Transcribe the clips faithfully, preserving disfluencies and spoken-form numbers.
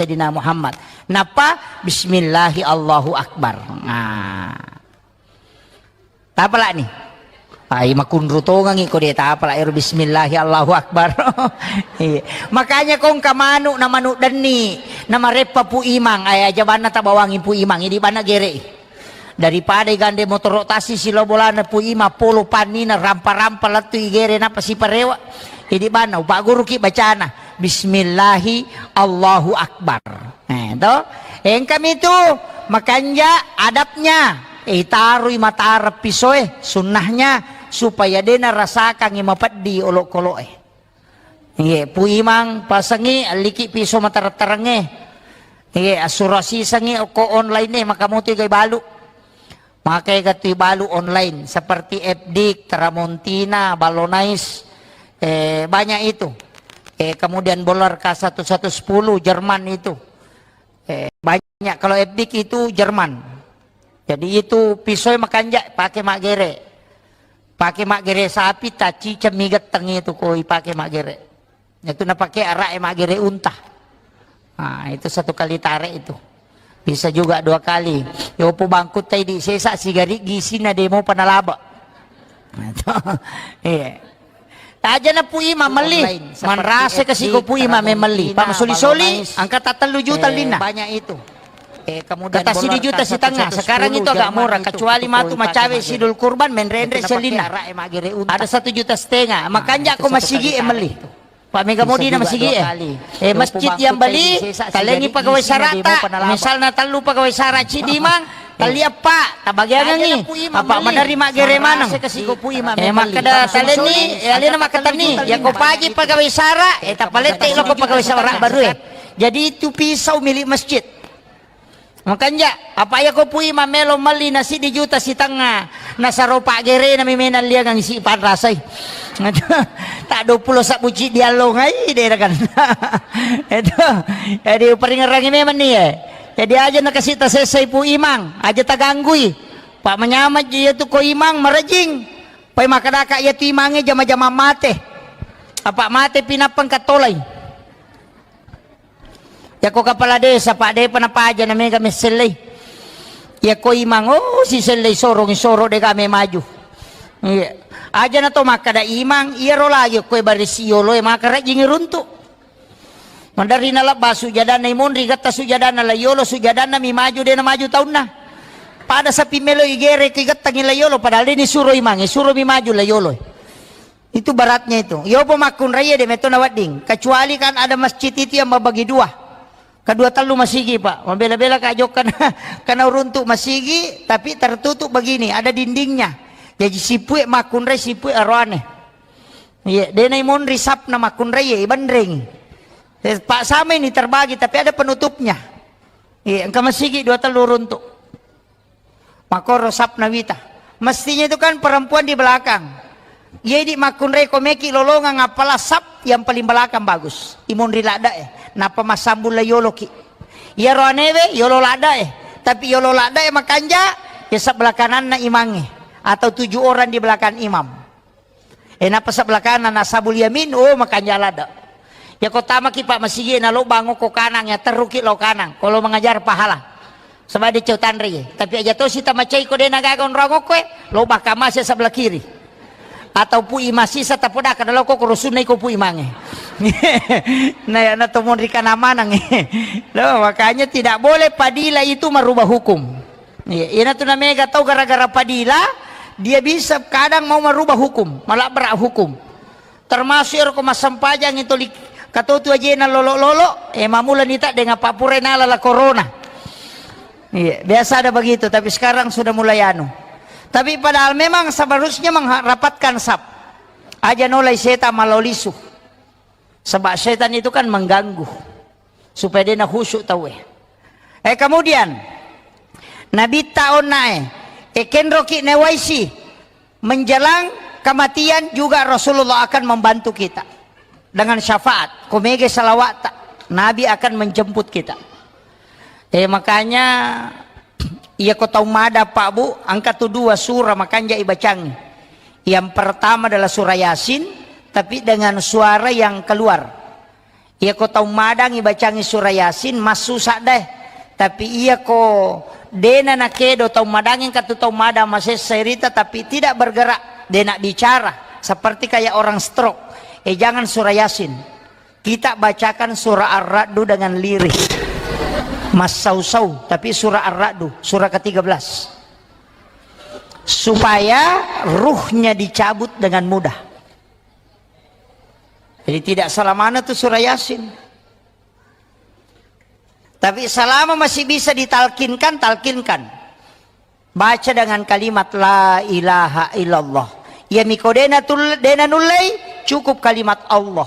Sayyidina Muhammad. Nappa, "Bismillahi Allahu Akbar." Nah. Tapalani. Ai, makunru tongangi ko de tapala ero, "Bismillahi Allahu Akbar." Iya. Makanya kongka manu na manu denni, na mareppa Pu Imang, ai, aja banna tabawangi Pu Imang, idi banna gere. Daripada igande motoro tasi silo bolana Pu Imang, polo pannina, rampa-rampa lettu igere, nappa siparewa. Idi banna, upagguruki bacana, "Bismillahi Allahu Akbar." Eh, to? Engkami tu makanja adabnya. Eh, itarui matara pisoe, sunnahnya, supaya dena rasakangi mapeddi olokoloe. Iye, Pu Imang, pasengi, alliki piso matareng-tarengnge. Iye, assurasisengi okko online e, maka motu igai balu. Maka iga tu balu online, seperti F D I K, Tramontina, Ballonais, eh, banyak itu. Eh, kemudian Bolar K satu satu sepuluh, Jerman itu. Eh, banyak. Kalau F D I K itu Jerman. Jadi itu pisoe makanja, pake maggere. Pake maggere sapi, taciceng mi getteng itu ko ipake maggere. Itu napake araq e maggere unta. Nah, itu satu kali tarik itu. Bisa juga dua kali. Yopo bangkutta idi sesa sigari gisina demo panalaba. Iya. Aja na Pu Imang melli. Manrasa kasi ko Pu Imang melli. Pak masoli-soli, angka tattellu juta linna. Banyak itu. Kata sidi juta sitengah. Sekarang itu agak murah, kecuali matu macawe sidul kurban, menrenre selina. Ada satu juta setengah. Makanja ko masigi e melli. Pak mega modi na masigi e. Eh, masjid yang beli, talengi pegawai sarata. Misalna tellu pegawai sara cidi mang, tali eppa, tabagiangengi. Apa menerima gere maneng. Eh, makkeda talenni, eh, alena makkatani, ya ko paji pegawai sara, eh, tapalette lo ko pegawai sara baru e. Jadi itu pisau milik masjid. Makanja, apa iya ko Pu Imang melo melli na siddi juta sitengnga, nasaro paggerena mi menang liangang isi panrasai. Tak dua puluh sabbu ciddi allongai dera kan. Itu. Jadi uperingerangi memang ni e. Jadi aja na kasi tasessai Pu Imang, aja taganggui. Pak manyameng ji iya tu ko Imang marejing. Pai makkedaka iya tu Imangnge jama-jama mate. Apa mate pinappang katolai. Yako kepala desa, Pak, depa napaja na mega messellei. Yako Imang, oh, sisellei sorong, soro dega me maju. Iya. Aja na to makkada Imang, iyaro lagi koe barisi yolo e maka rajing runtu. Maderri nalabba sujadanna Imonri, gatta sujadanna la yolo, sujadanna mi maju, dena maju taunna. Pada sapi melo igere ki gattangi la yolo, padahal deni suro Imang, suro mi maju la yolo. Itu baratnya itu. Yopo makkunraie de metto nawedding. Kecuali kan ada masjid itu yang membagi dua. Kedua tellu masigi, Pak. Mabela-bela ka jokka na, kana uruntuk masigi, tapi tertutup begini, ada dindingnya. Jadi sipue makkunrai, sipue aroane. Iya, dena imonri sapna makkunrai, iya, ibenreng. Eh, Pak, sama ini terbagi, tapi ada penutupnya. Iya, engka masigi dua tellu uruntuk. Makoro sapna wita. Mestinya itu kan perempuan di belakang. Jadi makkunrai ko meki lolongang, apalah sap yang paling belakang bagus. Imonri ladda e. Napa massambung la yoloki. Iyaro anewe yolo ladda e. Tapi yolo ladda e makanja, ya sebelah kananna imangnge. Atau tujuh orang di belakang imam. E, nappa sebelah kanan, ashabul yamin, oh, makanja ladda. Ya, ko tamaki, Pak, masigi na lo bango ko kanang, ya terruki lo kanang. Kalau mengajar pahala. Sebab dia cau tanre, ya. Tapi aja to sita macai ko dena gaga onrong ko, eh, lo bakka masi sebelah kiri. Atau pui masisa tapodaka dalam ko rusunna iko pui mange. Nah, ya, na to monri kana manang, eh. Loh, makanya tidak boleh padila itu merubah hukum. Iya, iyana tu namega tau gara-gara padila, dia bisa kadang mau merubah hukum, malabrak hukum. Termasuk ero ko massempajang itu li-, katotu ajena lolo-lolo, eh, mamula nita dengan papure nala la corona. Iya, biasa ada begitu, tapi sekarang sudah mulai anu. Tapi padahal memang seharusnya mengharapatkan sap. Aja nolai setan malolisu. Sebab setan itu kan mengganggu. Supaya dia na khusyuk tau e. Eh, kemudian, Nabitta onna e, eh, kenroki newaisi, menjelang kematian juga Rasulullah akan membantu kita dengan syafaat. Ko mege salawatta, Nabi akan menjemput kita. Eh, makanya, iya ko tau mada, Pak, Bu, engka tu dua surah makanja ibacangi. Yang pertama adalah surah Yasin, tapi dengan suara yang keluar. Iya ko tau madangi bacangi surah Yasin, massusa deh. Tapi iya ko dena nakedo tau madangi, engka tu tau madang masessa irita, tapi tidak bergerak, dena bicara, seperti kayak orang stroke. Eh, jangan surah Yasin. Kita bacakan surah Ar-Ra'du dengan lirih. Massau-sau, tapi surah Ar-Ra'du, surah ketiga belas. Supaya ruhnya dicabut dengan mudah. Jadi tidak salah mana tu surah Yasin. Tapi selama masih bisa ditalkinkan, talkinkan. Baca dengan kalimat la ilaha illallah. Iya miko dena tul-, dena nullei, cukup kalimat Allah.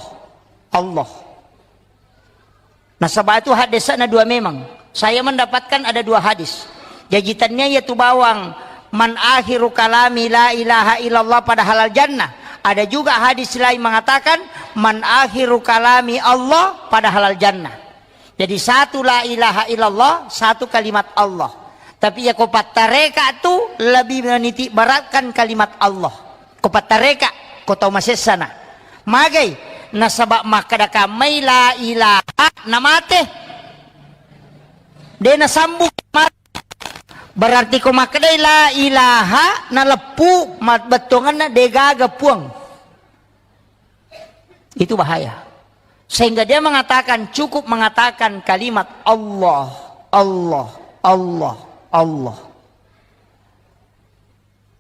Allah. Nasaba itu hadisnya dua memang. Saya mendapatkan ada dua hadis. Jaji tania iya tu bawang man akhiru kalami la ilaha illallah pada halal jannah. Ada juga hadis lain mengatakan man akhiru kalami Allah pada halal jannah. Jadi satu la ilaha illallah, satu kalimat Allah. Tapi iya ko pattareka tu lebih menitik beratkan kalimat Allah. Ko pattareka, ko tau masessana. Magai, nasaba makkeda kammai la ilaha namate. De nasambung mate. Berarti ko makkedai la ilaha naleppu ma-, bettuanganna degaga puang. Itu bahaya. Sehingga dia mengatakan, cukup mengatakan kalimat Allah, Allah, Allah, Allah.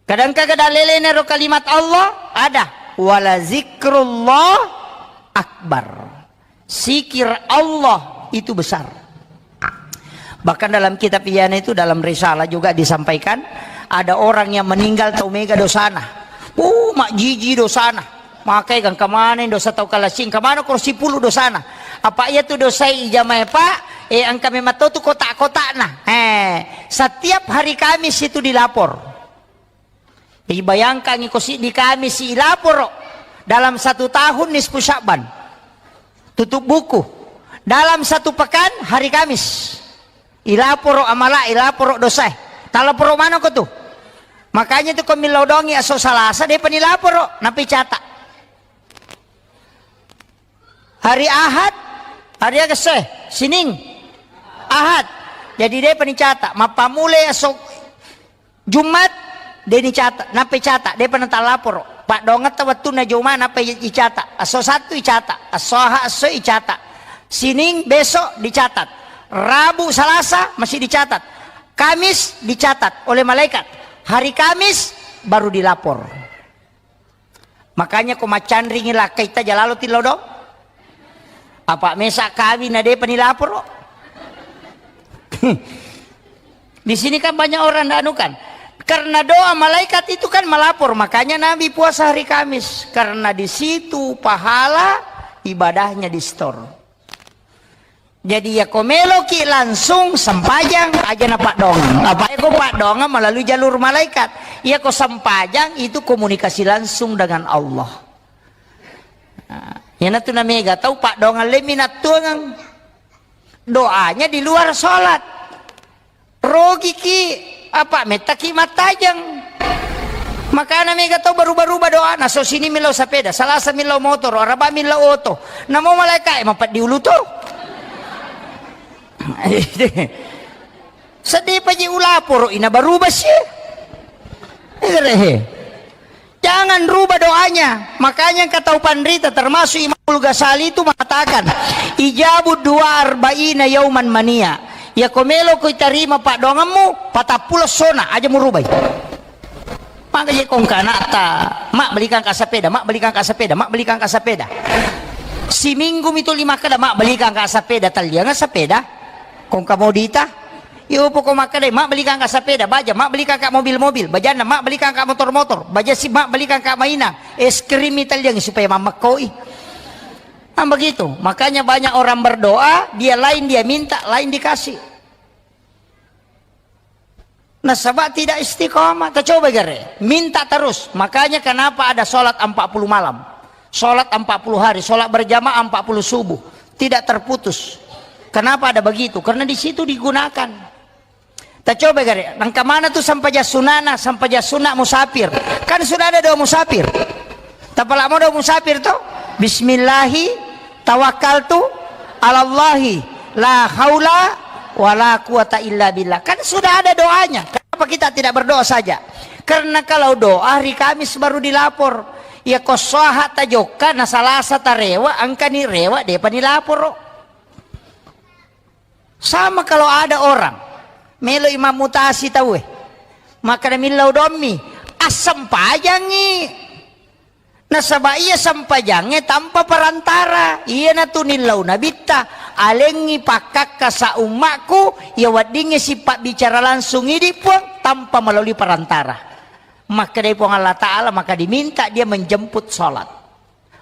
Kadang kagak dalelena ro kalimat Allah, ada. Wala zikrullah akbar. Zikir Allah itu besar. Bahkan dalam kitab Iyana itu, dalam risalah juga disampaikan, ada orang yang meninggal tau mega dosana. Uh, majiji dosana. Makai kan kemana dosa tau kalasing, kemana kursi puluh dosana. Apa iya tu dosai ijamai, Pak? Eh, engka memang tau tu kotak-kotakna. Eh, setiap hari Kamis itu dilapor. Jadi bayangkan, iko siddi Kamis ilaporo dalam satu tahun nisfu Sya'ban. Tutup buku. Dalam satu pekan hari Kamis. Ilaporo amala, ilaporo dosae. Talaporo manoko tu. Makanya tu ko millau dongi aso Salasa, depa nilaporo, napi cata. Hari Ahad, hari aga se, Sining, Ahad. Jadi depa nicata, mappamulai esok Jumat, de nicata, nappa icata, depa natalaporo. Paddongetta wettunna Juma, nappa i-, icata. Esso Sattu icata, esso Ahad esso icata. Sining besok dicatat. Rabu, Salasa masih dicatat. Kamis dicatat oleh malaikat. Hari Kamis baru dilapor. Makanya ko maccanringi lakkaita jalalo tillo do. Apa mesa kawin na depa nilaporo. Di sini kan banyak orang ndak anu kan. Karena doa malaikat itu kan melapor, makanya Nabi puasa hari Kamis, karena di situ pahala ibadahnya di-store. Jadi, iya ko meloki langsung sempajang, aja na paddongeng. Apa ko paddongeng melalui jalur malaikat. Iya ko sempajang itu komunikasi langsung dengan Allah. Nah, iyanatu na mega tau paddongeng le minattuangeng. Doanya di luar sholat. Rogiki, apa, mettaki mattajeng. Makana mega tau baruba-ruba doana, so sini millau sepeda, Salasa millau motor, Araba millau oto. Namo malaika e mapeddi ulu to. Sedih paji ulaporo ina baruba si. Egerehe. Jangan rubah doanya. Makanya engka tau panrita, termasuk Imamul Ghazali itu mengatakan, "Ijabu dua arba'ina yauman mania." Iya ko melo ko itarima paddoangemmu, patappulo sona, aja murubai. Maka je kongka anakta, "Mak, belikan ka sepeda, Mak, belikan ka sepeda, Mak, belikan ka sepeda." Siminggu mi tuli makkeda, "Mak, belikan ka sepeda." Tallianga sepeda. Kongka modita. Iyo, poko makkedai, "Mak, belikan ka sepeda." Baja, "Mak, belikan ka mobil-mobil." Bajanna, "Mak, belikan ka motor-motor." Baja si, "Mak, belikan ka mainan." Es krim mi talliangi supaya mammekkoi. Kan begitu. Makanya banyak orang berdoa, dia lain dia minta, lain dikasih. Nasaba tidak istiqomah. Tacoba gare. Minta terus. Makanya kenapa ada sholat empat puluh malam? Sholat empat puluh hari, sholat berjamaah empat puluh subuh. Tidak terputus. Kenapa ada begitu? Karena di situ digunakan. Tacoba gare, nangka mana tu sampajang sunana, sampajang sunna musafir. Kan sudah ada doa musafir. Tapalamo doa musafir to? Bismillahi tawakkaltu alallahi la haula wala quwata illa billah. Kan sudah ada doanya. Kenapa kita tidak berdoa saja? Karena kalau doa hari Kamis baru dilapor. Ya ko swaha tajokka na Salasa tarewa, engkani rewa depa nilaporo. Sama kalau ada orang melo imam mutasi tauwe, maka millau dommi, assempajangi. Nasaba iya sempajangnge tanpa perantara, iyanatu nillau nabitta, alengngi pakkakka sa ummakku, iya weddingnge sipabbicara langsung idi Puang tanpa melalui perantara. Makkedai Puang Allah Ta'ala, maka diminta dia menjemput salat.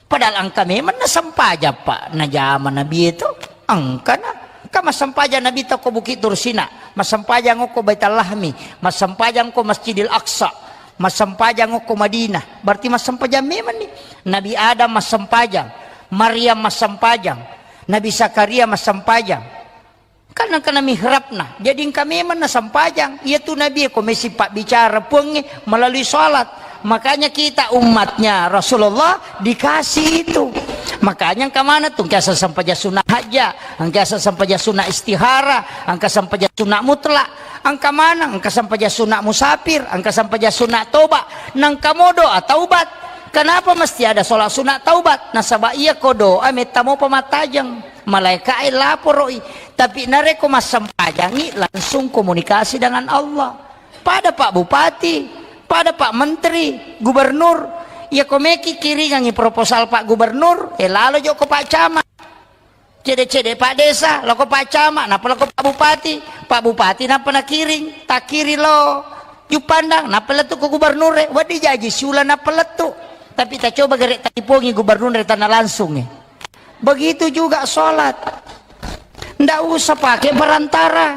Padahal engka memang nasempajang, Pak, najama Nabi itu. Engkana. Engka massempajang Nabi tau ko Bukit Tursina, massempajang okko Baitul Lahmi, massempajang ko Masjidil Aqsa, massempajang okko Madinah. Berarti massempajang memang nih. Nabi Adam massempajang, Maryam massempajang, Nabi Zakaria massempajang. Kan engkana mihrabna. Jadi engka memang nasempajang. Iya tu Nabi ko mesi pabbicara Puangnge melalui salat. Makanya kita umatnya Rasulullah dikasih itu. Makanya engka mana tu, engka sempaja sunnah hajat, engka sempaja sunnah istihara, engka sempaja sunnah mutlak, engka mana, engka sempaja sunnah musafir, engka sempaja sunnah toba, nangka mo doa taubat. Kenapa mesti ada sholat sunnah taubat? Nasaba iya ko doa metta mo pamattajeng. Malaikae laporoi. Tapi narekko massempajangi, langsung komunikasi dengan Allah. Pada Pak Bupati, pada Pak Menteri, Gubernur, iya ko meki kiringangi proposal Pak Gubernur, eh, lalo joko Pak Camat. Cede-cede Pak Desa, loko Pak Camat, napa loko Pak Bupati. Pak Bupati napa nakiring, takiring lo Juppandang, napa lettu ko Gubernur, eh, wedding jaji siula napa lettu. Tapi tacoba gere talipongi Gubernur tanah langsung, eh. Begitu juga sholat. Ndak usah pakai perantara.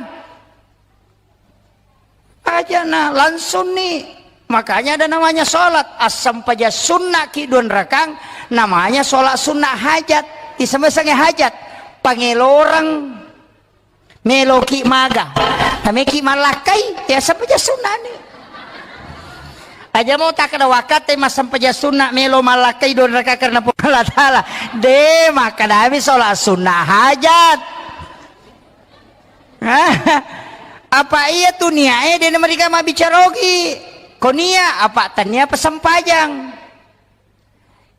Aja na langsung nih. Makanya ada namanya sholat. Assempaja sunnah ki dua rakang, namanya sholat sunnah hajat. Isemesange hajat. Pangeloreng. Meloki maga. Nameki malakkai, ya sempaja sunnah nih. Aja mau tak ada waktu, eh, massempaja sunnah melo malakkai dua rakaat karena Puang Allah Ta'ala. De, makkadami sholat sunnah hajat. Apa iya tu niae de namariga mabbicara ogi. Ko nia apa tania apa sempajang.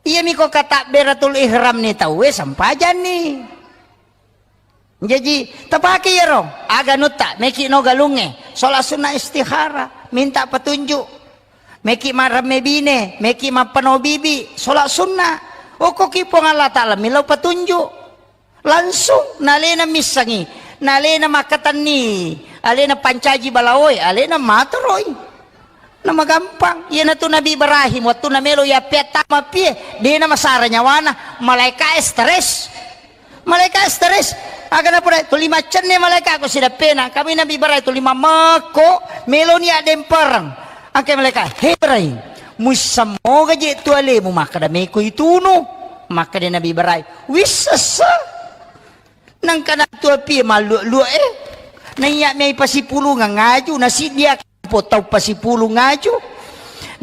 Iya miko katabberatul ihram ni tauwe sempajang ni. Jaji, tapake iyaro, aga nutta, meki no galungnge, sholat sunnah istihara, minta petunjuk. Meki maremme bine, meki mappano bibi, sholat sunnah. Okkoki Puang Allah Ta'ala, millau petunjuk. Langsung, nalena missangi, nalena makkatenni, alena pancaji balaoe, alena matoroi. Namagampang. Iyanatu Nabi Ibrahim, wettunna melo yappeattama pie, dena masara nyawana, malaika stres. Malaika stres. Aga napura tuli maccenne malaika ko sidappena. Kami Nabi Ibrahim tuli mamekko, meloni addempereng. Angke malaika, "He Ibrahim, muissammoga je tu alemu makkada meko itunu?" Makkada Nabi Ibrahim, "Wissessa." Nangka nattu apie mallua-lua e. Naiya mei pasipulungeng aju, nasiddia po tau pasipulung aju.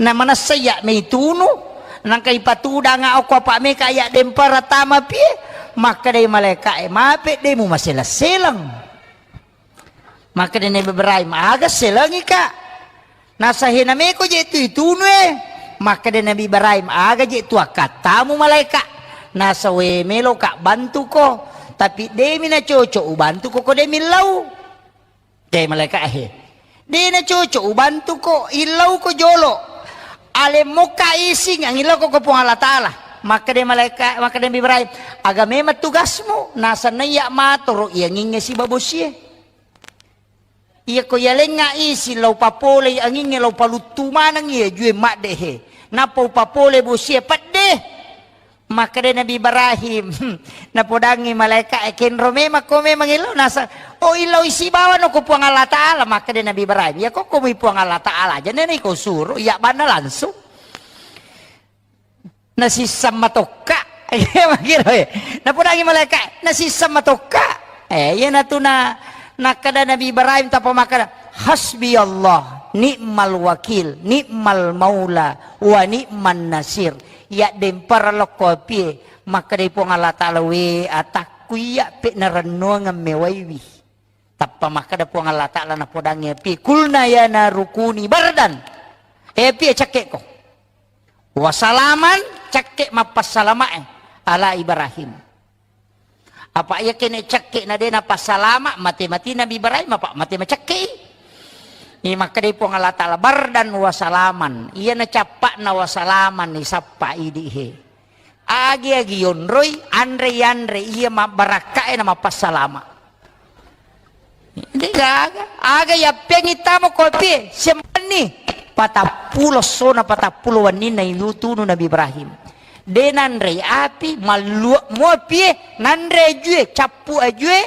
Na manessa iya mei tunu. Nangka ipatudanga okko apa meka iya dempara tama pie. Makkadai malaika e, "Mape de mu maseleng-seleng." Makkadai Nabi Ibrahim, "Aga selengi ka?" Nasa, "He nameko je tu itunu e." Makkeda Nabi Ibrahim, "Aga je tu akkattamu malaika?" Nasa, "We meloka bantuko, tapi demi na cocok ubantuko ko de millau." De malaika he. De na cocok ubantuko, illauko jolo. Alemmokka ising angillauko ko Puang Allah Ta'ala. Makkeda malaika, makkeda Nabi Ibrahim, "Aga memang tugasmu?" Nasa, "Naiya matoro iyangingnge sibabosie." Iyako yalengnga isi lao papolei angingnge lao paluttu maneng iya jue madde he. Nappa upapole bosie pedde. Makkeda Nabi Ibrahim, napodangngi malaika e, "Kenro memang ko memang illau nasa, oh illau isi bawano ko Puang Allah Ta'ala." Makkeda Nabi Ibrahim, "Iya ko ko mui Puang Allah Ta'ala aja nene ko suro, iya banna langsung." Nasisseng matokka. Iya, makkiro, eh. Napodangi malaika, nasisseng matokka. Eh, iyanatu na, nakkeda Nabi Ibrahim tappa makkeda, "Hasbiyallah, ni'mal wakil, ni'mal maula, wa ni'man nasir." Iya dempara lokko apie, makkedai Puang Allah Ta'ala, "We atakku." Uya pe narennuang mewaiwi. Tappa makkeda Puang Allah Ta'ala napodangngi api, "Kulna ya naru kuni bardan." Eh, api, cekke'ko. "Wasalaman," cekke mappassalamae, "ala Ibrahim." Apa iya kene cekke na de napassalama, mate-mati Nabi Ibrahim, apa mate macekke'i. Iya makkedai Puang Allah Ta'ala, "Bardan wasalaman." Iya na cappa'na wasalaman ni sappa idi he. Agi-agi yonroi, anre-yanre, iya mabbarakkae na mappassalama. De gaga, aga yappeangngi tama ko api e, siampenni. Patappulo essona, patappulo wenninna itunu Nabi Ibrahim. De nanrei api, mallua mua api e, nanre ajue, cappu ajue,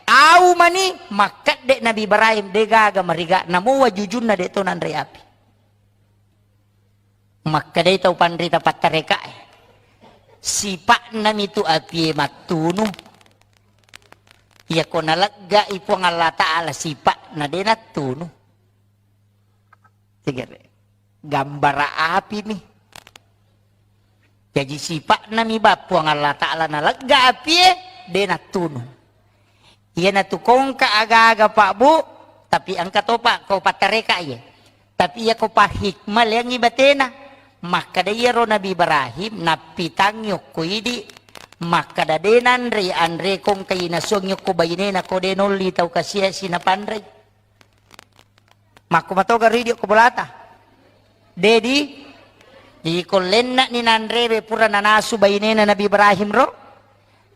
au mani, makkedde Nabi Ibrahim, de gaga mariga, namo wajujunna de to nanrei api. Makkedai tau panrita pattarekae, "Sipa'nami tu apie mattunu." Iyako naleggai Puang Allah Ta'ala sipa'na, de nattunu. Tegere. Gambara apimi. Jaji sipa'nami ba Puang Allah Ta'ala nalegga apie, de nattunu. Iyanatu kongka aga-aga, Pak, Bu, tapi engka topa ko pattareka iye. Tapi iya ko pahikmah leangngi batena. Makkada iyaro Nabi Ibrahim nappitangngi okko idi, makkada de nanre anre kongka inasuangngi okko bainena ko de nolli tau kasiasi napanrei. Makko matoga ridio ko bolata. Dedi, iko lenna'ni nanrewe pura nanasu bainena Nabi Ibrahim ro.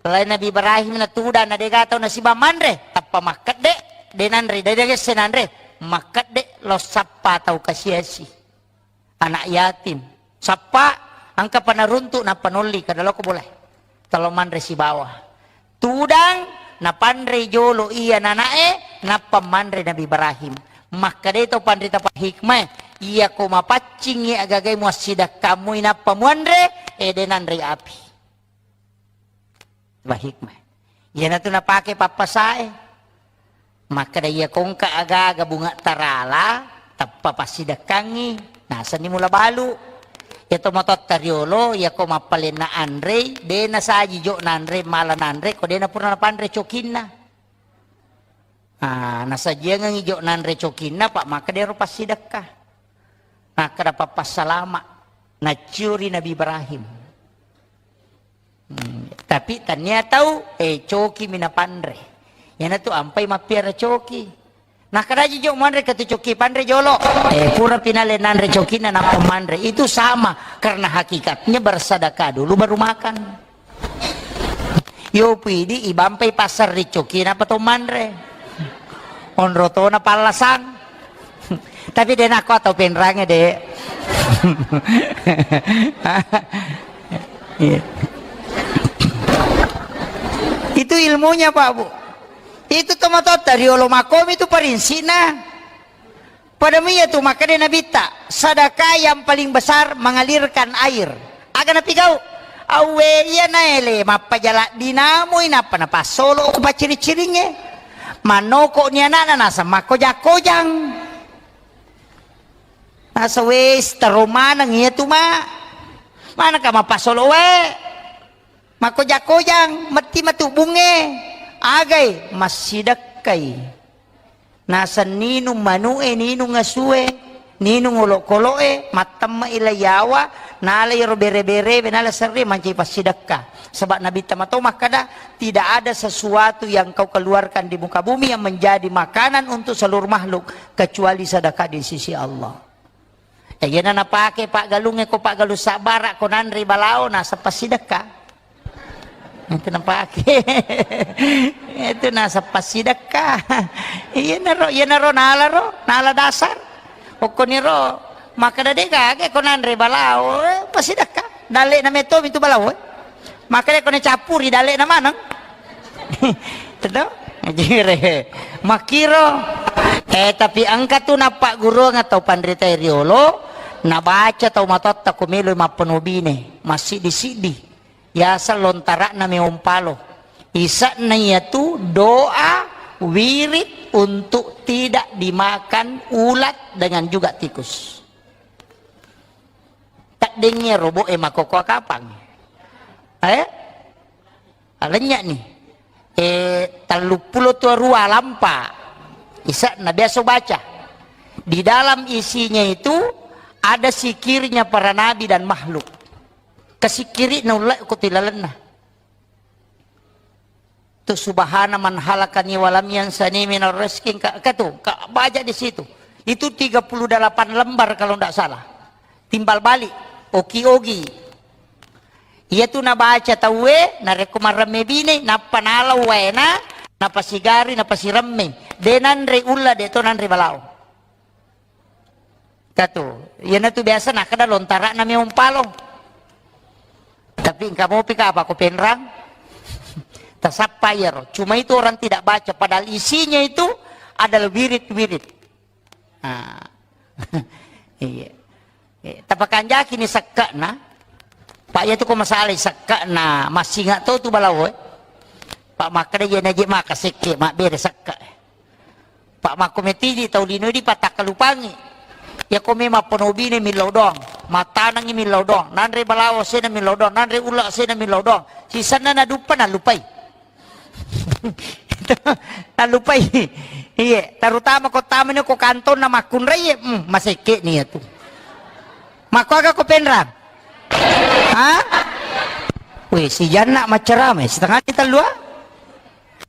Lai Nabi Ibrahim na tudang na dega tau nasiba manre, tappa makkedde, de nanre, de degesse nanre, makkedde lo sappa tau kasiasi. Anak yatim. Sappa, engka panaruntu nappa nolli, kada loko boleh. Talo manre sibawa. Tudang, napanre jolo iya nanae, nappa manre Nabi Ibrahim. Makkadai tau panrita pahikmae, iya ko mapaccingi agagai muassidakkamui nappa muanre, ede nanre api. Ba hikmah. Iyanatu napake pappasae. Makkeda iya kongka aga-aga bunga tarala, tappa passidekkangngi, nasenni mula balu. Iya to matotta riolo, iya ko mappalenna anrei, de nasaji jo nanre, mala nanre, ko de napura napanre cokinna. Ah, nasajiangengngi jo nanre cokinna, Pak, makkeda ero passidekka. Makkeda pappassalama, naccio ri Nabi Ibrahim. Hmm, tapi tania tau, eh, coki mi napanre. Iyanatu ampai mappiara coki. Nakkadaji jo manre katu coki panre jolo. Eh, pura pinale nanre cokinna nappa manre. Itu sama, karena hakikatnya bersedekah dulu baru makan. Yo pidi ibampai pasar ri coki napa to manre. Onro tona pallasang. Tapi de nakko atau penrange de. Iya. Itu ilmunya, Pak, Bu. Itu tomatotta riolo makomi itu parinsina. Pada miyatu makkeda Nabitta, sedekah yang paling besar mengalirkan air. Aga napigau? Awwe iya naele mappajala dinamui nappa napassolo ko pacciri-ciringnge. Mannoko ni anakna naseng makkojang-kojang. Nasa wes taro maneng iyatu ma. Manaka mapassolo wae. Makkoja-kojang, metti matu bunge. Agai, massidekkai. Naseng ninung manu'e, ninung asue, ninung olokolo'e, mattemme'i lai yawa, nala iyaro bere-berewe, nala serre mancaji passidekka. Sebab Nabitta mato makkada, tidak ada sesuatu yang kau keluarkan di muka bumi yang menjadi makanan untuk seluruh makhluk kecuali sedekah di sisi Allah. Eh, iyana napake paggalungnge ko paggalung sabbara ko nanre balao naseng passidekka. Itu napake. Itu naseng passidekka. Iyanaro, iyanaro nala ro, nala dasar. Okkoniro makkeda de gaga ko nanre balao, eh, passidekka. Dalle'na metto mitu balao, eh. Makkeda ko nacappuri dalle'na maneng. Teto? Jere. Makkiro. Eh, tapi engka tu nappagguruang tau panrita riolo, nabaca tau matotta ko melo mappenobine, massiddi-siddi. Yaseng lontara'na meong palo. Isa'na iyatu doa wirid untuk tidak dimakan ulat dengan juga tikus. Taddengnge robo'e makkokkoa kapang. Eh? Alennya'ni. Eh, telluppulo dua lampa. Ise'na biasa baca. Di dalam isinya itu ada zikirnya para nabi dan makhluk. Kasikkiri'na ulle ko tilalenna. Tu subhana man halakani walam yansani minal rizqi, ka, ka tu, ka baca di situ. Itu tiga puluh delapan lembar kalau ndak salah. Timbal balik, oki-ogi. Iya tu nabaca tauwe, narekko maremme bine, nappa nalau waena, napasigari, napasiremme. De nanre ulla, de to nanre balao. Katu, iyanatu biasa nakkeda lontara'na meong palo. Tapi engka mopi ka apa ko penrang? Tasappa iyaro. Cuma itu orang tidak baca, padahal isinya itu adalah wirid-wirid. Ah. Iya. Eh, tapakanjaki ni sekke'na. Pak, iya tu ko masalai sekke'na, massinga to tu balao, eh. Pak, makkeda iya naje maka sekke, mabbere sekke. Pak, makko metiji tau lino di patakkalupangi. Iya ko memang ponobine millau doang, matanangi millau doang, nanre balawo sena millau doang, nanre ulla sena millau doang. Sisenna naduppa nalupai. Nalupai. Iye, terutama ko tamani ko kantonna makkunrai, hmm, masekke ni iya tu. Makko aga ko penrang? Ha? Weh, si Janna maccarama, setengah di tellua?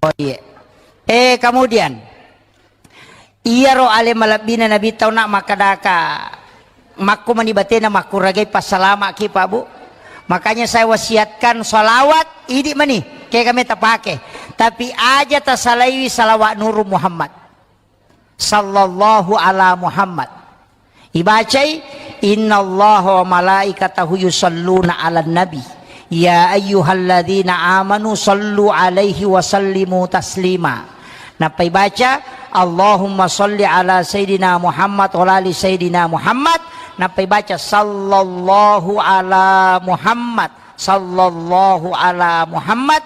Oh, iya. Eh, kemudian, iyaro ale malebbina Nabi tau nak makkadaka, makko mani batena makkuragai passalama ki, Pak, Bu. Makanya saya wasiatkan salawat, idi mani, kayak kami tapake. Tapi aja tasalaiwi salawat Nuru Muhammad. Sallallahu ala Muhammad. Ibacai, "Innallaha wa malaikatahu yusalluna 'alan nabi. Ya ayyuhalladzina amanu sallu 'alaihi wa sallimu taslima." Nappa ibaca, "Allahumma salli ala Sayyidina Muhammad wa ala ali Sayyidina Muhammad." Nappa ibaca, "Sallallahu ala Muhammad." Sallallahu ala Muhammad.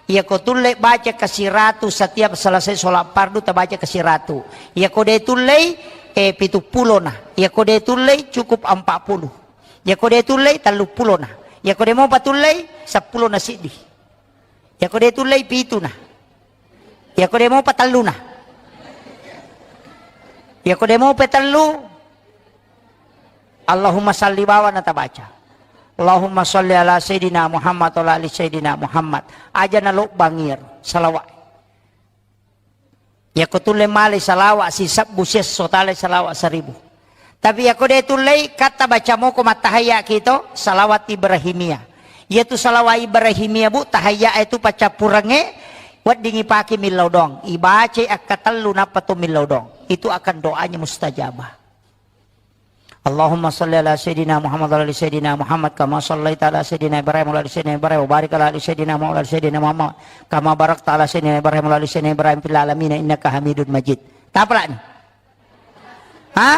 Iyako tulle baca kasiratu setiap selesai sholat fardu, tabaca kasiratu. Iyako de tullei, eh, pitu pulona. Iyako de tullei, cukup empat puluh. Iyako de tullei, tellu pulona. Iyako de mopa tullei, seppulo na siddi. Iyako de tullei, pituna. Iyako de mopa telluna. Iyako de mopa tellu, Allahumma salli bawana tabaca. Allahumma salli ala Sayyidina Muhammad wa ala ali Sayyidina Muhammad. Aja nalobbang iyaro salawat. Iyako tulle male salawat sisebbu siesso, tale salawat seribu. Tapi iyako de tullei, katta baca moko mattahayya kito salawat Ibrahimiyah. Iyatu salawat Ibrahimiyah, Bu, tahayya itu paccappurengnge, weddingi pake millau doang. Ibacai akkatellu nappa to millau doang. Itu akan doanya mustajabah. Allahumma salli ala Sayyidina Muhammad wa ala ali Sayyidina Muhammad kama sallaita ala Sayyidina Ibrahim wa ala ali Sayyidina Ibrahim wa barik ala ali Sayyidina Muhammad wa ala ali Sayyidina Muhammad kama barakta ala Sayyidina Ibrahim wa ala ali Sayyidina Ibrahim fil alamin innaka Hamidun Majid. Tapalani. Ha?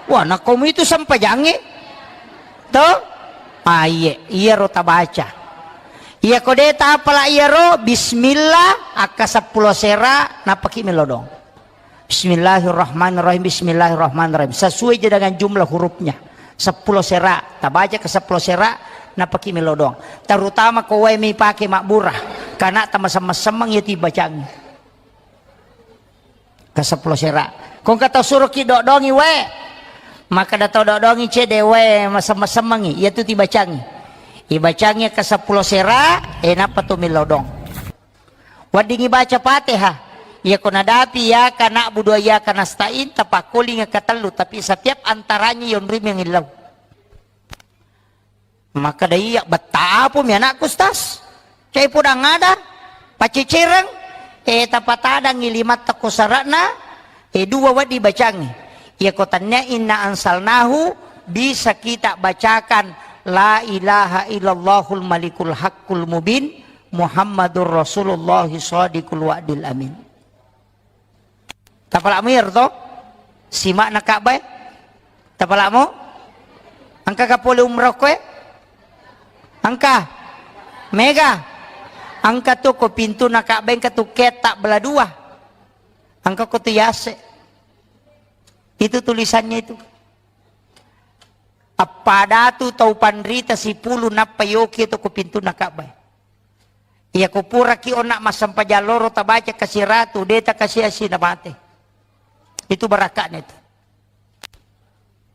Wah, nakkomu itu sempajangnge? To? Ah, iye, iyaro tabaca. Iyako de tapala iyaro, bismillah, akka seppulo sera, nappaki melodong. Bismillahirrahmanirrahim, bismillahirrahmanirrahim. Sesuai je dengan jumlah hurufnya. Seppulo sera, tabaca ke seppulo sera, nappaki melodong. Terutama ko wae mi pake mabbura, kana tamasemmeng-semmeng ya tibacangi. Ke seppulo sera. Ko engka tau suroki dodongi wae, maka da tau dodongi cede wae masemmeng-semmengi, iya tu tibacangi. Ibacangi ke seppulo sera, eh, nappa tu melodong. Weddingi baca Fatihah. Iyako nadapi iyyaka na'budu wa iyyaka nasta'in, tapakkolinga katellu, tapi setiap antaranya yonrui mengillau. Makkeda, "Iya, betta apomi anakku, Ustaz? Cai podang ada, pacecereng, eh, tapatadangi limatta ko sara'na, eh, dua wedding bacangi." Iyako tannia inna ansalnahu, bisa kita bacakan la ilaha illallahul malikul haqqul mubin, Muhammadur Rasulullah shadiqul wa'dil amin. Tapala'mu iyaro to? Sima'na Ka'bah e? Tapala'mu? Engka ka pole umrah koe? Engka? Mega? Engka tu ko pintuna Ka'bah, engka tu ketta bela dua. Engka ko tu yase. Itu tulisannya itu. Appadatu tau panrita sipulu nappa yoki to ko pintuna Ka'bah. Iya ko puraki onna massempajang loro tabaca kasiratu, de takasiasi na mate. Itu barakakna itu.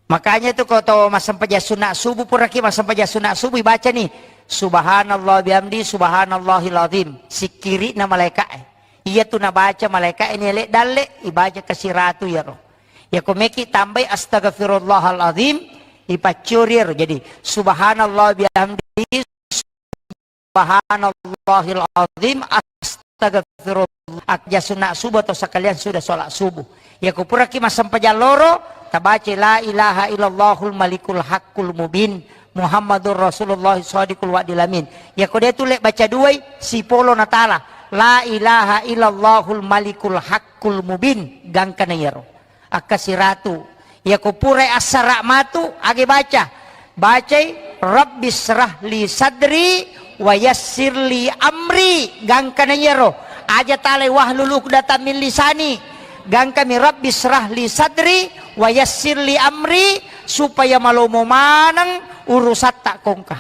Makanya itu ko to massempajang sunna subuh, puraki massempajang sunna subuh, ibaca ni, "Subhanallah bihamdi, subhanallahil azim." Sikkiri'na malaika'e. Iya tu nabaca malaika'e ni ele dalle, ibaca kasiratu iyaro. Ya ko meki tambai, "Astagfirullahal azim," ipaccuri iyaro. Jadi, "Subhanallah bihamdi, subhanallahil azim, astagfirullah." Akja sunna subuh atau sekalian sudah sholat subuh. Ya ko puraki massempajang loro, tabaca, "La ilaha illallahul malikul haqqul mubin, Muhammadur Rasulullah shadiqul wa'dil amin." Ya ko de tu le baca duai, sipolo natala, "La ilaha illallahul malikul haqqul mubin." Gangkana iyaro. Akkasiratu. Iya ko purai assara matu, age baca. Bacai, "Rabbi syrah li sadri wa yassir li amri." Gangkana iyaro. Aja talai, "Wahlul uqdatam min lisani." Gangkami, "Rabbi syrah li sadri wa yassir li amri," supaya malomo maneng urusatta kongka.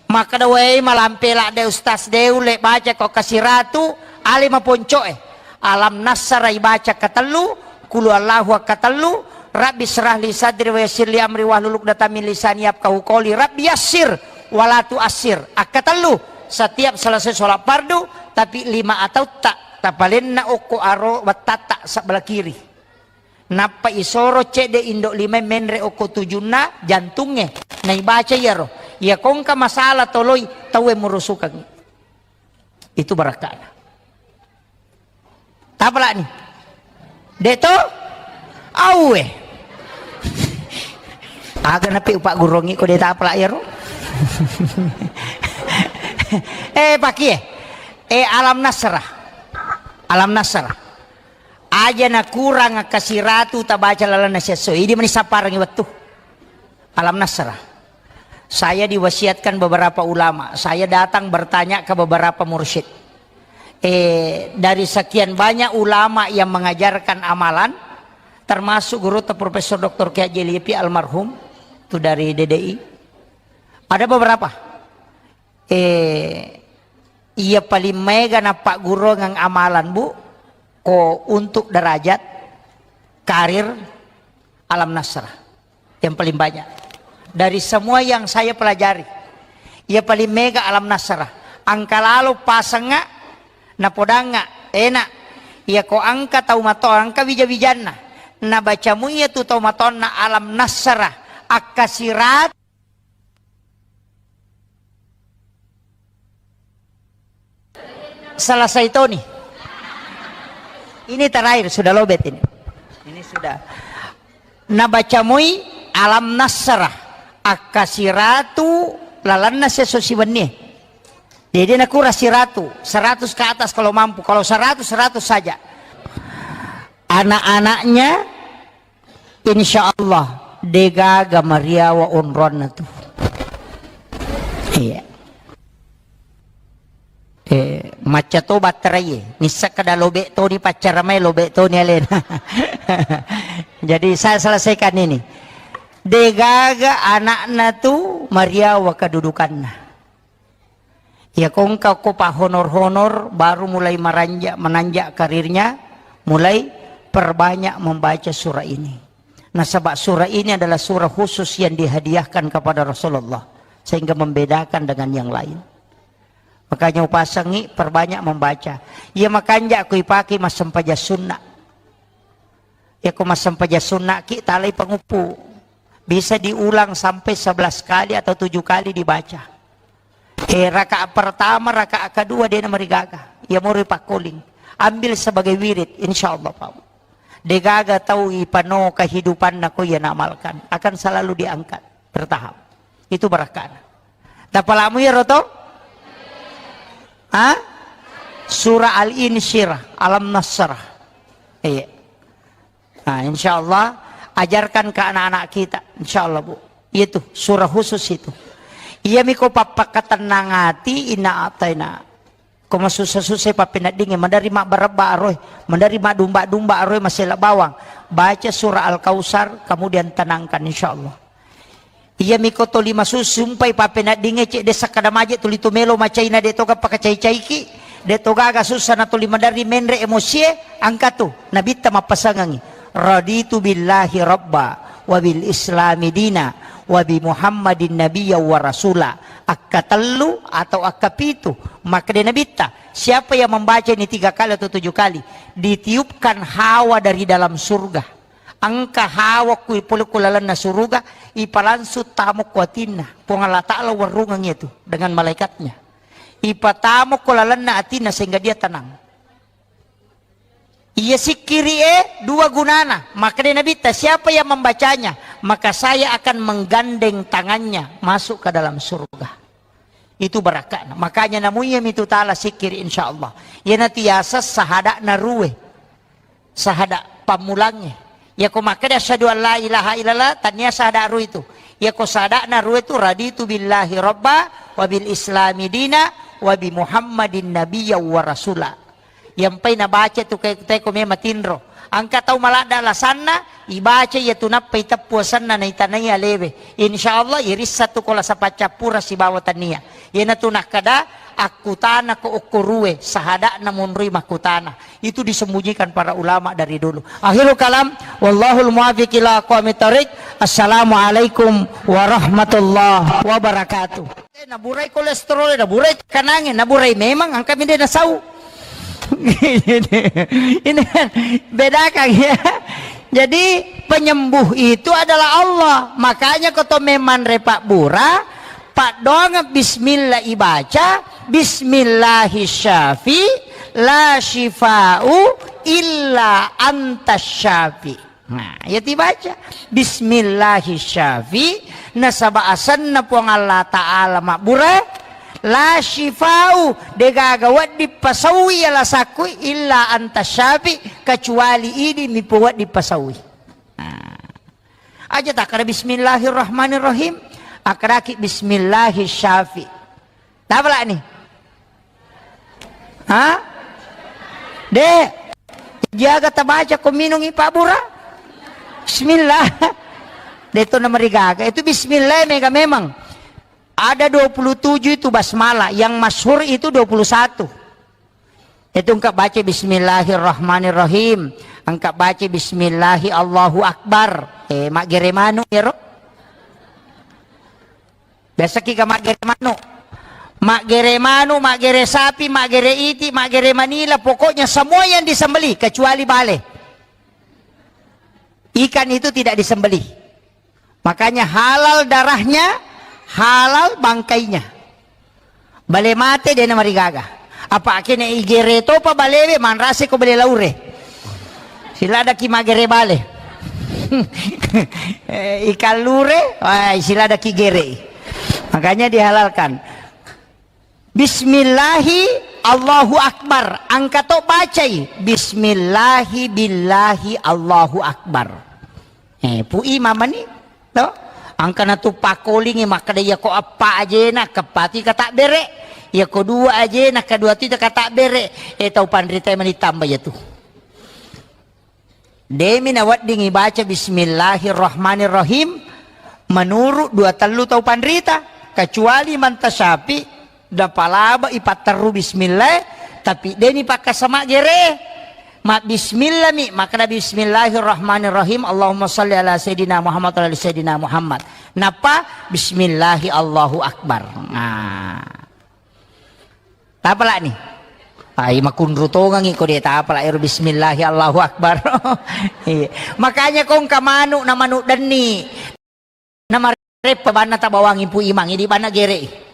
Makkeda, "Wei, malampe ladde Ustaz, de ulle baca ko kasiratu, ale maponcoe." Alam Nasra ibaca katellu, Qul Huwallahu akkatellu, Rabbi syrah li sadri wa yassir li amri wahlul uqdatam min lisani yafqahu qawli, Rabbi yassir wala tuassir akkatellu. Setiap selesai sholat fardu, tapi lima atautta tapalenna okko aro wettatta sebelah kiri. Nappa isoro cedde indo lima menre okko tujunna jantungnge, naibaca iyaro. Iya kongka masalah toloi tauwe murusukangngi. Itu barakana. Tapalani. De to? Auwe. Aga napi upak gurongi ko de tapala iyaro. Eh, pakie. Eh, Alam Nasrah. Alam Nasrah. Aja nakurang kasiratu tabaca lalenna siesso. Idi mani sapparengngi wettu. Alam Nasrah. Saya diwasiatkan beberapa ulama. Saya datang bertanya ke beberapa mursyid. Eh, dari sekian banyak ulama yang mengajarkan amalan, termasuk guru Profesor Doktor Kiai Haji Lipi almarhum, itu dari D D I. Ada beberapa. Eh, iya paling maega nappagguruang amalan, Bu, ko untuk derajat karir Alam Nasrah. Yang paling banyak. Dari semua yang saya pelajari, iya paling maega Alam Nasrah. Engka lalo pasengnga, napodangnga, enak. Iya ko engka tau mato, engka wija-wijanna. Nabacamu iya tu tau matonna Alam Nasrah. Akkasirat Selesai toni. Ini terakhir, sudah lobet ini. Ini sudah. Nabaca moi Alam Nasrah, akkasiratu lalanna seso siwenni. Jadi nakura siratu, seratus ke atas kalau mampu. Kalau seratus, seratus saja. Anak-anaknya Insya Allah, degaga mariawa onroanna tu. Iya. Eh, macca to batterai, nissa kada lobe toni paccara mai, lobe toni alena. Jadi saya selesaikan ini. Degaga anakna tu mariawa kedudukanna. Iya kongka ko pa honor-honor baru mulai meranja-, menanjak karirnya, mulai perbanyak membaca surah ini. Nasaba surah ini adalah surah khusus yang dihadiahkan kepada Rasulullah sehingga membedakan dengan yang lain. Makanya upasangi perbanyak membaca. Iya makanja ko ipake massempajang sunna. Iya ko massempajang sunna ki talai panguppu. Bisa diulang sampai sebelas kali atau tujuh kali dibaca. Eh, rakaat pertama, rakaat kedua, dena marigaga. Iya mori pakkoling. Ambil sebagai wirid, insya Allah, Pak. Degaga tau ipano kehidupanna ko iya naamalkan. Akan selalu diangkat. Bertahap. Itu barakana. Tapalamu ya roto? Ha? Surah Al-Insyirah, Alam Nasrah. Iya. Nah, insya Allah, ajarkan ke anak-anak kita, insya Allah, Bu. Itu surah khusus itu. Iya miko pappakatenang ati, inna ataina. Ko masussa-sussa pappeneddingi, mandari mabbarebba aroe, mandari madumba-dumba aroe, masela bawang. Baca surah Al-Kausar, kemudian tenangkan, insya Allah. Iyami ko toli masusumpai pappeneddingnge cedde sakkada maje tuli tu melo macaina de toga pakacai-caiki, de togaga sussa na toli maderri menre emosie, angka tu Nabitta mappasangengi, "Raditu billahi rabba, wa bil islami dina, wa bi Muhammadin nabiyya wa rasula." Akkatellu atau akkapitu, makkeda Nabitta, "Siapa yang membaca ini tiga kali atau tujuh kali, ditiupkan hawa dari dalam surga." Engka hawa ku pole ku lalenna suruga, ipalangsung tamo ku atinna. Puang Allah Ta'ala warungeng itu dengan malaikatnya. Ipatamo ku lalenna atinna sehingga dia tenang. Iya sikkiri e dua gunana. Makkeda Nabitta, "Siapa yang membacanya, maka saya akan menggandeng tangannya masuk ke dalam surga." Itu barakakna. Makanya namuiya mitu tala sikkiri, insya Allah. Iyana tiasa sahada'na rue. Sahada pammulangnge. Yako makkeda asyhadu an la ilaha illallah, tania sahada ru itu. Yako sahada'na ru itu, "Raditu billahi rabba, wa bil islami dina, wa bi Muhammadin nabiyya wa rasula." Yampai nabaca tu ke teko mema tinro. Angka tau maladda lasanna, ibaca iya tu nappai teppu asenna naitanai alewe. Insya Allah irissa tu kola sapaccappura sibawa tania. Iyana tu nakkada akkutana ko okko rue, sahada'na monroi makkutana. Itu disembunyikan para ulama dari dulu. Akhirul kalam, wallahul muwaffiq ila aqwamit thariq. Assalamualaikum warahmatullahi wabarakatuh. Eh, naburai kolesterol, naburai tekanangnge, naburai memang angka minde nasau. Ini kan bedakan ya. Jadi penyembuh itu adalah Allah. Makanya ko to memang repak bura, paddoang bismillah ibaca, "Bismillahi syafi, la syifa'u illa anta syafi." Nah, ya tibaca, "Bismillahi syafi," nasaba asenna Puang Allah Ta'ala mabbura, "La syifa'u," degaga wedding pasaui alasakku, "illa anta syafi," kecuali idi mi wedding pasaui. Nah. Aja takkada bismillahirrahmanirrahim, akkadaki bismillahi syafi. Tapalani? Ha? De, jaga tabaca ko minungi pabbura. Bismillah. De to namarigaga. Itu bismillah mega memang. Ada dua puluh tujuh itu basmalah, yang masyhur itu dua puluh satu. Itu engka baca bismillahirrahmanirrahim, engka baca bismillahi Allahu Akbar. Eh, maggere manu ya ro? Biasa ki ga maggere manu. Maggere manu, maggere sapi, maggere iti, maggere manila, pokoknya semua yang disembelih kecuali bale. Ikan itu tidak disembelih. Makanya halal darahnya, halal bangkainya. Bale mate de namarigaga. Apa kene igere topa balewe manrase ko bale laure. Siladaki magere bale. Eh, ikan lure, wah, siladaki gere. Makanya dihalalkan. Bismillahi Allahu Akbar. Engka to bacai, "Bismillahi billahi Allahu Akbar." Eh, pui mamani, to? Engka natu pakkolingi makkeda, "Iya ko eppa ajena, keppatu katabbere. Iya ko dua ajena, kedua tu katabbere." Eh, tau panrita mani tamba iya tu. Demi nawedding ibaca bismillahirrahmanirrahim menurut dua tellu tau panrita, kecuali Imam Tasyafi, napalaba ipatterru bismillah, tapi deni pakkasama gere. Ma bismillah mi, makkeda bismillahirrahmanirrahim, Allahumma salli ala sayyidina Muhammad wa ala ali sayyidina Muhammad. Nappa bismillahi Allahu akbar. Nah. Tapalani? Ai, makunru tongengi ko de tapala ero bismillahi Allahu akbar. Iya. Makanya ko engka manu na manu denni. Na mareppa banna tabawangi Pu Imang, idi banna gere.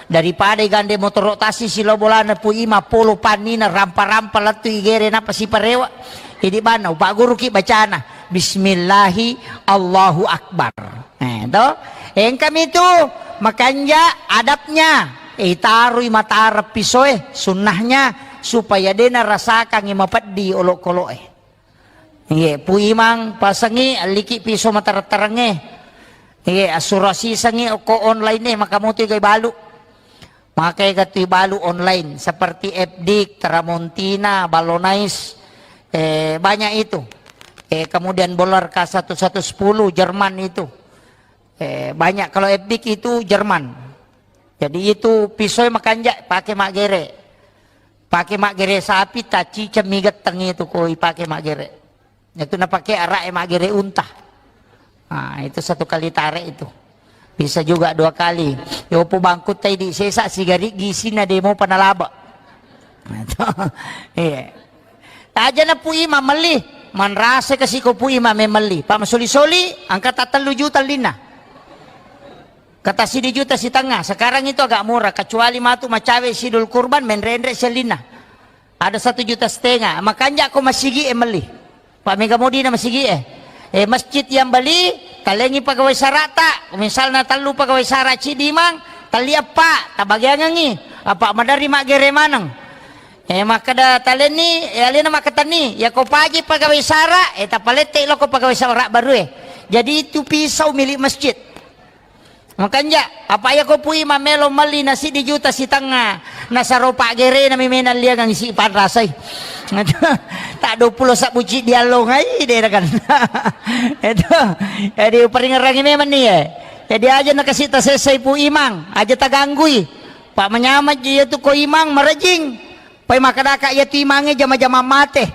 Daripada igande motoro tasi silo bolana Pu Imang polo pannina rampa-rampa lettu igere napa siparewa. Idi banna upagguruki bacana bismillahi Allahu akbar. Eh, to? Engkami tu makanja adabnya. Eh, itarui matara pisoe, sunnahnya, supaya dena rasakangi mapeddi olokoloe. Iye, Pu Imang pasengi alliki piso matara-tarangnge. Iye, assurasisengi okko online e, maka motu iga ibalu. Maka iga tu ibalu online, seperti Epdik, Tramontina, Ballonais, eh, banyak itu. Eh, kemudian Bolar K satu satu sepuluh, Jerman itu. Eh, banyak kalau ebbik itu Jerman. Jadi itu pisau makanja pakai maggere. Pakai maggere sapi, taciceng mi getteng itu ko ipakai maggere. Itu napakai arak e maggere unta. Nah, itu satu kali tarik itu. Bisa juga dua kali. Yopo bangkut tai di sesa sigari gisina demo panalaba. Iya. Aja na Pu Imang melli, manrasa kasi ko Pu Imang memelli. Pak masoli-soli, angka tattellu juta lina. Kata sidi juta sitengnga. Sekarang itu agak murah, kecuali matu macawe sidul kurban, menrenre selina. Ada satu juta setengah. Makanja ko masigi e melli. Pak mega modina masigi e. Eh, masjid yang beli, talengi pegawai sarata. Misalna tellu pegawai sara cidi mang, telli eppa, tabagiangengi. Apa madari maggere maneng. Eh, makkeda talenni, eh, alena makkatenni, ya ko paji pegawai sara, eh, tapalette loko pegawai sara baru e. Jadi itu pisau milik masjid. Makanja, apa iya ko Pu Imang melo melli na siddi juta sitengnga, nasaro paggerena mi menang liangang isi panrasai. Tak dua puluh sabbu cidi allongai de kan. Itu. Jadi peringerangi memang ni e. Jadi aja nakasi tasessai Pu Imang, aja taganggui. Pak manyameng ji iya tu ko Imang marejing. Pai makkedaka iya tu Imangnge jama-jama mate.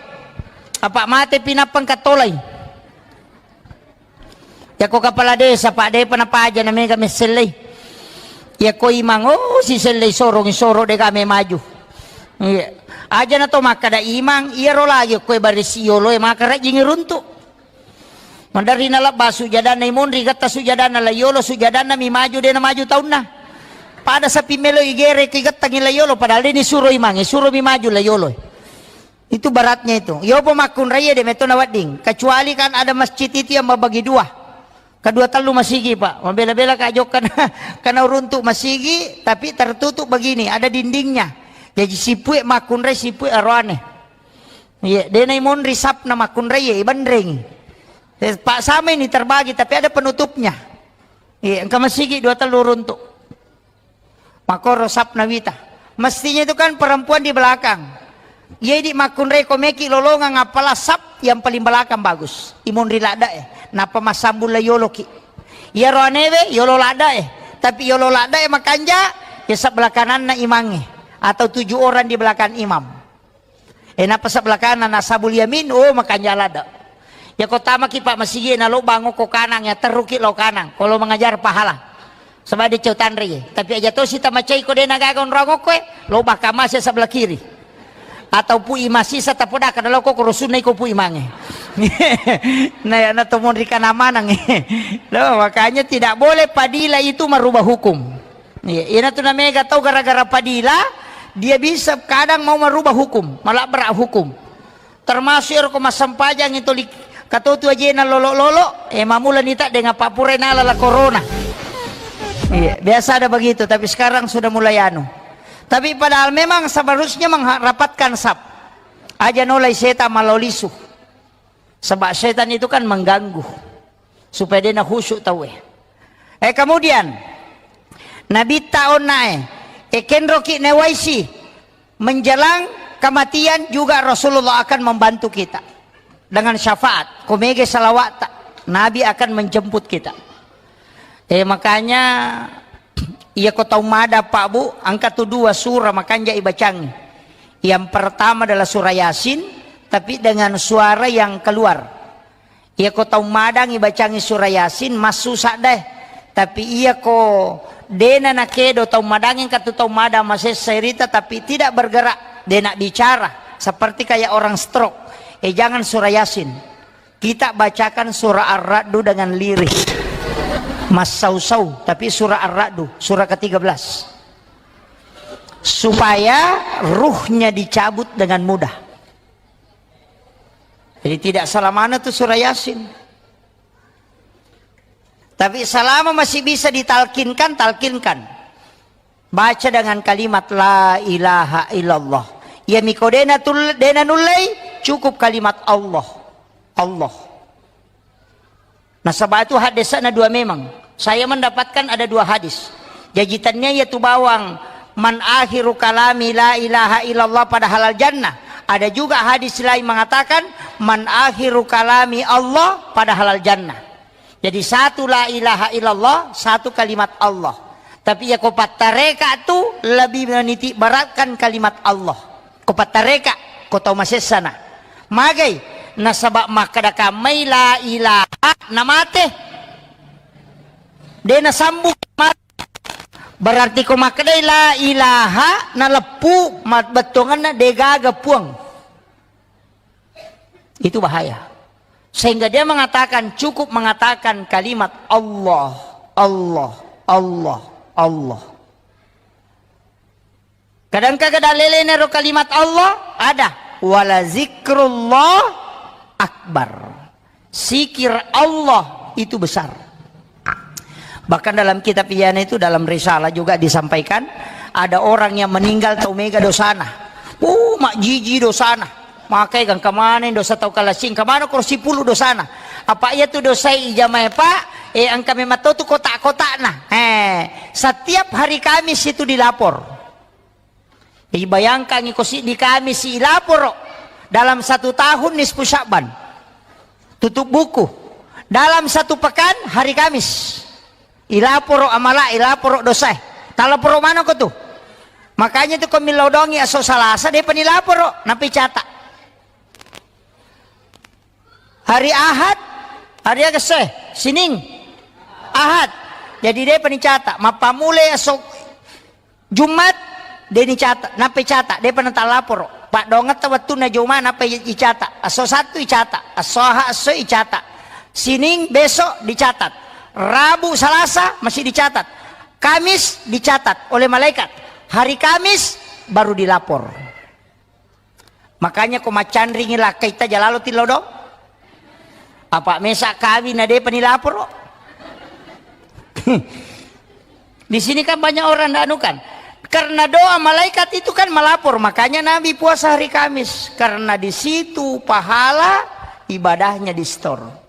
Apa mate pinappang katolai. Yako kepala desa, Pak, depa napaja na mega messellei. Yako Imang, oh, sisellei sorong, soro dega me maju. Iya. Aja na to makkada Imang, iyaro lagi koe barisi yolo e maka rajing runtu. Mandari na labba sujadanna imonri getta sujadanna la yolo sujadanna mi maju de na maju taunna. Pada sapi melo igere ki getta ngi la yolo padahal de ni suro Imang, suro mi maju la yolo. Itu beratnya itu. Yopo makkunraie de metto nawedding. Kecuali kan ada masjid itu yang membagi dua. Kedua tellu masigi, Pak. Mabela-bela ka jokka na, kana uruntuk masigi, tapi tertutup begini, ada dindingnya. Jadi sipue makkunrai sipue aroane. Iya, denai monri sapna makkunrai, iya, ibenreng. Eh, Pak sama ini terbagi, tapi ada penutupnya. Iya, engka masigi dua tellu uruntuk. Makkoro sapna wita. Mestinya itu kan perempuan di belakang. Iya idi makkunrai ko meki lolongang apala sap yang paling belakang bagus. Imonri ladda e. Napa massambung la yoloki. Iya roanewe yolo ladda e. Tapi yolo ladda e makanja ya sebelah kananna imangnge atau tujuh orang di belakang imam. Eh, napa sebelah kanan, Ashabul Yamin, oh, makanja ladda. Ya ko tamaki Pak masigi na lo bango ko kanang ya terruki lo kanang. Kalau mengajar pahala. Sebab dia cau tanre ye. Tapi aja to si tamacai ko dena gaga onrong ko e, lo bakama sia sebelah kiri. Atau Pu Imang sisa tapoda kada lo ko rusunna iko Pu Imangnge. Nah ya na to monri kana manang. Lo makanya tidak boleh padila itu merubah hukum. Iya, ina tu namega tau gara-gara padila, dia bisa kadang mau merubah hukum, malabrak hukum. Termasuk ero ko massempajang itu li-, katotu ajena lolo-lolo, eh mamula nita dengan papure nala la corona. Iya, biasa ada begitu, tapi sekarang sudah mulai anu. Tapi padahal memang seharusnya mengharapatkan sap. Aja nolai setan malolisu. Sebab setan itu kan mengganggu. Supaya dia na khusyuk tau e. Eh, kemudian, Nabi ta onna e, eh, kenroki newaisi, menjelang kematian juga Rasulullah akan membantu kita. Dengan syafaat, komege salawat, Nabi akan menjemput kita. Eh, makanya, iya ko tau mada Pak Bu, angka tu dua surah makanja ibacangi. Yang pertama adalah surah Yasin, tapi dengan suara yang keluar. Iya ko tau madangi bacangi surah Yasin, massusa deh. Tapi iya ko dena nakedo tau madangi angka tu tau madang masessa rita, tapi tidak bergerak, dena bicara, seperti kayak orang stroke. Eh, jangan surah Yasin. Kita bacakan surah Ar-Ra'du dengan lirih. Massau-sau, tapi surah Ar-Ra'du, surah ketiga belas. Supaya ruhnya dicabut dengan mudah. Jadi tidak salah mana tuh surah Yasin. Tapi selama masih bisa ditalkinkan, talkinkan. Baca dengan kalimat la ilaha illallah. Iya miko dena tul-, dena nullei, cukup kalimat Allah. Allah. Nasaba itu hadisna dua memang. Saya mendapatkan ada dua hadis. Jaji tania iya tu bawang man akhiru kalami la ilaha illallah pada halal jannah. Ada juga hadis lain mengatakan man akhiru kalami Allah pada halal jannah. Jadi satu la ilaha illallah, satu kalimat Allah. Tapi ya ko pattareka tu lebih meniti beratkan kalimat Allah. Ko pattareka, ko tau masessana. Magai, nasaba makkeda kammai la ilaha namate. De nasambung mate. Berarti ko makkedai la ilaha naleppu, ma-, bettuanganna degaga puang. Itu bahaya. Sehingga dia mengatakan, cukup mengatakan kalimat Allah, Allah, Allah, Allah. Kadang kagak dalelena ro kalimat Allah, ada. Wala zikrullah akbar. Zikir Allah itu besar. Bahkan dalam kitab Ihya'na itu, dalam risalah juga disampaikan, ada orang yang meninggal tau mega dosana. Oh, majjiji dosana. Makai gangka maneng dosa tau kalasing, kamana koro sipulu dosana. Apa iya tu dosa ijamai, Pak? Eh, engka memang tau tu kotak-kotakna. Eh, setiap hari Kamis itu dilapor. Jadi bayangkangi ko siddi Kamis ilaporo dalam satu tahun nisfu Sya'ban. Tutup buku. Dalam satu pekan hari Kamis. Ilaporo amala, ilaporo dosae. Talaporo manoko tu. Makanya tu ko millau dongi aso Salasa depa nilaporo, napi cata. Hari Ahad, hari aga essoe? Sining, Ahad. Jadi depa nicata. Mappamulai esso Jumat, de nicata, nappa icata, depa natalaporo. Paddongetta wettunna Juma, nappa i-, icata. Esso Sattu icata, esso Ahad esso icata. Sining besok dicatat. Rabu, Salasa masih dicatat. Kamis dicatat oleh malaikat. Hari Kamis baru dilapor. Makanya ko maccanringi lakkaita jalalo tillo do. Apa mesa kawin na depa nilaporo. Di sini kan banyak orang ndak anu kan. Karena doa malaikat itu kan melapor, makanya Nabi puasa hari Kamis. Karena di situ pahala ibadahnya di-store.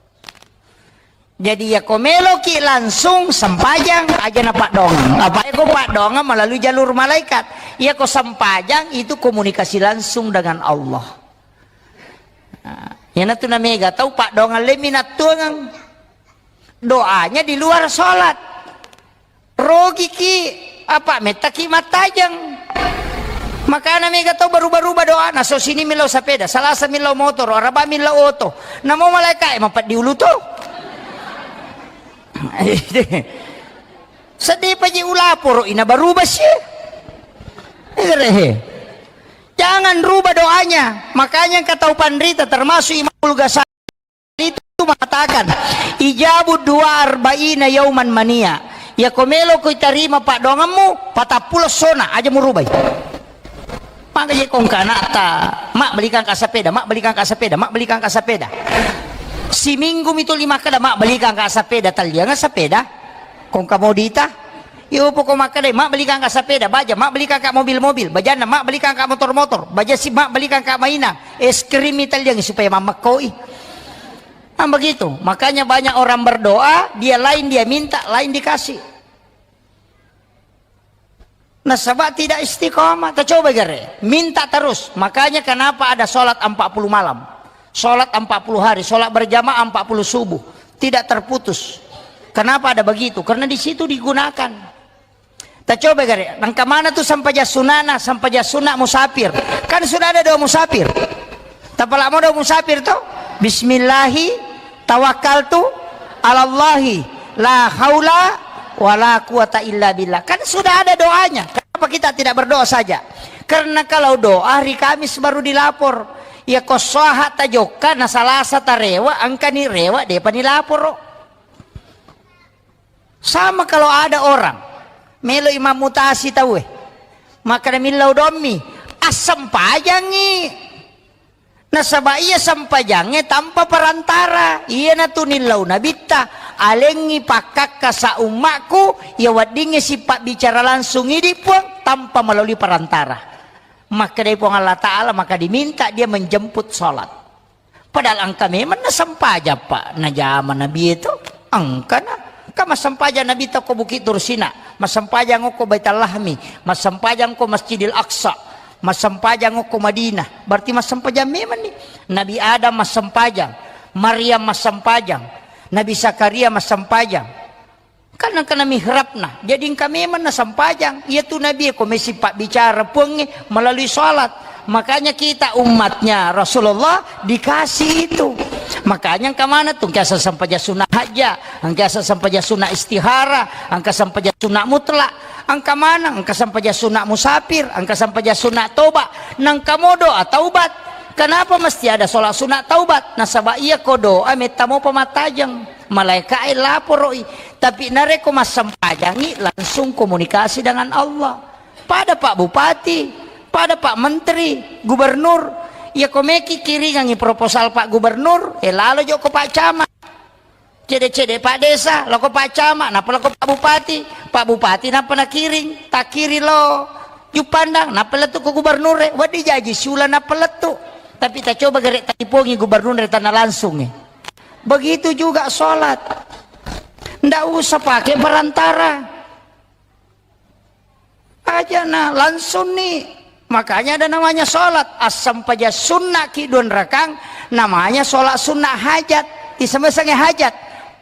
Jadi, ya ko meloki langsung sempajang, aja na paddongeng. Apa ko paddongeng melalui jalur malaikat. Ya ko sempajang itu komunikasi langsung dengan Allah. Nah, iyanatu na mega tau paddongeng lemmi nattuangeng. Doanya di luar sholat. Rogiki, apa, mettaki mattajeng. Makana mega tau baruba-ruba doana, so sini millau sapeda, Salasa millau motoro, Araba millau oto. Namo malaikae mapeddi ulu to. Seddi paji ulaporo ina baruba sie. Egerehe. Jangan rubah doanya. Makanya engka tau panrita termasuk Imamul Ghazali itu mengatakan, "Ijabu dua arba'ina yauman mania." Ya ko melo ko itarima paddoangemmu, patappulo sona aja murubai. Maka je kongka anakta, "Mak, belikan ka sepeda, Mak, belikan ka sepeda, Mak, belikan ka sepeda." Siminggu mi tuli makkeda, "Mak, belikan ka sepeda." Tallianga sepeda. Kongka modita. Iyo poko makkeda, "Mak, belikan ka sepeda." Baja, "Mak, belikan ka mobil-mobil." Bajanna, "Mak, belikan ka motor-motor." Baja si, "Mak, belikan ka mainan." Es krim mi talliangi supaya mammekkoi. Kan begitu. Makanya banyak orang berdoa, dia lain dia minta, lain dikasih. Nasaba tidak istiqomah. Tacoba gare. Minta terus. Makanya kenapa ada sholat empat puluh malam. Sholat empat puluh hari. Sholat berjamaah empat puluh subuh. Tidak terputus. Kenapa ada begitu? Karena di situ digunakan. Tacoba gare. Nangka mana tu sampajang sunana, sampajang sunat musafir. Kan sudah ada doa musafir. Tapalamo doa musafir to? Bismillahi tawakkaltu alallahi la haula wala quwata illa billah. Kan sudah ada doanya. Kenapa kita tidak berdoa saja? Karena kalau doa hari Kamis baru dilapor. Ya ko soha tajokka na Salasa tarewa, engkani rewa, depa nilaporo. Sama kalau ada orang melo imam mutasi tauwe. Maka millau dommi, assempajangi. Nasaba iya sempajangnge tanpa perantara. Iyanatu nillau nabitta, "Alengngi pakkakka sa ummakku, iya weddingnge sipabbicara langsung idi Puang tanpa melalui perantara." Makkedai Puang Allah Ta'ala, maka diminta dia menjemput salat. Padahal engka memang nasempajang, Pak, najama Nabi itu. Engkana. Engka massempajang Nabi to ko Bukit Tursina, massempajang ko Baitul Lahmi, massempajang ko Masjidil Aqsa, massempajang ko Madinah. Berarti massempajang memang nih. Nabi Adam massempajang, Maryam massempajang, Nabi Zakaria massempajang. Kan engkana mihrabna. Jadi engka memang nasempajang. Iya tu Nabi ko mesi pabbicara Puangnge melalui salat. Makanya kita umatnya Rasulullah dikasih itu. Makanya engka mana tu, engka sempajang sunnah hajat, engka sempajang sunnah istihara, engka sempajang sunnah mutlak, engka mana, engka sempajang sunnah musafir, engka sempajang sunnah toba, nangka mo doa taubat. Kenapa mesti ada sholat sunnah taubat? Nasaba iya ko doa metta mo pamattajeng. Malaikae laporo'i, tapi narekko massempajangi langsung komunikasi dengan Allah. Pada Pak Bupati, pada Pak Menteri, Gubernur, iya ko meki kiringangi proposal Pak Gubernur, eh lalo joko Pak Camat. Cede-cede Pak Desa, loko Pak Camat, nappa loko Pak Bupati. Pak Bupati nappa nakiring, takiring lo Juppandang, nappa lettu ko Gubernur, eh, wedding jaji siula nappa lettu. Tapi tacoba gere talipongi Gubernur tanah langsung, eh. Begitu juga sholat. Ndak usah pakai perantara. Aja na langsung ni. Makanya ada namanya sholat. Asam paja sunnah ki dua rakang, namanya sholat sunnah hajat. Isemesange hajat.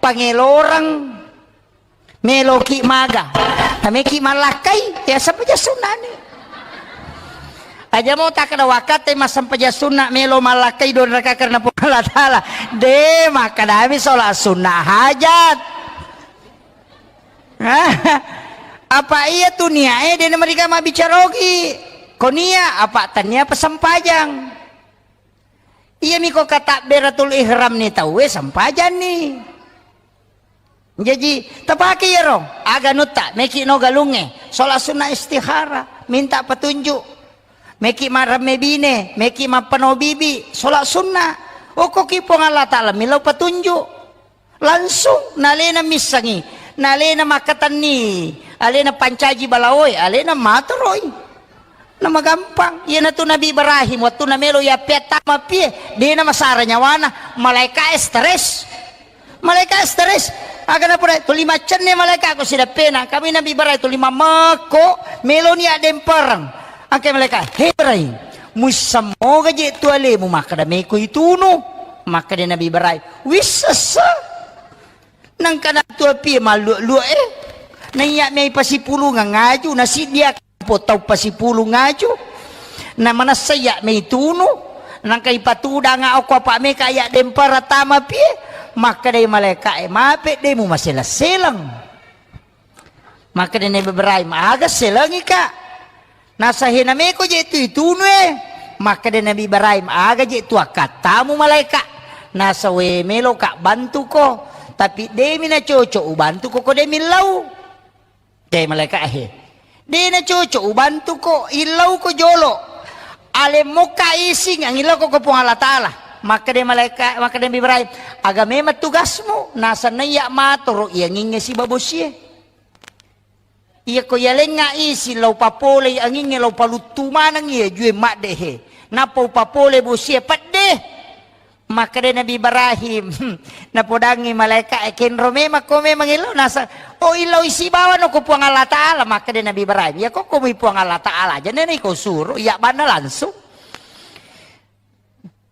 Pangeloreng. Meloki maga. Nameki malakkai, ya asam paja sunnah ni. Aja mau tak ada wakate masam paja sunnah melo malakkai dua rakang karena Puang Allah Ta'ala. De, makkadami sholat sunnah hajat. Apa iya tu niae de namariga mabbicara ogi. Ko nia apa tania pasempajang. Iya miko katabberatul ihram ni tauwe sempajanni. Jaji tapake iyaro aga nutta meki no galungnge, sholat sunnah istihara, minta petunjuk. Meki maremme bine, meki mappano bibi, sholat sunnah. Okkoki Puang Allah Ta'ala millau petunjuk. Langsung nalena missangi, nalena makkatenni, alena pancaji balaoe, alena matoroi. Namagampang. Iyanatu Nabi Ibrahim, wettunna melo yappeattama pie, dena masara nyawana, malaika stres. Malaika stres. Aga napoda, tuli maccenne malaika ko sidappena. Kami Nabi Ibrahim tuli mamekko, meloni addempereng. Angke malaika, "He Ibrahim, muissammoga je tu alemu makkada meko itunu?" Makkada Nabi Ibrahim, "Wissessa." Nangka natu apie malluak-luak e. Naiya mei pasipulungang aju, nasiddia po tau pasipulung aju. Na manessa iya mei tunu. Nangka ipatudanga okko apa meka iya dempara tama pie. Makkadai malaika e, "Mape de mumaseleng-seleng." Makkada Nabi Ibrahim, "Aga selengi ka?" Nasa, "He nameko je tu itunu e." Makkada Nabi Ibrahim, "Aga je tu akkattamu malaika?" Nasa, "We meloka bantuko, tapi demi nacoco ubantuko ko de millau." De malaika he. De nacoco ubantuko, illauko jolo. Alemmokka ising angillauko ko Puang Allah Ta'ala. Makkada malaika, makkada Nabi Ibrahim, "Aga memang tugasmu?" Nasa, "Naiya matoro iyangingnge sibawa bosie." Iyako yalengnga isi lao papolei angingnge lao paluttu maneng iya jue maddehe. Nappa upapole bosie pedde. Makkeda Nabi Ibrahim, napodangngi malaika e, "Kenro memang ko memang illau nasa, oh illau isi bawano ko Puang Allah Ta'ala." Makkeda Nabi Ibrahim, "Iya ko ko mui Puang Allah Ta'ala aja nene ko suro, iya banna langsung."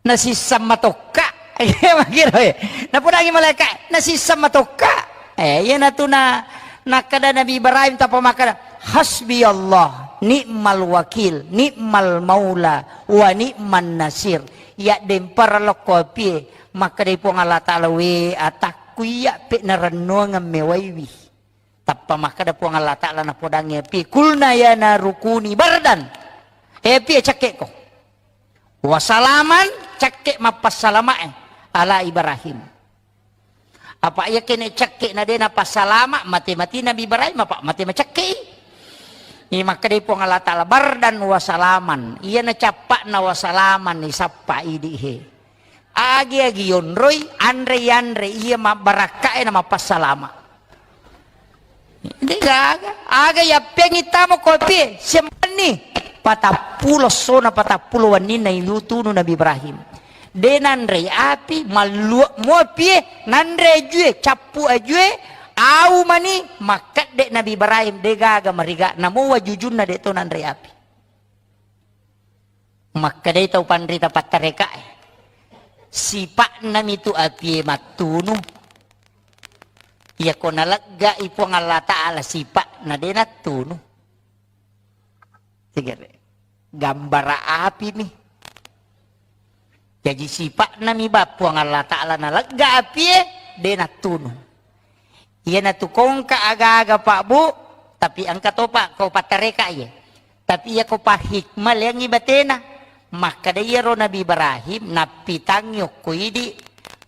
Nasisseng matokka. Iya, makkiro, eh. Napodangi malaika, nasisseng matokka. Eh, iyanatu na, nakkeda Nabi Ibrahim tappa makkeda, "Hasbi Allah, ni'mal wakil, ni'mal maula, wa ni'man nasir." Iya dempara lokko apie, makkedai Puang Allah Ta'ala, "We atakku, iya pe narennuangeng mewaiwi." Tappa makkeda Puang Allah Ta'ala napodangngi api, "Kulna ya naru kuni bardan." Eh, api, cakkeko. "Wa salaman," cakke mappassalamae, "ala Ibrahim." Apa iya kene cakke na de napassalama, mate-mati Nabi Ibrahim, apa mate macakke. Ini makkeda Puang Allah Ta'ala, "Bardan wa salaman." Iya na cappakna wa salaman ni sappa idi he. Agi-agi yonroi, anre-yanre, iya mabbarakkae na mappassalama. De gaga, aga yappeangi tama ko apie, siampanni. Patappulo essona, patappulo wenninna itunu Nabi Ibrahim. De nanrei api, malluak mo apie, nanre ajue, cappu ajue, au mani, makkedde Nabi Ibrahim, de gaga mariga, namo wajujunna de to nanrei api. Makkedai tau panrita pattarekae, "Sipa'nami tu apie mattunu, Iyako naleggai Puang Allah Ta'ala sipa'na, de nattunu. Segere. Gambara api mi. Jaji sipa'na mi ba Puang Allah Ta'ala nalegga apie, de nattunu. Iyanatu kongka aga-aga, Pak, Bu, tapi engka topa ko pattareka iye. Tapi iyako pahikmah leangngi batena. Makkada iyaro Nabi Ibrahim nappitangngi okko idi,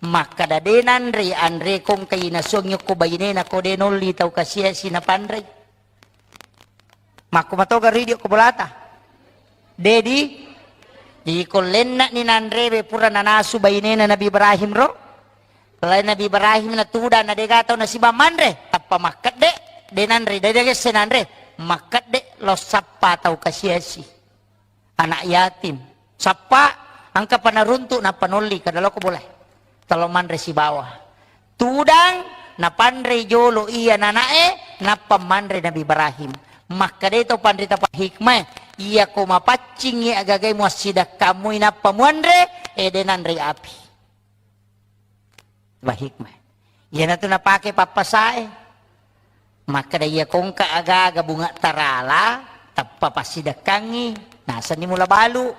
makkada de nanre anre kongka inasuangngi okko bainena ko de nolli tau kasiasi napanrei. Makko matoga ridio ko bolata. Dedi, iko lenna'ni nanrewe pura nanasu bainena Nabi Ibrahim ro. Lai Nabi Ibrahim na tudang na dega tau nasiba manre, tappa makkedde, de nanre, de degesse nanre, makkedde lo sappa tau kasiasi. Anak yatim. Sappa, engka panaruntuk nappa nolli, kada loko boleh. Talo manre sibawa. Tudang, napanre jolo iya nanae, nappa manre Nabi Ibrahim. Makkadai to panrita pahikmah, iya ko mapaccingi agagai muassidakkamu inappa muanre, ede nanre api. Bahikmah. Iyanatu napake pappasae. Makkeda iya kongka aga-aga bunga tarala, tappa passidekkangngi, nasenni mula balu.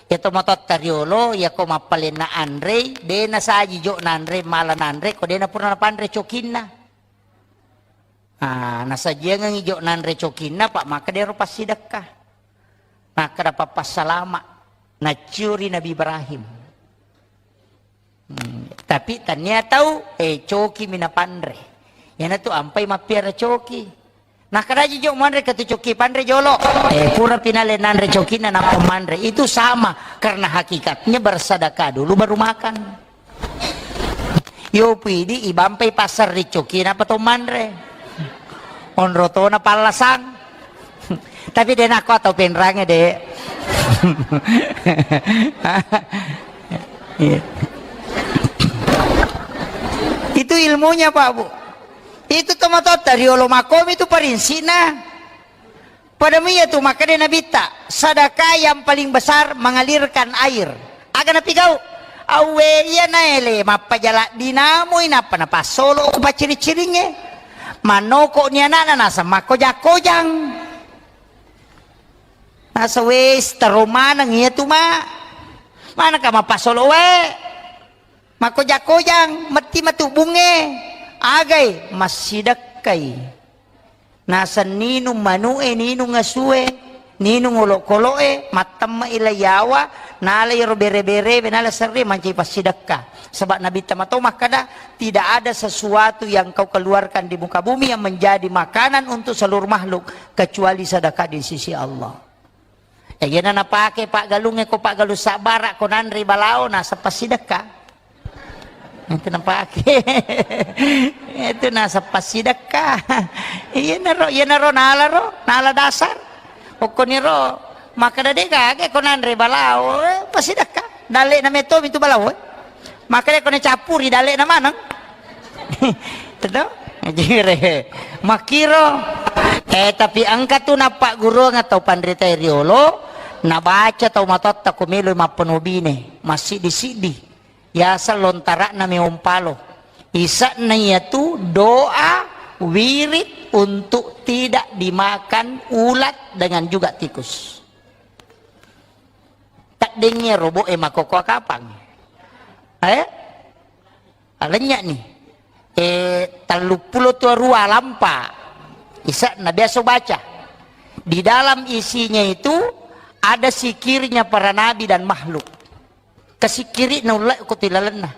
Iya to matotta riolo, iya ko mappalenna anrei, de nasaji jo nanre, mala nanre, ko de napura napanre cokinna. Ah, nasajiangengngi jo nanre cokinna, pak makkeda ero passidekka. Makkeda pappassalama, nacciuri Nabi Ibrahim. Hmm, tapi tania tau, eh, coki mi napanre. Iyanatu ampai mappiara coki. Nakkadaji jo muanre katu coki panre jolo. Eh, pura pinale nanre cokinna nappa manre. Itu sama, karena hakikatnya bersedekah dulu baru makan. Yo pidi ibampai pasar ri coki napa to manre. Onro tona pallasang. Tapi de nakko atau penrange de. Iya. Itu ilmunya, Pak, Bu. Itu tomatotta riolo makomi itu parinsina. Pada iya tu makkeda Nabitta, sedekah yang paling besar mengalirkan air. Aga napigau? Awwe iya naele mappajala dinamui nappa napassolo ku pacciri-ciringnge. Mannoko ni anakna naseng makkojang-kojang. Nasa wes taro maneng iya tu ma. Manaka mappasolo wae. Makkoja-kojang, metti matu bunge. Agai, massidekkai. Naseng ninung manu'e, ninung asue, ninung olokolo'e, mattemme'i lai yawa, nala iyaro bere-berewe, nala serre mancaji passidekka. Sebab Nabitta mato makkada, tidak ada sesuatu yang kau keluarkan di muka bumi yang menjadi makanan untuk seluruh makhluk kecuali sedekah di sisi Allah. Eh, iyana napake paggalungnge ko paggalung sabbara ko nanre balao naseng passidekka. Itu napake. Itu naseng passidekka. Iyanaro, iyanaro nala ro, nala dasar. Okkoniro makkeda de gaga ko nanre balao, eh, passidekka. Dalle'na metto mi tu balao, eh. Makkeda ko nacappuri dalle'na maneng. Teto? Jire. Makkiro. Eh, tapi engka tu nappagguruang tau panrita riolo, nabaca tau matotta ko melo mappenobine, massiddi-siddi. Yaseng lontara'na meompalo. Ise'na iyatu doa wirid untuk tidak dimakan ulat dengan juga tikus. Taddengnge robo'e makkokkoe kapang. Eh? Alennya'ni. Eh, telluppulo tuarua lampa. Ise'na biasa baca. Di dalam isinya itu ada sikirnya para nabi dan makhluk. Kesikiri'na ulle ko tilalenna.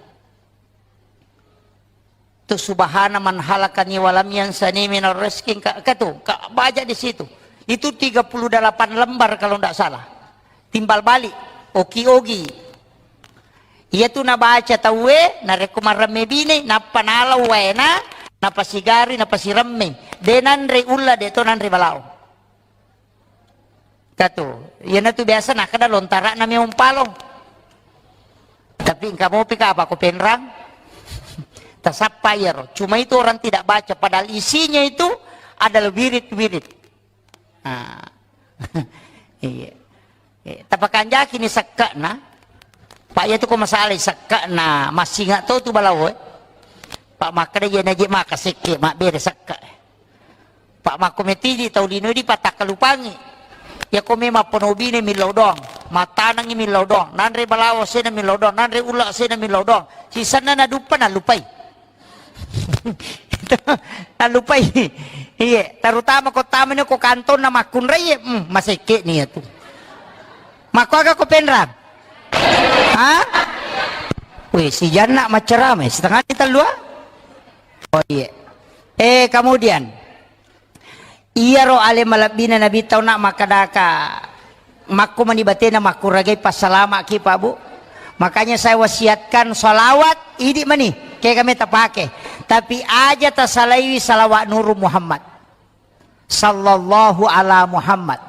Tu subhana man halakani walam yansani minar rizki, ka, ka tu, ka baca di situ. Itu tiga puluh delapan lembar kalau ndak salah. Timbal balik, oki-ogi. Iya tu nabaca tauwe, narekko maremme bine, nappa nalau waena, napasigarui, napasiremme. De nanre ulla, de to nanre balao. Katu, iyanatu biasa nakkeda lontara'na meompalo. Tapi engka mopi ka apa ko penrang? Tasappa iyaro. Cuma itu orang tidak baca, padahal isinya itu adalah wirid-wirid. Ah. Iya. Eh, tapakanjaki ni sekke'na. Pak, iya tu ko masalah sekke'na, massinga to tu balao, eh. Pa' makkeda je naje maka sekke, mabbere sekka. Pa' makko metiji tau lino di patakkalupangi. Yako memang ponobine millau doang, mattanengi millau doang, nanre balawo sena millau doang, nanre ulla sena millau doang. Sisenna naduppa nalupai. Nalupai. Iye, terutama ko tamani ko kantonna makkunrai, hmm, masekke ni tu. Makko aga ko penrang? Ha? Weh, sijanna maccarama, setengah ni tellua? Oh, iya. Eh, kemudian, iyaro ale malebbina Nabi tau nak makkadaka, makko mani batena makkuragai passalama ki, Pak Bu. Makanya saya wasiatkan salawat, idi mani, kayak kami tapake. Tapi aja tasalaiwi salawat Nuru Muhammad sallallahu ala Muhammad.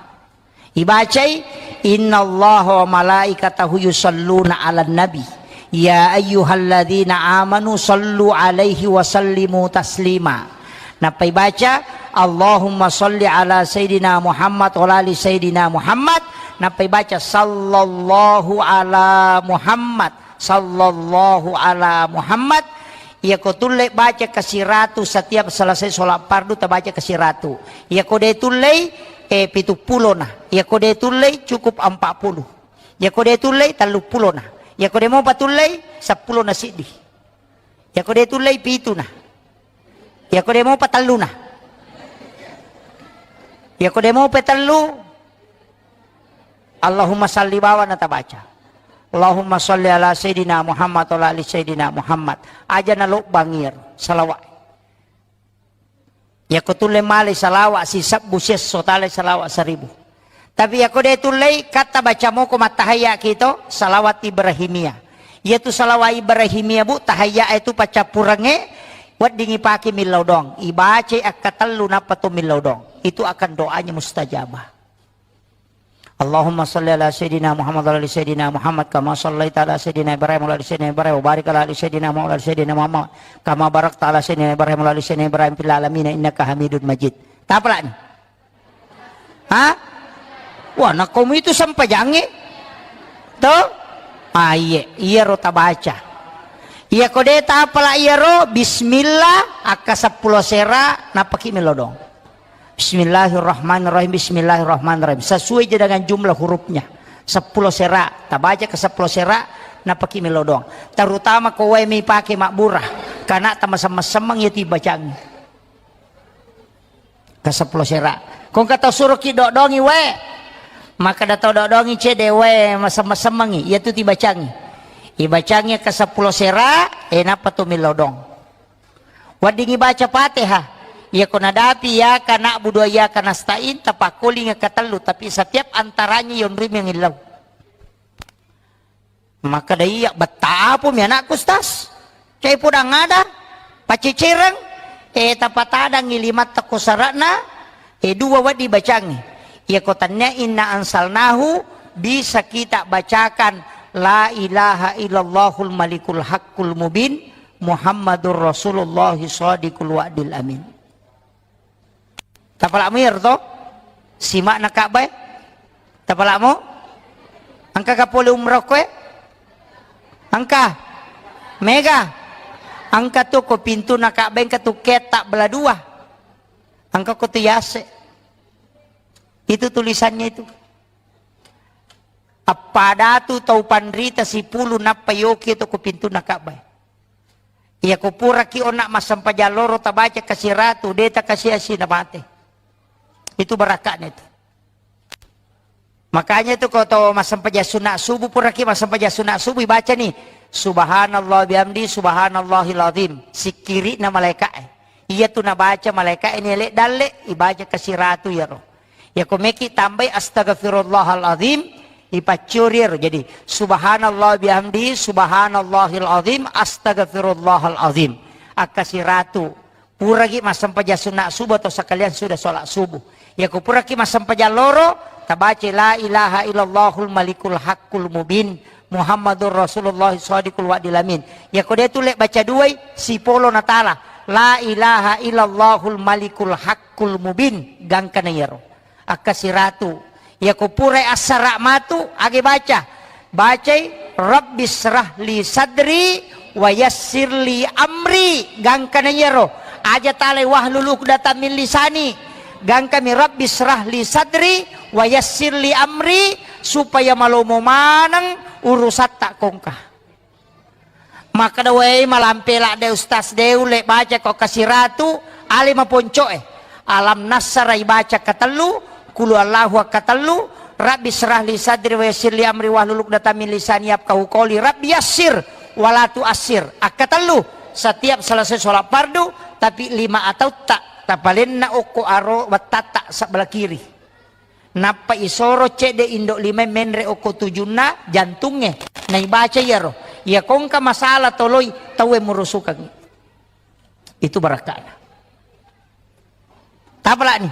Ibacai, "Innallaha wa malaikatahu yusalluna 'alan nabi, ya ayyuhalladzina amanu sallu 'alaihi wa sallimu taslima." Nappa ibaca, "Allahumma salli ala sayyidina Muhammad wa ala ali sayyidina Muhammad." Nappa ibaca, "Sallallahu ala Muhammad, sallallahu ala Muhammad." Iyako tulle baca kasiratu setiap selesai sholat fardu, tabaca kasiratu. Iyako de tullei, eh, pitu pulona. Iyako de tullei, cukup empat puluh. Iyako de tullei, tellu pulona. Iyako de mopa tullei, seppulo na siddi. Iyako de tullei, pituna. Iyako de mopa telluna. Iyako de mopa tellu, Allahumma salli bawana tabaca. Allahumma salli ala sayyidina Muhammad wa ala ali sayyidina Muhammad. Aja nalobbang iyaro salawat. Iyako tulle male salawat sisebbu siesso, tale salawat seribu. Tapi iyako de tullei, katta baca moko mattahayya kito, salawat Ibrahimiyah. Iyatu salawat Ibrahimiyah, Bu, tahayya itu paccappurengnge, weddingi pake millau doang. Ibacai akkatellu nappa to millau doang. Itu akan doanya mustajabah. Allahumma salli ala sayyidina Muhammad wa ala ali sayyidina Muhammad kama sallaita ala sayyidina Ibrahim wa ala ali sayyidina Ibrahim wa barik ala ali sayyidina Muhammad wa ala ali sayyidina Muhammad kama barakta ala sayyidina Ibrahim wa ala ali sayyidina Ibrahim fil alamin innaka Hamidun Majid. Tapalani. Ha? Wah, nakkomu itu sempajangnge. To? Ah, iye, iyaro tabaca. Iyako de tapala iyaro, bismillah, akka seppulo sera, nappaki melodong. Bismillahirrahmanirrahim, bismillahirrahmanirrahim. Sesuai je dengan jumlah hurufnya. Seppulo sera, tabaca ke seppulo sera, nappaki melodong. Terutama ko wae mi pake mabbura, kana tamasemmeng-semmeng ya tibacangi. Ke seppulo sera. Ko engka tau suroki dodongi wae. Maka da tau dodongi cede wae masemmeng-semmengi. Iya tu tibacangi. Ibacangi ke seppulo sera, eh, nappa tu milodong. Weddingi baca Fatihah. Iya ko nadapi iyyaka na'budu wa iyyaka nasta'in, tapakkolinga ketellu, tapi setiap antaranya yonrui mengillau. Makkeda, "Iya, betta apomi anakku, Ustaz? Cai podang ada, pacecereng, eh, tapatadangi limatta ko sara'na, eh, dua wedding bacangi." Iya ko tannia inna ansalnahu, bisa kita bacakan la ilaha illallahul malikul haqqul mubin, Muhammadur Rasulullah shadiqul wa'dil amin. Tapala'mu iyaro to? Sima'na Ka'bah e? Tapala'mu? Engka ga pole umrah ko e? Engka? Mega? Engka tu ko pintuna Ka'bah, engka tu ketta bela dua. Engka ko tu yase. Itu tulisannya itu. Appadatu tau panrita sipulu nappa yoki to ko pintuna Ka'bah e. Iya ko puraki onna massempajang loro tabaca kasiratu, de takasiasi na mate. Itu barakakna itu. Makanya itu ko to massempajang sunat subuh, puraki massempajang sunat subuh, ibaca ni, "Subhanallah bihamdi, subhanallahil azim." Sikkiri'na malaika'e. Iya tu nabaca malaika'e ni ele dalle, ibaca kasiratu iyaro. Yako meki tambai astaghfirullahal azim, ipaccuri ero. Jadi, subhanallah bihamdi, subhanallahil azim, astaghfirullahal azim. Akka siratu. Puraki massempajang sunat subuh atau sekalian sudah sholat subuh. Yako puraki massempajang loro, tabaca la ilaha illallahul malikul haqqul mubin, Muhammadur Rasulullah shadiqul wa'dil amin. Yako de tulle baca duai, sipolo natala. La ilaha illallahul malikul haqqul mubin. Gangkana iyaro. Akka siratu. Yako purai assara matu, age baca. Bacai, "Rabbisyrah li sadri wa yassir li amri, gangkana iyaro. Aja talai wahlul uqdatam min lisani, gangkami rabbi syrah li sadri wa yassir li amri, supaya malomo maneng urusatta kongka. Makkeda, "Wei, malampe ladde Ustaz, de ulle baca ko kasiratu, ale maponcoe." Alam Nasara ibaca katellu, Qul Huwallahu katellu, Rabbi syrah li sadri wa yassir li amri wahlul uqdatam min lisani yafqahu qawli, Rabbi yassir wa la tuassir. Akkatellu, setiap selesai sholat fardu, tapi lima atautta tapalenna okko aro wettatta sebelah kiri. Nappa isoro cedde indo lima menre okko tujunna jantungnge. Naibaca iyaro. Iya kongka masalah toloi tauwe murusukangngi. Itu barakkana. Tapalani.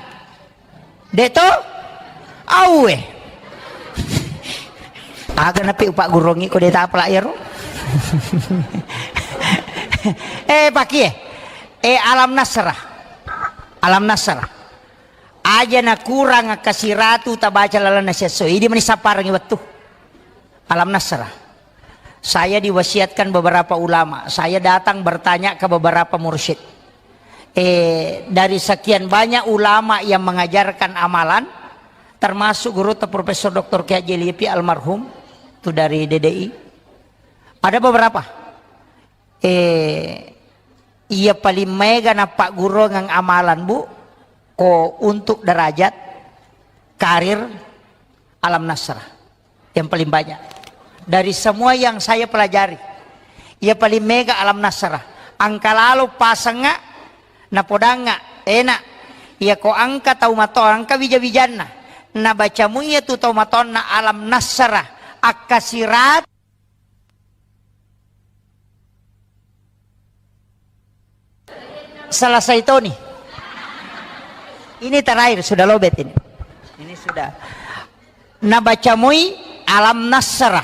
De to? Auwe. Aga napi upak gurongi ko de tapala iyaro. Eh, pakie. Eh, Alam Nasrah. Alam Nasrah. Aja nakurang kasiratu tabaca lalenna siesso. Idi mani sapparengngi wettu. Alam Nasrah. Saya diwasiatkan beberapa ulama. Saya datang bertanya ke beberapa mursyid. Eh, dari sekian banyak ulama yang mengajarkan amalan, termasuk guru Profesor Doktor Kiai Haji Lipi almarhum, itu dari D D I. Ada beberapa. Eh, iya paling mega nappagguruang amalan, Bu, ko untuk derajat karir Alam Nasrah. Yang paling banyak. Dari semua yang saya pelajari, iya paling mega Alam Nasrah. Engka lalo pasengnga, napodangnga, enak. Iya ko engka tau mato, engka wija-wijanna. Nabacamu iya tu tau matonna Alam Nasrah. Akkasirat Selesai toni. Ini terakhir, sudah lobet ini. Ini sudah. Nabacamui Alam Nasrah,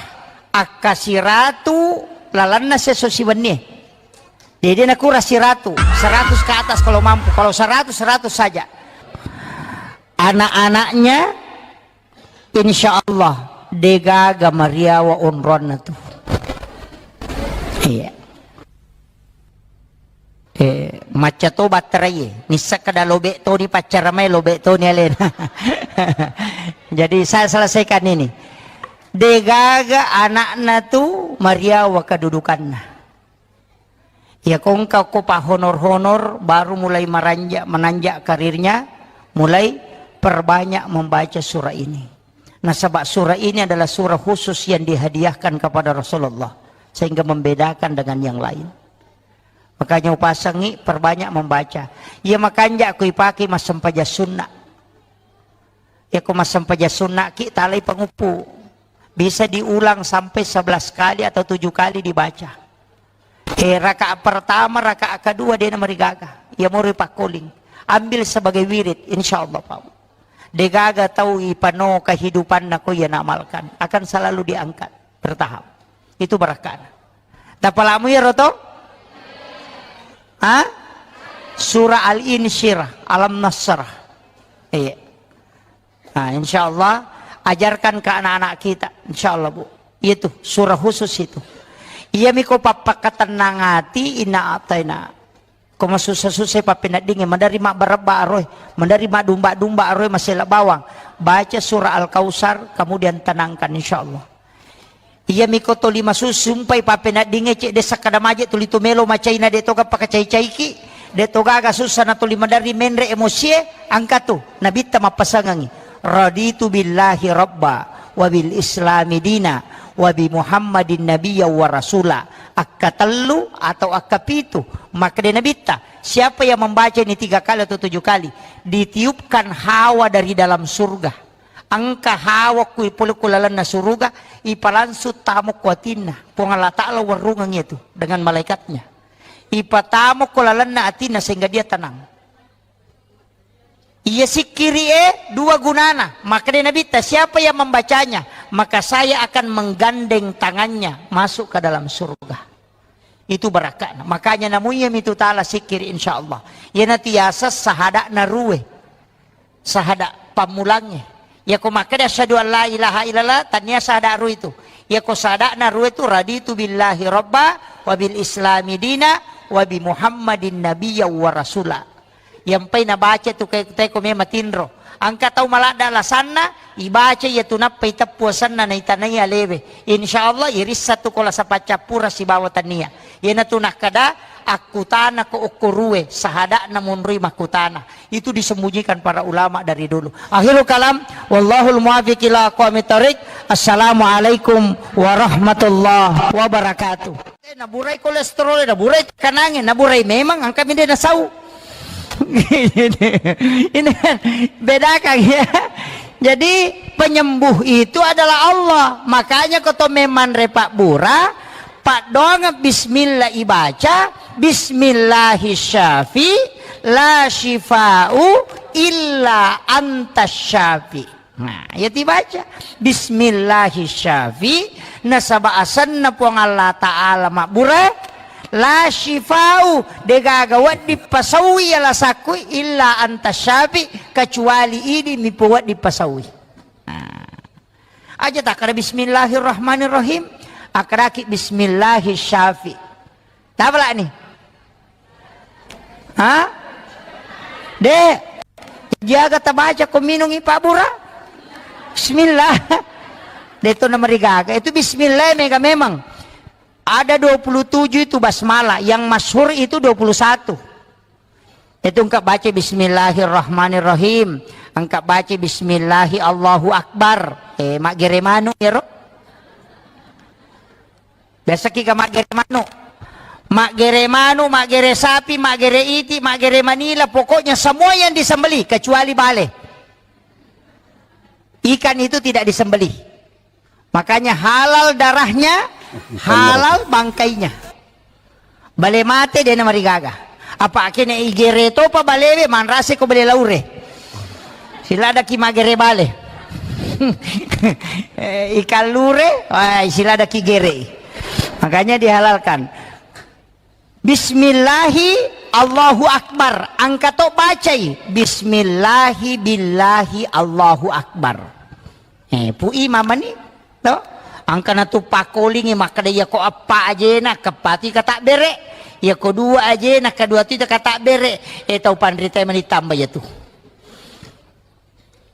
akkasiratu lalanna seso siwennie. Jadi nakura siratu, seratus ke atas kalau mampu. Kalau seratus, seratus saja. Anak-anaknya Insya Allah, degaga mariawa onronna tu. Iya. Eh, macca to batterai, nissakka da lobe toni paccara mai, lobe toni alena. Jadi saya selesaikan ini. Degaga anakna tu mariawa kedudukanna. Iya kongka ko pa honor-honor, baru mulai maranjak, menanjak karirnya, mulai perbanyak membaca surah ini. Nasaba surah ini adalah surah khusus yang dihadiahkan kepada Rasulullah, sehingga membedakan dengan yang lain. Makanya upasangi perbanyak membaca. Iya makanja ko ipake massempajang sunna. Iya ko massempajang sunna ki talai panguppu. Bisa diulang sampai sebelas kali atau tujuh kali dibaca. Eh, rakaat pertama, rakaat kedua, de namarigaga. Iya moro ipakkoling. Ambil sebagai wirid, insya Allah, Pak. Degaga tau ipano kehidupanna ko iya naamalkan. Akan selalu diangkat. Bertahap. Itu barakkana. Tapalamu iyaro to? Ha? Surah Al-Insyirah, Alam Nasrah. Iya. Nah, insya Allah, ajarkan ke anak-anak kita. Insya Allah, Bu. Itu surah khusus itu. Iya miko pappakatennang ati, inna ataina. Ko masussa-sussa pappeneddingnge, madari mabbarabba aroe, madari madumba-dumba aroe, masela bawang. Baca surah Al-Kausar, kemudian tenangkan, insya Allah. Iya miko toli masusumpai pappeneddingnge, cek dessa kada maje tuli tu melo macaina, de toga pakacai-caiki, de togaga sussa na tuli madari menre emosie, angkatu, nabitta mappasangangi. Raditu billahi rabba, wa bil islami dina, wa bi Muhammadin nabiyya wa rasula. Akkatellu atau akkapitu. Makkeda Nabitta, siapa yang membaca ini tiga kali atau tujuh kali, ditiupkan hawa dari dalam surga. Engka hawa kui pole ku lalenna suruga, ipalangsung tamo ku atinna. Puang Allah Ta'ala warungang itu dengan malaikatnya. Ipatamo ku lalenna atinna sehingga dia tenang. Iya sikkiri e dua gunana. Makkeda Nabitta, siapa yang membacanya, maka saya akan menggandeng tangannya masuk ke dalam surga. Itu barakatna. Makanya namuiya mitu tala sikkiri, insya Allah. Iyanatu yaseng sahada narue. Sahada pammulangnge. Yako makkeda asyhadu an la ilaha illallah, tania sahada aru itu. Iyako sada'na ruwe tu, "Raditu billahi robba, wa bil islami dina, wa bi Muhammadin nabiyya wa rasula." Yampai nabaca tu ke-, teko me matinro. Engka tau maladda lasanna, ibaca iya tu nappa iteppu asenna naitanai alewe. Insya Allah irissa tu ko lasa paccappura sibawa tania. Iyanatu nakkeda akkutana ko okko ruwe, sahada'na monroi makkutana. Itu disembunyikan para ulama dari dulu. Akhirul kalam, wallahul muwaffiq ila aqwamit thariq. Assalamualaikum warahmatullahi wabarakatuh. Eh, naburai kolesterol, naburai tekanangnge, naburai memang, engka mi de nasau. Ini kan bedakan ya. Jadi penyembuh itu adalah Allah. Makanya ko to memang repak bura, paddoang bismillah ibaca, bismillahi syafi, la syifa'u illa anta syafi. Nah, ya dibaca, "Bismillahi syafi," nasaba asenna Puang Allah Ta'ala mabbura, "La syifau," degaga wedding pasaui ya lasakku, "illa anta syafi," kecuali idi mi wedding pasaui. Nah. Aja takkada bismillahirrahmanirrahim, akkadaki bismillahi syafi. Tapalani. Ha? De, jaga tabaca ko minungi pabbura. Bismillah. De to namarigaga. Itu bismillah mega memang. Ada dua puluh tujuh itu basmalah. Yang masyhur itu dua puluh satu. Itu engka baca bismillahirrahmanirrahim. Engka baca bismillahi Allahu Akbar. Eh, maggere manu ya ro. Biasa ki ga maggere manu. Maggere manu, maggere sapi, maggere iti, maggere manila, pokoknya semua yang disembelih kecuali bale. Ikan itu tidak disembelih. Makanya halal darahnya, halal bangkainya. Bale mate de namarigaga. Apa kene igere topa balewe manrase ko bale laure. Siladaki magere bale. Eh, ikan lure, wah, siladaki gere. Makanya dihalalkan. Bismillahi Allahu Akbar. Engka to bacai. Bismillahi billahi Allahu Akbar. Eh, pui mamani, to? Engka natu pakkolingi makkeda, "Iyako eppa ajena, keppatu katabbere. Iyako dua ajena, kedua tu katabbere." Eh, tau panrita mani tamba iya tu.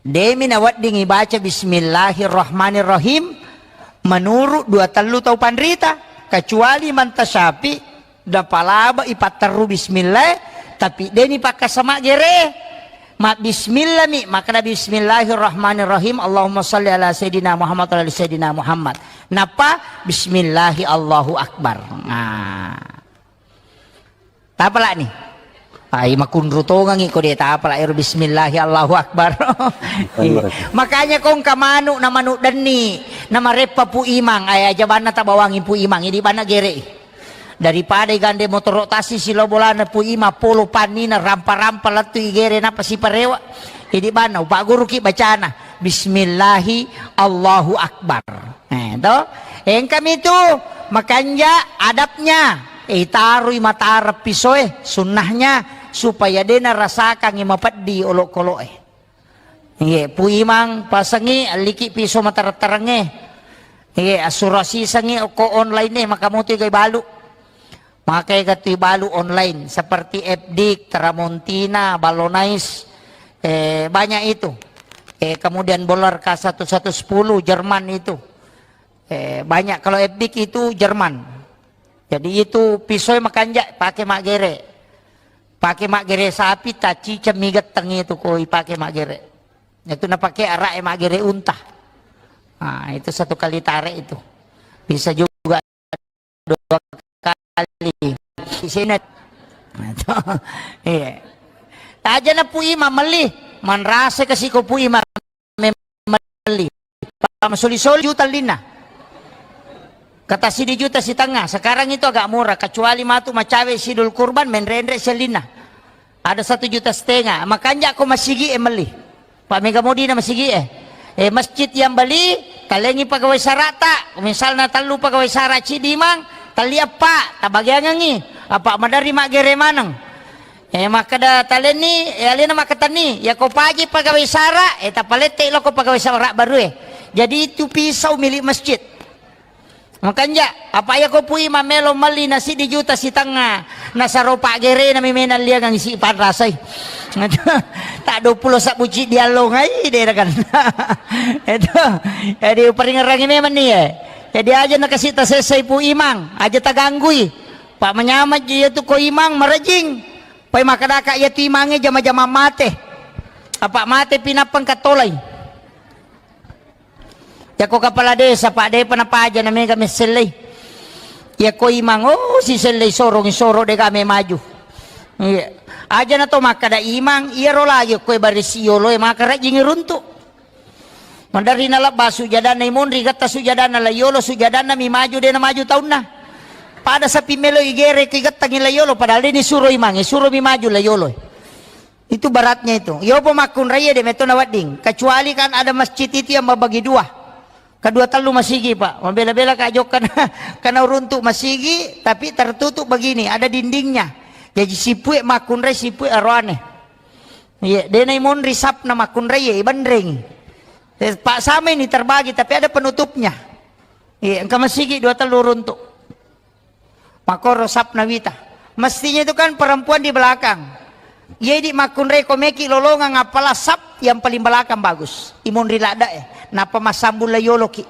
Demi nawedding ibaca bismillahirrahmanirrahim menurut dua tellu tau panrita, kecuali manta syafi, napalaba ipatterru bismillah, tapi deni pakkasama gere. Ma bismillah mi, makkeda bismillahirrahmanirrahim, Allahumma salli ala sayyidina Muhammad wa ala ali sayyidina Muhammad. Nappa bismillahi Allahu Akbar. Nah. Tapalani. Ai makunru tongangi ko de tapala ero bismillahi Allahu Akbar. Iya. Makanya kongka manu na manu denni, na mareppa Pu Imang, ai aja banna tabawangi Pu Imang, idi banna gere. Daripada igande motoro tasi silo bolana Pu Ima polo pannina rampa-rampa lettu igere napa siparewa. Idi banna upagguruki bacana bismillahi Allahu Akbar. Eh, to? Engkami tu makanja adabnya. Eh, itarui matara pisoe sunnahnya supaya dena rasakangi mapeddi olokoloe. Iye, Pu Imang pasengi alliki piso matara-tarangnge. Iye, assurasisengi okko online e, maka motu igai balu. Maka iga tu balu online seperti F D I K, Tramontina, Ballonais, eh, banyak itu. Eh, kemudian Bolar K satu satu sepuluh Jerman itu. Eh, banyak kalau F D I K itu Jerman. Jadi itu pisoe makanja pake maggere. Pake maggere sapi, taciceng mi getteng itu ko ipake maggere. Itu napake araq e maggere unta. Nah, itu satu kali tarik itu. Bisa juga dua kali. Di sini. Iya. Aja na Pu Imang melli, manrasa kasi ko Pu Imang melli. Masoli-soli juta linna. Kata sidi juta sitengnga. Sekarang itu agak murah, kecuali matu macawe sidul kurban, menrenre sellinna. Ada satu juta setengah. Makanja ko masigi e melli. Pak Mega Modi na masigi e. Eh, masjid yang beli, talengi pegawai sarata. Misalna tellu pegawai sara cidi mang, telli eppa, tabagiangengi. Apa madari maggere maneng. Eh, makkeda talenni, eh, alena makkatenni, yako paji pegawai sara, eh, tapalette loko pegawai sara baru e. Jadi itu pisau milik masjid. Makanja, apa iya ko pui mamelo melli na siddi juta sitengnga, nasaro paggerena mi menang liangang isi panrasai. Tak dua puluh sabbu ciddi allongai, dera kan. Itu, jadi uperingerangi memang ni, eh. Jadi aja nakasita sessai Pu Imang, aja taganggui. Pak manyameng ji iya tu ko Imang marejing. Pai makadaka iya tu Imangnge jama-jama mate. Apa mate pinappang katolai. Yako kepala desa, Pak, depa napaja na mega messellei. Yako Imang, oh, sisellei sorong, soro dega me maju. Iya. Aja na to makkada Imang, iyaro lagi koe barisi yolo e maka rajingi runtu. Maderri nalebba sujadanna imonri, getta sujadanna la yolo, sujadanna mi maju, de na maju taunna. Pada sapi melo igere ki gettangi la yolo, padahal de ni suro Imang, suro mi maju la yolo. Itu beratnya itu. Yopo makkunrai de metto nawedding. Kecuali kan ada masjid itu yang membagi dua. Kedua tellu masigi, Pak. Mabela-bela ka jokka na, kana uruntuk masigi, tapi tertutup begini, ada dindingnya. Jadi sipue makkunrai, sipue aroane. Iya, de na imonri sapna makkunrai, iya, ibenreng. Eh, Pak, sama ini terbagi, tapi ada penutupnya. Iya, engka masigi dua tellu uruntuk. Makoro sapna wita. Mestinya itu kan perempuan di belakang. Iya, idi makkunrai ko meki lolongang, apalah sap yang paling belakang bagus. Imonri ladda e. Napa massambung la yoloki.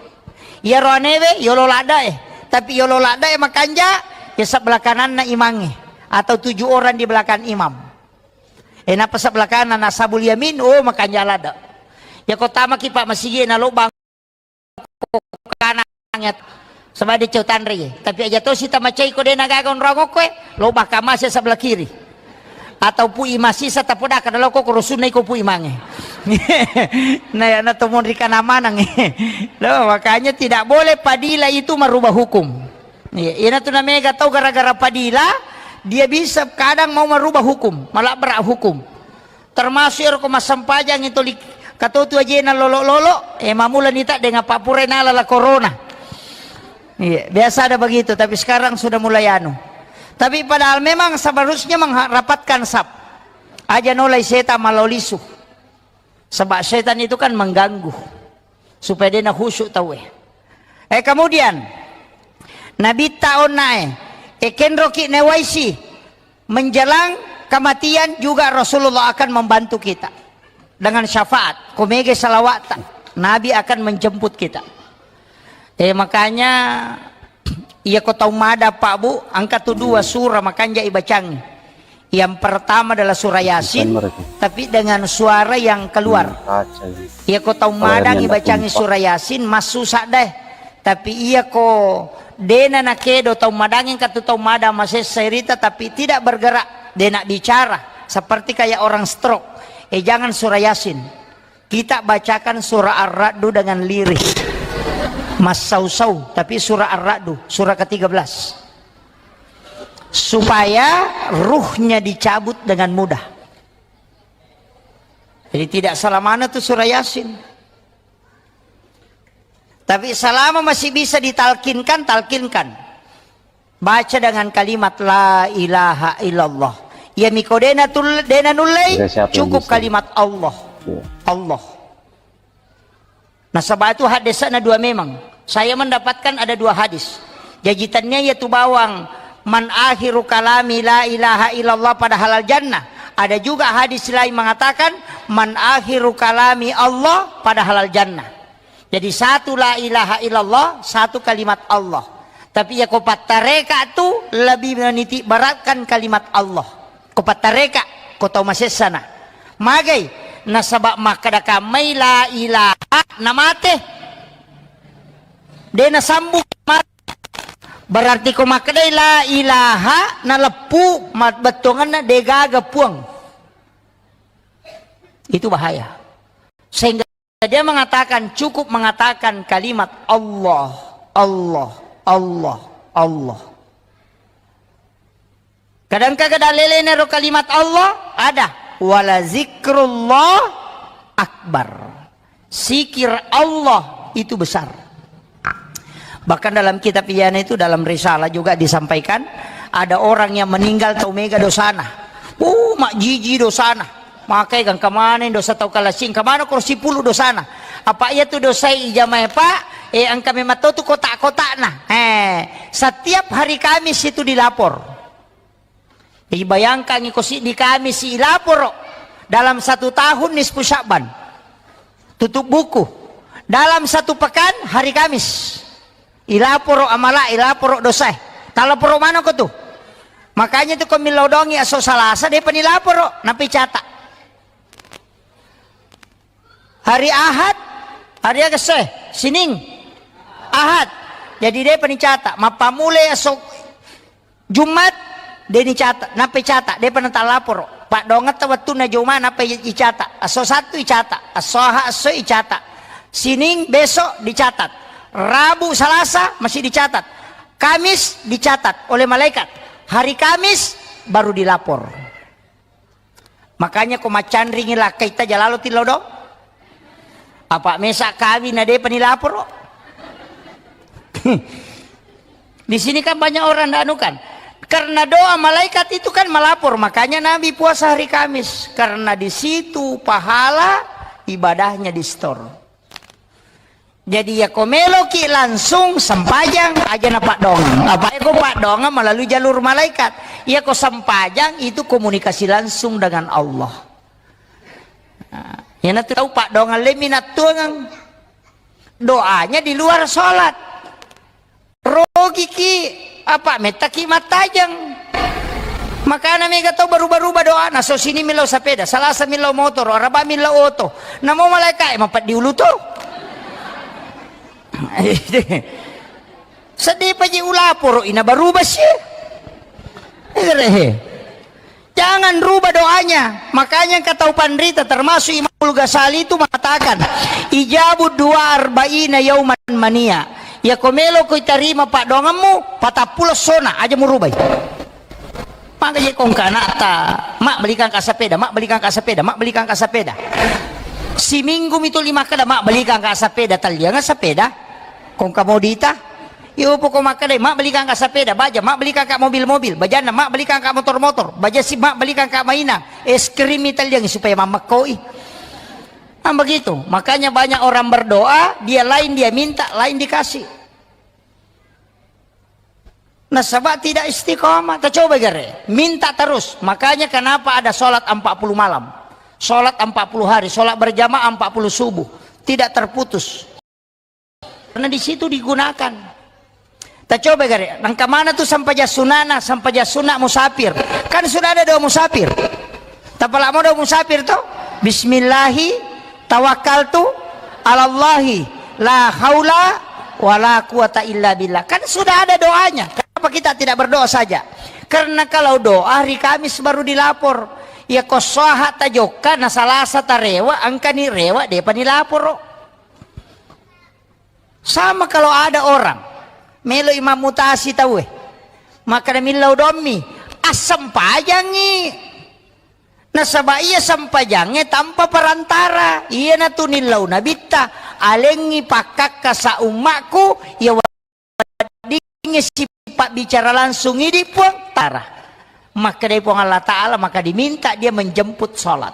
Iya roanewe, yolo ladda e. Tapi yolo ladda e makanja, ya sebelah kananna imangnge. Atau tujuh orang di belakang imam. Eh, napa sebelah kanan, ashabul yamin, oh, makanja ladda. Ya ko tamaki, Pak, masigi na lobang. Kanang ya. Sebab de cau tanre ye. Tapi aja to sita macai ko de na gaga onrong okko e, lo bahkan masih sebelah kiri. Atau pui masih sata poda kada lo ko korosunna iko pui mange. Nah, ya na to monri kana manang. Lo, makanya tidak boleh padila itu merubah hukum. Iya, ina tu na mega tau gara-gara padila, dia bisa kadang mau merubah hukum, malabrak hukum. Termasuk ero ko massempajang itu li-, katotu ajena lolo-lolo, eh, mamula nita dengan papure nala la corona. Iya, biasa ada begitu, tapi sekarang sudah mulai anu. Tapi padahal memang seharusnya mengharapatkan sap. Aja nolai setan malolisu. Sebab setan itu kan mengganggu. Supaya dia na khusyuk tau eh. Eh, kemudian, Nabi ta onna eh, eh, kenroki newaisi, menjelang kematian juga Rasulullah akan membantu kita dengan syafaat. Komege salawat, Nabi akan menjemput kita. Eh, makanya, iya ko tau mada, Pak, Bu, angka tu dua surah makanja ibacangi. Yang pertama adalah surah Yasin, tapi dengan suara yang keluar. Iya ko tau mada ibacangi surah Yasin, massu sadda e. Tapi iya ko dena nakedo tau madangi, engka tu tau mada masessa irita, tapi tidak bergerak, dena bicara, seperti kayak orang stroke. Eh, jangan surah Yasin. Kita bacakan surah Ar-Ra'du dengan lirih. Massau-sau, tapi surah Ar-Ra'du, surah ketiga belas. Supaya ruhnya dicabut dengan mudah. Jadi tidak salah mana tuh surah Yasin. Tapi selama masih bisa ditalkinkan, talkinkan. Baca dengan kalimat la ilaha illallah. Iya miko dena tul-, dena nullei, cukup kalimat Allah. Iya. Allah. Nasaba itu hadisnya dua memang. Saya mendapatkan ada dua hadis. Jaji tania iya tu bawang, "Man akhiru kalami la ilaha illallah pada halal jannah." Ada juga hadis lain mengatakan, "Man akhiru kalami Allah pada halal jannah." Jadi satu la ilaha illallah, satu kalimat Allah. Tapi iya ko pattareka tu lebih meniti beratkan kalimat Allah. Ko pattareka, ko tau masessana. Magai, nasaba makkeda kammai la ilaha namate. De nasambung mate. Berarti ko makkedai la ilaha naleppu ma-, bettuanganna degaga puang. Itu bahaya. Sehingga dia mengatakan, cukup mengatakan kalimat Allah, Allah, Allah, Allah. Kadang kagak dalilnya ro kalimat Allah, ada. Wala zikrullah akbar. Zikir Allah itu besar. Bahkan dalam kitab Iana itu, dalam risalah juga disampaikan, ada orang yang meninggal tau mega dosana. Uh, majiji dosana. Makai gangka maneng dosa tau kalasing, kamana koro sipulu dosana. Apa iya tu dosai ijamai, Pak? Eh, engka memang to tu kotak-kotakna. Eh, setiap hari Kamis itu dilapor. Jadi bayangkangi ko siddi Kamis ilaporo dalam satu tahun nisfu Sya'ban. Tutup buku. Dalam satu pekan hari Kamis. Ilaporo amala, ilaporo dosae. Talaporo manoko tu. Makanya tu ko millau dongi aso Salasa, depa nilaporo, napi cata. Hari Ahad, hari aga se? Sining, Ahad. Jadi depa nicata. Mappamulai aso Jumat, de nicata, nappa icata, depa natalaporo. Paddongetta wettunna Juma, nappa icata. Aso Sattu icata, aso Ahad, aso icata. Sining besok dicatat. Rabu, Salasa masih dicatat. Kamis dicatat oleh malaikat. Hari Kamis baru dilapor. Makanya ko maccanringi lakkaita jalalo tillau do. Apa mesa kawin na depa nilaporo. Di sini kan banyak orang ndak anu kan. Karena doa malaikat itu kan melapor, makanya Nabi puasa hari Kamis. Karena di situ pahala ibadahnya di store. Jadi, iya ko meloki langsung sempajang, aja na paddongeng. Apa ko paddongeng melalui jalur malaikat. Iya ko sempajang itu komunikasi langsung dengan Allah. Nah, iya natu tau paddongeng le minattuangeng. Doanya di luar sholat. Rogiki, apa mettaki mattajeng. Makana mega tau baruba-ruba doana, so sini millau sapeda, Salasa millau motor, Araba millau oto. Namo malaika e mapeddi ulu to. Sedih paji ulaporo ina baruba si. Egerehe. Jangan rubah doanya. Makanya engka tau panrita, termasuk Imamul Ghazali itu mengatakan, "Ijabud du'a arba'ina yauman mania." Iya ko melo ko itarima paddoangemmu, patappulo sona, aja murubai. Maka je kongka anakta, "Mak, belikan ka sepeda, Mak, belikan ka sepeda, Mak, belikan ka sepeda." Siminggu mitu lima kada, "Mak, belikan ka sepeda." Tallianga sepeda. Kongka modita. Iyo, poko makkedai, "Mak, belikan ka sepeda, baja, Mak, belikan ka mobil-mobil, bajanna, Mak, belikan ka motor-motor, baja si, Mak, belikan ka mainang, es krim." Italiangi supaya mammekkoi. Nah, begitu. Makanya banyak orang berdoa, dia lain dia minta, lain dikasih. Nasaba tidak istiqomah. Kita coba gare, minta terus. Makanya kenapa ada sholat empat puluh malam, sholat empat puluh hari, sholat berjamaah empat puluh subuh, tidak terputus. Karena di situ digunakan. Tacoba gare, nangka mana tu sampajang sunana, sampajang suna musafir. Kan sudah ada doa musafir. Tapala mau doa musafir to? "Bismillahi tawakkaltu alallahi la haula wala quwata illa billah." Kan sudah ada doanya. Kenapa kita tidak berdoa saja? Karena kalau doa hari Kamis baru dilapor. Ya ko soha tajokka na Salasa tarewa, engkani rewa, depa nilaporo. Sama kalau ada orang melo imam mutasi tauwe, maka millau dommi, assempajangi. Nasaba iya sempajangnge tanpa perantara. Iyanatu nillau nabitta, alengngi pakkakka sa ummakku, iya weddingnge sipabbicara langsung idi Puang Tara. Makkedai Puang Allah Ta'ala, maka diminta dia menjemput salat.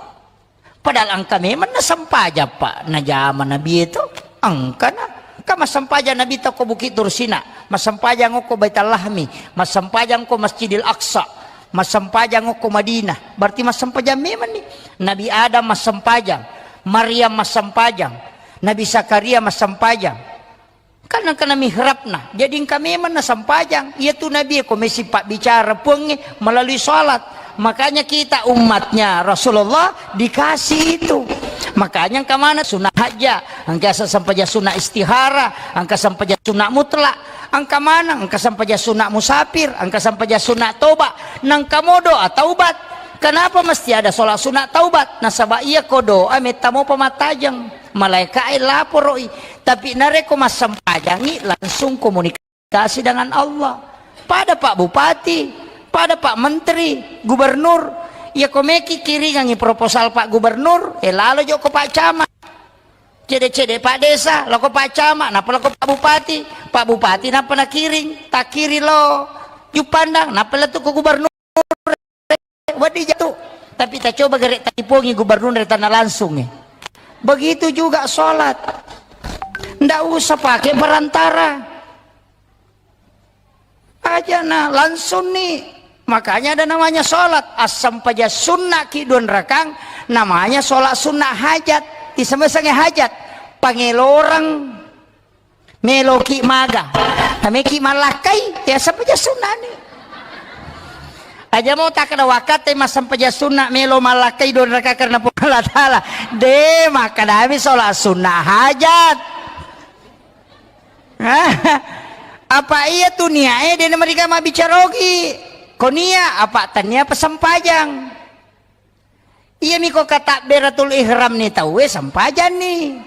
Padahal engka memang nasempajang, Pak, najama Nabi itu. Engkana. Engka massempajang Nabi tau ko Bukit Tursina, massempajang ko Baitul Lahmi, massempajang ko Masjidil Aqsa, massempajang ko Madinah. Berarti massempajang memang nih. Nabi Adam massempajang, Maryam massempajang, Nabi Zakaria massempajang. Kan engkana mihrabna. Jadi engka memang nasampajang. Iya tu Nabi ko mesi pabbicara Puangnge melalui salat. Makanya kita umatnya Rasulullah dikasih itu. Makanya engka mana sunat hajja, engka sampajang sunat istihara, engka sampajang sunat mutlak, engka mana, engka sampajang sunat musafir, engka sampajang sunat toba, nangka mo doa taubat. Kenapa mesti ada sholat sunat taubat? Nasaba iya ko doa metta mo pamattajeng. Malaika e laporo'i. Tapi narekko massempajangi, langsung komunikasi dengan Allah. Pada Pak Bupati, pada Pak Menteri, Gubernur, iya ko meki kiringangi proposal Pak Gubernur, e lalo joko Pak Camat. Cede-cede Pak Desa, loko Pak Camat, nappa loko Pak Bupati. Pak Bupati nappa nakiring, takkiri lo Juppandang, nappa lettu ko Gubernur. Wedding jatu. Tapi tacoba gare talipongi gubernur ri tanah langsung e. Begitu juga sholat. Ndak usah pakai perantara. Aja na langsung ni. Makanya ada namanya sholat. Assempajang sunnah ki dua rakang, namanya sholat sunnah hajat. Isemesengnge hajat. Pangeloreng. Meloki maga. Nameki malakkai, ya sempajang sunnah ni. Aja mau tak ada waktu massempajang sunnah melo malakkai dua rakang karena Puang Allah Ta'ala. De, makkadami sholat sunnah hajat. Apa iya tu niae de namariga mabbicara ogi. Ko nia apa tania pasempajang. Iya miko katabberatul ihram ni tauwe sempajang ni.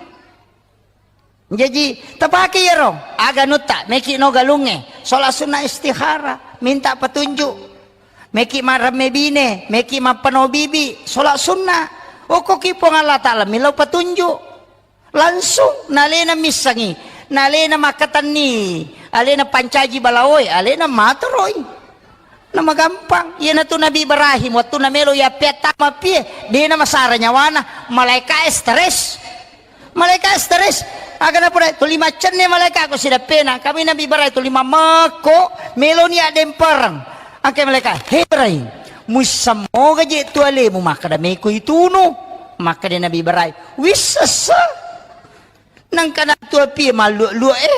Jaji tapake iyaro aga nutta meki no galungnge sholat sunnah istihara minta petunjuk. Meki maremme bine, meki mappano bibi sholat sunnah. Okkoki Puang Allah Ta'ala millau petunjuk. Langsung, nalena missengi, nalena makkatenni, alena pancaji balaoe, alena matoroi. Namagampang. Iyanatu Nabi Ibrahim, wettunna melo yappeattama pie, dena masara nyawana, malaika stres. Malaika stres. Aga napoda, tuli maccenne malaika ko sidappena. Kami Nabi Ibrahim tuli mammekko, meloni addempereng. Angke malaika, "He Ibrahim, muissammoga je tu alemu makkada meko itunu?" Makkada Nabi Ibrahim, "Wissessa." Nangka natu apie mallua-lua e.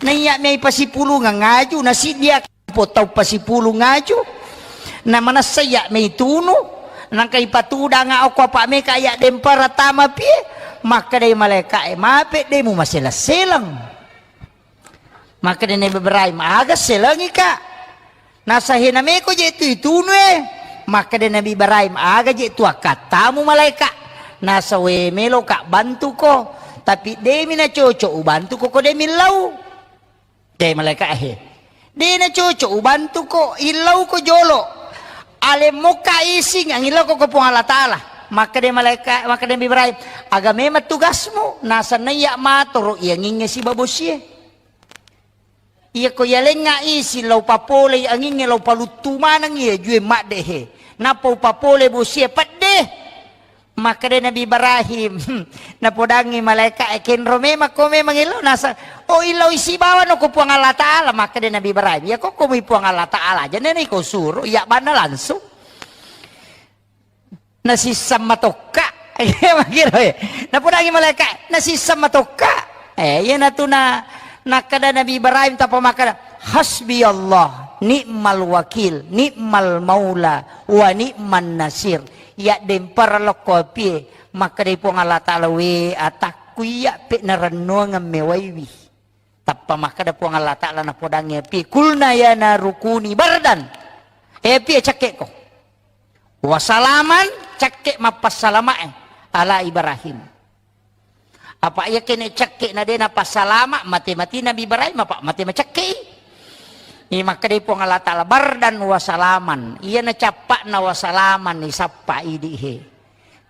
Naiya mei pasipulungeng ngaju, nasiddia po tau pasipulung ngaju. Na manessa iya mei tunu. Nangka ipatudanga okko apa meka iya dempara tama pie. Makkadai malaika e, "Mape de mu maseleng-seleng." Makkeda Nabi Ibrahim, "Aga selengi ka?" Nasa, "Hena meko je tu itunu e." Makkeda Nabi Ibrahim, "Aga je tu akkattamu malaika?" Nasa, "We melo ka bantuko, tapi demi na cocok ubantuko ko demi lau." De malaika he. De na cocok ubantuko, illau ko jolo. Alemmokka ising angillau ko, ko Puang Allah Ta'ala. Makkeda malaika, makkeda Nabi Ibrahim, "Aga memang tugasmu?" Nasa, "Naiya matoro iyangingnge sibawa bosie." Iyako yalengnga isi lao papolei angingnge, lao paluttu maneng iya jue madde he. Nappa upapole bosie pedde. Makkeda Nabi Ibrahim, napodangngi malaika e, "Kenro memang ko memang illau?" Nasa, "Oh, illau isibawa no ko Puang Allah Ta'ala." Makkeda Nabi Ibrahim, "Iyako ko mui Puang Allah Ta'ala aja nena iko suro, iya banna langsung." Nasisseng matokka. Iya, makiro, eh. Napodangi malaika, nasisseng matokka. Eh, iyanatu na, nakkeda Nabi Ibrahim tappa makkeda, "Hasbiyallah, ni'mal wakil, ni'mal maula, wa ni'man nasir." Iya dempara lokko apie, makkedai Puang Allah Ta'ala, "We atakku iya pe narennuangeng mewaiwi." Tappa makkeda Puang Allah Ta'ala napodangngi api, "Kulna ya naru kuni bardan." Eh, api, cakkeko. "Wa salaman," cakke mappassalamae, "ala Ibrahim." Apa iya kene cakke na de napassalama, mate-mati Nabi Ibrahim, apa mate macakke i. Ini makkeda Puang Allah Ta'ala, "Bardan wa salaman." Iya na cappa'na wa salaman, isappa idi he.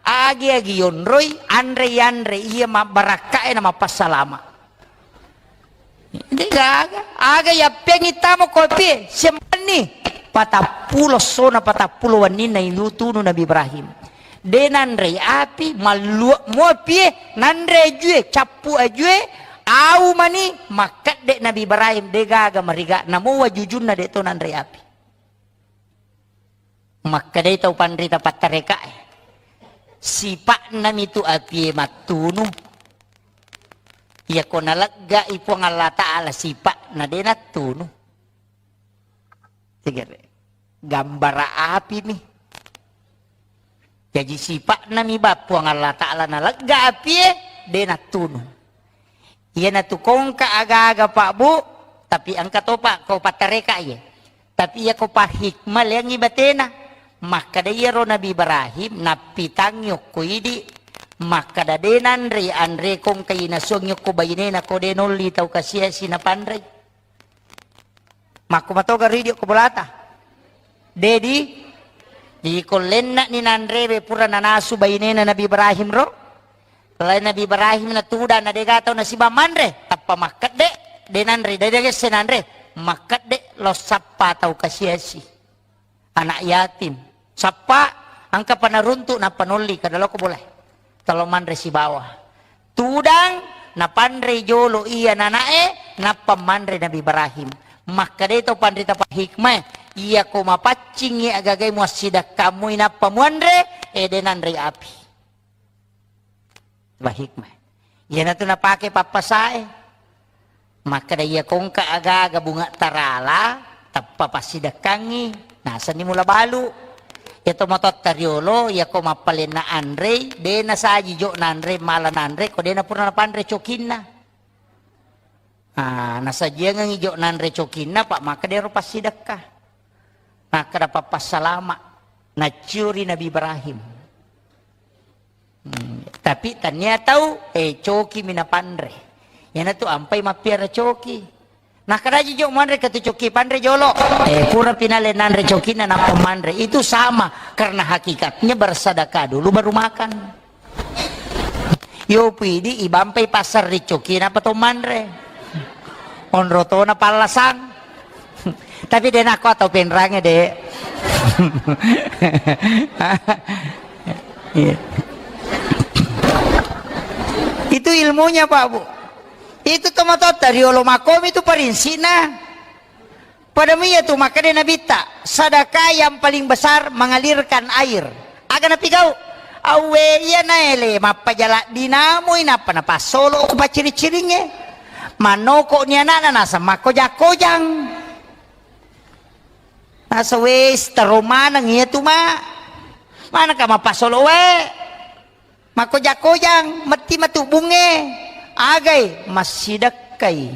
Agi-agi yonroi, anre-yanre iya mabbarakkae na mappassalama. Degaga, aga yappengi tamo kopi, siambanni. Patappulo sona, patappulo wenninna ilu tunu Nabi Ibrahim. De nanrei api, malluak muapie, nanre ajue, cappu ajue, au mani, makkedde Nabi Ibrahim, degaga mariga, namo wajujunna de to nanrei api. Makkedai tau panrita pattarekae, "Sipa'nami tu apie mattunu. Iyako naleggai Puang Allah Ta'ala sipa'na de nattunu." Tegere. Gambara apimi. Jaji sipa'nami ba Puang Allah Ta'ala nalegga apie de nattunu. Iyanatu kongka aga-aga, Pak, Bu, tapi engka topa ko pattareka iye. Tapi iyako pahikmaleangngi batena. Makkeda iyaro Nabi Ibrahim, nappitangngi okko idi, makkeda de nanre, anre kongka inasuangngi okko bainena ko de nolli tau kasiasi napanrei. Makko matoga ridi okko bolata. Dedi, iko lenna'ni nanrewe pura nanasu bainena Nabi Ibrahim ro. Lai Nabi Ibrahim natudang na dega tau nasiba manre, tappa makkedde, de nanre, de degesse nanre, makkedde lao sappa tau kasiasi. Anak yatim. Sappa, engka panaruntu nappa nolli, kada loko boleh. Talo manre sibawa. Tudang, Napanrei jolo iya nanae, nappa manre Nabi Ibrahim. Makkedai to panrita pahikmae, iyako mapaccingngi agagai muassidekkammu inappa muanre, ede nanrei api. Bahikmah. Iyanatu napake pappasae. Makkeda, iya kongka aga-aga bunga tarala, tappa passidekkangngi, nasenni mula balu. Iya to matotta riolo, iyako mappalenna anrei, de nasaji jo nanre, mala nanre, ko de napurna napanre cokinna. Ah, nasajiangengngi jo nanre cokinna, pak makkeda ero passidekka. Makkeda pappassalama, naccio ri Nabi Ibrahim. Hmm, tapi tania tau, eh, coki mi napanre. Iyanatu ampai mappiara coki. Nakkeda aja jo manre katu coki panre jolo. Eh, pura pinale nanre cokinna nappa manre. Itu sama, karena hakikatnya bersedekah dulu baru makan. Yo pidi ibampai pasar ri coki napa to manre. Onro tona pallasang. Tapi de nakko atau penrange de. Iya. Itu ilmunya, Pak Bu. Itu tomatotta riolo makomi itu parinsina. Pada iya tu makkeda Nabitta, sedekah yang paling besar mengalirkan air. Aga napigau? Awwe iya naele mappajala dinamui nappa napassolo ku pacciri-ciringnge. Mannoko ni anakna naseng makkojang-kojang. Nasa wes taro maneng iya tu ma. Manaka mapassolo wae. Makkoja-kojang, metti matu bunge. Agai, massidekkai.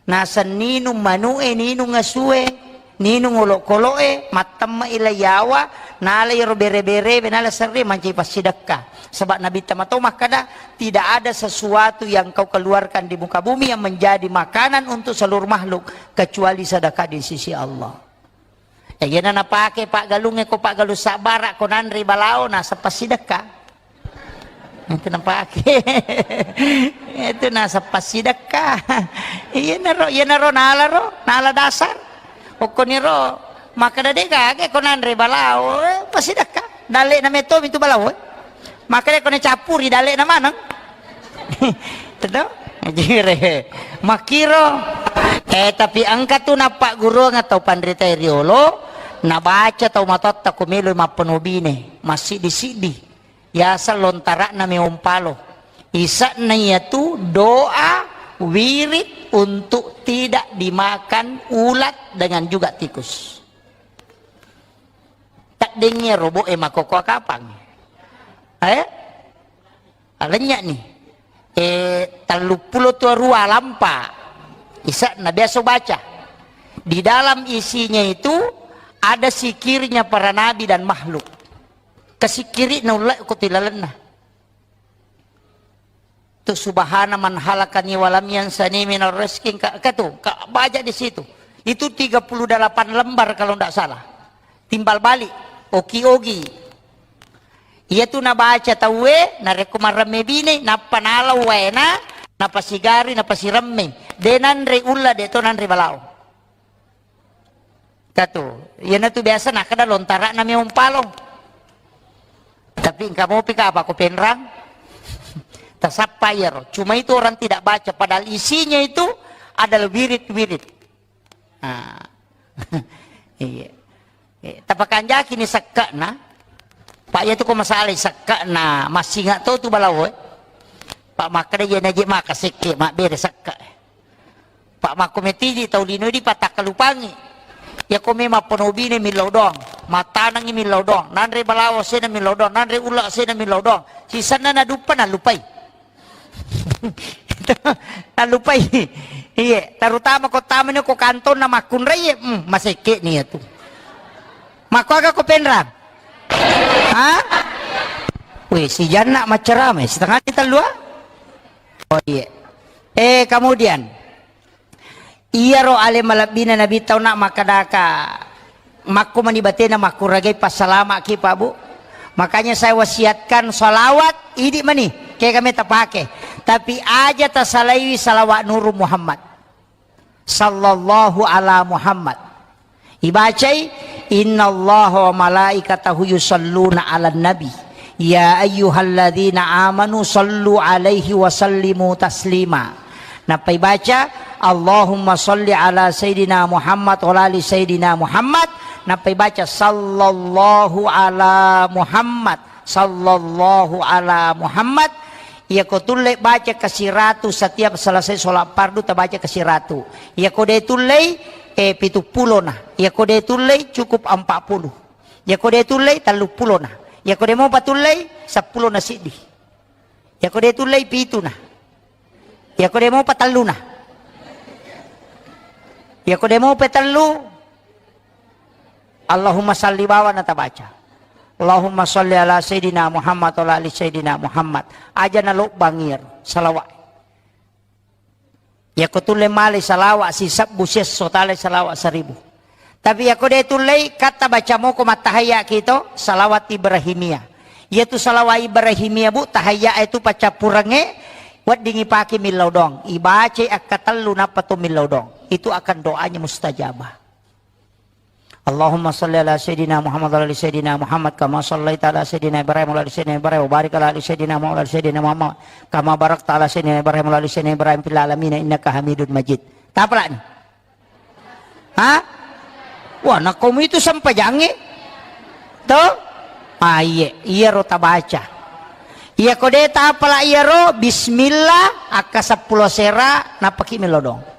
Naseng ninung manu'e, ninung asue, ninung olokolo'e, mattemme'i la yawa, nala iyaro bere-berewe, nala serre mancaji passidekka. Sebab Nabitta mato makkeda, tidak ada sesuatu yang kau keluarkan di muka bumi yang menjadi makanan untuk seluruh makhluk kecuali sedekah di sisi Allah. Eh, iyana napake paggalungnge ko paggalung sabbara ko nanre balao nasappa sidekka. Itu napake. Itu nasappa sidekka. Iyanaro, iyanaro nala ro, nala dasar. Okkoniro makkeda de gaga ko nanre balao, eh, pasidekka. Dalle'na metto mitu balao, eh. Makkeda ko nacappuri dalle'na maneng. Teto? Jire. Makkiro. Eh, tapi engka tu nappagguruang tau panrita riolo, nabaca tau matotta ko meloi mappenobine, massiddi-siddi. Yaseng lontara'na meong palo. Ise'na iyatu doa wirid untuk tidak dimakan ulat dengan juga tikus. Taddengngi robo'e makkokkoe kapang. Eh? Alennya'ni. Eh, telluppulo tuarua lampa. Ise'na biasa baca. Di dalam isinya itu ada zikirnya para nabi dan makhluk. Kasikkiri'na ulle ko tilalenna. Tu subhana man halakani walam yansani minar rizki, ka, ka tu, ka baca di situ. Itu tiga puluh delapan lembar kalau ndak salah. Timbal balik, oki-ogi. Iya tu nabaca tauwe, narekko maremme bine, nappa nalau waena, napasigari, napasiremme. De nanre ulla, de to nanre balao. Katu, iyanatu biasa nakkeda lontara'na meong palo. Tapi engka mopi ka apa ko penrang? Tasappa iyaro. Cuma itu orang tidak baca, padahal isinya itu adalah wirid-wirid. Ah. Iya. Eh, tapakanjaki ni sekke'na. Pak, iya tu ko masalah sekke'na, massinga to tu balao, eh. Pak, makkeda iya naje maka sekke, mabbere sekke. Pak, makko metiji tau lino di patakkalupangi. Iya ko memang penobine millau doang, matanangi millau doang, nanre balawo sena millau doang, nanre ulla sena millau doang. Sisenna naduppa nalupai. Nalupai. Iye, terutama ko tamani ko kantonna makkunrai, hmm, masekke ni iyatu. Makko aga ko penrang? Ha? Weh, si Janna maccarama, setengah ni tellua? Oh, iya. Eh, kemudian, iyaro ale malebbina Nabi tau nak makkedaka, makko mani batena makkuragai passalamaki, Pak, Bu. Makanya saya wasiatkan salawat, idi mani, kayak kami tapake. Tapi aja tasalaiwi salawat Nurul Muhammad. Sallallahu ala Muhammad. Ibacai, "Innallaha wa malaikatahu yusalluna ala nabi, Ya ayyuhalladzina amanu sallu alaihi wa sallimu taslima. Nappai baca, "Allahumma salli ala Sayyidina Muhammad wa ala ali Sayyidina Muhammad." Nappai baca, "Sallallahu ala Muhammad, sallallahu ala Muhammad." Iyako tulle baca kasiratu setiap selesai sholat fardu, tabaca kasiratu. Iyako de tullei, eh, pitu pulona. Iyako de tullei, cukup empat puluh. Iyako de tullei, tellu pulona. Iyako de mopa tullei, seppulo na siddi. Iyako de tullei, pituna. Iyako de mopa, telluna. Iyako de mopa tellu, Allahumma salli bawana tabaca. Allahumma salli ala Sayyidina Muhammad wa ala ali Sayyidina Muhammad. Aja nalobbang iyaro salawat. Iyako tulle malai salawat sisebbu siesso, talai salawat seribu. Tapi iyako de tullei, katta baca moko mattahayya kito, salawat Ibrahimiyah. Iyatu salawat Ibrahimiyah, Bu, tahayya itu paccappurengnge, weddingi pake millau doang. Ibacai akkatellu nappa to millau doang. Itu akan doanya mustajabah. Allahumma salli ala Sayyidina Muhammad wa ala ali Sayyidina Muhammad kama sallaita ala Sayyidina Ibrahim wa ala ali Sayyidina Ibrahim wa barik ala ali Sayyidina Muhammad wa ala ali Sayyidina Muhammad kama barakta ala Sayyidina Ibrahim wa ala ali Sayyidina Ibrahim fil alamin innaka Hamidun Majid. Tapalani? Ha? Wah, nakkomu itu sempajangnge? To? Ah, iye, iyaro tabaca. Iyako de tapala iyaro, bismillah, akka seppulo sera, nappaki melodong.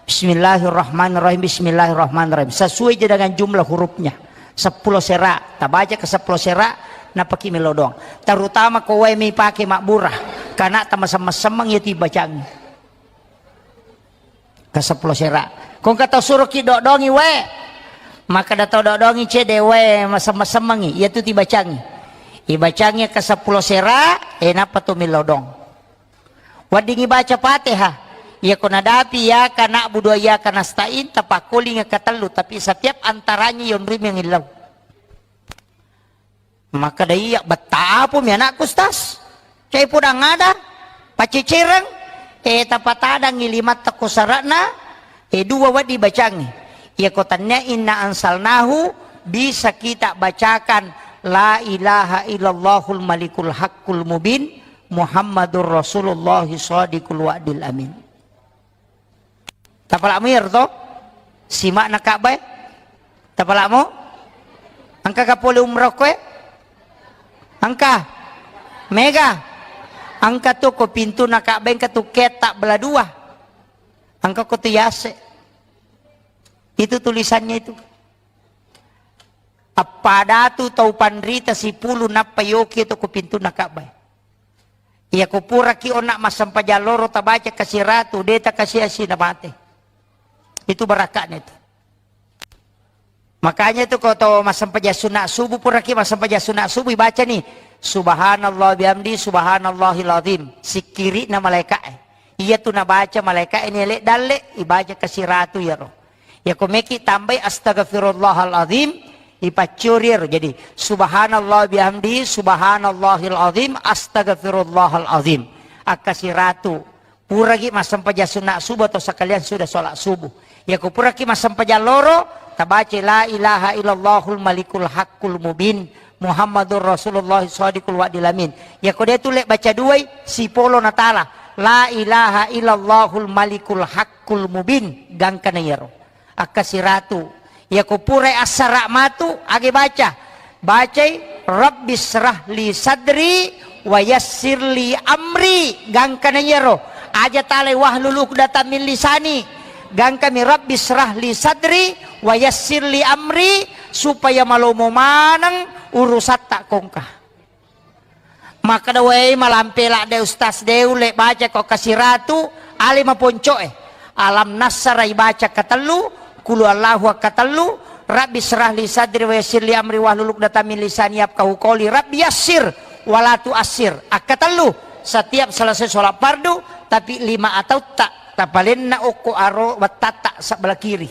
Bismillahirrahmanirrahim, bismillahirrahmanirrahim. Sesuai je dengan jumlah hurufnya. Seppulo sera, tabaca ke seppulo sera, nappaki melodong. Terutama ko wae mi pake mabbura, kana tamasemmeng-semmeng ya tibacangi. Ke seppulo sera. Ko engka tau suroki dodongi wae, maka da tau dodongi cede wae masemmeng-semmengi, iyatu tibacangi. Ibacangi ke seppulo sera, e nappa to melodong. Weddingngi baca Fatihah. Iyako nadapi iyyaka na'budu wa iyyaka nasta'in, tapakkolingi katellu, tapi setiap antaranya yonrui mengillau. Makkeda, "Iya, betta apomi anakku, Ustaz? Cai podang ada, pacecereng, eh, tapatadangi limatta ko sara'na, eh, dua wedding bacangi." Iyako tannia inna anzalnahu, bisa kita bacakan la ilaha illallahul malikul haqqul mubin, Muhammadur Rasulullah shadiqul wa'dil amin. Tapala'mu iyaro to? Sima'na Ka'bah e? Tapala'mu? Engka ka pole umroh koe? Engka? Mega? Engka tu ko pintuna Ka'bah, engka tu ketta bela dua. Engka ko tu yase. Itu tulisannya itu. Appadatu tau panrita sipulu nappa yoki to ko pintuna Ka'bah. Iyako puraki onna massempajang loro tabaca kasiratu, de takasia-sia namate. Itu barakka'na itu. Makanya itu ko to massempajang sunat subuh, puraki massempajang sunat subuh, ibaca ni, "Subhanallah bihamdi, subhanallahil azim." Sikkiri'na malaeka'e. Iyatu nabaca malaeka'e ni ele' dalle, ibaca kasiratu iyaro. Iyako meki tambai astaghfirullahal azim, ipaccuri ero. Jadi, subhanallah bihamdi, subhanallahil azim, astaghfirullahal azim. Akkasiratu. Puraki massempajang sunat subuh atau sekalian sudah sholat subuh. Iyako puraki massempajang loro, tabaca la ilaha illallahul malikul haqqul mubin, Muhammadur Rasulullah shadiqul wa'dil amin. Iyako de tulle baca duai, sipolo natala. La ilaha illallahul malikul haqqul mubin. Gangkana iyaro. Akkasiratu. Iyako purai assara matu, age baca. Bacai, "Rabbi syrah li sadri wa yassir li amri." Gangkana iyaro. Aja talai "wahlul uqdatam min lisani." Gangkami, "Rabbi syrah li sadri wa yassir li amri," supaya malomo maneng urusatta kongka. Makkeda, "Wei, malampe ladde Ustaz, de ulle baca ko kasiratu, ale maponco'e. Alam nassara ibaca katellu, kulu Allahu akkatellu, Rabbi syrah li sadri wa yassir li amri wahlul uqdatam min lisani yafqahu qawli, Rabbi yassir wala tuassir." Akkatellu, setiap selesai sholat fardu, tapi lima atautta, tapalenna okko aro wettatta sebelah kiri.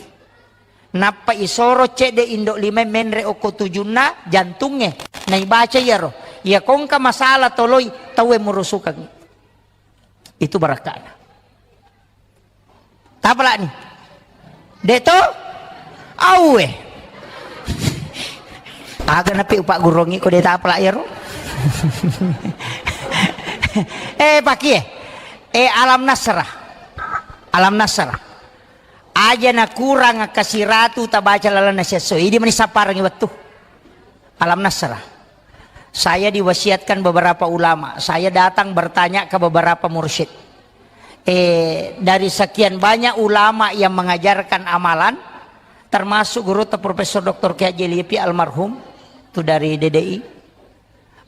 Nappa isoro cedde indo lima menre okko tujunna jantungnge. Naibaca iyaro. Iya kongka masalah toloi tauwe murusukangngi. Itu barakka'na. Tapala'ni. De to? Auwe. Aga napi upaggurongi ko de tapala iyaro. Eh, pakie. Eh, Alam Nasrah. Alam Nasrah. Aja nakurang kasiratu tabaca lalenna siesso. Idi mani sapparengngi wettu. Alam Nasrah. Saya diwasiatkan beberapa ulama. Saya datang bertanya ke beberapa mursyid. Eh, dari sekian banyak ulama yang mengajarkan amalan, termasuk guru Profesor Doktor Kiai Haji Lipi almarhum, itu dari D D I.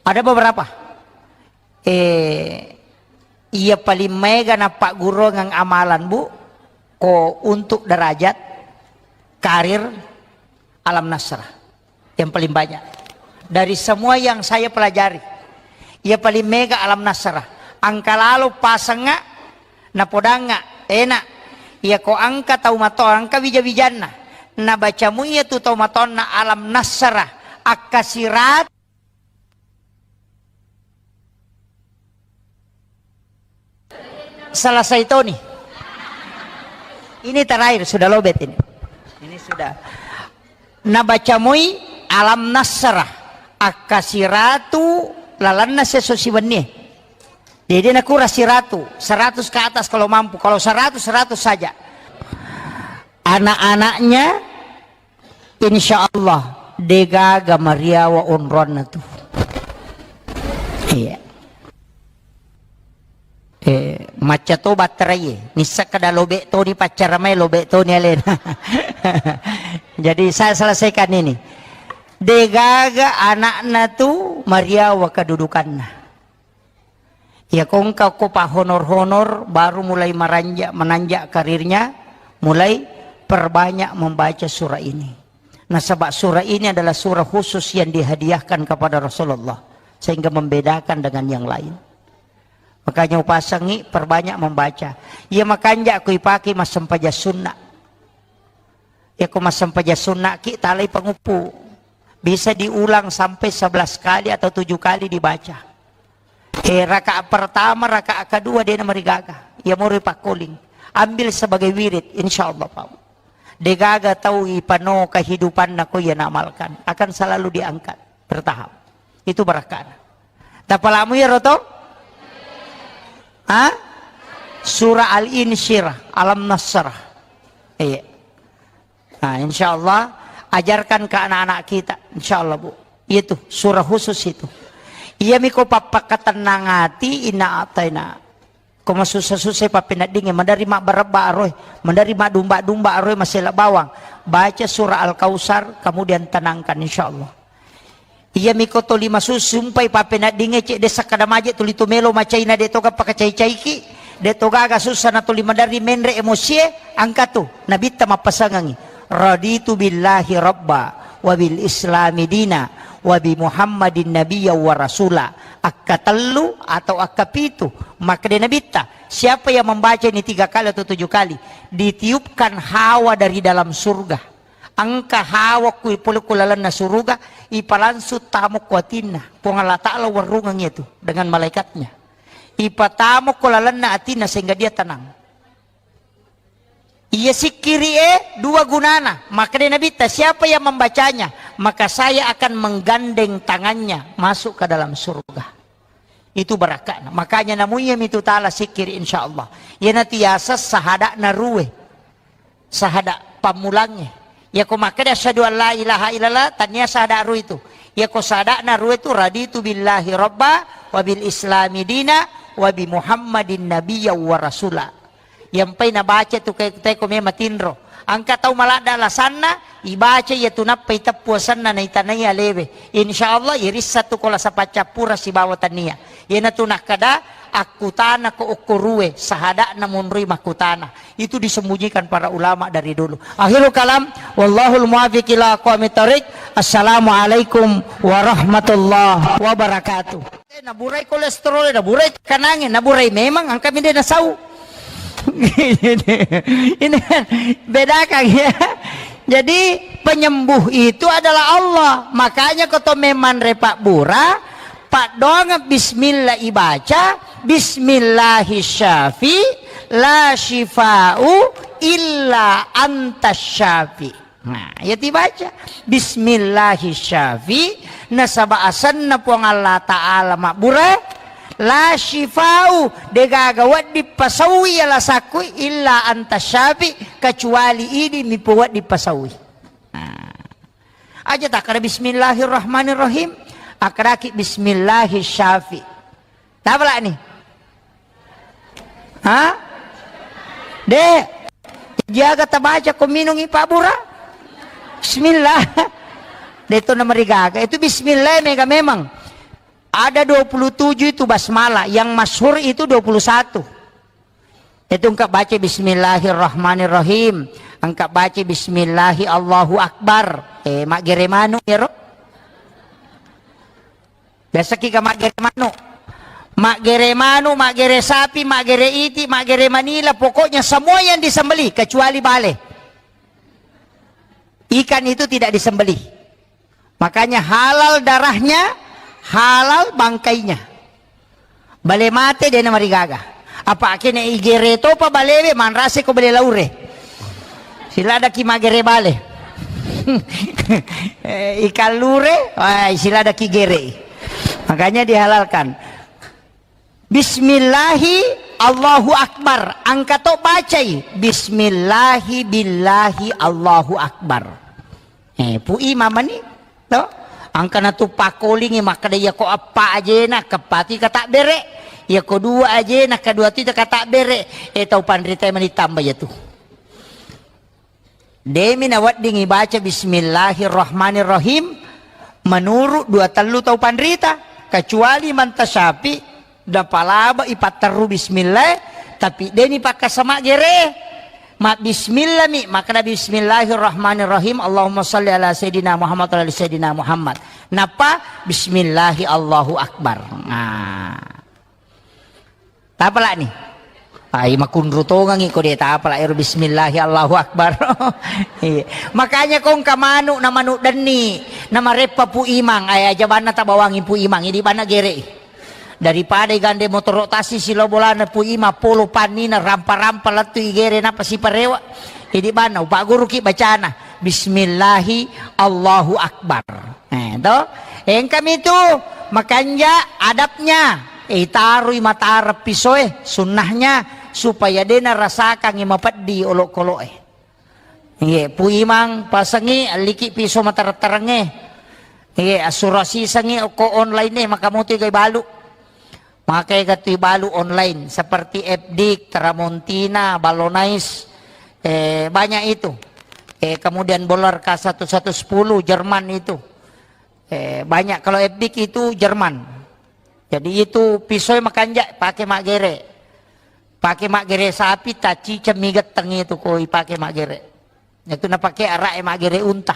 Ada beberapa. Eh, iya paling mega nappagguruang amalan, Bu, ko untuk derajat, karir, Alam Nasrah. Yang paling banyak. Dari semua yang saya pelajari, iya paling mega Alam Nasrah. Engka lalo pasengnga, napodangnga, enak. Iya ko engka tau mato, engka wija-wijanna. Nabacamu iya tu tau matonna Alam Nasrah. Akkasirat Selesai toni. Ini terakhir, sudah lobet ini. Ini sudah. Nabaca moi Alam Nasrah, akkasiratu lalanna seso siwennie. Jadi nakura siratu, seratus ke atas kalau mampu. Kalau seratus, seratus saja. Anak-anaknya, insya Allah, degaga mariawa onronna tu. Iya. Eh, macca to batterai, nissa kada lobek toni paccara mai, lobek toni alena. Jadi saya selesaikan ini. Degaga anakna tu mariawa kedudukanna. Iya, ko engka ko pahonor-honor, baru mulai meranja-, menanjak karirnya, mulai perbanyak membaca surah ini. Nasaba surah ini adalah surah khusus yang dihadiahkan kepada Rasulullah, sehingga membedakan dengan yang lain. Makanya upasangi perbanyak membaca. Iya, makanja ko ipake massempajang sunna. Iya, ko massempajang sunna ki, talai panguppu. Bisa diulang sampai sebelas kali atau tujuh kali dibaca. Eh, rakaat pertama, rakaat kedua, dena marigaga. Iya, mori pakkoling. Ambil sebagai wirid, insya Allah, Pak. Degaga tau ipano kehidupanna ko iya naamalkan. Akan selalu diangkat, bertahap. Itu barakana. Tapalamu ya, Roto? Ha? Surah Al-Insyirah, Alam Nasrah. Iya. Nah, insya Allah, ajarkan ke anak-anak kita. Insya Allah, Bu. Itu surah khusus itu. Iya miko pappakatenang ati, inna ataina. Ko masussa-sussa pappeneddingnge, madari mabbarebba aroe, madari madumba-dumba aroe, masela bawang. Baca surah Al-Kausar, kemudian tenangkan, insya Allah. Iya miko toli masussa, sumpai pappeneddingnge, cek desa kada maje tuli tu melo macaina, de toga pakacai-caiki, de togaga sussa na tuli madari menre emosie, angka tu, nabitta mappasangangi. Raditu billahi rabba, wa bil islami dina, wa bi Muhammadin nabiyya wa rasula. Akkatellu atau akkapitu, makkeda Nabitta, siapa yang membaca ini tiga kali atau tujuh kali, ditiupkan hawa dari dalam surga. Engka hawa ku ipole ku lalenna suruga, ipalangsung tamo ku atinna. Puang Allah Ta'ala warungeng itu dengan malaikatnya. Ipatamo ku lalenna atinna sehingga dia tenang. Iya sikkiri e dua gunana. Makkeda Nabitta, siapa yang membacanya, maka saya akan menggandeng tangannya masuk ke dalam surga. Itu barakana. Makanya namuiya mitu taala sikkiri, insya Allah. Iyanatu yaseng sahada'na rue. Sahada pammulangnge. Yako makkeda asyhadu an la ilaha illallah, tania sahada rue itu. Yako sahada'na rue itu, raditu billahi rabba, wa bil islami dina, wa bi Muhammadin nabiyya wa rasula. Yampai nabaca tu ke-, teko mema tinro. Engka tau maladda alasanna, ibaca iya tu nappa iteppu asenna naitanai alewe. Insya Allah, irissa tu ko lasa paccappura sibawa tania. Iyanatu nakkada, akkutana ko okko rue, sahada'na monroi makkutana. Itu disembunyikan para ulama dari dulu. Akhirul kalam, wallahul muwaffiq ila aqwamit thariq. Assalamualaikum warahmatullahi wabarakatuh. Eh, naburai kolesterol, naburai tekanangnge, naburai memang angka minde nasau. Ini kan bedakan ya. Jadi penyembuh itu adalah Allah. Makanya ko to memang repak bura, paddoang bismillah ibaca, bismillahi syafi, la syifa'u illa anta syafi. Nah, ya dibaca. Bismillahi syafi, Nasaba asenna Puang Allah Ta'ala mabbura, la syifau, degaga wedding pasaui yala sakku, illa anta syafi, kecuali idi mipo wedding pasaui. Nah. Aja takkada bismillahirrahmanirrahim, akkadaki bismillahi syafi. Tapalani? Ha? De, jaga tabaca ko minungi pabbura. Bismillah. De to namarigaga. Itu bismillah mega memang. Ada dua puluh tujuh itu basmalah, yang masyhur itu dua puluh satu. Itu engka baca bismillahirrahmanirrahim, engka baca bismillahi Allahu Akbar. Eh, maggere manu ero. Biasa ki ga maggere manu. Maggere manu, maggere sapi, maggere iti, maggere manila, pokoknya semua yang disembelih kecuali bale. Ikan itu tidak disembelih. Makanya halal darahnya, halal bangkainya. Bale mate de namarigaga. Apa kene igere topa balewe manrase ko bale laure. Siladaki magere bale. Eh, ikan lure, wah, siladaki gere. Makanya dihalalkan. Bismillahi Allahu Akbar. Engka to bacai. Bismillahi billahi Allahu Akbar. Eh, pui mamani to. Engka natu pakkolingi makkeda, iyako eppa ajena, keppatu katabbere. Iyako dua ajena, kedua tu katabbere. Eh, tau panrita mani tamba iyatu. Demi nawedding ibaca bismillahirrahmanirrahim menurut dua tellu tau panrita, kecuali manta syafi napalaba ipatterru bismillah, tapi deni pakkasama gere. Ma bismillah mi, makkeda bismillahirrahmanirrahim, Allahumma salli ala sayyidina Muhammad wa ala ali sayyidina Muhammad. Nappa bismillahi Allahu Akbar. Nah. Tapalani? Ai makunru tongangi ko de tapala ero bismillahi Allahu Akbar. Iya. Makanya ko engka manu na manu denni, na mareppa Pu Imang, ai aja banna tabawangi Pu Imang, idi banna gere. Daripada igande motoro tasi silo bolana Pu Ima polo pannina rampa-rampa lettu igere napa siparewa. Idi banna upagguruki bacana bismillahi Allahu Akbar. Eh, to? Engkami tu makanja adabnya. Eh, itarui matara pisoe sunnahnya supaya dena rasakangi mapeddi olokoloe. Iye, Pu Imang pasengi alliki piso matara-tarangnge. Iye, assurasisengi okko online e, maka mutu iga ibalu. Maka iga tu ibalu online seperti Epdik, Tramontina, Ballonais, eh, banyak itu. Eh, kemudian Bolar K satu satu sepuluh Jerman itu. Eh, banyak kalau Epdik itu Jerman. Jadi itu pisoe makanja pake maggere. Pake maggere sapi, taciceng mi getteng itu ko ipake maggere. Itu napake ara'e maggere unta.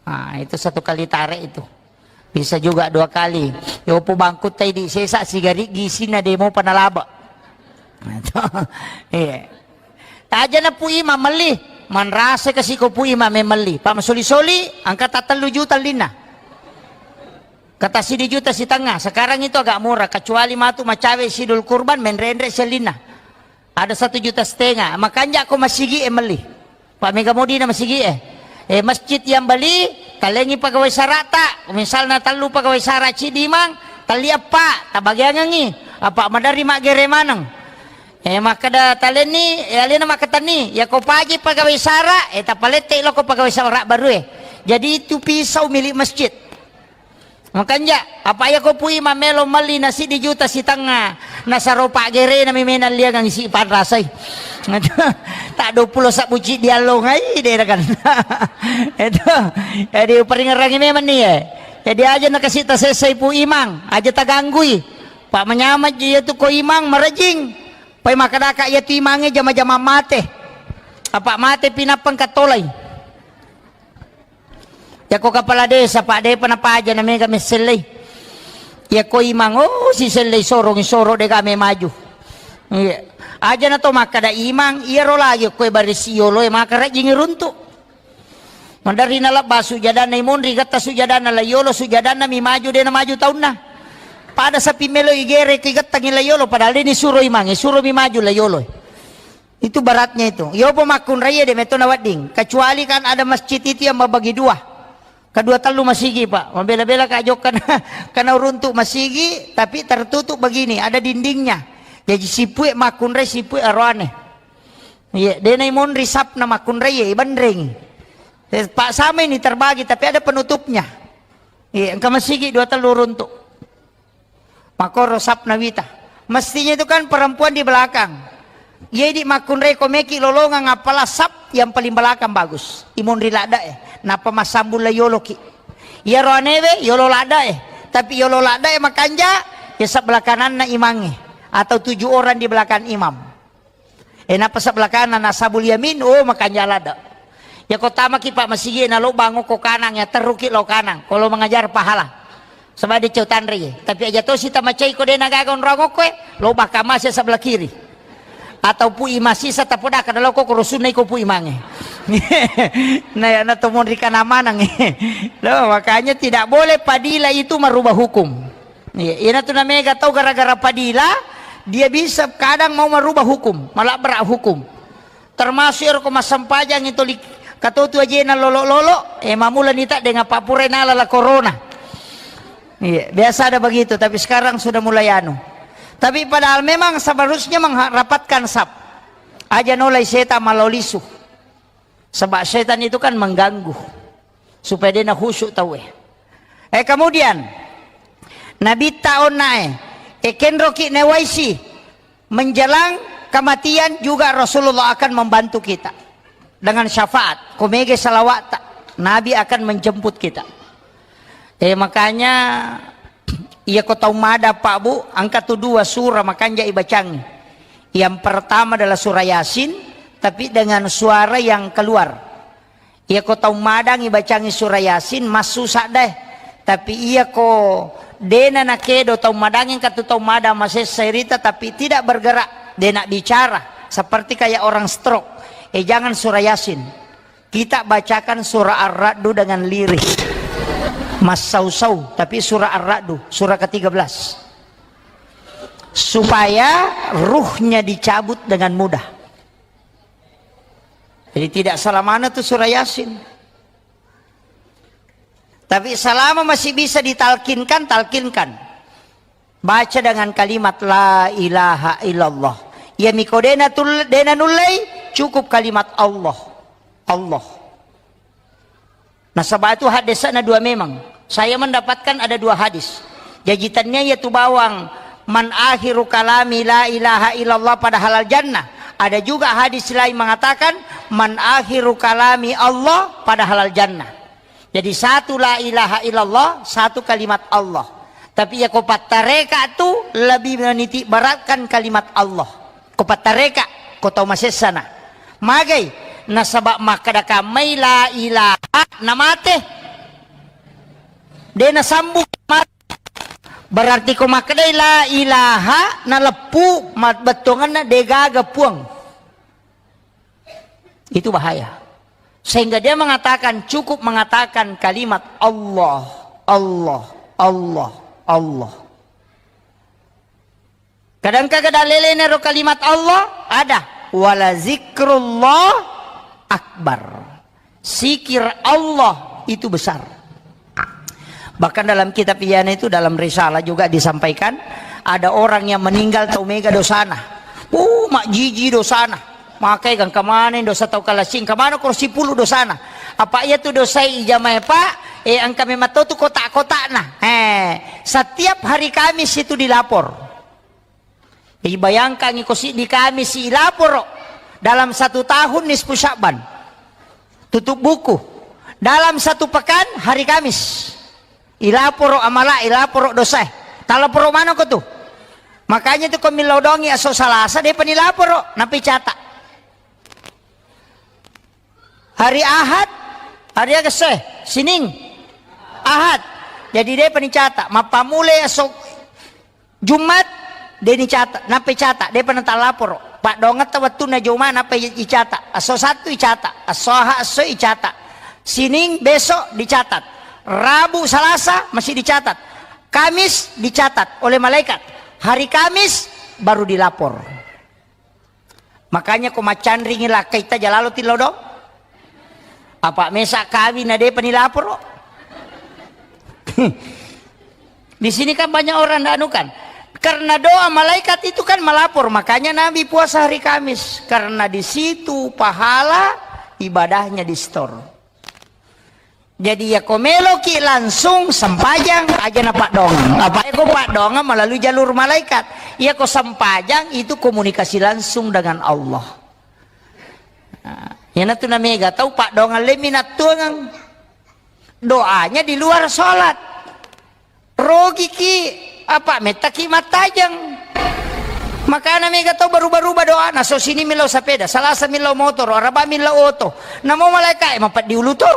Nah, itu satu kali tarik itu. Bisa juga dua kali. Yopo bangkutta idi sesa sigari gisina demo panalaba. Nah, itu. Iya. Aja na Pu Ima melli, manrasa kasi ko Pu Ima memelli. Pak masoli-soli, angka tattellu juta lina. Kata sidi juta sitengnga, sekarang itu agak murah, kecuali matu macawe sidul kurban, menrenre sellinna. Ada satu juta setengah, makanja ko masigi e melli. Pak mega modina masigi e. Eh, masjid yang beli, talengi pegawai sarata, misalna tellu pegawai sara cidi mang, telli eppa, tabagiangengi, apa madari maggere maneng. Eh, makkeda talenni, eh, alena makkatenni, ya ko paji pegawai sara, eh, tapalette loko pegawai sara barue. Jadi itu pisau milik masjid. Makanja, apa iya ko Pu Ima melo melli na siddi juta sitengnga, nasaro paggerena mi menang liangang isi panrasai. Tak dua puluh sabbu ciddi allongai, de kan. Itu. Jadi, uperingerangi memang ni, eh. Jadi, aja nakasi tasessai Pu Imang, aja taganggui. Pak manyameng ji iya tu ko Imang marejing. Pai makkedaka iya tu Imangnge jama-jama mate. Apa mate pinappang katolai. Yako kepala desa, Pak, depa napaja na mega messellei. Yako Imang, oh, sisellei sorong, soro dega me maju. Iya. Aja na to makkada Imang, iyaro lagi koe barisi yoloe maka rajing runtu. Maderri nalebba sujadanna imonri, getta sujadanna la yolo, sujadanna mi maju, de na maju taunna. Pada sapi melo igere ki gettangi la yolo, padahal de ni suro Imang, suro mi maju la yolo. Itu baratnya itu. Yopo makkunraie de metto nawedding. Kecuali kan ada masjid itu yang membagi dua. Kedua tellu masigi, Pak. Mabela-bela ka jokka na, kana uruntu masigi, tapi tertutup begini, ada dindingnya. Jadi sipue makkunrai sipue aroane. Iya, dena imonri sapna makkunrai, iya, ibenreng. Eh, Pak, sama ini terbagi, tapi ada penutupnya. Iya, engka masigi dua tellu runtu. Makkoro sapna wita. Mestinya itu kan perempuan di belakang. Iya, di makkunrai ko meki lolongang, apalah sap yang paling belakang bagus. Imonri ladda e. Napa massambung la yoloki. Iya roanewe, yolo ladda e. Tapi yolo ladda e makanja, ya sebelah kananna imange. Atau tujuh orang di belakang imam. E, napa sebelah kanan, ashabul yamin, oh, makanja ladda. Ya, ko tamaki, Pak, masigi na lo bango ko kanang, ya terruki lo kanang. Kalau mengajar pahala. Sebab dia cau tanre ye. Tapi aja to si tamacai ko dena gaga onrong ko e, lo bakama si sebelah kiri. Atau pu imasi sa tapoda kada lo ko rusunna iko pu imange. Nah, ya, na to monri kana manang. Lo, makanya tidak boleh padila itu merubah hukum. Iya, ina tu namega tau gara-gara padila, dia bisa kadang mau merubah hukum, malabrak hukum. Termasuk ero ko massempajang itu li-, katotu ajena lolo-lolo, eh, mamula nita dengan papure nala la corona. Iya, biasa ada begitu, tapi sekarang sudah mulai anu. Tapi padahal memang seharusnya mengharapatkan sap. Aja nolai setan malolisu. Sebab setan itu kan mengganggu. Supaya dia na khusyuk tau e. Eh, kemudian, Nabi ta onna e, eh, kenroki newaisi, menjelang kematian juga Rasulullah akan membantu kita. Dengan syafaat, ko mege salawat ta, Nabi akan menjemput kita. Eh, makanya, iya ko tau mada, Pak Bu, angka tu dua surah makanja ibacangi. Yang pertama adalah surah Yasin, tapi dengan suara yang keluar. Iya ko tau madangi bacangi surah Yasin, massusa deh. Tapi iya ko dena nakedo tau madangi, engka tu tau madang masessa irita, tapi tidak bergerak, dena bicara, seperti kayak orang stroke. Eh, jangan surah Yasin. Kita bacakan surah Ar-Ra'du dengan lirih. Massau-sau, tapi surah Ar-Ra'du, surah ketiga belas. Supaya ruhnya dicabut dengan mudah. Jadi tidak salah mana tu surah Yasin. Tapi selama masih bisa ditalkinkan, talkinkan. Baca dengan kalimat la ilaha illallah. Iya miko dena tul-, dena nullei, cukup kalimat Allah. Allah. Nasaba itu hadisna dua memang. Saya mendapatkan ada dua hadis. Jaji tania iya tu bawang man akhiru kalami la ilaha illallah pada halal jannah. Ada juga hadis lain mengatakan man akhiru kalami Allah pada halal jannah. Jadi satu la ilaha illallah, satu kalimat Allah. Tapi iya ko pattareka tu lebih meniti beratkan kalimat Allah. Ko pattareka, ko tau masessana. Magai, nasaba makkeda kammai la ilaha namate. De nasambung mate. Berarti ko makkedai la ilaha naleppu ma-, bettuanganna degaga puang. Itu bahaya. Sehingga dia mengatakan, cukup mengatakan kalimat Allah, Allah, Allah, Allah. Kadang-kadang lelena ro kalimat Allah, ada. Wala zikrullah akbar. Zikir Allah itu besar. Bahkan dalam kitab Ihya'na itu, dalam risalah juga disampaikan, ada orang yang meninggal tau mega dosana. Uh, majjiji dosana. Makai gangka maneng dosa tau kalasing, kamana koro sipulu dosana. Apa iya tu dosai ijamai, Pak? Eh, engka memang tau tu kotak-kotakna. Eh, setiap hari Kamis itu dilapor. Jadi bayangkan iko siddi Kamis ilaporo. Dalam satu tahun nisfu Sya'ban. Tutup buku. Dalam satu pekan hari Kamis. Ilaporo amala, ilaporo dosae. Talaporo manoko tu. Makanya tu ko millau dongi aso Salasa, depa nilaporo, napi cata. Hari Ahad, hari Agase, Sining, Ahad. Jadi depa nicata, mappamulai aso Jumat, de nicata, nappe cata, depa natalaporo. Paddongetta wettunna Juma, nappe icata. Aso Sattu icata, aso Ahad, aso icata. Sining besok dicatat. Rabu, Salasa masih dicatat. Kamis dicatat oleh malaikat. Hari Kamis baru dilapor. Makanya ko maccanringi lakkaita jalalo tilodong. Apa mesa kawin na depa nilaporo. Hmm. Di sini kan banyak orang ndak anu kan. Karena doa malaikat itu kan melapor, makanya Nabi puasa hari Kamis. Karena di situ pahala ibadahnya di-store. Jadi, yako meloki langsung sempajang, aja na paddoangeng. Apa eko paddoangeng melalui jalur malaikat. Yako sempajang itu komunikasi langsung dengan Allah. Nah, iyanatu namega tau paddoangeng lemmi nattuangeng. Doanya di luar sholat. Rogiki, apa, mettaki mattajeng. Makana mega tau baruba-ruba doana, so sini millau sapeda, salasa millau motoro, araba millau oto. Namo malaikae mapeddi ulu to.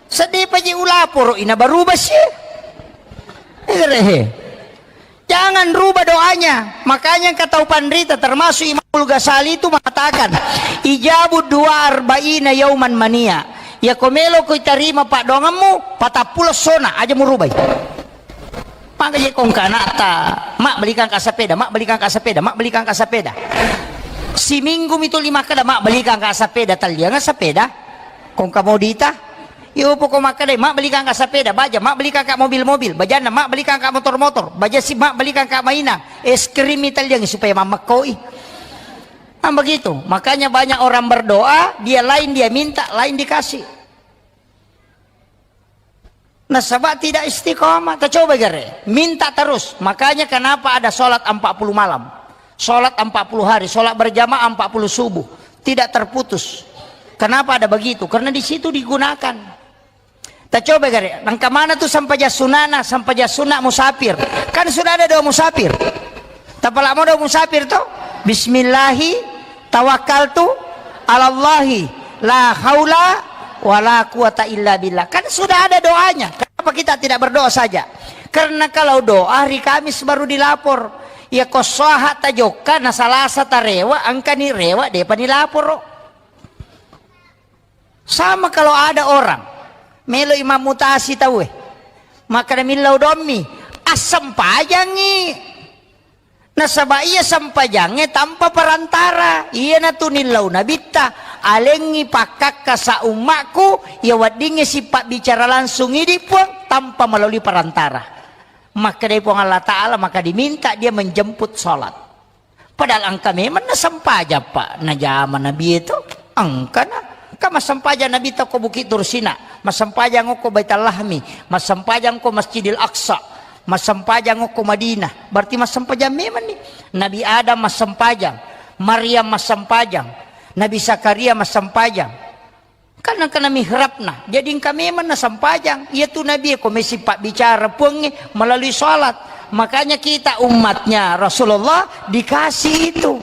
Sedih paji ulaporo ina baruba si. Erehe. Jangan rubah doanya. Makanya engka tau panrita, termasuk Imamul Ghazali itu mengatakan, "Ijabu dua arba'ina yauman mania." Yako melo ko itarima paddoangemmu, patappulo sona, aja murubai. Maka je kongka anakta, "Mak, belikan ka sepeda, Mak, belikan ka sepeda, Mak, belikan ka sepeda." Siminggu mitu lima kada, "Mak, belikan ka sepeda," tallianga sepeda. Kongka modita. Iyo, poko makkadai, "Mak, belikan ka sepeda," baja, "Mak, belikan ka mobil-mobil," bajanna, "Mak, belikan ka motor-motor," baja si, "Mak, belikan ka mainang, es krim," italliangi supaya mammekkoi. Kan begitu. Makanya banyak orang berdoa, dia lain dia minta, lain dikasih. Nasaba tidak istiqomah. Kita coba gare, minta terus. Makanya kenapa ada sholat empat puluh malam, sholat empat puluh hari, sholat berjamaah empat puluh subuh, tidak terputus. Kenapa ada begitu? Karena di situ digunakan. Tacoba gare, engka mana tu sempajang sunana, sempajang sunna musafir. Kan sudah ada doa musafir. Tapalamo doa musafir to? "Bismillahi tawakkaltu alallahi la haula wala quwata illa billah." Kan sudah ada doanya. Kenapa kita tidak berdoa saja? Karena kalau doa hari Kamis baru dilapor. Ya ko soha tajokka na Salasa tarewa, engkani rewa depa nilaporo. Sama kalau ada orang melo imam mutasi tauwe, maka millau dommi, assempajangi. Nasaba iya sempajangnge tanpa perantara. Iyanatu nillau nabitta, alengngi pakkakka sa ummakku, iya weddingnge sipabbicara langsung idi Puang tanpa melalui perantara. Makkedai Puang Allah Ta'ala, maka diminta dia menjemput salat. Padahal engka memang nasempajang, Pak, najama Nabi itu. Engkana. Engka massempajang Nabi to ko Bukit Tursina, massempajang ko Baitul Lahmi, massempajang ko Masjidil Aqsa, massempajang ko Madinah. Berarti massempajang memang nih. Nabi Adam massempajang, Maryam massempajang, Nabi Zakaria massempajang. Kan engkana mihrabna. Jadi engka memang nasempajang. Iya tu Nabi ko mesi pabbicara Puangnge melalui salat. Makanya kita umatnya Rasulullah dikasih itu.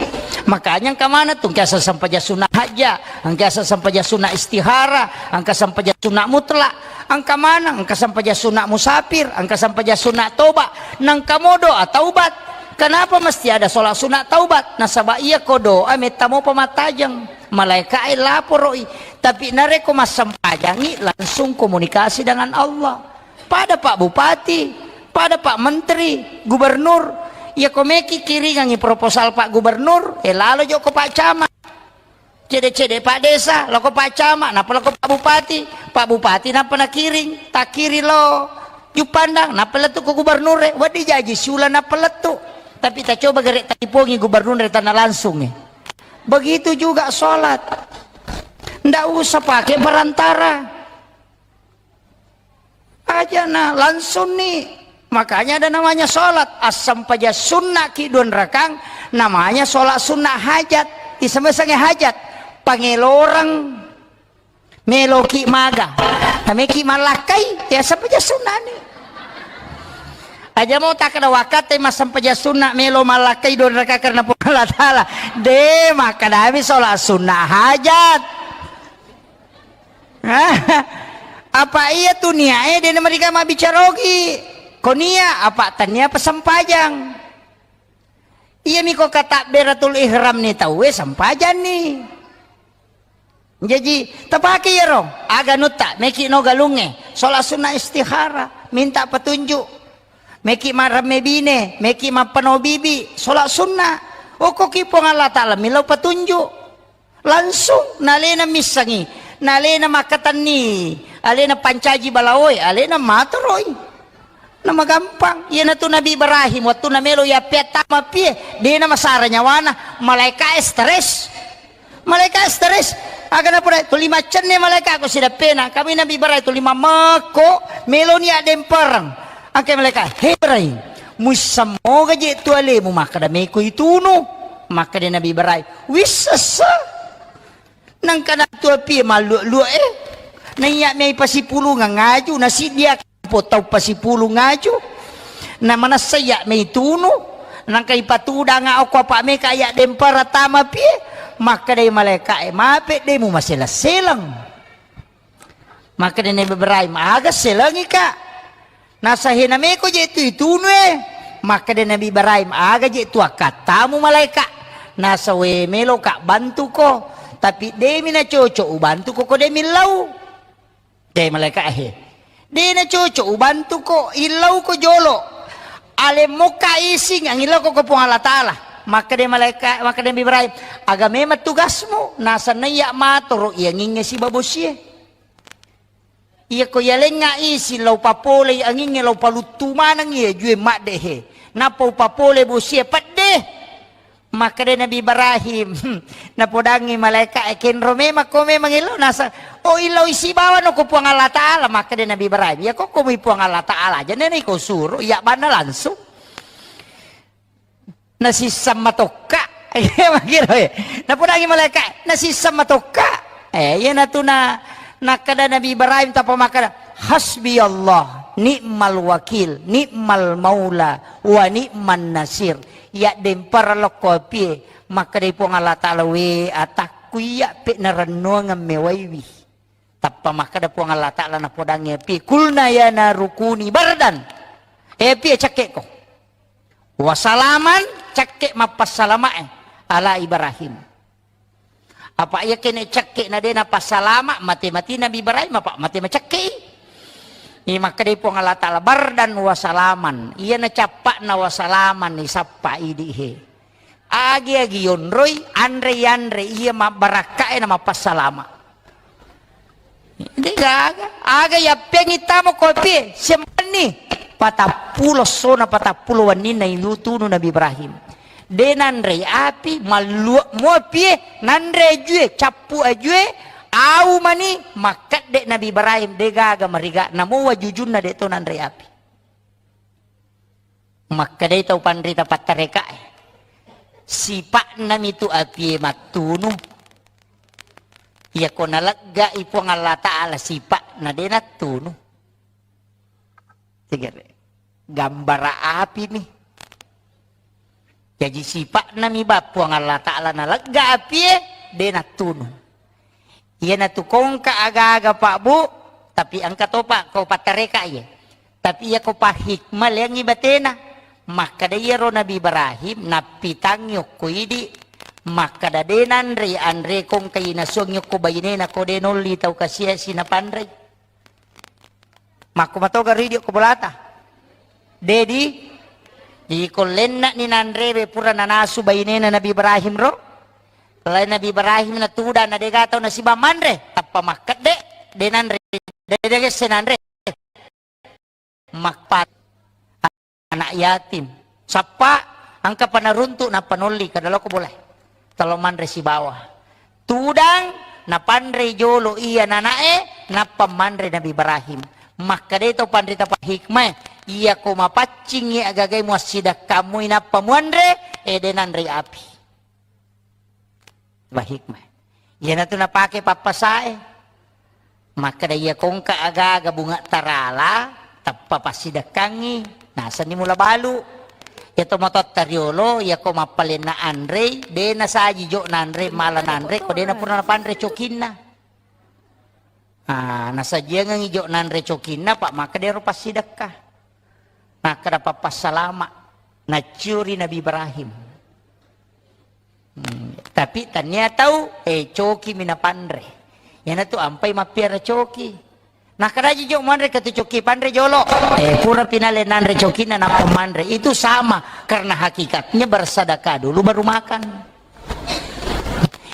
Makanya engka mana tu, engka sempajang sunat hajat, engka sempajang sunat istihara, engka sempajang sunat mutlak, engka mana, engka sempajang sunat musafir, engka sempajang sunat toba, nengka mo doa taubat. Kenapa mesti ada sholat sunat taubat? Nasaba iya ko doa metta mo pamattajeng. Malaikae laporo'i, tapi narekko massempajangngi langsung komunikasi dengan Allah. Pada Pak Bupati, pada Pak Menteri, Gubernur, iya ko meki kiringangngi proposal Pak Gubernur, eh, lalo jokko Pak Camat. Cede-cede Pak Desa, loko Pak Camat, nappa loko Pak Bupati, Pak Bupati nappa nakiring, takiring lo Juppandang, nappa lettu ko Gubernur, eh, wedding jaji siula nappa lettu. Tapi tacoba gare talipongi Gubernur tanah langsung, eh. Begitu juga sholat. Ndak usah pakai perantara. Aja na langsung nih. Makanya ada namanya sholat. Assempajang sunnah ki dua rakang, namanya sholat sunnah hajat. Isemesange hajat. Pangeloreng. Meloki maga. Nameki malakkai, ya sempajang sunnah nih. Aja mau tak ada wakate massempajang sunnah melo malakkai dua rakang karena Puang Allah Ta'ala. De, makkadami sholat sunnah hajat. Apa iya tu niae de namariga mabbicara ogi. Ko nia apa tania pasempajang. Iyami ko katabberatul ihram ni tauwe sempajanni. Jaji tapake iyaro aga nutta meki no galungnge, sholat sunnah istihara, minta petunjuk. Meki maremme bine, meki mappano bibi, sholat sunnah. Okkoki Puang Allah Ta'ala millau petunjuk. Langsung nalena missengi. Na alena makkatenni, alena pancaji balaoe, alena matoroi. Na magampang. Iyanatu Nabi Ibrahim, wettunna melo yappeattama pie, dena masara nyawana, malaika e stres. Malaika e stres. Aga napoda, tuli maccenne malaika ko sidappena. Kami Nabi Ibrahim tuli mamekko, meloni addempereng. Angke malaika, "He Ibrahim, muissammoga je tu alemu makkada meko itunu?" Makkada Nabi Ibrahim, "Wissessa." Nangka natu apie malluak-luak e. Naiya mei pasipulungeng aju, nasiddia po tau pasipulung aju. Na manessa iya mei tunu. Nangka ipatudanga okko apa meka iya dempara tama pie. Makkedai malaika e, "Mape de mu maseleng-seleng." Makkedai Nabi Ibrahim, "Aga selengika?" Nasa, "Hena meko je tu itunu e." Makkeda Nabi Ibrahim, "Aga je tu akkattamu malaika?" Nasa, "We, meloka bantuko, tapi demi na cocok ubantuko ko demi lau." De malaika he. "De na cocok ubantuko, illauko jolo. Alemmokka ising angillauko ko Puang Allah Ta'ala." Makkeda malaika, makkeda Nabi Ibrahim, "Aga memang tugasmu?" Nasa, "Naiya matoro iyangingnge sibawa bosie." Iyako yalengnga isi lao papolei angingnge lao paluttu maneng iya jue madde he. Nappa upapole bosie pedde. Makkeda Nabi Ibrahim, napodangi malaika e, "Kenro memang ko memang illau?" Nasa, "Oh, illau isi bawano ko Puang Allah Ta'ala." Makkeda Nabi Ibrahim, "Iya ko ko mui Puang Allah Ta'ala aja nene ko suro, iya banna langsung." Nasisseng matokka. Iya, makkiro, eh. Napodangi malaika, "Nasisseng matokka." Eh, iyanatu na, nakkeda Nabi Ibrahim tappa makkeda, "Hasbi Allah, ni'mal wakil, ni'mal maula, wa ni'man nasir." Iya dempara lokko apie, makkedai Puang Allah Ta'ala, "We atakku iya pe narennuangeng mewaiwi." Tappa makkeda Puang Allah Ta'ala napodangi api, "Kulna ya naru kuni bardan." Eh, api, cakkeko. "Wa salaman," cakke mappassalama e, "ala Ibrahim." Apa iya kene cakke na de napassalama, mate-mate Nabi Ibrahim, apa mate macakke i. Ni makkedai Puang Allah Ta'ala, "Bardan wa salaman." Iya na cappa'na wa salaman ni sappa idi he. Agi-agi yonroi, anre-yanre iya mabbarakka e na mappassalama. De gaga, aga yappeangi tamo kopi, sembenni. Patappulo sona, patappulo wenninna ilutunu Nabi Ibrahim. De nanrei api, malluak mo apie, nanre ajue, cappu ajue, au mani, makkedde Nabi Ibrahim, de gaga mariga, namo wajujunna de to nanrei api. Makkedai tau panrita pattarekae, "Sipa'nami tu apie mattunu. Iyako naleggai Puang Allah Ta'ala sipa'na, de nattunu." Tegere. Gambara api mi. Jaji sipa'nami ba Puang Allah Ta'ala nalegga apie, de nattunu. Iyanatu kongka aga-aga, Pak, Bu, tapi engka topa ko pattareka iye. Tapi iya ko pahikmah leangngi batena. Makkeda iyaro Nabi Ibrahim nappitangngi okko idi, makkeda de nanre anre kongka inasuangngi okko bainena ko de nolli tau kasiasi napanrei. Makko matoga ridio ko bolata. Dedi, jadi ko lenna'ni nanrewe pura nanasu bainena Nabi Ibrahim ro. Lain Nabi Ibrahim na tudang na dega tau nasiba manre, tappa makkedde, de nanre, de, de gesse nanre. Makpat anak yatim. Sappa, engka panaruntu nappa nolli, kada loko boleh. Talo manre sibawa. Tudang, napanrei jolo iya nanae, nappa manre Nabi Ibrahim. Makkedai tau panrita pahikmae, iya ko mapaccingngi agagai muassidakkamui nappa muanre, ede nanrei api. Bahikmah. Iyanatu napake pappasae. Makkeda iya kongka aga-aga bunga tarala, tappa passidekkangngi, nasenni mula balu. Iya to matotta riolo, iya ko mappalenna anrei, de nasaji jo nanre, mala nanre, ko de napurna napanre cokinna. Ah, nasajiangengngi jo nanre cokinna, pak makkeda ero passidekka. Makkeda pappassalama, nacciori Nabi Ibrahim. Hmm, tapi tania tau, eh, coki mi napanre. Iyanatu ampai mappiara coki. Nakkeda ji jo manre ke tu coki panre jolo. Eh, pura pinale nanre cokinna nappa manre. Itu sama, karena hakikatnya bersedekah dulu baru makan.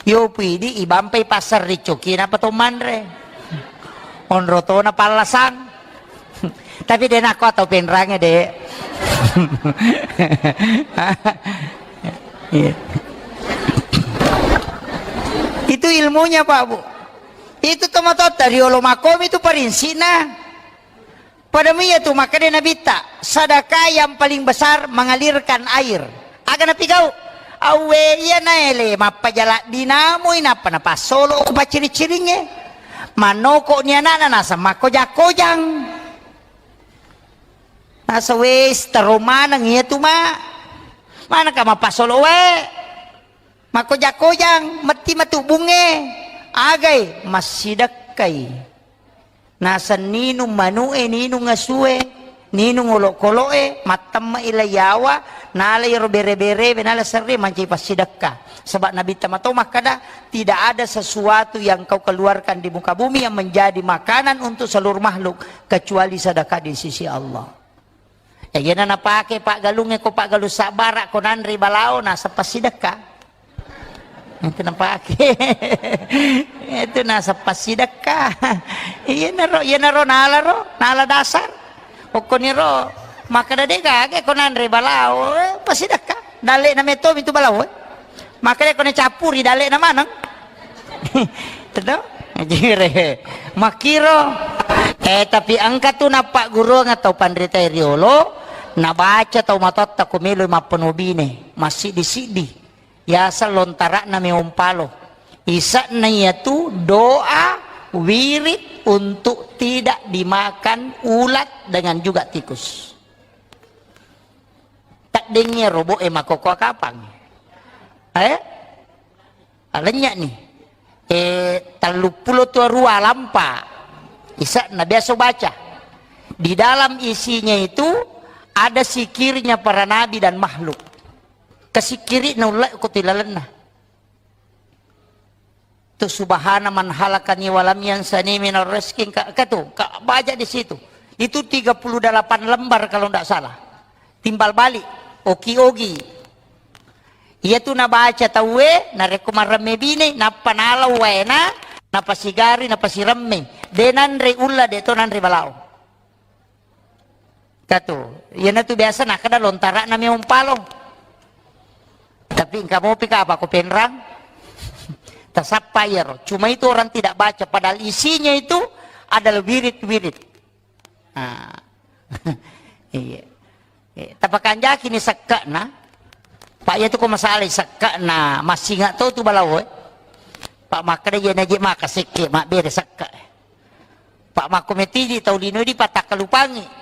Yo pidi ibampai passerri coki napa to manre. Onro tona pallasang. Tapi de nakko atau penrange de. Iya. Itu ilmunya, Pak, Bu. Itu tomatotta riolo makomi itu parinsina. Pada muiya tu makkeda Nabitta, sedekah yang paling besar mengalirkan air. Aga napigau? Awwe iya naele mappajala dinamui nappa napassolo ko pacciri-ciringnge. Mannoko ni anakna naseng makkojang-kojang. Nasa wes taro maneng iya tu ma. Manaka mapassolo wae. Makkojang-kojang, metti matu bunge. Agai massidekkai. Naseng ninung manu'e, ninung asue, ninung olokolo'e, mattemme'i la yawa, nala iyaro bere-berewe, nala serre mancaji passidekka. Sebab Nabitta mato makkada, tidak ada sesuatu yang kau keluarkan di muka bumi yang menjadi makanan untuk seluruh makhluk kecuali sedekah di sisi Allah. Eh, iyana napake paggalungnge ko paggalung sabbara ko nanre balao naseng passidekka. Itu napake. Itu naseng passidekka. Iyanaro, iyanaro nalaro, nala dasar. Okkoniro makkeda de gaga ko nanre balao, eh, passidekka. Dalle'na metto mitu balao, eh. Makkeda ko nacappuri dalle'na maneng. Teto? Jire. Makkiro. Eh, tapi engka tu nappagguruang tau panrita riolo, nabaca tau matotta ko melo mappenobine, massiddi-siddi. Yaseng lontara'na meong palo. Ise'na iyatu doa wirid untuk tidak dimakan ulat dengan juga tikus. Taddengnge robo'e makokoa kapang. Eh? Alennya nih. Eh, telluppulo tua rua lampa. Ise'na biasa baca. Di dalam isinya itu ada sikirnya para nabi dan makhluk. Kasikiri'na ulle ko tilalenna. Tu subhana man halakani walam yansani minar rizki, ka, ka tu, ka baca di situ. Itu tiga puluh delapan lembar kalau ndak salah. Timbal balik, oki-ogi. Iya tu nabaca tauwe, narekko maremme bine, nappa nalau waena, napasigari, napasiremme. De nanre ulla, de to nanre balao. Katu, iyanatu biasa nakkeda lontara'na meong palo. Tapi engka mopi ka apa ko penrang? Tasappa iyaro. Cuma itu orang tidak baca, padahal isinya itu adalah wirid-wirid. Ah. Iya. Eh, tapakanjaki ni sekke'na. Pak, iya tu ko masalah sekke'na, massinga to tu balao, eh. Pak, makkeda iya naje maka sekke, mabbere sekke. Pak, makko metiji tau lino di patakkalupangi.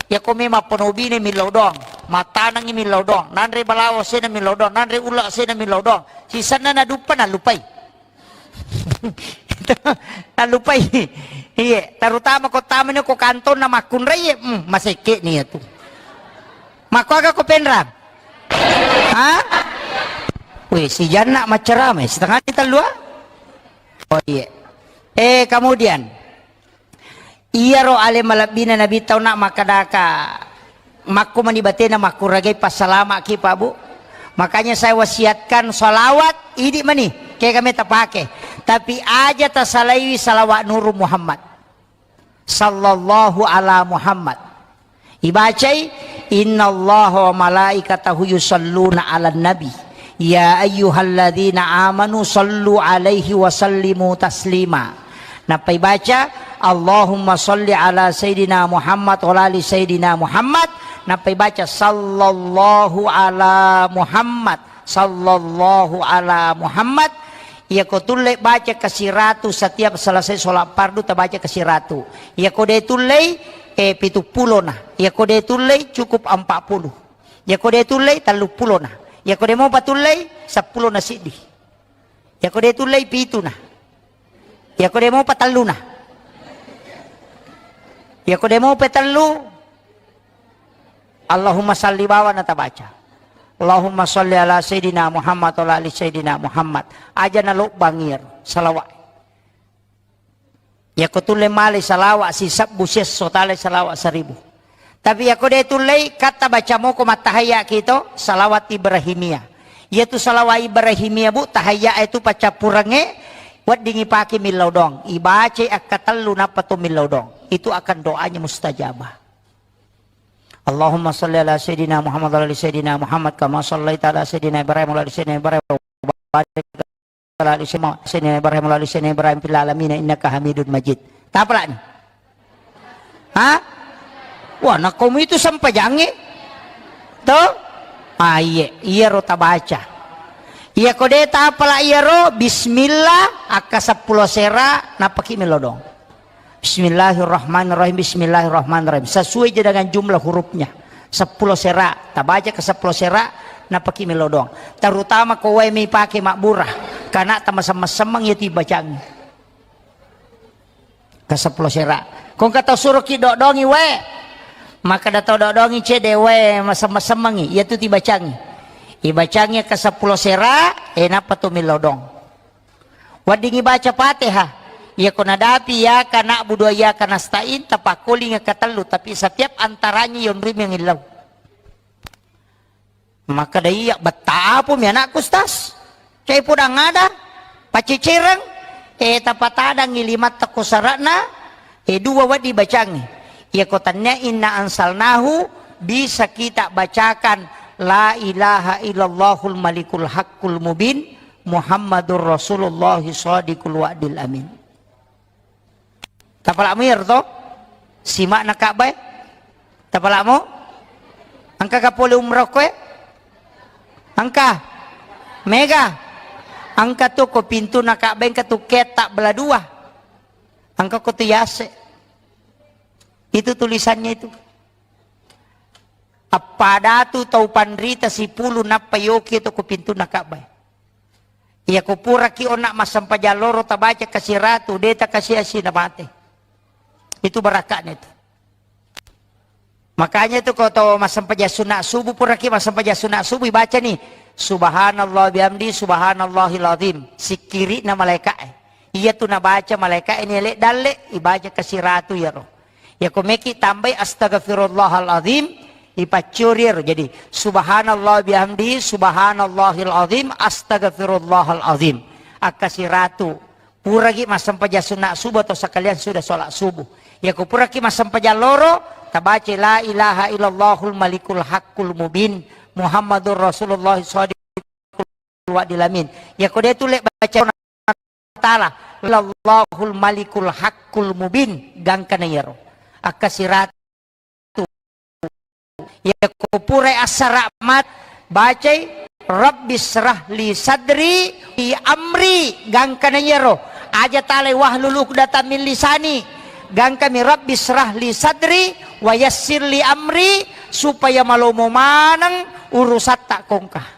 Iya ko memang penobine millau doang, matanangi millau doang, nanre balawo sena millau doang, nanre ulla sena millau doang. Sisenna naduppa nalupai. Nalupai. Iye, terutama ko tamani ko kantonna makkunrai, hmm, masekke ni iya tu. Makkuaga ko penrang? Ha? Weh, si Janna maccarama, setengah ni tellua? Oh, iya. Eh, kemudian, iyaro ale malebbina Nabi tau nak makkadaka, makko mani batena makkuragai passalama ki, Pak, Bu. Makanya saya wasiatkan salawat, idi mani, ke kami tapake. Tapi aja tasalaiwi salawat Nuru Muhammad. Sallallahu ala Muhammad. Ibacai, "Innallaha wa malaikatahu yusalluna 'alan nabi. Ya ayyuhalladzina amanu sallu 'alaihi wa sallimu taslima." Nappa ibaca, "Allahumma salli ala Sayyidina Muhammad wa ala ali Sayyidina Muhammad." Nappa ibaca, "Sallallahu ala Muhammad." Sallallahu ala Muhammad. Iyako tulle baca kasiratu setiap selesai sholat fardu, tabaca kasiratu. Iyako de tullei, eh, pitu pulona. Iyako de tullei, cukup empat puluh. Iyako de tullei, tellu pulona. Iyako de mopa tullei, seppulo na siddi. Iyako de tullei, pituna. Iyako de mopa telluna. Iyako de mopa tellu, Allahumma salli bawa natabaca. Allahumma salli ala Sayyidina Muhammad wa ala ali Sayyidina Muhammad. Aja nalobbang iyaro salawat. Iyako tulle male salawat sisebbu siesso tale salawat seribu. Tapi iyako de tullei, katta baca moko mattahayya kito salawat Ibrahimiyah. Iyatu salawat Ibrahimiyah, Bu, tahiyya itu paccappurengnge, weddingi pake millau doang. Ibacai akkatellu nappa to millau doang. Itu akan doanya mustajabah. Allahumma salli ala Sayyidina Muhammad wa ala ali Sayyidina Muhammad kama sallaita ala Sayyidina Ibrahim wa ala ali Sayyidina Ibrahim wa barik ala ali Sayyidina Ibrahim wa ala ali Sayyidina Ibrahim fil alamin innaka Hamidun Majid. Tapalani. Ha? Wah, nakkomu itu sempajangnge? To? Ah, iye, iyaro tabaca. Iya ko de tapala iyaro, bismillah, akka seppulo sera, nappaki melodong. Bismillahirrahmanirrahim, bismillahirrahmanirrahim. Sesuai je dengan jumlah hurufnya. Seppulo sera, tabaca ke seppulo sera, nappaki melodong. Terutama ko wae mi pake mabbura, karena tamasemmeng-semmeng iya tibacangngi. Kaseppulo sera. Ko engka tau suroki dodongi wae. Makkeda tau dodongi cede wae masemmeng-semmengi. Iyatu tibacangi. Ibacangi kaseppulo sera, e nappa to millau dong. Weddingi baca Fatihah. Iya ko nadapi iyyaka na'budu wa iyyaka nasta'in, tapakkolingi katellu, tapi setiap antaranya yonrimi ngillau. Makkeda iya, "Betta apomi anakku, Ustaz? Cai podang ada, pacecereng, eh, tapatadangi limatta ko sara'na, eh, dua wedding bacangi." Iya ko tannia inna ansalnahu, bisa kita bacakan, "La ilaha illallahul malikul haqqul mubin, Muhammadur Rasulullah shadiqul wa'dil amin." Tapala'mu iyaro to? Sima'na Ka'bah e? Tapala'mu? Engka ka pole umroh koe? Engka? Mega? Engka tu ko pintuna Ka'bah, engka tu ketta bela dua. Engka ko tu yase. Itu tulisannya itu. Appadatu tau panrita sipulu nappa yoki to ko pintuna Ka'bah. Iya ko puraki onna massempajang loro tabaca kasiratu, de takasiasi na mate. Itu barakakna itu. Makanya itu ko to massempajang sunat subuh, puraki massempajang sunat subuh, ibaca ni, "Subhanallah bihamdi, subhanallahil azim." Sikkiri'na malaika'e. Iya tu nabaca malaika'e ni ele dalle, ibaca kasiratu iyaro. Iya ko meki tambai, "Astagfirullahal azim," ipaccuri ero. Jadi, "Subhanallah bihamdi, subhanallahil azim, astagfirullahal azim." Akkasiratu. Puragi massempajang sunat subuh atau sekalian sudah sholat subuh. Iya ko puraki massempajang loro, tabaca, "La ilaha illallahul malikul haqqul mubin, Muhammadur Rasulullah shadiqul wa'dil amin." Iya ko de tu le baca Taala, "Illallahul malikul haqqul mubin," gangkana iyaro. Akkasiratu. Iya ko purai assara mat, bacai, "Rabbisyrah li sadri fi amri," gangkana iyaro. Aja talai, "Wahlul uqdatam min lisani," gangkami, "Rabbisyrah li sadri wa yassir li amri," supaya malomo maneng urusatta kongka.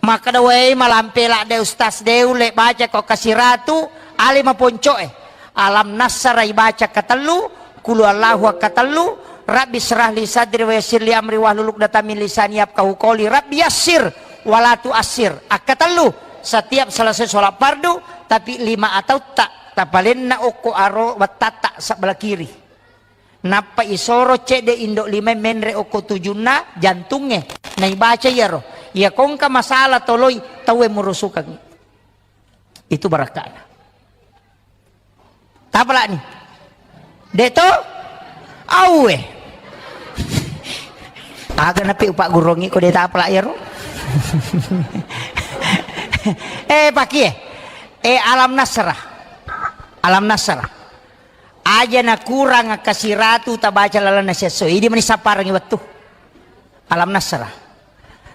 Makkeda, "Wei, malampe ladde Ustaz, de ulle baca ko kasiratu, ale maponcoe." Alam Nasara ibaca katellu, Qul huwallahu katellu, Rabbi syrah li sadri wa yassir li amri wahlul uqdatam min lisani yafqahu qawli, Rabbi yassir wala tuassir. Akkatellu, setiap selesai sholat fardu, tapi lima atautta tapalenna okko aro wettatta sebelah kiri. Nappa isoro cedde indo lima menre okko tujunna jantungnge, naibaca iyaro. Iya kongka masalah toloi tauwe murusukangngi. Itu barakka'na. Tapala'ni. De to? Auwe. Aga napi upaggurongngi ko de tapala iyaro? Eh, pakie. Eh, Alam Nasrah. Alam Nasrah. Aja nakurang kasiratu tabaca lalenna siesso. Idi mani sapparengngi wettu. Alam Nasrah.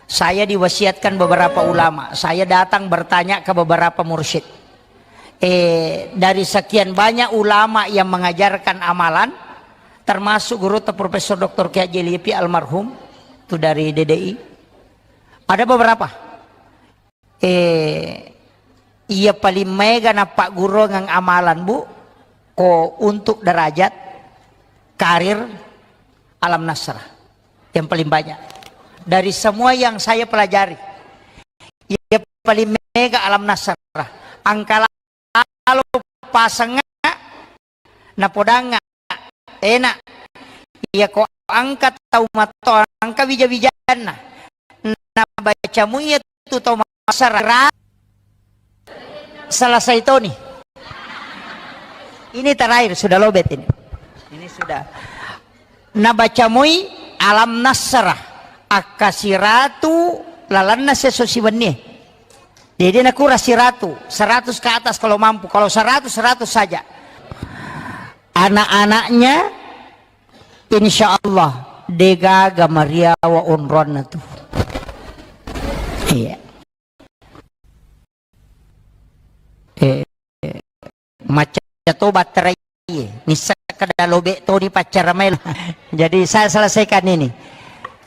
Saya diwasiatkan beberapa ulama. Saya datang bertanya ke beberapa mursyid. Eh, dari sekian banyak ulama yang mengajarkan amalan, termasuk guru Profesor Doktor Kiai Haji Lipi almarhum, itu dari D D I. Ada beberapa. Eh, iya paling mega nappagguruang amalan, Bu, ko untuk derajat karir Alam Nasrah yang paling banyak. Dari semua yang saya pelajari, iya paling mega Alam Nasrah. Angka lalo pasengnga, napodangnga, enak. Iya ko angka tau matto, angka wija-wijanna. nabaca muiya tu tau masyarakat selesai toni. Ini terakhir, sudah lobet ini. Ini sudah. Nabaca mui alam nasrah, akkasiratu lalanna seso siwenni. Jadi nakura siratu, seratus ke atas kalau mampu. Kalau seratus, seratus saja. Anak-anaknya, insya Allah, degaga mariawa onroanna tu. Iya. Eh, macca to batterai. Nissa kada lobe toni paccara maelo. Jadi saya selesaikan ini.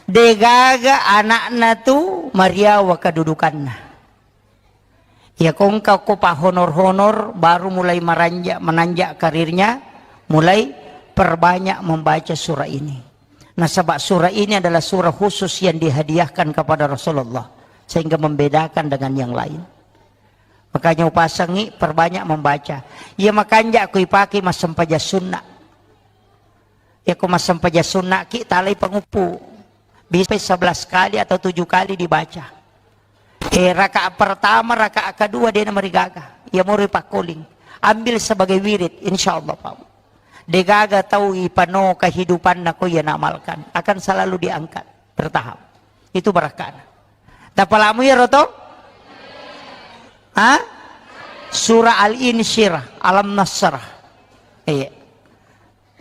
Degaga anakna tu mariawa kedudukanna. Ya kongka ko pa honor-honor baru mulai meranja-, menanjak karirnya, mulai perbanyak membaca surah ini. Nasaba surah ini adalah surah khusus yang dihadiahkan kepada Rasulullah sehingga membedakan dengan yang lain. Makanya upasangi perbanyak membaca. Iya makanja ku ipake massempajang sunna. Iya ko massempajang sunna ki talai panguppu. Bisa sebelas kali atau tujuh kali dibaca. Eh, rakaat pertama, rakaat kedua dia namarigaga. Iya mori pakkoling. Ambil sebagai wirid, insya Allah, Pak. Degaga tau ipano kehidupanna ko iya naamalkan, akan selalu diangkat, bertahap. Itu barakana. Tapalamu ya roto? Ha? Surah Al-Insyirah, Alam Nasrah. Iya.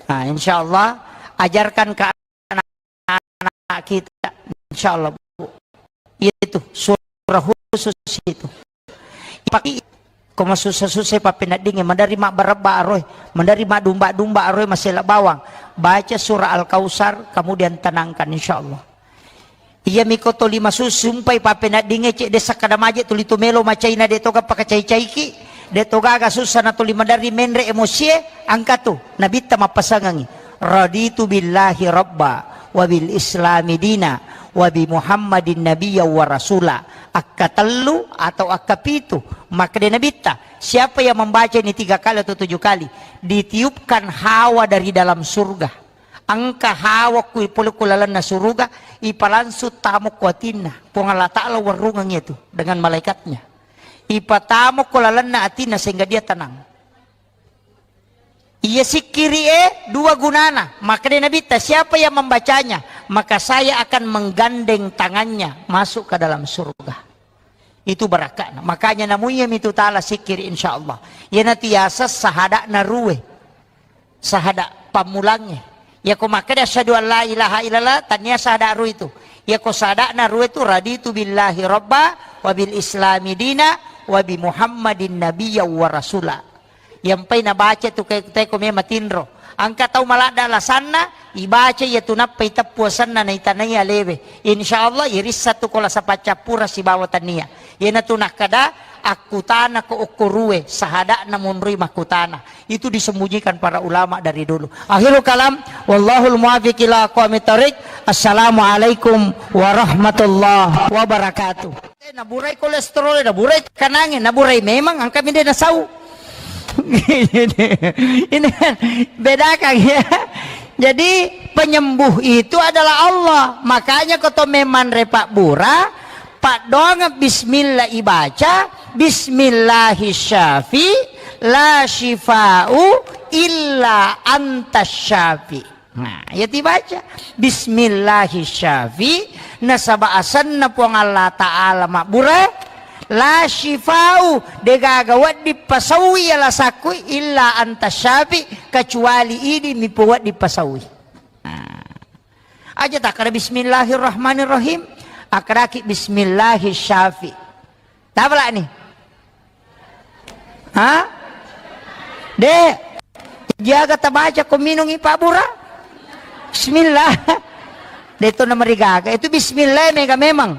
Nah, insya Allah ajarkan ke anak kita, insya Allah, Bu. Itu surah khusus itu. Paki ko masussa-sussa pappeneddingnge, maderri mabbarebba aroe, maderri madumba-dumba aroe, masela bawang. Baca surah Al-Kautsar, kemudian tenangkan, insya Allah. Iya miko toli masusumpai pappeneddingnge, cek desa kada maje tuli tu melo macaina, de toga pakacai-caiki, de togaga sussa na tuli maderri menre emosie, angka tu nabitta mappasangangi. Raditu billahi rabba wa bil islami dina wa bi Muhammadin nabiyya wa rasula. Akkatellu atau akkapitu, makkeda Nabitta, siapa yang membaca ini tiga kali atau tujuh kali, ditiupkan hawa dari dalam surga. Engka hawa ku ipole ku lalenna suruga, ipalangsung tamo ku atinna. Puang Allah Ta'ala warrungeng itu dengan malaikatnya. Ipatamo ku lalenna atinna sehingga dia tenang. Iya sikkiri e dua gunana. Makkeda Nabitta, siapa yang membacanya, maka saya akan menggandeng tangannya masuk ke dalam surga. Itu barakana. Makanya namuiya mitu tala sikkiri, insya Allah. Iyana tiasa sahada'na rue. Sahada pammulangnge. Yako makkeda asyhadu an la ilaha illallah, tania sahada rue itu. Yako sahada'na rue itu, raditu billahi rabba wa bil islami dina wa bi Muhammadin nabiyya wa rasula. Yampai nabaca tu ke-, teko me matinro. Engka tau maladda lasanna, ibaca iya tu nappa iteppu asenna naitanai alewe. Insya Allah irissa tu ko lasa paccappura sibawa tania. Iyanatu nakkada akkutana ko okko rue, sahada'na monroi makkutana. Itu disembunyikan para ulama dari dulu. Akhirul kalam, wallahul muwaffiq ila aqwamit thariq. Assalamualaikum warahmatullahi wabarakatuh. Eh, naburai kolesterol, naburai kanange, naburai memang, angka minde nasau. Ini kan bedakan ya. Jadi penyembuh itu adalah Allah. Makanya koto memang repak bura, paddoangeng bismillah ibaca, bismillahi syafi, la syifa'u illa anta syafi. Nah, iya tibaca, bismillahi syafi, nasaba asenna Puang Allah Ta'ala mabbura, la syifa'u, degaga wedding pasaui alasakku, illa anta syafi, kecuali idi mi wedding pasaui. Nah. Aja takkada bismillahirrahmanirrahim, akkadaki bismillahi syafi. Tapalani? Ha? De. Jaga tabaca ko minungi pabura. Bismillah. De to namarigaga. Itu bismillah mega memang.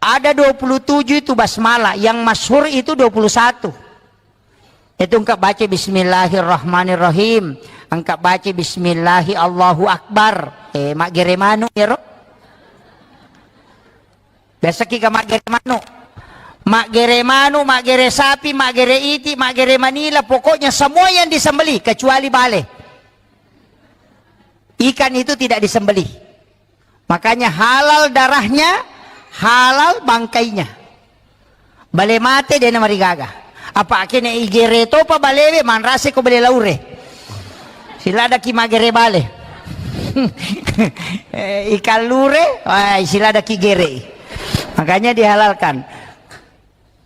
Ada dua puluh tujuh itu basmalah. Yang masyhur itu dua puluh satu. Itu engka baca bismillahirrahmanirrahim. Engka baca bismillahi Allahu Akbar. Eh, maggere manu ya, Ro? Biasa ki ga maggere manu. Maggere manu, maggere sapi, maggere iti, maggere manila, pokoknya semua yang disembelih kecuali bale. Ikan itu tidak disembelih. Makanya halal darahnya, Halal bangkainya. Bale mate de' namarigaga. Apa' kene' igere topa balewe, manrase ko bale laure. Siladaki magere bale. Eh, ikan lure, wah, siladaki gere. Makanya dihalalkan.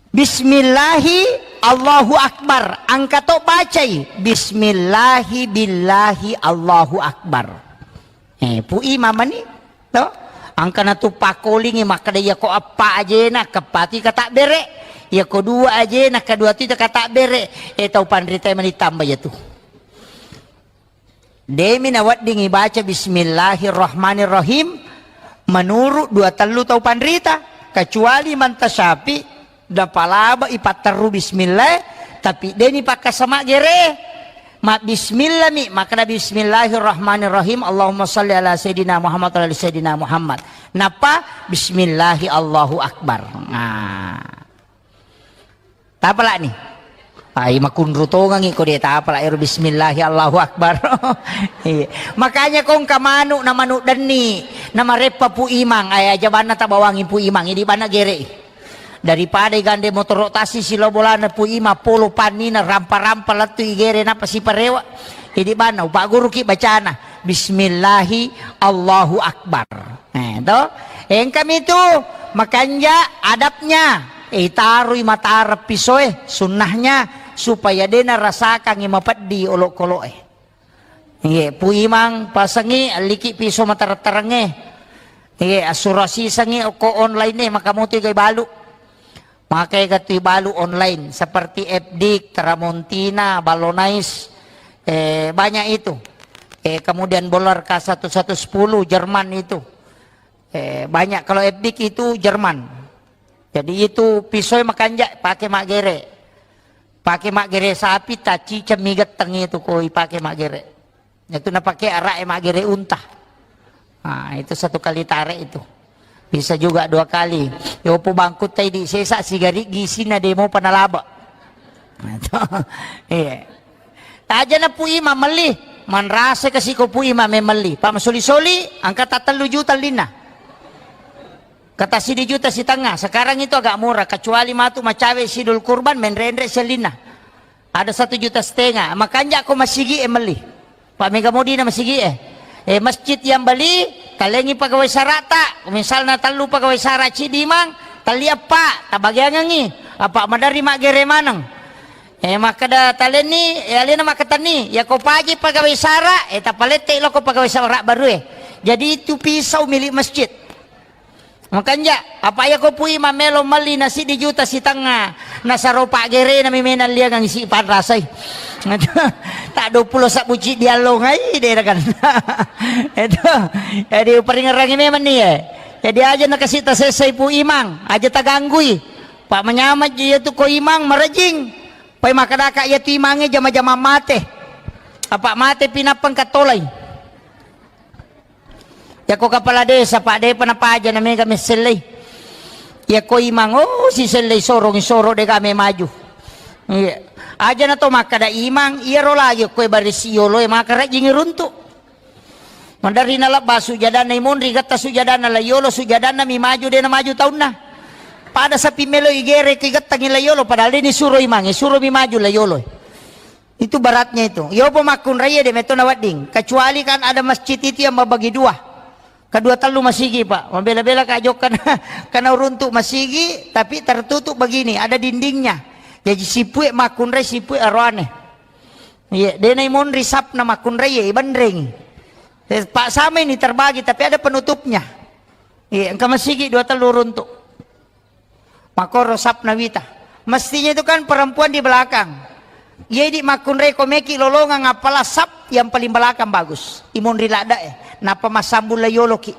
Bismillahi Allahu Akbar. Engka to bacai. Bismillahi billahi Allahu Akbar. Eh, Pu Imam mani, to? Engka natu pakkolingi makkeda, iyako eppa ajena, keppatu katabbere. Iyako dua ajena, kedua tu katabbere. Eh, tau panrita mani tamba iyatu. De'mi nawedding ibaca Bismillahirrahmanirrahim menurut dua tellu tau panrita, kecuali Imam Tasyafi, napalaba ipatterru bismillah, tapi de'ni pakkasama gere. Ma bismillah mi, makkeda Bismillahirrahmanirrahim, Allahumma salli ala Sayyidina Muhammad wa ala ali Sayyidina Muhammad. Nappa Bismillahi Allahu Akbar. Nah. Tapala'ni. Ai, makunru tongangi ko de' tapala' ero Bismillahi Allahu Akbar. Iya. Makanya ko engka manu' na manu' denni, na mareppa Pu Imang, ai, aja banna tabawangi Pu Imang, idi banna gere'. Daripada igande motoro' tasi silo bolana Pu Imang, polo pannina rampa-rampa lettu igere' nappa siparewa. Idi banna upagguruki bacana Bismillahi Allahu Akbar. Eh, to? Engkami tu makanja adabnya, eh, itarui matara pisoe, sunnahnya, supaya de' narasakangi mapeddi olokoloe. Iye, Pu Imang pasengi alliki piso matara-tarangnge. Iye, assurasisengi okko online e, maka motu iga ibalu. Maka iga tu ibalu online seperti F D I K, Tramontina, Ballonais, eh, banyak itu. Eh, kemudian Bolar K satu satu sepuluh Jerman itu. Eh, banyak kalau F D I K itu Jerman. Jadi itu pisoe makanja pake maggere. Pake maggere sapi, taciceng mi getteng itu ko ipake maggere. Itu napake ara'e maggere unta. Nah, itu satu kali tarik itu. Bisa juga dua kali. Yopo bangkutta idi sesa sigariggi isinna de' mopa nalaba. Iya. Aja na Pu Imang melli, manrasa kasi ko Pu Imang melli. Pa masoli-soli, engka ta tellu juta linna. Kata sidi juta sitengnga, sekarang itu agak murah, kecuali matu macawe sidul kurban, menrenre sellinna. Ada satu juta setengah, makanja ko masigi e melli. Pa mega modina masigi e. Eh, masjid yang beli, talengi pegawai sarata, misalna tellu pegawai sara cidi mang, telli eppa, tabagiangengi, apa madari maggere maneng. Eh, makkeda talenni, eh, alena makkatenni, ya ko paji pegawai sara, eh, tapalette loko pegawai sara baru e. Jadi itu pisau milik masjid. Makanja, apa iya ko Pu Imang melo melli na siddi juta sitengnga, nasaro paggerena mi menang liangang isi panrasai. Tak dua puluh sabbu ciddi allongai, de' kan. Itu, jadi uperingerangi memang ni, eh. Jadi aja nakasi tasessai Pu Imang, aja taganggui. Pa manyameng ji iya tu ko Imang marajing. Pai makkedaka iya tu Imangnge jama-jama mate. Apa mate pinappa engka tolai. Yako kepala desa, Pak, depa napaja na mega messellei. Yako Imang, oh, sisellei sorong, soro dega me maju. Iya. Aja na to makkada Imang, iyaro lagi koe barisi yolo e maka rajing runtu. Maderri nalebba sujadanna imonri, getta sujadanna la yolo, sujadanna mi maju, de na maju taunna. Pada sapi melo igere ki gettangi la yolo, padahal de ni suro Imang, suro mi maju la yolo. Itu beratnya itu. Yopo makkunraie de metto nawedding. Kecuali kan ada masjid itu yang membagi dua. Kedua tellu masigi, Pak. Mabela-bela ka jokka na, kana uruntuk masigi, tapi tertutup begini, ada dindingnya. Jadi sipue makkunrai, sipue aroane. Iya, de na imonri sapna makkunraie, ibenrengi. Eh, Pak, sama ini terbagi, tapi ada penutupnya. Iya, engka masigi dua tellu runtuk. Makkoro sapna wita. Mestinya itu kan perempuan di belakang. Iya idi makkunrai ko meki lolongang, apala sap yang paling belakang bagus. Imonri ladda e. Nappa massambung la yoloki.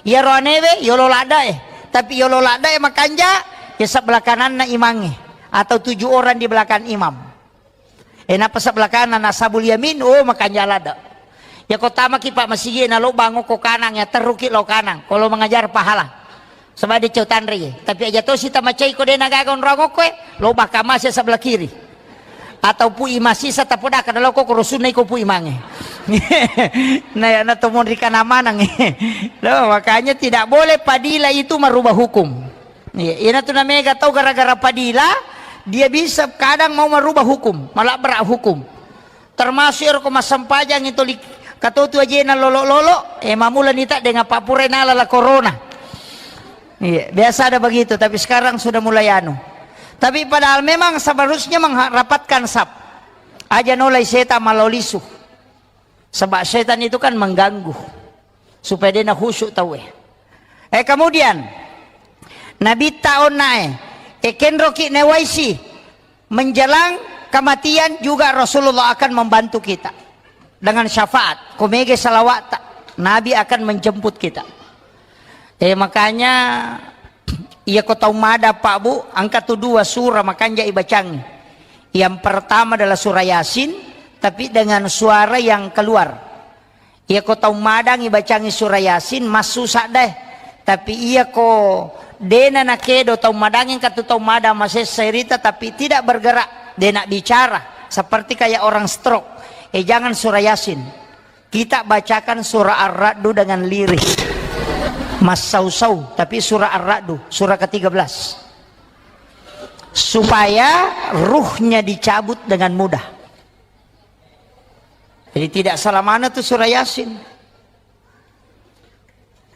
Iyaro anewe yolo ladda e. Tapi yolo ladda e makanja, ya sebelah kananna imangnge. Atau tujuh orang di belakang imam. Eh, nappa sebelah kanan, Ashabul Yamin, oh, makanja ladda. Yako tamaki, Pak, masigi na lobang ko kanang, ya terruki lo kanang. Kalau mengajar pahala. Sebab de cau tanre ye. Tapi aja to sita macai ko de na gaga onrong ko e, lobang kamase sebelah kiri. Atau Pu Imang sisa tapodaka dalau ko, ko rosunna iko Pu Imangnge. Nah, ya, na to monri kana maneng. Loh, makanya tidak boleh Padilla itu merubah hukum. Iya, ina tu namega tau gara-gara Padilla, dia bisa kadang mau merubah hukum, malabrak hukum. Termasuk ero ko massempajang itu li-, katotu ajena lolo-lolo, eh, mamula nita dengan papure nala la corona. Iya, biasa ada begitu, tapi sekarang sudah mulai anu. Tapi padahal memang seharusnya mengharapatkan sap. Aja nolai setan malolisu. Sebab setan itu kan mengganggu. Supaya dia na khusyuk tau eh. Eh, kemudian, Nabitta onna eh, eh, kenroki newaisi menjelang kematian juga Rasulullah akan membantu kita dengan syafaat. Komege salawat, Nabi akan menjemput kita. Eh, makanya, iya ko tau mada, Pak, Bu, angka tu dua surah makanja ibacangi. Yang pertama adalah surah Yasin, tapi dengan suara yang keluar. Iya ko tau madang ibacangi surah Yasin, massu sadda eh. Tapi iya ko dena nakedo tau madang, engka tu tau madang masessa irita, tapi tidak bergerak, dena bicara, seperti kayak orang stroke. Eh, jangan surah Yasin. Kita bacakan surah Ar-Ra'du dengan lirih. Massau-sau, tapi surah Ar-Ra'du, surah ketiga belas. Supaya ruhnya dicabut dengan mudah. Jadi tidak salah mana tuh surah Yasin.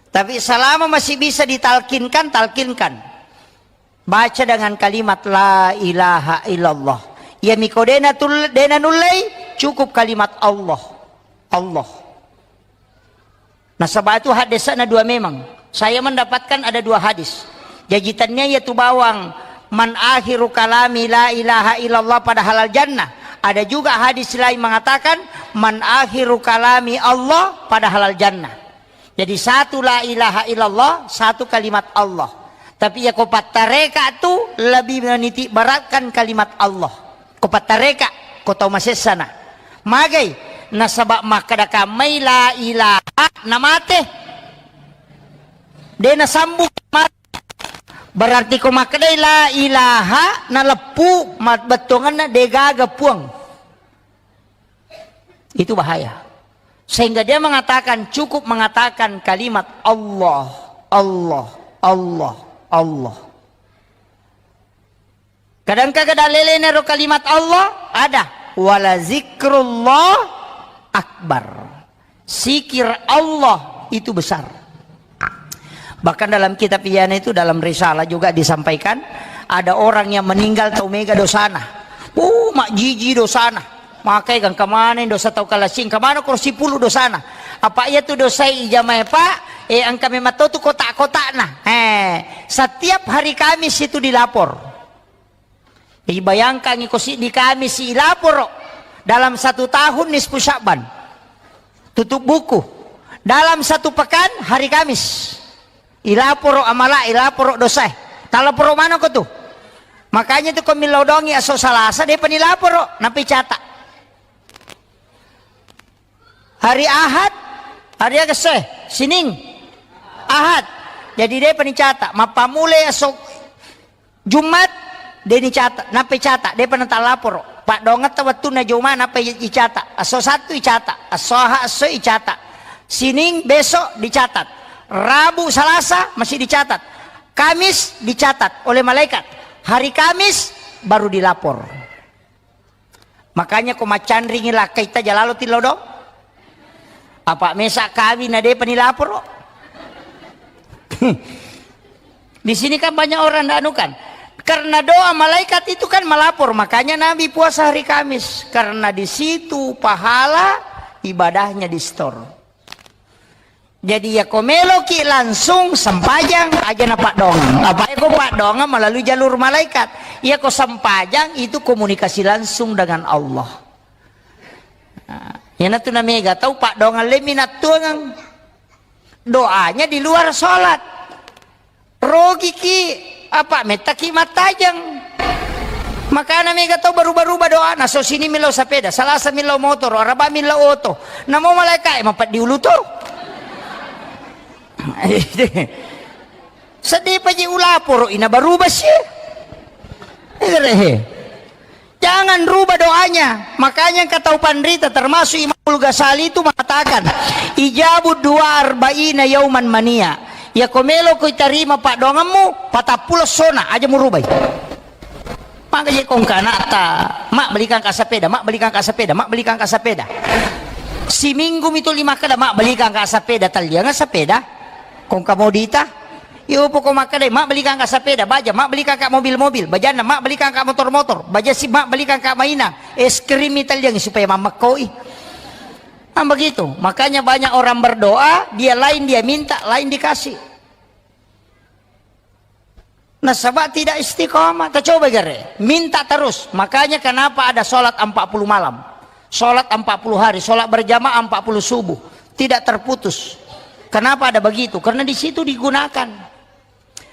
Tapi selama masih bisa ditalkinkan, talkinkan. Baca dengan kalimat la ilaha illallah. Iya miko dena tul-, dena nullei, cukup kalimat Allah. Allah. Nasaba itu hadisna dua memang. Saya mendapatkan ada dua hadis. Jaji tania iya tu bawang man akhiru kalami la ilaha illallah pada halal jannah. Ada juga hadis lain mengatakan man akhiru kalami Allah pada halal jannah. Jadi satu la ilaha illallah, satu kalimat Allah. Tapi iya ko pattareka tu lebih meniti beratkan kalimat Allah. Ko pattareka, ko tau masessana. Magai, nasaba makkeda kammai la ilaha namate. De nasambung mate. Berarti ko makkedai la ilaha naleppu ma-, bettuanganna degaga puang. Itu bahaya. Sehingga dia mengatakan, cukup mengatakan kalimat Allah, Allah, Allah, Allah. Kadangka kada lelena ro kalimat Allah, ada. Wala zikrullah akbar. Zikir Allah itu besar. Bahkan dalam kitab iyana itu, dalam risalah juga disampaikan, ada orang yang meninggal tau mega dosana. Uh, majjiji dosana. Makai kan kemana dosa tau kalasing, kemana kursi puluh dosana. Apa iya tu dosai ijamai, Pak? Eh, engka memang tau tu kotak-kotakna. Eh, setiap hari Kamis itu dilapor. Jadi bayangkan iko siddi Kamis ilaporo dalam satu tahun nisfu Sya'ban. Tutup buku. Dalam satu pekan hari Kamis. Ilaporo amala, ilaporo dosae. Talaporo manoko tu. Makanya tu ko millau dongi aso Salasa, depa nilaporo, napi cata. Hari Ahad, hari aga essoe? Sining, Ahad. Jadi depa nicata. Mappamulai esok Jumat, de nicata. Nappa icata, depa natalaporo. Paddongetta wettunna Juma, nappa i-, icata. Esso Sattu icata. Esso Ahad, esso icata. Sining, besok dicatat. Rabu, Salasa masih dicatat. Kamis dicatat oleh malaikat. Hari Kamis baru dilapor. Makanya ko maccanringi lakkaitta jalalo tillo do. Apa mesa kawin na depa nilaporo. Di sini kan banyak orang ndak anu kan. Karena doa malaikat itu kan melapor, makanya Nabi puasa hari Kamis. Karena di situ pahala ibadahnya di-store. Jadi, iya ko meloki langsung sempajang, aja na paddongang. Apa ko paddongang melalui jalur malaikat. Iya ko sempajang itu komunikasi langsung dengan Allah. Nah, iyanatu namega tau paddongang le minattuangang. Doanya di luar sholat. Rogiki, apa, mettaki mattajeng. Makana mega tau baruba-ruba doana, so sini millau sepeda, Salasa millau motoro, Araba millau oto. Namo malaika e mapeddi ulu to. Sedih paji ulaporo ina baruba si. Egerehe. Jangan rubah doanya. Makanya engka tau panrita termasuk Imam Ghazali itu mengatakan, "Ijabu dua arba'ina yauman mania." Yako melo ko itarima paddoangemmu, patappulo sona aja murubai. Maka je kongka anakta, "Mak, belikan ka sepeda, mak, belikan ka sepeda, mak, belikan ka sepeda." Siminggu mitu lima kada, "Mak, belikan ka sepeda." Tallianga sepeda. Kongka modita. Iyo poko makkadai, "Mak, belikan ka sepeda." Baja, "Mak, belikan ka mobil-mobil." Bajanna, "Mak, belikan ka motor-motor." Baja si, "Mak, belikan ka mainan." Es krim mi talliangi supaya mammekkoi. Nah, begitu. Makanya banyak orang berdoa, dia lain dia minta, lain dikasih. Nasaba tidak istiqomah. Tacoba gare, minta terus. Makanya kenapa ada sholat empat puluh malam, sholat empat puluh hari, sholat berjamaah empat puluh subuh, tidak terputus. Kenapa ada begitu? Karena di situ digunakan.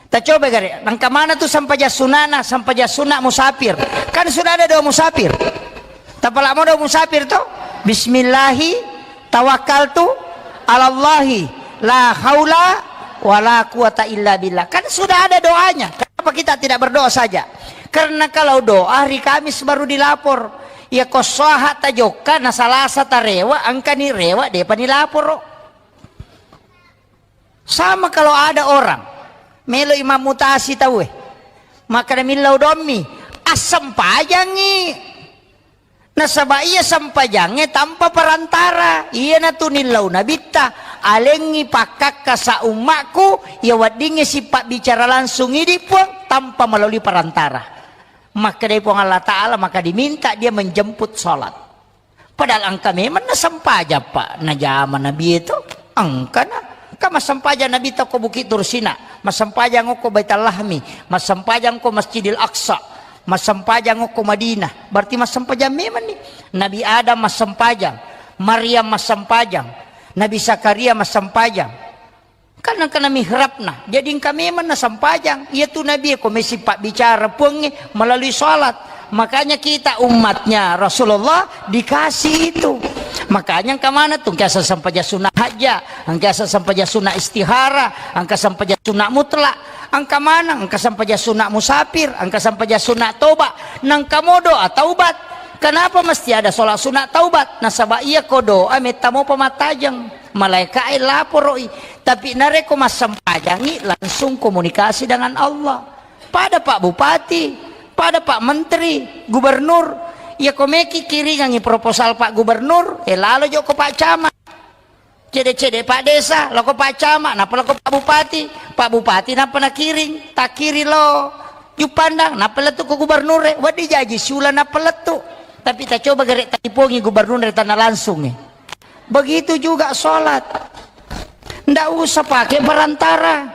Tacoba gare, nangka mana tu sampajang sunana, sampajang sunna musafir. Kan sudah ada doa musafir. Tapalamo doa musafir to? "Bismillahi tawakkaltu alallahi la haula wala quwata illa billah." Kan sudah ada doanya. Kenapa kita tidak berdoa saja? Karena kalau doa hari Kamis baru dilapor. Ya ko swaha tajokka na Salasa tarewa, engkani rewa depa nilaporo. Sama kalau ada orang melo imam mutasi tauwe, maka millau dommi, assempajangi. Nasaba iya sempajangnge tanpa perantara. Iyanatu nillau nabitta, "Alengngi pakkakka sa ummakku, iya weddingnge sipabbicara langsung idi Puang tanpa melalui perantara." Makkedai Puang Allah Ta'ala, maka diminta dia menjemput salat. Padahal engka memang nasempajang, Pak, najama Nabi itu. Engkana. Engka massempajang Nabi tokko Bukit Tursina, massempajang okko Baitul Lahmi, massempajang ko Masjidil Aqsa, massempajang okko Madinah. Berarti massempajang memang nih. Nabi Adam massempajang, Maryam massempajang, Nabi Zakaria massempajang. Kan engkana mihrabna. Jadi engka memang nasempajang. Iya tu Nabi ko mesi pabbicara Puangnge melalui salat. Makanya kita umatnya Rasulullah dikasih itu. Makanya engka mana tu, engka sempajang sunnah hajat, engka sempajang sunnah istihara, engka sempajang sunnah mutlak, engka mana, engka sempajang sunnah musafir, engka sempajang sunnah toba, nangka mo doa taubat. Kenapa mesti ada sholat sunnah taubat? Nasaba iya ko doa metta mo pamattajeng. Malaikae laporoi. Tapi narekko massempajangi, langsung komunikasi dengan Allah. Pada Pak Bupati, pada Pak Menteri, Gubernur, iya ko meki kiringangi proposal Pak Gubernur, eh, lalo jokko Pak Camat. Cede-cede Pak Desa, loko Pak Camat, napa loko Pak Bupati. Pak Bupati napa nakiring, takkiring lo Juppandang, napa lettu ko Gubernur, eh, wedding jaji siula napa lettu. Tapi tacoba gare talipongi Gubernur, eh, tanna langsung, eh. Begitu juga sholat. Ndak usah pakai perantara.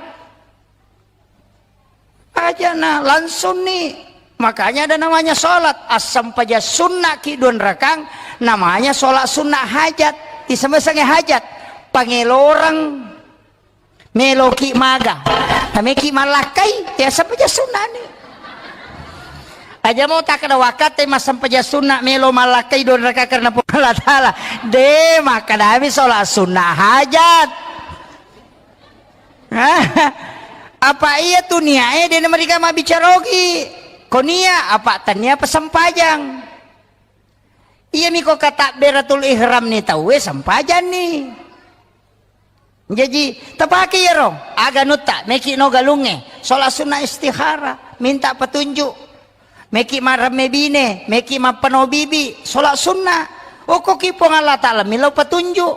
Aja na langsung nih. Makanya ada namanya sholat. Asam paja sunnah ki dua rakang, namanya sholat sunnah hajat. Disemesangi hajat. Pangelorang. Meloki maga. Nameki malakkai. Ya asam paja sunnah nih. Aja mau tak ada waktu, eh, masam paja sunnah melo malakkai dua rakang karena Puang Allah Ta'ala. Deh, maka dami sholat sunnah hajat. Apa iya tu niae de namariga mabbicara ogi. Ko nia apa tania apa sempajang. Iya miko katabberatul ihram ni tauwe sempajang ni. Jaji tapake iyaro aga nutta meki no galungnge sholat sunnah istihara minta petunjuk. Meki maremme bine, meki mappano bibi, sholat sunnah. Okko ki Puang Allah Ta'ala millau petunjuk.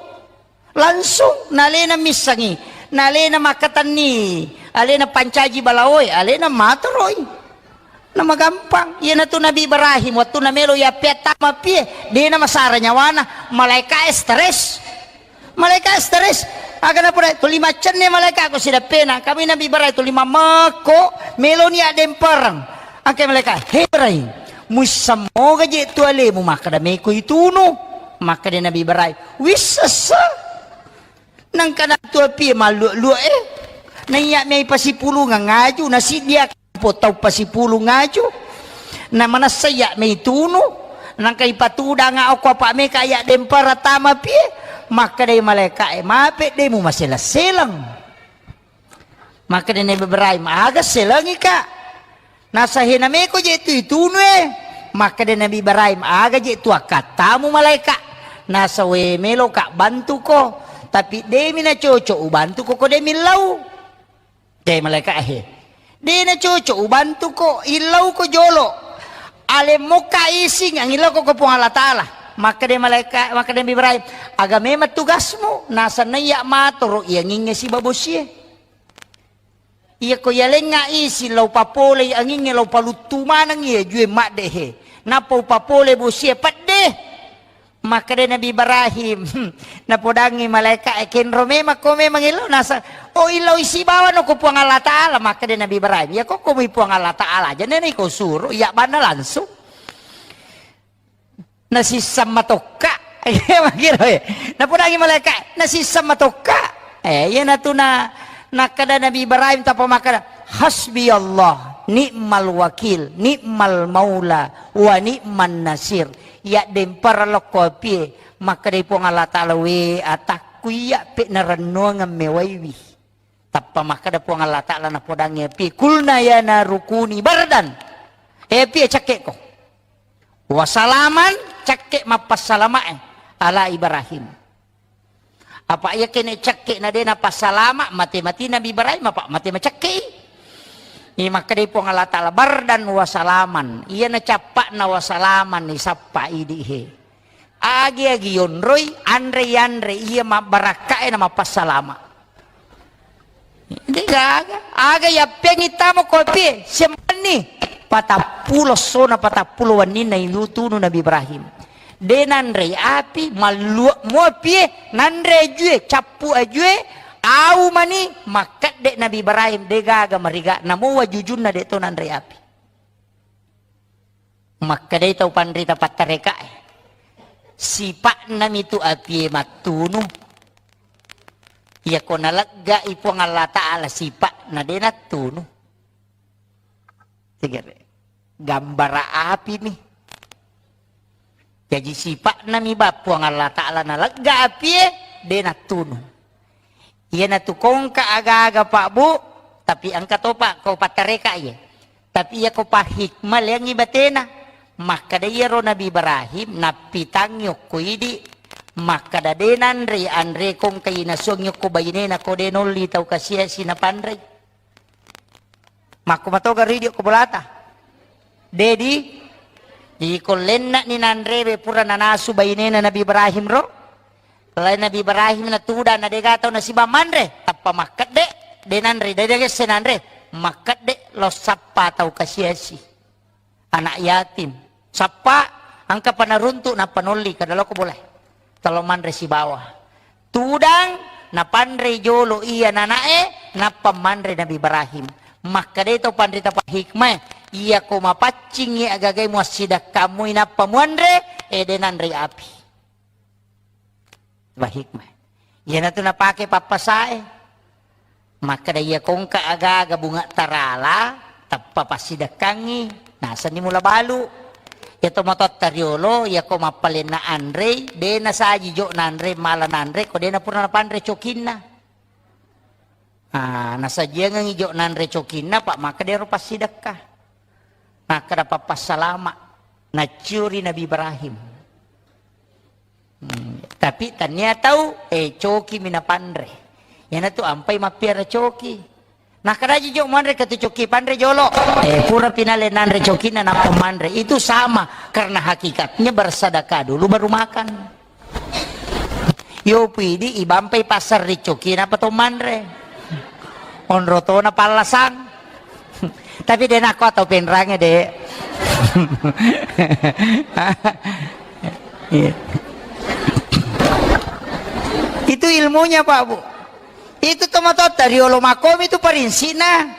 Langsung nalena missengi, nalena makkatenni, alena pancaji balaoe, alena matoroi. Namagampang. Iyanatu Nabi Ibrahim, wettunna melo yappeattama pie, dena masara nyawana, malaika stres. Malaika stres. Aga napura tuli maccenne malaika ko sidappena, kami Nabi Ibrahim tuli mammekko, meloni addempereng. Angke malaika, "He Ibrahim, muissammoga je tu alemu makkada meko itunu?" Makkada Nabi Ibrahim, "Wissessa." Nangka nattu apie malluak-luak e. Naiya mei pasipulungeng aju, nasiddia po tau pasipulung aju. Na manessa iya mei tunu. Nangka ipatudanga okko apa meka iya dempara tama pie. Makkedai malaika e, "Mape de mumaseleng-seleng." Makkeda Nabi Ibrahim, "Aga selengi ka?" Nasahena meko je tu itunu e. Makkeda Nabi Ibrahim, "Aga je tu akkattamu malaika?" Nasawe meloka bantuko, tapi demi nacoco ubantuko ko demi lau. Te malaika he. Dena coco ubantuko, illauko jolo. Alemmokka ising angillauko ko Puang Allah Ta'ala. Makkeda malaika, makkeda Nabi Ibrahim, aga memang tugasmu? Nasanna iya matoro iyangingnge siba bosie. Iyako yalengnga isi lao papolei angingnge, lao paluttu maneng iya jue madde he. Nappa upapole bosie pedde. Makkeda Nabi Ibrahim, napodangi malaika e, kenro memang ko memang illau nasa, oh, illau isi bawano ko Puang Allah Ta'ala. Makkeda Nabi Ibrahim, iya ko ko mui Puang Allah Ta'ala aja nena iko suro, iya banna langsung. Nasisseng matokka. Iya, makkiro, eh. Napodangi malaika, nasisseng matokka. Eh, iya natuna, nakkeda Nabi Ibrahim tappa makkeda, "Hasbi Allah, ni'mal wakil, ni'mal maula, wa ni'man nasir." Iya dempara lokko apie, makkeda Puang Allah Ta'ala, we atakku iya pe narennuang mewaiwi. Tappa makkeda Puang Allah Ta'ala napodangi api, "Kulna ya naru kuni bardan." Eh, api, cakkeko. Wa salaman, cakke mappassalamae ala Ibrahim. Apa iya kene cakke na de napassalama, mate-mati Nabi Ibrahim, apa mate macakke i. Iya makkeda Puang Allah Ta'ala, "Bardan wa salaman." Iya na cappa'na wa salaman, isappa idi he. Agi-agi yonroi, anre-anre iya mabbarakkae na mappassalama. De gaga, aga yappeangi tamo kopi, sempenni. Patappulo sona, patappulo wenninna ilutunu Nabi Ibrahim. De nanrei api, malluak mo apie, nanre ajue, cappu ajue, au mani, makkedde Nabi Ibrahim, de gaga mariga, namo wajujunna de to nanrei api. Makkedai tau panrita pattarekae, sipa'nami tu apie mattunu. Iyako naleggai Puang Allah Ta'ala sipa'na de nattunu. Tegere. Gambara api mi. Jaji sipa'nami ba Puang Allah Ta'ala nalegga apie de nattunu. Iyanatu kongka aga-aga Pak Bu, tapi engka topa ko pattareka iye. Tapi iya ko pahikmah leangi batena. Makkeda iyaro Nabi Ibrahim nappitangi okko idi. Makkeda de nanre anre kongka inasuangi okko bainena ko de nolli tau kasiasi napanrei. Makko matoga ridio ko bolata. Dedi, iko lenna ni nanrewe pura nanasu bainena Nabi Ibrahim ro. Lai Nabi Ibrahim na tudang na dega tau nasiba manre, tappa makkedde, de nanre, de degesse nanre, makkedde lo sappa tau kasiasi. Anak yatim. Sappa, engka panaruntuk nappa nolli, kada loko boleh. Talo manre sibawa. Tudang, napanre jolo iya nanae, nappa manre Nabi Ibrahim. Makkeda to panrita pahikmah, iya ko mapaccingi agagai muassidakkamu inappa muanre, ede nanre api. Ba hikmah. Iyanatu napake pappasae. Makkeda iya kongka aga-aga bunga tarala, tappa passidekkangngi, nasenni mula balu. Iya to matotta riolo, iya ko mappalenna anrei, de nasaji jo nanre, mala nanre, ko de napura napanre cokinna. Ah, nasajiangengngi jo nanre cokinna, Pak, makkeda ero passidekka. Makkeda pappassalama, nacciuri Nabi Ibrahim. Hmm, tapi tania tau, eh, coki mi napanre. Iyanatu ampai mappiara coki. Nakkeda ji jo manre ke tu coki panre jolo. Eh, pura pinale nanre cokinna nappa manre. Itu sama, karena hakikatnya bersedekah dulu baru makan. Yo pidi ibampai pasar ri coki napa to manre. Onro tona pallasang. Tapi de nakko atau penrange de. Iya. Itu ilmunya Pak Bu. Itu tomatotta riolo makomi itu parinsina.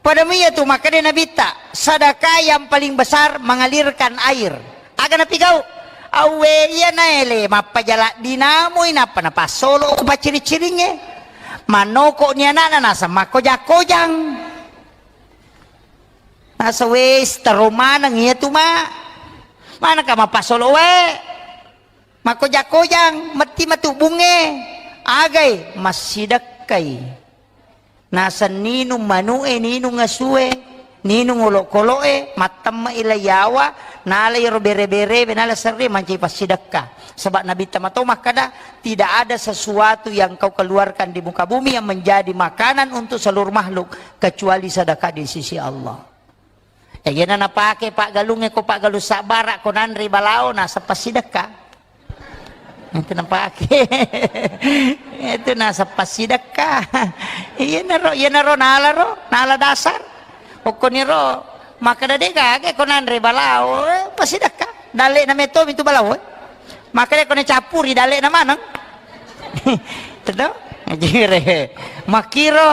Pada iya tu makkeda Nabitta, sedekah yang paling besar mengalirkan air. Aga napigau? Awwe iya naele mappajala dinamui nappa napassolo ko pacciri-ciringnge. Mannoko ni anakna nasa makkoja-kojang. Nasa wes taro maneng iya tu ma. Manaka mapassolo wae. Makkoja-kojang, metti matu bunge. Agai, massidekkai. Naseng ninung manu'e, ninung asue, ninung olokolo'e, mattemme'i la yawa, nala iyaro bere-berewe, nala serre mancaji passidekka. Sebab Nabi Tama to makkada, "Tidak ada sesuatu yang kau keluarkan di muka bumi yang menjadi makanan untuk seluruh makhluk kecuali sedekah di sisi Allah." Eh, iyana napake paggalungnge ko paggalung sabbara ko nanre balao nasappa sidekka. Itu napake. Itu nasappa sidekka. Iyanaro, iyanaro nalaro, nala dasar. Okkoniro makkada de gaga ko nanre balao, eh, pasidekka. Dalle'na metto mitu balao, eh. Makkada ko nacappuri dalle'na maneng. Teto? Ajire. Makkiro.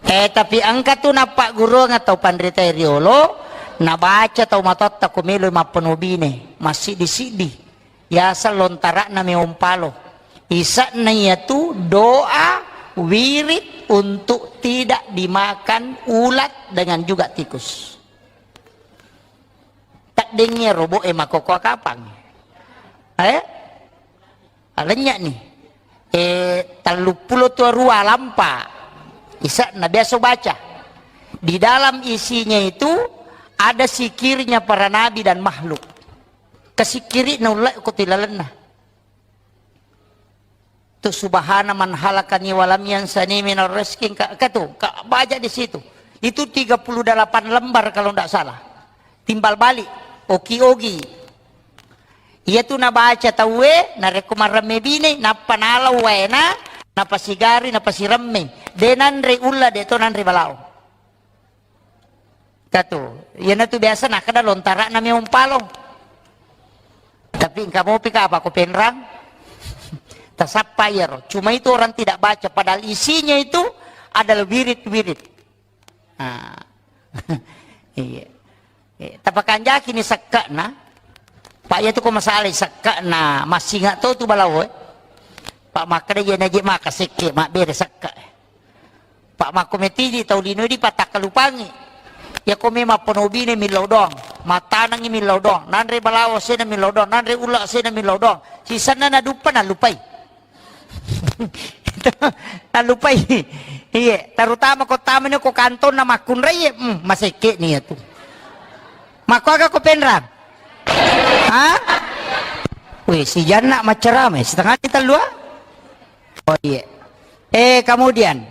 Eh, tapi engka tu nappagguruang tau panrita riolo, nabaca tau matotta ko melo mappeno bine, massiddi-siddi. Yaseng lontara'na meong palo. Ise'na iyatu doa wirid untuk tidak dimakan ulat dengan juga tikus. Taddengngi robo'e makkokkoe kapang. Eh? Alennya'ni. Eh, telluppulo tuarua lampa. Ise'na biasa baca. Di dalam isinya itu ada sikirnya para nabi dan makhluk. Kasikkiri'na ulle ko tilalenna. Tu subhana man halakani walam yansani minal rizki, ka, ka tu, ka baca di situ. Itu tiga puluh delapan lembar kalau ndak salah. Timbal balik, oki-ogi. Iya tu nabaca tauwe, narekko maremme bine, nappa nalau waena, napasigari, napasiremme. De nanre ulla, de to nanre balao. Katu, iyanatu biasa nakkeda lontara'na meong palo. Tapi engka mopi ka apa ko penrang? Tasappa iyaro. Cuma itu orang tidak baca, padahal isinya itu adalah wirid-wirid. Ah. Iya. Eh, tapakanjaki ni sekke'na. Pak, iya tu ko masalah sekke'na, massinga to tu balao, eh. Pak, makkeda iya naje maka sekke, mabbere sekke. Pak, makko metidi tau lino di patakkalupangi. Iya ko memang penobine millau doang, matanangi millau doang, nanre balawo sena millau doang, nanre ulla sena millau doang. Sisenna naduppa nalupai. Nalupai. Iya, terutama ko tamani ko kantonna makkunrai, hmm, masekke ni iya tu. Makkuaga ko penrang? Ha? Weh, si Janna maccarama, setengah di tellua? Oh iya. Eh, kemudian,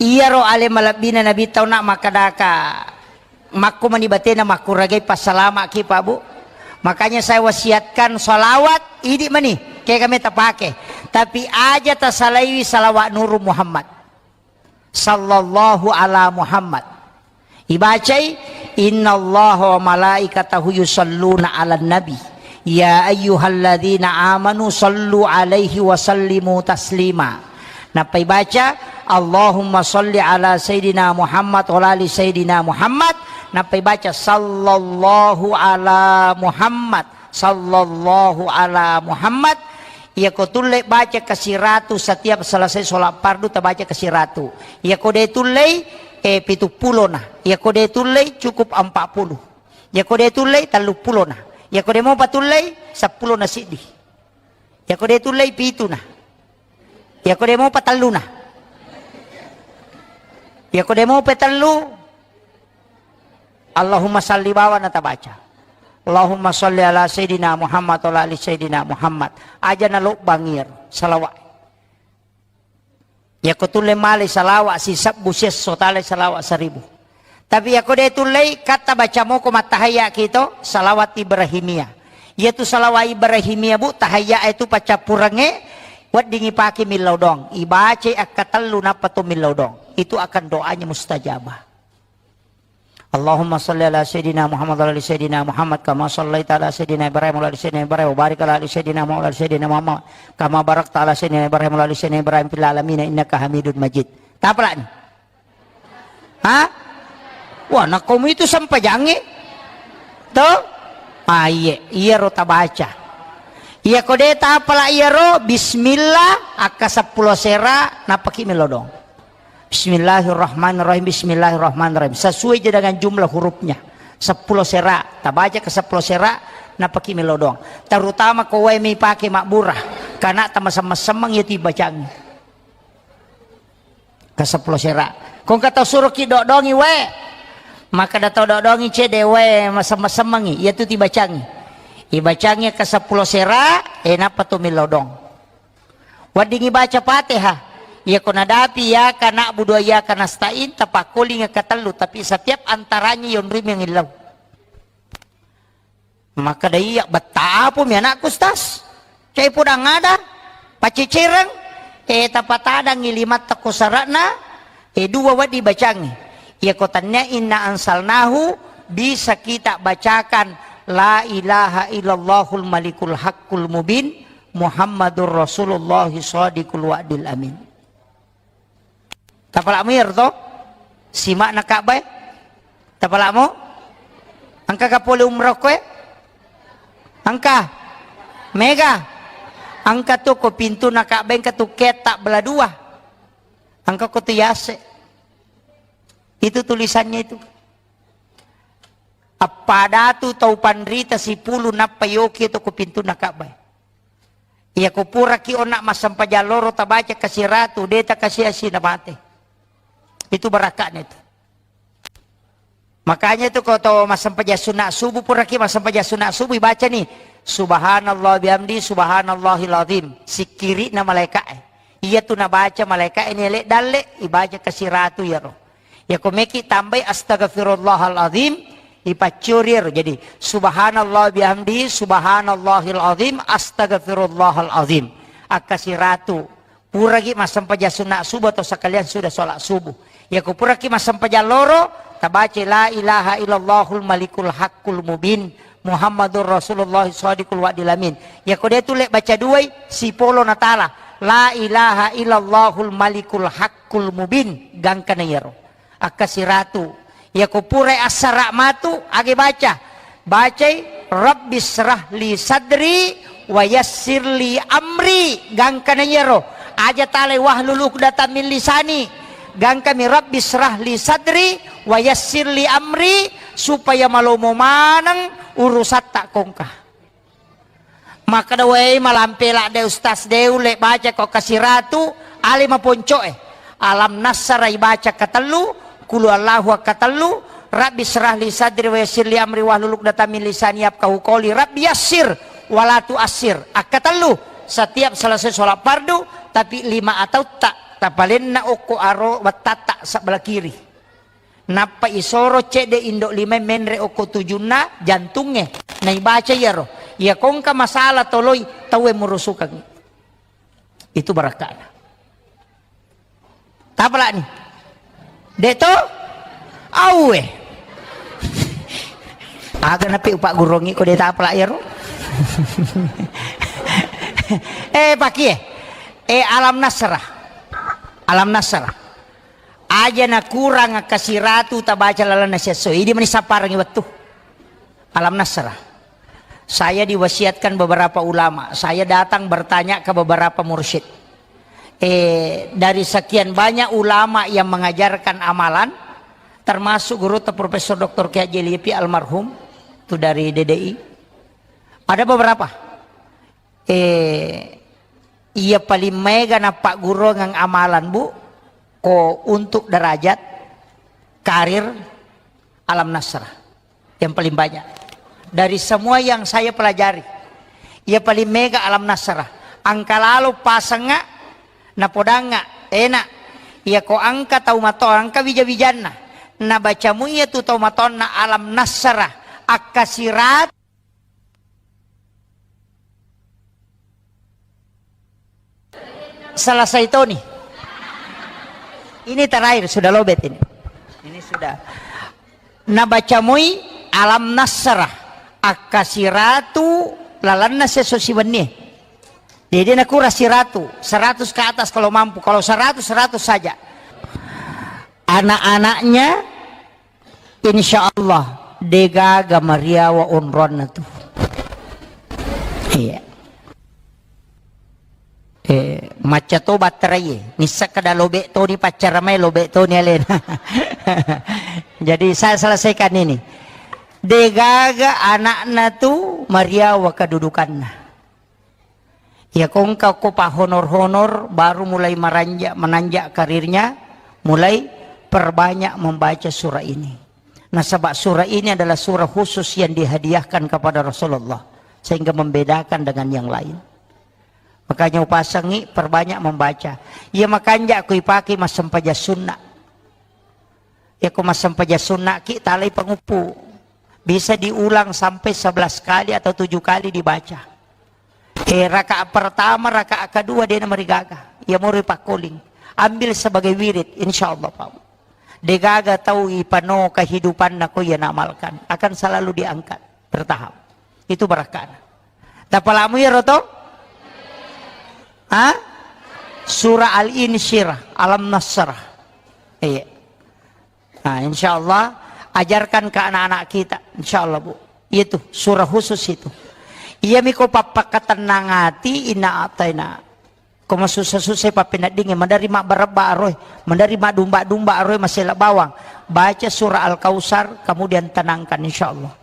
iyaro ale malebbina Nabi tau nak makkadaka, makko mani batena makkuragai passalama ki, Pak, Bu. Makanya saya wasiatkan salawat, idi mani, kayak kami tapake. Tapi aja tasalaiwi salawat Nuru Muhammad. Sallallahu ala Muhammad. Ibacai, "Innallaha wa malaikatahu yusalluna ala nabi. Ya ayyuhalladzina amanu sallu alaihi wa sallimu taslima." Nappa ibaca, "Allahumma salli ala Sayyidina Muhammad wa ala ali Sayyidina Muhammad." Nappa ibaca, "Sallallahu ala Muhammad." Sallallahu ala Muhammad. Iyako tulle baca kasiratu setiap selesai sholat fardu, tabaca kasiratu. Iyako de tullei, eh, pitu pulona. Iyako de tullei, cukup empat puluh. Iyako de tullei, tellu pulona. Iyako de mopa tullei, seppulo na siddi. Iyako de tullei, pituna. Iyako de mopa telluna. Iyako de mopa tellu, Allahumma salli bawa natabaca. Allahumma salli ala Sayyidina Muhammad wa ala ali Sayyidina Muhammad. Aja nalobbang iyaro salawat. Iyako tulle male salawat sisebbu siesso tale salawat seribu. Tapi iyako de tullei, katta baca moko mattahayya kito salawat Ibrahimiyah. Iyatu salawat Ibrahimiyah, Bu, tahayya itu paccappurengnge weddingi pake millau dong. Ibacai akkatellu nappa to millau dong. Itu akan doanya mustajabah. Allahumma salli ala Sayyidina Muhammad wa ala ali Sayyidina Muhammad kama sallaita ala Sayyidina Ibrahim wa ala ali Sayyidina Ibrahim wa barik ala ali Sayyidina Muhammad wa ala ali Sayyidina Muhammad kama barakta ala Sayyidina Ibrahim wa ala ali Sayyidina Ibrahim fil alamin innaka Hamidun Majid. Tapalani? Ha? Wah, nakkomu itu sempajangnge? To? Ah, iye, iyaro tabaca. Iyako de tapala iyaro, bismillah, akka seppulo sera, nappaki melodong. Bismillahirrahmanirrahim, bismillahirrahmanirrahim. Sesuai je dengan jumlah hurufnya. Seppulo sera, tabaca ke seppulo sera, nappaki melodong. Terutama ko wae mi pake mabbura, karena tamasemmeng-semmeng ya tibacangi. Ka seppulo sera. Ko engka tau suroki dodongi wae. Makkeda tau dodongi cede wae masemmeng-semmengi. Iyatu tibacangi. Ibacangngi ke seppulo sera, eh, nappa tu millau dong. Weddingngi baca Fatihah. Iya ko nadapi iyyaka na'budu wa iyyaka nasta'in, tapakkolingi ke tellu, tapi setiap antaranya yonrimi ngillau. Makkeda, "Iya, betta apa mi anakku, Ustaz? Cai podang ada, pacecereng." Eh, tapatadangngi limatta ko sara'na, eh, dua wedding bacangngi. Iya ko tannia inna anzalnahu, bisa kita bacakan, "La ilaha illallahul malikul haqqul mubin, Muhammadur Rasulullah shadiqul wa'dil amin." Tapala'mu iyaro to? Sima'na Ka'bah e? Tapala'mu? Engka ga pole umroh koe? Engka? Mega? Engka tu ko pintuna Ka'bah, engka tu ketta bela dua. Engka ko tu yase. Itu tulisannya itu. Appadatu tau panrita sipulu nappa yoki to ko pintuna Ka'bah. Iya ko puraki onna massempajang loro tabaca kasiratu, de takasiasi na mate. Itu barakakna itu. Makanya itu ko to massempajang sunat subuh, puraki massempajang sunat subuh, ibaca ni, "Subhanallah bihamdi, subhanallahil azim." Sikkiri'na malaika'e. Iya tu nabaca malaika'e ni ele dalle, ibaca kasiratu iyaro. Iya ko meki tambai astaghfirullahal azim, ipaccuri ero. Jadi, subhanallah bihamdi, subhanallahil azim, astaghfirullahal azim. Akkasiratu. Puraki massempajang sunat subuh atau sekalian sudah sholat subuh. Iya ko puraki massempajang loro, tabaca la ilaha illallahul malikul haqqul mubin, Muhammadur Rasulullah shadiqul wa'dil amin. Iya ko de tu le baca duai, sipolo natala. La ilaha illallahul malikul haqqul mubin. Gangkana iyaro. Akkasiratu. Iya ko purai assara matu, age baca. Bacai, "Rabbi syrah li sadri wa yassir li amri." Gangkana iyaro. Aja talai wahlul uqdatam min lisani. Gangkami, "Rabbi syrah li sadri wa yassir li amri," supaya malomo maneng urusatta kongka. Makkeda, "Wei, malampe ladde Ustaz, de ulle baca ko kasiratu, ale maponcoe." Alam Nassara ibaca katellu, Qul Huwallahu akkatellu, Rabbi syrah li sadri wa yassir li amri wahlul uqdatam min lisani yafqahu qawli, Rabbi yassir wa la tuassir. Akkatellu, setiap selesai sholat fardu, tapi lima atautta tapalenna okko aro wettatta sebelah kiri. Nappa isoro cedde indo lima menre okko tujunna jantungnge. Naibaca iyaro. Iya kongka masalah toloi tauwe murusukangngi. Itu barakka'na. Tapala'ni. De to? Auwe. Aga napi upaggurongngi ko de tapala iyaro. Eh, pakie. Eh, Alam Nasrah. Alam Nasrah. Aja nakurang kasiratu tabaca lalenna siesso. Idi mani sapparengngi wettu. Alam Nasrah. Saya diwasiatkan beberapa ulama. Saya datang bertanya ke beberapa mursyid. Eh, dari sekian banyak ulama yang mengajarkan amalan, termasuk guru Profesor Doktor Kiai Haji Lipi almarhum, itu dari D D I. Ada beberapa. Eh, iya paling mega nappagguruang amalan, Bu, ko untuk derajat, karir, Alam Nasrah. Yang paling banyak. Dari semua yang saya pelajari, iya paling mega Alam Nasrah. Engka lalo pasengnga, napodangnga, enak. Iya ko engka tau mato, engka wija-wijanna. Nabacamu iya tu tau matonna Alam Nasrah. Akkasirat Selesai toni. Ini terakhir, sudah lobet ini. Ini sudah. Nabaca moi Alam Nasrah, akkasiratu lalanna seso siwenni. Jadi nakura siratu, seratus ke atas kalau mampu. Kalau seratus, seratus saja. Anak-anaknya Insya Allah, degaga mariawa onronna tu. Iya. Eh, macca to batterai, nissakka da lobe toni paccara mai, lobe toni alena. Jadi saya selesaikan ini. Degaga anakna tu mariawa kedudukanna. Iya kongka ko pahonor-honor, baru mulai meranja-, menanjak karirnya, mulai perbanyak membaca surah ini. Nasaba surah ini adalah surah khusus yang dihadiahkan kepada Rasulullah. sehingga membedakan dengan yang lain. Makanya upasangi perbanyak membaca. Iya makanja' ko ipake massempajang sunna. Iya ko massempajang sunna ki, talai panguppu. Bisa diulang sampai sebelas kali atau tujuh kali dibaca. Eh, rakaat pertama, rakaat kedua de' namarigaga. Iya moro ipakkoling. Ambil sebagai wirid, insya Allah, Pak. De' gaga tau ipano kehidupanna ko iya naamalkan. Akan selalu diangkat. Bertahap. Itu barakkana. Tapalamu iyaro to? Ha? Surah Al-Insyirah, Alam Nasrah. Iya. Nah, insya Allah, ajarkan ke anak-anak kita. Insya Allah, Bu. Itu surah khusus itu. Iya miko pappakatennang ati, inna ataina. Ko masussa-sussa pappeneddingnge, maderri mabbarebba aroe, maderri madumba-dumba aroe, masela bawang. Baca surah Al-Kautsar, kemudian tenangkan, insya Allah.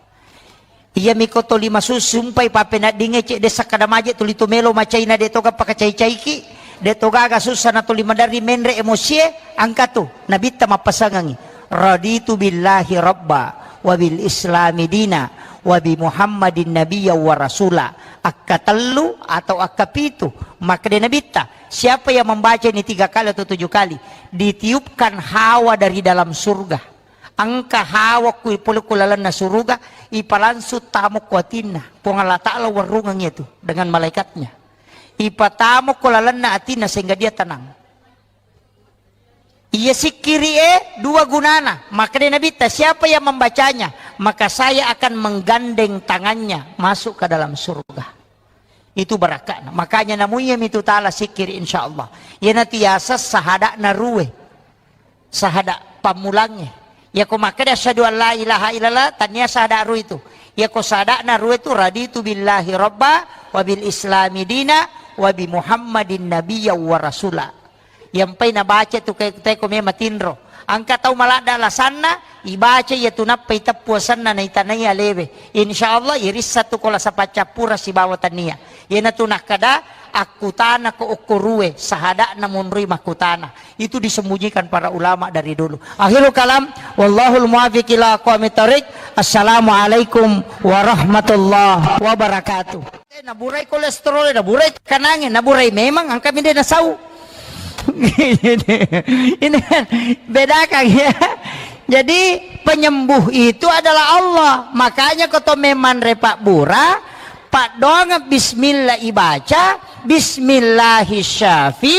Iya miko toli masussa, sumpai pappeneddingnge, cedde' sakkada maje' tuli to melo macaina, de' to gaga pakacai-caiki, de' to gaga sussa na tuli maderri menre' emosie, angkatu, Nabitta mappasangengi, "Raditu billahi rabba, wa bil islami dina, wa bi Muhammadin nabiyya wa rasula." Akkatellu atau akkapitu, makkeda Nabitta, siapa yang membaca ini tiga kali atau tujuh kali, ditiupkan hawa dari dalam surga. Engka hawa ku pole ku lalenna suruga, ipalangsung tamo ku atinna. Puang Allah Ta'ala warungeng itu dengan malaikatnya. Ipatamo ku lalenna atinna sehingga dia tenang. Iya sikkiri e dua gunana. Makkeda Nabitta, siapa yang membacanya, maka saya akan menggandeng tangannya masuk ke dalam surga. Itu barakka'na. Makanya namuiya mitu tala sikkiri, insya Allah. Iyanatu yaseng sahada'na rue. Sahada' pammulangnge. Yako makkeda asyhadu an la ilaha illallah, tania sahada' rue itu. Yako sahada'na rue itu, "Raditu billahi rabba, wa bil islami dina, wa bi Muhammadin nabiyya wa rasula." Yampai nabaca tu ke-, teko me matinro. Engka tau maladda alasanna, ibaca iya tu nappa iteppu asenna naitanai alewe. Insya Allah irissa tu ko lasa paccappura sibawa tania. Iyanatu nakkeda, akkutana ko okko rue, sahada'na monroi makkutana. Itu disembunyikan para ulama dari dulu. Akhirul kalam, wallahul muwaffiq ila aqwamit thariq. Assalamualaikum warahmatullahi wabarakatuh. Eh, naburai kolesterol, naburai tekanangnge, naburai memang, angka mi de nasau. Ini kan bedakan ya. Jadi penyembuh itu adalah Allah. Makanya ko to memang repak bura, paddoangeng bismillah ibaca, bismillahi syafi,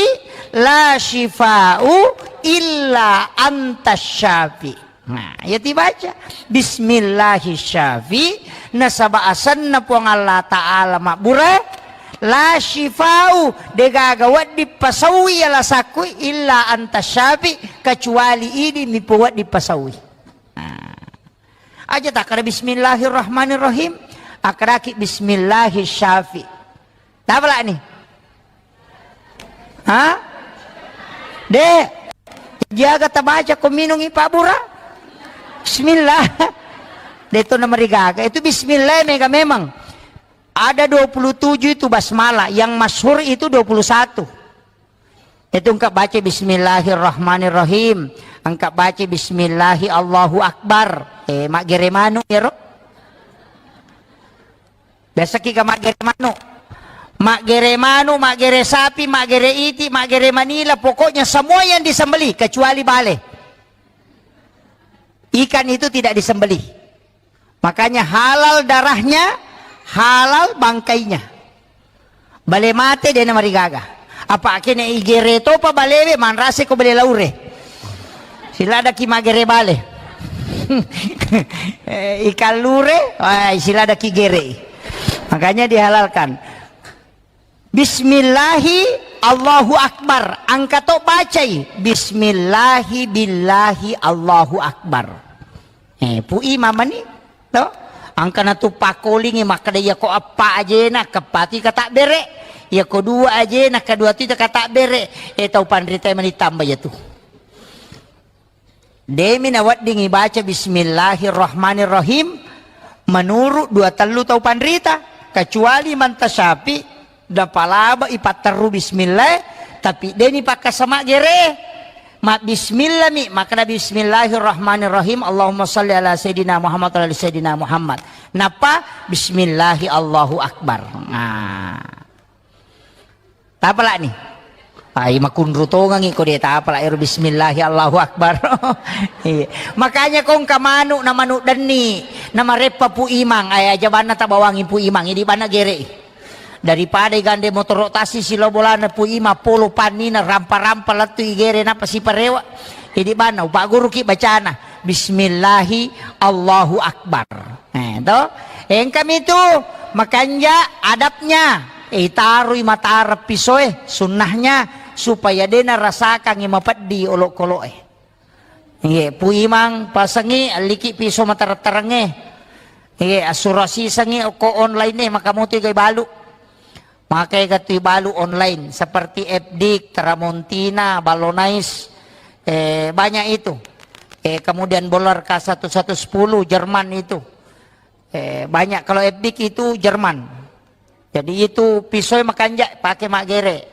la syifa'u illa anta syafi. Nah, iya tibaca, "Bismillahi syafi," nasaba asenna Puang Allah Ta'ala mabbura, "La syifa'u," degaga wedding pasaui alasakku, "illa anta syafi," kecuali idi mi wedding pasaui. Nah. Aja takkada bismillahirrahmanirrahim, akkadaki bismillahi syafi. Tapalani? Ha? De. Jaga tabaca ko minungi pabbura. Bismillah. De to namarigaga. Itu bismillah mega memang. Ada dua puluh tujuh itu basmalah. Yang masyhur itu dua puluh satu. Itu engka baca bismillahirrahmanirrahim. Engka baca bismillahi Allahu Akbar. Eh, maggere manu ya, Ro? Biasa ki ga maggere manu. Maggere manu, maggere sapi, maggere iti, maggere manila, pokoknya semua yang disembelih kecuali bale. Ikan itu tidak disembelih. Makanya halal darahnya, halal bangkainya. Bale mate de namarigaga. Apa kene igere topa balewe manrase ko bale laure. Siladaki magere bale. Eh, ikan lure, wah, siladaki gere. Makanya dihalalkan. Bismillahi Allahu Akbar. Engka to bacai. Bismillahi billahi Allahu Akbar. Eh, pui mamani, to? Engka natu pakkolingi makkeda, iya ko eppa ajena, keppatu katabbere. Iya ko dua ajena, kedua tu katabbere. Eh, tau panrita mani tamba iya tu. Demi nawedding ibaca bismillahirrahmanirrahim menurut dua tellu tau panrita, kecuali manta syafi, napalaba ipatterru bismillah, tapi deni pakkasama gere. Mabbismillah mi, makkeda bismillahirrahmanirrahim, Allahumma salli ala sayyidina Muhammad wa ala ali sayyidina Muhammad. Nappa bismillahi Allahu Akbar. Nah. Tapalani. Ai makunru tongangi ko de tapala ero bismillahi Allahu Akbar. Iya. Makanya kongka manu na manu denni na mareppa Pu Imang, ai aja banna tabawangi Pu Imang, idi banna gere. Daripada igande motoro tasi silo bolana Pu Imang polo pannina rampa-rampa lettu igere napa siparewa. Idi banna upagguruki bacana bismillahi Allahu Akbar. Eh, to? Engkami tu makanja adabnya. Eh, itarui matara pisoe sunnahnya supaya dena rasakangi mapeddi olokoloe. Iye, Pu Imang pasengi alliki piso matareng-tarengnge. Iye, assuro sisengi okko online e maka motu igai balu. Maka iga tu balu online seperti F D, Tramontina, Ballonais, eh, banyak itu. Eh, kemudian Bolar K satu satu sepuluh Jerman itu. Eh, banyak kalau F D itu Jerman. Jadi itu pisoe makanja pake maggere.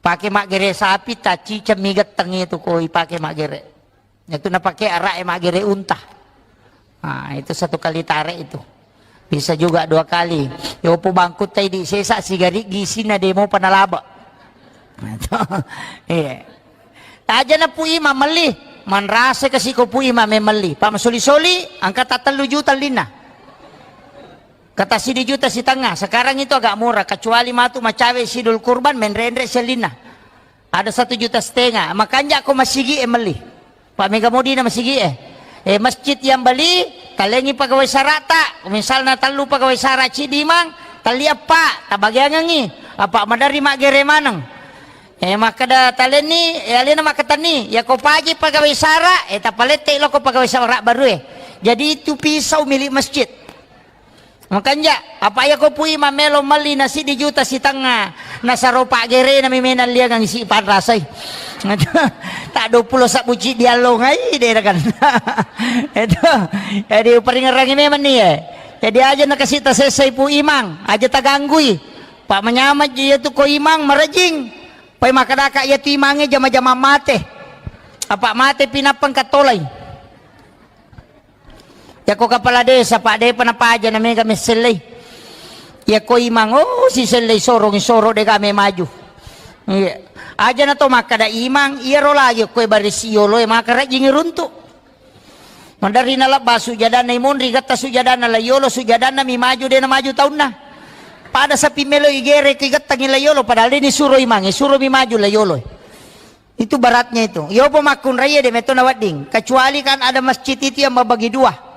Pake maggere sapi, tacciceng mi getteng itu ko ipake maggere. Itu napake araq e maggere unta. Nah, itu satu kali tarik itu. Bisa juga dua kali. Yopo bangkutta idi sesa sigari gisina demo panalaba. Nah, itu. Iya. Aja na Pu Imang melli, manrasa kasi ko Pu Imang memelli. Pak masoli-soli, angka tattellu juta lina. Kata sidi juta sitengah. Sekarang itu agak murah, kecuali matu macawe sidul kurban, menrenre selina. Ada satu juta setengah. Makanja ko masigi e melli. Pak mega modina masigi e. Eh, masjid yang beli, talengi pegawai sarata. Misalna tellu pegawai sara cidi mang, telli eppa, tabagiangengi. Apa madari maggere maneng. Eh, makkeda talenni, eh, alena makketenni, yako paji pegawai sara, eh, tapalette loko pegawai sara baru e. Jadi itu pisau milik masjid. Makanja, apa iya ko Pu Imang melo melli na siddi juta sitengnga, nasaro paggerena mi menang liangang isi panrasai. Tak dua puluh sabbu ciddi allongai dera kan. Itu, jadi uparingerangi memang ni e. Jadi aja nakasi tasessai Pu Imang, aja taganggui. Pak manyameng ji iya tu ko Imang marejing. Pai makkedaka iya tu Imangnge jama-jama mate. Apa mate pinappa engka tolai. Yako kepala desa, Pak, depa napaja na mega messellei. Yako Imang, oh, sisellei sorong, soro dega me maju. Iya. Aja na to makkeda Imang, iyaro lagi koe barisi yolo e maka rajing runtu. Maderri nalebba sujadanna imonri, getta sujadanna la yolo, sujadanna mi maju, dena maju taunna. Pada sapi melo igere ki gettangi la yolo, padahal deni suro Imang, suro mi maju la yolo. Itu beratnya itu. Yopo makkunrai de metto na wedding. Kecuali kan ada masjid itu yang membagi dua.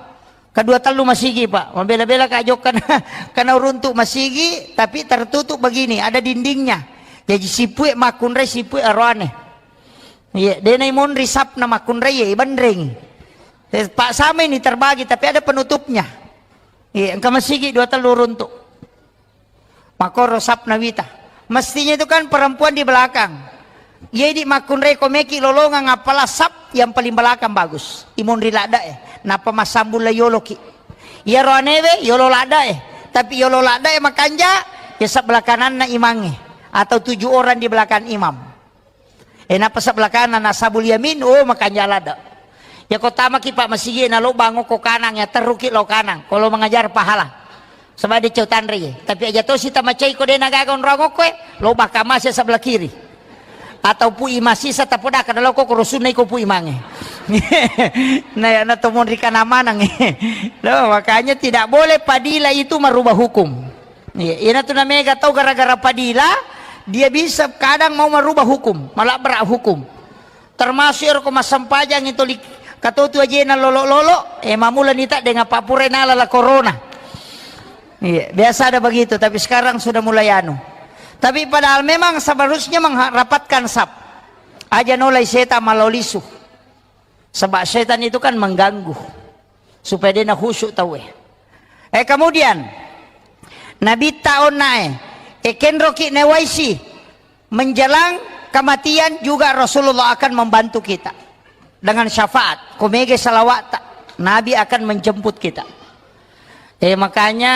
Kedua tellu masigi, Pak. Mabela-bela ka jokka na, karena uruntuk masigi, tapi tertutup begini, ada dindingnya. Jadi sipue makkunrai, sipue aroane. Iya, denai monri sapna makkunrai, iya, ibenreng. Eh, Pak, sama ini terbagi, tapi ada penutupnya. Iya, engka masigi dua tellu uruntuk. Makoro sapna wita. Mestinya itu kan perempuan di belakang. Jadi makkunrai ko meki lolongang apala sap yang paling belakang bagus. Imonri ladda e. Napa massambung la yolo ki. Iyaro anewe yolo ladda e. Tapi yolo ladda e makanja, ya sebelah kananna imangnge. Atau tujuh orang di belakang imam. E, nappa sebelah kanan, ashabul yamin, oh, makanja ladda. Ya, ko tamaki, Pak, masigi, na lobang ko kanang, ya, terruki lo kanang. Kalau mengajar pahala. Sebab dia cau tanre, ya. Tapi aja to si tamacai ko dena gaga onrong ko, eh, lobang kamase sebelah kiri. Atau Pu Imang sisa tapodaka dalam ko, ko rusunna iko Pu Imang, eh. Nah, ya, na to monri kana manang, eh. Loh, makanya tidak boleh padilah itu merubah hukum. Iya, iyana tu namega tau gara-gara padila, dia bisa kadang mau merubah hukum, malabrak hukum. Termasuk ero ko massempajang itu li-, katotu ajena lolo-lolo, eh, mamulani tak dengan Pak Pure nala la corona. Iya, biasa ada begitu, tapi sekarang sudah mulai anu. Tapi padahal memang seharusnya mengharapatkan sap. Aja nolai setan malolisu. Sebab setan itu kan mengganggu. Supaya dia na khusyuk tau, eh. Eh, kemudian, Nabi ta onna, eh, eh, kenroki newaisi, menjelang kematian juga Rasulullah akan membantu kita. Dengan syafaat, komege salawat, Nabi akan menjemput kita. Eh, makanya,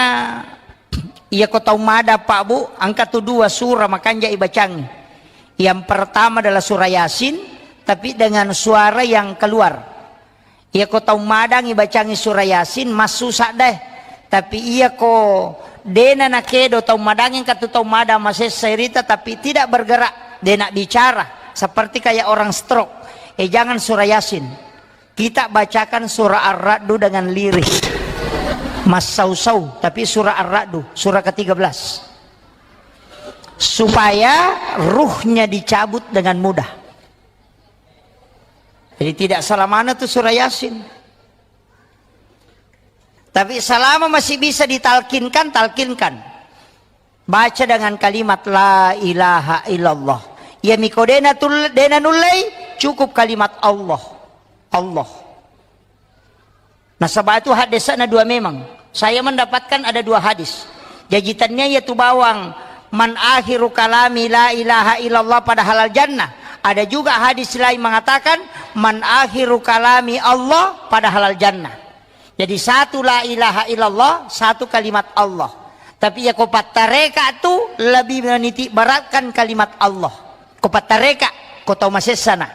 iya ko tau mada, Pak, Bu, angka tu dua surah makanja ibacangi. Yang pertama adalah surah Yasin, tapi dengan suara yang keluar. Iyako tau madangi bacangi surah Yasin, massusa deh. Tapi iyako dena nakedo tau madangi, engka tu tau madang masessa irita, tapi tidak bergerak, dena bicara, seperti kayak orang stroke. Eh, jangan surah Yasin. Kita bacakan surah Ar-Ra'du dengan lirih. Massau-sau, tapi surah Ar-Ra'du, surah ketiga belas. Supaya ruhnya dicabut dengan mudah. Jadi tidak salah mana tu surah Yasin. Tapi selama masih bisa ditalkinkan, talkinkan. Baca dengan kalimat la ilaha illallah. Iya miko dena tul-, dena nullei, cukup kalimat Allah. Allah. Nasaba itu hadisnya dua memang. Saya mendapatkan ada dua hadis. Jaji tania iya tu bawang, "Man akhiru kalami la ilaha illallah pada halal jannah." Ada juga hadis lain mengatakan, "Man akhiru kalami Allah pada halal jannah." Jadi satu la ilaha illallah, satu kalimat Allah. Tapi iya ko pattareka tu lebih meniti beratkan kalimat Allah. Ko pattareka, ko tau masessana.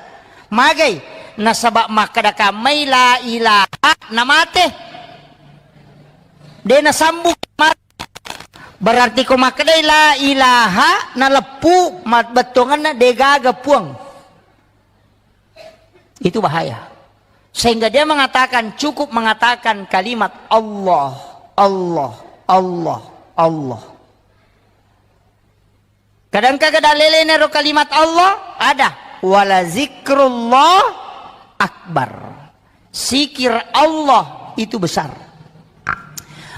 Magai, nasaba makkeda kammai la ilaha namate. De nasambung mate. Berarti ko makkedai la ilaha naleppu ma-, bettuanganna degaga puang. Itu bahaya. Sehingga dia mengatakan, cukup mengatakan kalimat Allah, Allah, Allah, Allah. Kadang kagak dalilnya ro kalimat Allah, ada. Wala zikrullah akbar. Sikir Allah itu besar.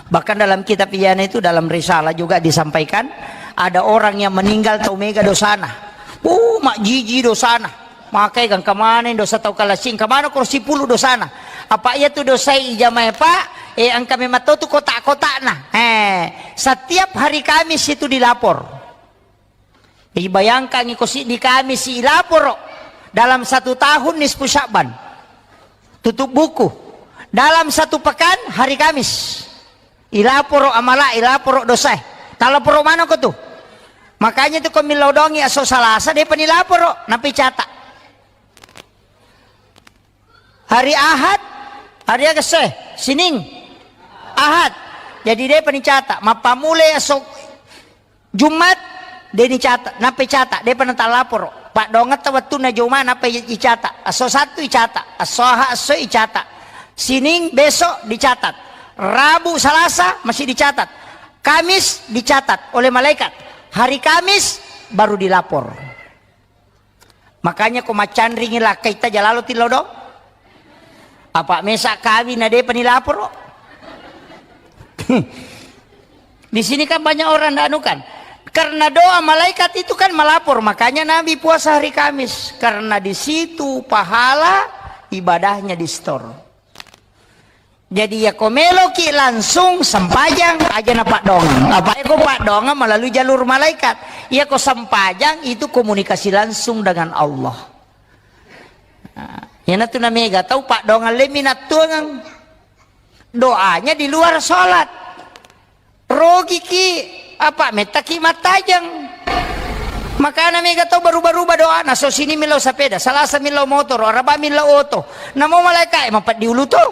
Bahkan dalam kitab Iyana itu, dalam risalah juga disampaikan, ada orang yang meninggal tau mega dosana. Uh, mak jiji dosana. Makai gangka maneng dosa tau kalasing, kamana koro sipulu dosana. Apa iya tu dosai ijamai, Pak? Eh, engka memang tau tu kotak-kotakna. Eh, setiap hari Kamis itu dilapor. Jadi bayangkan iko siddi Kamis ilaporo dalam satu tahun nisfu Sya'ban. Tutup buku. Dalam satu pekan hari Kamis. Ilaporo amala, ilaporo dosae. Talaporo manoko tu. Makanya tu ko millau dongi aso Salasa, depa nilaporo, napi catat. Hari Ahad, hari aga se? Sining, Ahad. Jadi depa nicatat. Mappamulai aso Jumat, de nicatat, nappa icatat, depa natalaporo. Paddoangetta wettunna Juma, nappa i-, icatat. Aso Sattu icatat, aso Ahad, aso icatat. Sining, besok dicatat. Rabu, Salasa masih dicatat. Kamis dicatat oleh malaikat. Hari Kamis baru dilapor. Makanya ko maccanringi lakkaita jalalo tillo do. Apa mesa kawin na depa nilaporo. Di sini kan banyak orang ndak anu kan. Karena doa malaikat itu kan melapor, makanya Nabi puasa hari Kamis. Karena di situ pahala ibadahnya di-store. Jadi, iya ko meloki langsung sempajang, aja na paddoangeng. Apa iya ko paddoangeng melalui jalur malaikat. Iya ko sempajang itu komunikasi langsung dengan Allah. Nah, iyanatu namega tau paddoangeng le minattuangeng. Doanya di luar sholat. Rogiki, apa, mettaki mattajeng. Makana mega tau baruba-ruba doana, so sini millau sepeda, Salasa millau motoro, Araba millau oto. Namo malaikae mapeddi ulu to.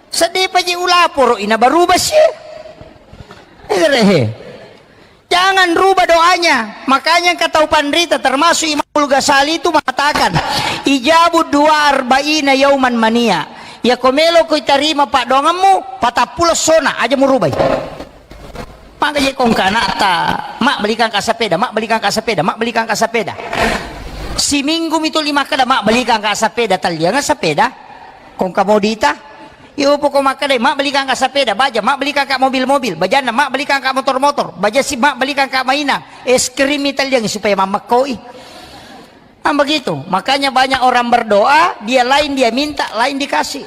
Seddi paji ulaporo ina baruba si. Erehe. Jangan rubah doanya. Makanya engka tau panrita, termasuk Imamul Ghazali itu mengatakan, "Ijabu dua arba'ina yauman mania." Ya ko melo ko itarima paddoangemmu, patappulo sona aja murubai. Maka je kongka anakta, "Mak, belikan ka sepeda, Mak, belikan ka sepeda, Mak, belikan ka sepeda." Siminggu mitu lima kada, "Mak, belikan ka sepeda." Talianga sepeda. Kongka modita. Iyo, poko makkadai, "Mak, belikan ka sepeda, baja, Mak, belikan ka mobil-mobil, bajanna, Mak, belikan ka motor-motor, baja si, Mak, belikan ka mainang, es krim italiang supaya mammekkoi." Kan begitu. Makanya banyak orang berdoa, dia lain dia minta, lain dikasih.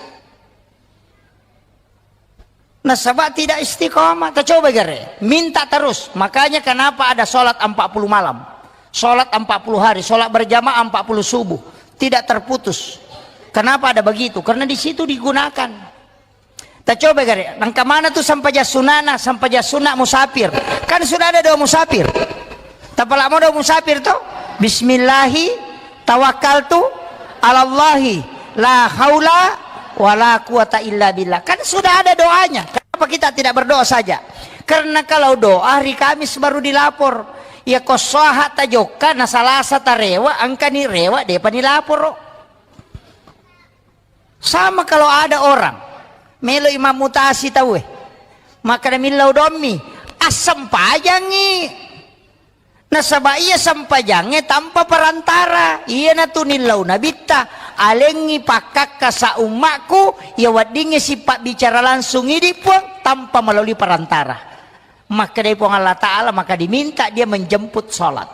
Nasaba tidak istiqomah. Kita coba gare, minta terus. Makanya kenapa ada sholat empat puluh malam, sholat empat puluh hari, sholat berjamaah empat puluh subuh, tidak terputus. Kenapa ada begitu? Karena di situ digunakan. Tacoba gare, nangka mana tu sampajang sunana, sampajang sunna musafir. Kan sudah ada doa musafir. Tapala modo musafir to? Bismillahi tawakkaltu alallahi la haula wala quwata illa billah. Kan sudah ada doanya. Kenapa kita tidak berdoa saja? Karena kalau doa hari Kamis baru dilapor. Ya ko soha tajokka na Salasa tarewa, engkani rewa depa nilaporo. Sama kalau ada orang melo imam mutasi tauwe, maka millau dommi, assempajangi. Nasaba iya sempajangnge tanpa perantara. Iyanatu nillau nabitta, alengngi pakkakka sa ummakku, iya weddingnge sipabbicara langsung idi Puang tanpa melalui perantara. Makkedai Puang Allah Ta'ala, maka diminta dia menjemput salat.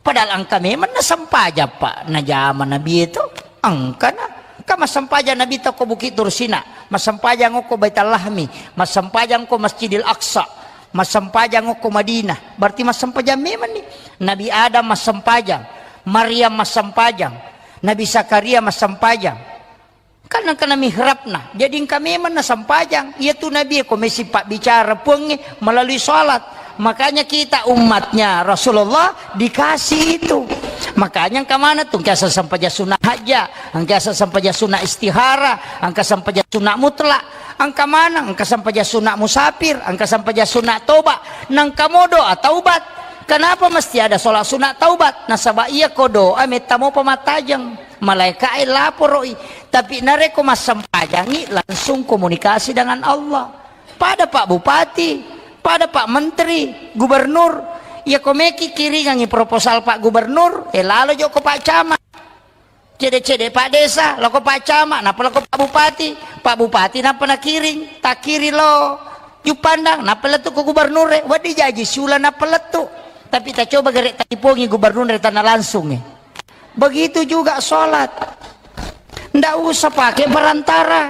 Padahal engka memang nasempajang, Pak, najama Nabi itu. Engkana. Engka massempajang Nabi tau ko Bukit Tursina, massempajang ko Baitul Lahmi, massempajang ko Masjidil Aqsa, massempajang ko Madinah. Berarti massempajang memang nih. Nabi Adam massempajang, Maryam massempajang, Nabi Zakaria massempajang. Kan engkana mihrabna. Jadi engka memang nasempajang. Iya tu Nabi ko mesi pabbicara Puangnge melalui salat. Makanya kita umatnya Rasulullah dikasih itu. Makanya engka mana tu engka sempajang sunat hajat, engka sempajang sunat istihara, engka sempajang sunat mutlak, engka mana, engka sempajang sunat musafir, engka sempajang sunat toba, nangka modo taubat. Kenapa mesti ada sholat sunat taubat? Nasaba iya ko doa metta mopa mattajeng. Malaikae laporo'i. Tapi narekko massempajangi, langsung komunikasi dengan Allah. Pada Pak Bupati, pada Pak Menteri, Gubernur, iya ko meki kiringangi proposal Pak Gubernur, eh, lalo jokko Pak Camat. Cede-cede Pak Desa, loko Pak Camat, nappa loko Pak Bupati. Pak Bupati nappa nakiring, takiring lo Juppandang, nappa lettu ko Gubernur, eh, wedding jaji siula nappa lettu. Tapi tacoba gere talipongi Gubernur tanah langsung, eh. Begitu juga sholat. Ndak usah pakai perantara.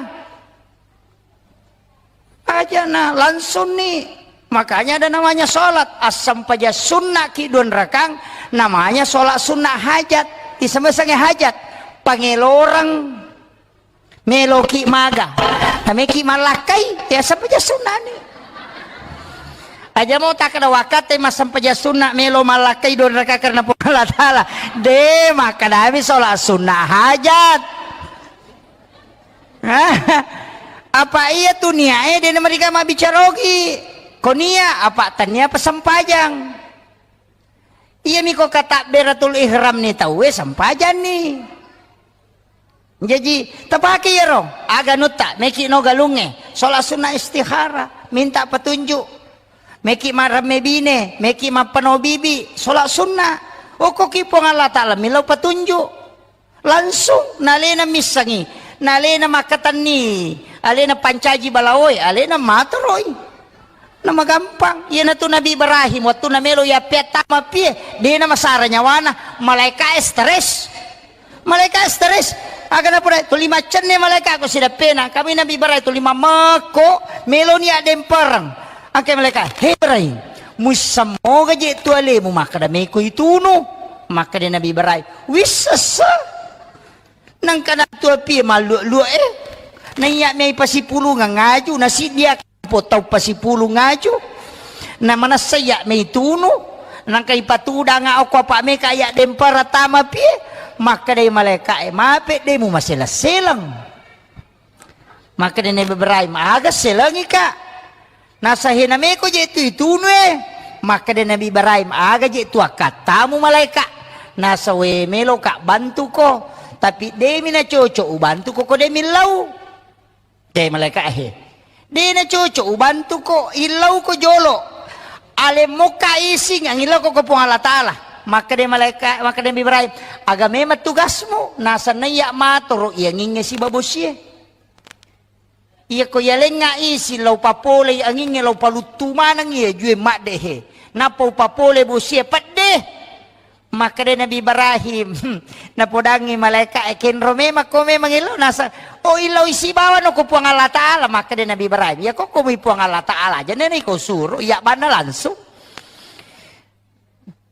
Aja na langsung ni. Makanya ada namanya sholat. Assampaja sunnah ki dua rakang, namanya sholat sunnah hajat. Isemesange hajat. Pangelorang meloki maga. Nameki malakkai, ya sampaja sunnah ni. Aja mau tak ada wakate massampaja sunnah melo malakkai dua rakang karena Puang Allah Ta'ala. De, makadami sholat sunnah hajat. Apa iya tu niae de namariga mabbicara ogi. Ko nia apa tania apa sempajang. Iya miko katabberatul ihram ni tauwe sempajang ni. Jaji tapake iyaro aga nutta meki no galunge sholat sunnah istihara minta petunjuk. Meki maramme bine, meki mappano bibi, sholat sunnah. Okkoki Puang Allah Ta'ala millau petunjuk. Langsung nalena missangi, nalena makkatenni, alena pancaji balaoe, alena matoroi. Namagampang. Iyanatu Nabi Ibrahim, wettunna melo yappeattama pie, dena masara nyawana, malaikae stres. Malaikae stres. Aga napoda, tuli maccenne malaika ko sidappena. Kami Nabi Ibrahim tuli mammekko, meloni addempereng. Angke malaika, "He Ibrahim, muissammoga je tu alemu?" Makkeda, "Meko itunu." Makkeda Nabi Ibrahim, "Wissessa." Nangka nattu apie mallua-lua e. Naiya mei pasipulungang aju, nasiddia po tau pasipulung aju. Na manessa iya mei tunu. Nangka ipatudanga okko apa meka iya dempara tama pie. Makkedai malaika e, "Mape de mumaseleng-seleng." Makkeda Nabi Ibrahim, "Aga selengi ka?" Nasa, "Hena meko je tu itunu e." Makkeda Nabi Ibrahim, "Aga je tu akkattamu malaika?" Nasa, "We melo ka bantuko, tapi demi na cocok ubantuko ko demi lau." De malaika he. De na cocok ubantuko, illau ko jolo. Alemmokka ising angillau ko Puang Allah Ta'ala. Makkeda malaika, makkeda Nabi Ibrahim, "Aga memang tugasmu?" Nasa, "Naiya matoro iyangingnge sibawa bosie." Iya ko yalengnga isi lao papolei angingnge lao paluttu maneng iya jue madde he. Nappa upapole bosie pedde. Makkeda Nabi Ibrahim, napodangi malaika e, "Kenro memang ko memang illau?" Nasa, "Oh, illau isi bawano ko Puang Allah Ta'ala." Makkeda Nabi Ibrahim, "Iya ko ko mui Puang Allah Ta'ala aja nene ko suro, iya banna langsung."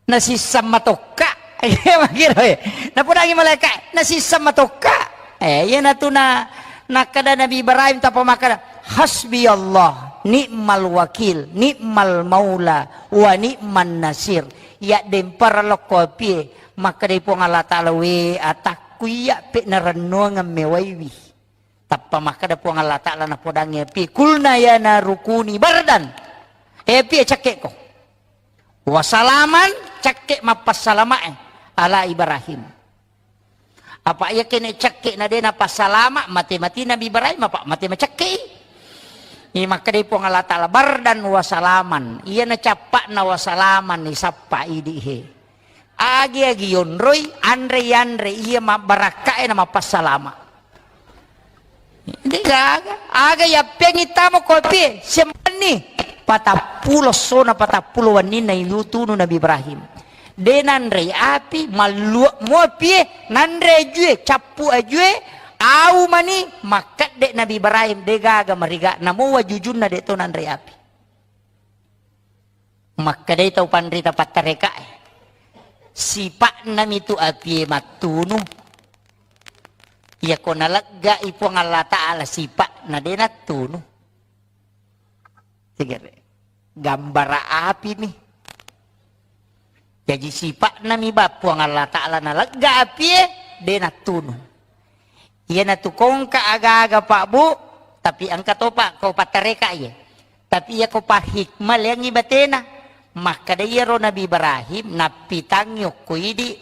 Nasisseng matokka. Iya, makkiro, eh. Napodangi malaika, nasisseng matokka. Eh, iyanatu na, nakkeda Nabi Ibrahim tappa makkeda, "Hasbi Allah, Ni'mal wakil, ni'mal maula, wa ni'man nasir. Iya dempara lokko apie, makkedai Puang Allah Ta'ala, "We atakku, iya pe narennuangeng mewaiwi." Tappa makkeda Puang Allah Ta'ala napodangngi apie, "Kulna ya naru kuni bardan." Eh, apie, cekke'ko. "Wa salaman," cekke mappassalamae, "ala Ibrahim." Apa iya kene cekke na de napassalama, mate-mati Nabi Ibrahim, apa mate macekke'i. Iya makkedai Puang Allah Ta'ala, "Bardan wa salaman." Iya na cappa'na wa salaman, isappa idi he. Agi-agi yonroi, anre-anre iya mabbarakkae na mappassalama. De gaga. Aga yappeangngi tamo ko apie, sembenni. Patappulo essona, patappulo wenninna itunu Nabi Ibrahim. De nanrei api, malluwa mo apie, nanre ajue, cappu ajue, au mani, makkedde Nabi Ibrahim, de gaga mariga, namo wajujunna de to nanrei api. Makkedai tau panrita pattarekae, sipa'nami tu apie mattunu. Iyako naleggai Puang Allah Ta'ala sipa'na, de nattunu. Tegere. Gambara apimi. Jaji sipa'nami ba Puang Allah Ta'ala nalegga apie, de nattunu. Iyanatu kongka aga-aga, Pak, Bu, tapi engka topa ko pattareka iye. Tapi iyako pahikma leangngi batena. Makkeda iyaro Nabi Ibrahim nappitangngi okko idi,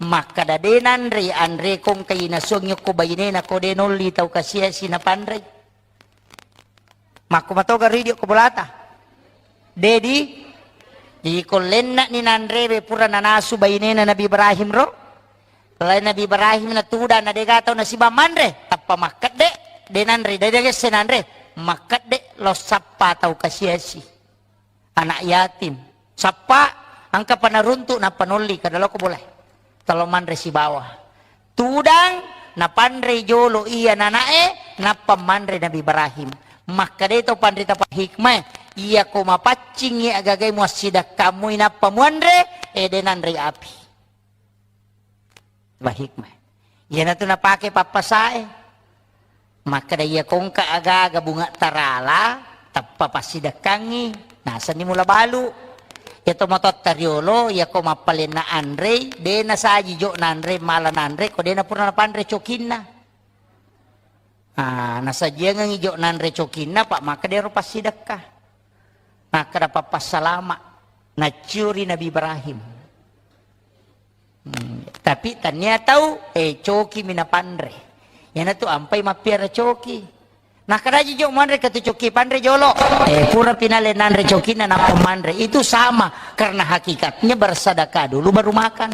makkeda de nanre anre kongka inasuangngi okko bainena ko de nolli tau kasiasi napanrei. Makko matoga ridio ko bolata. Dedi, jadi ko lenna'ni nanrewe pura nanasu bainena Nabi Ibrahim ro. Lai Nabi Ibrahim natudang na dega tau nasiba manre, tappa makkedde, de nanre, de degesse nanre, makkedde lo sappa tau kasiasi. Anak yatim. Sappa, engka panaruntu nappa nolli, kada loko boleh. Talo manre sibawa. Tudang, napanrei jolo iya nanae, nappa manre Nabi Ibrahim. Makkeda to panrita pahikmae, iyako mapaccingngi agagai muassidakkamui nappa muanre, ede nanrei api. Bahikmah. Iyanatu napake pappasae. Makkeda iya kongka aga-aga bunga tarala, tappa passidekkangngi, nasenni mula balu. Iya to matotta riolo, iyako mappalenna anrei, de nasaji jo nanre, mala nanre, ko de napura napanre cokinna. Ah, nasajiangengngi jo nanre cokinna, Pak, makkeda ero passidekka. Makkeda pappassalama, nacciuri Nabi Ibrahim. Hmm, tapi tania tau, eh, coki mi napanre. Iyanatu ampai mappiara coki. Nakkeda aja jo manre katu coki panre jolo. Eh, pura pinale nanre cokinna nappa manre. Itu sama, karena hakikatnya bersedekah dulu baru makan.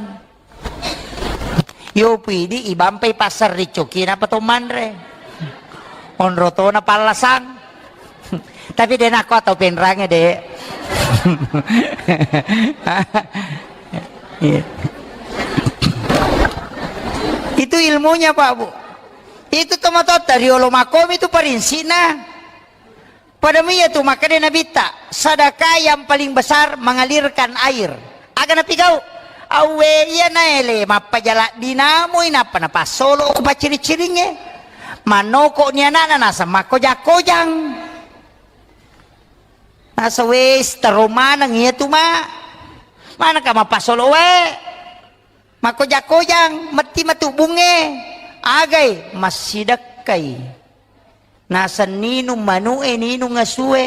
Yo pidi ibampai pasar ricoki napa to manre. Onro tona pallasang. Tapi de nako atau penrange de. Iya. Itu ilmunya, Pak, Bu. Itu tomatotta riolo makomi itu parinsina. Pada mia tu makkeda Nabitta, sedekah yang paling besar mengalirkan air. Aga napigau? Awwe iya naele mappajala dinamui nappa napassolo ko pacciri-ciringnge. Mannoko ni anakna nasa makkojang-kojang. Nasa wes tero maneng iya tu ma. Manaka mapassolo wae. Makkoja-kojang, metti matu bunge. Agai, massidekkai. Naseng ninung manu'e, ninung asue,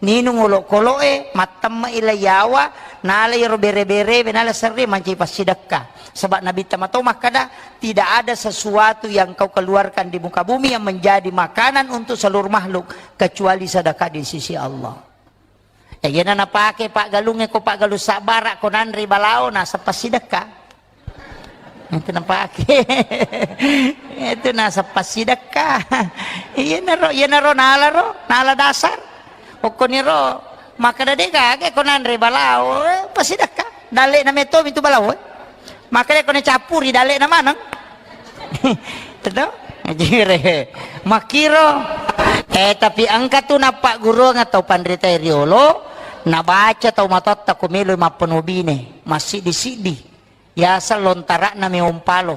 ninung olokolo'e, mattemme'i lai yawa, nala iyaro bere-berewe, nala serre mancaji passidekka. Sebab Nabitta mato makkeda, tidak ada sesuatu yang kau keluarkan di muka bumi yang menjadi makanan untuk seluruh makhluk kecuali sedekah di sisi Allah. Eh, iyana napake paggalungnge ko paggalung sabbara ko nanre balao nasappa sidekka. Itu napake. Itu nasappa sidekka. Iyanaro, iyanaro nalaro, nala dasar. Okkoniro makkeda de gaga ko nanre balao, eh, pasidekka. Dalle'na metto mitu balao, eh. Makkeda ko nacappuri dalle'na maneng. Teto? Ajire. Makkiro. Eh, tapi engka tu nappagguruang tau panrita riolo, nabaca tau matotta ko melo mappenobine, massiddi-siddi. Yaseng lontara'na meong palo.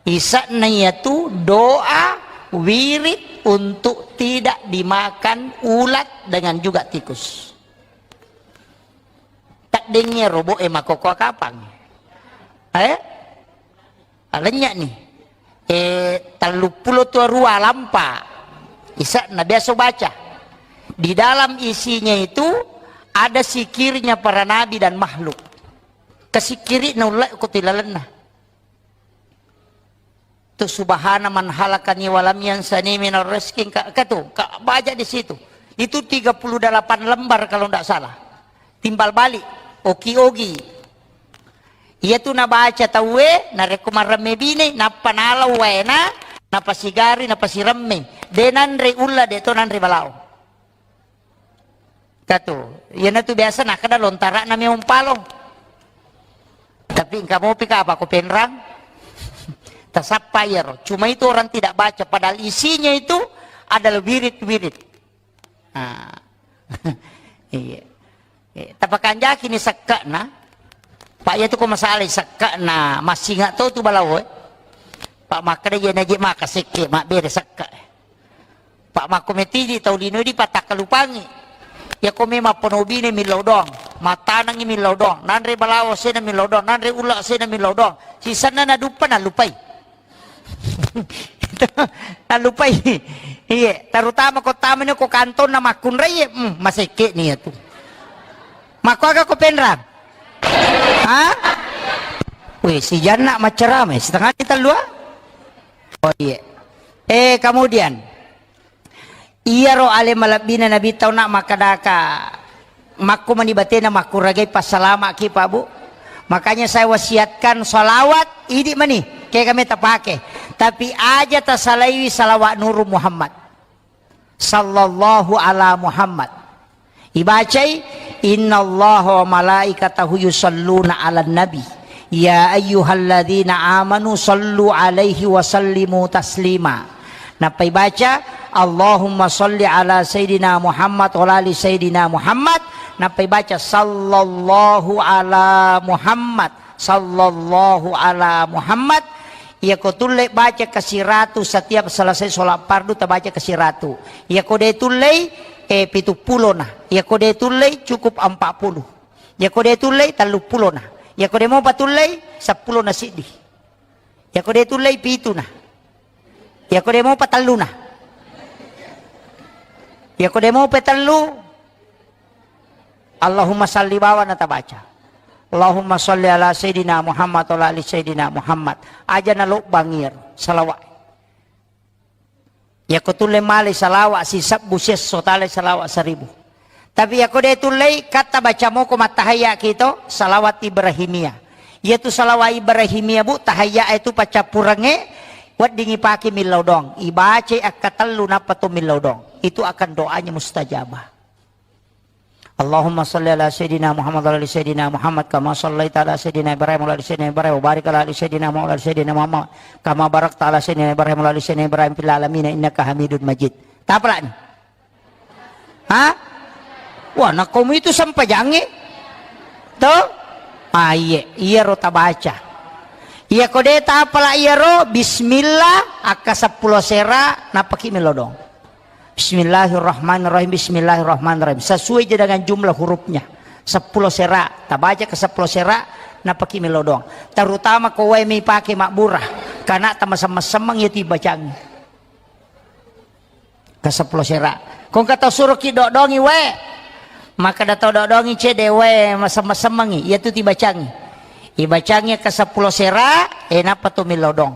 Isa'na iyatu doa, wirid, untuk tidak dimakan ulat dengan juga tikus. Taddengnge robo'e makkokkoe kapang. Eh? Alennya nih. Eh, telluppulo tuo rua lampa. Isa'na biasa baca. Di dalam isinya itu ada sikirnya para nabi dan makhluk. Kasikkiri'na ulla'e ko tilalenna. Tu subhana man halakani walam yansani minar rizki, ka, ka tu, ka baca di situ. Itu tiga puluh delapan lembar kalau ndak salah. Timbal balik, oki-ogi. Iya tu nabaca tauwe, narekko maremme bine, nappa nalau waena, napasigari, napasiremme. De nanre ulla, de to nanre balao. Katu, iyanatu biasa nakkeda lontara'na meong palo. Tapi engka mopi ka apa ko penrang? Tasappa iyaro. Cuma itu orang tidak baca, padahal isinya itu adalah wirid-wirid. Ah. Iya. Eh, tapakanjaki ni sekke'na. Pak, iya tu ko masalah sekke'na, massinga to tu balao, eh. Pak, makkeda iya naji maka sekke, mabbere sekke. Pak, makko metidi tau lino di patakkalupangi. Iya ko memang penobine millau doang, matanangi millau doang, nanre balawo sena millau doang, nanre ulla sena millau doang. Sisenna naduppa nalupai. Nalupai. Iya, terutama ko tamani ko kantonna makkunrai, hmm, masekke ni iya tu. Makko aga ko penrang? Ha? Weh, si Janna maccarama, setengah di tellua? Oh iya. Eh, kemudian, iyaro ale malebbina Nabi tau nak makkadaka, makko mani batena makkuragai passalama ki, Pak, Bu. Makanya saya wasiatkan salawat, idi mani, kega me tapake. Tapi aja tasalaiwi salawat Nuru Muhammad. Sallallahu ala Muhammad. Ibacai, "Innallaha wa malaikatahu yusalluna 'alan nabi, ya ayyuhalladzina amanu sallu 'alaihi wa sallimu taslima." Nappa ibaca, "Allahumma salli 'ala sayyidina Muhammad wa 'ala ali sayyidina Muhammad." Nappa ibaca, "Sallallahu 'ala Muhammad." Sallallahu ala Muhammad. Iyako tulle baca kasiratu setiap selesai sholat fardu, tabaca kasiratu. Iyako de tullei, eh, pitu pulona. Iyako de tullei, cukup empat puluh. Iyako de tullei, tellu pulona. Iyako de mopa tullei, seppulo na siddi. Iyako de tullei, pituna. Iyako de mopa telluna. Iyako de mopa tellu, Allahumma salli bawang natabaca. Allahumma salli ala Sayyidina Muhammad wa ala ali Sayyidina Muhammad. Aja nalobbang iyaro salawat. Iyako tulle malai salawat sisebbu siesso, talai salawat seribu. Tapi iyako de tullei, katta baca moko mattahayya kito, salawat Ibrahimiyah. Iyatu salawat Ibrahimiyah, Bu, tahayya itu paccappurengnge, weddingi pake millau doang. Ibacai akkatellu nappa to millau doang. Itu akan doanya mustajabah. Allahumma salli ala Sayyidina Muhammad wa ala ali Sayyidina Muhammad kama sallaita ala Sayyidina Ibrahim wa ala ali Sayyidina Ibrahim wa barik ala ali Sayyidina Muhammad wa ala ali Sayyidina Muhammad kama barakta ala Sayyidina Ibrahim wa ala ali Sayyidina Ibrahim fil alamin innaka Hamidun Majid. Tapalani. Ha? Wah, nakkomu itu sempajangnge? To? Ah, iye, iyaro tabaca. Iyako de tapala iyaro, bismillah, akka seppulo sera, nappaki melodong. Bismillahirrahmanirrahim, bismillahirrahmanirrahim. Sesuai je dengan jumlah hurufnya. Seppulo sera, tabaca ke seppulo sera, nappaki melodong. Terutama ko wae mi pake mabbura, kana tamasemmeng-semmeng ya tibacangi. Kaseppulo sera. Ko engka tau suroki dodongi wae. Makkeda tau dodongi cede wae masemmeng-semmengi. Iyatu tibacangi. Ibacangi kaseppulo sera, e nappa to millau dong.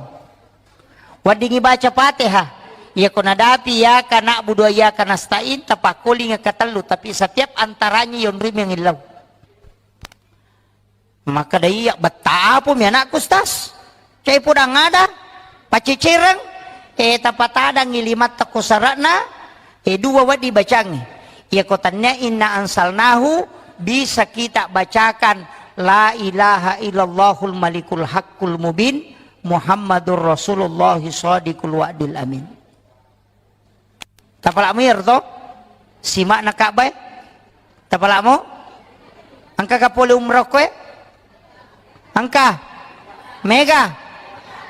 Weddingi baca Fatihah. Iyako nadapi iyyaka na'budu wa iyyaka nasta'in, tapakkolinga katellu, tapi setiap antaranya yonrimi angillau. Makkeda, "Iya, betta apomi anakku, Ustaz? Cai podang ada, pacecereng, eh, tapatadangi limatta ko sara'na, eh, dua wedding bacangi." Iyako tannia inna ansalnahu, bisa kita bacakan, "La ilaha illallahul malikul haqqul mubin, Muhammadur Rasulullah shadiqul wa'dil amin." Tapala'mu iyaro to? Sima'na Ka'bah e? Tapala'mu? Engka ka pole umroh koe? Engka? Mega?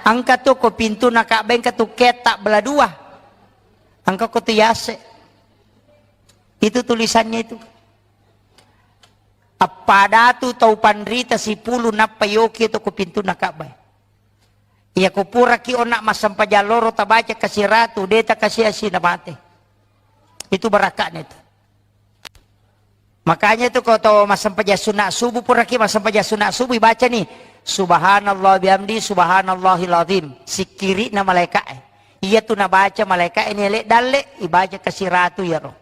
Engka tu ko pintuna Ka'bah, engka tu ketta bela dua. Engka ko tu yase. Itu tulisannya itu. Appadatu tau panrita sipulu nappa yoki to ko pintunna Ka'bah. Iya ko puraki onna massempajang loro tabaca kasiratu, de takasiasi na mate. Itu barakakna itu. Makanya itu ko to massempajang sunna subuh, puraki massempajang sunna subuh, ibaca ni, "Subhanallah bihamdi, subhanallahil azim." Sikkiri'na malaika'e. Iya tu nabaca malaika'e ni ele dalle, ibaca kasiratu iyaro.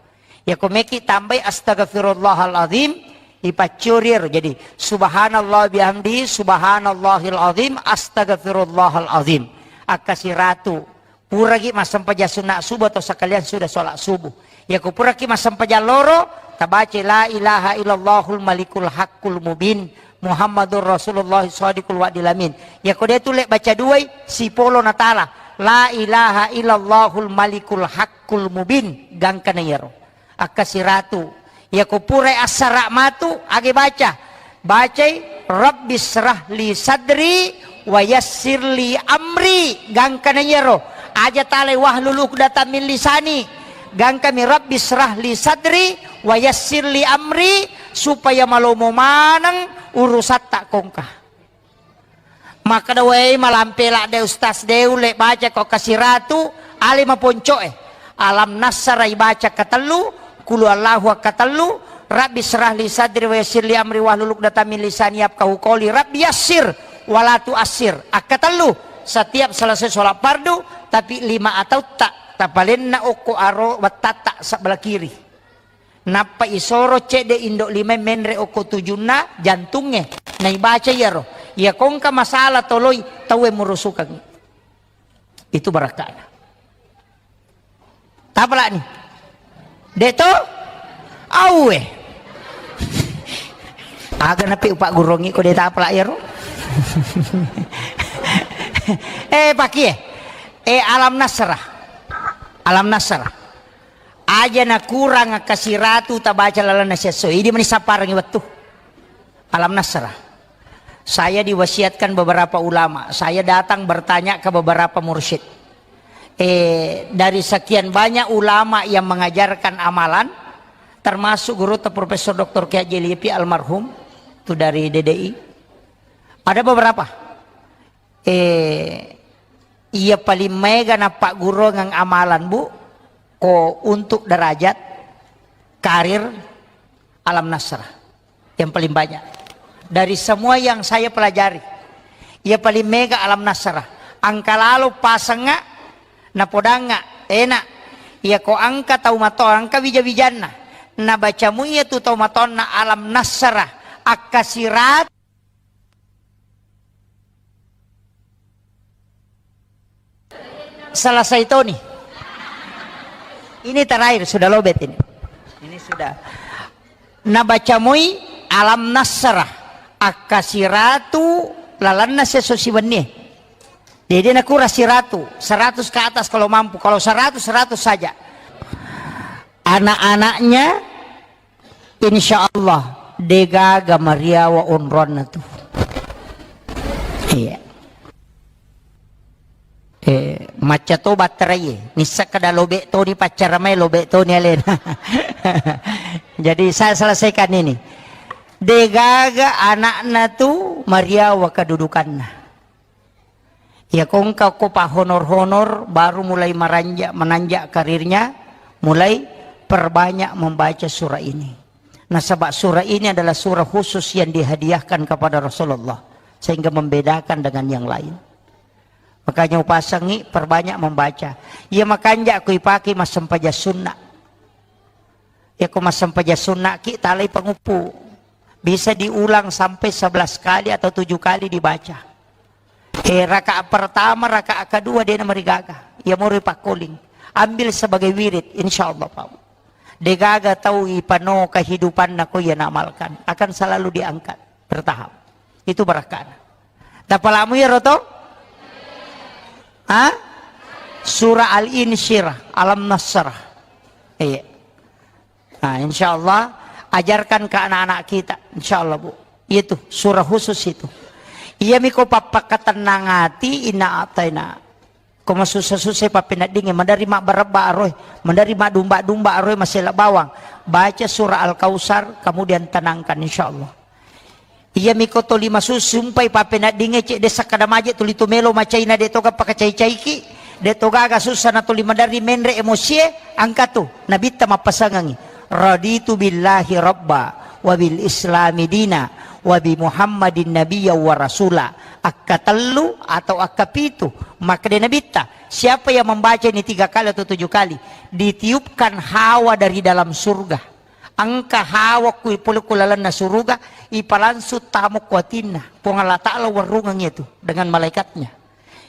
Iya ko meki tambai, "Astagfirullahal azim," ipaccuri iyaro. Jadi, "Subhanallah bihamdi, subhanallahil azim, astagfirullahal azim." Akkasiratu. Puraki massempajang sunna subuh atau sekalian sudah sholat subuh. Iya ko puraki massempajang loro, tabaca, "La ilaha illallahul malikul haqqul mubin, Muhammadur Rasulullah shadiqul wa'dil amin." Iya ko de tu le baca duai, sipolo natala, "La ilaha illallahul malikul haqqul mubin." Gangkana iyaro. Akkasiratu. Iya ko purai assara matu, age baca. Bacai, "Rabbi syrah li sadri wa yassir li amri." Gangkana iyaro. Aja talai, "Wahlul uqdatam min lisani." Gangkami, "Rabbi syrah li sadri wa yassir li amri," supaya malomo maneng urusatta kongka. Makkeda, "Wei, malampe ladde Ustaz, de ulle baca ko kasiratu, ale maponco'e. Alam Nasara ibaca katellu, Qul Huwallahu akkatellu, Rabbi syrah li sadri wa yassir li amri wahlul uqdatam min lisani yafqahu qawli, Rabbi yassir wala tuassir." Akkatellu, setiap selesai sholat fardu, tapi lima atautta tapalenna okko aro wettatta sebelah kiri. Nappa isoro cedde indo lima menre okko tujunna jantungnge. Naibaca iyaro. Iya kongka masalah toloi tauwe murusukangngi. Itu barakana. Tapalani. De to? Auwe. Aga napi upaggurongngi ko de tapala iyaro. Eh, pakie. Eh, Alam Nasrah. Alam Nasrah. Aja nakurang kasiratu tabaca lalenna siesso. Idi mani sapparengngi wettu. Alam Nasrah. Saya diwasiatkan beberapa ulama. Saya datang bertanya ke beberapa mursyid. Eh, dari sekian banyak ulama yang mengajarkan amalan, termasuk guru Profesor Doktor Kiai Haji Lipi almarhum, itu dari D D I. Ada beberapa. Eh, iya paling maega nappagguruang amalan, Bu, ko untuk derajat, karir, Alam Nasrah. Yang paling banyak. Dari semua yang saya pelajari, iya paling maega Alam Nasrah. Engka lalo pasengnga, napodangnga, enak. Iya ko engka tau mato, engka wija-wijanna. Nabacamu iya tu tau matonna Alam Nasrah. Akkasirat Selesai toni. Ini terakhir, sudah lobet ini. Ini sudah. Nabaca moi Alam Nasrah, akkasiratu lalanna siesso siwennie. Jadi nakura siratu, seratus ke atas kalau mampu. Kalau seratus, seratus saja. Anak-anaknya Insya Allah, degaga mariawa onroanna tu. Iya. Eh, macca to batterai, nisseng kada lobek toni paccara mai, lobek toni alena. Jadi saya selesaikan ini. Degaga anakna tu mariawa kedudukanna. Iya ko engka ko pahonor-honor, baru mulai maranjak, menanjak karirnya, mulai perbanyak membaca surah ini. Nasaba surah ini adalah surah khusus yang dihadiahkan kepada Rasulullah, sehingga membedakan dengan yang lain. Makanya upasangi perbanyak membaca. Iya makanja ko ipake massempajang sunna. Iya ko massempajang sunna ki talai panguppu. Bisa diulang sampai sebelas kali atau tujuh kali dibaca. Eh, rakaat pertama, rakaat kedua, de namarigaga. Iya mori pakkoling. Ambil sebagai wirid, insya Allah, Pak. Degaga tau ipano kehidupanna ko iya naamalkan. Akan selalu diangkat. Bertahap. Itu barakana. Tapalamu iya roto? Ha? Surah Al-Insyirah, Alam Nasrah. Iya. Nah, insya Allah, ajarkan ke anak-anak kita, insya Allah, Bu. Itu surah khusus itu. Iya miko pappakatennang ati, inna ataina. Ko masussa-sussa pappeneddingnge, maderri mabbarebba aroe, maderri madumba-dumba aroe, masela bawang. Baca surah Al-Kautsar, kemudian tenangkan, insyaallah. Iya miko toli masussu umpai pappeneddingnge, cedde sakkada maje tuli tu melo macaina, de toga pakacai-caiki, de togaga sussa na tuli maderri menre emosie, angka tu, Nabitta mappasangangi. Raditu billahi rabba, wa bil islami dina, wa bi Muhammadin nabiyya wa rasula. Akkatellu atau akkapitu, makkeda Nabitta, siapa yang membaca ini tiga kali atau tujuh kali, ditiupkan hawa dari dalam surga. Engka hawa ku pole ku lalenna suruga, ipalangsung tamo ku atinna. Puang Allah Ta'ala warungang itu dengan malaikatnya.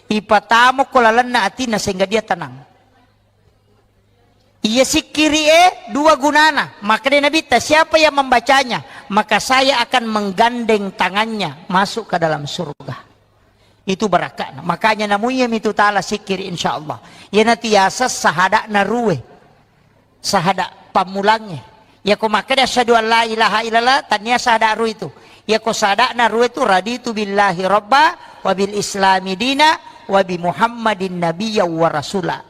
Ipatamo ku lalenna atinna sehingga dia tenang. Iya sikkiri e dua gunana. Makkeda Nabitta, siapa yang membacanya, maka saya akan menggandeng tangannya masuk ke dalam surga. Itu barakakna. Makanya namuiya mitu tala sikkiri, insyaallah. Iyana tiasa sahada'na rue. Sahada pammulangnge. Yako makkeda asyhadu an la ilaha illallah, tania sahada rue itu. Yako sahada'na rue itu, raditu billahi rabba, wa bil islami dina, wa bi Muhammadin nabiyya wa rasula.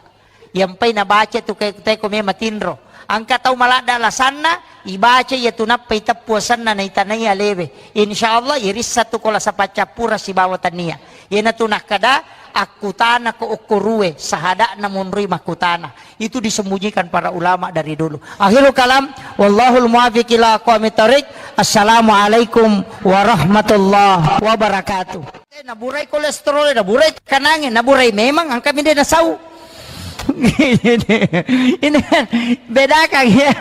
Yampai nabaca tu ke teko mema tinro. Angka tau maladda lasanna, ibaca iya tu nappai teppu asenna naitanai alewe. Insyaallah irissa tu kola sapaccappura sibawa tania. Iyana tu nakkada akkutana ko okko rue, sahada'na monroi makkutana. Itu disembunyikan para ulama dari dulu. Akhirul kalam, wallahul muwaffiq ila aqwamit thariq. Assalamualaikum warahmatullahi wabarakatuh. Eh, naburai kolesterol, naburai tekanangnge, naburai memang angka minde nasau. Ini kan bedakan ya.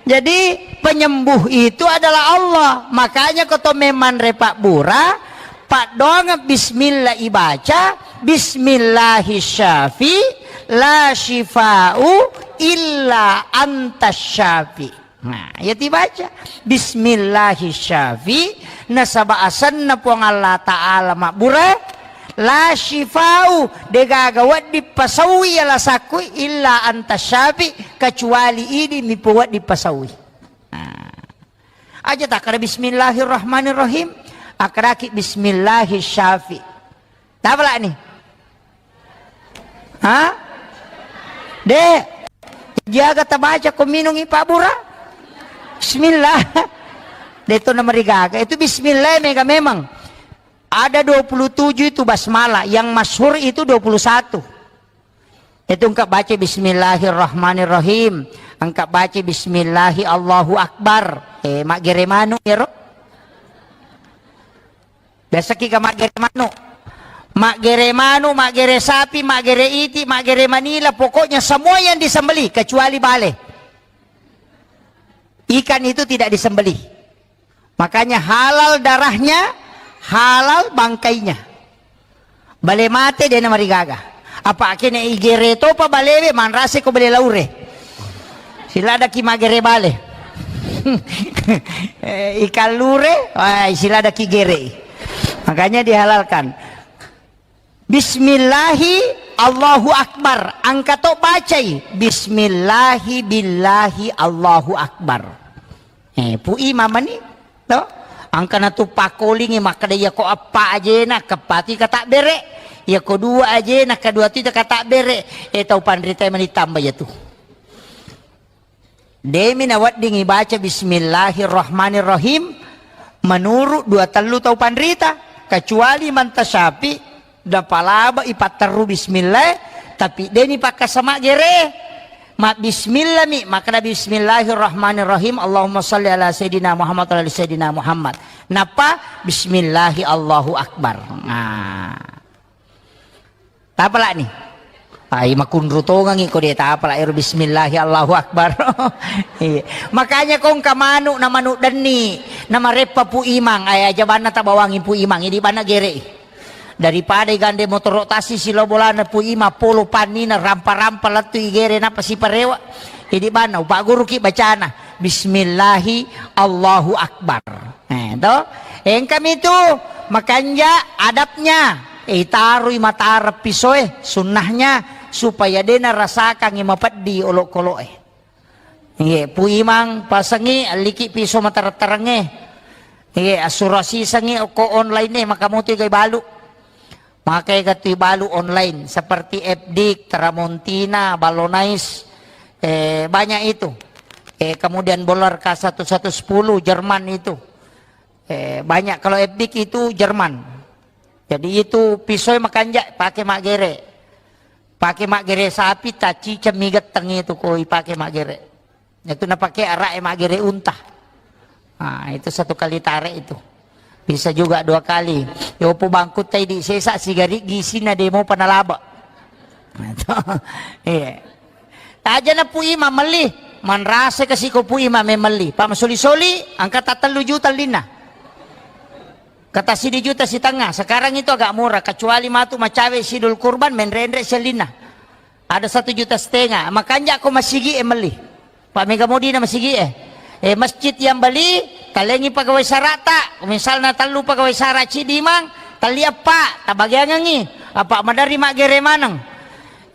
Jadi penyembuh itu adalah Allah. Makanya koto memang repak bura, paddoang bismillah ibaca, bismillahi syafi, la syifa'u illa anta syafi. Nah, iya tibaca, bismillahi syafi, nasaba asenna Puang Allah Ta'ala mabbura, la syifa'u, degaga wedding pasaui alasakku, illa anta syafi, kecuali idi mipo wedding pasaui. Nah. Aja takkada bismillahirrahmanirrahim, akkaraki bismillahi syafi. Tapalani? Ha? De. Jaga tabaca ko minungi pabbura. Bismillah. De to namarigaga. Itu bismillah mega memang. Ada dua puluh tujuh itu basmalah. Yang masyhur itu dua puluh satu. Itu engka baca bismillahirrahmanirrahim. Engka baca bismillahi Allahu Akbar. Eh, maggere manu ya, Ro? Biasa ki ga maggere manu. Maggere manu, maggere sapi, maggere iti, maggere manila, pokoknya semua yang disembelih kecuali bale. Ikan itu tidak disembelih. Makanya halal darahnya, halal bangkainya. Bale mate de namarigaga. Apa kene igere topa balewe manrase ko bale laure. Siladaki magere bale. Eh, ikan lure, wah, siladaki gere. Makanya dihalalkan. Bismillahi Allahu Akbar. Angka to bacai. Bismillahi billahi Allahu Akbar. Eh, pui mamani. To? Angka natu pakolingi makkeda, iya ko eppa ajena, keppatu katabbere. Iya ko dua ajena, kedua tu katabbere. Eh, tau panrita mani tamba iya tu. Demi nawedding ibaca bismillahirrahmanirrahim menurut dua tellu tau panrita, kecuali manta syafi, napalaba ipatterru bismillah, tapi deni pakkasa maggere. Ma bismillah mi, makkeda bismillahirrahmanirrahim, Allahumma salli ala sayyidina Muhammad wa ala ali sayyidina Muhammad. Nappa bismillahi Allahu Akbar. Nah. Tapalani? Ai, makunru tongangi ko de tapala ero bismillahi Allahu Akbar. Iya. Makanya kongka manu na manu denni, na mareppa Pu Imang, ai aja banna tabawangi Pu Imang, idi banna gere. Daripada igande motoro tasi silo bolana Pu Imang polo pannina rampa-rampa lettu igere napa siparewa. Idi banna upagguruki bacana bismillahi Allahu Akbar. Eh, to? Engkami tu makanja adabnya. Eh, itarui matara pisoe, sunnahnya, supaya dena rasakangi mapeddi olokoloe. Iye, Pu Imang pasengi alliki piso matara-tarangnge. Iye, assurasisengi okko online e, maka mutu igai balu. Maka ega tu ibalu online seperti F D I K, Tramontina, Ballonais, eh, banyak itu. Eh, kemudian Bolar K satu satu sepuluh Jerman itu. Eh, banyak kalau F D I K itu Jerman. Jadi itu pisau makanja pakai maggere. Pakai maggere sapi, taciceng mi getteng itu ko ipake maggere. Itu napake araq e maggere unta. Nah, itu satu kali tarik itu. Bisa juga dua kali. Yopo bangkutta idi sesa sigari gisina demo panalaba. Iya. Aja na Pu Imang melli, manrasa kasi ko Pu Imang memelli. Pak masoli-soli, angka tattellu juta linna. Kata sidi juta sitengnga, sekarang itu agak murah, kecuali matu macawe sidul kurban, menrenre sellinna. Ada satu juta setengah, makanja ko masigi e melli. Pak mega modina masigi e. Eh, masjid yang beli, talengi pegawai sarata, misalna tellu pegawai sara cidi mang, telli eppa, tabagiangengi, apa madari maggere maneng.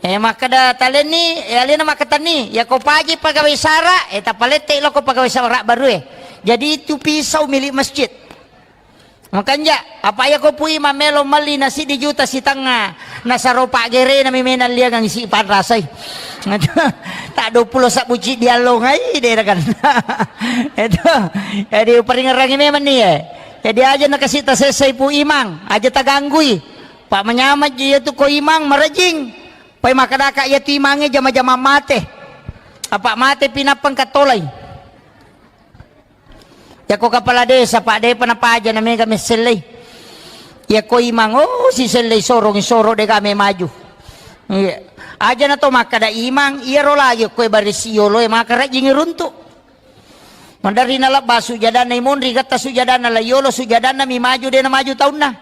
Eh, makkeda talenni, eh, alena makkatenni, ya ko paji pegawai sara, eh, tapalette loko pegawai sara baru e. Jadi itu pisau milik masjid. Makanja, apa iya ko Pu Imang melo melli na siddi juta sitengnga, nasaro paggerena mi menang liangang isi panrasai. Tak dua puluh sabbu ciddi allongai dera kan. Itu. Jadi uperingerangi memang ni e. Jadi aja nakasi tasessai Pu Imang, aja taganggui. Pak manyameng ji iya tu ko Imang marajing. Pai makkedaka iya tu Imangnge jama-jama mate. Apa mate pinappang katolai. Yako kepala desa, Pak, depa napaja na mega messellei. Yako Imang, oh, sisellei sorong, soro dega me maju. Iya. Aja na to makkada Imang, iyaro lagi koe barisi yolo e maka rajing runtu. Mandari na labba sujadanna Imonri, gatta sujadanna la yolo, sujadanna mi maju, dena maju taunna.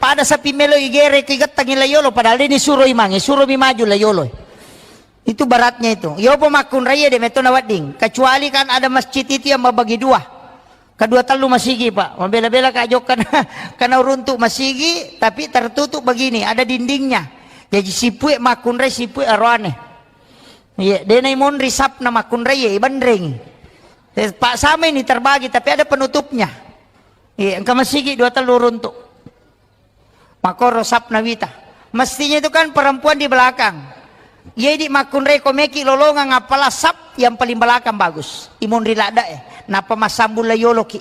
Pada sapi melo igere ki gattangi la yolo, padahal deni suro Imang, suro mi maju la yolo. Itu beratnya itu. Yopo makkunraie de metto nawedding. Kecuali kan ada masjid itu yang membagi dua. Kedua tellu masigi, Pak. Mabela-bela ka jokka kana uruntuk masigi, tapi tertutup begini, ada dindingnya. Jadi sipue makkunrai, sipue aroane. Iya, dena imonri sapna makkunrai, iya, ibenreng. Eh, Pak, sama ini terbagi, tapi ada penutupnya. Iya, engka masigi dua tellu uruntuk. Makoro sapna wita. Mestinya itu kan perempuan di belakang. Iya idi makkunrai ko meki lolongang apala sap yang paling belakang bagus. Imonri ladda e. Napa massambung la yolo ki.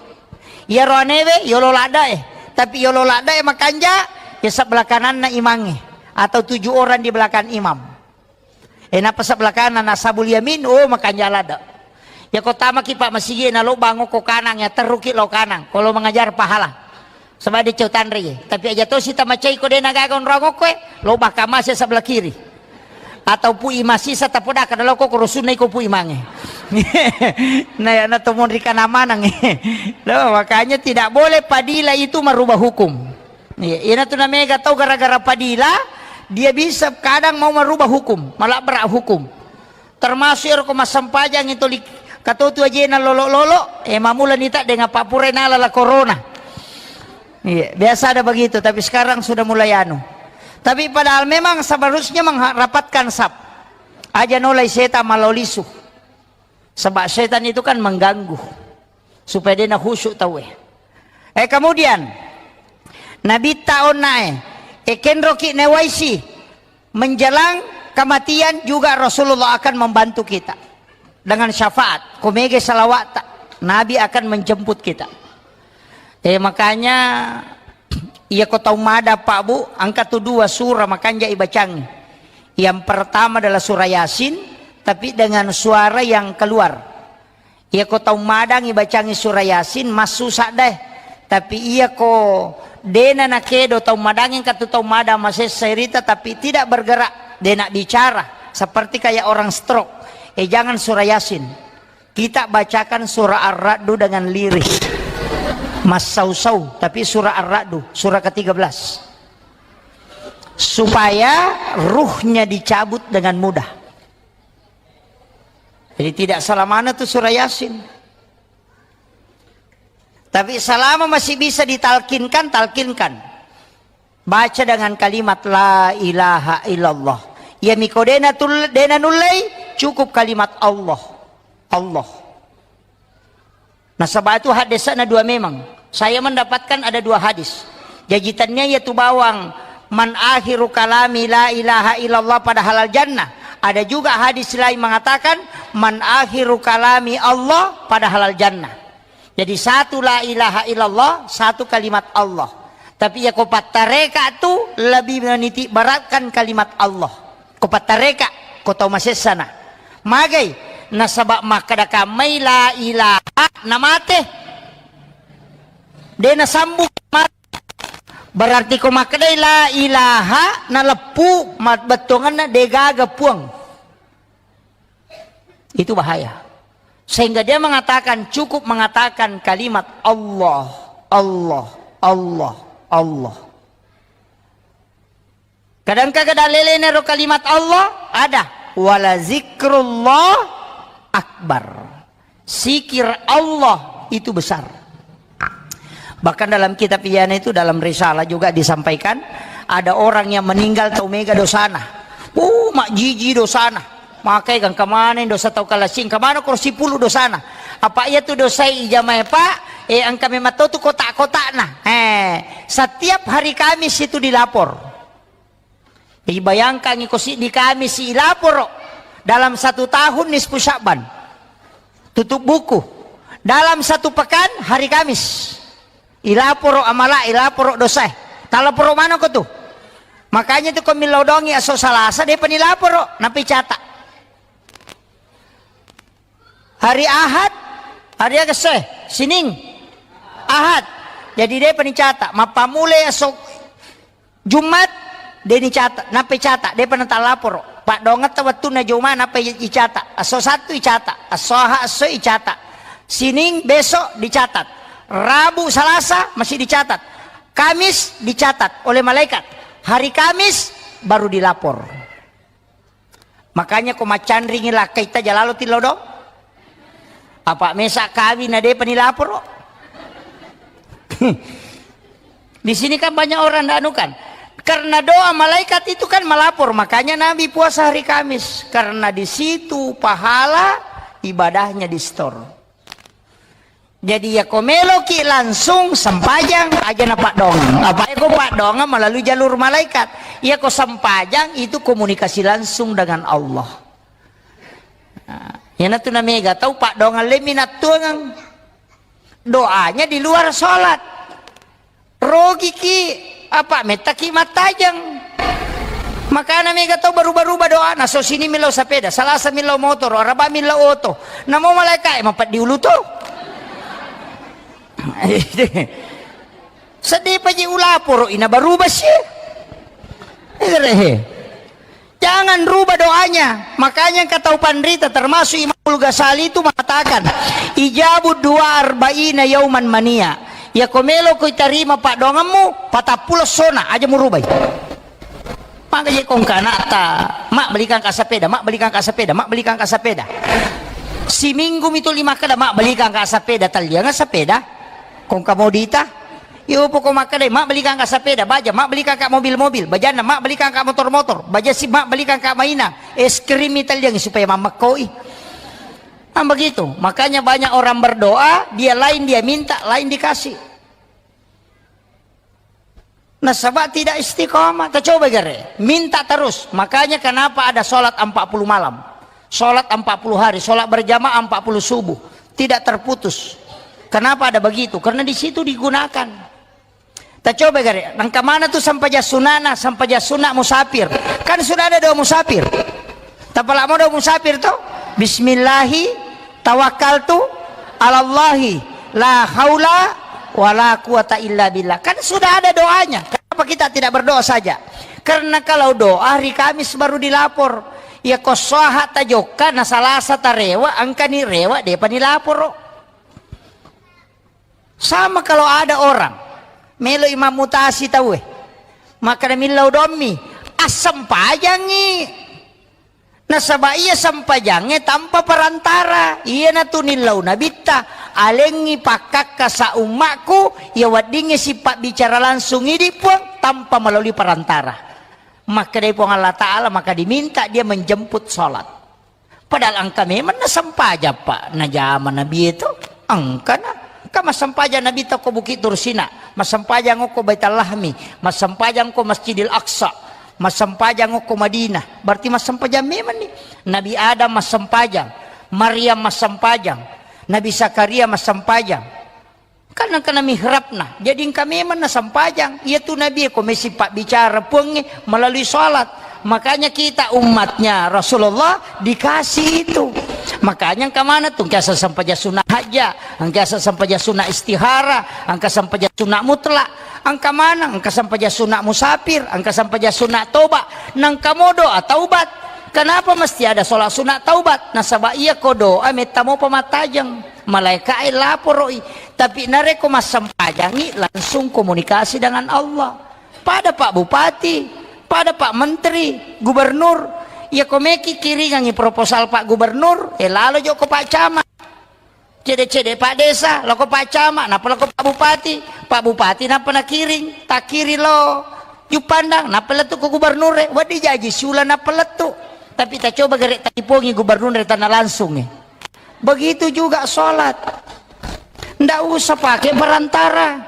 Iyaro anewe yolo ladda e. Tapi yolo ladda e makanja ya sebelah kananna imangnge atau tujuh orang di belakang imam. E, nappa sebelah kanan, nasabul yamin, oh, makanja ladda. Ya ko tamaki Pak masigi na lo bango ko kanang ya terruki lo kanang. Kalau mengajar pahala. Sebab dia cau tanre ye. Tapi aja to sita macai ko dena gaga onrong ko e, lo bakka mase sebelah kiri. Atau pui masisa tapodaka dalam ko korosunna iko pui mange. Nah, ya na to monri kana manang. Loh, makanya tidak boleh padila itu merubah hukum. Iya, ina tu namega tau gara-gara padila, dia bisa kadang mau merubah hukum, malabrak hukum. Termasuk ero ko massempajang itu li-, katotu ajena lolo-lolo, eh, mamula nita dengan papure nala la corona. Iya, biasa ada begitu, tapi sekarang sudah mulai anu. Tapi padahal memang seharusnya mengharapatkan sap. Aja nolai setan malolisu. Sebab setan itu kan mengganggu. Supaya dia na khusyuk tau e. Eh, kemudian, Nabitta onna e, eh, kenroki newaisi, menjelang kematian juga Rasulullah akan membantu kita dengan syafaat. Ko mega salawat, Nabi akan menjemput kita. Eh, makanya, iya ko tau mada, Pak, Bu, angka tu dua surah makanja ibacangi. Yang pertama adalah surah Yasin, tapi dengan suara yang keluar. Iya ko tau madangi bacangi surah Yasin, massu sadda e. Tapi iya ko dena nakedo tau madangi, engka tu tau madang masessa irita, tapi tidak bergerak, dena bicara, seperti kayak orang stroke. Eh, jangan surah Yasin. Kita bacakan surah Ar-Ra'du dengan lirih. Massau-sau, tapi surah Ar-Ra'du, surah ketiga belas. Supaya ruhnya dicabut dengan mudah. Jadi tidak salah mana tu surah Yasin. Tapi selama masih bisa ditalkinkan, talkinkan. Baca dengan kalimat la ilaha illallah. Iya miko dena tul-, dena nullei, cukup kalimat Allah. Allah. Nasaba itu hadisna dua memang. Saya mendapatkan ada dua hadis. Jaji tania iya tu bawang Man akhiru kalami la ilaha illallah pada halal jannah. Ada juga hadis lain mengatakan, man akhiru kalami Allah pada halal jannah. Jadi satu la ilaha illallah, satu kalimat Allah. Tapi iya ko pattareka tu lebih meniti beratkan kalimat Allah. Ko pattareka, ko tau masessana. Magai, nasaba makkeda kammai la ilaha namate. De nasambung mate. Berarti ko makkedai la ilaha naleppu ma-, bettuanganna degaga puang. Itu bahaya. Sehingga dia mengatakan, cukup mengatakan kalimat Allah, Allah, Allah, Allah. Kadang kagak dalelene ro kalimat Allah, ada. Wala zikrullah akbar. Zikir Allah itu besar. Bahkan dalam kitab Iana itu, dalam risalah juga disampaikan, ada orang yang meninggal tau mega dosana. Uh, majiji dosana. Makai kang kemana dosa tau kalasing, kemana kursi puluh dosana. Apa iya tu dosa ijamai, Pak? Eh, engka memang tau tu kotak-kotakna. Eh, setiap hari Kamis itu dilapor. Jadi bayangkan, iko siddi Kamis ilaporo dalam satu tahun nisfu Sya'ban. Tutup buku. Dalam satu pekan hari Kamis. Ilaporo amala, ilaporo dosae. Talaporo manoko tu. Makanya tu ko millau dongi aso Salasa, depa nilaporo, napi cata. Hari Ahad, hari Agese, Sining, Ahad. Jadi depa nicata, mappamulai esok Jumat, de nicata, nappa icata, depa natalaporo. Paddongetta wettunna Juma, nappa i-, icata. Esso Sattu icata, esso Ahad esso icata. Sining besok dicatat. Rabu, Salasa masih dicatat. Kamis dicatat oleh malaikat. Hari Kamis baru dilapor. Makanya ko maccanringi lakkaitta jalalo tillo do. Apa mesa kawin na depa nilaporo. Di sini kan banyak orang ndak anu kan. Karena doa malaikat itu kan melapor, makanya Nabi puasa hari Kamis. Karena di situ pahala ibadahnya di-store. Jadi, iya ko meloki langsung sempajang, aja na paddongeng. Apa ko paddongeng melalui jalur malaikat. Iya ko sempajang itu komunikasi langsung dengan Allah. Nah, iyanatu na mega tau paddongeng lemmi nattuangeng. Doanya di luar sholat. Rogiki, apa, mettaki mattajeng. Makana mega tau baruba-ruba doana, so sini millau sapeda, Salasa millau motoro, Araba millau oto. Namo malaika e mapeddi ulu to. Sedih paji ulaporo ina baruba si. Egerehe. Jangan rubah doanya. Makanya engka tau panrita, termasuk Imamul Ghazali itu mengatakan, "Ijabu dua arba'ina yauman mania." Iya ko melo ko itarima paddoangemmu, patappulo sona, aja murubai. Maka je kongka anakta, "Mak, belikan ka sepeda, Mak, belikan ka sepeda, Mak, belikan ka sepeda." Siminggu mitu lima kada, "Mak, belikan ka sepeda." Tallianga sepeda. Kongka modita. Iyo, poko makkeda, "Mak, belikan ka sepeda." Baja, "Mak, belikan ka mobil-mobil." Bajanna, "Mak, belikan ka motor-motor." Baja si, "Mak, belikan ka mainan." Es krim italliangi supaya mammekkoi. Kan begitu. Makanya banyak orang berdoa, dia lain dia minta, lain dikasih. Nasaba tidak istiqomah. Kita coba gare. Minta terus. Makanya kenapa ada sholat empat puluh malam. Sholat empat puluh hari. Sholat berjamaah empat puluh subuh. Tidak terputus. Kenapa ada begitu? Karena di situ digunakan. Tacoba gare, nangka mana tu sampajang sunana, sampajang sunna musafir. Kan sudah ada doa musafir. Tapalamo doa musafir to? Bismillahi tawakkaltu alallahi la haula wala quwata illa billah. Kan sudah ada doanya. Kenapa kita tidak berdoa saja? Karena kalau doa hari Kamis baru dilapor. Ya ko soha tajokka na Salasa tarewa, engkani rewa, depa nilaporo. Sama kalau ada orang melo imam mutasi tauwe, maka millau dommi, assempajangi. Nasaba iya sempajangnge tanpa perantara. Iyanatu nillau nabitta, alengngi pakkakka sa ummakku, iya weddingnge sipabbicara langsung idi Puang tanpa melalui perantara. Makkedai Puang Allah Ta'ala, maka diminta dia menjemput sholat. Padahal engka memang nasempajang, Pak, najama Nabi itu. Engkana. Massempajang Nabitta ko Bukit Tursina, massempajang ko Baitul Lahmi, massempajang ko Masjidil Aqsa, massempajang ko Madinah. Berarti massempajang memang ni. Nabi Adam massempajang, Maryam massempajang, Nabi Zakaria massempajang. Kan engka na mihrabna. Jadi engka memang na sempajang. Iya tu Nabi ko mesi pabbicara Puangnge melalui salat. Makanya kita umatnya Rasulullah dikasih itu. Makanya engka mana tu engka sempajang sunat hajat, engka sempajang sunat istihara, engka sempajang sunat mutlak, engka mana, engka sempajang sunat musafir, engka sempajang sunat toba, nangka modo taubat. Kenapa mesti ada sholat sunat taubat? Nasaba iya ko doa metta mopa mattajeng. Malaikae laporoi. Tapi narekko massempajangi, langsung komunikasi dengan Allah. Pada Pak Bupati, pada Pak Menteri, Gubernur, iya ko meki kiringangi proposal Pak Gubernur, eh, lalo joko Pak Camat. Cede-cede Pak Desa, loko Pak Camat, nappa loko Pak Bupati. Pak Bupati nappa nakiring, takiring lo Juppandang, nappa lettu ko Gubernur, eh, wedding jaji siula nappa lettu. Tapi tacoba gere talipongi Gubernur tanah langsung, eh. Begitu juga sholat. Ndak usah pakai perantara.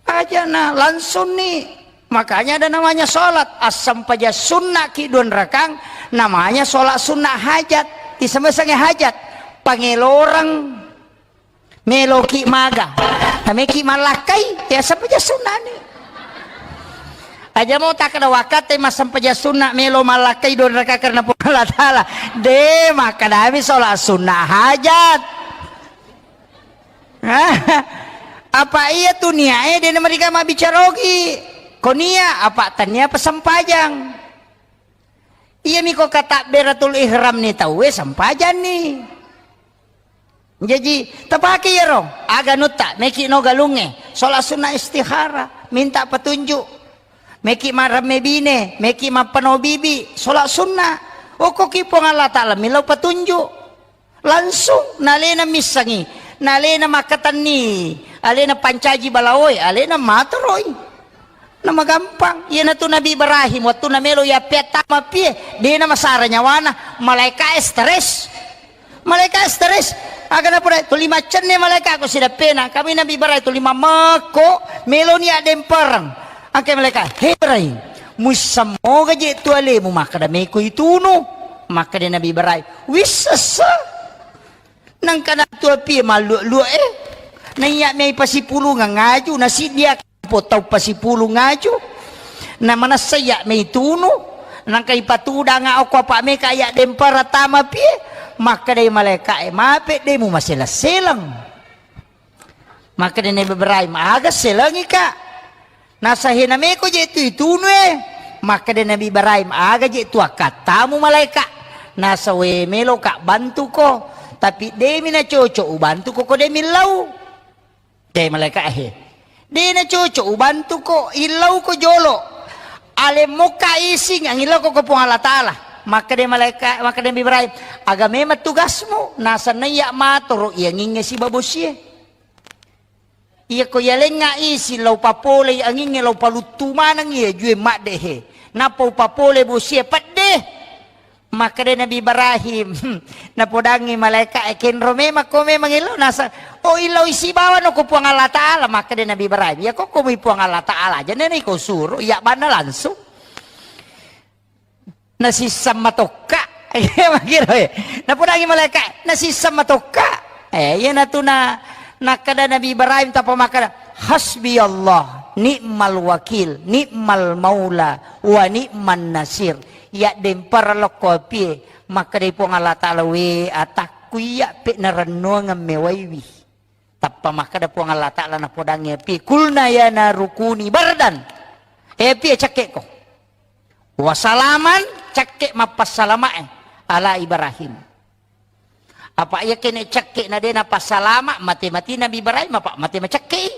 Aja na langsung ni. Makanya ada namanya sholat. Assempajang sunnah ki dua rakang, namanya sholat sunnah hajat. Isemesange hajat. Pangeloreng. Meloki maga. Nameki malakkai. Ya sempajang sunnah ni. Aja mau tak ada waktu massempajang sunnah melo malakkai dua rakang karena Puang Allah Ta'ala. De, maka dami sholat sunnah hajat. Apa iya tu niae de namariga mabbicara ogi. Ko nia apa tania apa sempajang. Iya miko katabberatul ihram ni tauwe sempajang ni. Jaji tapake iyaro aga nutta meki no galunge sholat sunnah istihara minta petunjuk. Meki maremme bine, meki mappano bibi sholat sunnah. Okko ki Puang Allah Ta'ala millau petunjuk. Langsung, nalena missengi, nalena makkatenni, alena pancaji balaoe, alena matoroi. Namagampang. Iyanatu Nabi Ibrahim, wettunna melo yappeattama pie, dena masara nyawana, malaikae stres. Malaikae stres. Aga napura, tuli maccenne malaika ko sidappena, kami Nabi Ibrahim tuli mammekko, meloni addempereng. Angke malaika, "He Ibrahim, muissammoga je tu alemu makkeda meko itunu?" Makkeda Nabi Ibrahim, "Wissessa." Nangka natu apie malluak-luak e. Naiya mei pasipulungeng aju, nasiddia po tau pasipulung aju. Na manessa iya mei tunu. Nangka ipatudanga okko apa meka iya dempara tama pie. Makkedai malaika e, "Mape de mu maseleng-seleng." Makkeda Nabi Ibrahim, "Aga selengi ka?" Nasa, "Hena meko je tu itunu e." Makkeda Nabi Ibrahim, "Aga je tu akkattamu malaika?" Nasa, "We melo ka bantuko, tapi demi na cocok ubantuko ko demi lau." De malaika he. "De na cocok ubantuko, illau ko jolo. Alemmokka ising angillau ko, ko Puang Allah Ta'ala." Makkeda malaika, makkeda Nabi Ibrahim, "Aga memang tugasmu?" Nasa, "Naiya matoro iyangingnge sibawa bosie." Iyako yalengnga isi lao papolei angingnge lao paluttu maneng iya jue maddehe. Nappa upapole bosie pedde. Makkeda Nabi Ibrahim, napodangi malaika e, "Kenro memang ko memang illau?" Nasa, "Oh, illau isi bawano ko Puang Allah Ta'ala." Makkeda Nabi Ibrahim, "Iya ko ko mui Puang Allah Ta'ala aja nene ko suro, iya banna langsung." Nasisseng matokka. Iya, makkiro, eh. Napodangi malaika, nasisseng matokka. Eh, iya natu na, nakkeda Nabi Ibrahim tappa makkeda, "Hasbi Allah, ni'mal wakil, ni'mal maula, wa ni'man nasir." Iya dempara lokko apie, makkeda Puang Allah Ta'ala, "We atakku iya pe narennuangeng mewaiwi." Tappa makkeda Puang Allah Ta'ala napodangngi api, "Kulna ya naru kuni bardan." Eh, api, cakkeko. "Wa salaman," cakke mappassalamae, "ala Ibrahim." Apa iya kene cakke na de napassalama, mate-mati Nabi Ibrahim, apa mate macakke i.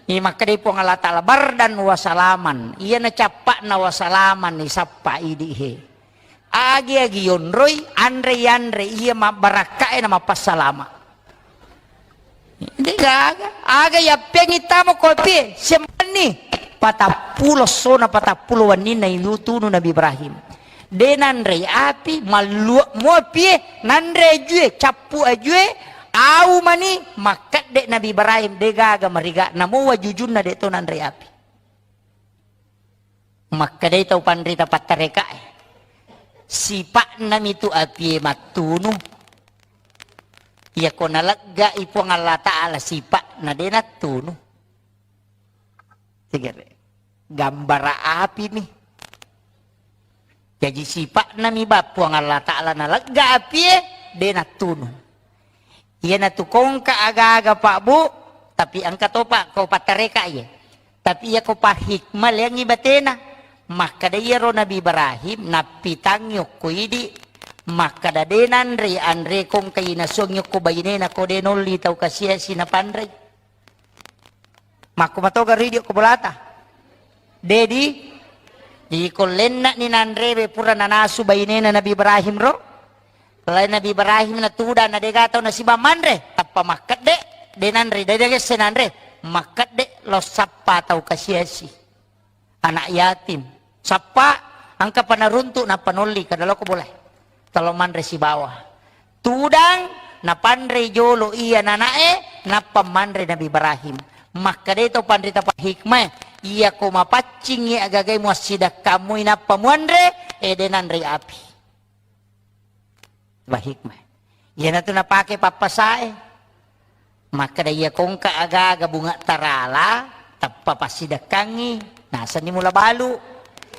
Iya makkeda Puang Allah Ta'ala, "Bardan wa salaman." Iya na cappa'na wa salaman, isappa idi he. Agi-agi yonroi, anre-anre iya mabbarakkae na mappassalama. De gaga, aga yappengi tamo kopi, siampenni. Patappulo sona, patappulo wenninna ilutunu Nabi Ibrahim. De nanrei api, malluak mo apie, nanre ajue, cappu ajue, Au mani makkedde Nabi Ibrahim, de gaga mariga, namo wajujunna de to nanre api. Makkedai tau panrita pattarekae, sipa'na mitu apie mattunu. Iyako naleggai Puang Allah Ta'ala sipa'na de nattunu. Tegere. Gambara api mi. Jaji sipa'na mi ba Puang Allah Ta'ala nalegga apie, de nattunu. Iyanatu kongka aga-aga Pak Bu, tapi engka topa ko pattareka iye. Tapi iya ko pahikmah leangi batena. Makkeda iyaro Nabi Ibrahim nappitangi okko idi, makkeda de nanre anre kongka inasuang okko bainena ko de nolli tau kasiasi napanrei. Makko matoga ridio ko bolata. Dedi, iko lenna'ni nanrewe pura nanasu bainena Nabi Ibrahim ro. Lai Nabi Ibrahim na tudang na dega tau nasiba manre, tappa makkedde, de nanre, de degesse nanre, makkedde lo sappa tau kasiasi. Anak yatim. Sappa, engka panaruntuk nappa nolli, kada loko boleh. Talo manre sibawa. Tudang, napanre jolo iya nanae, nappa manre Nabi Ibrahim. Makkeda to panrita pahikmah, iya ko mapaccingi agagai muassidakkamu inappa muanre, ede nanre api. Bahikmah. Iyanatu napake pappasae. Makkeda iya kongka aga-aga bunga tarala, tappa passidekkangi, nasenni mula balu.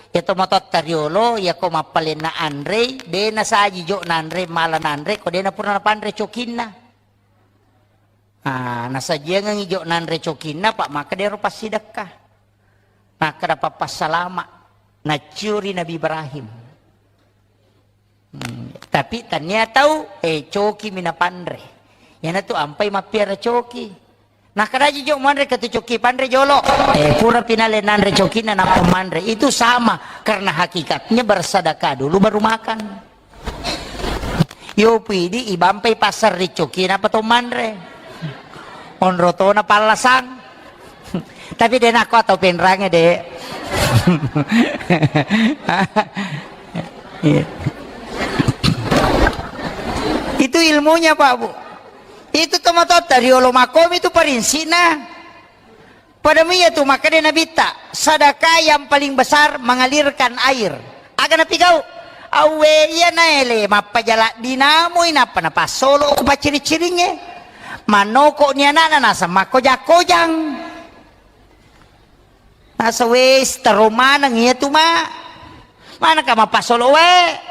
Iya to matotta riolo, iya ko mappalenna anrei, de nasaji jo nanre, mala nanre, ko de napura napanre cokinna. Ah, nasajiangengngi jo nanre cokinna, Pak, makkeda ero passidekka. Makkeda pappassalama, nacciuri Nabi Ibrahim. Hmm, tapi tania tau, eh, coki mi napanre. Iyanatu ampai mappiara coki. Nakkeda ji jo manre ke tu coki panre jolo. Eh, pura pinale nanre cokinna nappa manre. Itu sama, karena hakikatnya bersedekah dulu baru makan. Yo pidi ibampai pasar ri coki napa to manre. Onro tona pallasang. Tapi de nako atau penrange de. Iya. Itu ilmunya Pak Bu. Itu tomatotta riolo makomi itu parinsina. Pada mia tu makkeda Nabitta, sedekah yang paling besar mengalirkan air. Aga napigau? Awwe iya naele mappajala dinamui nappa napassolo ko pacciri-ciringnge. Mannoko ni anakna naseng makkoja-kojang. Nasa wes taro maneng iya tu ma. Manaka mapassolo wae.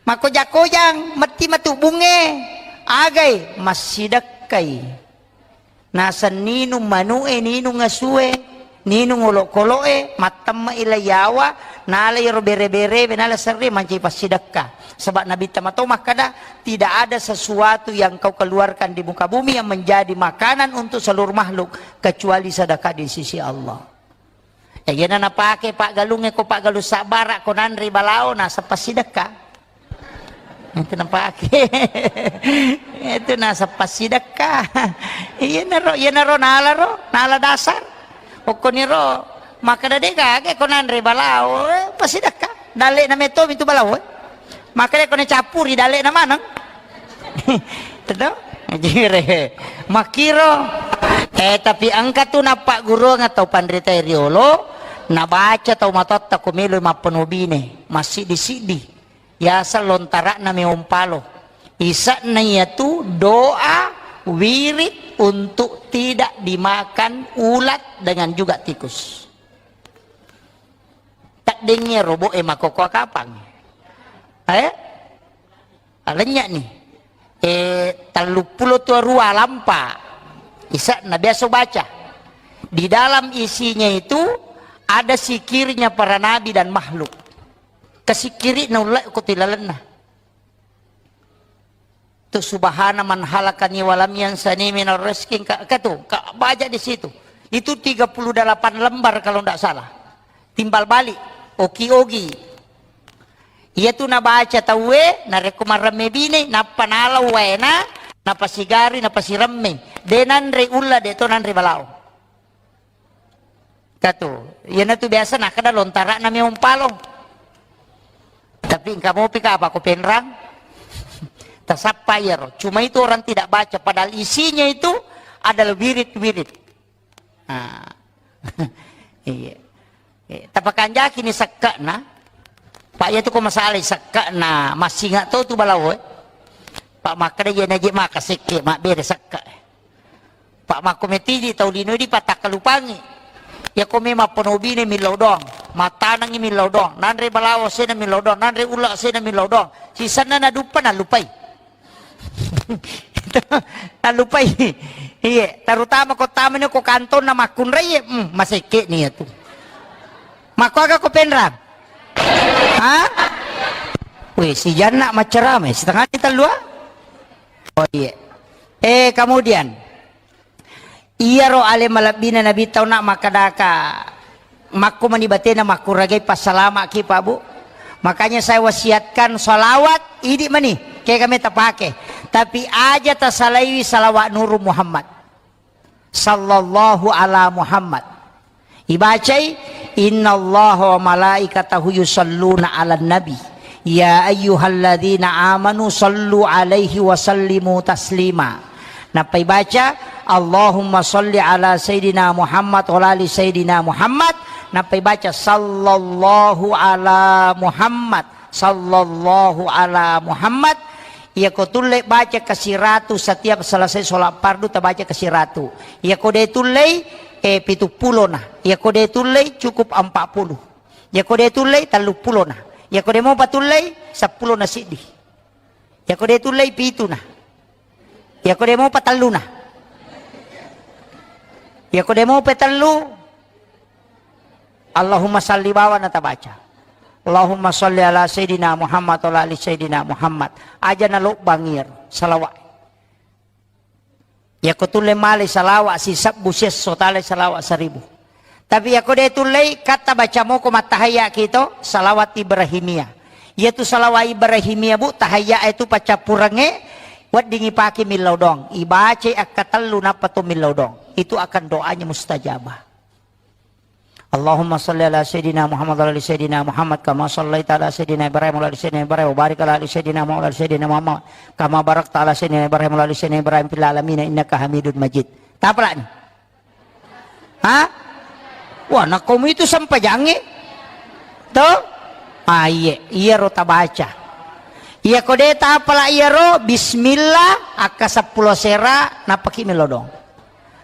Makkoja-kojang, metti matu bunge. Agai, massidekkai. Naseng ninung manu'e, ninung asue, ninung olokolo'e, mattemme'i lai yawa, nala iyaro bere-berewe, nala serre mancaji passidekka. Sebab Nabitta mato makkeda, tidak ada sesuatu yang kau keluarkan di muka bumi yang menjadi makanan untuk seluruh makhluk kecuali sedekah di sisi Allah. Eh, iyana napake paggalungnge ko paggalung sabbara ko nanre balao naseng passidekka. Itu napake. Itu naseng passidekka. Iyanaro, iyanaro nalaro, nala dasar. Okkoniro makkeda de gaga ko nanre balao, eh, passidekka. Dalle'na meto mitu balao, eh. Makkeda ko nacappuri dalle'na maneng. Teto? Jire. Makkiro. Eh, tapi engka tu nappagguruang tau panrita riolo, nabaca tau matotta ko melo mappenuh bine, massiddi-siddi. Yaseng lontara'na meong palo. Ise'na iyatu doa wirid untuk tidak dimakan ulat dengan juga tikus. Taddengnge robo'e makkokkoe kapang. Eh? Alennya'ni. Eh, telluppulo tuarua lampa. Ise'na biasa baca. Di dalam isinya itu ada sikirnya para nabi dan makhluk. Kasikkiri'na ulle ko tilalenna. Tu subhana man halakani walam yansani minar rizki, ka, ka tu, ka baca di situ. Itu tiga puluh delapan lembar kalau ndak salah. Timbal balik, oki-ogi. Iya tu nabaca tauwe, narekko maremme bine, nappa nalau waena, napasigari, napasiremme. De nanre ulla, de to nanre balao. Katu, iyanatu biasa nakkeda lontara'na meong palo. Tapi engka mopi ka apa ko penrang? Tasappa iyaro. Cuma itu orang tidak baca, padahal isinya itu adalah wirid-wirid. Ah. Iya. Eh, tapakanjaki ni sekke'na. Pak, iya tu ko masalah sekke'na, massinga to tu balawo, eh. Pak, makkeda je naje maka sekke, mabbere sekke. Pak, makko metiji tau lino di patakkalupangi. Iya ko memang penobine millau doang, matanangi millau doang, nanre balawo sena millau doang, nanre ulla sena millau doang. Sisenna naduppa nalupai. Nallupai. Iye, terutama ko tamani ko kantonna makkunrai, hmm, masekke ni iyatu. Makkuaga ko penrang? Ha? Weh, si Janna maccarama, setengah di tellua? Oh, iye. Eh, kemudian, iyaro ale malebbina Nabi tau nak makkadaka, makko mani batena makkuragai passalamaki, Pak, Bu. Makanya saya wasiatkan salawat idi mani, kega meta pake. Tapi aja tasalaiwi salawat Nuru Muhammad. Sallallahu ala Muhammad. Ibacai, "Innallaha wa malaikatahu yusalluna 'alan nabi. Ya ayyuhalladzina amanu sallu 'alaihi wa sallimu taslima." Nappa ibaca, "Allahumma salli ala Sayyidina Muhammad wa ala ali Sayyidina Muhammad." Nappa ibaca, "Sallallahu ala Muhammad, sallallahu ala Muhammad." Iyako tullei baca kasiratu setiap selesai sholat fardu, tabaca kasiratu. Iyako de tullei, eh, pitu pulona. Iyako de tullei, cukup empat puluh. Iyako de tullei, tellu pulona. Iyako de mopa tullei, seppulo na siddi. Iyako de tullei, pituna. Iyako de mopa telluna. Iyako de mopa tellu, Allahumma salli bawana tabaca. Allahumma salli ala Sayyidina Muhammad wa ala ali Sayyidina Muhammad. Aja nalobbang iyaro salawat. Iyako tulle male salawat sisebbu siesso, tale salawat seribu. Tapi iyako de tullei, katta baca moko mattahayya kito, salawat Ibrahimiyah. Iyatu salawat Ibrahimiyah, Bu, tahayya itu paccappurengnge, weddingi pake millau doang. Ibacai akkatellu nappa to millau doang. Itu akan doanya mustajabah. Allahumma salli ala Sayyidina Muhammad wa ala ali Sayyidina Muhammad kama sallaita ala Sayyidina Ibrahim wa ala ali Sayyidina Ibrahim wa barik ala ali Sayyidina Muhammad wa ala ali Sayyidina Muhammad kama barakta ala Sayyidina Ibrahim wa ala ali Sayyidina Ibrahim fil alamin innaka Hamidun Majid. Tapalani. Ha? Wah, nakkomu itu sempajangnge. To? Ah, iye, iyaro tabaca. Iyako de tapala iyaro, bismillah, akka seppulo sera, nappaki melodong.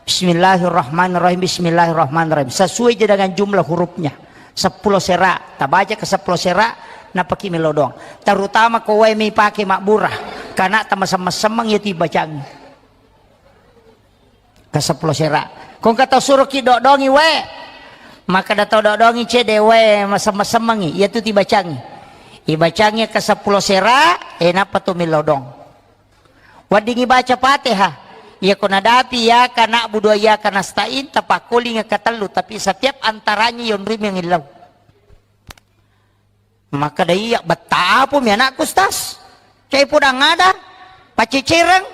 Bismillahirrahmanirrahim, bismillahirrahmanirrahim. Sesuai je dengan jumlah hurufnya. Seppulo sera, tabaca ke seppulo sera, nappaki melodong. Terutama ko wae mi pake mabbura, karena tamasemmeng-semmeng ya tibacangi. Kaseppulo sera. Ko engka tau suroki dodongi wae. Makkeda tau dodongi cede wae masemmeng-semmengi, iyatu tibacangi. Ibacangi kaseppulo sera, e nappa tu millau dong. Weddingi baca Fatihah. Iya ko nadapi iyyaka na'budu wa iyyaka nasta'in, tapakkolinga katellu, tapi setiap antaranya yonrimi ngillau. Makkeda, "Iya, betta apa mi anakku, Ustaz? Cai podang ada, pacecereng,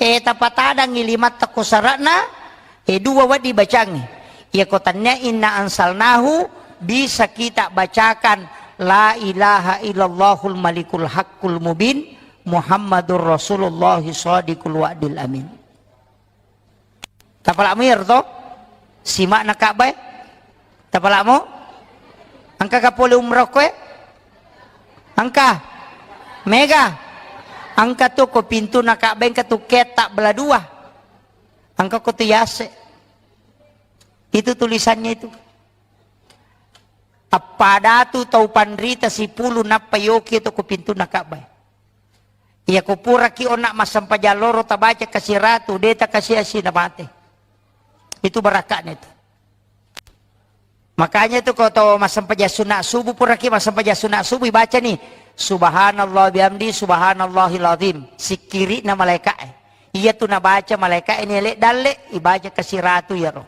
eh, tapatadangi limatta ko sara'na, eh, dua wedding bacangi." Iya ko tannia inna ansalnahu, bisa kita bacakan, "La ilaha illallahul malikul haqqul mubin, Muhammadur Rasulullah shadiqul wa'dil amin." Tapala'mu iyaro to? Sima'na Ka'bah e? Tapala'mu? Engka ga pole umroh koe? Engka? Mega? Engka tu ko pintuna Ka'bah, engka tu ketta bela dua. Engka ko tu yase. Itu tulisannya itu. Appadatu tau panrita sipulu nappa yoki to ko pintuna Ka'bah. Iya ko puraki onna massempajang loro tabaca kasiratu, de takasiasi na mate. Itu barakakna itu. Makanya itu ko to massempajang sunat subuh, puraki massempajang sunat subuh, ibaca ni, "Subhanallah bihamdi, subhanallahil azim." Sikkiri'na malaika'e. Iya tu nabaca malaika'e ni ele dalle, ibaca kasiratu iyaro.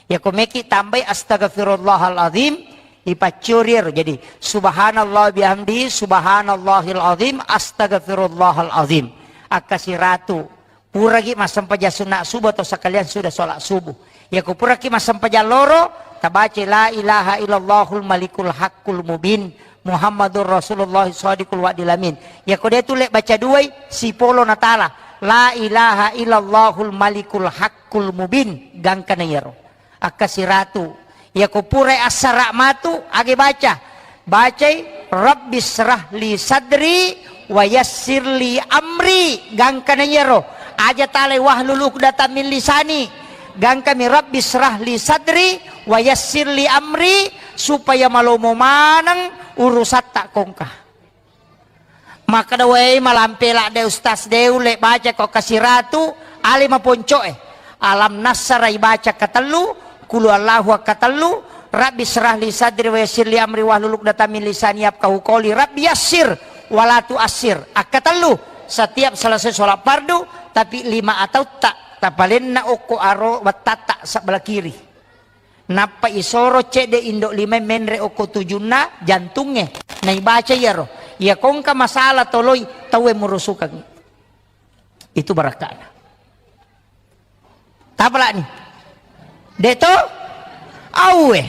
Ya ko meki tambai astaghfirullahal azim, ipaccuri ero. Jadi, subhanallah bihamdi, subhanallahil azim, astaghfirullahal azim. Akka siratu. Puragi massempajang sunna subuh atau sekalian sudah sholat subuh. Ya ko puraki massempajang loro, tabaca la ilaha illallahul malikul haqqul mubin, Muhammadur Rasulullah shadiqul wa'dil amin. Yako de' tu le baca duai, sipolo natala. La ilaha illallahul malikul haqqul mubin. Gangkana iyaro. Akkasiratu. Yako purai assara matu, age baca. Bacai, "Rabbi syrah li sadri wa yassir li amri." Gangkana iyaro. Aja talai, "Wahlul uqdatam min lisani." Gangkami, "Rabbi syrah li sadri wa yassir li amri," supaya malomo maneng urusatta kongka. Makkeda, "Wei, malampe ladde Ustaz, de' ulle baca ko kasiratu, ale maponco'e." Alam Nasara ibaca katellu, Qul Huwallahu akkatellu, Rabbi syrah li sadri wa yassir li amri wahlul uqdatam min lisani yafqahu qawli, Rabbi yassir wa la tu'assir akkatellu. Setiap selesai sholat fardu, tapi lima atautta tapalenna okko aro wettatta sebelah kiri. Nappa isoro cedde indo lima menre okko tujunna jantungnge, naibaca iyaro. Iya kongka masalah toloi tauwe murusukangngi. Itu barakkana. Tapalani. De' to? Auwe.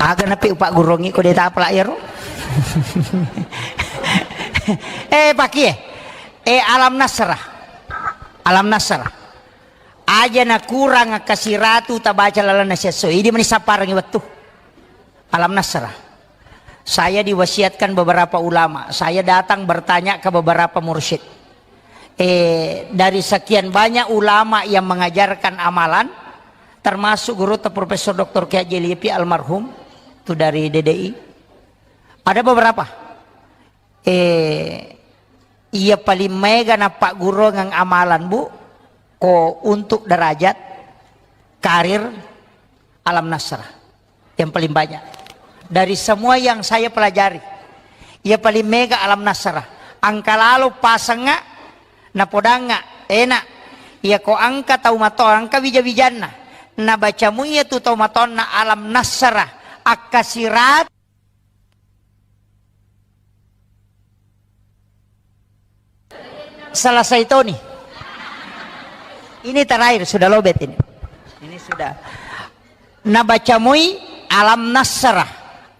Aga napi upaggurongngi ko de' tapala iyaro? Eh, pakie. Eh, Alam Nasrah. Alam Nasrah. Aja nakurang kasiratu tabaca lalenna siesso. Idi mani sapparengngi wettu. Alam Nasrah. Saya diwasiatkan beberapa ulama. Saya datang bertanya ke beberapa mursyid. Eh, dari sekian banyak ulama yang mengajarkan amalan, termasuk guru Profesor Doktor Kiai Haji Lipi almarhum, itu dari D D I. Ada beberapa. Eh, iya paling maega nappagguruang amalan, Bu, ko untuk derajat karir Alam Nasrah. Yang paling banyak. Dari semua yang saya pelajari, iya paling maega Alam Nasrah. Engka lalo pasengnga, napodangnga, enak. Iya ko engka tau mato, engka wija-wijanna. Nabacamu iya tu tau matonna Alam Nasrah. Akkasirat Selesai toni. Ini terakhir, sudah lobet ini. Ini sudah. Nabaca moi Alam Nasrah,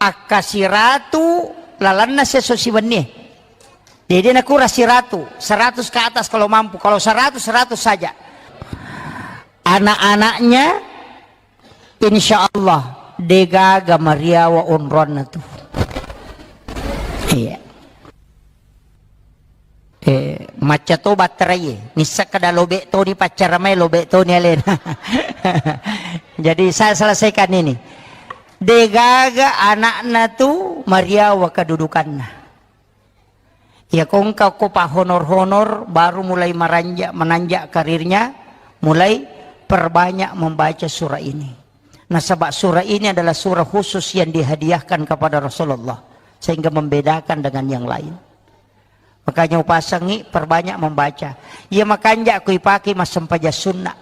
akkasiratu lalanna sesso siwennie. Jadi nakura siratu, seratus ke atas kalau mampu. Kalau seratus, seratus saja. Anak-anaknya Insya Allah, degaga mariawa onroanna tu. Iya. Eh, macca to batterai, nissakka da lobe toni paccara mai, lobe toni alena. Jadi saya selesaikan ini. Degaga anakna tu mariawa kedudukanna. Iya kongka ko pa honor-honor, baru mulai meranja-, menanjak karirnya, mulai perbanyak membaca surah ini. Nasaba surah ini adalah surah khusus yang dihadiahkan kepada Rasulullah, sehingga membedakan dengan yang lain. Makanya upasangi perbanyak membaca. Iya makanja ko ipake massempajang sunna.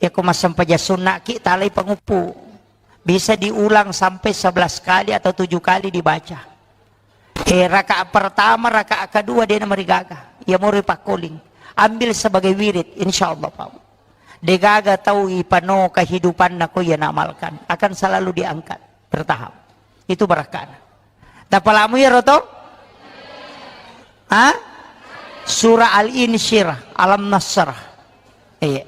Iya ko massempajang sunna ki talai panguppu. Bisa diulang sampai sebelas kali atau tujuh kali dibaca. Eh, rakaat pertama, rakaat kedua, de namarigaga. Iya moro ipakkoling. Ambil sebagai wirid, insya Allah, Pak. Degaga tau ipano kehidupanna ko iya naamalkan. Akan selalu diangkat, bertahap. Itu barakkana. Tapalamu iyaro to? Ha? Surah Al-Insyirah, Alam Nasrah. Iya.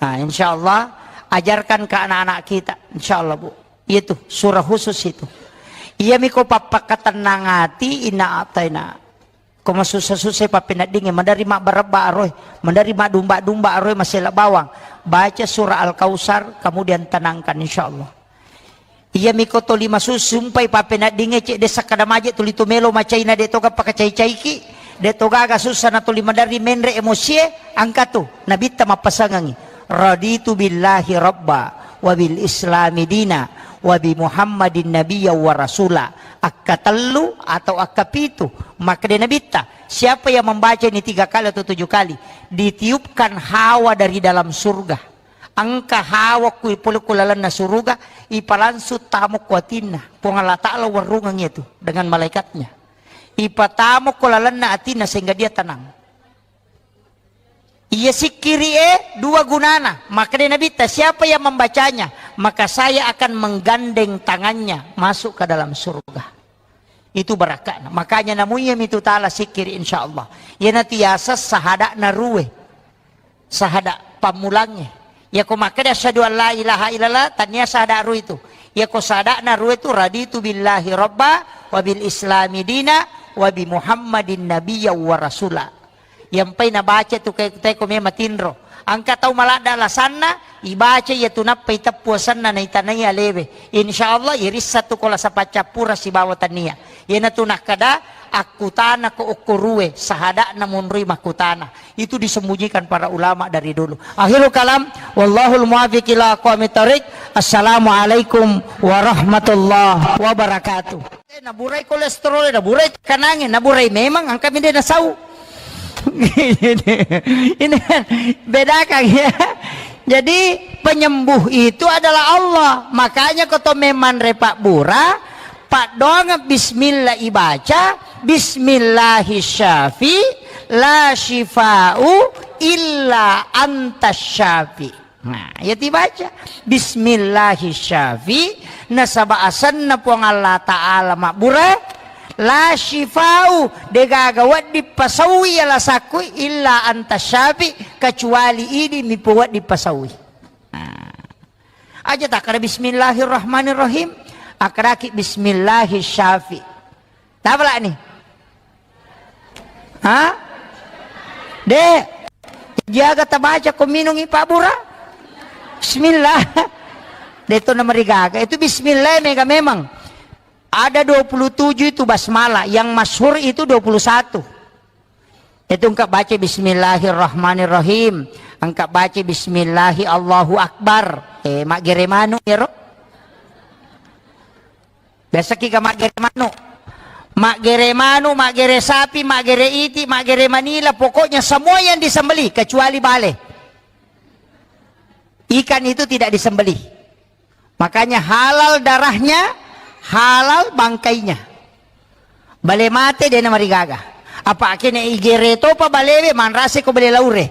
Nah, insya Allah, ajarkan ke anak-anak kita. Insya Allah, Bu. Itu, surah khusus itu. Iya miko pappakatenang ati, inna ataina. Ko masussa-sussa pappeneddingnge, madari mabbarebba aroe, madari madumba-dumba aroe, masela bawang. Baca surah Al-Kausar, kemudian tenangkan, insya Allah. Iya miko toli masusumpai pappeneddingnge, cedde sakkada maje tuli tu melo macaina de toga pakacai-caiki, de togaga sussa na tuli maderri menre emosie, angkatu nabitta mappasangengi, "Raditu billahi rabba, wa bil islami dina, wa bi Muhammadin nabiyya wa rasula." Akkatellu atau akkapitu, makkeda nabitta, siapa yang membaca ini tiga kali atau tujuh kali, ditiupkan hawa dari dalam surga. Engka hawa ku ipole ku lalenna suruga, ipalangsung tamo ku atinna. Puang Allah Ta'ala warungeng itu dengan malaikatnya. Ipatamo ku lalenna atinna sehingga dia tenang. Iya sikkiri e dua gunana. Makkeda nabitta, siapa yang membacanya? maka saya akan menggandeng tangannya masuk ke dalam surga. Itu baraka'na. Makanya namuiya mitu taala sikkiri, insya Allah. Iyanatu yaseng sahada'na rue. Sahada' pammulangnge. Yako makkeda asyhadu an la ilaha illallah, tania sahada' rue itu. Yako sahada'na rue itu, raditu billahi rabba wa bil islami dina wa bi Muhammadin nabiyya wa rasula. Yampai nabaca tu ke-, teko me matinro. Engka tau maladda alasanna, ibaca iya tu nappa iteppu asenna naitanai alewe. Insya Allah irissa tu ko lasa paccappura sibawa tania. Iyanatu nakkeda, akkutana ko okko rue, sahada'na monroi makkutana. Itu disembunyikan para ulama dari dulu. Akhirul kalam, wallahul muwaffiq ila aqwamit thariq. Assalamualaikum warahmatullahi wabarakatuh. Eh, naburai kolesterol, naburai tekanangnge, naburai memang engka mi de nasau. Ini kan bedakan ya. Jadi penyembuh itu adalah Allah. Makanya ko to memang repak bura, paddoang bismillah ibaca, bismillahi syafi, la syifa'u illa anta syafi. Nah, iya tibaca, bismillahi syafi, nasaba asenna Puang Allah Ta'ala mabbura, la syifau, degaga wedding pasaui iya lasakku, illa anta syafi, kecuali idi mi pewedding pasaui. Nah, aja takkada bismillahirrahmanirrahim, akkadaki bismillahi syafi. Tapalani? Ha? De. Jaga tabaca ko minungi Pak Bura. Bismillah. De to namarigaga. Itu bismillah mega memang. Ada dua puluh tujuh itu basmalah. Yang masyhur itu dua puluh satu. Itu engka baca bismillahirrahmanirrahim. Engka baca bismillahi Allahu Akbar. Eh, maggere manu ya, Ro? Biasa ki ga maggere manu. Maggere manu, maggere sapi, maggere iti, maggere manila, pokoknya semua yang disembelih kecuali bale. Ikan itu tidak disembelih. Makanya halal darahnya, halal bangkainya. Bale mate de namarigaga. Apa kene igere topa balewe manrase ko bale laure.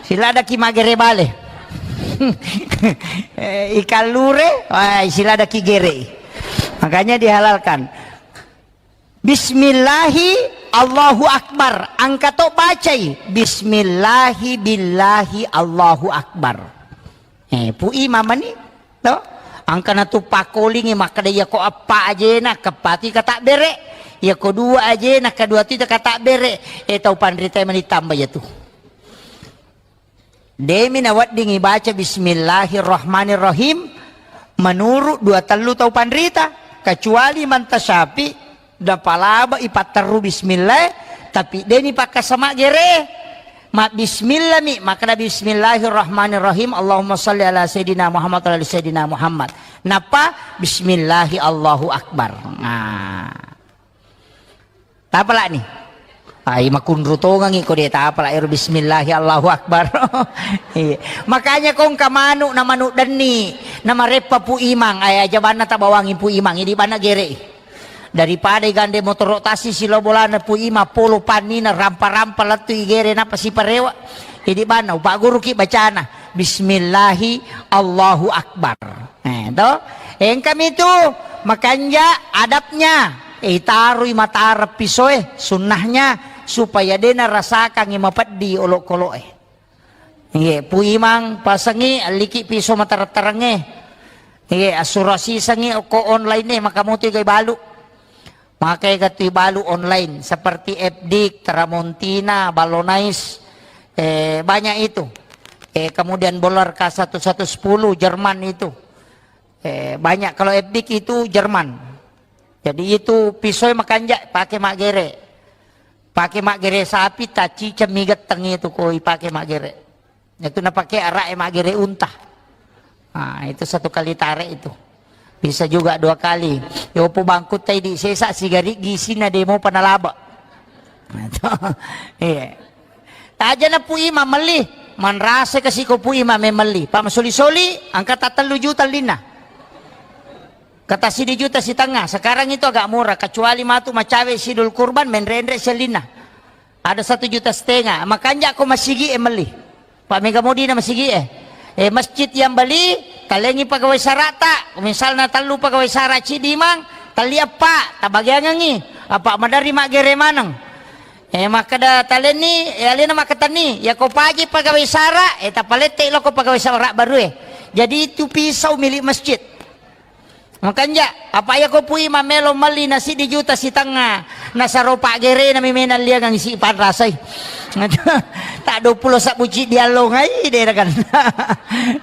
Siladaki magere bale. Eh, ikan lure, wah, siladaki gere. Makanya dihalalkan. Bismillahi Allahu Akbar. Engka to bacai. Bismillahi billahi Allahu Akbar. Eh, Pu Imam mani, to? Engka natu pakkolingi makkeda, iya ko eppa ajena, keppati katabbere. Iya ko dua ajena, kedua tu katabbere. Eh, tau panrita mani tamba iya tu. Demi naweddingi baca bismillahirrahmanirrahim menurut dua tellu tau panrita, kecuali manta syafi, napalaba ipatterru bismillah, tapi deni pakkasama gere. Ma bismillah mi, makkeda bismillahirrahmanirrahim, Allahumma salli ala sayyidina Muhammad wa ala ali sayyidina Muhammad. Nappa bismillahi Allahu Akbar. Nah. Tapalani? Ai, makunru tongangi ko de tapala ero bismillahi Allahu Akbar. Iya. Makanya kongka manu na manu denni, na mareppa Pu Imang, ai aja banna tabawangi Pu Imang, idi banna gere. Daripada igande motoro tasi silo bolana Pu Imang, polo pannina rampa-rampa lettu igere napa siparewa. Idi banna upagguruki bacana, bismillahi Allahu Akbar. Eh, to? Engkami tu makanja adabnya. Eh, itarui matareng pisoe, sunnahnya, supaya dena rasakangi mapeddi olokoloe. Iye, Pu Imang pasengi alliki piso matareng-tarengnge. Iye, assurasisengi okko online e, maka motu igai balu. Maka iga tu balu online seperti F D I K, Tramontina, Ballonais, eh, banyak itu. Eh, kemudian Bolar K satu satu sepuluh Jerman itu. Eh, banyak. Kalau F D I K itu Jerman. Jadi itu pisoe makanja pake maggere. Pake maggere sapi, tacciceng mi getteng itu ko ipake maggere. Itu napake araq e maggere unta. Ah, itu satu kali tarik itu. Bisa juga dua kali. Yopo bangkutta idi sesa sigariggi isinna demo panalaba. Nah, itu. Iya. Tajana Pu Imang melli, manrasa kasi ko Pu Imang memelli. Pak masoli-soli, angka tattellu juta lina. Kata sidi juta sitengnga. Sekarang itu agak murah, kecuali matu macawe sidul kurban, menrenre selina. Ada satu juta setengah. Makanja ko masigi e melli. Pak mega modina masigi e. Eh, masjid yang beli, talengi pegawai sarata, misalna tellu pegawai sara, ciddi imang, telli eppa, tabagiangengi, apa maderri maggere maneng. Eh, makkeda talenni, eh, alena makkatenni, yako paji pegawai sara, eh, tapalette loko pegawai sara barue. Jadi itu pisau milik masjid. Makanja, apa iya ko pui mamelo melli na siddi juta sitengnga, nasaro paggerena mi menang liangang isi panrasai. Tak dua puluh sabbu ciddi allongai, dera kan.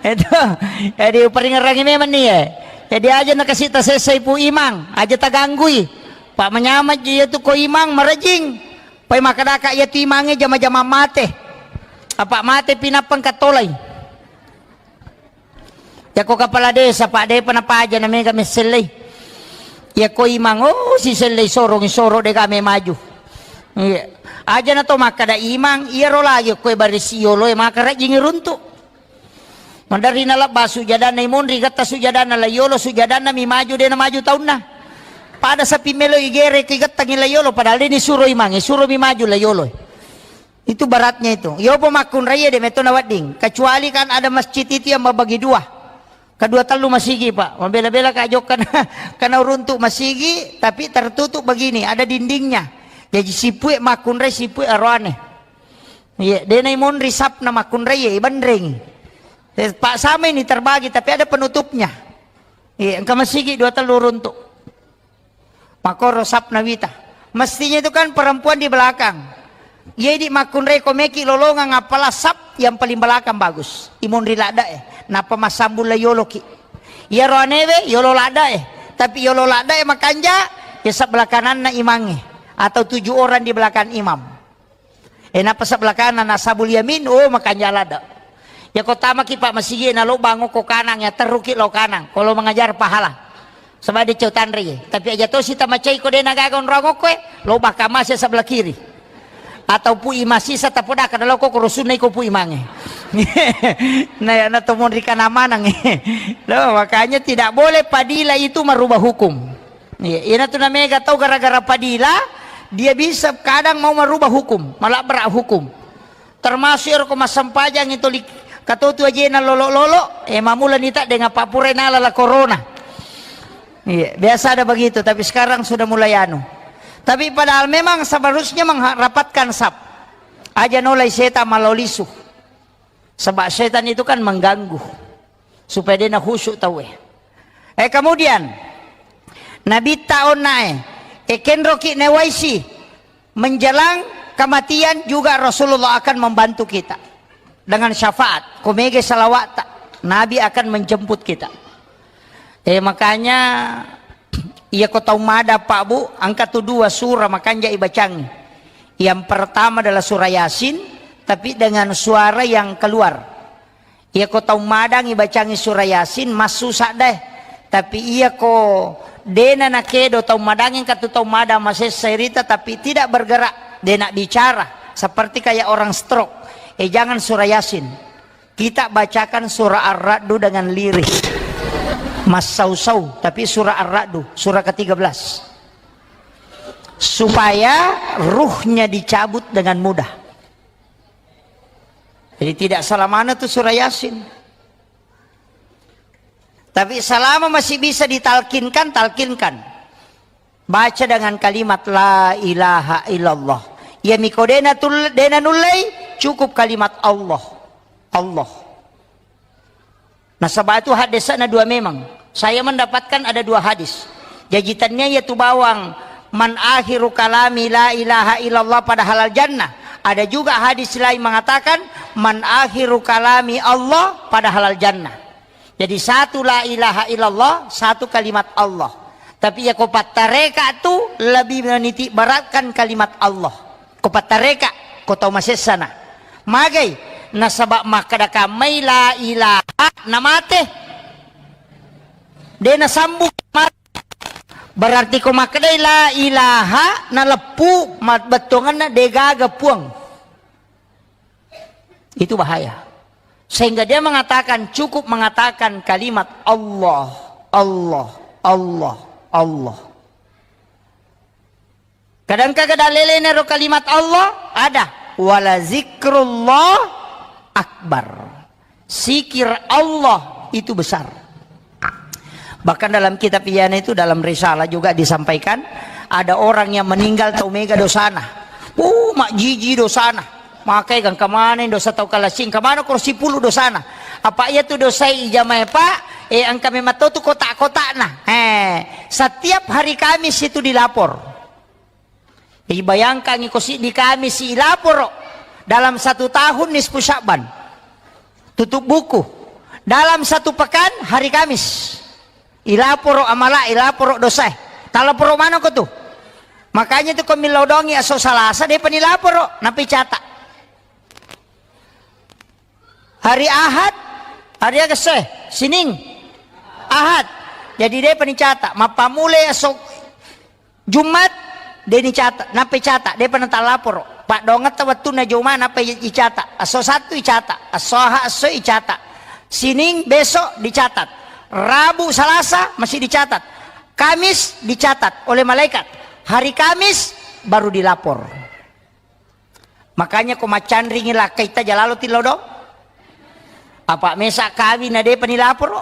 Itu, jadi uperingerangi memang ni, eh. Jadi aja nakasita sesai pu imang, aja taganggui. Pak manyameng ji iya tu ko imang marejing. Pai makkedaka iya tu imangnge jama-jama mate. Apa mate pinappang katolai. Yako kepala desa, Pak, depa napaja na mega messellei. Yako imang, oh, sisellei sorong, soro dega me maju. Iya. Aja na to makkeda imang, iyaro lagi koe barisi yolo e maka rajing runtu. Maderri nalebba sujadanna imonri, getta sujadanna la yolo, sujadanna mi maju, dena maju taunna. Pada sapi melo igere ki gettangi la yolo, padahal deni suro imang, suro mi maju la yolo. Itu beratnya itu. Yopo makkunrai de metto nawedding. Kecuali kan ada masjid itu yang membagi dua. Kedua tellu masigi, Pak. Mabela-bela ka jokka na, kana uruntuk masigi, tapi tertutup begini, ada dindingnya. Jadi sipue makkunrai, sipue aroane. Iya, dena imonri sapna makkunrai, iya, ibenreng. Eh, Pak, sama ini terbagi, tapi ada penutupnya. Iya, engka masigi dua tellu uruntuk. Makoro sapna wita. Mestinya itu kan perempuan di belakang. Iya, idi makkunrai ko meki lolongang, apalah sap yang paling belakang bagus. Imonri ladda e. Napa massambung la yolo ki. Iya roanewe yolo ladda e. Tapi yolo ladda e makanja, ya sebelah kananna imangnge. Atau tujuh orang di belakang imam. Eh, napa sebelah kanan, ashabul yamin, oh, makanja ladda. Ya, ko tamaki, Pak, masigi na lobang ko kanang, ya terruki lo kanang. Kalau mengajar pahala. Sebab dia cau tanre, ya. Tapi aja to si tamacai ko dena gaga onrong ko, eh, lobang kamase sebelah kiri. Atau pu imasi sa tapoda kada lo ko rusunna iko pu imangnge. Nah, ya, na to monri kana manang, eh. Loh, makanya tidak boleh padilah itu merubah hukum. Iya, iyana tu namega tau gara-gara padila, dia bisa kadang mau merubah hukum, malabrak hukum. Termasuk ero ko massempajang itu li-, katotu ajena lolo-lolo, eh, mamula nita dengan papure nala la corona. Iya, biasa ada begitu, tapi sekarang sudah mulai anu. Tapi padahal memang seharusnya merapatkan sap. Aja nolai setan malolisu. Sebab setan itu kan mengganggu. Supaya dia na khusyuk tau, eh. Eh, kemudian, Nabi ta onna, eh, eh, kenroki newaisi, menjelang kematian juga Rasulullah akan membantu kita dengan syafaat. Ko mege salawat ta, Nabi akan menjemput kita. Eh, makanya, iya ko tau mada, Pak, Bu, angka tu dua surah makanja ibacangi. Yang pertama adalah surah Yasin, tapi dengan suara yang keluar. Iya ko tau madangi bacangi surah Yasin, massusa deh. Tapi iya ko dena nakedo tau madangi, engka tu tau madang masessa irita, tapi tidak bergerak, dena bicara, seperti kayak orang stroke. Eh, jangan surah Yasin. Kita bacakan surah Ar-Ra'du dengan lirih. Massau-sau, tapi surah Ar-Ra'du, surah ketiga belas. Supaya ruhnya dicabut dengan mudah. Jadi tidak salah mana tu surah Yasin. Tapi selama masih bisa ditalkinkan, talkinkan. Baca dengan kalimat la ilaha illallah. Iya miko dena tul-, dena nullei, cukup kalimat Allah. Allah. Nasaba itu hadesna dua memang. Saya mendapatkan ada dua hadis. Jaji tennia iya tu bawang, "Man akhiru kalami la ilaha illallah pada halal jannah." Ada juga hadis lain mengatakan, "Man akhiru kalami Allah pada halal jannah." Jadi satu la ilaha illallah, satu kalimat Allah. Tapi iya ko pattareka tu lebih meniti beratkan kalimat Allah. Ko pattareka, ko tau masessana. Magai, nasaba makkeda kammai la ilaha namate. De nasambung mate. Berarti ko makkedai la ilaha naleppu ma-, bettuanganna degaga puang. Itu bahaya. Sehingga dia mengatakan, cukup mengatakan kalimat Allah, Allah, Allah, Allah. Kadang-kadang lelena ro kalimat Allah, ada. Wala zikrullah akbar. Zikir Allah itu besar. Bahkan dalam kitab Iana itu, dalam risalah juga disampaikan, ada orang yang meninggal tau mega dosana. Uh, majjiji dosana. Makai gangka maneng dosa tau kalasing, kamana koro sipulu dosana. Apa iya tu dosai ijamai, Pak? Eh, engka memang tau tu kotak-kotakna. Eh, setiap hari Kamis itu dilapor. Jadi bayangkan, iko siddi Kamis ilaporo, dalam satu tahun nisfu Sya'ban. Tutup buku. Dalam satu pekan hari Kamis. Ilaporo amala, ilaporo dosa. Talaporo manoko tu. Makanya tu ko millau dongi aso Salasa, depa nilaporo, napi catat. Hari Ahad, hari aga se? Sining, Ahad. Jadi depa nicata. Mappamulai esso Jumat, de nicata, nappa icata, depa natalaporo. Paddoangetta wettunna joma nappa i-, icata. Esso Sattu icata, esso Ahad esso icata. Sining besok dicatat. Rabu, Salasa masih dicatat. Kamis dicatat oleh malaikat. Hari Kamis baru dilapor. Makanya ko maccanringi lakkai taja lalo tillo do. Apa mesa kawin na depa nilaporo.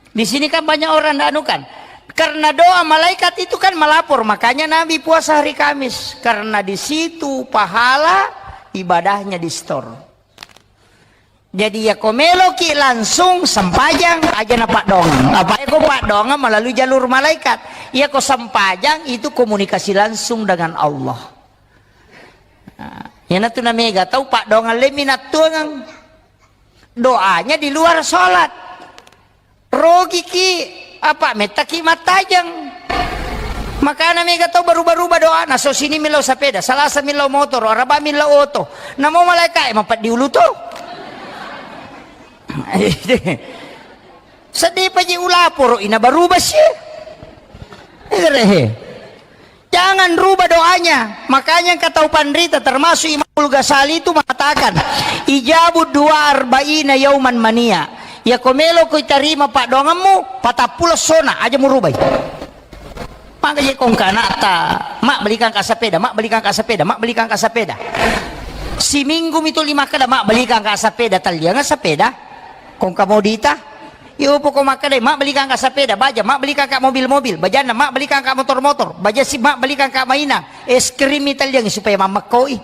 Di sini kan banyak orang ndak anu kan. Karena doa malaikat itu kan melapor, makanya Nabi puasa hari Kamis. Karena di situ pahala ibadahnya di-store. Jadi, iyako meloki langsung sempajang, aja na paddoangeng. Apa iko paddoangeng melalui jalur malaikat. Iyako sempajang itu komunikasi langsung dengan Allah. Nah, iyanatu namega tau paddoangeng lemmi nattuangeng. Doanya di luar sholat. Rogiki, apa, mettaki mattajeng. Makana mega tau baruba-ruba doana, so sini millau sapeda, Salasa millau motoro, Araba millau oto. Namo malaikae mapeddi ulu to. Seddi paji ulaporo ina baruba si. Erehe. Jangan rubah doanya. Makanya engka tau panrita, termasuk Imamul Ghazali itu mengatakan, "Ijabu dua arba'ina yauman mania." Iyako melo ko itarima paddoangemmu, patappulo sona, aja murubai. Maka je kongka anakta, "Mak, belikan ka sepeda, Mak, belikan ka sepeda, Mak, belikan ka sepeda." Siminggu mitu lima kada, "Mak, belikan ka sepeda." Tallianga sepeda. Kongka modita. Iyo, poko makkedai, "Mak, belikan ka sepeda." Baja, "Mak, belikan ka mobil-mobil." Bajanna, "Mak, belikan ka motor-motor." Baja si, "Mak, belikan ka mainang." Es krim italliang supaya mammekkoi.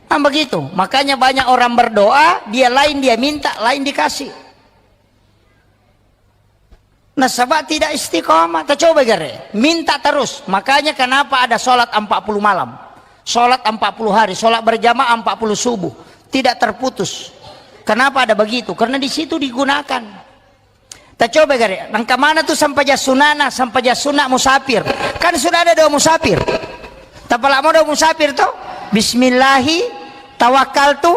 Kan begitu. Makanya banyak orang berdoa, dia lain dia minta, lain dikasih. Nasaba tidak istiqomah. Tacoba gare. Minta terus. Makanya kenapa ada sholat empat puluh malam. Sholat empat puluh hari. Sholat berjamaah empat puluh subuh. Tidak terputus. Kenapa ada begitu? Karena di situ digunakan. Tacoba gare, nangka mana tu sampajang sunana, sampajang suna musafir. Kan sudah ada doa musafir. Tapalamo doa musafir to? "Bismillahi tawakkaltu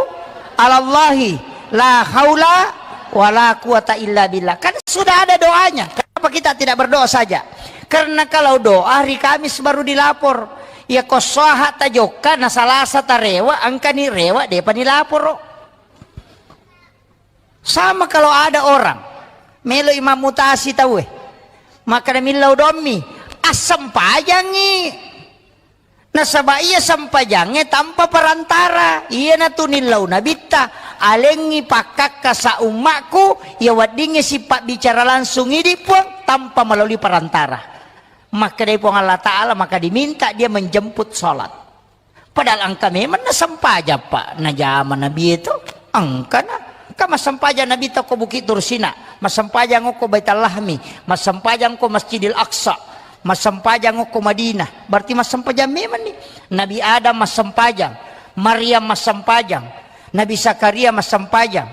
alallahi la haula wala quwata illa billah." Kan sudah ada doanya. Kenapa kita tidak berdoa saja? Karena kalau doa hari Kamis baru dilapor. Ya ko soha tajokka na Salasa tarewa, engkani rewa, depa nilaporo. Sama kalau ada orang melo imam mutasi tauwe, maka millau dommi, assempajangi. Nasaba iya sempajangnge tanpa perantara. Iyanatu nillau nabitta, alengngi pakkakka sa ummakku, iya weddingnge sipabbicara langsung idi Puang tanpa melalui perantara. Makkedai Puang Allah Ta'ala, maka diminta dia menjemput salat. Padahal engka memang nasempajang, Pak, najama Nabi itu. Engkana. Engka massempajang Nabi to ko Bukit Tursina, massempajang ko Baitul Lahmi, massempajang ko Masjidil Aqsa, massempajang ko Madinah. Berarti massempajang memang nih. Nabi Adam massempajang, Maryam massempajang, Nabi Zakaria massempajang.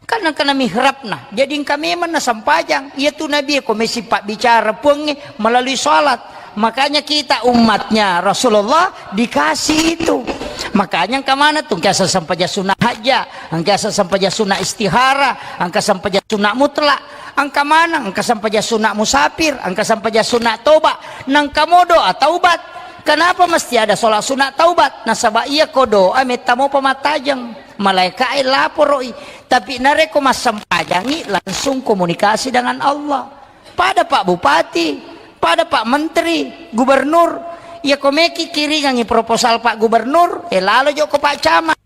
Kan engkana mihrabna. Jadi engka memang nasampajang. Iya tu Nabi ko mesi pabbicara Puangnge melalui salat. Makanya kita umatnya Rasulullah dikasih itu. Makanya engka mana tu, engka sampajang sunat hajja, engka sampajang sunat istihara, engka sampajang sunat mutlak, engka mana, engka sampajang sunat musafir, engka sampajang sunat toba, nangka mo doa taubat. Kenapa mesti ada sholat sunat taubat? Nasaba iya ko doa metta mo pamattajeng. Malaikae laporo'i. Tapi narekko massempajangngi, langsung komunikasi dengan Allah. Pada Pak Bupati, pada Pak Menteri, Gubernur, iya ko meki kiringangi proposal Pak Gubernur, eh, lalo jokko Pak Camat.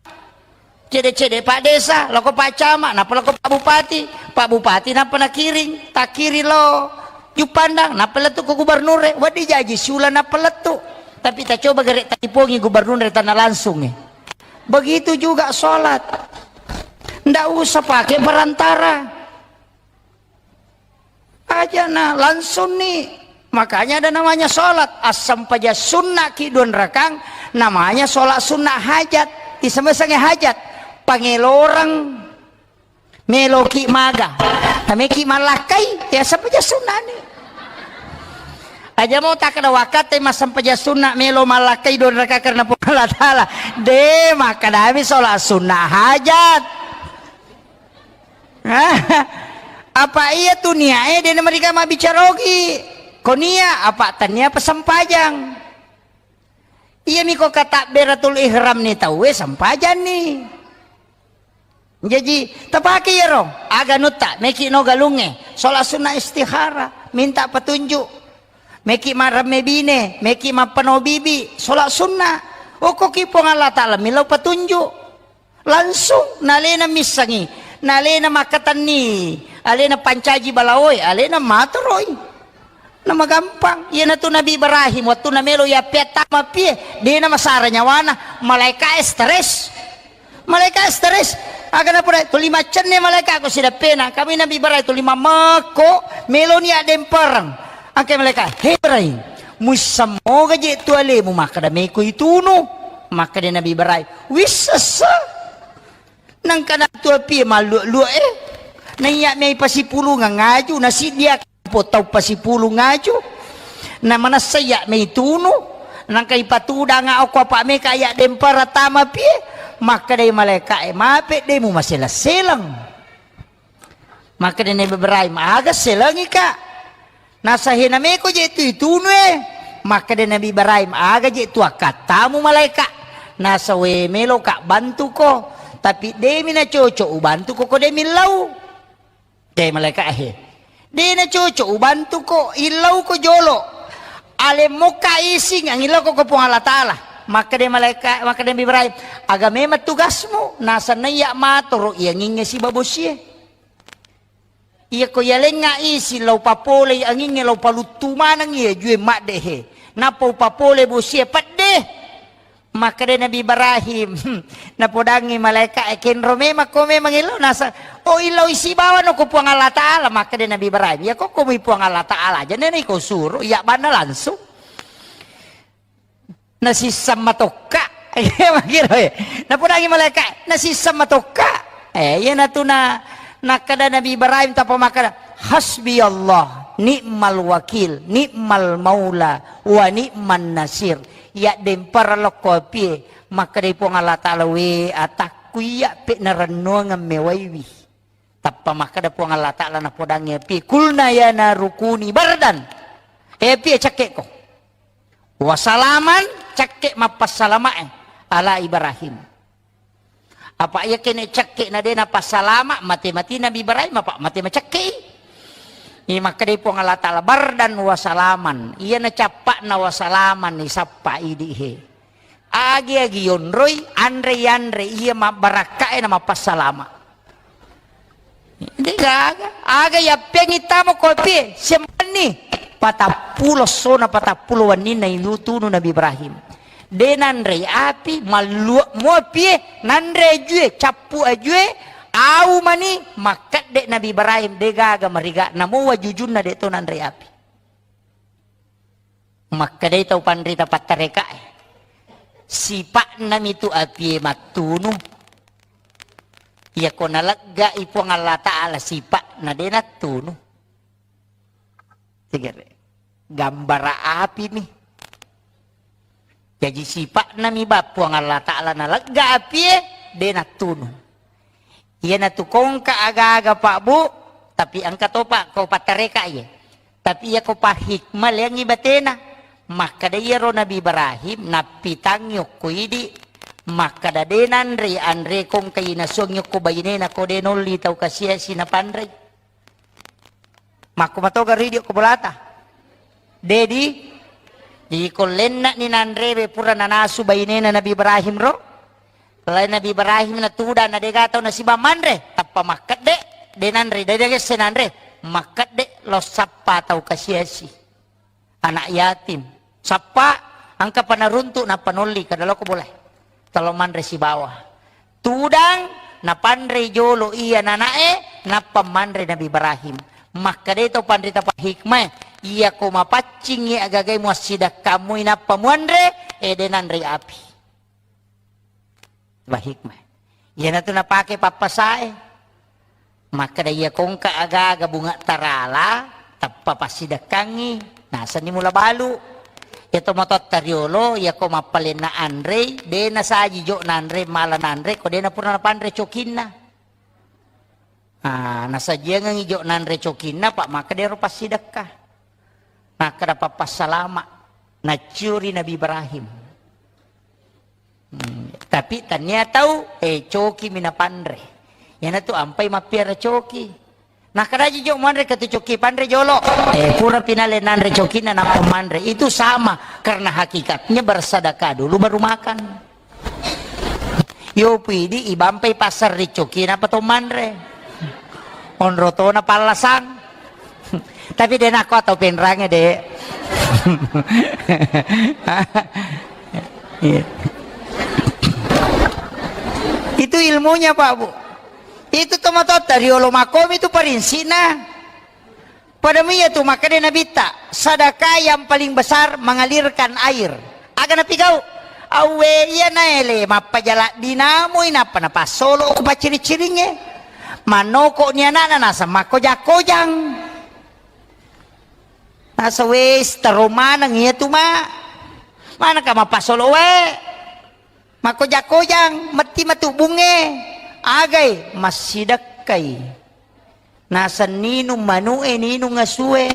Cede-cede Pak Desa, loko Pak Camat, nappa loko Pak Bupati. Pak Bupati nappa nakiring, takkiring lao Juppandang, nappa lettu ko gubernure, wedding jaji siuleng nappa lettu. Tapi tacoba gere talipongi gubernure tanna langsungngi. Begitu juga sholat. Ndak usah pakai perantara. Aja na langsung ni. Makanya ada namanya sholat. Assempajang sunnah ki dua rakang, namanya sholat sunnah hajat. Isemesengnge hajat. Pangeloreng. Meloki maga. Tameki malakkai, ya sempajang sunnah ni. Aja mau tak ada waktu massempajang sunnah melo malakkai dua rakang karena Puang Allah Ta'ala. De, maka dami sholat sunnah hajat. Apa iya tu niae de namariga mabbicara ogi. Ko nia apa tania apa sempajang. Iya miko katabberatul ihram ni tauwe sempajang ni. Jaji tapake iyaro aga nutta meki no galungnge sholat sunnah istihara minta petunjuk. Meki maremme bine, meki mappano bibi, sholat sunnah. Okko ki Puang Allah Ta'ala millau petunjuk. Langsung nalena missengi, nalena makkatenni, alena pancaji balaoe, alena matoroi. Namagampang. Iyanatu Nabi Ibrahim, wettunna melo yappeattama pie, dena masara nyawana, malaika e stres. Malaika e stres. Aga napoda, tuli maccenne malaika ko sidappena. Kami Nabi Ibrahim tuli mamekko, meloni addempereng. Angke malaika, "He Ibrahim, muissammoga je tu alemu makkeda meko itunu?" Makkeda Nabi Ibrahim, "Wissessa." Nangka natu apie malluak-luak e. Naiya mei pasipulungang aju, nasiddia po tau pasipulung aju. Na manessa iya mei tunu. Nangka ipatudanga okko apa meka iya dempara tama pie. Makkedai malaika e, "Mape de mumaseleng-seleng." Makkeda Nabi Ibrahim, "Aga selengi ka?" Nasa, "Hena meko je tu itunu e." Makkeda Nabi Ibrahim, "Aga je tu akkattamu malaika?" Nasa, "We melo ka bantuko, tapi demi na cocok ubantuko ko demi lau." De malaika he. De na cocok ubantuko, illau ko jolo. Alemmokka ising angillau ko, ko Puang Allah Ta'ala. Makkeda malaika, makkeda Nabi Ibrahim, "Aga memang tugasmu?" Nasa, "Naiya matoro iyangingnge sibawa bosie." Iyako yalengnga isi lao papolei angingnge lao paluttu maneng iya jue maddehe. Nappa upapole bosie pedde. Makkeda Nabi Ibrahim, napodangi malaika e, "Kenro memang ko memang illau?" Nasa, "Oh, illau isi bawano ko Puang Allah Ta'ala." Makkeda Nabi Ibrahim, "Iya ko ko mui Puang Allah Ta'ala aja nene ko suro, iya banna langsung." Nasisseng matokka. Iya, makkiro, eh. Napodangi malaika, "Nasisseng matokka." Eh, iyanatu na, nakkeda Nabi Ibrahim tappa makkeda, "Hasbi Allah, ni'mal wakil, ni'mal maula, wa ni'man nasir." Iya dempara lokko apie, makkedai Puang Allah Ta'ala, "We atakku iya pe narennuangeng mewaiwi." Tappa makkeda Puang Allah Ta'ala napodangngi api, "Kulna ya naru kuni bardan." Eh, api, cakkeko. "Wa salaman," cakke mappassalamae ala Ibrahim. Apa iya kene cakke na de napassalama, mate-mate Nabi Ibrahim apa mate macakke i. Iya makkedai Puang Allah Ta'ala, "Bardan wa salaman." Iya na cappa'na wa salaman ni sappa idi he. Agi-agi yonroi, anre-yanre iya mabbarakkae na mappassalama. De gaga, aga yappeangi tamo ko apie, sempenni. Patappulo sona, patappulo wenninna ilu tunu Nabi Ibrahim. De nanrei api, malluak mo apie, nanre ajue, cappu ajue, au mani, makkedde Nabi Ibrahim, de gaga mariga, namo wajujunna de to nanrei api. Makkedai tau panrita pattarekae, "Sipa'na mitu apie mattunu. Iyako naleggai Puang Allah Ta'ala sipa'na de nattunu." Tigere. Gambara api mi. Jaji sipa'na mi ba Puang Allah Ta'ala nalegga apie de nattunu. Iyanatu kongka aga-aga, Pak, Bu, tapi engka topa ko pattareka iye. Tapi iya ko pahikmah leangi batena. Makkeda iyaro Nabi Ibrahim nappitangngi okko idi, makkeda de nanre anre kongka inasuangngi okko bainena ko de nolli tau kasiasi napanrei. Makko matoga ridio ko bolata. Dedi, jadi ko lenna'ni nanrewe pura nanasu bainena Nabi Ibrahim ro. Lain Nabi Ibrahim na tudang na dega tau nasiba manre, tappa makkedde, de nanre, de degesse nanre, makkedde lo sappa tau kasiasi. Anak yatim. Sappa, engka pa naruntuk nappa nolli, kada loko boleh. Talo manre sibawa. Tudang, napanre jolo iya nanae, nappa manre Nabi Ibrahim. Makkeda to panrita pa hikmah, iya ko mapaccingi agagai muassidakkamui nappa muanre, ede nanre api. Ba hikmah. Iyanatu napake pappasae. Makkeda iya kongka aga-aga bunga tarala, tappa passidekkangi, nasenni mula balu. Iya to matotta riolo, iya ko mappalenna anrei, de nasaji jo nanre, mala nanre, ko de napura napanre cokinna. Ah, nasajiangengngi jo nanre cokinna, Pak, makkeda ero passidekka. Makkeda pappassalama, nacciuri Nabi Ibrahim. Hmm, tapi tania tau, eh, coki mi napanre. Iyanatu ampai mappiara coki. Nakkeda ji jo manre ke tu coki panre jolo. Eh, pura pinale nanre cokinna nappa manre. Itu sama, karena hakikatnya bersedekah dulu baru makan. Yo pidi ibampai pasar ri coki napa to manre. Onro tona pallasang. Tapi de nako atau penrange de. Iya. Itu ilmunya, Pak, Bu. Itu tomatotta riolo makomi itu parinsina. Pada miyatu makkeda Nabitta, sedekah yang paling besar mengalirkan air. Aga napigau? Awwe iya naele mappajala dinamui nappa napassolo ko pacciri-ciringnge. Mannoko ni anakna naseng makkoja-kojang. Nasa wes taro maneng iya tu ma. Manaka mapassolo wae. Makkoja-kojang, metti matu bunge. Agai, massidekkai. Naseng ninung manu'e, ninung asue,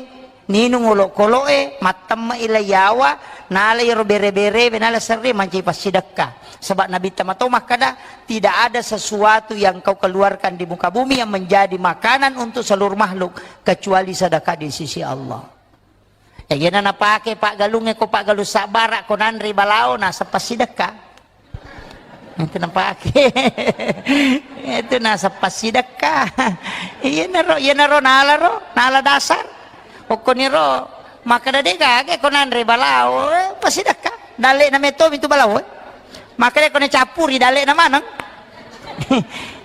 ninung olokolo'e, mattemme'i laiyawa, nala iyaro bere-berewe, nala serre mancaji passidekka. Sebab Nabitta mato makkeda, tidak ada sesuatu yang kau keluarkan di muka bumi yang menjadi makanan untuk seluruh makhluk kecuali sedekah di sisi Allah. Eh, iyana napake paggalungnge ko paggalung sabbara ko nanre balao naseng passidekka. Itu napake. Itu naseng passidekka. Iyanaro, iyanaro nalaro, nala dasar. Okkoniro makkeda de gaga ko nanre balao, eh, passidekka. Dalle'na metto mitu balao, eh. Makkeda ko nacappuri dalle'na maneng.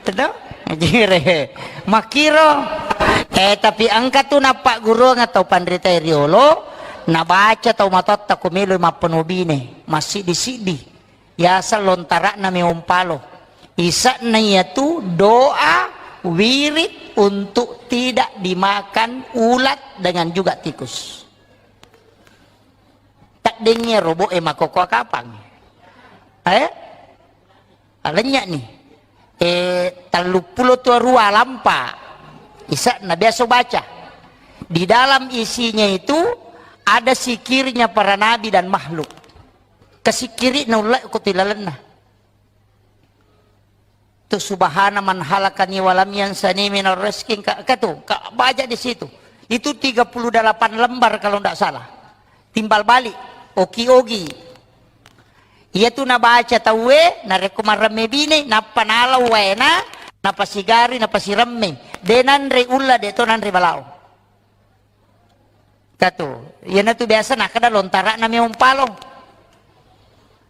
Teto? Jire. Makkiro. Eh, tapi engka tu nappagguruang tau panrita riolo, nabaca tau matotta ko melo mappenobine, massiddi-siddi. Yaseng lontara'na meompalo. Ise'na iyatu doa wirid untuk tidak dimakan ulat dengan juga tikus. Taddengngi robo'e makoko kapang. Eh? Alennya nih. Eh, telluppulo tua rua lampa. Ise'na biasa baca. Di dalam isinya itu ada sikirnya para nabi dan makhluk. Kesikiri na ulle ko tilalenna. Tu subhana man halakani walam yansani minar rizki, ka, ka tu, ka baca di situ. Itu tiga puluh delapan lembar kalau ndak salah. Timbal balik, oki-ogi. Iya tu nabaca tauwe, narekko maremme bine, nappa nalau waena, napasigari, napasiremme. De nanre ulla, de to nanre balao. Katu, iyanatu biasa nakkeda lontara'na meong palo.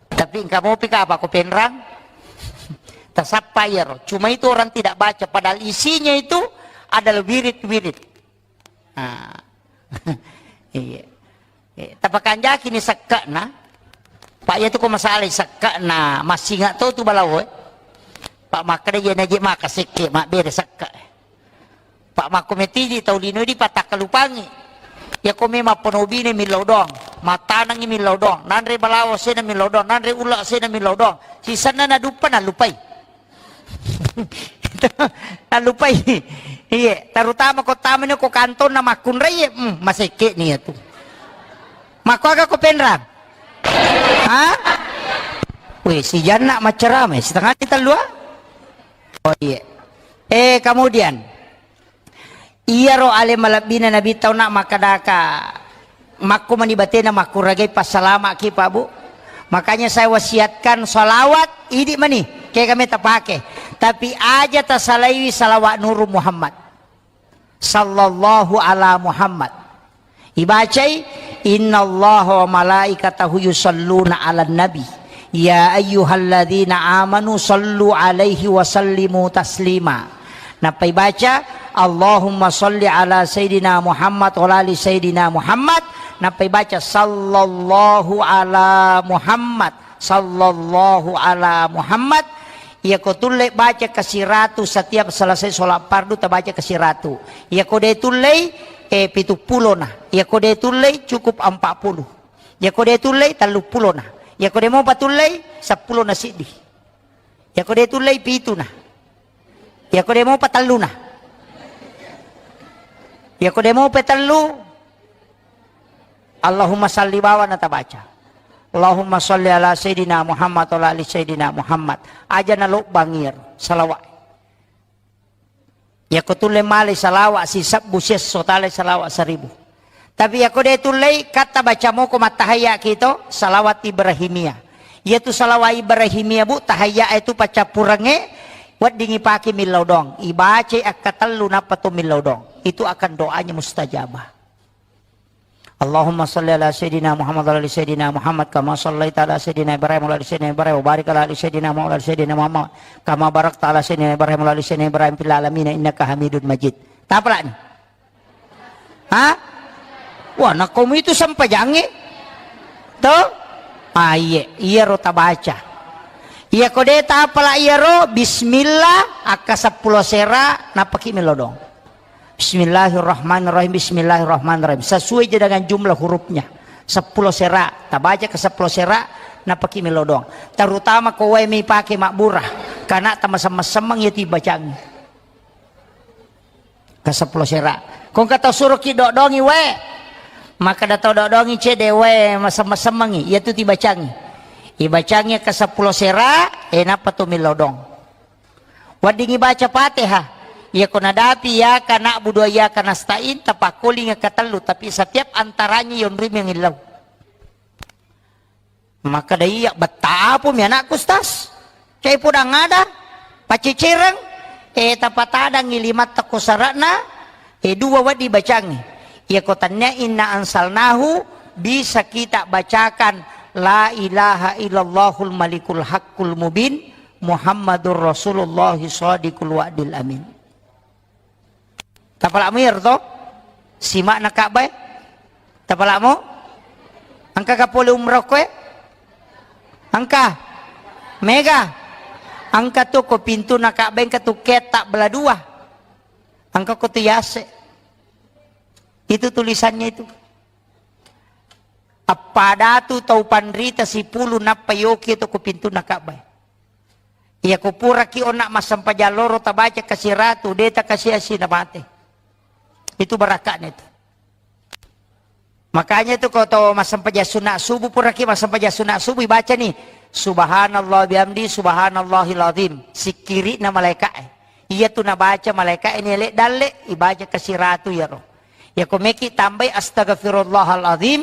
Tapi engka mopi ka apa ko penrang? Tasappa iyaro. Cuma itu orang tidak baca, padahal isinya itu adalah wirid-wirid. Ah. Iya. Eh, tapakanjaki ni sekke'na. Pak, iya tu ko masalai sekke'na, massinga to tu balao, eh. Pak, makkeda iya naje maka sekke, mabbere sekke. Pak, makko metidi tau lino di patakkalupangi. Iya ko memang penobine millau doang, matanangi millau doang, nanre balao sena millau doang, nanre ulla sena millau doang. Sisenna naduppa nalupai. Nalupai. Iya, terutama ko tamani ko kantonna makkunrai, hmm, masekke ni iya tu. Makko aga ko penrang? Ha? Weh, si Janna maccarama, setengah di tellua? Oh iya. Eh, kemudian, iyaro ale malebbina Nabi tau nak makkadaka, makko mani batena makkuragai passalamaki, Pak, Bu. Makanya saya wasiatkan salawat, idi mani. Kega meta pake. Tapi aja tasalaiwi salawat Nuru Muhammad. Sallallahu ala Muhammad. Ibacai, "Innallaha wa malaikatahu yusalluna ala nabi. Ya ayyuhalladzina amanu sallu alaihi wa sallimu taslima." Nappa ibaca, "Allahumma salli ala Sayyidina Muhammad wa ala ali Sayyidina Muhammad." Nappa ibaca, "Sallallahu ala Muhammad." Sallallahu ala Muhammad. Iyako tulle baca kasiratu setiap selesai sholat fardu, tabaca kasiratu. Iyako de tullei, eh, pitu pulona. Iyako de tullei, cukup empat puluh. Iyako de tullei, tellu pulona. Iyako de mopa tullei, seppulo na siddi. Iyako de tullei, pituna. Iyako de mopa telluna. Iyako de mopa tellu, Allahumma salli bawana tabaca. Allahumma salli ala Sayyidina Muhammad wa ala ali Sayyidina Muhammad. Aja nalobbang iyaro salawat. Iyako tulle male salawat sisebbu siesso, tale salawat seribu. Tapi iyako de tullei, katta baca moko mattahayya kito salawat Ibrahimiyah. Iyatu salawat Ibrahimiyah, Bu, tahayya itu paccappurengnge, weddingi pake millau doang. Ibacai akkatellu nappa to millau doang. Itu akan doanya mustajabah. Allahumma salli ala Sayyidina Muhammad wa ala ali Sayyidina Muhammad kama sallaita ala Sayyidina Ibrahim wa ala ali Sayyidina Ibrahim wa barik ala ali Sayyidina Muhammad wa ala ali Sayyidina Muhammad kama barakta ala Sayyidina Ibrahim wa ala ali Sayyidina Ibrahim fil alamin innaka Hamidun Majid. Tapalani. Ha? Wah, nakkomu itu sempajangnge? To? Ah, iye, iyaro tabaca. Iyako de tapala iyaro, bismillah, akka seppulo sera, nappaki melodong. Bismillahirrahmanirrahim, bismillahirrahmanirrahim. Sesuai je dengan jumlah hurufnya. Seppulo sera, tabaca ke seppulo sera, nappaki melodong. Terutama ko wae mi pake mabbura, kana tamasemmeng-semmeng ya tibacangngi. Ke seppulo sera. Ko engka tau suroki dodongi wae. Makkeda tau dodongi cede wae, masemmeng-semmengi. Iyatu tibacangi. Ibacangi ke seppulo sera, eh, nappa tu millau dong. Weddingi baca Fatihah. Iyako nadapi iyyaka na'budu wa iyyaka nasta'in, tapakkolinga ketellu, tapi setiap antaranya yonrimi ngillau. Makkeda, "Iya, betta apumi anakku, Ustaz? Cai podang ada? Pacecereng?" Eh, tapatadangngi limatta ko sara'na, eh, dua wedding bacangngi. Iyako tannia inna ansalnahu, bisa kita bacakan, "La ilaha illallahul malikul haqqul mubin, Muhammadur Rasulullah shadiqul wa'dil amin." Tapala'mu iyaro to? Sima'na Ka'bah e? Tapala'mu? Engka ga pole umrah koe? Engka? Mega? Engka tu ko pintuna Ka'bah, engka tu ketta bela dua. Engka ko tu yase. Itu tulisannya itu. Appada tu tau panrita sipulu nappa yoki to ko pintuna Ka'bah. Iyako puraki onna massempajang loro tabaca kasiratu, de takasiasi na mate. Itu barakatna itu. Makanya itu ko to massempajang sunat subuh, puraki massempajang sunat subuh, ibaca ni, "Subhanallah bihamdi, subhanallahil azim." Sikkiri'na malaika'e. Iyatu nabaca malaika'e ni ele dalle, ibaca kasiratu iyaro. Iyako meki tambai astaghfirullahal azim,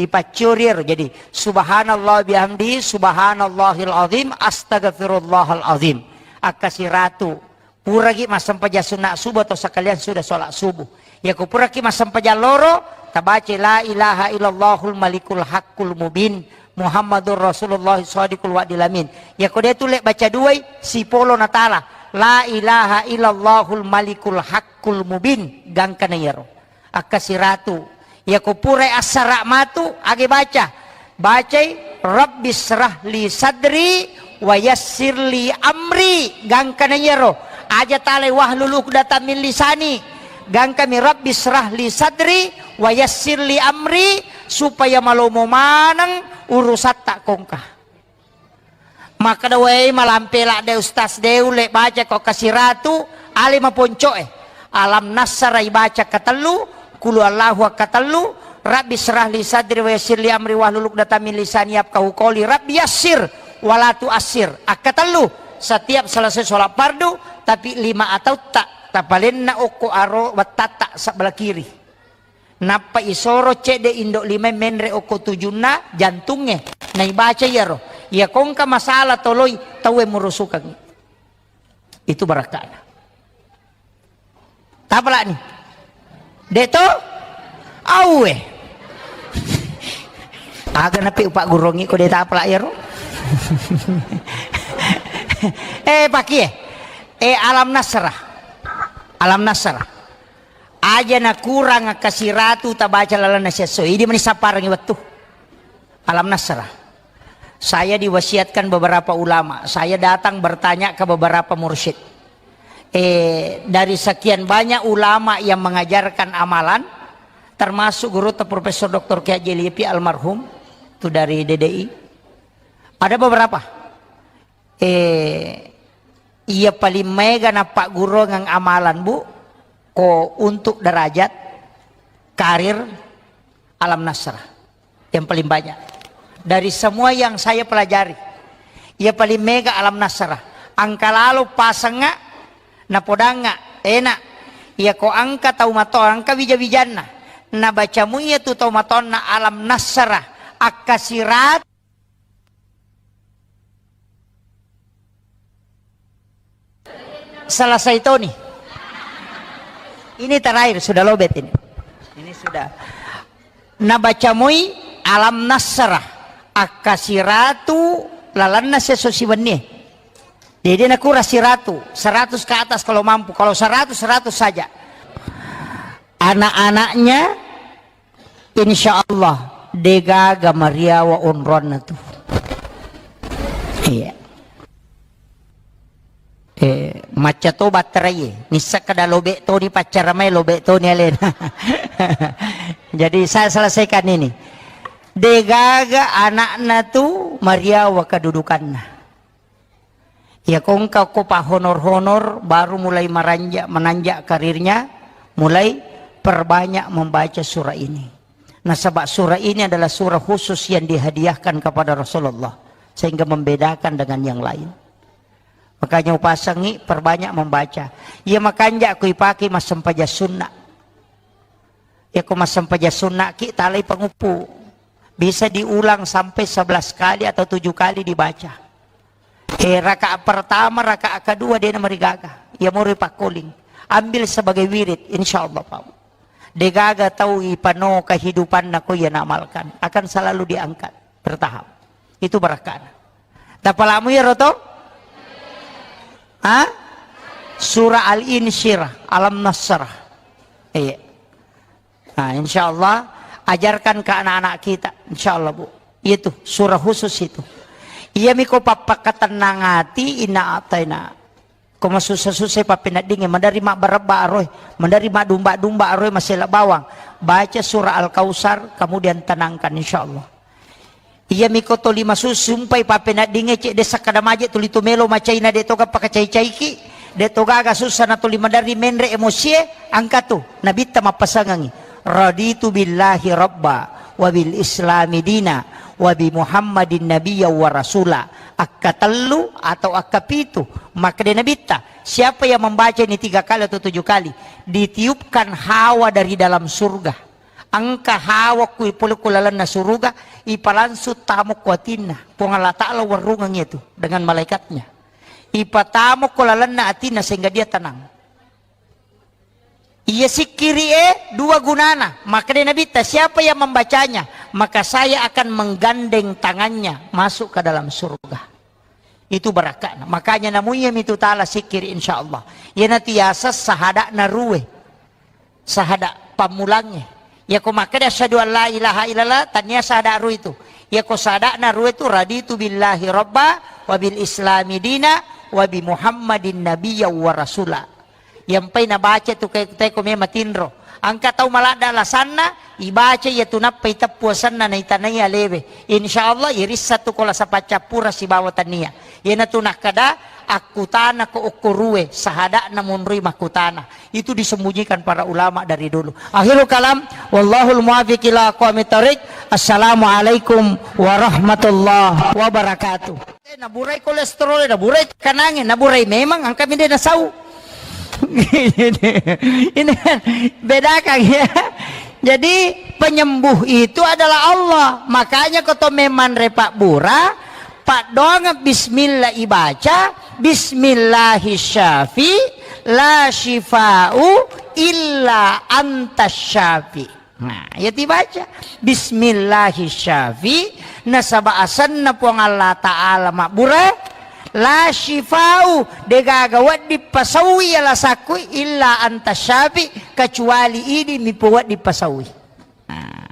ipaccuri ero. Jadi, subhanallah bihamdi, subhanallahil azim, astaghfirullahal azim. Akkasiratu. Puragi massempajang sunat subuh atau sekalian sudah sholat subuh. Iyako puraki massempajang loro, tabaca la ilaha illallahul malikul haqqul mubin, Muhammadur Rasulullah shadiqul wa'dil amin. Iyako de tulle baca duai, sipolo natala. La ilaha illallahul malikul haqqul mubin. Gangkana iyaro. Akkasiratu. Iyako purai assara matu, age baca. Bacai, "Rabbisyrah li sadri wa yassir li amri." Gangkana iyaro. Aja talai, "Wahlul uqdatam min lisani." Gangkami, "Rabbisyrah li sadri wa yassir li amri," supaya malomo maneng urusatta kongka. Makkeda, "Wae, malampe ladde Ustaz, de ulle baca ko kasiratu, ale maponcoe." Alam Nassara ibaca katellu, Qul huwallahu akkatellu, Rabbi syrah li sadri wa yassir li amri wahlul uqdatam min lisani yafqahu qawli, Rabbi yassir wa la tu'assir. Akkatellu, setiap selesai sholat fardu, tapi lima atautta tapalenna okko aro wettatta sebelah kiri. Nappa isoro cedde indo lima menre okko tujunna jantungnge. Naibaca iyaro. Iya kongka masalah toloi tauwe murusukangngi. Itu barakka'na. Tapala'ni. De' to? Auwe. Aga napi upagguruangngi ko de' tapala' iyaro? Eh, pakie. Eh, Alam Nasrah. Alam Nasrah. Aja nakurang kasiratu tabaca lalenna siesso. Idi mani sapparengngi wettu. Alam Nasrah. Saya diwasiatkan beberapa ulama. Saya datang bertanya ke beberapa mursyid. Eh, dari sekian banyak ulama yang mengajarkan amalan, termasuk guru Profesor Doktor Kiai Haji Lipi almarhum, itu dari D D I. Ada beberapa. Eh, iya paling maega nappagguruang amalan, Bu, ko untuk derajat, karir, Alam Nasrah. Yang paling banyak. Dari semua yang saya pelajari, iya paling maega Alam Nasrah. Engka lalo pasengnga, napodangnga, enak. Iya ko engka tau mato, engka wija-wijanna. Nabaca muiya tu tau matonna Alam Nasrah. Akkasirat Selesai toni. Ini terakhir, sudah lobet ini. Ini sudah. Nabaca moi Alam Nasrah, akkasiratu lalenna siesso siwennie. Jadi nakurang siratu, seratus ke atas kalau mampu. Kalau seratus, seratus saja. Anak-anaknya Insya Allah, degaga mariawa onroanna tu. Iya. Eh, macca to batterai, nisseng kada lobek toni paccara mai, lobek toni alena. Jadi saya selesaikan ini. Degaga anakna tu mariawa kedudukanna. Iya, ko engka ko pahonor-honor, baru mulai meranja-, menanjak karirnya, mulai perbanyak membaca surah ini. Nasaba surah ini adalah surah khusus yang dihadiahkan kepada Rasulullah, sehingga membedakan dengan yang lain. Makanya upasangi perbanyak membaca. Iya, makanja ko ipake massempajang sunna. Iya, ko massempajang sunna ki, talai panguppu. Bisa diulang sampai sebelas kali atau tujuh kali dibaca. Eh, rakaat pertama, rakaat kedua, de' namarigaga. Iya, mori pakkoling. Ambil sebagai wirid, insya Allah, Pak. Degaga tau ipano kehidupanna ko iya naamalkan. Akan selalu diangkat. Bertahap. Itu barakkana. Tapalamu ya, Roto? Hah? Surah Al-Insyirah, Alam Nasrah. Iya. Nah, insya Allah, ajarkan ke anak-anak kita. Insya Allah, Bu. Itu, surah khusus itu. Iya miko pappakatennang ati, inna ataina. Ko masussa-sussa pappeneddingnge, maderri mabbarebba aroe, maderri madumba-dumba aroe, masela bawang. Baca surah Al-Kautsar, kemudian tenangkan, insya Allah. Iya miko toli masusumpai pappeneddingnge, cedde sakkada maje tuli tu melo macaina, de' to gaga pakacai-caiki, de' to gaga sussa na tuli maderri menre emosie, angka tu, nabitta mappasangangi. Raditu billahi rabba, wa bil islami dina, wa bi Muhammadin nabiyya wa rasula. Akkatellu atau akkapitu, makkeda nabitta, siapa yang membaca ini tiga kali atau tujuh kali, ditiupkan hawa dari dalam surga. Engka hawa kui pole ku lalenna suruga, ipalangsung tamo ku atinna. Puang Allah Ta'ala warungeng itu dengan malaikatnya. Ipatamo ku lalenna atinna sehingga dia tenang. Iya sikkiri e dua gunana. Makkeda nabitta, siapa yang membacanya, maka saya akan menggandeng tangannya masuk ke dalam surga. Itu barakka'na. Makanya namuiya mitu tala sikkiri, insya Allah. Iyanatu yaseng sahada'na rue. Sahada' pammulangnge. Yako makkeda asyhadu an la ilaha illallah, tania sahada' rue tu. Yako sahada'na rue tu, raditu billahi rabba, wa bil islami dina, wa bi Muhammadin nabiyya wa rasula. Yampai nabaca tu ke-, teko me matinro. Engka tau maladda lasanna, ibaca iya tu nappa iteppu asenna naitanai alewe. Insya Allah, irissattu ko lasa paccappura sibawa tania. Iyanatu nakkeda, akkutana ko okko rue, sahada'na monroi makkutana. Itu disembunyikan para ulama dari dulu. Akhirul kalam, wallahul muwaffiq ila aqwamit thariq. Assalamualaikum warahmatullahi wabarakatuh. Eh, naburai kolesterol, naburai tekanangnge, naburai memang, angka mende nasau. Ini kan bedakan ya. Jadi penyembuh itu adalah Allah. Makanya ko to memang repak bura, Paddoangeng bismillah ibaca, "Bismillahi syafi, la syifa'u illa anta syafi." Nah, iya tibaca, "Bismillahi syafi," nasaba asenna Puang Allah Ta'ala mabbura, "La syifa'u," degaga wedding pasaui alasakku, "illa anta syafi," kecuali idi mi wedding pasaui. Nah.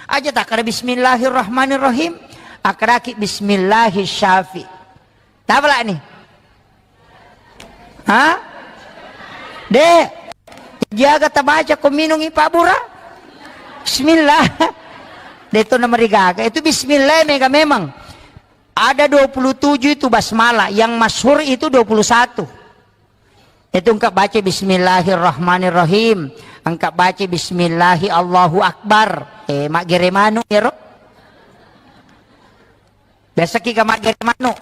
Aja takkada bismillahirrahmanirrahim, akkadaki bismillahi syafi. Tapalani? Ha? De, jaga tabaca ko minungi Pak Bura. Bismillah. De to namarigaga. Itu bismillah mega memang. Ada dua puluh tujuh itu basmalah, yang masyhur itu dua puluh satu. Itu engka baca bismillahirrahmanirrahim, engka baca bismillahi Allahu Akbar. Eh, maggere manu ero. Biasa ki ka maggere manu.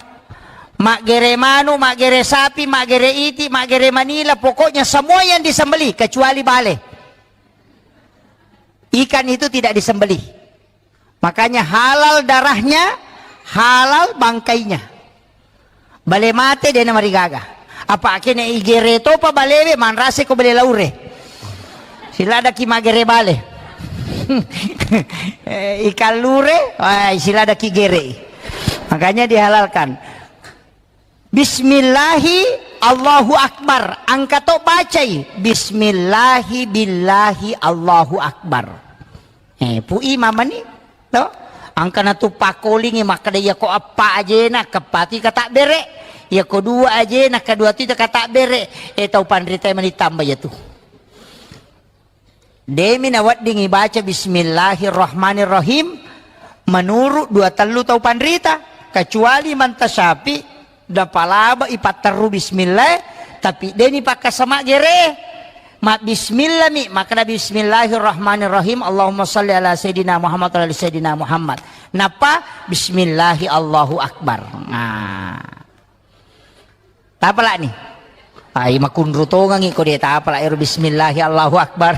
Maggere manu, maggere sapi, maggere iti, maggere manila, pokoknya semua yang disembelih kecuali bale. Ikan itu tidak disembelih. Makanya halal darahnya, halal bangkainya. Bale mate de namarigaga. Apa kene igere topa balewe manrase ko bale laure. Siladaki magere bale. Eh, ikan lure, wah, siladaki gere. Makanya dihalalkan. Bismillahi Allahu Akbar. Engka to bacai. Bismillahi billahi Allahu Akbar. Eh, pui mamani to. Engka natu pakkolingi makkeda, "Iya ko eppa ajena, keppatu katabbere. Iya ko dua ajena, kedua tu katabbere." Eh, tau panrita mani tamba iya tu. Demi nawedding ibaca bismillahirrahmanirrahim menurut dua tellu tau panrita, kecuali manta syafi napalaba ipatterru bismillah, tapi deni pakkasama gere. Ma bismillah mi, makkeda bismillahirrahmanirrahim, Allahumma shalli ala sayyidina Muhammad wa ala ali sayyidina Muhammad. Napa? Bismillahi Allahu Akbar. Nah. Tapalani? Ai, makunru tongangi ko de tapala ero bismillahi Allahu Akbar.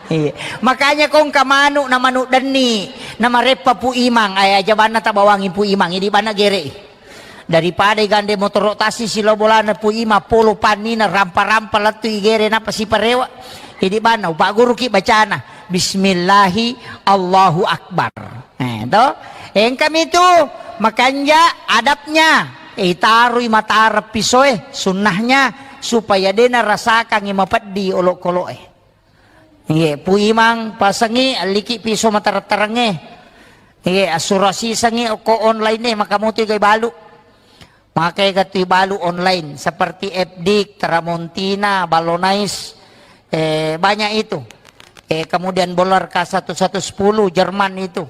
Iya. Makanya kongka manu na manu denni, na mareppa Pu Imang, ai aja banna tabawangi Pu Imang, idi banna gere. Daripada igande motoro tasi silo bolana Pu Imang polo pannina rampa-rampa lettu igere napa siparewa. Idi banna upagguruki bacana bismillahi Allahu Akbar. Eh, to? Engkami tu makanja adabnya. Eh, itarui matara pisoe, sunnahnya, supaya dena rasakangi mapeddi olokoloe. Iye, Pu Imang pasengi alliki piso matara-tarangnge. Iye, assurasisengi okko online e, makamutu igai balu. Makai gatui balu online seperti F D I K, Tramontina, Ballonais, eh, banyak itu. Eh, kemudian Boller K satu satu sepuluh Jerman itu.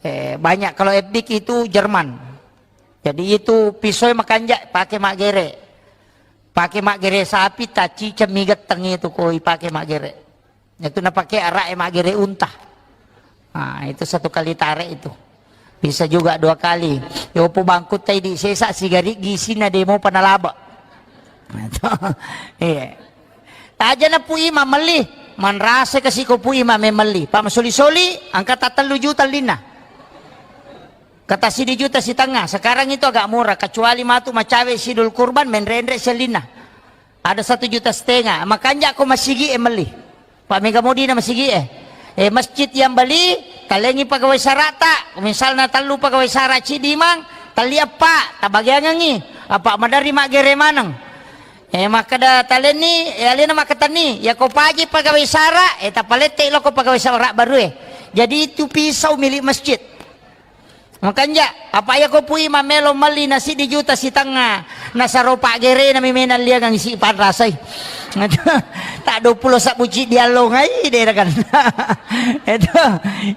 Eh, banyak kalau F D I K itu Jerman. Jadi itu pisoe makanja pake maggere. Pake maggere sapi, tacciceng mi getteng itu ko ipake maggere. Itu napake araq e maggere unta. Nah, itu satu kali tarik itu. Bisa juga dua kali. Yopo bangkutta idi sesa sigariggi isinna demo panalaba. Nah, itu. Iya. Aja na Pu Imang melli, manrasa kasi ko Pu Imang memelli. Pak masoli-soli, angka ta tellu juta linna. Kata sidi juta sitengnga. Sekarang itu agak murah, kecuali matu macawe sidul kurban, menrenre sellinna. Ada satu juta setengah. Makanja ko masigi e melli. Pak mega modina masigi e. Eh, masjid yang beli, talengi pegawai sarata. Misalna tellu pegawai sara cidi mang, telli eppa, tabagiangengi. Apa madari maggere maneng. Eh, makkeda talenni, eh, alena makkatenni, ya ko paji pegawai sara, eh, tapalette loko pegawai sara baru e. Jadi itu pisau milik masjid. Makanja, apa iya ko Pu Imang melo melli na siddi juta sitengnga, nasaro paggerena mi menang liangang isi panrasai. Tak dua puluh sabbu ciddi allongai dera kan. Itu.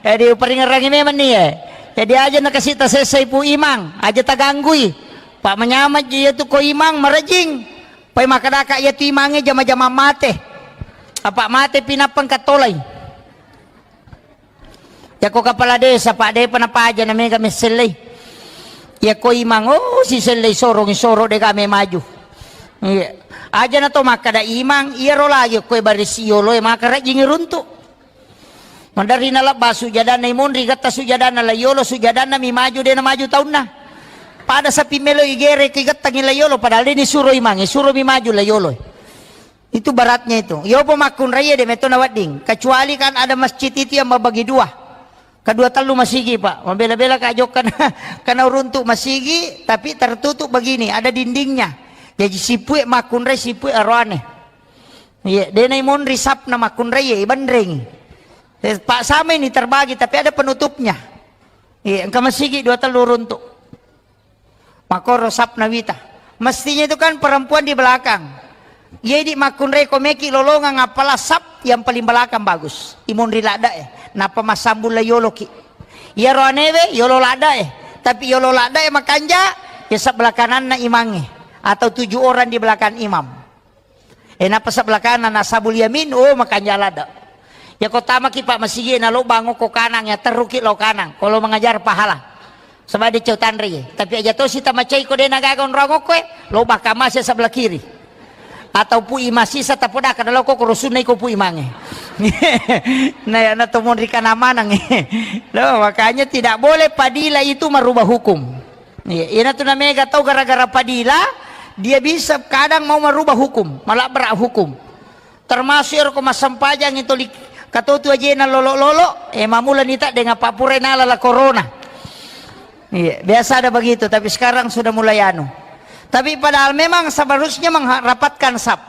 Jadi uperingerangi memang ni, eh. Jadi aja na kasi tasessai Pu Imang, aja taganggui. Pak manyameng ji iya tu ko Imang marejing. Pai makkedaka iya tu Imangnge jama-jama mate. Apa mate pinappa engka tolai. Yako kepala desa, Pak, depa napaja na mega messellei. Yako Imang, oh, sisellei sorong, soro dega me maju. Iya. Aja na to makkeda Imang, iyaro lagi koe barisi yoloe maka rajingi runtu. Maderri nalebba sujadanna imonri, getta sujadanna la yolo, sujadanna mi maju, dena maju taunna. Pada sapi melo igere ki gettangi la yolo, padahal de' nisuro imangnge, suromi maju la yolo. Itu beratnya itu. Yopo makkunraie de' metto nawedding. Kecuali kan ada masjid itu yang membagi dua. Kedua tellu masigi, Pak. Mabela-bela ka jokka na, kana uruntu masigi, tapi tertutup begini, ada dindingnya. Jadi sipue makkunrai, sipue aroane. Iya, de' naimonri sapna makkunraie, ibenrengi. Eh, Pak, sama ini terbagi, tapi ada penutupnya. Iya, engka masigi dua tellu uruntu. Makkoro sapna wita. Mestinya itu kan perempuan di belakang. Iya, idi makkunrai ko meki lolongang, apalah sap yang paling belakang bagus. Imonri ladde'e. Nappa massambung la yoloki. Iyaro anewe yolo ladde'e. Tapi yolo ladde'e makanja, ya sebelah kananna imangnge. Atau tujuh orang di belakang imam. Eh, nappa sebelah kanan, ashabul yamin, oh, makanja ladde'. Ya, ko tamaki, Pak, masigi na lo bango ko kanang, ya terruki lo kanang. Kalau mengajar pahala. Sebab de' cau tanre ye. Tapi aja tosi tamacai ko de' nagaga onrong okko, eh, lo baka masi sebelah kiri. Atau pui masisa tapodaka na lo ko korosunna iko pui mange. Nah, ya, na to monri kana manang. Lo, makanya tidak boleh padila itu merubah hukum. Iya, iyanatu namega tau gara-gara padila, dia bisa kadang mau merubah hukum, malabra hukum. Termasuk ero ko massempajang itu li-, katotu ajena lolo-lolo, eh, mamulani ta dengan papure nala la corona. Iya, biasa ada begitu, tapi sekarang sudah mulai anu. Tapi padahal memang seharusnya mengharapatkan sap.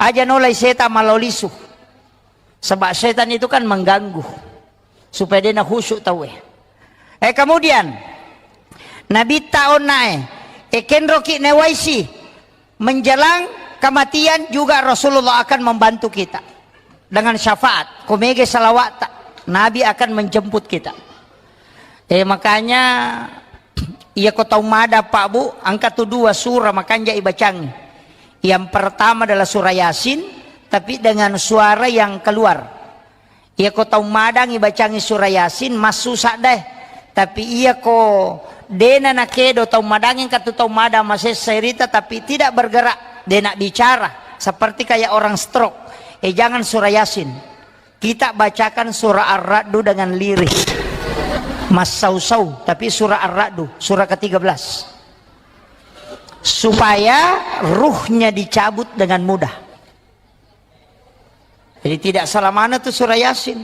Aja nolai setan malolisu. Sebab setan itu kan mengganggu supaya dia khusyuk tauwe. Eh, kemudian Nabitta onnae, eh, kenroki newaisi menjelang kematian juga Rasulullah akan membantu kita dengan syafaat. Komege salawatta, Nabi akan menjemput kita. Eh, makanya, iya ko tau mada, Pak, Bu, engka tu dua surah makanja ibacangi. Yang pertama adalah surah Yasin, tapi dengan suara yang keluar. Iya ko tau madang ibacangi surah Yasin, massusa deh. Tapi iya ko dena nakedo tau madang, engka tu tau madang masessa irita, tapi tidak bergerak, dena bicara, seperti kayak orang stroke. Eh, jangan surah Yasin. Kita bacakan surah Ar-Ra'du dengan lirih. Massau-sau, tapi surah Ar-Ra'du, surah ketiga belas. Supaya ruhnya dicabut dengan mudah. Jadi tidak salah mana tu surah Yasin.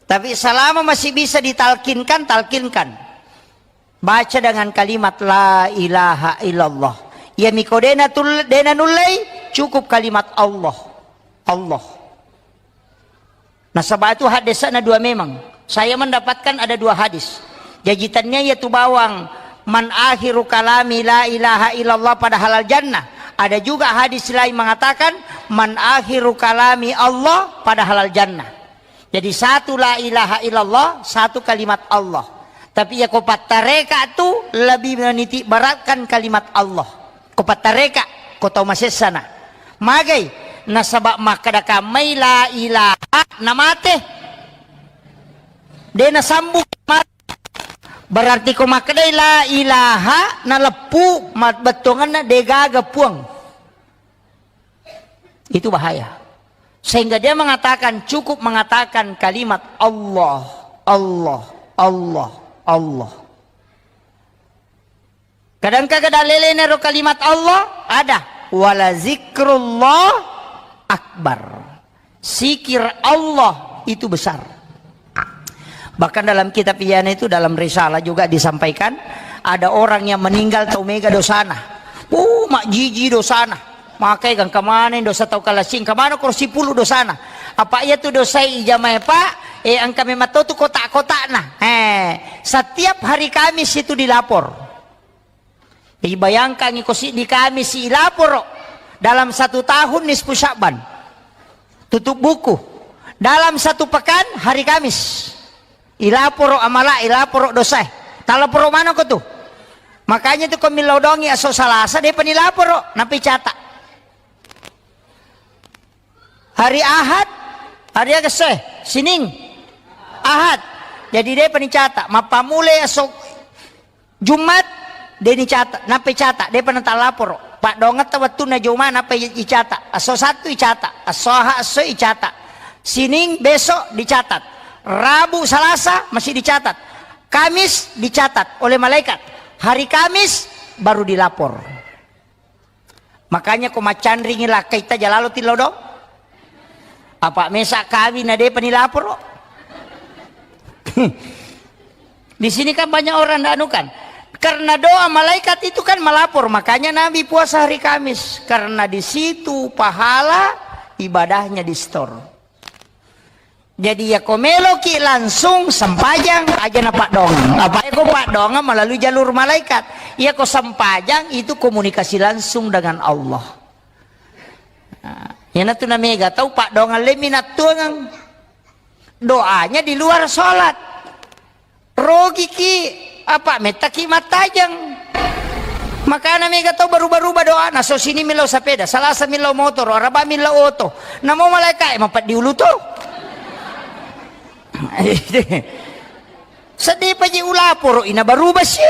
Tapi selama masih bisa ditalkinkan, talkinkan. Baca dengan kalimat la ilaha illallah. Iya miko dena tul-, dena nullei, cukup kalimat Allah. Allah. Nasaba itu hadisna dua memang. Saya mendapatkan ada dua hadis. Jaji tania iya tu bawang, "Man akhiru kalami la ilaha illallah pada halal jannah." Ada juga hadis lain mengatakan, "Man akhiru kalami Allah pada halal jannah." Jadi satu la ilaha illallah, satu kalimat Allah. Tapi iya ko pattareka tu lebih meniti beratkan kalimat Allah. Ko pattareka, ko tau masessana. Magai, nasaba makkeda kammai la ilaha namate. De nasambung mate. Berarti ko makkedai la ilaha naleppu ma-, bettuanganna degaga puang. Itu bahaya. Sehingga dia mengatakan, cukup mengatakan kalimat Allah, Allah, Allah, Allah. Kadang-kadang lelena ro kalimat Allah, ada. Wala zikrullah akbar. Sikir Allah itu besar. Bahkan dalam kitab Iyana itu, dalam risalah juga disampaikan, ada orang yang meninggal tau mega dosana. Uh, majiji dosana. Makai gangka maneng dosa tau kalasing, kamana koro sipulu dosana. Apa iya tu dosai ijamai, Pak? Eh, engka memang to tu kotak-kotakna. Eh, setiap hari Kamis itu dilapor. Jadi bayangkangi ko siddi Kamis ilaporo dalam satu tahun nisfu Sya'ban. Tutup buku. Dalam satu pekan hari Kamis. Ilaporo amala, ilaporo dosae. Talaporo manoko tu. Makanya tu ko millau dongi aso Salasa, depa nilaporo, napi cata. Hari Ahad, hari aga se, Sining, Ahad. Jadi depa nicata, mappamulai aso Jumat, de nicata, nappa icata, depa natalaporo. Paddongetta wettunna Jumat, nappa i-, icata. Aso Sattu icata, aso Ahad, aso icata. Sining, besok dicatat. Rabu, Salasa, masih dicatat. Kamis dicatat oleh malaikat. Hari Kamis baru dilapor. Makanya ko maccanringi lakkaita jalalo tillau do. Apa mesa kawin na depa nilaporo. Di sini kan banyak orang ndak anu kan. Karena doa malaikat itu kan melapor, makanya Nabi puasa hari Kamis. Karena di situ pahala ibadahnya di-store. Jadi, ya ko meloki langsung sempajang, aja na paddoangeng. Apa ko paddoangeng melalui jalur malaikat. Ya ko sempajang itu komunikasi langsung dengan Allah. Nah, iyanatu namega tau paddoangeng lemmi nattuangeng. Doanya di luar sholat. Rogiki, apa mettaki mattajeng. Makana mega tau baruba-ruba doa, na so sini millau sapeda, salasa millau motoro, araba millau oto. Namo malaika e mapeddi ulu to. Sedih paji ulaporo ina baruba si.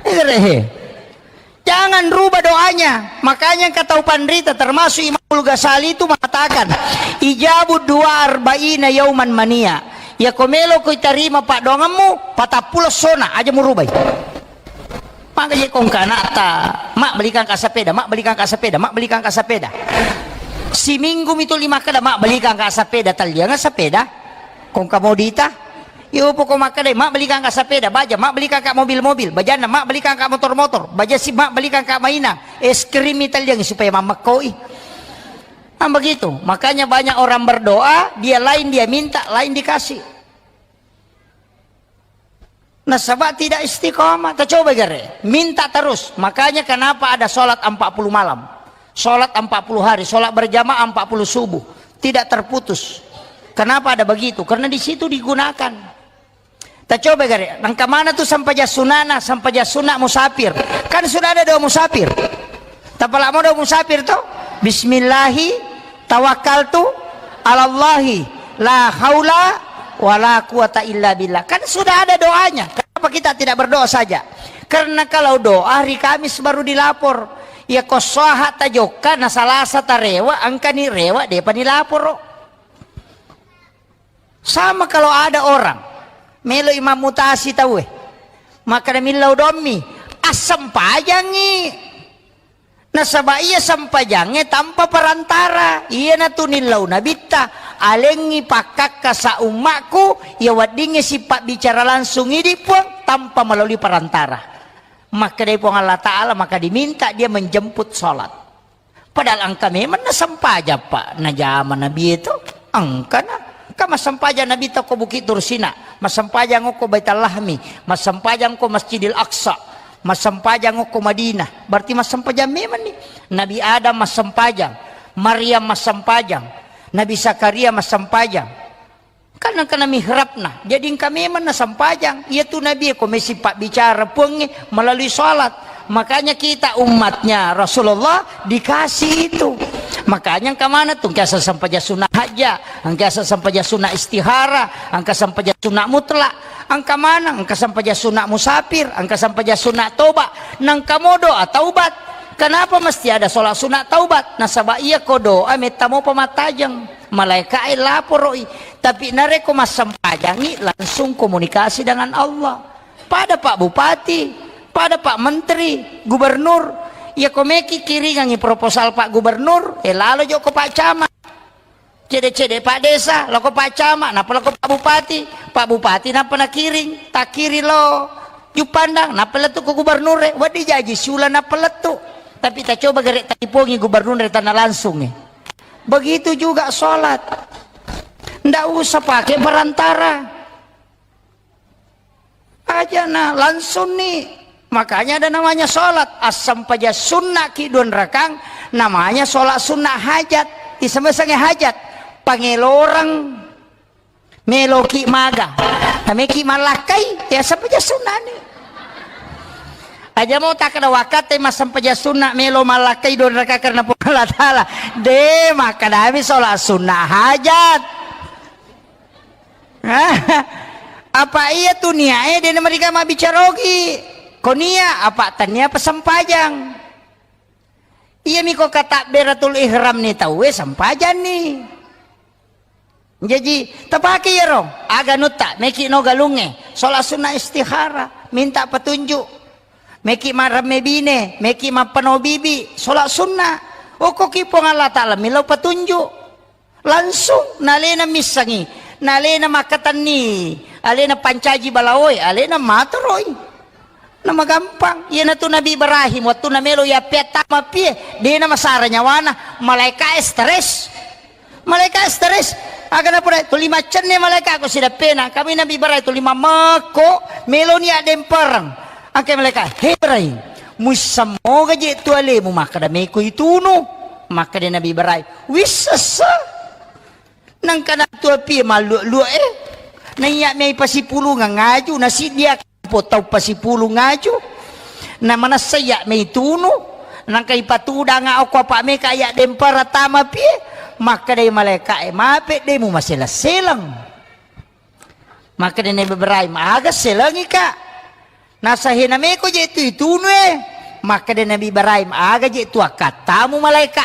Egerehe. Jangan rubah doanya. Makanya engka tau panrita, termasuk Imamul Ghazali itu mengatakan, "Ijabu dua arba'ina yauman mania." Ya ko melo ko tarima paddoangemmu, patappulo sona aja murubai. Maka je kongka anakta, "Mak, belikan ka sepeda, mak, belikan ka sepeda, mak, belikan ka sepeda." Siminggu mitu lima kada, "Mak, belikan ka sepeda." Tallianga sepeda. Kongka modita. Iyo poko makkeda, "Mak, belikan ka sepeda, baja, mak, belikan ka mobil-mobil, bajanna, mak, belikan ka motor-motor, baja si, mak, belikan ka mainang, es krim italiang supaya mammekkoi." Kan begitu. Makanya banyak orang berdoa, dia lain dia minta, lain dikasih. Nasaba tidak istiqomah. Tacoba gare, minta terus. Makanya kenapa ada sholat empat puluh malam, sholat empat puluh hari, sholat berjamaah empat puluh subuh, tidak terputus. Kenapa ada begitu? Karena di situ digunakan. Tacoba gare, nangka mana tu sampajang sunana, sampajang sunna musafir. Kan sudah ada doa musafir. Tapalamo doa musafir to? Bismillahi tawakkaltu alallahi la haula wala quwata illa billah. Kan sudah ada doanya. Kenapa kita tidak berdoa saja? Karena kalau doa hari Kamis baru dilapor. Ya ko soha tajokka na Salasa tarewa, engkani rewa depa nilaporo. Sama kalau ada orang melo imam mutasi tauwe, makkeda millau dommi, assempajangngi. Nasaba iya sempajangnge tanpa perantara. Iyanatu nillau nabitta, alengngi pakkakka sa ummakku, iya weddingnge sipabbicara langsung idi Puang tanpa melalui perantara. Makkedai Puang Allah Ta'ala, maka diminta dia menjemput sholat. Padahal engka memang nasempajang, Pak, najama Nabi itu. Engkana. Engka massempajang Nabi tau ko Bukit Tursina, massempajang ko Baitul Lahmi, massempajang ko Masjidil Aqsa, massempajang ko Madinah. Berarti massempajang memang nih. Nabi Adam massempajang, Maryam massempajang, Nabi Zakaria massempajang. Kan engkana mihrabna. Jadi engka memang nasampajang. Iya tu Nabi ko mesi pabbicara Puangnge melalui sholat. Makanya kita umatnya Rasulullah dikasih itu. Makanya engka mana tu, engka sampajang sunnah hajat, engka sampajang sunnah istihara, engka sampajang sunnah mutlak. Engka mana, engka sampajang sunnah musafir, engka sampajang sunnah toba. Nangka mo doa taubat. Kenapa mesti ada sholat sunnah taubat? Nasaba iya ko doa metta mopa mattajeng. Malaikae laporo'i, tapi narekko massempajangngi, langsung komunikasi dengan Allah. Pada Pak Bupati, pada Pak Menteri, Gubernur, iya ko meki kiringangngi proposal Pak Gubernur, eh, lalo jokko Pak Camat. Cede-cede Pak Desa, lako Pak Camat, nappa lako Pak Bupati. Pak Bupati nappa nakiring, takkiring lo Juppandang, nappa lettu ko gubernur, eh, wedding jaji siuleng nappa lettu. Tapi tacoba gare talipongi gubernur e tanna langsung, eh. Begitu juga sholat. Ndak usah pakai perantara. Aja na langsung nih. Makanya ada namanya sholat. Asam paja sunnah ki dua rakang, namanya sholat sunnah hajat. Iseme-senge hajat. Pangeloreng. Meloki maga. Nameki malakkai, ya sampajang sunnah ni. Aja mau tak ada wakate mas sampajang sunnah melo malakkai dua rakaat karena Puang Allah Ta'ala. De, makkadami sholat sunnah hajat. Apa iya tu niae de namariga mabbicara ogi. Ko nia apa tania pesampajang. Iya miko katabberatul ihram ni tauwe sampajang ni. Jaji, tapake iyaro, aga nutta, meki no galungnge, sholat sunnah istikharah, minta petunjuk. Meki maremme bine, meki mappano bibi, sholat sunnah. Okkoki Puang Allah Ta'ala, millau petunjuk. Langsung, nalena missangi, nalena makkatenni, alena pancaji balaoe, alena matoroi. Namagampang. Iyanatu Nabi Ibrahim, wettunna melo yappeattama pie, dena masara nyawana, malaikae stres. Malaikae stres. Aga napoda, tuli maccenne malaika ko sidappena. Kami Nabi Ibrahim tuli mammekko, meloni addempereng. Angke malaika, "He Ibrahim, muissammoga je tu alemu makkada meko itunu?" Makkada Nabi Ibrahim, "Wissessa." Nangka nattu apie malluak-luak e. Naiya mei pasipulungang aju, nasiddia po tau pasipulung aju. Na manessa iya mei tunu. Nangka ipatudanga okko apa meka iya dempara tama pie. Makkadai malaika e, "Mape de mumaseleng-seleng." Makkada Nabi Ibrahim, "Aga selengi ka?" Nasa, "Hena meko je tu itunu e." Makkada Nabi Ibrahim, "Aga je tu akkattamu malaika?"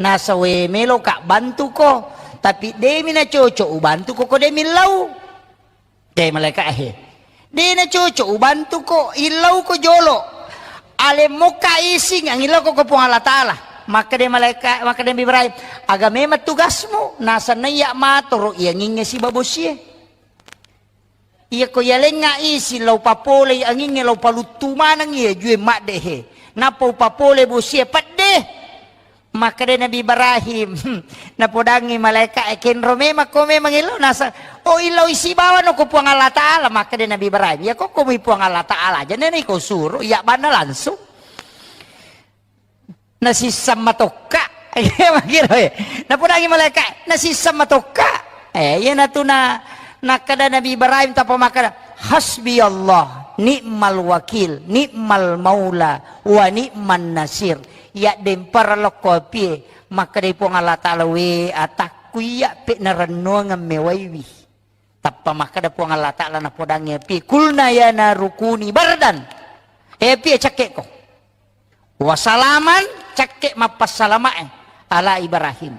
Nasa, "We, melo ka bantuko, tapi demi na cocok ubantuko ko demi lau." De malaika he. "De na cocok ubantuko, illau ko jolo. Alemmokka ising angillau ko, ko Puang Allah Ta'ala." Makkada malaika, makkada Nabi Ibrahim, "Aga memang tugasmu?" Nasa, "Naiya matoro iyangingnge sibawa bosie." Iyako yalengnga isi lao papolei angingnge lao paluttu maneng iya jue madde he. Nappa upapole bosie pedde. Makkeda Nabi Ibrahim, napodangngi malaika e, "Kenro memang ko memang illau?" Nasa, "Oh, illau isi bawano ko Puang Allah Ta'ala." Makkeda Nabi Ibrahim, "Iya ko ko mui Puang Allah Ta'ala aja, nene ko suro, iya banna langsung." Nasisseng matokka. Iya, makkiro, eh. Napodangi malaika, nasisseng matokka. Eh, iyanatu na, nakkeda Nabi Ibrahim tappa makkeda, "Hasbi Allah, ni'mal wakil, ni'mal maula, wa ni'man nasir." Iya dempara lokko apie, makkedai Puang Allah Ta'ala, "We atakku, iya pe narennuangeng mewaiwi." Tappa makkeda Puang Allah Ta'ala napodangngi api, "Kulna ya naru kuni bardan." Eh, api, cakkeko. "Wa salaman," cakke mappassalamae, "ala Ibrahim."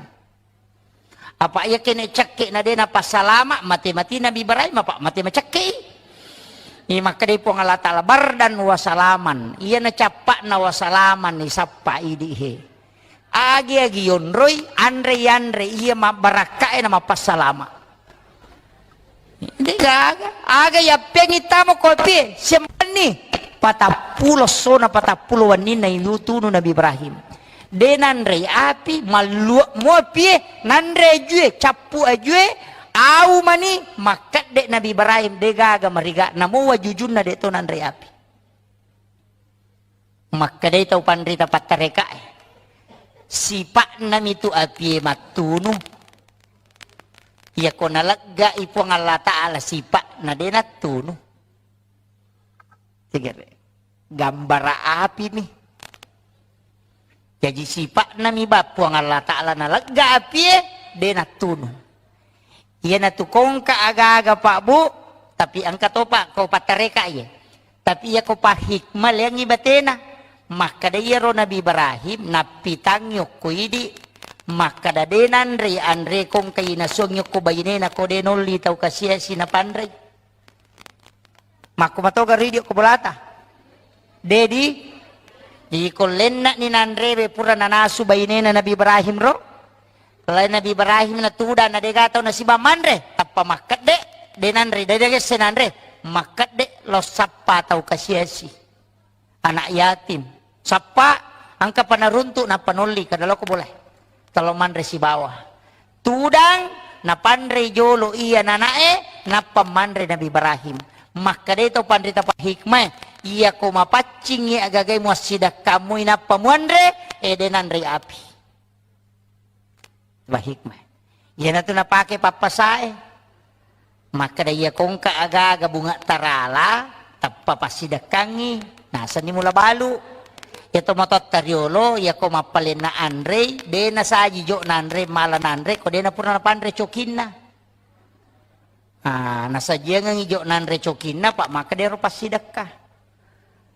Apa iya kene cakke na de napassalama, mate-mati Nabi Ibrahim, apa mate macakkei. Ini makkedai Puang Allah Ta'ala, "Bardan wa salaman." Iya na cappakna wa salaman, isappa idi he. Agi-agi yonroi, anre-anre iya mabbarakkae na mappassalama. Degaga, aga yappengi tamo kopie, siambanni. Patappulo sona, patappulo wenninna ilutunu Nabi Ibrahim. De nanrei api, malluak muapie, nanre ajue, cappu ajue, au mani, makkedde Nabi Ibrahim, degaga mariga, namo wajujunna de to nanrei api. Makkedai tau panrita pattarekae, "Sipa'nami tu apie mattunu. Iyako naleggai Puang Allah Ta'ala sipa'na, de nattunu." Tegere. Gambara apimi. Jaji sipa'nami ba Puang Allah Ta'ala nalegga apie, de nattunu. Iyanatu kongka aga-aga, Pak, Bu, tapi engka topa ko pattareka iye. Tapi iya ko pahikmah leangngi batena. Makkeda iyaro Nabi Ibrahim, nappitangngi okko idi, makkeda, "De nanrei anre kongka inasuangngi okko bainena, ko de nolli tau kasiasi napanrei." Makko matoga ridio ko bolata. Dedi, di kollenna ni nanrewe pura nanasu bainena Nabi Ibrahim ro. Lai Nabi Ibrahim na tudang na dega tau nasiba manre, tappa makkedde, de nanre, de degesse nanre, makkedde lo sappa tau kasiasi. Anak yatim. Sappa, engka pa naruntuk, nappa nolli, kada loko boleh. Talo manre sibawa. Tudang, napanrei jolo iya nanae, nappa manre Nabi Ibrahim. Makkedai tau panrita pahikmae, "Iyako mapaccingngi agagai muassidakkamui nappa muanre, ede nanrei api." Ba hikmah. Iyanatu napake pappasae. Makkeda, "Iya kongka aga-aga bunga tarala, tappa passidekkangngi, nasenni mula balu." Iya to matotta riolo, iya ko mappalenna anrei, de nasaji jo nanre, mala nanre, ko de napura napanre cokinna. Ah, nasajiangengngi jo nanre cokinna, pa makkeda ero passidekka.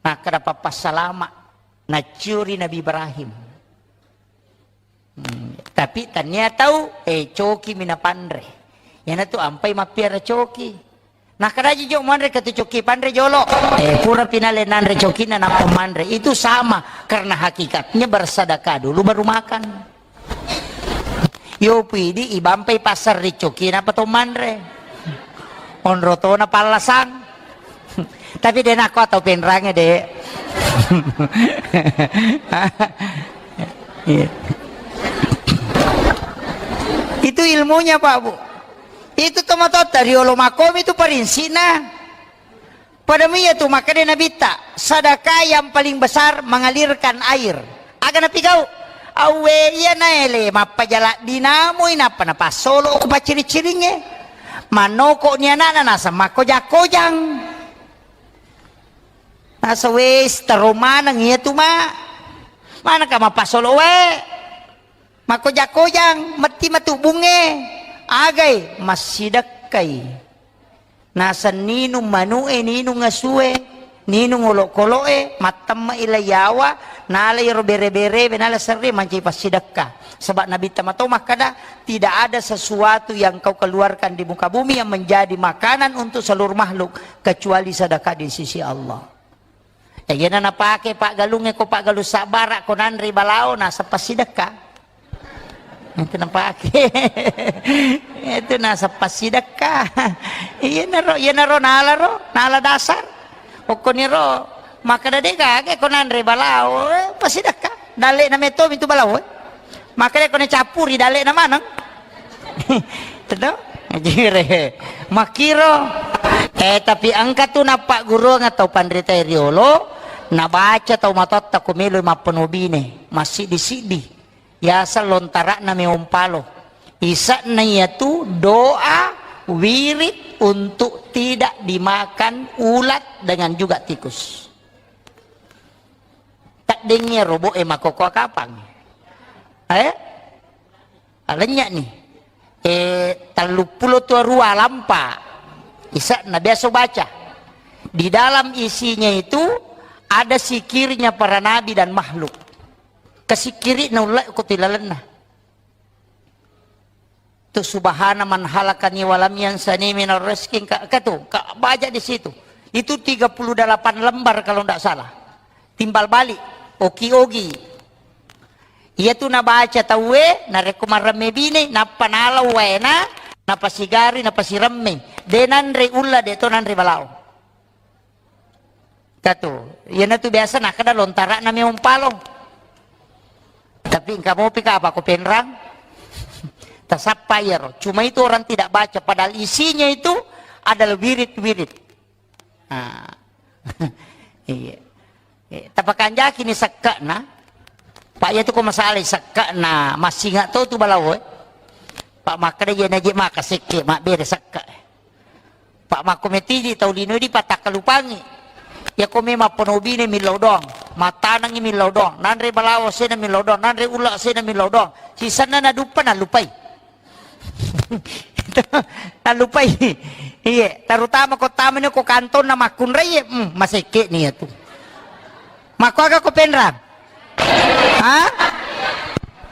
Makkeda pappassalama, nacciuri Nabi Ibrahim. Hmm, tapi tania tau, eh, coki mi napanre. Iyanatu ampai mappiara coki. Nakkadaji jo manre katu coki panre jolo. Eh, pura pinale nanre cokinna nappa manre. Itu sama, karena hakikatnya bersedekah dulu baru makan. Yo pidi ibampai pasar ri coki napa to manre. Onro tona pallasang. Tapi de nakko atau penrange de. Iya. Itu ilmunya, Pak, Bu. Itu tomatotta riolo makomi itu parinsina. Pada mia tu makkeda Nabitta, sedekah yang paling besar mengalirkan air. Aga napigau? Awwe iya naele mappajala dinamui nappa napassolo ko pacciri-ciringnge. Mannoko ni anakna naseng makkoja-kojang. Nasa wes tero maneng iya tu ma. Manaka mapassolo wae. Makkoja-kojang, metti matu bunge. Agai, massidekkai. Naseng ninung manu'e, ninung asue, ninung olokolo'e, mattemme'i lai yawa, nala iyaro bere-berewe, nala serre mancaji passidekka. Sebab Nabitta mato makkada, tidak ada sesuatu yang kau keluarkan di muka bumi yang menjadi makanan untuk seluruh makhluk kecuali sedekah di sisi Allah. Eh, iyana napake paggalungnge ko paggalung sabbara ko nanre balao naseng passidekka. Itu napake. Itu naseng passidekka. Iyanaro, iyanaro nalaro, nala dasar. Okkoniro makkeda de gaga ko nanre balao, eh, passidekka. Dalle'na metto mitu balao, eh. Makkeda ko nacappuri dalle'na maneng. Teto? Ajire. Makkiro. Eh, tapi engka tu nappagguruang tau panrita riolo, nabaca tau matotta ko melo mappenobine, massiddi-siddi. Yaseng lontara'na meong palo. Ise'na iyatu doa wirid untuk tidak dimakan ulat dengan juga tikus. Taddengngi robo'e makkokkoe kapang. Eh? Alennya ni. Eh, telluppulo tu arua lampa. Ise'na biasa baca. Di dalam isinya itu ada sikirnya para nabi dan makhluk. Kesikiri naulle ko tilalenna. Tu subhana man halakani walam yansani minar rizki, ka, ka tu, ka baca di situ. Itu tiga puluh delapan lembar kalau ndak salah. Timbal balik, oki-ogi. Iya tu nabaca tauwe, narekko maremme bine, nappa nalau waena, napasigari, napasiremme. De nanre ulla, de to nanre balao. Katu, iyanatu biasa nakkeda lontara'na meong palo. Tapi engka mopi ka apa ko penrang? Tasappa iyaro. Cuma itu orang tidak baca, padahal isinya itu adalah wirid-wirid. Ah. Iya. Eh, tapakanjaki ni sekke'na. Pak, iya tu ko masalah sekke'na, massinga to tu balao, eh. Pak, makkeda iya naje maka sekke, mabbere sekke. Pak, makko metiji tau lino di patakkalupangi. Iya ko memang penobine millau doang, matanangi millau doang, nanre balawo sena millau doang, nanre ulla sena millau doang. Sisenna naduppa nalupai. Nalupai. Iye, terutama ko tamani ko kantonna makkunrai, hmm, masekke ni iya tu. Makkuaga ko penrang? Ha?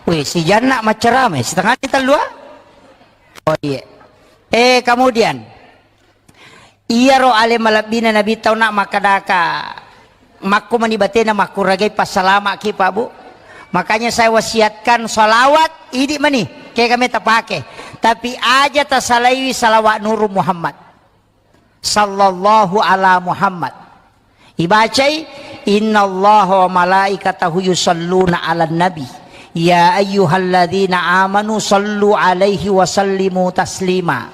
Weh, si Janna maccarama, setengah ni tellua? Oh, iya. Eh, kemudian, iyaro ale malebbina Nabi tau nak makkadaka, makko mani batena makkuragai passalama ki, Pak, Bu. Makanya saya wasiatkan salawat, idi mani, kega meta pake. Tapi aja tasalaiwi salawat Nuru Muhammad. Sallallahu ala Muhammad. Ibacai, "Innallaha wa malaikatahu yusalluna 'alan nabi, ya ayyuhalladzina amanu sallu 'alaihi wa sallimu taslima."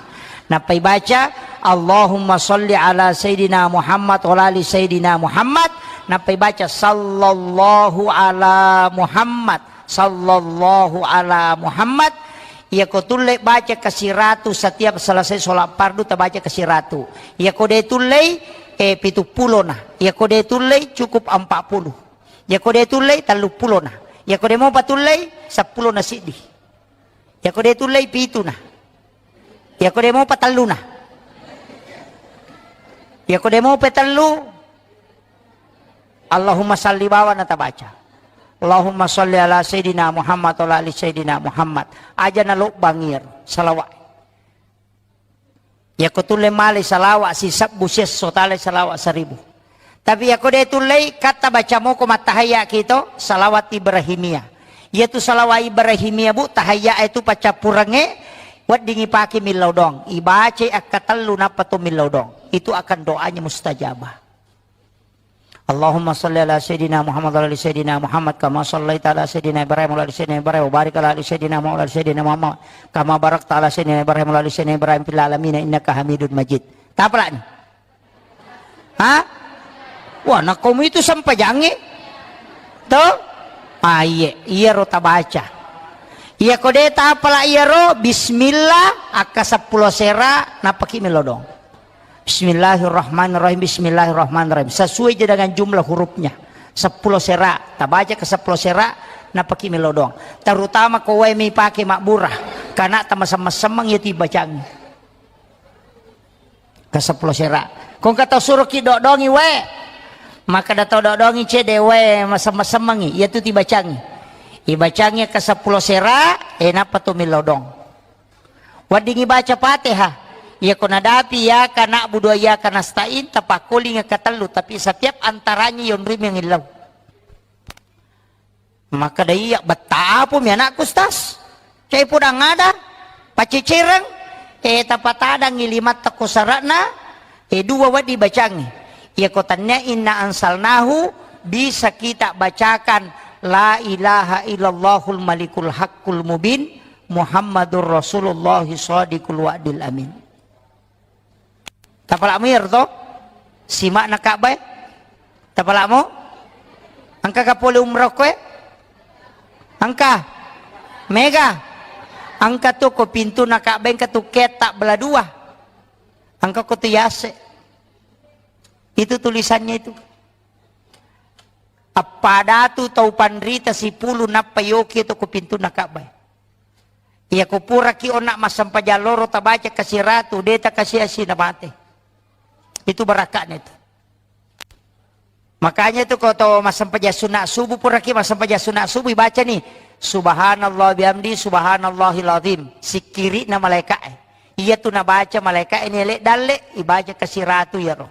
Nappa ibaca, "Allahumma salli 'ala sayyidina Muhammad wa 'ala ali sayyidina Muhammad." Nappa ibaca, "Sallallahu 'ala Muhammad." Sallallahu ala Muhammad. Iyako tulle baca kasiratu, setiap selesai sholat fardu tabaca kasiratu. Iyako de tullei, eh, pitu pulona. Iyako de tullei cukup empat puluh. Iyako de tullei tellu pulona. Iyako de mopa tullei seppulo na siddi. Iyako de tullei pituna. Iyako de mopa telluna. Iyako de mopa tellu, Allahumma salli bawa natabaca. Allahumma salli ala Sayyidina Muhammad wa ala ali Sayyidina Muhammad. Aja nalobbang iyaro salawat. Iyako tulle malai salawat sisebbu siesso, talai salawat seribu. Tapi iyako de tullei, katta baca moko mattahayya kito, salawat Ibrahimiyah. Iyatu salawat Ibrahimiyah, Bu, tahayya itu paccappurengnge, weddingi pake millau doang. Ibacai akkatellu nappa to millau doang. Itu akan doanya mustajabah. Allahumma salli ala Sayyidina Muhammad wa ala ali Sayyidina Muhammad kama sallaita ala Sayyidina Ibrahim wa ala ali Sayyidina Ibrahim wa barik ala ali Sayyidina Muhammad wa ala ali Sayyidina Muhammad kama barakta ala Sayyidina Ibrahim wa ala ali Sayyidina Ibrahim fil alamin innaka Hamidun Majid. Tapalani. Ha? Wah, nakkomu itu sempajangnge? To? Ah, iye, iyaro tabaca. Iyako de tapala iyaro, bismillah, akka seppulo sera, nappaki melodong. Bismillahirrahmanirrahim, bismillahirrahmanirrahim. Sesuai je dengan jumlah hurufnya. Seppulo sera, tabaca ke seppulo sera, nappaki melodong. Terutama ko wae mi pake mabbura, karena tamasem-masemeng ya tibacangi. Ke seppulo sera. Ko engka tau suroki dodongi wae. Maka da tau dodongi cede wae masem-masemengi. Iyatu tibacangi. Ibacangi ke seppulo sera, eh, nappa to milodong. Weddingi baca Fatihah. Iyako nadapi iyyaka na'budu wa iyyaka nasta'in, tapakkolingi katellu, tapi setiap antaranya yonrimi ngillau. Maka da iya, betta apo mi anakku, Ustaz? Cai podang ada, pacecereng, eh, tapatadangi limatta ko sara'na, eh, dua weddi bacangi. Iyako tannia inna ansalnahu, bisa kita bacakan la ilaha illallahul malikul haqqul mubin, Muhammadur Rasulullah shadiqul wa'dil amin. Tapala'mu iyaro to? Sima'na Ka'bah e? Tapala'mu? Engka ka pole umroh koe? Engka? Mega? Engka tu ko pintuna Ka'bah, engka tu ketta bela dua. Engka ko tu yase. Itu tulisannya itu. Appadatu tau panrita sipulu nappa yoki to ko pintuna Ka'bah. Iyako puraki onna massempajang loro tabaca kasiratu, de takasiasi na mate. Itu barakakna itu. Makanya itu ko to massempajang sunat subuh, puraki massempajang sunat subuh, ibaca ni, "Subhanallah bihamdi, subhanallahil azim." Sikkiri'na malaika'e. Iyatu nabaca malaika'e ni ele dalle, ibaca kasiratu iyaro.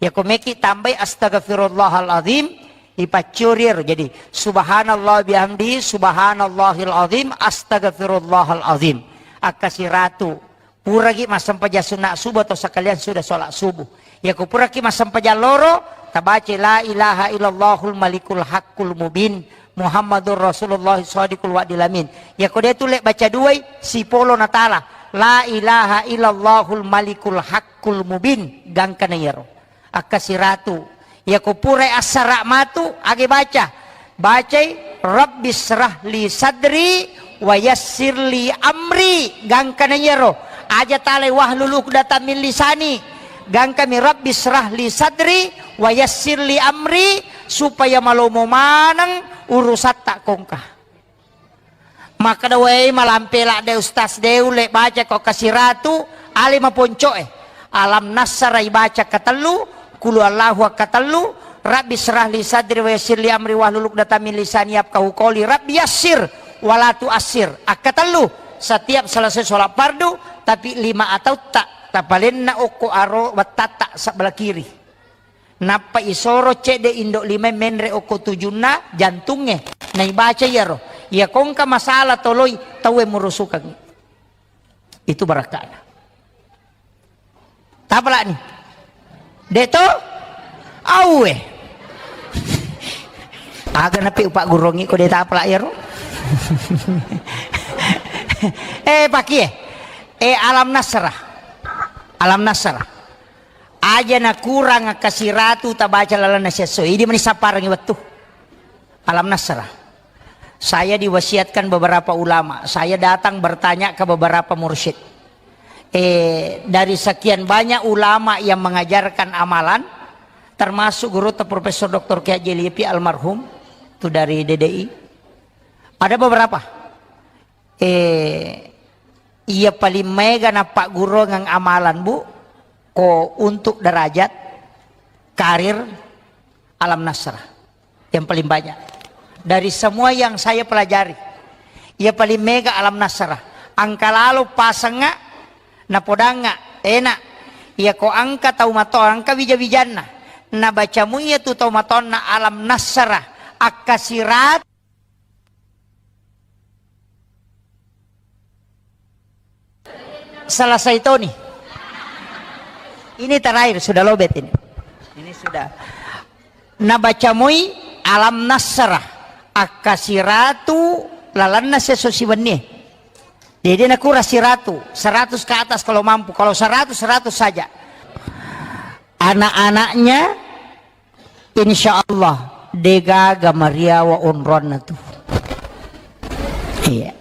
Iyako meki tambai astaghfirullahal azim, ipaccuri ero. Jadi, subhanallah bihamdi, subhanallahil azim, astaghfirullahal azim. Akkasiratu. Puraki massempajang sunat subuh atau sekalian sudah sholat subuh. Iyako puraki massempajang loro, tabaca la ilaha illallahul malikul haqqul mubin, Muhammadur Rasulullah shadiqul wa'dil amin. Iyako de tulle baca duai, sipolo natala. La ilaha illallahul malikul haqqul mubin. Gangkana iyaro. Akkasiratu. Iyako purai assara matu, age baca. Bacai, "Rabbisyrah li sadri wa yassir li amri." Gangkana iyaro. Aja talai, "Wahlul uqdatam min lisani." Gangkami, "Rabbisyrah li sadri wa yassir li amri," supaya malomo maneng urusatta kongka. Makkeda, "Wei, malampe ladde Ustaz, de ulle baca ko kasiratu, ale maponco'e." Alam Nasara ibaca katellu, Qul Huwallahu akkatellu, Rabbi syrah li sadri wa yassir li amri wahlul uqdatam min lisani yafqahu qawli, Rabbi yassir wa la tu'assir. Akkatellu, setiap selesai sholat fardu, tapi lima atautta tapalenna okko aro wettatta sebelah kiri. Nappa isoro cedde indo lima menre okko tujunna jantungnge. Naibaca iyaro. Iya kongka masalah toloi tauwe murusukangngi. Itu barakka'na. Tapala'ni. De to? Auwe. Aga napi upaggurongngi ko de tapala iyaro. Eh, pakie. Eh, Alam Nasrah. Alam Nasrah. Aja nakurang kasiratu tabaca lalenna siesso. Idi mani sapparengngi wettu. Alam Nasrah. Saya diwasiatkan beberapa ulama. Saya datang bertanya ke beberapa mursyid. Eh, dari sekian banyak ulama yang mengajarkan amalan, termasuk guru Profesor Doktor Kiai Haji Lipi almarhum, itu dari D D I. Ada beberapa. Eh, iya paling mega nappagguruang amalan, Bu, ko untuk derajat, karir, Alam Nasrah. Yang paling banyak. Dari semua yang saya pelajari, iya paling mega Alam Nasrah. Angka lalo pasengnga, napodangnga, enak, Iyako engka tau mato, engka wija-wijanna, nabaca mui iyatu tau matonna alam nassara, akkasirat Selesai toni. Ini terakhir, sudah lobet ini. Ini sudah. Nabaca moi alam nasrah, akkasiratu lalanna seso siwenni. Jadi nakura siratu, seratus ke atas kalau mampu. Kalau seratus, seratus saja. Anak-anaknya, insya Allah, degaga mariawa onronna tu. Iya.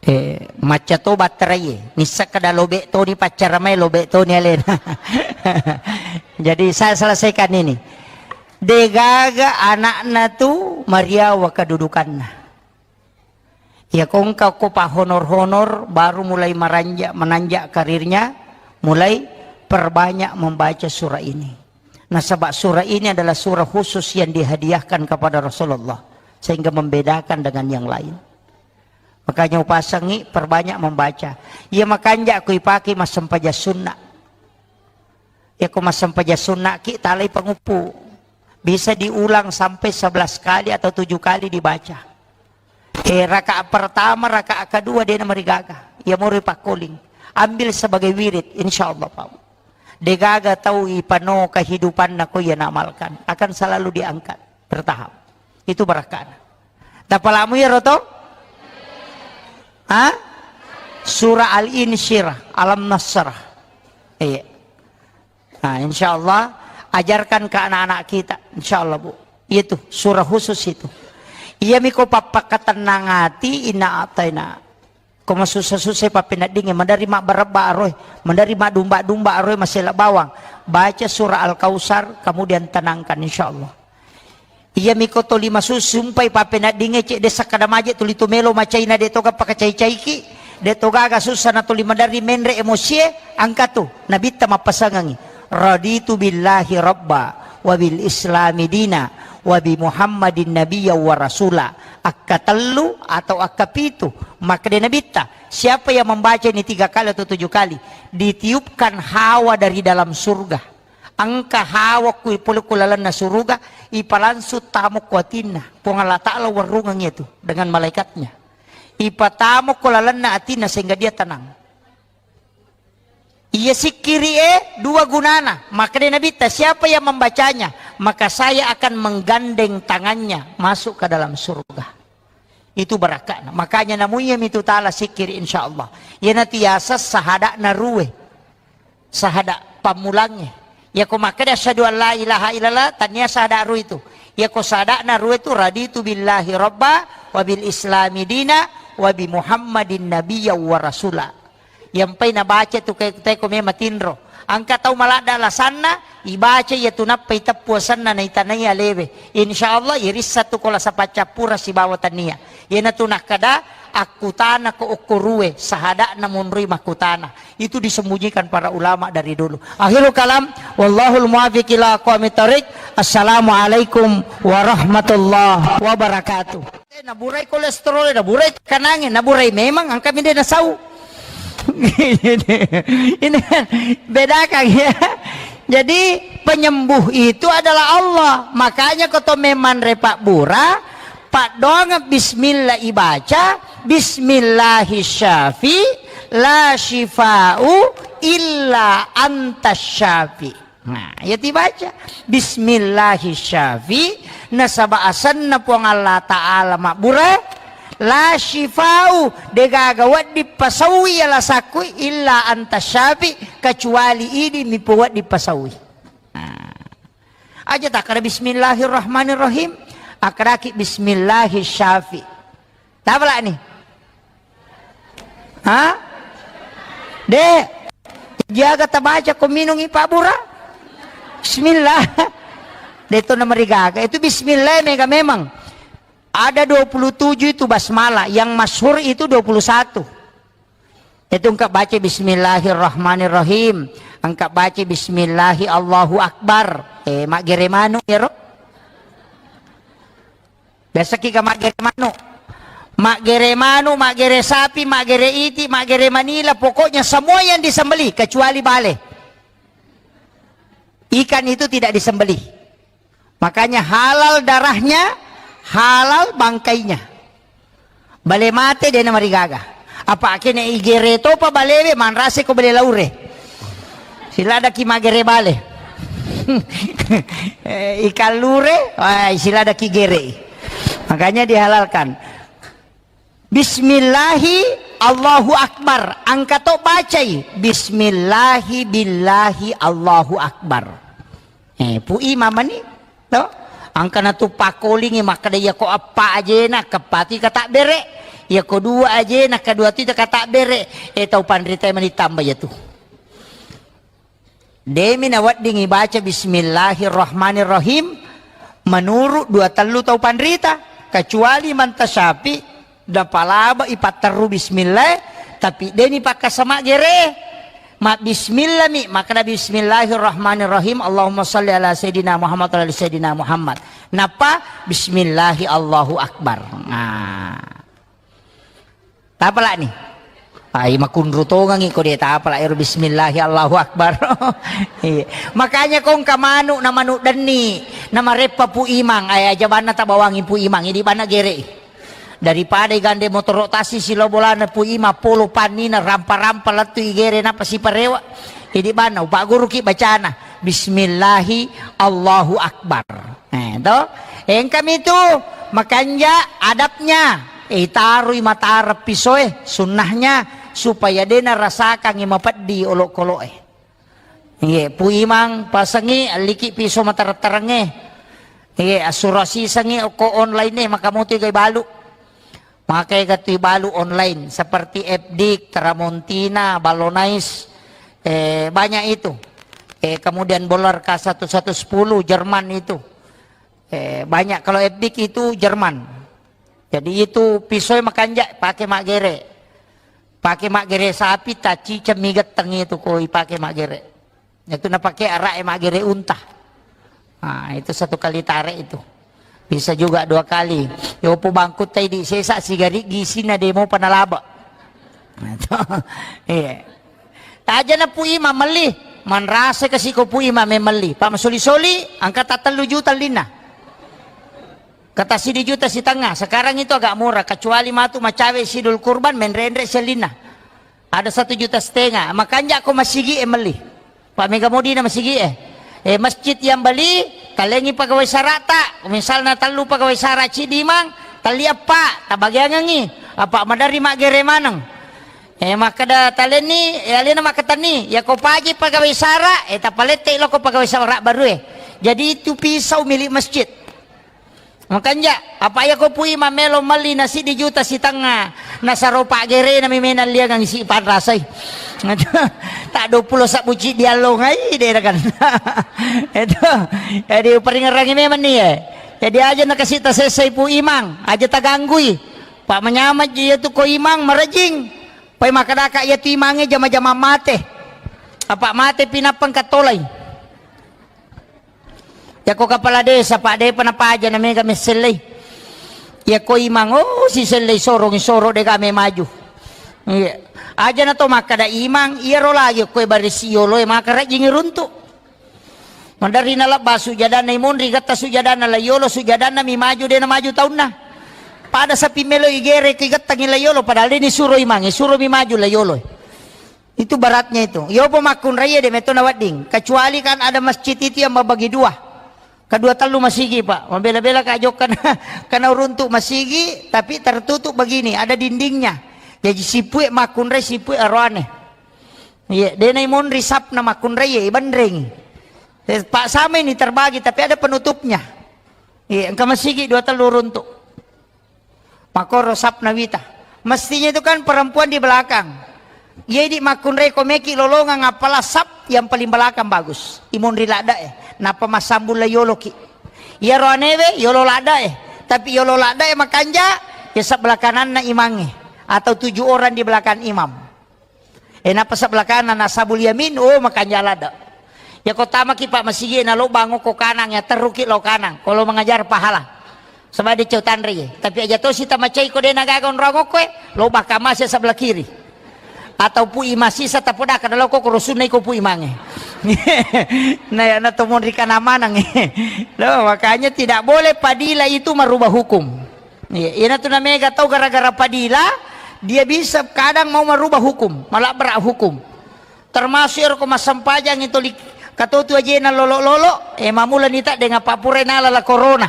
Eh, macca to batterai, nissa kada lobek toni paccara mai, lobek toni alena. Jadi saya selesaikan ini. Degaga anakna tu mariawa kedudukanna. Iya, ko engka ko pa honor-honor, baru mulai meranja-, menanjak karirnya, mulai perbanyak membaca surah ini. Nasaba surah ini adalah surah khusus yang dihadiahkan kepada Rasulullah, sehingga membedakan dengan yang lain. Makanya upasangi perbanyak membaca. Iya, makanja ko ipake massempajang sunna. Iya, ko massempajang sunna ki, talai panguppu. Bisa diulang sampai sebelas kali atau tujuh kali dibaca. Eh, rakaat pertama, rakaat kedua, dena marigaga. Iya, mori pakkoling. Ambil sebagai wirid, insya Allah, Pak. Degaga tau ipano kehidupanna ko iya naamalkan, akan selalu diangkat bertahap. Itu barakana. Tapalamu ya roto? Ha? Surah Al-Insyirah, Alam Nasrah. Iya. Nah, insya Allah, ajarkan ke anak-anak kita, insya Allah, Bu. Itu surah khusus itu. Iya miko pappakatennang ati, inna ataina. Ko masussa-sussa pappeneddingnge, maderri mabbarebba aroe, maderri madumba-dumba aroe, masela bawang. Baca surah Al-Kautsar, kemudian tenangkan, insya Allah. Iya miko toli masussu, sumpai pappeneddingnge, cedde sakkada maje tuli tu melo macaina, de toga pakacai-caiki, de togaga sussa na tuli maderri menre emosie, angka tu, nabitta mappasangangi. Raditu billahi rabba, wa bil islami dina, wa bi Muhammadin nabiyya wa rasula. Akkatellu atau akkapitu, makkeda Nabitta, siapa yang membaca ini tiga kali atau tujuh kali, ditiupkan hawa dari dalam surga. Engka hawa ku ipole ku lalenna suruga, ipalangsung tamo ku atinna. Puang Allah Ta'ala warungeng itu dengan malaikatnya. Ipatamo ku lalenna atinna sehingga dia tenang. Iya sikkiri e dua gunana. Makkeda Nabitta, siapa yang membacanya, maka saya akan menggandeng tangannya masuk ke dalam surga. Itu barakana. Makanya namuiya mitu tala sikkiri, insya Allah. Iyanatu yaseng sahada'na rue. Sahada pammulangnge. Yako makkeda asyhadu an la ilaha illallah, tania sahada rue itu. Yako sahada'na rue itu, raditu billahi rabba wa bil islami dina wa bi Muhammadin nabiyya wa rasula. Yampai nabaca tu ke-, teko mema tinro. Engka tau maladda alasanna, ibaca iya tu nappa iteppu asenna naitanai alewe. Insya Allah, irissa tu ko lasa paccappura sibawa tania. Iyanatu nakkada, akkutana ko okko rue, sahada'na monroi makkutana. Itu disembunyikan para ulama dari dulu. Akhirul kalam, wallahul muwaffiq ila aqwamit thariq. Assalamualaikum warahmatullahi wabarakatuh. Eh, naburai kolesterol, naburai tekanangnge, naburai memang angka minde nasau. Ini kan bedakan ya. Jadi penyembuh itu adalah Allah. Makanya koto memang repak bura, paddoang bismillah ibaca, bismillahi syafi, la syifa'u illa anta syafi. Nah, iya tibaca, bismillahi syafi, nasaba asenna Puang Allah Ta'ala mabbura, la syifau, degaga wedding pasaui alasakku, illa anta syafi, kecuali idi mipo wedding pasaui. Nah. Aja takkada bismillahirrahmanirrahim, akkadaki bismillahi syafi. Tapalani. Ha? De. Jaga tabaca ko minungi Pak Bura. Bismillah. De to namarigaga. Itu bismillah mega memang. Ada dua puluh tujuh itu basmalah. Yang masyhur itu dua puluh satu. Itu engka baca bismillahirrahmanirrahim. Engka baca bismillahi Allahu Akbar. Eh, maggere manu ya, Ro? Biasa ki ga maggere manu. Maggere manu, maggere sapi, maggere iti, maggere manila, pokoknya semua yang disembelih kecuali bale. Ikan itu tidak disembelih. Makanya halal darahnya, halal bangkainya. Bale mate de' namarigaga. Apa' kene igere topa balewe, manrase ko bale laure. Siladaki magere bale. Eh, ikan lure, wah, siladaki gere. Makanya dihalalkan. Bismillahi Allahu Akbar. Engka to bacai. Bismillahi billahi Allahu Akbar. Eh, pui mamani to. Engka natu pakkolingi makkeda, iyako eppa ajena, keppatu katabbere. Iyako dua ajena, kedua tu katabbere. Eh, tau panrita mani tamba iyatu. Demi nawedding ibaca Bismillahirrahmanirrahim menurut dua tellu tau panrita, kecuali Imam Tasyafi napalaba ipatterru bismillah, tapi deni pakkasama gere. Ma bismillah mi, makkeda Bismillahirrahmanirrahim, Allahumma salli ala Sayyidina Muhammad wa ala ali Sayyidina Muhammad. Nappa Bismillahi Allahu Akbar. Nah. Tapala'ni. Ai, makunru tongangi ko de' tapala' ero bismillahi Allahu Akbar. Iya. Makanya ko engka manu' na manu' denni, na mareppa Pu Imang, ai aja banna tabawangi Pu Imang, idi banna gere'. Daripada igande motoro' tasi silo bolana Pu Imang, polo pannina rampa-rampa lettu igere' napa siparewa. Idi banna upagguruki bacana, bismillahi Allahu Akbar. Eh, to? Engkami tu makanja adabnya. Eh, itarui matara pisoe, sunnahnya, supaya de' narasakangi mapeddi olokoloe. Iye, Pu Imang pasengi alliki piso matara-tarangnge. Iye, assurasisengi okko online e, maka mutu igai balu. Makai gatui balu online seperti F D I K, Tramontina, Ballonais, eh, banyak itu. Eh, kemudian Bolar K satu satu sepuluh Jerman itu. Eh, banyak kalau F D I K itu Jerman. Jadi itu pisoe makanja pake maggere. Pake maggere sapi, taciceng mi getteng itu ko ipake maggere. Itu napake ara'e maggere unta. Nah, itu satu kali tarik itu. Bisa juga dua kali. Yopo bangkutta idi sesa sigari gisina demo panalaba. Iya. Aja na Pu Imang melli, manrasa kasi ko Pu Imang memelli. Pa masoli-soli, angka ta tellu juta linna. Kata sidi juta sitengnga. Sekarang itu agak murah, kecuali matu macawe sidul kurban, menrenre sellinna. Ada satu juta setengah, makanja ko masigi e melli. Pa mega modina masigi e. Eh, masjid yang beli, talengi pegawai sarata, misalna tellu pegawai sara cidi mang, telli eppa, tabagiangengi, apa madari maggere maneng. Eh, makkeda talenni, eh, alena makkatenni, ya ko paji pegawai sara, eh, tapalette loko pegawai sara barue. Jadi itu pisau milik masjid. Makanja, apa iya ko Pu Imang melo melli na siddi juta sitengnga, nasaro paggerena mi menang liangang isi panrasai. Tak dua puluh sabbu ciddi allongai, de kan. Itu, jadi uperingerangi memang ni, eh. Jadi aja nakasi tasessai Pu Imang, aja taganggui. Pak manyameng ji iya tu ko Imang marejing. Pai makkedaka iya tu Imangnge jama-jama mate. Apa mate pinappang katolai. Yako kepala desa, Pak, depa napaja na mega messellei. Yako Imang, oh, sisellei sorong, soro dega me maju. Iya. Aja na to makkada Imang, iyaro lagi koe barisi yoloe maka rajingi runtu. Maderri nalebba sujadanna imonri, getta sujadanna la yolo, sujadanna mi maju, de na maju taunna. Pada sapi melo igere ki gettangi la yolo, padahal de ni suro Imangnge, suro mi maju la yolo. Itu beratnya itu. Yopo makkunraie de metto nawedding. Kecuali kan ada masjid itu yang membagi dua. Kedua tellu masigi, Pak. Mabela-bela ka jokka na, kana uruntuk masigi, tapi tertutup begini, ada dindingnya. Jadi sipue makkunrai, sipue aroane. Iya, de nai monri sapna makkunraie, ibenreng. Eh, Pak, sama ini terbagi, tapi ada penutupnya. Iya, engka masigi dua tellu uruntuk. Makkoro sapna wita. Mestinya itu kan perempuan di belakang. Iya idi makkunrai ko meki lolongang, apalah sap yang paling belakang bagus. Imonri ladda e. Napa massambung la yoloki. Iyaro anewe yolo ladda e. Tapi yolo ladda e makanja, ya sebelah kananna imangnge. Atau tujuh orang di belakang imam. E, napa sebelah kanan, nasabul yamin, oh, makanja ladda. Ya ko tamaki, Pak, masigi na lo bango ko kanang, ya terruki lo kanang. Kalau mengajar pahala. Saba' de' cau tanre ye. Tapi aja' to si tamacai ko de' nagaga onrong okko e, lo bakka mase sebelah kiri. Atau pui masisa tapodaka na lo ko rusunna iko pui mange. Na ya na to monri kana manang. Lo, makanya tidak boleh Padilla itu merubah hukum. Iya, ina tu namega tau gara-gara Padilla, dia bisa kadang mau merubah hukum, malabrak hukum. Termasuk ero ko massempajang itu li-, katotu ajena lolo-lolo, eh, mamula nita dengan papure nala la corona.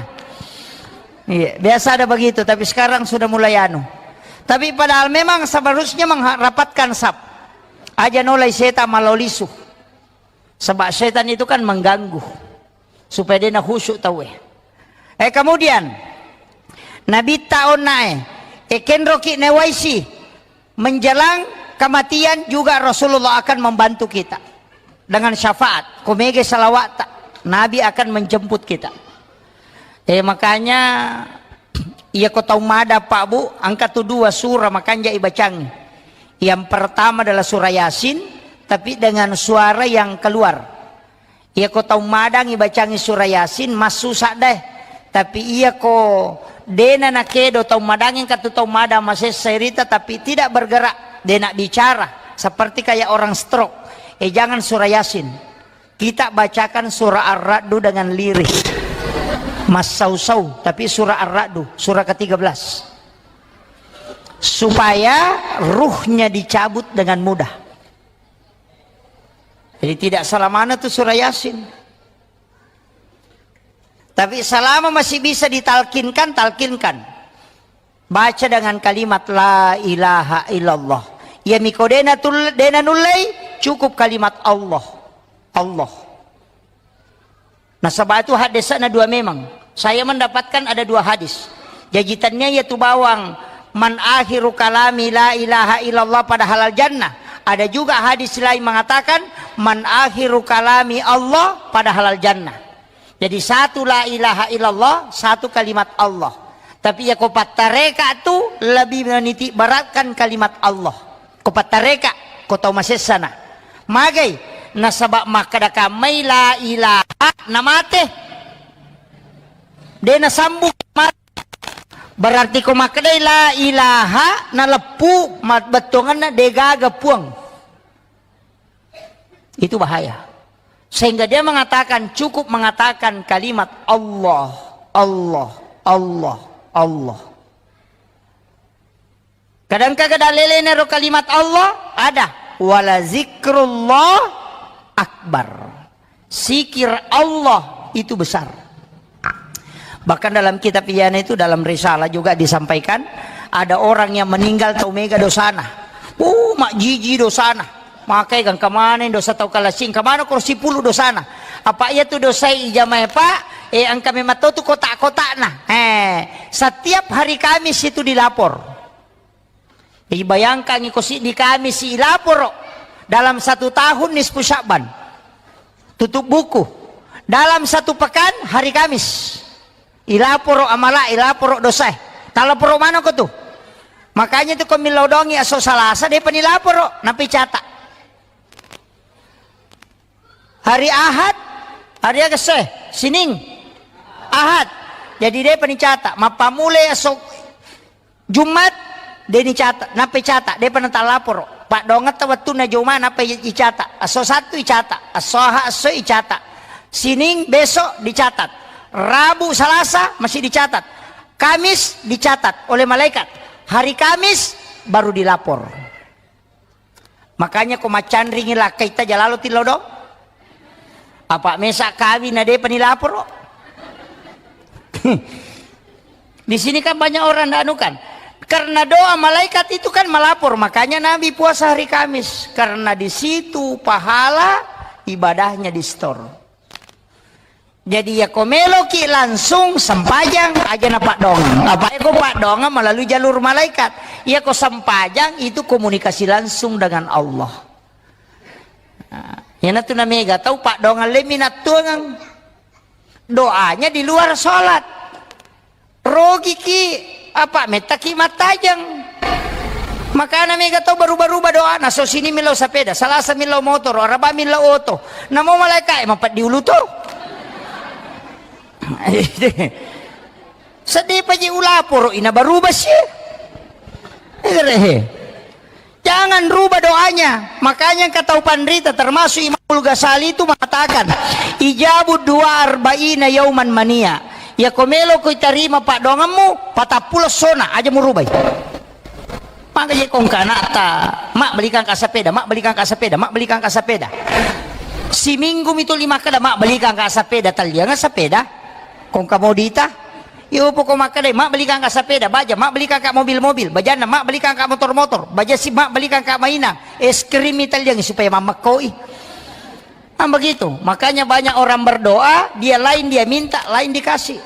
Iya, biasa ada begitu, tapi sekarang sudah mulai anu. Tapi padahal memang seharusnya mengha-, rapatkan saf. Aja nolai setan malolisu. Sebab setan itu kan mengganggu. Supaya dia na khusyuk tau eh. Eh, kemudian, Nabitta onna eh, eh, kenroki newaisi, menjelang kematian juga Rasulullah akan membantu kita dengan syafaat. Ko mega salawat ta, Nabi akan menjemput kita. Eh, makanya, iya ko tau mada, Pak, Bu, engka tu dua surah makanja ibacangi. Yang pertama adalah surah Yasin, tapi dengan suara yang keluar. Iya ko tau madangi bacangi surah Yasin, massusa deh. Tapi iya ko dena nakedo tau madangi, engka tu tau madang masessa irita, tapi tidak bergerak, dena bicara, seperti kayak orang stroke. Eh, jangan surah Yasin. Kita bacakan surah Ar-Ra'du dengan lirih. Massau-sau, tapi surah Ar-Ra'du, surah ketiga belas. Supaya ruhnya dicabut dengan mudah. Jadi tidak selamanya tu surah Yasin. Tapi selama masih bisa ditalkinkan, talkinkan. Baca dengan kalimat la ilaha illallah. Iya miko dena tul-, dena nullei, cukup kalimat Allah. Allah. Nasaba itu hadisna dua memang. Saya mendapatkan ada dua hadis. Jaji tennia iya tu bawang, "Man akhiru kalami la ilaha illallah pada halal jannah." Ada juga hadis lain mengatakan, "Man akhiru kalami Allah pada halal jannah." Jadi satu la ilaha illallah, satu kalimat Allah. Tapi iya ko pattareka tu lebih meniti beratkan kalimat Allah. Ko pattareka, ko tau masessana. Magai, nasaba makkeda kammai la ilaha namate. De nasambung mate. Berarti ko makkedai la ilaha naleppu ma-, bettuanganna de gaga puang. Itu bahaya. Sehingga dia mengatakan, cukup mengatakan kalimat Allah, Allah, Allah, Allah. Kadang-kadang lelena ro kalimat Allah, ada. Wala zikrullah akbar. Zikir Allah itu besar. Bahkan dalam kitab Ihya'na itu, dalam risalah juga disampaikan, ada orang yang meninggal tau mega dosana. Uh, majjiji dosana. Makai gangka maneng dosa tau kalasing, kamana ko sipulu dosana. Apa iya tu dosai ijamai, Pak? Eh, engka memang tau tu kotak-kotakna. Eh, setiap hari Kamis itu dilapor. Jadi bayangkangi ko siddi Kamis ilaporo dalam satu tahun nisfu Sya'ban. Tutup buku. Dalam satu pekan hari Kamis. Ilaporo amala, ilaporo dosae. Talaporo manoko tu. Makanya tu ko millau dongi aso Salasa, depa nilaporo, napi cata. Hari Ahad, hari aga se, Sining, Ahad. Jadi depa nicata, mappamulai aso Jumat, de nicata, nappa icata, depa natalaporo. Paddongetta wettunna Juma, nappa i-, icata. Aso Sattu icata, aso Ahad, aso icata. Sining besok dicatat. Rabu, Salasa masih dicatat. Kamis dicatat oleh malaikat. Hari Kamis baru dilapor. Makanya ko maccanringi lakkaitta jalalo tillo do. Apa mesa kawin na depa nilaporo. Di sini kan banyak orang ndak anu kan. Karena doa malaikat itu kan melapor, makanya Nabi puasa hari Kamis. Karena di situ pahala ibadahnya di-store. Jadi, iya ko meloki langsung sempajang, aja na paddongeng. Apa iya ko paddongeng melalui jalur malaikat. Iya ko sempajang itu komunikasi langsung dengan Allah. Nah, iyanatu namega tau paddongeng le minattuangeng. Doanya di luar sholat. Rogiki, apa, mettaki mattajeng. Makana mega tau baruba-ruba doana, so sini millau sepeda, Salasa millau motoro, Araba millau oto. Namo malaika e mapeddi ulu to. Sedih paji ulaporo ina baruba sie. Egerehe. Jangan rubah doanya. Makanya engka tau panrita, termasuk Imamul Ghazali itu mengatakan, "Ijabu dua arba'ina yauman mania." Ya ko melo ko tarima paddoangemmu, patappulo sona aja murubai. Maka je kongka anakta, "Mak, belikan ka sepeda, mak, belikan ka sepeda, mak, belikan ka sepeda." Siminggu mitu lima kada, "Mak, belikan ka sepeda." Tallianga sepeda. Kongka modita. Iyo, poko makkadai, "Mak, belikan ka sepeda." Baja, "Mak, belikan ka mobil-mobil." Bajanna, "Mak, belikan ka motor-motor." Baja si, "Mak, belikan ka mainang." Es krim mi talliangi supaya mammekkoi. Nah, begitu. Makanya banyak orang berdoa, dia lain dia minta, lain dikasih.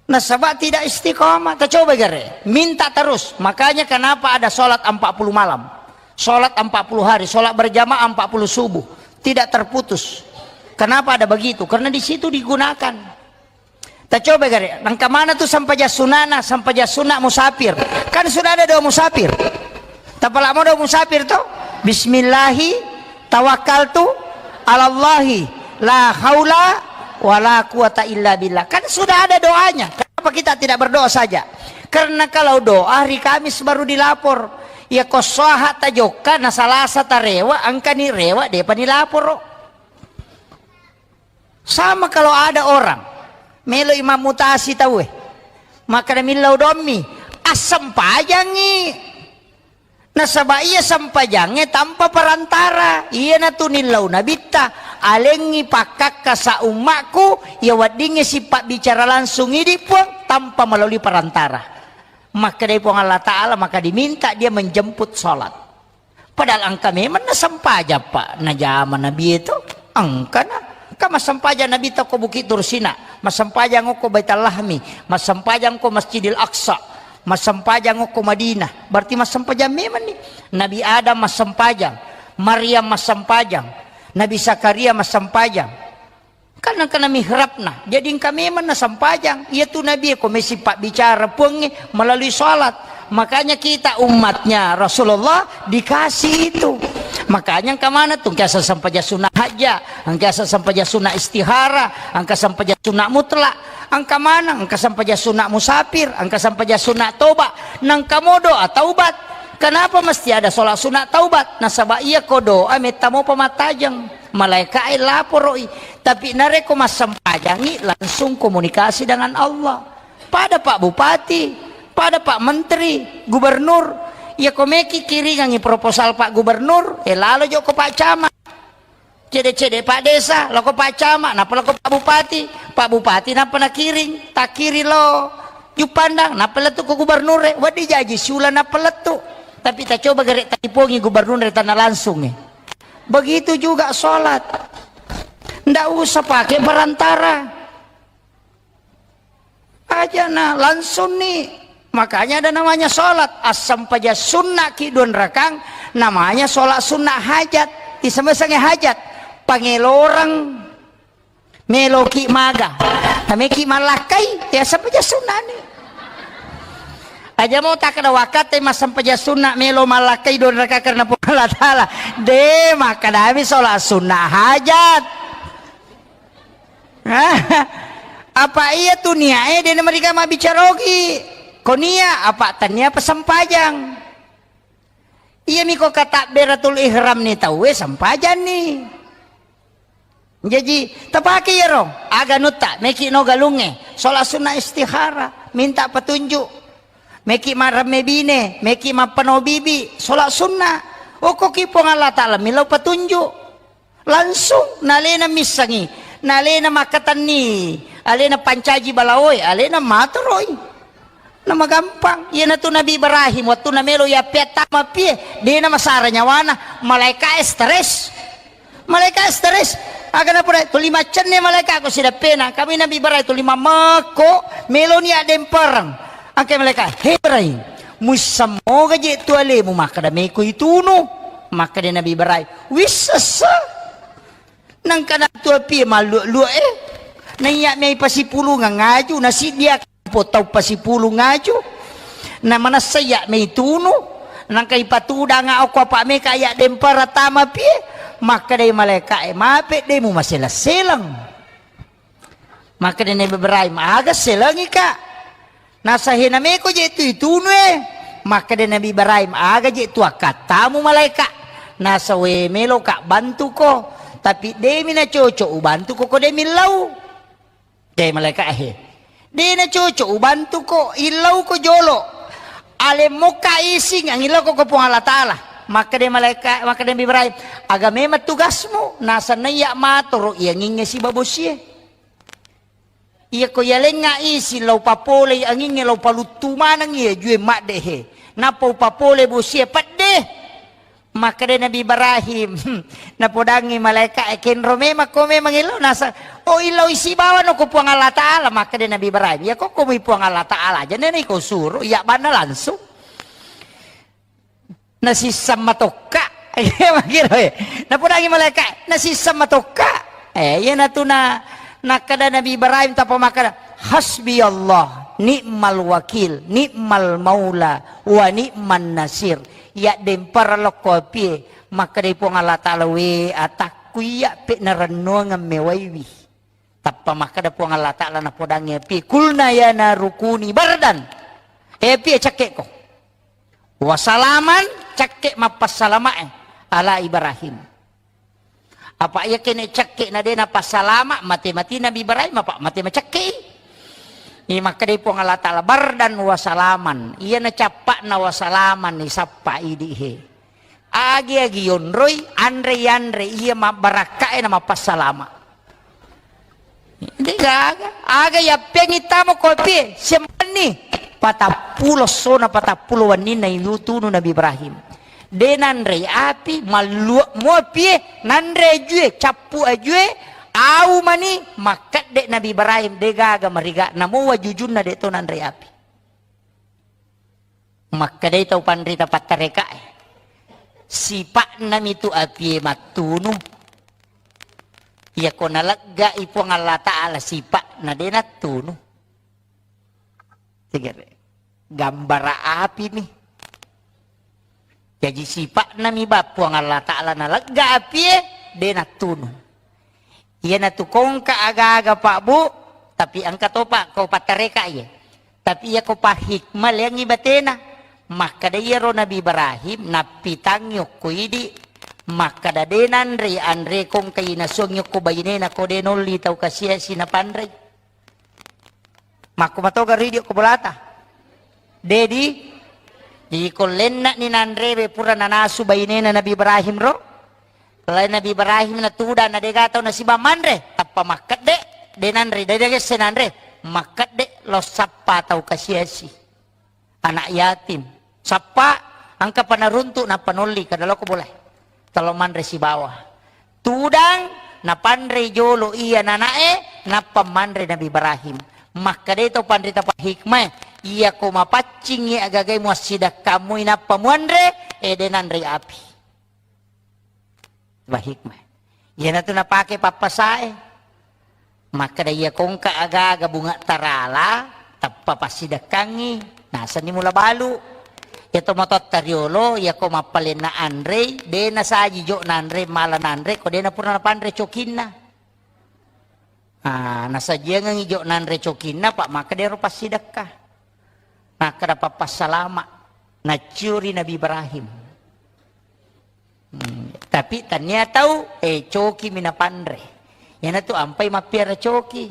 Nasaba tidak istiqomah. Tacoba gare, minta terus. Makanya kenapa ada sholat empat puluh malam, sholat empat puluh hari, sholat berjamaah empat puluh subuh, tidak terputus. Kenapa ada begitu? Karena di situ digunakan. Tacoba gare, nangka mana tu sampaja sunana, sampaja suna musafir? Kan sudah ada doa musafir. Tapalamo doa musafir to? Bismillahi tawakkaltu alallahi la haula wala quwata illa billah. Kan sudah ada doanya. Kenapa kita tidak berdoa saja? Karena kalau doa hari Kamis baru dilapor. Ya ko swaha tajokka na Salasa tarewa, engkani rewa depa nilaporo. Sama kalau ada orang melo imam mutasi tauwe, maka millau dommi, assempajangi. Nasaba iya sempajangnge tanpa perantara. Iyanatu nillau nabitta, "Alengngi pakkakka sa ummakku, iya weddingnge sipabbicara langsung idi Puang tanpa melalui perantara." Makkedai Puang Allah Ta'ala, maka diminta dia menjemput sholat. Padahal engka memang nasempajang, Pak, najama Nabi itu. Engkana. Engka massempajang Nabi tau ko Bukit Tursina, massempajang ko Baitul Lahmi, massempajang ko Masjidil Aqsa, massempajang ko Madinah. Berarti massempajang memang nih. Nabi Adam massempajang, Maryam massempajang, Nabi Zakaria massempajang. Kan engkana mihrabna. Jadi engka memang nasampajang. Iya tu Nabi ko mesi pabbicara Puangnge melalui salat. Makanya kita umatnya Rasulullah dikasih itu. Makanya engka mana tu, engka sampajang sunnah hajat, engka sampajang sunnah istihara, engka sampajang sunnah mutlak, engka mana, engka sampajang sunnah musafir, engka sampajang sunnah toba, nangka mo doa taubat. Kenapa mesti ada sholat sunat taubat? Nasaba iya ko doa metta mo pamattajeng. Malaika'e laporoi. Tapi narekko massempajangi, langsung komunikasi dengan Allah. Pada Pak Bupati, pada Pak Menteri, Gubernur, iya ko meki kiringangi proposal Pak Gubernur, eh, lalo jokko Pak Camat. Cede-cede Pak Desa, loko Pak Camat, nappa loko Pak Bupati. Pak Bupati nappa nakiring, takiring lo Juppandang, nappa lettu ko Gubernur e, wedding jaji siula nappa lettu. Tapi tacoba gare talipongi Gubernur e tanna langsung e. Begitu juga sholat. Ndak usah pakai perantara. Aja na langsung ni. Makanya ada namanya sholat. Assampaja sunnah ki dua rakang, namanya sholat sunnah hajat. Isemesange hajat. Pangeloreng. Meloki maga. Nameki malakkai, ya sampaja sunnah ni. Aja mau tak ada wakate massampaja sunnah melo malakkai dua rakang karena Puang Allah Ta'ala. De, makkadami sholat sunnah hajat. Apa iya tu niae de namariga mabbicara ogi. Ko nia apa tania pasempajang. Iya miko katabberatul ihram ni tauwe sempajang ni. Jaji tapake iyaro aga nutta meki no galungnge, sholat sunnah istihara, minta petunjuk. Meki maremme bine, meki mappano bibi, sholat sunnah. Okko ki Puang Allah Ta'ala millau petunjuk. Langsung nalena missengi, nalena makkatenni, alena pancaji balaoe, alena matoroi. Namagampang. Iyanatu Nabi Ibrahim, wettunna melo yappeattama pie, dena masara nyawana, malaika stres. Malaika stres. Aga napura tuli maccenne malaika ko sidappena, kami Nabi Ibrahim tuli mammekko, meloni addempereng. Angke malaika, "He Ibrahim, muissammoga je tu alemu makkada meko itunu?" Makkada Nabi Ibrahim, "Wissessa." Nangka nattu apie malluak-luak e. Naiya mei pasipulungeng aju, nasiddia po tau pasipulung aju. Na manessa iya mei tunu. Nangka ipatudanga okko apa meka iya dempara tama pie. Makkadai malaika e, "Mape de mumaseleng-seleng." Makkeda Nabi Ibrahim, "Aga selengika?" Nasa, "He, nameko je tu itunu e." Makkeda Nabi Ibrahim, "Aga je tu akkattamu malaika?" Nasa, "We, meloka bantuko, tapi demi na cocok ubantuko ko demi lau." De malaika, "He, de na cocok ubantuko, illau ko jolo. Alemmokka ising angillau ko, ko Puang Allah Ta'ala." Makkeda malaika, makkeda Nabi Ibrahim, "Aga memang tugasmu?" Nasa, "Naiya matoro iyangingnge sibawa bosie." Iyako yalengnga isi lao papolei angingnge, lao paluttu maneng iya jue madde he. Nappa upapole bosie pedde. Makkeda Nabi Ibrahim, napodangi malaika e, "Kenro memang ko memang illau?" Nasa, "Oh, illau isi bawano ko Puang Allah Ta'ala." Makkeda Nabi Ibrahim, "Iyako ko mui Puang Allah Ta'ala aja nena iko suro, iya banna langsung." Nasisseng matokka. Iya, makkiro, eh. Napodangi malaika, nasisseng matokka. Eh, iyanatu na, nakkeda Nabi Ibrahim tappa makkeda, "Hasbi Allah, ni'mal wakil, ni'mal maula, wa ni'man nasir." Iya dempara lokko apie, makkedai Puang Allah Ta'ala, "We atakku, iya pe narennuangeng mewaiwi." Tappa makkeda Puang Allah Ta'ala napodangi api, "Kulna ya naru kuni bardan." Eh, api, cakkeko. Wasalaman, cakke mappassalamae ala Ibrahim. Apa iya kene cakke na de napassalama, mate-mati Nabi Ibrahim, apa mate macakke i. Iya makkedai Puang Allah Ta'ala, "Bardan wasalaman." Iya na cappa'na wasalaman, isappa idi he. Agi-agi yonroi, anre-yanre iya mabbarakkae na mappassalama. De gaga. Aga yappeangngi tamo kopi, siampanni. Patappulo sona, patappulo wenninna itunu Nabi Ibrahim. De nanrei api, malluak mo apie, nanre ajue, cappu ajue, au mani, makkedde Nabi Ibrahim, de gaga mariga, namo wajujunna de to nanrei api. Makkedai tau panrita pattarekae, "Sipa'nami tu apie mattunu. Iyako naleggai Puang Allah Ta'ala sipa'na de nattunu." Tegere. Gambara apimi. Jaji sipa'nami ba Puang Allah Ta'ala nalegga apie de nattunu. Iyanatu kongka aga-aga, Pak, Bu, tapi engka topa ko pattareka iye. Tapi iya ko pahikmah leangngi batena. Makkeda iyaro Nabi Ibrahim nappitangngi okko idi, makkeda de nanre anre kongka inasuangngi okko bainena ko de nolli tau kasiasi napanrei. Makko matoga ridio ko bolata. Dedi, di kollenna ni nanrewe pura nanasu bainena Nabi Ibrahim ro. Lain Nabi Ibrahim na tudang na dega tau nasiba manre, tappa makkedde, de nanre, de degesse nanre, makkedde lo sappa tau kasiasi. Anak yatim. Sappa, engka panaruntu nappa nolli, kada loko boleh. Talo manre sibawa. Tudang, napanre jolo iya nanae, nappa manre Nabi Ibrahim. Makkedai tau panrita pahikmae, iya ko mapaccingi agagai muassidakkamui nappa muanre, ede nanre api. Ba hikmah. Iyanatu napake pappasae. Makkeda iya kongka aga-aga bunga tarala, tappa passidekkangngi, nasenni mula balu. Iya to matotta riolo, iya ko mappalenna anrei, de nasaji jo nanre, mala nanre, ko de napura napanre cokinna. Ah, nasajiangengngi jo nanre cokinna, Pak, makkeda ero passidekka. Nakkeda pappassalama, nacciuri Nabi Ibrahim. Hmm, tapi tania tau, eh, coki mi napanre. Iyanatu ampai mappiara coki.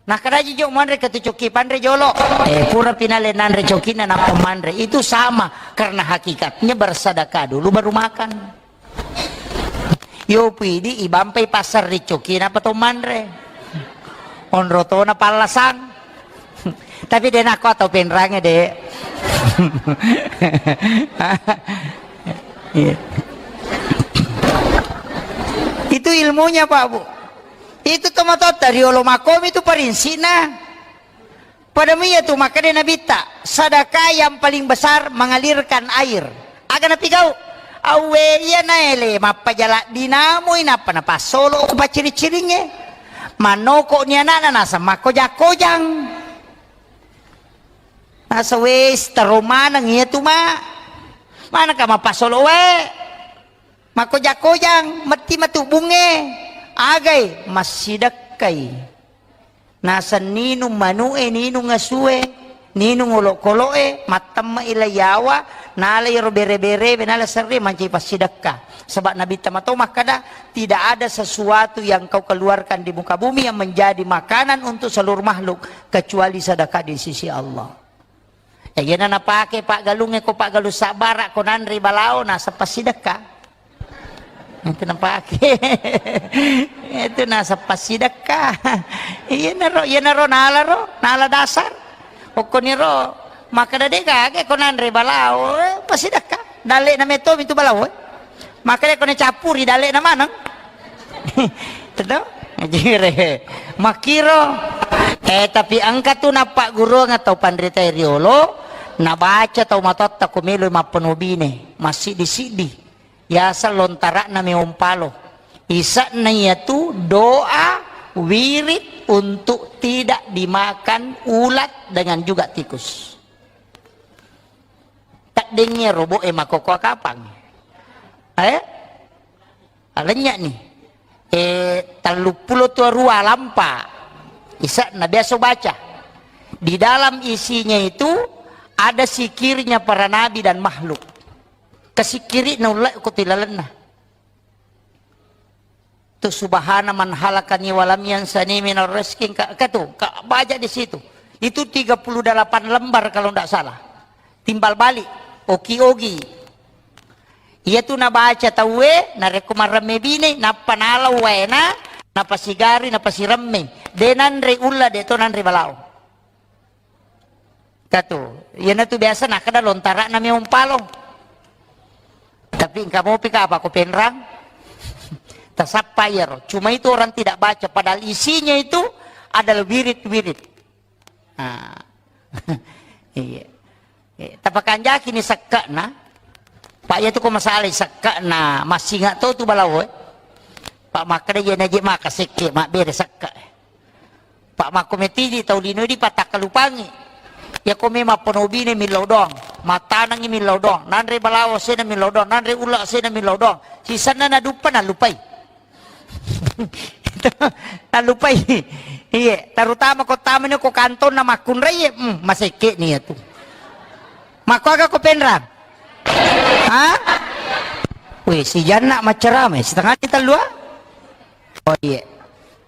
Nakkeda aja jo manre ke tu coki panre jolo. Eh, pura pinale nanre cokinna nappa manre. Itu sama, karena hakikatnya bersedekah dulu baru makan. Yo pidi ibampai pasar ri coki napa to manre. Onro tona pallasang. Tapi de nakko atau penrange de. Iya. Itu ilmunya, Pak, Bu. Itu tomatotta riolo makomi itu parinsina. Pada mia tu makkeda Nabitta, sedekah yang paling besar mengalirkan air. Aga napigau? Awwe iya naele mappajala dinamui nappa napassolo ku pacciri-ciringnge. Mannoko ni anakna nasa makkoja-kojang. Nasa wes taro maneng iya tu ma. Manaka mapassolo wae. Makkoja-kojang metti matu bunge. Agai massidekkai. Naseng ninung manu'e, ninung asue, ninung olokolo'e, mattemme'i la yawa, nala iyaro bere-berewe, nala serre mancaji passidekka. Saba' Nabitta mato makkada, "Tidak ada sesuatu yang kau keluarkan di muka bumi yang menjadi makanan untuk seluruh makhluk, kecuali sedekah di sisi Allah." Eh, iyana napake paggalungnge ko paggalung sabbara ko nanre balao naseng passidekka. Itu napake. Itu naseng passidekka. Iyanaro, iyanaro nalaro, nala dasar. Okkoniro makkada de gaga ko nanre balao, eh, passidekka. Dalle'na metto mitu balao, eh. Makkada ko nacappuri dalle'na maneng. Teto? Ngajire. Makkiro. Eh, tapi engka tu nappagguruang tau panritae riolo, nabaca tau matotta ko melo mappenobine, massiddi-siddi. Yaseng lontara'na meompalo. Ise'na iyatu doa wirid untuk tidak dimakan ulat dengan juga tikus. Taddengngi robo'e makkokkoe kapang. Eh? Alennya'ni. Eh, telluppulo tuarua lampa. Ise'na biasa baca. Di dalam isinya itu ada sikirnya para nabi dan makhluk. Kasikkiri'na ulle ko tilalenna. Tu subhana man halakani walam yansani minar rizki, ka, ka tu, ka baca di situ. Itu tiga puluh delapan lembar kalau ndak salah. Timbal balik, oki-ogi. Iya tu nabaca tauwe, narekko maremme bine, nappa nalau waena, napasigari, napasiremme. De nanre ulla, de to nanre balao. Katu, iyanatu biasa nakkeda lontara'na meong palo. Tapi engka mopi ka apa ko penrang? Tasappa iyaro. Cuma itu orang tidak baca, padahal isinya itu adalah wirid-wirid. Ah. Iya. Eh, tapakanjaki ni sekke'na. Pak, iya tu ko masalai sekke'na, massinga to tu balao, eh. Pak, makkeda iya naje maka sekke, mabbere sekke. Pak, makko metidi tau lino di patakkalupangi. Iya ko memang penobine millau doang, matanangi millau doang, nanre balao sena millau doang, nanre ula sena millau doang. Sisenna naduppa nalupai. Nallupai. Iye, terutama ko tamani ko kantonna makkunrai, hmm, masekke ni iyatu. Makkuaga ko penrang? Ha? Weh, si Janna maccarama, setengah di tellua? Oh, iye.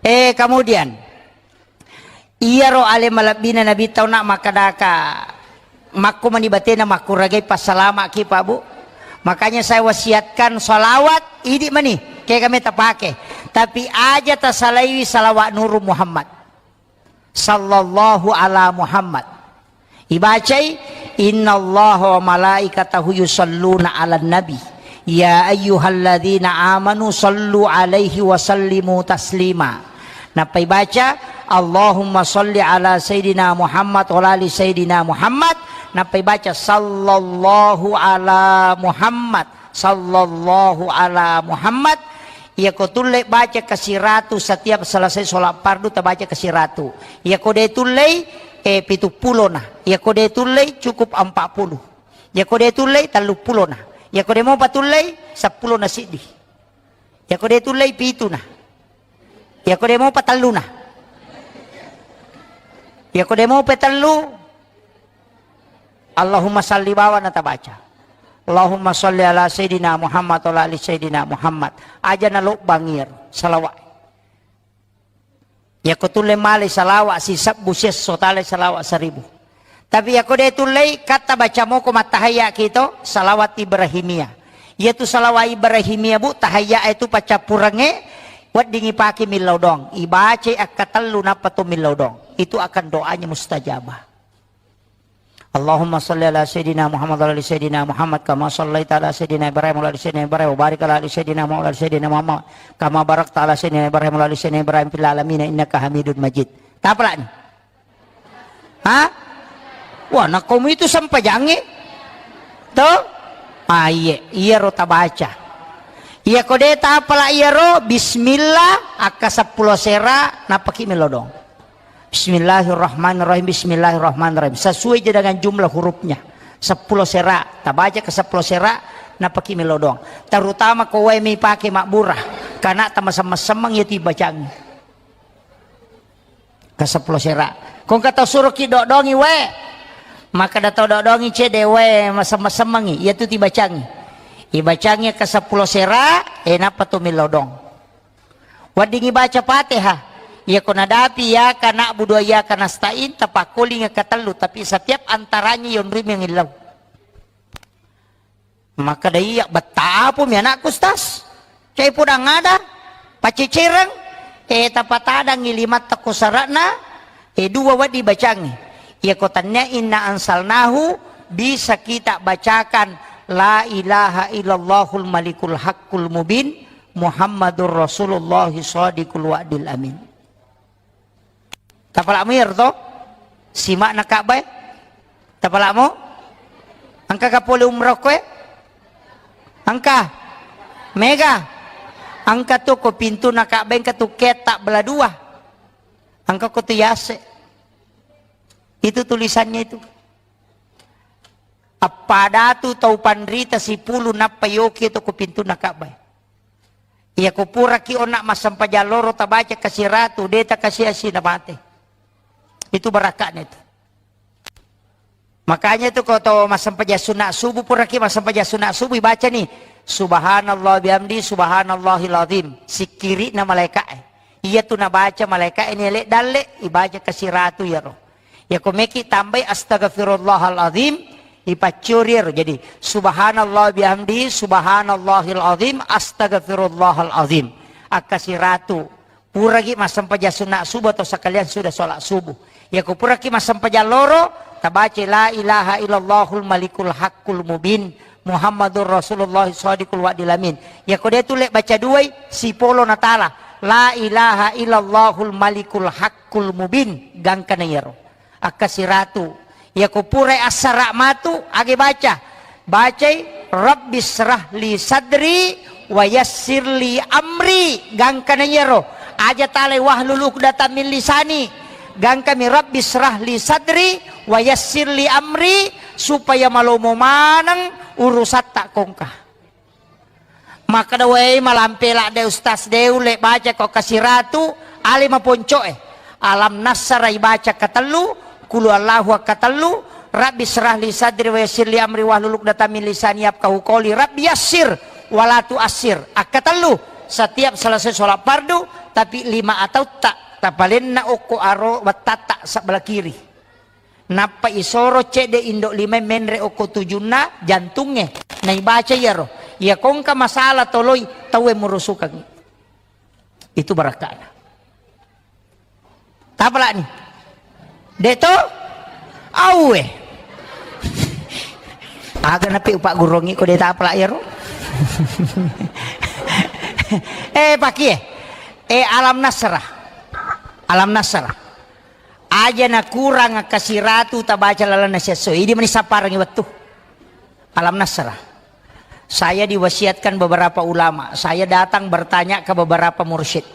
Eh, kemudian, iyaro ale malebbina Nabi tau nak makkadaka, makko mani batena makkuragai passalamaki, Pak, Bu. Makanya saya wasiatkan salawat, idi mani, kega meta pake. Tapi aja tasalaiwi salawat Nuru Muhammad. Sallallahu ala Muhammad. Ibacai, "Innallaha wa malaikatahu yusalluna 'alan nabi, ya ayyuhalladzina amanu sallu 'alaihi wa sallimu taslima." Nappa ibaca, "Allahumma salli ala Sayyidina Muhammad wa ala ali Sayyidina Muhammad." Nappa ibaca, "Sallallahu ala Muhammad, sallallahu ala Muhammad." Iyako tulle baca kasiratu setiap selesai sholat fardu, tabaca kasiratu. Iyako de tullei, eh, pitu pulona. Iyako de tullei, cukup empat puluh. Iyako de tullei, tellu pulona. Iyako de mopa tullei, seppulo na siddi. Iyako de tullei, pituna. Iyako de mopa telluna. Iyako de mopa tellu, Allahumma salli bawang na tabaca. Allahumma salli ala Sayyidina Muhammad wa ala ali Sayyidina Muhammad. Aja na lobbang iyaro salawat. Iyako tulle male salawat sisebbu siesso, tale salawat seribu. Tapi iyako de tullei, katta baca moko mattahayya kito, salawat Ibrahimiyah. Iyatu salawat Ibrahimiyah, Bu, tahayya itu paccappurengnge, weddingi pake millau doang. Ibacai akka tellu nappa to millau doang. Itu akan doanya mustajabah. Allahumma salli ala Sayyidina Muhammad wa ala ali Sayyidina Muhammad kama sallaita ala Sayyidina Ibrahim wa ala ali Sayyidina Ibrahim wa barik ala ali Sayyidina Muhammad wa ala ali Sayyidina Muhammad kama barakta ala Sayyidina Ibrahim wa ala ali Sayyidina Ibrahim fil alamin innaka Hamidun Majid. Tapalani. Ha? Wah, nakkomu itu sempajangnge. To? Ah, iye, iyaro tabaca. Iyako de tapala iyaro, bismillah, akka seppulo sera, nappaki melodong. Bismillahirrahmanirrahim, bismillahirrahmanirrahim. Sesuai je dengan jumlah hurufnya. Seppulo sera, tabaca ke seppulo sera, nappaki melodong. Terutama ko wae mi pake mabbura, kana tamasemmeng-semmeng ya tibacangi. Ke seppulo sera. Ko engka tau suroki dodongi wae. Makkeda tau dodongi cede wae masem-, masemmengi. Iyatu tibacangi. Ibacangi ke seppulo sera, eh, nappa tu millau dong. Weddingi baca Fatihah. Iya ko nadapi iyyaka na'budu wa iyyaka nasta'in, tapakkolingi ke tellu, tapi setiap antaranya yonrui mengillau. Makkeda, "Iya, bettapumi anakku, Ustaz. Cai podang ada, pacecereng, eh, tapatadangi limatta ko sara'na, eh, dua wedding bacangi. Iya ko tannia inna ansalnahu, bisa kita bacakan la ilaha illallahul malikul haqqul mubin, Muhammadur Rasulullah shadiqul wa'dil amin." Tapala'mu iyaro to? Sima'na Ka'bah e? Tapala'mu? Engka ka pole umroh koe? Engka? Mega? Engka tu ko pintuna Ka'bah, engka tu ketta bela dua. Engka ko tu yase. Itu tulisannya itu. Appadatu tau panrita sipulu nappa yoki to ko pintuna Ka'bah. Iya ko puraki onna massempajang loro tabaca kasiratu, de takasiasi namate. Itu barakakna itu. Makanya itu ko to massempajang sunat subuh, puraki massempajang sunat subuh, ibaca ni, "Subhanallah bihamdi, subhanallahil azim." Sikkiri'na malaika'e. Iya tu nabaca malaika'e ni ele dalle, ibaca kasiratu iyaro. Iya ko meki tambai astaghfirullahal azim, ipaccuri ero. Jadi, subhanallah bihamdi, subhanallahil azim, astaghfirullahal azim. Akkasiratu. Puraki massempajang sunat subuh atau sekalian sudah sholat subuh. Iya ko puraki massempajang loro, tabaca la ilaha illallahul malikul haqqul mubin, Muhammadur Rasulullah shadiqul wa'dil amin. Iya ko de tu le baca duai, sipolo natala. La ilaha illallahul malikul haqqul mubin. Gangkana iyaro. Akkasiratu. Iya ko purai assara matu, age baca. Bacai, "Rabbi syrah li sadri wa yassir li amri." Gangkana iyaro. Aja talai, "Wahlul uqdatam min lisani." Gangkami, "Rabbi syrah li sadri wa yassir li amri," supaya malomo maneng urusatta kongka. Makkeda, "Wei, malampe ladde Ustaz, de ulle baca ko kasiratu, ale maponcoe. Alam nassara ibaca katellu, kulu Allahu akkatellu, Rabbi syrah li sadri wa yassir li amri wahlul uqdatam min lisani yafqahu qawli, Rabbi yassir wala tuassir akkatellu." Setiap selesai sholat fardu, tapi lima atautta tapalenna okko aro wettatta sebelah kiri. Nappa isoro cedde indo lima menre okko tujunna jantungnge. Naibaca iyaro. Iya kongka masalah toloi tauwe murusukangngi. Itu barakana. Tapalani. De to? Auwe. Aga napi upaggurongi ko de tapala iyaro. Eh, pakie. Eh, alam nasrah. Alam nasrah. Aja nakurang kasiratu tabaca lalenna siesso. Idi mani sapparengngi wettu. Alam nasrah. Saya diwasiatkan beberapa ulama. Saya datang bertanya ke beberapa mursyid.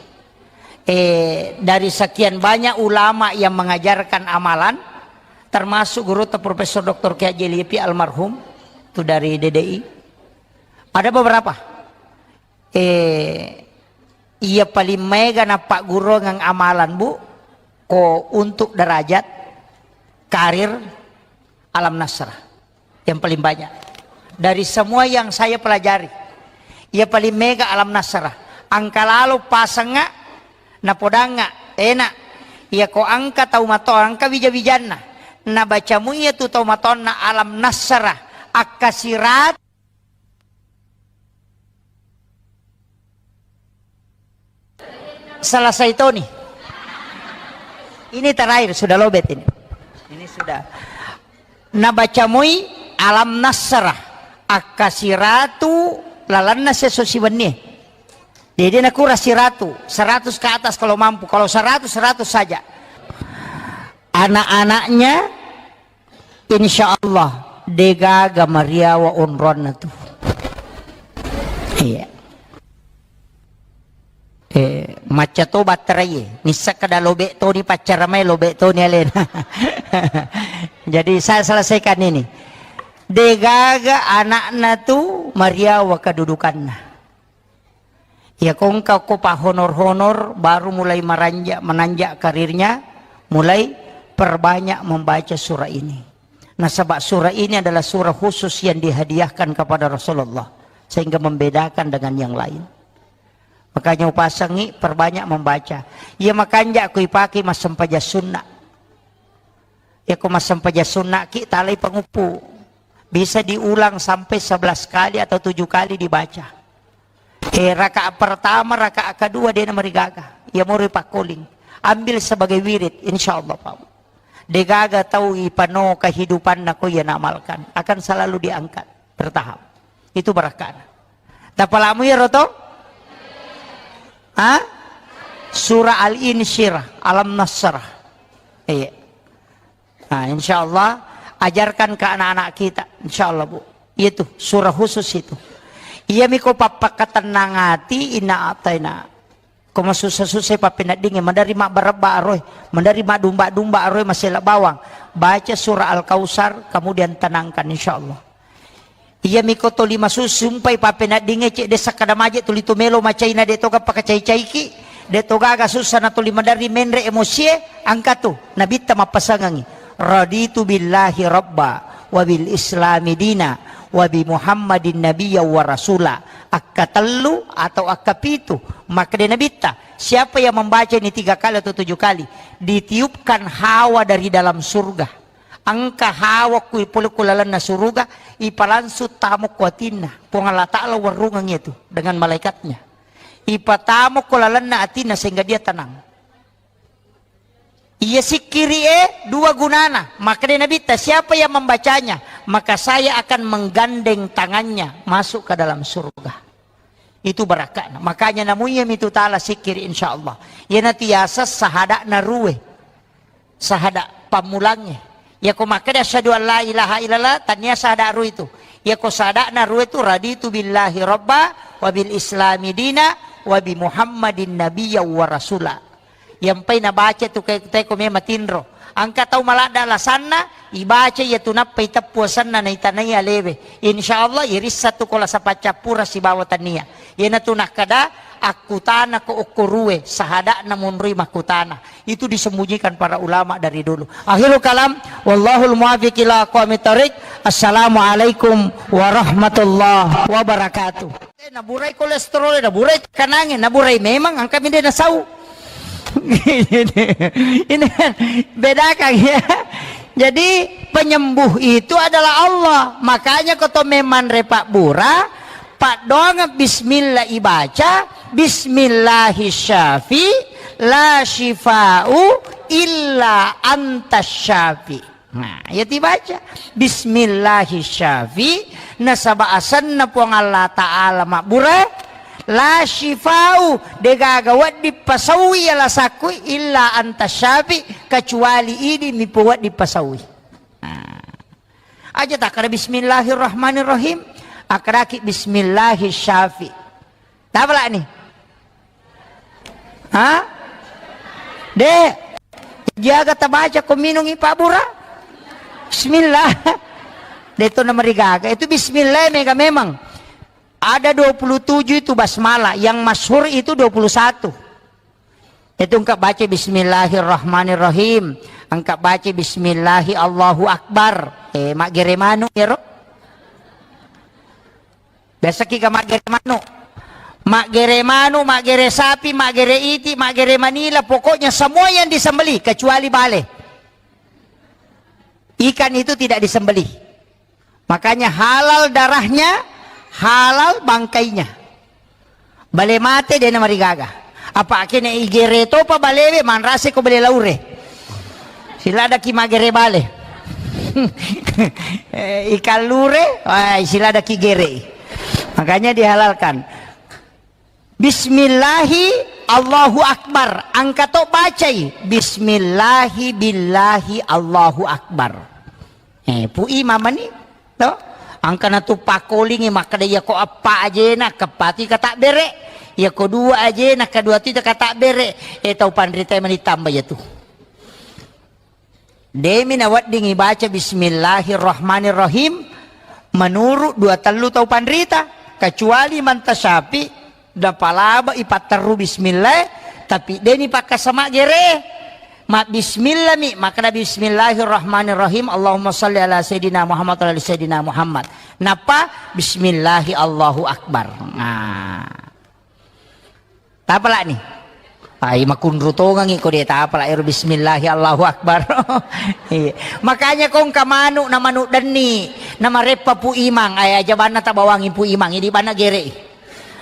Eh, dari sekian banyak ulama yang mengajarkan amalan, termasuk guru Profesor Doktor Kiai Haji Lipi almarhum, itu dari D D I. Ada beberapa. Eh, iya paling maega nappagguruang amalan, Bu, ko untuk derajat karir alam nasrah. Yang paling banyak. Dari semua yang saya pelajari, iya paling maega alam nasrah. Engka lalo pasengnga, napodangnga, enak. Iya ko engka tau mato, engka wija-wijanna. Nabacamu iya tu tau matonna alam nasrah. Akkasirat Selesai toni. Ini terakhir, sudah lobet ini. Ini sudah. Nabaca moi alam nasrah, akkasiratu lalanna seso siwenni. Jadi nakura siratu, seratus ke atas kalau mampu. Kalau seratus, seratus saja. Anak-anaknya Insya Allah, degaga mariawa onronna tu. Iya. Eh, macca to batterai, nissa kada lobe toni paccara mai, lobe toni alena. Jadi saya selesaikan ini. Degaga anakna tu mariawa kedudukanna. Iya kongka ko pa honor-honor, baru mulai meranja-, menanjak karirnya, Mulai perbanyak membaca surah ini. Nasaba surah ini adalah surah khusus yang dihadiahkan kepada Rasulullah, sehingga membedakan dengan yang lain. Makanya upasangi perbanyak membaca. Iya makanja ku ipake massempajang sunna. Iya ko massempajang sunna ki talai panguppu. Bisa diulang sampai sebelas kali atau tujuh kali dibaca. Eh, rakaat pertama, rakaat kedua, de namarigaga. Iya moro ipakkoling. Ambil sebagai wirid, insya Allah, Pak. Degaga tau ipano kehidupanna ko iya naamalkan. Akan selalu diangkat. Bertahap. Itu barakana. Tapalamu iyaro to? Ha? Surah Al-Insyirah, Alam Nasrah. Iya. Nah, insya Allah, ajarkan ke anak-anak kita. Insya Allah, Bu. Itu surah khusus itu. Iya miko pappakatennang ati inna ataina. Ko masussa-sussa pappeneddingnge, madari mabbarebba aroe, madari madumba-dumba aroe, masela bawang. Baca surah Al-Kausar, kemudian tenangkan, insya Allah. Iya miko toli masussu, sumpai pappeneddingnge, cek desa kada maje tuli to melo macaina, de toga pakacai-caiki, de togaga sussa na tuli madari menre emosie, angkatu, nabitta mappasangangi. Raditu billahi rabba, wa bil islami dina, wa bi Muhammadin nabiyya wa rasula. Akkatellu atau akkapitu, makkeda nabitta, siapa yang membaca ini tiga kali atau tujuh kali, ditiupkan hawa dari dalam surga. Engka hawa ku ipole ku lalenna suruga, ipalangsung tamo ku atinna. Puang Allah Ta'ala warungang itu dengan malaikatnya. Ipatamo ku lalenna atinna sehingga dia tenang. Iya sikkiri e dua gunana. Makkeda nabitta, siapa yang membacanya, maka saya akan menggandeng tangannya masuk ke dalam surga. Itu barakana. Makanya namuiya mitu tala sikkiri, insya Allah. Iyanatu yaseng sahada'na rue. Sahada pammulangnge. Yako makkeda asyhadu an la ilaha illallah, tania sahada rue itu. Yako sahada'na rue itu, raditu billahi rabba, wa bil islami dina, wa bi Muhammadin nabiyya wa rasula. Yampai nabaca tu ke-, teko me matinro. Engka tau maladda alasanna, ibaca iya tu nappa iteppu asenna naitanai alewe. Insya Allah, irissa tu ko lasa paccappura sibawa tania. Iyanatu nakkeda, akkutana ko okko rue, sahada'na monroi makkutana. Itu disembunyikan para ulama dari dulu. Akhirul kalam, wallahul muwaffiq ila aqwamit thariq. Assalamualaikum warahmatullahi wabarakatuh. Eh, naburai kolesterol, naburai tekanangnge, naburai memang, angka minde nasau. Ini kan bedakan ya. Jadi penyembuh itu adalah Allah. Makanya ko to memang repak bura, paddoangeng bismillah ibaca, bismillahi syafi, la syifa'u illa anta syafi. Nah, iya tibaca. Bismillahi syafi, nasaba asenna Puang Allah Ta'ala mabbura, la syifa'u, degaga wedding pasaui iya lasakku, illa anta syafi, kecuali idi mi wedding pasaui. Nah. Aja takkada bismillahirrahmanirrahim, akkadaki bismillahi syafi. Tapalani? Ha? De. Jaga tabaca ko minungi Pak Bura. Bismillah. De to namarigaga. Itu bismillah mega memang. Ada dua puluh tujuh itu basmalah. Yang masyhur itu dua puluh satu. Itu engka baca bismillahirrahmanirrahim. Engka baca bismillahi Allahu Akbar. Eh, maggere manu iyaro. Biasa ki ga maggere manu. Maggere manu, maggere sapi, maggere iti, maggere manila, pokoknya semua yang disembelih kecuali bale. Ikan itu tidak disembelih. Makanya halal darahnya, halal bangkainya. Bale mate de namarigaga. Apa kene igere topa balewe manrase ko bale laure. Siladaki magere bale. Eh, ikan lure, wah, siladaki gere. Makanya dihalalkan. Bismillahi Allahu Akbar. Engka to bacai. Bismillahi billahi Allahu Akbar. Eh, pui mamani to. Engka natu pakkolingi makkeda, iya ko eppa ajena keppatu katabbere. Iya ko dua ajena kedua tu katabbere. Eh, tau panrita mani tamba iya tu. Demi nawedding ibaca bismillahirrahmanirrahim menurut dua tellu tau panrita, kecuali manta syafi napalaba ipatterru bismillah, tapi deni pakkasama gere. Mabbismillah mi, makkeda bismillahirrahmanirrahim, Allahumma salli ala sayyidina Muhammad wa ala ali sayyidina Muhammad. Nappa bismillahi Allahu Akbar. Nah. Tapalani. Ai makunru tongangi ko de tapala ero bismillahi Allahu Akbar. Iya. Makanya ko engka manu na manu denni na mareppa Pu Imang, ai aja banna tabawangi Pu Imang, idi banna gere.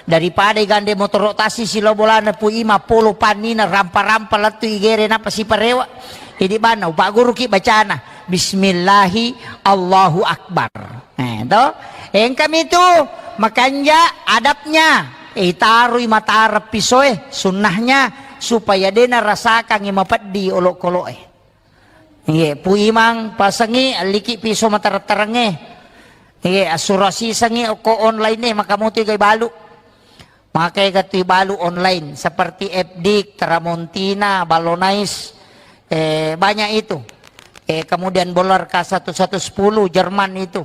Daripada igande motoro tasi silo bolana Pu Imang polo pannina rampa-rampa lettu igere napa siparewa. Idi banna upagguruki bacana bismillahi Allahu Akbar. Eh, to? Engkami tu makanja adabnya. Eh, itarui matara pisoe sunnahnya supaya dena rasakangi mapeddi olokoloe. Iye, Pu Imang pasengi alliki piso matareng-tarengnge. Iye, assura sisengi okko online e maka motu igai balu. Makai gatui balu online seperti F D I K, Tramontina, Ballonais, eh, banyak itu. Eh, kemudian Boller K satu satu sepuluh Jerman itu.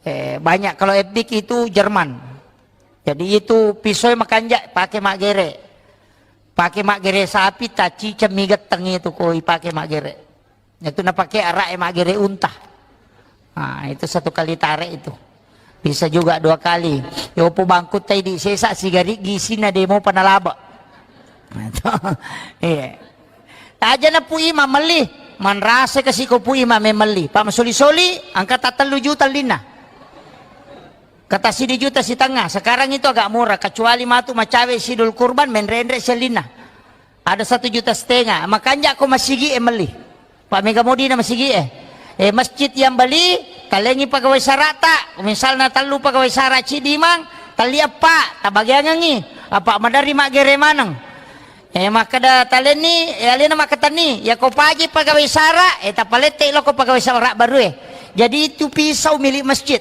Eh, banyak kalau F D I K itu Jerman. Jadi itu pisoe makanja pake maggere. Pake maggere sapi, taciceng mi getteng itu ko ipake maggere. Itu napake araq e maggere unta. Nah, itu satu kali tarik itu. Bisa juga dua kali. Yopo bangkut tai di sesa sigari gisina demo panalaba. Nah, itu. Iya. Aja na Pu Imang melli, manrasa kasi ko Pu Imang memelli. Pak masoli-soli, angka ta tellu juta lina. Kata sidi juta sitengnga. Sekarang itu agak murah, kecuali matu macawe sidul kurban, menrenre selina. Ada satu juta setengah. Makanja ko masigi e melli. Pak mega modina masigi e. Eh, masjid yang beli, talengi pegawai sarata. Misalna tellu pegawai sara cidi mang, tali apa, tabagiangengi. Apa madari maggere maneng. Eh, makkeda talenni, eh, alena makketenni, ya ko paji pegawai sara, eh, tapalette loko pegawai sara baru e. Jadi itu pisau milik masjid.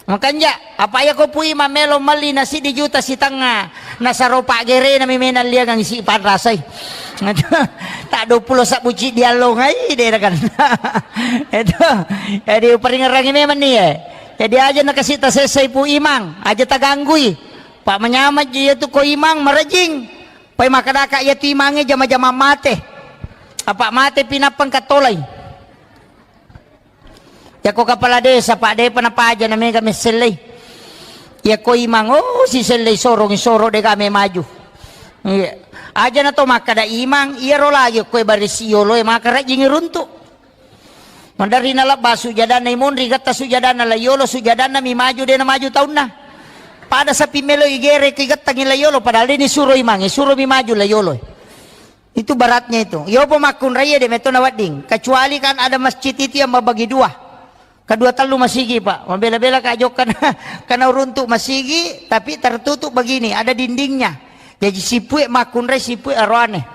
Makanja, apa iya ko Pu Imang melo melli na siddi juta sitengnga, nasaro paggerena mi menang liangang isi panrasai. Tak dua puluh sabbu ciddi allongai, de kan. Itu, jadi uparingerangi memang ni, eh. Jadi aja nakasi tasessai Pu Imang, aja taganggui. Pak manyameng ji iya tu ko Imang marejing. Pai makkedaka iya tu Imangnge jama-jama mate. Apa mate pinappa engka tolai. Yako kepala desa, Pak, depa napaja na mega messellei. Yako Imang, oh, sisellei sorong, soro dega me maju. Iya. Aja na to makkeda Imang, iyaro lagi koe barisi yolo e maka rajing runtu. Maderri nalebba sujadanna imonri, getta sujadanna la yolo, sujadanna mi maju, dena maju taunna. Pada sapi melo igere ki gettangi la yolo, padahal deni suro Imang, suro mi maju la yolo. Itu beratnya itu. Yopo makkunrai de metto na wedding. Kecuali kan ada masjid itu yang membagi dua. Kedua tellu masigi, Pak. Mabela-bela ka jokka na, karena uruntuk masigi, tapi tertutup begini, ada dindingnya. Jadi sipue makkunrai, sipue aroane.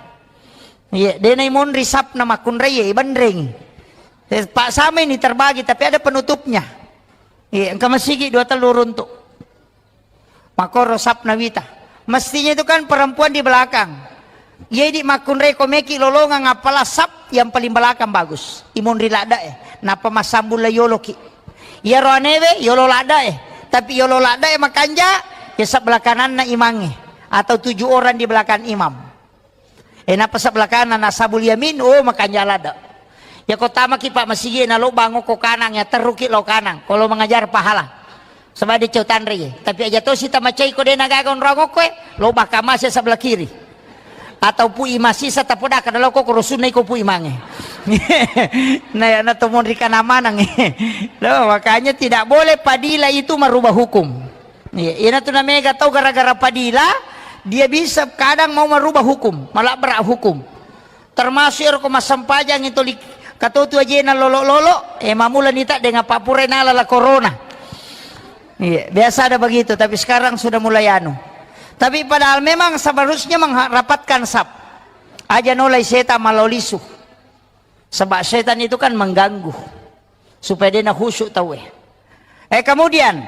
Iya, dena imonri sapna makkunrai, iya, ibenreng. Eh, Pak, sama ini terbagi, tapi ada penutupnya. Iya, engka masigi dua tellu uruntuk. Makoro sapna wita. Mestinya itu kan perempuan di belakang. Iya, idi makkunrai ko meki lolongang, apala sap yang paling belakang bagus. Imonri ladda e. Napa massambung la yolo ki. Iya roanewe, yolo ladda e. Tapi yolo ladda e makanja, ya sebelah kananna imangnge. Atau tujuh orang di belakang imam. Eh, napa sebelah kanan, nasabul yamin, oh, makanja ladda. Ya, ko tamaki, Pak, masigi, na lobang ko kanang, ya terruki lo kanang. Kalau mengajar pahala. Sebab dia cau tanre, ya. Tapi aja to si tamacai ko dena gaga onrong ko, eh, lobang kamase sebelah kiri. Atau pu imasi sa tapodaka daloko ko rosunna iko pu imange. Nah, ya, na to monri kana manang, eh. Loh, makanya tidak boleh padila itu merubah hukum. Iya, iyana tu namega tau gara-gara padila, dia bisa kadang mau merubah hukum, malabrak hukum. Termasuk ero ko massempajang itu li-, katotu ajena lolo-lolo, eh, mamula nita dengan Pak Pura nala la corona. Iya, biasa ada begitu, tapi sekarang sudah mulai anu. Tapi padahal memang seharusnya mengharapatkan sap. Aja nolai setan malolisu. Sebab setan itu kan mengganggu supaya dia na khusyuk tau, eh. Eh, kemudian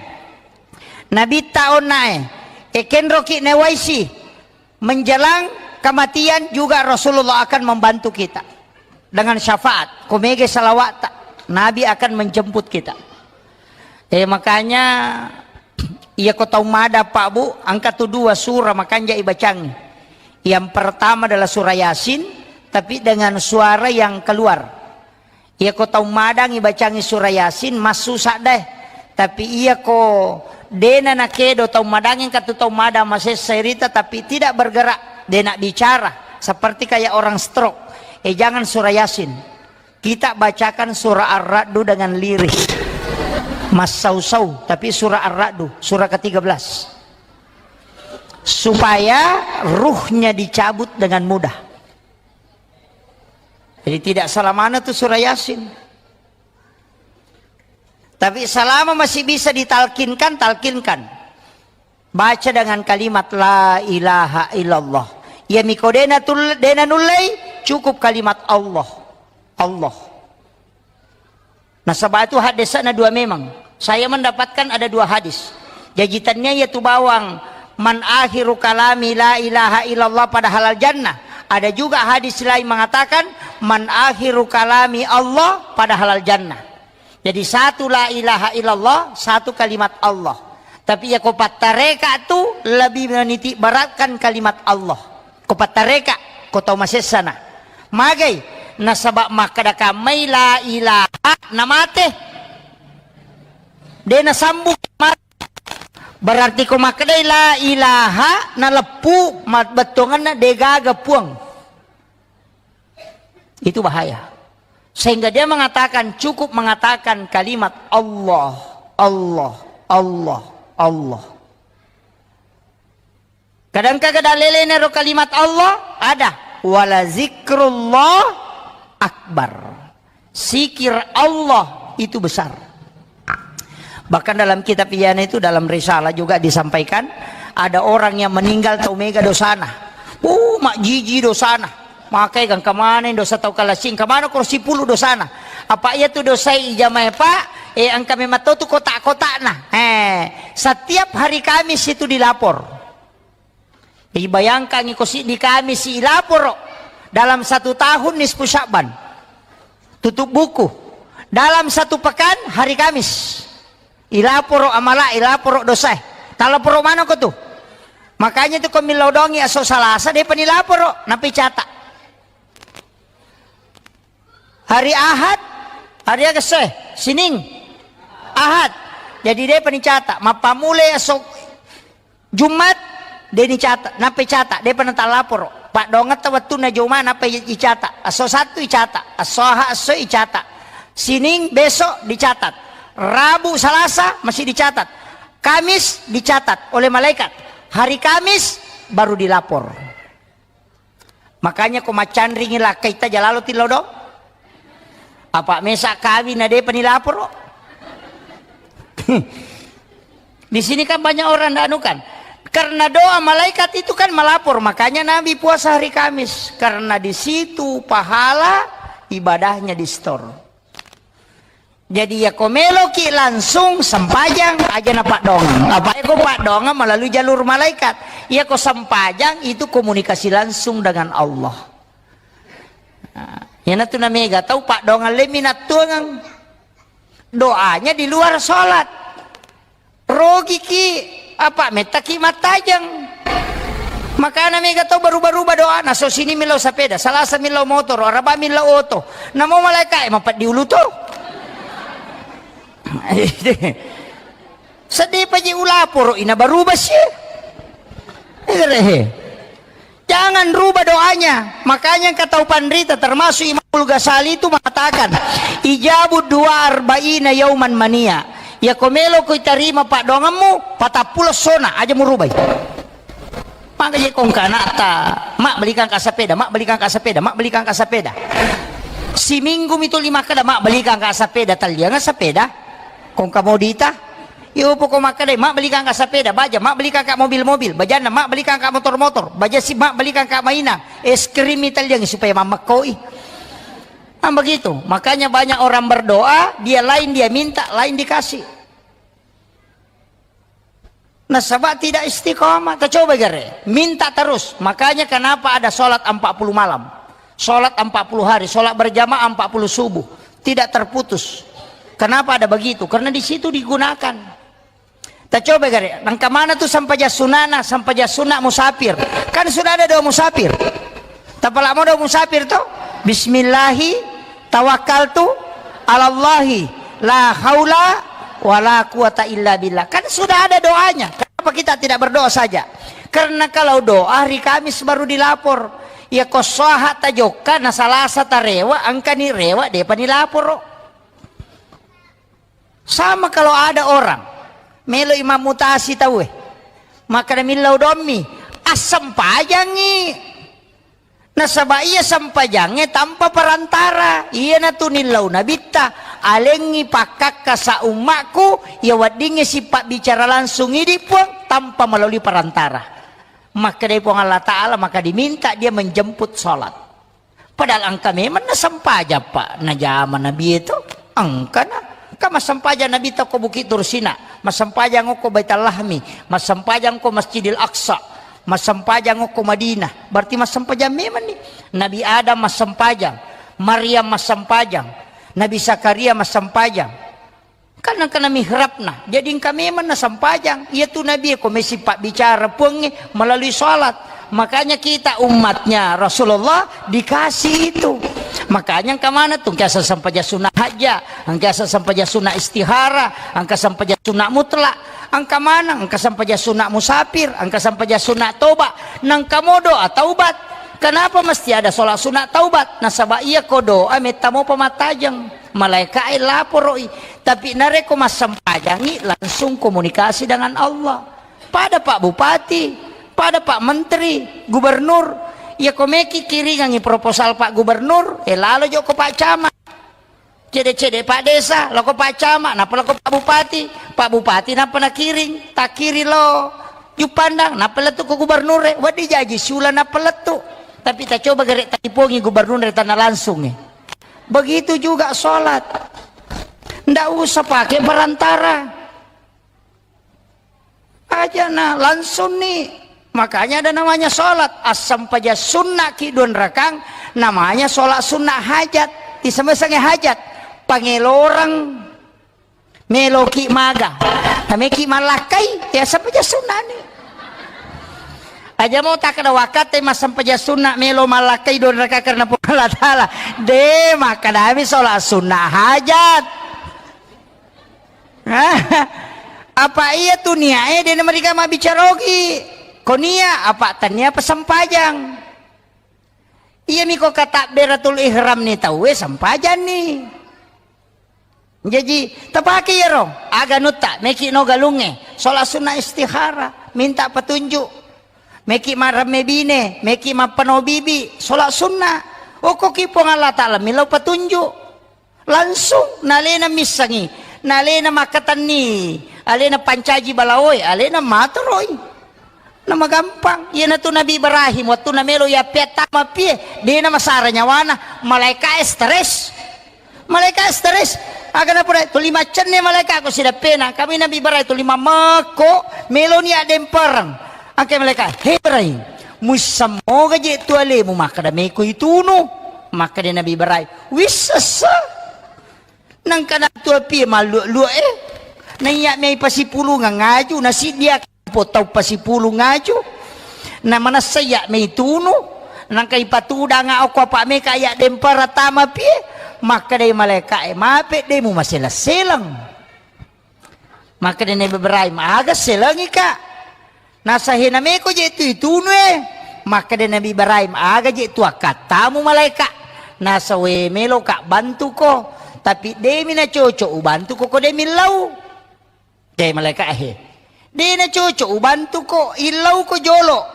Nabitta onna, eh, eh, kenroki newaisi menjelang kematian juga Rasulullah akan membantu kita dengan syafaat. Komege salawat, Nabi akan menjemput kita. Eh, makanya, iya ko tau mada, Pak, Bu, angka tu dua surah makanja ibacangi. Yang pertama adalah surah Yasin, tapi dengan suara yang keluar. Iyako tau madangi bacangi surah Yasin, massusa deh. Tapi iyako dena nakedo tau madangi, engka tu tau madang masessa irita, tapi tidak bergerak, dena bicara, seperti kayak orang stroke. Eh, jangan surah Yasin. Kita bacakan surah Ar-Ra'du dengan lirih. Massau-sau, tapi surah Ar-Ra'du, surah ketiga belas. Supaya ruhnya dicabut dengan mudah. Jadi tidak salah mana tu surah Yasin. Tapi selama masih bisa ditalkinkan, talkinkan. Baca dengan kalimat la ilaha illallah. Iya miko dena tul-, dena nullei, cukup kalimat Allah. Allah. Nasaba itu hadisnya dua memang. Saya mendapatkan ada dua hadis. Jaji tania iya tu bawang, "Man akhiru kalami la ilaha illallah pada halal jannah." Ada juga hadis lain mengatakan, "Man akhiru kalami Allah pada halal jannah." Jadi satu la ilaha illallah, satu kalimat Allah. Tapi iya ko pattareka tu lebih meniti beratkan kalimat Allah. Ko pattareka, ko tau masessana. Magai, nasaba makkeda kammai la ilaha namate. De nasambung mate. Berarti ko makkedai la ilaha naleppu ma-, bettuanganna degaga puang. Itu bahaya. Sehingga dia mengatakan, cukup mengatakan kalimat Allah, Allah, Allah, Allah. Kadang kagak dalilnya ro kalimat Allah, ada. Wala zikrullah akbar. Sikir Allah itu besar. Bahkan dalam kitab Iyana itu, dalam risalah juga disampaikan, ada orang yang meninggal tau mega dosana. Uh, mak jiji dosana. Makai gangka maneng dosa tau kalasing, kamana ko sipulu dosana. Apa iya tu dosai ijamai, Pak? Eh, engka memang tau tu kotak-kotakna. Eh, setiap hari Kamis itu dilapor. Jadi bayangkan iko siddi Kamis ilaporo dalam satu tahun nisfu Sya'ban. Tutup buku. Dalam satu pekan hari Kamis. Ilaporo amala, ilaporo dosae. Talaporo manoko tu. Makanya tu ko millau dongi aso Salasa, depa nilaporo, napi cata. Hari Ahad, hari aga se? Sining, Ahad. Jadi depa nicata. Mappamulai aso Jumat, de nicata, nappa icata, depa natalaporo. Paddoangetta wettunna Juma, nappa i-, icata. Aso Sattu icata, aso Aha, aso icata. Sining, besok dicatat. Rabu, Salasa masih dicatat. Kamis dicatat oleh malaikat. Hari Kamis baru dilapor. Makanya ko maccanringi lakkaita jalalo tillo do. Apa mesa kawin na depa nilaporo. Di sini kan banyak orang ndak anu kan. Karena doa malaikat itu kan melapor, makanya Nabi puasa hari Kamis. Karena di situ pahala ibadahnya di-store. Jadi, iya ko meloki langsung sempajang, aja na paddoangeng. Apa iya ko paddoangeng melalui jalur malaikat. Iya ko sempajang itu komunikasi langsung dengan Allah. Nah, iyanatu na mega tau paddoangeng lemmi nattuangeng. Doanya di luar sholat. Rogiki, apa, mettaki mattajeng. Makana mega tau baruba-ruba doana, so sini millau sepeda, Salasa millau motoro, Araba millau oto. Namo malaika e mapeddi ulu to. Seddi paji ulaporo ina baruba si. Erehe. Jangan rubah doanya. Makanya engka tau panrita, termasuk Imamul Ghazali itu mengatakan, "Ijabu dua arba'ina yauman mania." Ya ko melo ko tarima paddoangemmu, patappulo sona aja murubai. Maka je kongka anakta, "Mak, belikan ka sepeda, Mak, belikan ka sepeda, Mak, belikan ka sepeda." Siminggu mitu lima kada, "Mak, belikan ka sepeda." Tallianga sepeda. Kongka modita. Iyo, poko makkeda, "Mak, belikan ka sepeda." Baja, "Mak, belikan ka mobil-mobil." Bajanna, "Mak, belikan ka motor-motor." Baja si, "Mak, belikan ka mainang." Es krim italliang supaya mammekkoi. Kan begitu. Makanya banyak orang berdoa, dia lain dia minta, lain dikasih. Nasaba tidak istiqomah. Kita coba gare. Minta terus. Makanya kenapa ada sholat empat puluh malam? Sholat empat puluh hari, sholat berjamaah empat puluh subuh. Tidak terputus. Kenapa ada begitu? Karena di situ digunakan. Tacoba gare, nangka mana tu sampajang sunana, sampajang sunna musafir. Kan sudah ada doa musafir. Tapala modo musafir to? Bismillahi tawakkaltu alallahi la haula wala quwata illa billah. Kan sudah ada doanya. Kenapa kita tidak berdoa saja? Karena kalau doa hari Kamis baru dilapor. Ya ko soha tajokka na Salasa tarewa, engkani rewa depa nilaporo. Sama kalau ada orang melo imam mutasi tauwe, maka millau dommi, assempajangi. Nasaba iya sempajangnge tanpa perantara. Iyanatu nillau nabitta, alengngi pakkakka sa ummakku, iya weddingnge sipabbicara langsung idi Puang tanpa melalui perantara. Makkedai Puang Allah Ta'ala, maka diminta dia menjemput salat. Padahal engka memang nasempajang, Pak, najama Nabi itu. Engkana. Engka massempajang Nabi tau ko Bukit Tursina, massempajang ko Baitul Lahmi, massempajang ko Masjidil Aqsa, massempajang ko Madinah. Berarti massempajang memang nih. Nabi Adam massempajang, Maryam massempajang, Nabi Zakaria massempajang. Kan engkana mihrabna. Jadi engka memang nasempajang. Iyatu Nabi ko mesi pabbicara Puangnge melalui salat. Makanya kita umatnya Rasulullah dikasih itu. Makanya engka mana tu engka sempajang sunnah hajat, engka sempajang sunnah istihara, engka sempajang sunnah mutlak, engka mana, engka sempajang sunnah musafir, engka sempajang sunnah toba, nangka modo taubat. Kenapa mesti ada sholat sunat taubat? Nasaba iya ko doa metta mopa mattajeng. Malaikae laporo'i. Tapi narekko massempajangi, langsung komunikasi dengan Allah. Pada Pak Bupati, pada Pak Menteri, Gubernur, iya ko meki kiringangi proposal Pak Gubernur, eh, lalo jokko Pak Camat. Cede-cede Pak Desa, loko Pak Camat, nappa loko Pak Bupati. Pak Bupati nappa nakiring, takkiring lo Juppandang, nappa lettu ko gubernur e, wedding jaji siula nappa lettu. Tapi tacoba gare talipongi gubernur e tanna langsung e. Begitu juga sholat. Ndak usah pakai perantara. Ajana langsung ni. Makanya ada namanya sholat. Assampaja sunnah ki dua rakang, namanya sholat sunnah hajat. Disebut sange hajat. Pangelorang. Meloki maga. Nameki malakkai, ya sampaja sunnah ni. Aja mau tak ada wakate massampaja sunnah melo malakkai dua rakang karena Puang Allah Ta'ala. De, maka dami sholat sunnah hajat. Apa iya tu niae de namariga mabbicara ogi. Ko nia apa tania apa sempajang. Iya miko katabberatul ihram ni tauwe sempajang ni. Jaji tapake iyaro aga nutta meki no galunge sholat sunnah istihara minta petunjuk. Meki maremme bine, meki mappano bibi sholat sunnah. Okkoki Puang Allah Ta'ala millau petunjuk. Langsung nalena missangi, nalena makkatenni, alena pancaji balaoe, alena matoroi. Namagampang. Iyanatu Nabi Ibrahim, wettunna melo yappeattama pie, dena masara nyawana, malaikae stres. Malaikae stres. Aga napoda, tuli maccenne malaika ko sidappena. Kami Nabi Ibrahim tuli mammekko, meloni addempereng. Angke malaika, "He Ibrahim, muissammoga je tu alemu makkeda meko itunu?" Makkeda Nabi Ibrahim, "Wissessa." Nangka nattu apie malluak-luak e. Naiya mei pasipulungang aju, nasiddia po tau pasipulung aju. Na manessa iya mei tunu. Nangka ipatudanga okko apa meka iya dempara tama pie. Makkedai malaika e, "Mape de mumaseleng-seleng." Makkeda Nabi Ibrahim, "Aga selengi ka?" Nasahe nameko je tu itunu e. Makkeda Nabi Ibrahim, "Aga je tu akkattamu malaika?" Nasawe, "Melo ka bantuko, tapi demi na cocok ubantuko ko demi lau." De malaika he. "De na cocok ubantuko, illau ko jolo.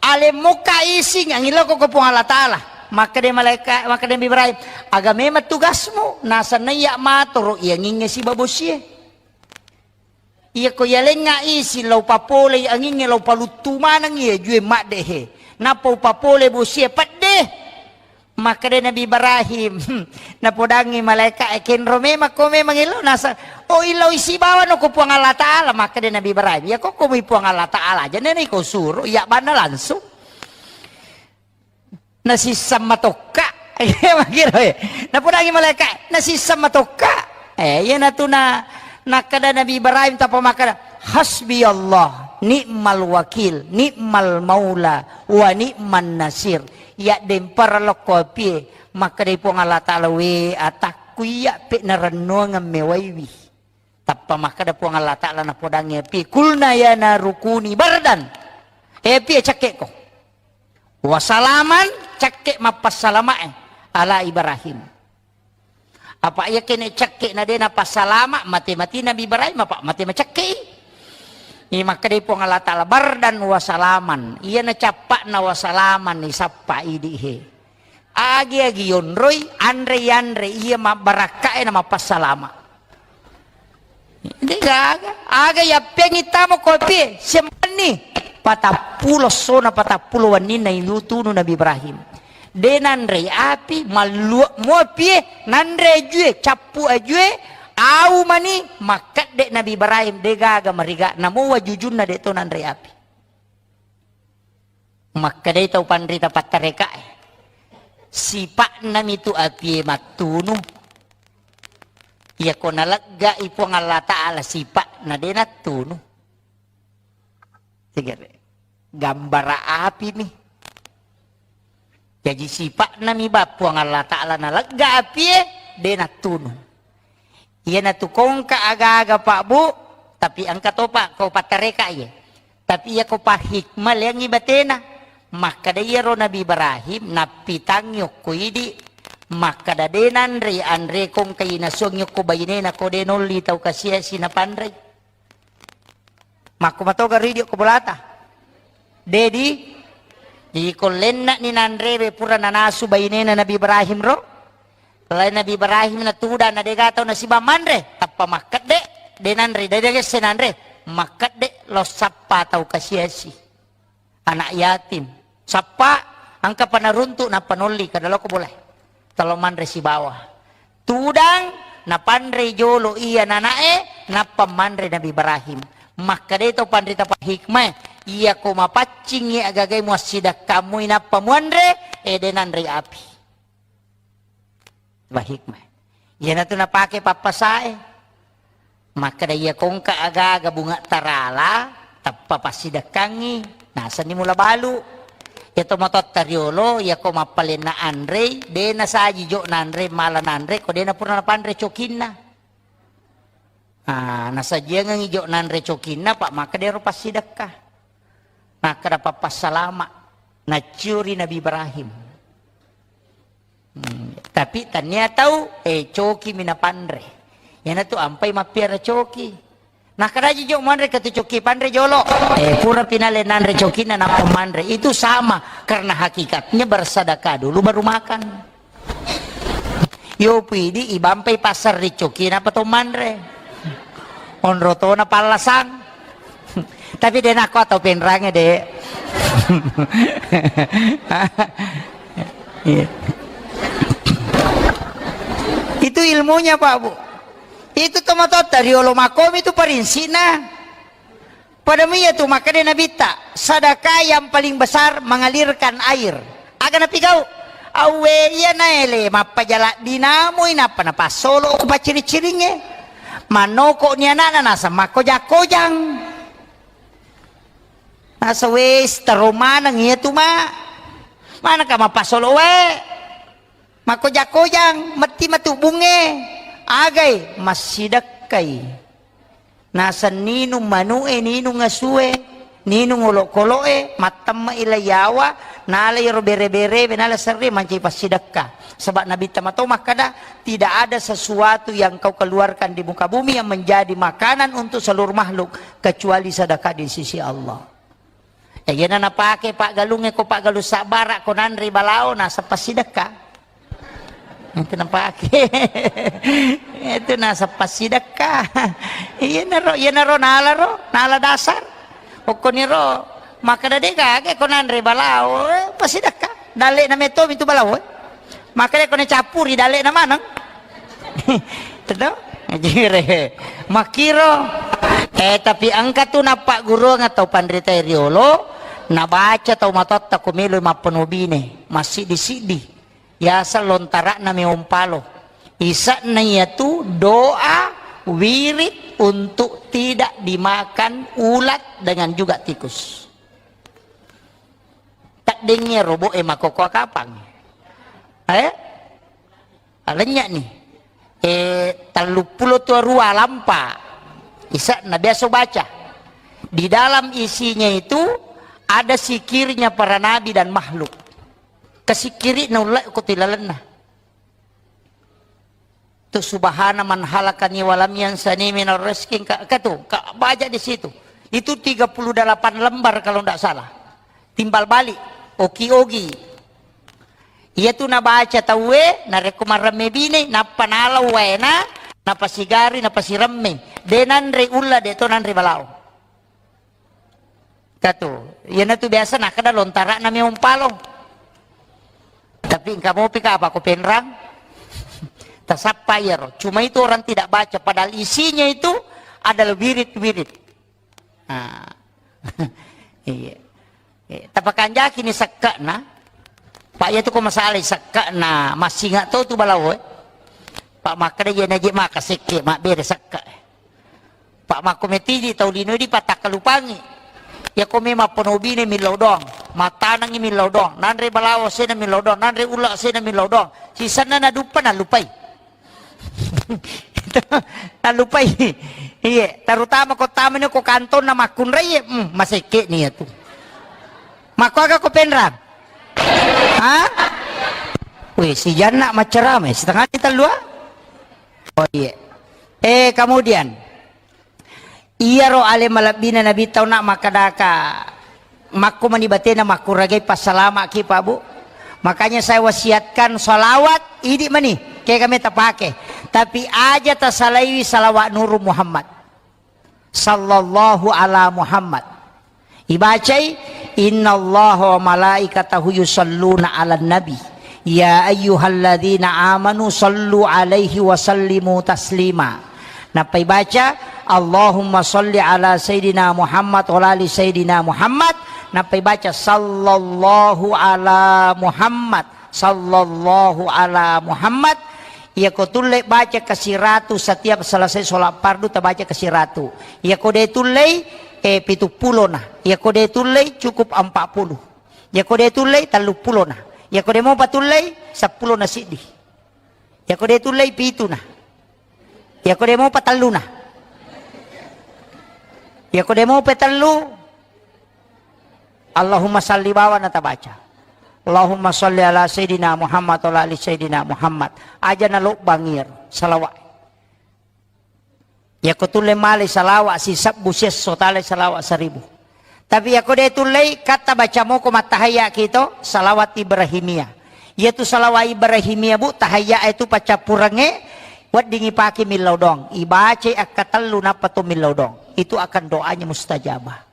Alemmokka ising angillau ko Puang Allah Ta'ala." Makkeda malaika, makkeda Nabi Ibrahim, "Aga memang tugasmu?" Nasa naiya matoro iyangingnge sibawa bosie. Iyako yalengnga isi lao papolei angingnge lao paluttu maneng iya jue maddehe. Nappa upapole bosie pedde. Makkeda Nabi Ibrahim, napodangi malaika e, "Kenro memang ko memang illau?" Nasa, "Oh, illau isibawa no ko Puang Allah Ta'ala." Makkeda Nabi Ibrahim, "Ya ko ko mui Puang Allah Ta'ala aja nene ko suro, iya banna langsung." Nasisseng matokka. Iya, makiro, eh. Napodangi malaika, nasisseng matokka. Eh, iyanatu na, nakkeda Nabi Ibrahim tappa makkeda, "Hasbi Allah, ni'mal wakil, ni'mal maula, wa ni'man nasir." Iya dempara lokko apie, makkedai Puang Allah Ta'ala, "We atakku, iya pe narennuangeng mewaiwi." Tappa makkeda Puang Allah Ta'ala napodangngi apie, "Kulna ya naru kuni bardan." Eh, apie, cekke'ko. "Wa salaman," cekke mappassalamae, "ala Ibrahim." Apa iya kene cekke na de napassalama, mate-mati Nabi Ibrahim, apa mate macekke'i. Iya makkedai Puang Allah Ta'ala, "Bardan wa salaman." Iya na cappa'na wa salaman, isappa idi he. Agi-agi yonroi, anre-yanre iya mabbarakkae na mappassalama. De gaga. Aga yappengi tamo ko apie, sembenni. Patappulo sona, patappulo wenninna itunu Nabi Ibrahim. De nanrei api, malluak muapie, nanre ajue, cappu ajue, au mani, makkedde Nabi Ibrahim, de gaga mariga, namo wajujunna de to nanrei api. Makkedai tau panrita pattarekae, "Sipa'nami tu apie mattunu. Iyako naleggai Puang Allah Ta'ala sipa'na, de nattunu." Tegere. Gambara api mi. Jaji sipa'nami ba Puang Allah Ta'ala nalegga apie, de nattunu. Iyanatu kongka aga-aga, Pak, Bu, tapi engka topa ko pattareka iye. Tapi iya ko pahikmah leangi batena. Makkeda iyaro Nabi Ibrahim, nappitangngi okko idi, makkeda de nanre anre kongka inasuangngi okko bainena ko de nolli tau kasiasi napanrei. Makko matoga ridio ko bolata. Dedi, iko lenna'ni nanrewe pura nanasu bainena Nabi Ibrahim ro. Lai Nabi Ibrahim natuda na dega tau nasiba manre, tappa makkedde, de nanre, de degesse nanre, makkedde lo sappa tau kasiasi. Anak yatim. Sappa, engka panaruntu nappa nolli, kada loko boleh. Talo manre sibawa. Tudang, napanrei jolo iya nanae, nappa manre Nabi Ibrahim. Makkeda to panrita pahikmah, iya ko mapaccingi agagai muassidakkamui nappa muanre, ede nanrei api. Bahikmah. Iyanatu napake pappasae. Makkeda iya kongka aga-aga bunga tarala, tappa passidekkangngi, nasenni mula balu. Iya to matotta riolo, iya ko mappalenna anrei, de nasaji jo nanre, mala nanre, ko de napura napanre cokinna. Ah, nasajiangengngi jo nanre cokinna, Pak, makkeda ero passidekka. Makkeda pappassalama, nacciuri Nabi Ibrahim. Hmm, tapi tania tau, eh, coki mi napanre. Iyanatu ampai mappiara coki. Nakkeda ji jo manre ke tu coki panre jolo. Eh, pura pinale nanre cokinna nappa manre. Itu sama, karena hakikatnya bersedekah dulu baru makan. Yo pidi ibampai pasar ri coki napa to manre. Onro tona pallasang. Tapi de nako atau penrange de. Iya. Itu ilmunya, Pak, Bu. Itu tomatotta riolo makomi itu parinsina. Pada mia tu makkeda Nabitta, sedekah yang paling besar mengalirkan air. Aga napigau? Awwe iya naele mappajala dinamui nappa napassolo ku pacciri-ciringnge. Mannoko ni anakna naseng makkoja-kojang. Nasa wes tero maneng iya tu ma. Manaka mappasolo wae. Makkoja-kojang, metti matu bunge. Agai, massidekkai. Naseng ninung manu'e, ninung asue, ninung olokolo'e, mattemme'i lai yawa, nalai ro bere-berewe, nala serre, mancai passidekka. Sebab Nabi Tama to makkada, tidak ada sesuatu yang kau keluarkan di muka bumi yang menjadi makanan untuk seluruh makhluk, kecuali sedekah di sisi Allah. Eh, iyana napake paggalungnge ko paggalung sabbara ko nanre balao, naseng passidekka. Itu napake. Itu naseng passidekka. Iyanaro, iyanaro nala ro, nala dasar. Okkoniro, makkada de gaga ko nanre balao, eh, passidekka. Dalle'na metto mi tu balao, eh. Makkada ko nacappuri dalle'na maneng. Teto? Jire. Makkiro. Eh, tapi engka tu nappagguruang tau panrita riolo, nabaca tau matotta ko melo mappenobine, massiddi-siddi. Yaseng lontara'na meong palo. Ise'na iyatu doa wirid untuk tidak dimakan ulat dengan juga tikus. Tak Dengnge robo e makoko kapang. Eh? Alennya ni. Eh, telluppulo tu arua lampa. Isa na biasa baca. Di dalam isinya itu ada sikirnya para nabi dan makhluk. Kesikiri na ulle ko tilalenna. Tu subhana man halakani walam yansani minar rizki, ka, ka tu, ka baca di situ. Itu tiga puluh delapan lembar kalau ndak salah. Timbal balik, oki-ogi. Iya tu nabaca tauwe, narekko maremme bine, nappa nalau waena, napasigari, napasiremme. De nanre ulla, de to nanre balao. Katu, iyanatu biasa nakkeda lontara'na meong palo. Tapi engka mopi ka apa ko penrang? Tasappa iyaro. Cuma itu orang tidak baca, padahal isinya itu adalah wirid-wirid. Ah. Iya. Eh, tapakanjaki ni sekke'na. Pak, iya tu ko masalah sekke'na, massinga to tu balao, eh. Pak, makkeda iya naji maka sekke, mabbere sekke. Pak, makko metidi tau lino di patakkalupangi. Iya ko memang ponobine millau doang, matanangi millau doang, nanre balawo sena millau doang, nanre ulla sena millau doang. Sisenna naduppa nalupai. Nalupai. Iye, terutama ko tamani ko kantonna makkunrai, hmm, masekke ni iya tu. Makko aga ko penrang? Ha? Wih, si Janna macerama, setengah ni tellua? Oh, iya. Eh, kemudian, iyaro ale malebbina Nabi tau nak makkadaka, makko mani batena makkuragai passalamaki, Pak, Bu. Makanya saya wasiatkan salawat, idi mani, kega meta pake. Tapi aja tasalaiwi salawat Nurul Muhammad. Sallallahu ala Muhammad. Ibacai, "Innallaha wa malaikatahu yusalluna 'alan nabi. Ya ayyuhalladzina amanu sallu 'alaihi wa sallimu taslima." Nappa ibaca, "Allahumma salli ala Sayyidina Muhammad wa ala ali Sayyidina Muhammad." Nappa ibaca, "Sallallahu ala Muhammad." Sallallahu ala Muhammad. Iyako tullei baca kasiratu setiap selesai sholat fardu, tabaca kasiratu. Iyako de tullei, eh, pitu pulona. Iyako de tullei cukup empat puluh. Iyako de tullei tellu pulona. Iyako de mopa tullei seppulo na siddi. Iyako de tullei pituna. Iyako de mopa telluna. Iyako de mopa tellu, Allahumma salli bawana tabaca. Allahumma salli ala Sayyidina Muhammad wa ala ali Sayyidina Muhammad. Aja nalobbang iyaro salawat. Iyako tulle malai salawat sisebbu siesso, talai salawat seribu. Tapi iyako de tullei, katta baca moko mattahayya kito, salawat Ibrahimiyah. Iyatu salawat Ibrahimiyah, Bu, tahayya itu paccappurengnge, weddingi pake millau doang. Ibacai akka tellu nappa to millau doang. Itu akan doanya mustajabah.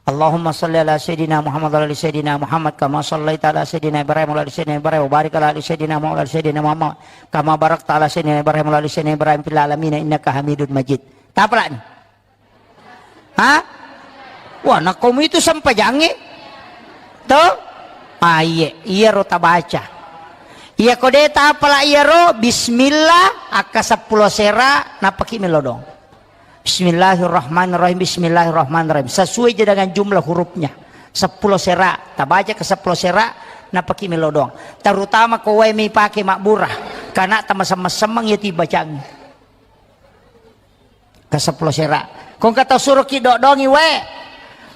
Allahumma salli ala Sayyidina Muhammad wa ala ali Sayyidina Muhammad kama sallaita ala Sayyidina Ibrahim wa ala ali Sayyidina Ibrahim wa barik ala ali Sayyidina Muhammad wa ala ali Sayyidina Muhammad kama barakta ala Sayyidina Ibrahim wa ala ali Sayyidina Ibrahim fil alamin innaka Hamidun Majid. Tapalani. Ha? Wah, nakkomu itu sempajangnge. To? Ah, iye, iyaro tabaca. Iyako de tapala iyaro, bismillah, akka seppulo sera, nappaki melodong. Bismillahirrahmanirrahim, bismillahirrahmanirrahim. Sesuai je dengan jumlah hurufnya. Seppulo sera, tabaca ke seppulo sera, nappaki melodong. Terutama ko wae mi pake mabbura, karena tamasemmeng-semmeng ya tibacangi. Ke seppulo sera. Ko engka tau suroki dodongi wae.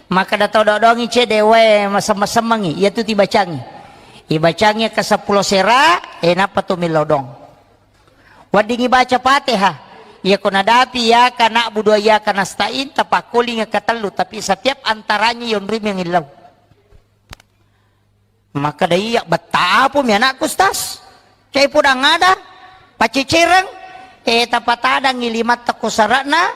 Makkeda tau dodongi cede wae masemmeng-semmengi, iyatu tibacangi. Ibacangi ke seppulo sera, e nappa to millau dong. Weddingi baca Fatihah. Iyako nadapi iyyaka na'budu wa iyyaka nasta'in, tapakkolingi ke tellu, tapi setiap antaranya yonrimi millau. Makkeda, "Iya, betta apomi anakku, Ustaz? Cai podang ada, pacecereng." Eh, tapatadangi limatta ko sara'na,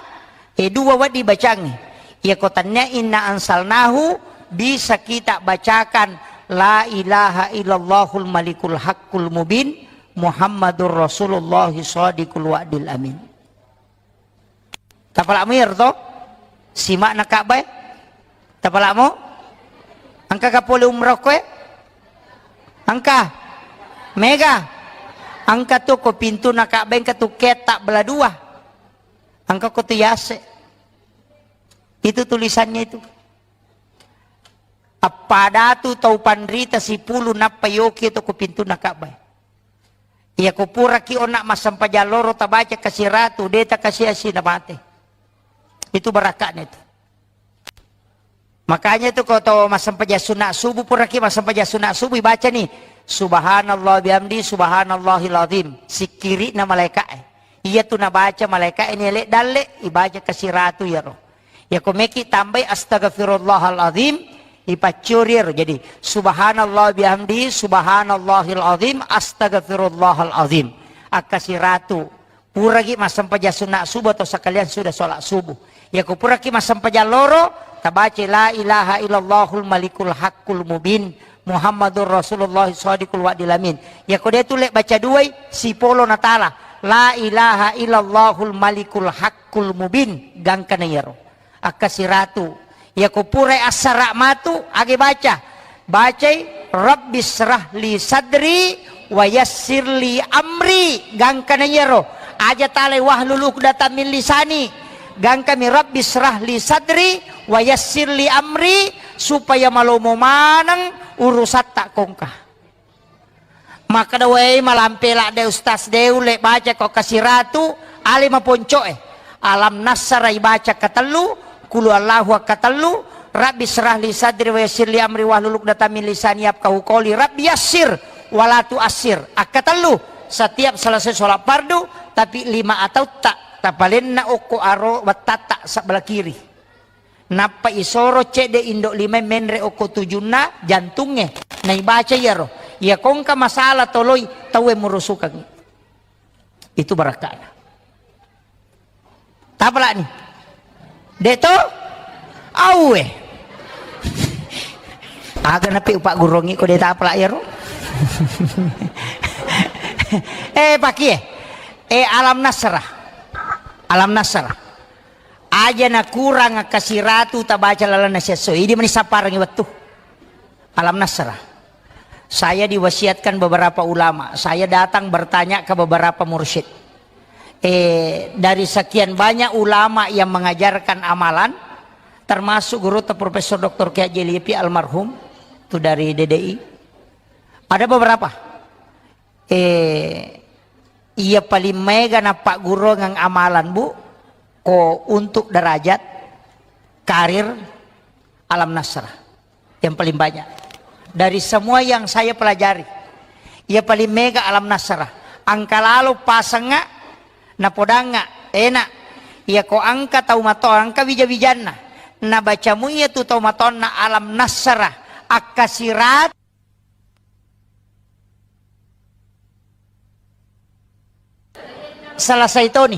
eh, dua wedding bacangi. Iyako tannia inna anzalnahu, bisa kita bacakan, "La ilaha illallahul malikul haqqul mubin, Muhammadur Rasulullah shadiqul wa'dil amin." Tapala'mu iyaro to? Sima'na Ka'bah e? Tapala'mu? Engka ka pole umroh koe? Engka? Mega? Engka tu ko pintuna Ka'bah, engka tu ketta bela dua. Engka ko tu yase. Itu tulisannya itu. Appadatu tau panrita sipulu nappa yoki to ko pintunna Ka'bah. Iya ko puraki onna massempajang loro tabaca kasiratu, de takasiasi na mate. Itu barakakna itu. Makanya itu ko to massempajang sunna subuh, puraki massempajang sunna subuh, ibaca ni, "Subhanallah bihamdi, subhanallahil azim." Sikkiri'na malaika'e. Iya tu nabaca malaika'e ni ele dalle, ibaca kasiratu iyaro. Iya ko meki tambai, "Astagfirullahal azim," ipaccuri iyaro. Jadi, "Subhanallah bihamdi, subhanallahil azim, astagfirullahal azim." Akkasiratu. Puragi massempajang sunna subuh atau sekalian sudah sholat subuh. Iya ko puraki massempajang loro, tabaca, "La ilaha illallahul malikul haqqul mubin, Muhammadur Rasulullah shadiqul wa'dil amin." Iya ko de tu le baca duai, sipolo natala, "La ilaha illallahul malikul haqqul mubin," gangkana iyaro. Akkasiratu. Iya ko purai assara matu, age baca. Bacai, "Rabbi syrah li sadri wa yassir li amri." Gangkana iyaro. Aja talai, "Wahlul uqdatam min lisani." Gangkami, "Rabbi syrah li sadri wa yassir li amri," supaya malomo maneng urusatta kongka. Makkeda, "Wei, malampe ladde Ustaz, de ulle baca ko kasiratu, ale maponco'e." Alam Nassara ibaca katellu, Qul Huwallahu akkatellu, Rabbi syrah li sadri wa yassir li amri wahlul uqdatam min lisani yafqahu qawli, Rabbi yassir wala tuassir. Akkatellu, setiap selesai sholat fardu, tapi lima atautta tapalenna okko aro wettatta sebelah kiri. Nappa isoro cedde indo lima menre okko tujunna jantungnge. Naibaca iyaro. Iya kongka masalah toloi tauwe murusukangngi. Itu barakana. Tapalani. Dek to? Auwe. Aga napi upak gurongi ko de tapala iyaro. Eh, pakie. Eh, Alam Nasrah. Alam Nasrah. Aja nakurang kasiratu tabaca lalenna siesso. Idi mani sapparengngi wettu. Alam Nasrah. Saya diwasiatkan beberapa ulama. Saya datang bertanya ke beberapa mursyid. Eh, dari sekian banyak ulama yang mengajarkan amalan, termasuk guru Profesor Doktor Kiai Haji Lipi almarhum, itu dari D D I. Ada beberapa. Eh, iya paling mega nappagguruang amalan, Bu, ko untuk derajat, karir, Alam Nasrah. Yang paling banyak. Dari semua yang saya pelajari, iya paling mega Alam Nasrah. Angka lalo pasengnga, napodangnga, enak. Iya ko angka tau mato, angka wija-wijanna. Nabacamu iya tu tau matonna Alam Nasrah. Akkasirat Selesai toni.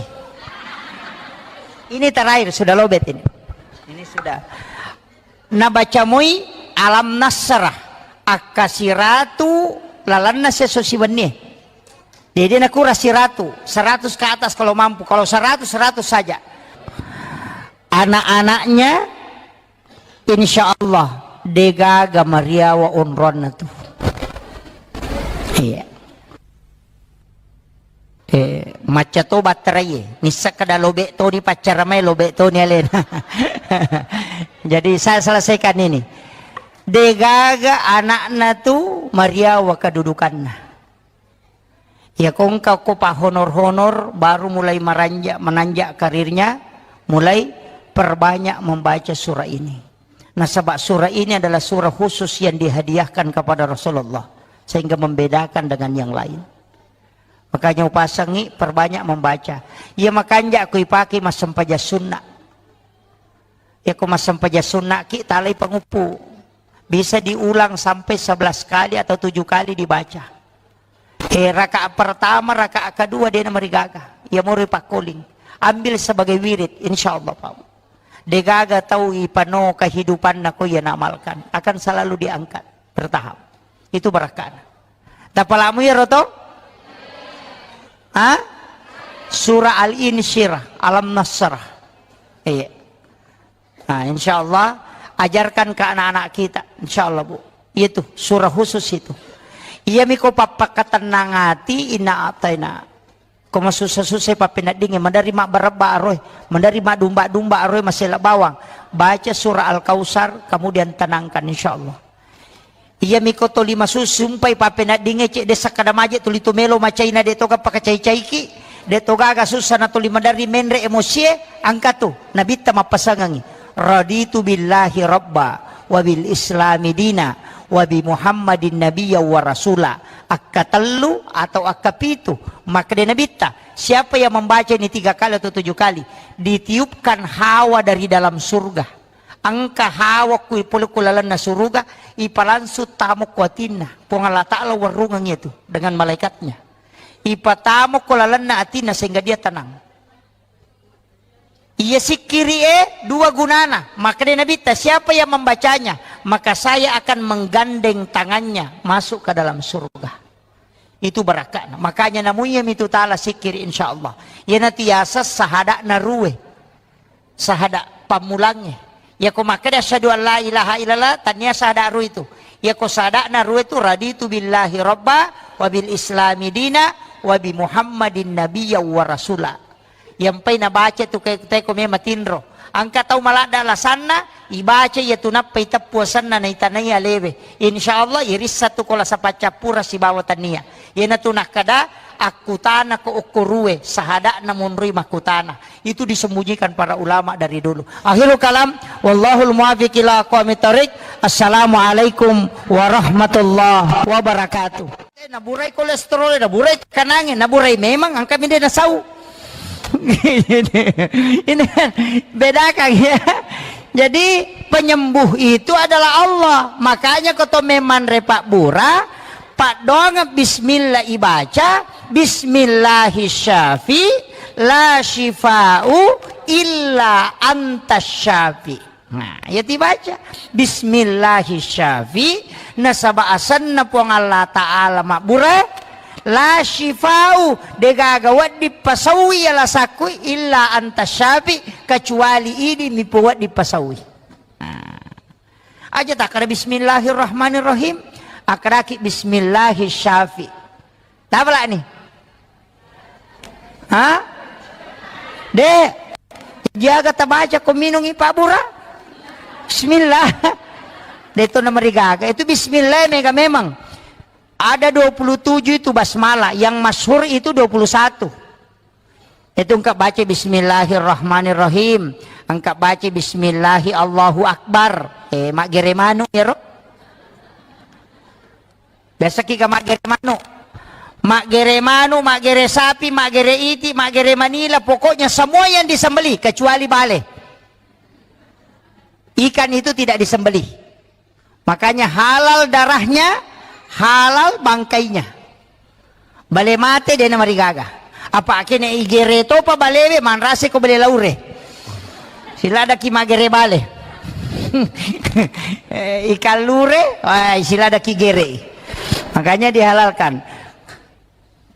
Ini terakhir, sudah lobet ini. Ini sudah. Nabaca moi Alam Nasrah, akkasiratu lalanna siesso siwennie. Jadi nakura siratu, seratus ke atas kalau mampu. Kalau seratus, seratus saja. Anak-anaknya, insya Allah, degaga mariawa onroanna tu. Iya. Eh, macca to batterai, nisseng kada lobek toni paccara mai, lobek toni alena. Jadi saya selesaikan ini. Degaga anakna tu mariawa kedudukanna. Iya ko engka ko pahonor-honor, baru mulai meranja-, menanjak karirnya, mulai perbanyak membaca surah ini. Nasaba surah ini adalah surah khusus yang dihadiahkan kepada Rasulullah, sehingga membedakan dengan yang lain. Makanya upasangi perbanyak membaca. Iya makanja ko ipake massempajang sunna. Iya ko massempajang sunna ki talai panguppu. Bisa diulang sampai sebelas kali atau tujuh kali dibaca. Eh, rakaat pertama, rakaat kedua, de namarigaga. Iya mori pakkoling. Ambil sebagai wirid, insya Allah, Pak. Degaga tau ipano kehidupanna ko iya naamalkan. Akan selalu diangkat, bertahap. Itu barakana. Tapalamu iya roto? Ha? Surah Al-Insyirah, Alam Nasrah. Iya. Nah, insya Allah, ajarkan ke anak-anak kita, insya Allah, Bu. Itu surah khusus itu. Iya miko pappakatennang ati, inna ataina. Ko masussa-sussai pappeneddingnge, maderri mabbarebba aroe, maderri madumba-dumba aroe, masela bawang. Baca surah Al-Kautsar, kemudian tenangkan, insyaallah. Iyami ko toli masusumpai pappeneddingnge, cedde sakkada maje tuli tu melo macaina, de toga pakacai-caiki, de togaga sussa na tuli maderri menre emosie, angka tu, Nabitta mappasangangi. Raditu billahi rabba, wa bil islami dina, wa bi Muhammadin nabiyya wa rasula. Akkatellu atau akkapitu, makkeda Nabitta, siapa yang membaca ini tiga kali atau tujuh kali, ditiupkan hawa dari dalam surga. Engka hawa ku pole ku lalenna suruga, ipalangsung tamo ku atinna. Puang Allah Ta'ala warungang itu dengan malaikatnya. Ipatamo ku lalenna atinna sehingga dia tenang. Iya sikkiri e dua gunana. Makkeda Nabitta, siapa yang membacanya, maka saya akan menggandeng tangannya masuk ke dalam surga. Itu barakakna. Makanya namuiya mitu taala sikkiri, insyaallah. Iyana tiasa sahada'na rue. Sahada pammulangnge. Yako makkeda asyhadu an la ilaha illallah, tania sahada rue itu. Yako sahada'na rue itu, raditu billahi rabba, wa bil islami dina, wa bi Muhammadin nabiyya wa rasula. Yampai nabaca tu ke-, teko mema tinro. Angka tau maladda lasanna, ibaca iya tu nappai teppu asenna naitanai alewe. Insyaallah irissa tu kola sapaccappura sibawa tania. Iyana tu nakkada akkutana ko okko rue, sahada'na monroi makkutana. Itu disembunyikan para ulama dari dulu. Akhirul kalam, wallahul muwaffiq ila aqwamit thariq. Assalamualaikum warahmatullahi wabarakatuh. Eh, naburai kolesterol, naburai tekanangnge, naburai memang angka minde nasau. Ini kan bedakan ya. Jadi penyembuh itu adalah Allah. Makanya ko to memang repak bura, paddoang bismillah ibaca, bismillahi syafi, la syifa'u illa anta syafi. Nah, ya tibaca. Bismillahi syafi, nasaba asenna Puang Allah Ta'ala mabbura, la syifa'u, degaga wedding pasaui alasakku, illa anta syafi, kecuali idi mipo wedding pasaui. Nah. Aja takkada bismillahirrahmanirrahim, akkadaki bismillahi syafi. Tapalani? Ha? De, jaga tabaca ko minungi pabbura. Bismillah. De to namarigaga. Itu bismillah mega memang. Ada dua puluh tujuh itu basmalah. Yang masyhur itu dua puluh satu. Itu engka baca bismillahirrahmanirrahim. Engka baca bismillahi Allahu Akbar. Eh, maggere manu ya, Ro? Biasa ki ga maggere manu. Maggere manu, maggere sapi, maggere iti, maggere manila, pokoknya semua yang disembelih kecuali bale. Ikan itu tidak disembelih. Makanya halal darahnya, halal bangkainya. Bale mate de namarigaga. Apa kene igere topa balewe manrase ko bale laure. Siladaki magere bale. Eh, ikan lure, wah, siladaki gere. Makanya dihalalkan.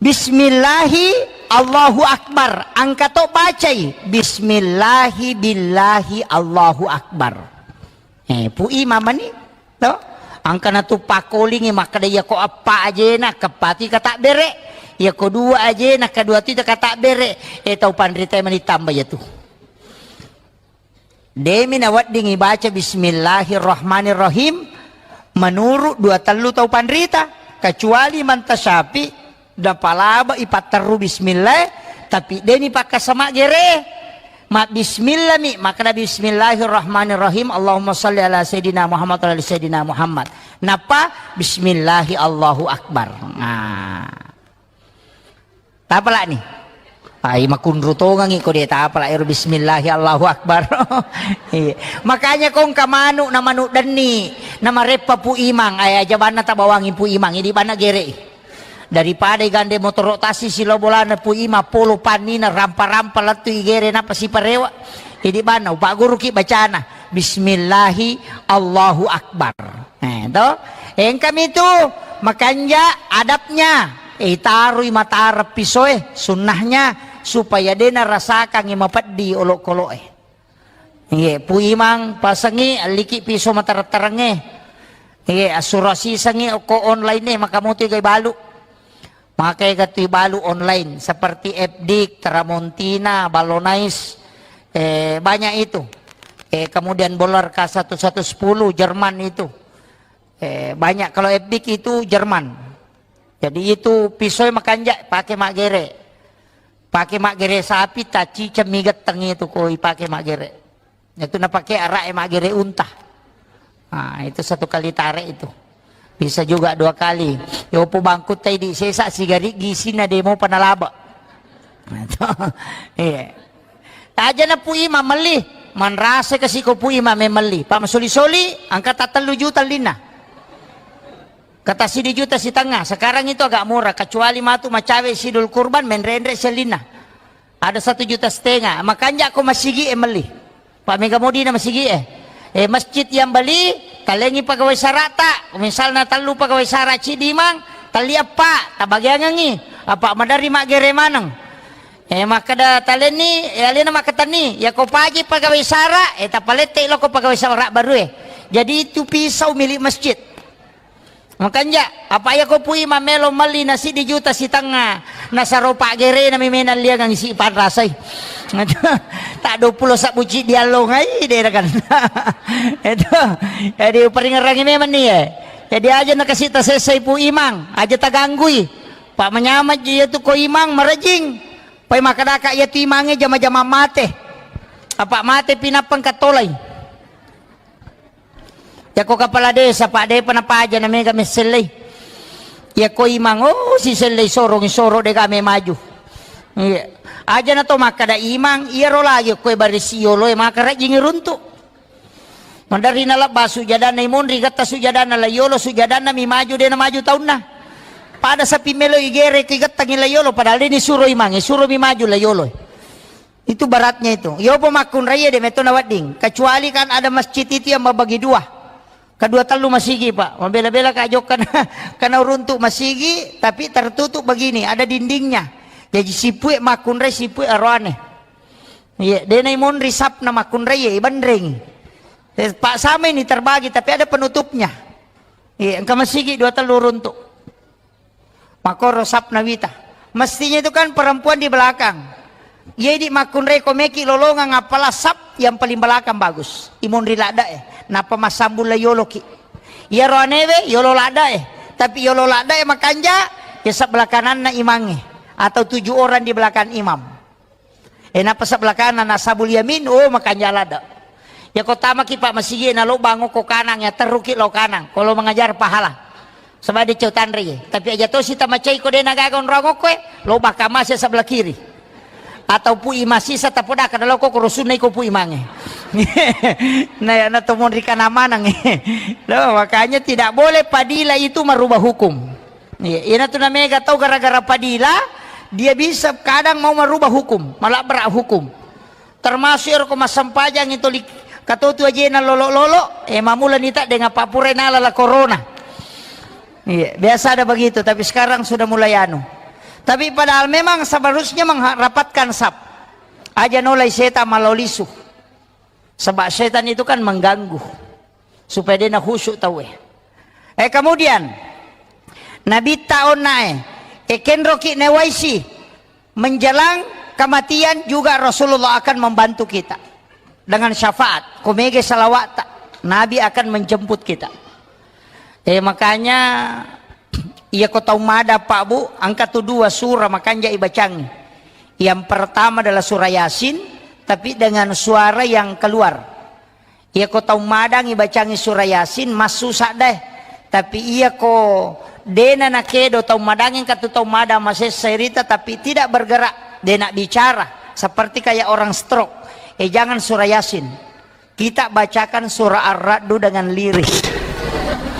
Bismillahi Allahu Akbar. Angka to bacai. Bismillahi billahi Allahu Akbar. Eh, pui mamani to. Angka natu pakolingi makkeda, iya ko eppa ajena keppatu katabbere. Iya ko dua ajena kedua tu katabbere. Eh, tau panrita mani tamba ya tu. Demi nawedding ibaca bismillahirrahmanirrahim menurut dua tellu tau panrita, kecuali manta syafi, napalaba ipatterru bismillah, tapi deni pakkasama gere. Ma bismillah mi, makkeda bismillahirrahmanirrahim, Allahumma salli ala sayyidina Muhammad wa ala ali sayyidina Muhammad. Napa? Bismillahi Allahu Akbar. Nah. Tapalani? Ai, makunru tongangi ko de tapala ero bismillahi Allahu Akbar. Iya. Makanya ko engka manu na manu denni, na mareppa Pu Imang, ai aja banna tabawangi Pu Imang, idi banna gere. Daripada igande motoro tasi silo bolana Pu Imang polo pannina rampa-rampa lettu igere napa siparewa. Idi banna upagguruki bacana bismillahi Allahu Akbar. Eh, to? Engkami tu makanja adabnya. Eh, itarui matara pisoe, sunnahnya, supaya dena rasakangi mapeddi olokoloe. Iye, Pu Imang pasengi alliki piso matara-tarangnge. Iye, assurasisengi okko online e, maka motu igai balu. Maka ega tu ibalu online seperti F D I K, Tramontina, Ballonais, eh, banyak itu. Eh, kemudian Bolar K satu satu sepuluh Jerman itu. Eh, banyak kalau F D I K itu Jerman. Jadi itu pisau makanja pakai maggere. Pakai maggere sapi, taciceng mi getteng itu ko ipake maggere. Itu napake araq e maggere unta. Nah, itu satu kali tarik itu. Bisa juga dua kali. Yopo bangkutta idi sesa sigari gisina demo panalaba. Iya. Aja na Pu Imang melli, manrasa kasi ko Pu Imang memelli. Pak masoli-soli, angka tattellu juta linna. Kata sidi juta sitengnga, sekarang itu agak murah, kecuali matu macawe sidul kurban, menrenre sellinna. Ada satu juta setengah, makanja ko masigi e melli. Pak mega modina masigi e. Eh, masjid yang beli, talengi pegawai sarata, misalna tellu pegawai sara cidimang, telli eppa, tabagiangengi, apa madari maggere maneng. Eh, makkeda talenni, eh, alena makkatenni, ya ko paji pegawai sara, eh, tapalette loko pegawai sara baru e. Jadi itu pisau milik masjid. Makanja, apa iya ko Pu Imang melo melli na siddi juta sitengnga, nasaro paggerena mi menang liangang isi panrasai. Tak dua puluh sabbu ciddi allongai dera kan. Itu. Jadi uperingerangi memang ni e. Jadi aja nakasi tasessai Pu Imang, aja taganggui. Pak manyameng ji iya tu ko Imang marejing. Pai makkedaka iya tu Imangnge jama-jama mate. Apa mate pinappa engka tolai. Yako kepala desa, Pak, depa napaja na mega messellei. Yako Imang, oh, sisellei sorongi soro dega me maju. Iya. Aja na to makkada Imang, iyaro lagi koe barisi yolo e maka rajingi runtu. Maderri nalebba sujadanna imonri getta sujadanna la yolo sujadanna mi maju dena maju taunna. Pada sapi melo igere ki gettangi la yolo padahal deni suro Imang, suro mi maju la yolo. Itu beratnya itu. Yopo makkunraie de metto nawedding. Kecuali kan ada masjid itu yang membagi dua. Kedua tellu masigi, Pak. Mabela-bela ka jokka na, kana uruntuk masigi, tapi tertutup begini, ada dindingnya. Jadi sipue makkunrai sipue aroane. Iya, dena imonri sapna makkunrai, iya, ibenreng. Eh, Pak sama ini terbagi, tapi ada penutupnya. Iya, engka masigi dua tellu uruntuk. Makoro sapna wita. Mestinya itu kan perempuan di belakang. Iya idi makkunrai ko meki lolongang apala sap yang paling belakang bagus. Imonri ladda e. Napa massambung la yoloki. Iya roanewe yolo ladda e. Tapi yolo ladda e makanja ya sebelah kananna imangnge atau tujuh orang di belakang imam. E, napa sebelah kanan, nasabul yamin, oh, makanja ladda. Ya ko tamaki Pak masigi na lo bango ko kanang ya terruki lo kanang. Kalau mengajar pahala. Sebab dia cau tanre ye. Tapi aja to si tamacai ko dena gaga onrong ko e, lo bakka masi sebelah kiri. Atau pui masisa tapodaka na lo ko rusunna iko pui mange. Nah, ya na to monri kana manang. Lo, makanya tidak boleh padila itu merubah hukum. Iya, ina tu namega tau gara-gara padila, dia bisa kadang mau merubah hukum, malabrak hukum. Termasuk ero ko massempajang itu li-, katotu ajena lolo-lolo, eh, mamula nita dengan papure nala la corona. Iya, biasa ada begitu, tapi sekarang sudah mulai anu. Tapi padahal memang seharusnya mengharapatkan sap. Aja nolai setan malolisu. Sebab setan itu kan mengganggu. Supaya dia na khusyuk tau e. Eh, kemudian, Nabitta onna e, eh, kenroki newaisi, menjelang kematian juga Rasulullah akan membantu kita dengan syafaat. Ko mega salawat, Nabi akan menjemput kita. Eh, makanya, iya ko tau mada, Pak, Bu, angka tu dua surah makanja ibacangi. Yang pertama adalah surah Yasin, tapi dengan suara yang keluar. Iya ko tau madangi bacangi surah Yasin, massu saddae. Tapi iya ko dena nakedo tau madangi katu tau madang masessa rita, tapi tidak bergerak, dena bicara, seperti kayak orang stroke. Eh, jangan surah Yasin. Kita bacakan surah Ar-Ra'du dengan lirih.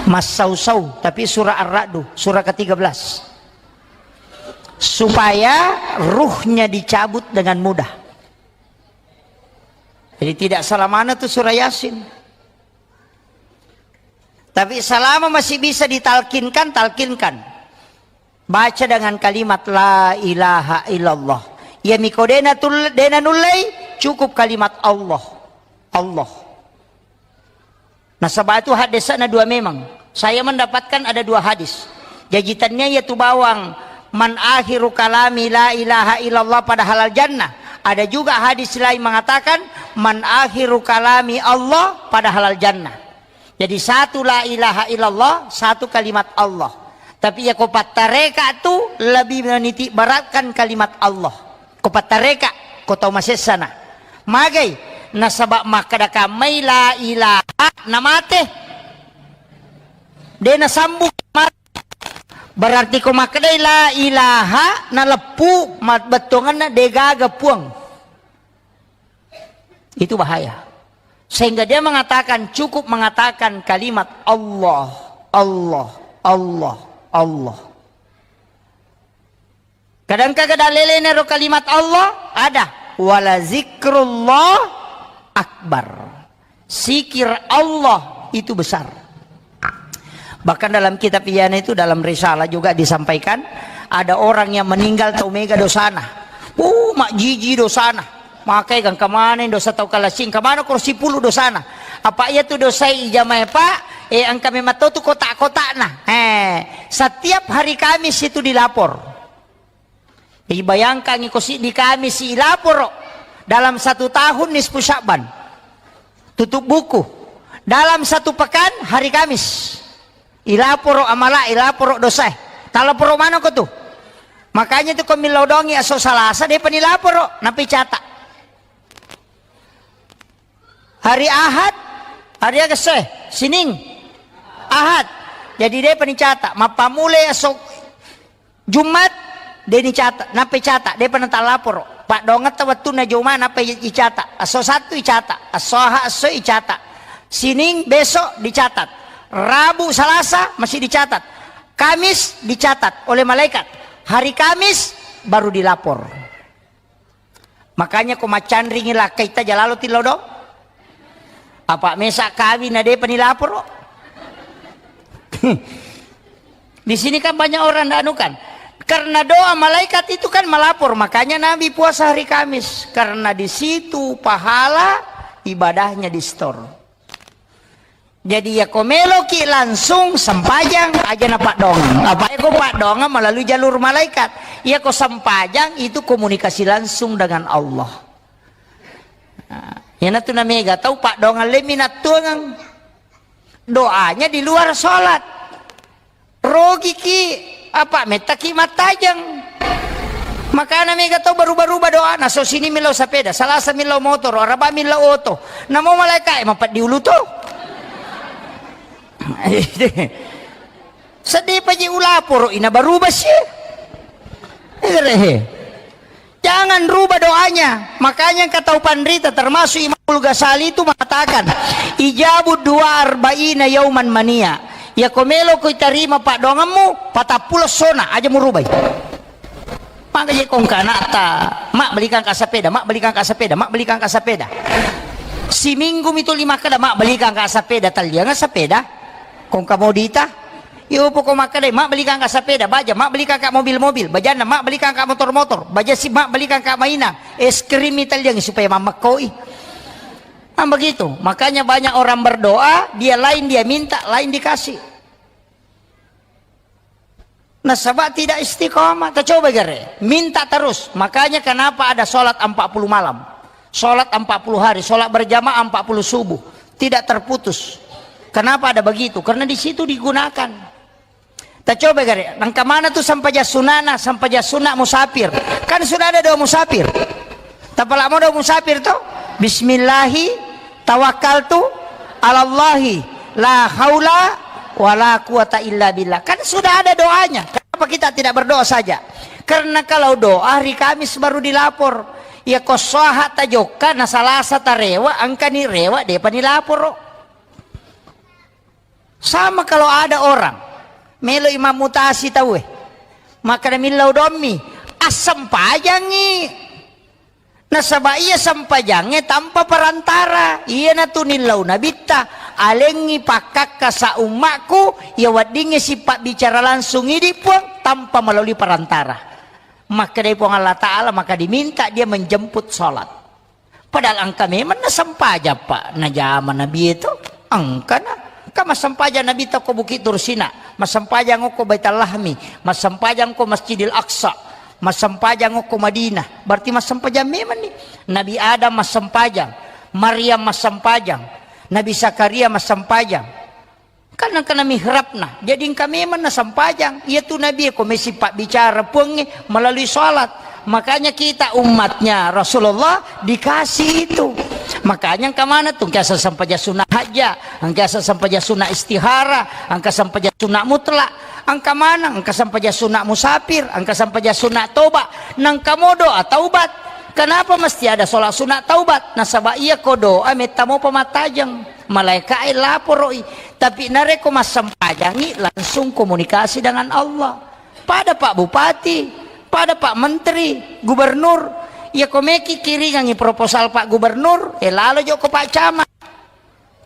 Massau-sau, tapi surah Ar-Ra'du, surah ketiga belas. Supaya ruhnya dicabut dengan mudah. Jadi tidak salah mana tuh surah Yasin. Tapi selama masih bisa ditalkinkan, talkinkan. Baca dengan kalimat la ilaha illallah. Iya miko dena tul-, dena nullei, cukup kalimat Allah. Allah. Nasaba itu hadisna dua memang. Saya mendapatkan ada dua hadis. Jaji tania iya tu bawang Man akhiru kalami la ilaha illallah pada halal jannah. Ada juga hadis lain mengatakan, man akhiru kalami Allah pada halal jannah. Jadi satu la ilaha illallah, satu kalimat Allah. Tapi iya ko pattareka tu lebih meniti beratkan kalimat Allah. Ko pattareka, ko tau masessana. Magai, nasaba makkeda kammai la ilaha namate. De nasambung mate. Berarti ko makkedai la ilaha naleppu, ma-, bettuanganna degaga puang. Itu bahaya. Sehingga dia mengatakan, cukup mengatakan kalimat Allah, Allah, Allah, Allah. Kadang kagak dalelena ro kalimat Allah, ada. Wala zikrullah akbar. Zikir Allah itu besar. Bahkan dalam kitab Ihya'na itu, dalam risalah juga disampaikan, ada orang yang meninggal tau mega dosana. Uh, majjiji dosana. Makai gangka maneng dosa tau kalassing, kamana ko sipulu dosana. Apa iya tu dosai ijamai, Pak? Eh, engka memang tau tu kotak-kotakna. Eh, setiap hari Kamis itu dilapor. Jadi bayangkan, iko siddi Kamis ilaporo dalam satu tahun nisfu Sya'ban. Tutup buku. Dalam satu pekan hari Kamis. Ilaporo amala, ilaporo dosae. Talaporo manoko tu. Makanya tu ko millau dongi aso Salasa, depa nilaporo, napi cata. Hari Ahad, hari aga soe? Sining, Ahad. Jadi depa nicata. Mappamulai esok Jumat, de nicata. Nappa icata, depa natalaporo. Paddongetta wettunna Juma, nappa icata. Esso Sattu icata. Esso Ahad, esso icata. Sining besok dicatat. Rabu, Salasa masih dicatat. Kamis dicatat oleh malaikat. Hari Kamis baru dilapor. Makanya ko maccanringi lakkaita jalalo tillo do. Apa mesa kawin na depa nilaporo. Di sini kan banyak orang ndak anu kan. Karena doa malaikat itu kan melapor, makanya Nabi puasa hari Kamis. Karena di situ pahala ibadahnya di-store. Jadi, iya ko meloki langsung sempajang, aja na paddongeng. Apa iya ko paddongeng melalui jalur malaikat. Iya ko sempajang itu komunikasi langsung dengan Allah. Nah, iyanatu na mega tau paddongeng lemmi nattuangeng. Doanya di luar sholat. Rogiki, apa, mettaki mattajeng. Makana mega tau baruba-ruba doana, so sini millau sapeda, Salasa millau motoro, Araba millau oto. Namo malaika e mapeddi ulu to. Sedih paji ulaporo ina baruba si. Egerehe. Jangan rubah doanya. Makanya engka tau panrita, termasuk Imamul Ghazali itu mengatakan, "Ijabu dua arba'ina yauman mania." Iya ko melo ko itarima paddoangemmu, patappulo sona aja murubai. Maka je kongka anakta, "Mak, belikan ka sepeda, Mak, belikan ka sepeda, Mak, belikan ka sepeda." Siminggu mitu lima kada, "Mak, belikan ka sepeda." Tallianga sepeda. Kongka modita. Iyo, poko makkeda, "Mak, belikan ka sepeda, baja, Mak, belikan ka mobil-mobil, bajanna, Mak, belikan ka motor-motor, baja si, Mak, belikan ka mainan, es krim italian supaya mammekkoi." Nah, begitu. Makanya banyak orang berdoa, dia lain dia minta, lain dikasih. Nasaba tidak istiqomah. Kita coba gare, minta terus. Makanya kenapa ada sholat empat puluh malam, sholat empat puluh hari, sholat berjamaah empat puluh subuh, tidak terputus. Kenapa ada begitu? Karena di situ digunakan. Tacoba gare, nangka mana tu sempajang sunana, sempajang sunat musafir? Kan sudah ada doa musafir. Tapala mo doa musafir to? Bismillahi tawakkaltu alallahi la haula wala quwata illa billah. Kan sudah ada doanya. Kenapa kita tidak berdoa saja? Karena kalau doa hari Kamis baru dilapor. Ya ko soha tajokka na Salasa tarewa, engkani rewa, depa nilaporo. Sama kalau ada orang melo imam mutasi tauwe, maka millau dommi, assempajangi. Nasaba iya sempajangnge tanpa perantara. Iyanatu nillau nabitta, alengngi pakkakka sa ummakku, iya weddingnge sipabbicara langsung idi Puang tanpa melalui perantara. Makkedai Puang Allah Ta'ala, maka diminta dia menjemput sholat. Padahal engka memang nasempajang, Pak, najama Nabi itu. Engkana. Engka massempajang Nabi tau ko Bukit Tursina. Massempajang okko Baitul Lahmi, massempajang okko Masjidil Aqsa, massempajang okko Madinah. Berarti massempajang memang ni. Nabi Adam massempajang, Maryam massempajang, Nabi Zakaria massempajang. Kan engka na mihrabna. Jadi engka memang na sempajang. Iya tu Nabi ko mesi pabbicara Puangnge melalui salat. Makanya kita umatnya Rasulullah dikasih itu. Makanya engka mana tu, engka sempajang sunnah hajat, engka sempajang sunnah istihara, engka sempajang sunnah mutlak, engka mana, engka sempajang sunnah musafir, engka sempajang sunnah toba, nangka mo doa taubat. Kenapa mesti ada sholat sunat taubat? Nasaba iya ko doa metta mopa mattajeng. Malaikae laporoi. Tapi narekko massempajangi, langsung komunikasi dengan Allah. Pada Pak Bupati, pada Pak Menteri, Gubernur, iya ko meki kiringangi proposal Pak Gubernur, eh, lalo jokko Pak Camat.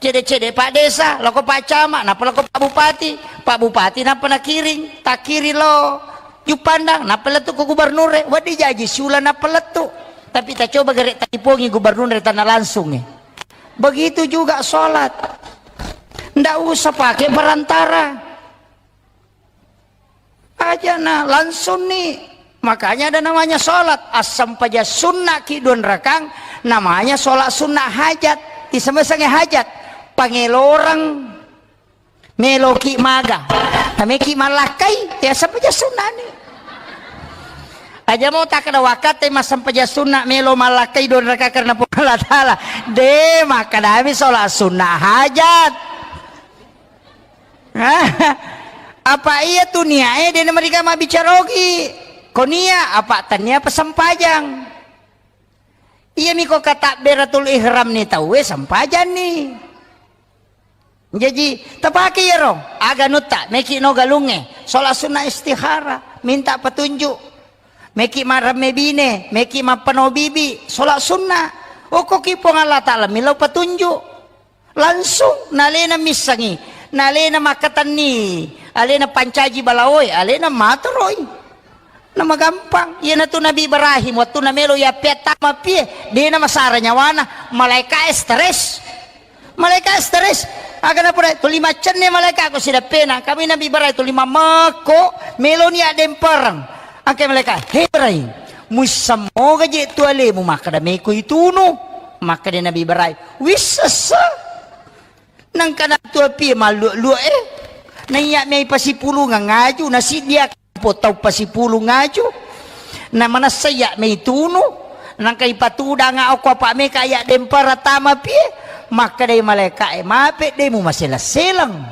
Cede-cede Pak Desa, loko Pak Camat, napa loko Pak Bupati. Pak Bupati napa nakiring, takiring lo Juppandang, napa lettu ko gubernur e, wedding jaji siula napa lettu. Tapi tacoba gere talipongi gubernur e tanna langsung e. Begitu juga sholat. Ndak usah pakai perantara. Aja na langsung ni. Makanya ada namanya sholat. Asam paja sunnah ki dua rakang, namanya sholat sunnah hajat. Iseme-senge hajat. Pangeloreng. Meloki maga. Nameki malakkai. Ya asam paja sunnah ni. Aja mau tak ada wakate masam paja sunnah melo malakkai dua rakang karena Puang Allah Ta'ala. De, maka dami sholat sunnah hajat. Apa iya tu niae de namariga mabbicara ogi. Ko nia apa tania apa sempajang. Iya miko katabberatul ihram ni tauwe sempajang ni. Jaji tapake iyaro aga nutta meki no galunge sholat sunnah istihara minta petunjuk. Meki maremme bine, meki mappano bibi, sholat sunnah. Okko ki Puang Allah Ta'ala millau petunjuk. Langsung nalena missangi, nalena makkatenni, alena pancaji balaoe, alena matoroi. Namagampang. Iyanatu Nabi Ibrahim, wettunna melo yappeattama pie, dena masara nyawana, malaika stres. Malaika stres. Aga napura tuli maccenne malaika ko sidappena, kami Nabi Ibrahim tuli mamekko, meloni addempereng. Angke malaika, "He Ibrahim, muissammoga je tu alemu makkada meko itunu?" Makkada Nabi Ibrahim, "Wissessa." Nangka nattu apie malluak-luak e. Naiya mei pasipulungeng aju, nasiddia po tau pasipulung aju. Na manessa iya mei tunu. Nangka ipatudanga okko apa meka iya dempara tama pie. Makkedai malaika e, "Mape de mumaseleng-seleng."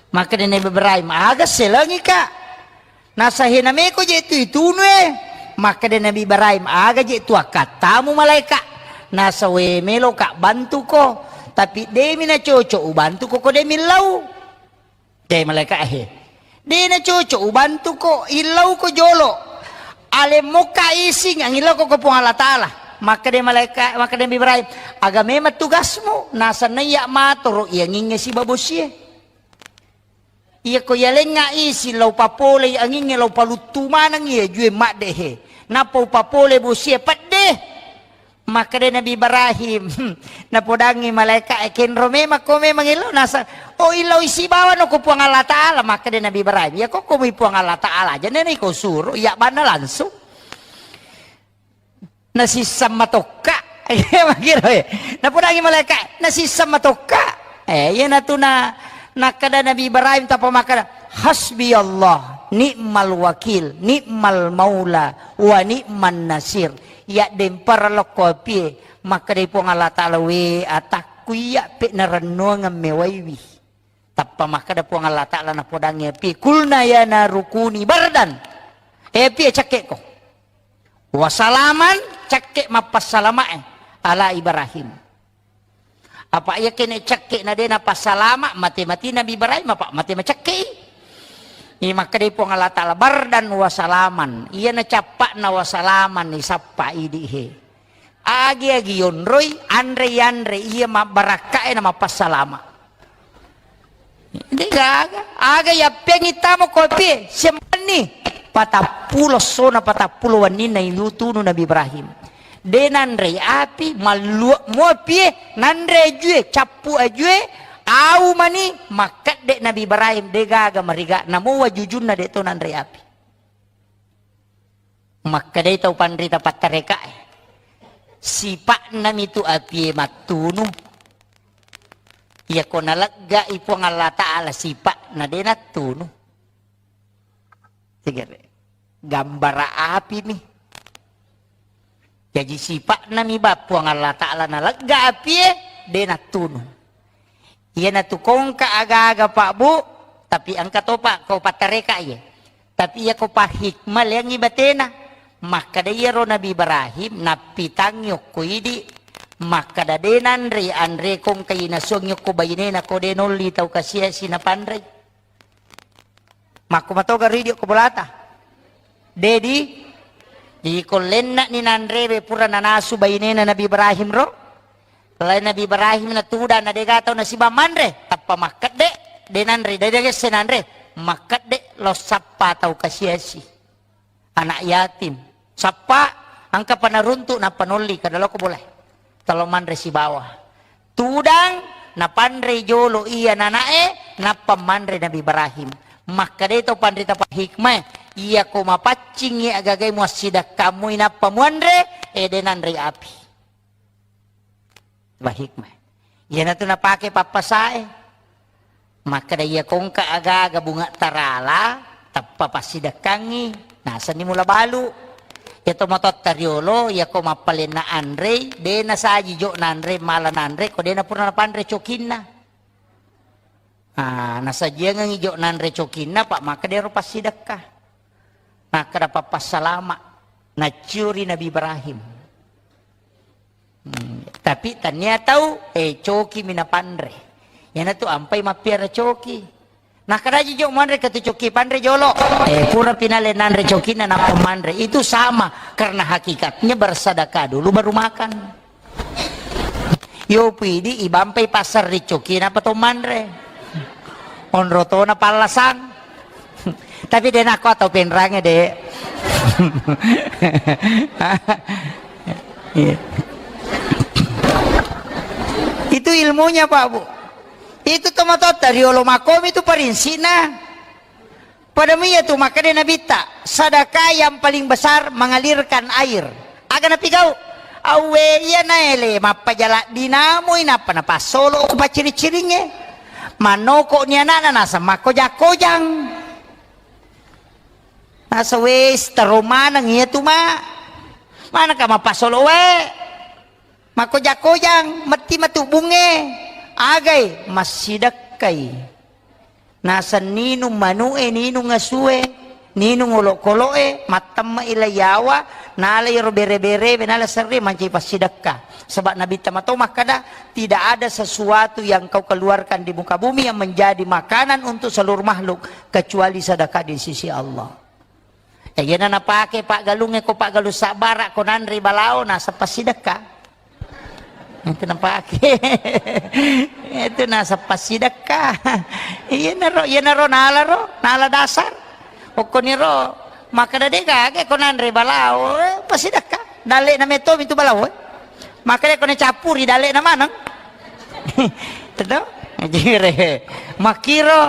Makkeda Nabi Ibrahim, "Aga selengi ka?" Nasa, "Hena meko je tu itunu e." Makkeda Nabi Ibrahim, "Aga je tu akkattamu malaika?" Nasa, "We melo ka bantuko, tapi demi na cocok ubantuko ko demi lau." De malaika he. De na cocok ubantuko, illau ko jolo. Alemmokka ising angillau ko, ko Puang Allah Ta'ala. Makkeda malaika, makkeda Nabi Ibrahim, "Aga memang tugasmu?" Nasa, "Naiya matoro iyanginge sibabosie." Iya ko yalengnga isi lao papolei angingnge lao paluttu maneng iya jue maddehe. Nappa upapole bosie pedde. Makkeda Nabi Ibrahim, napodangi malaika e, "Kenro memang ko memang illau?" Nasa, "Oh, illau isi bawano ko Puang Allah Ta'ala." Makkeda Nabi Ibrahim, "Iya ko ko mui Puang Allah Ta'ala aja nene ko suro, iya banna langsung." Nasisseng matokka. Iya, makkiro, eh. Napodangi malaika, nasisseng matokka. Eh, iyanatu na, nakkeda Nabi Ibrahim tappa makkeda, "Hasbi Allah, ni'mal wakil, ni'mal maula, wa ni'man nasir." Iya dempara lokko apie, makkedai Puang Allah Ta'ala, "We atakku iya pe narennuangeng mewaiwi." Tappa makkeda Puang Allah Ta'ala napodangi api, "Kulna ya naru kuni bardan." Eh, api, cakkeko. Wasalaman, cakke mappassalamae ala Ibrahim. Apa iya kene cakke na de napassalama, mate-mati Nabi Ibrahim, apa mate macakke i. Iya makkedai Puang Allah Ta'ala, "Bardan wasalaman." Iya na cappa'na wasalaman, isappa idi he. Agi-agi yonroi, anre-yanre iya mabbarakkae na mappassalama. De gaga, aga yappeangi tamo kopi, sembanni. Patappulo sona, patappulo wenninna ilutunu Nabi Ibrahim. De nanrei api, malluak mo apie, nanre ajue, cappu ajue, Au mani makkedde Nabi Ibrahim, de gaga mariga, namo wajujunna de to nanre api. Makkedai tau panrita pattarekae, sipa'na mitu apie mattunu. Iyako naleggai Puang Allah Ta'ala sipa'na de nattunu. Tegere. Gambara api mi. Jaji sipa'na mi ba Puang Allah Ta'ala nalegga apie, de nattunu. Iyanatu kongka aga-aga Pak Bu, tapi engka topa ko pattareka iye. Tapi iya ko pahikmah leangi batena. Makkeda iyaro Nabi Ibrahim, nappitangi okko idi, makkeda de nanre anre kongka inasuang okko bainena ko de nolli tau kasiasi napanrei. Makko matoga ridio ko bolata. Dedi, di kollenna ni nanrewe pura nanasu bainena Nabi Ibrahim ro. Lai Nabi Ibrahim na tudang na dega tau nasiba manre, tappa makkedde, de nanre, de degesse nanre, makkedde lo sappa tau kasiasi. Anak yatim. Sappa, engka panaruntuk nappa nolli kada loko boleh. Talo manre sibawa. Tudang napanre jolo iya nanae, nappa manre Nabi Ibrahim. Makkeda to panrita pahikmah, iya ko mapaccingi agagai muassidakkamu inappa muanre, ede nanre api. Ba hikmah. Iyanatu napake pappasae. Makkeda iya kongka aga-aga bunga tarala, tappa passidekkangi, nasenni mula balu. Iya to matotta riolo, iya ko mappalenna anrei, de nasaji jo nanre, mala nanre, ko de napura napanre cokinna. Ah, nasajiangengngi jo nanre cokinna, Pak, makkeda ero passidekka. Nakkeda pappassalama, nacciuri Nabi Ibrahim. Hmm, tapi tania tau, eh, coki mi napanre. Iyanatu ampai mappiara coki. Nakkeda ji jo manre ke tu coki panre jolo. Eh, pura pinale nanre cokinna nappa manre. Itu sama, karena hakikatnya bersedekah dulu baru makan. Yo pidi ibampai pasar ri coki napa to manre. Onro tona pallasang. Tapi de nako atau penrange de. Iya. Itu ilmunya Pak Bu. Itu tomatotta riolo makomi itu parinsina. Pada miyatu makkeda Nabitta, sedekah yang paling besar mengalirkan air. Aga napigau? Awwe iya naele mappajala dinamui nappa napassolo ko pacciri-ciringnge. Mannoko ni anakna naseng makkoja-kojang. Nasa wes tero maneng iya tu ma. Manaka mapassolo wae. Makkoja-kojang, metti matu bunge. Agai, massidekkai. Naseng ninung manu'e, ninung asue, ninung olokolo'e, mattemme'i lai yawa, nala iyaro bere-berewe, nala serre mancaji passidekka. Sebab Nabitta mato makkeda, tidak ada sesuatu yang kau keluarkan di muka bumi yang menjadi makanan untuk seluruh makhluk kecuali sedekah di sisi Allah. Eh, iyana napake paggalungnge ko paggalung sabbara ko nanre balao naseng passidekka. Itu napake. Itu naseng passidekka. Iyanaro, iyanaro nalaro, nala dasar. Okkoniro makkeda de gaga ko nanre balao, eh, passidekka. Dalle'na metomi tu balao, eh. Makkeda ko nacappuri dalle'na maneng. Teto? Jire. Makkiro.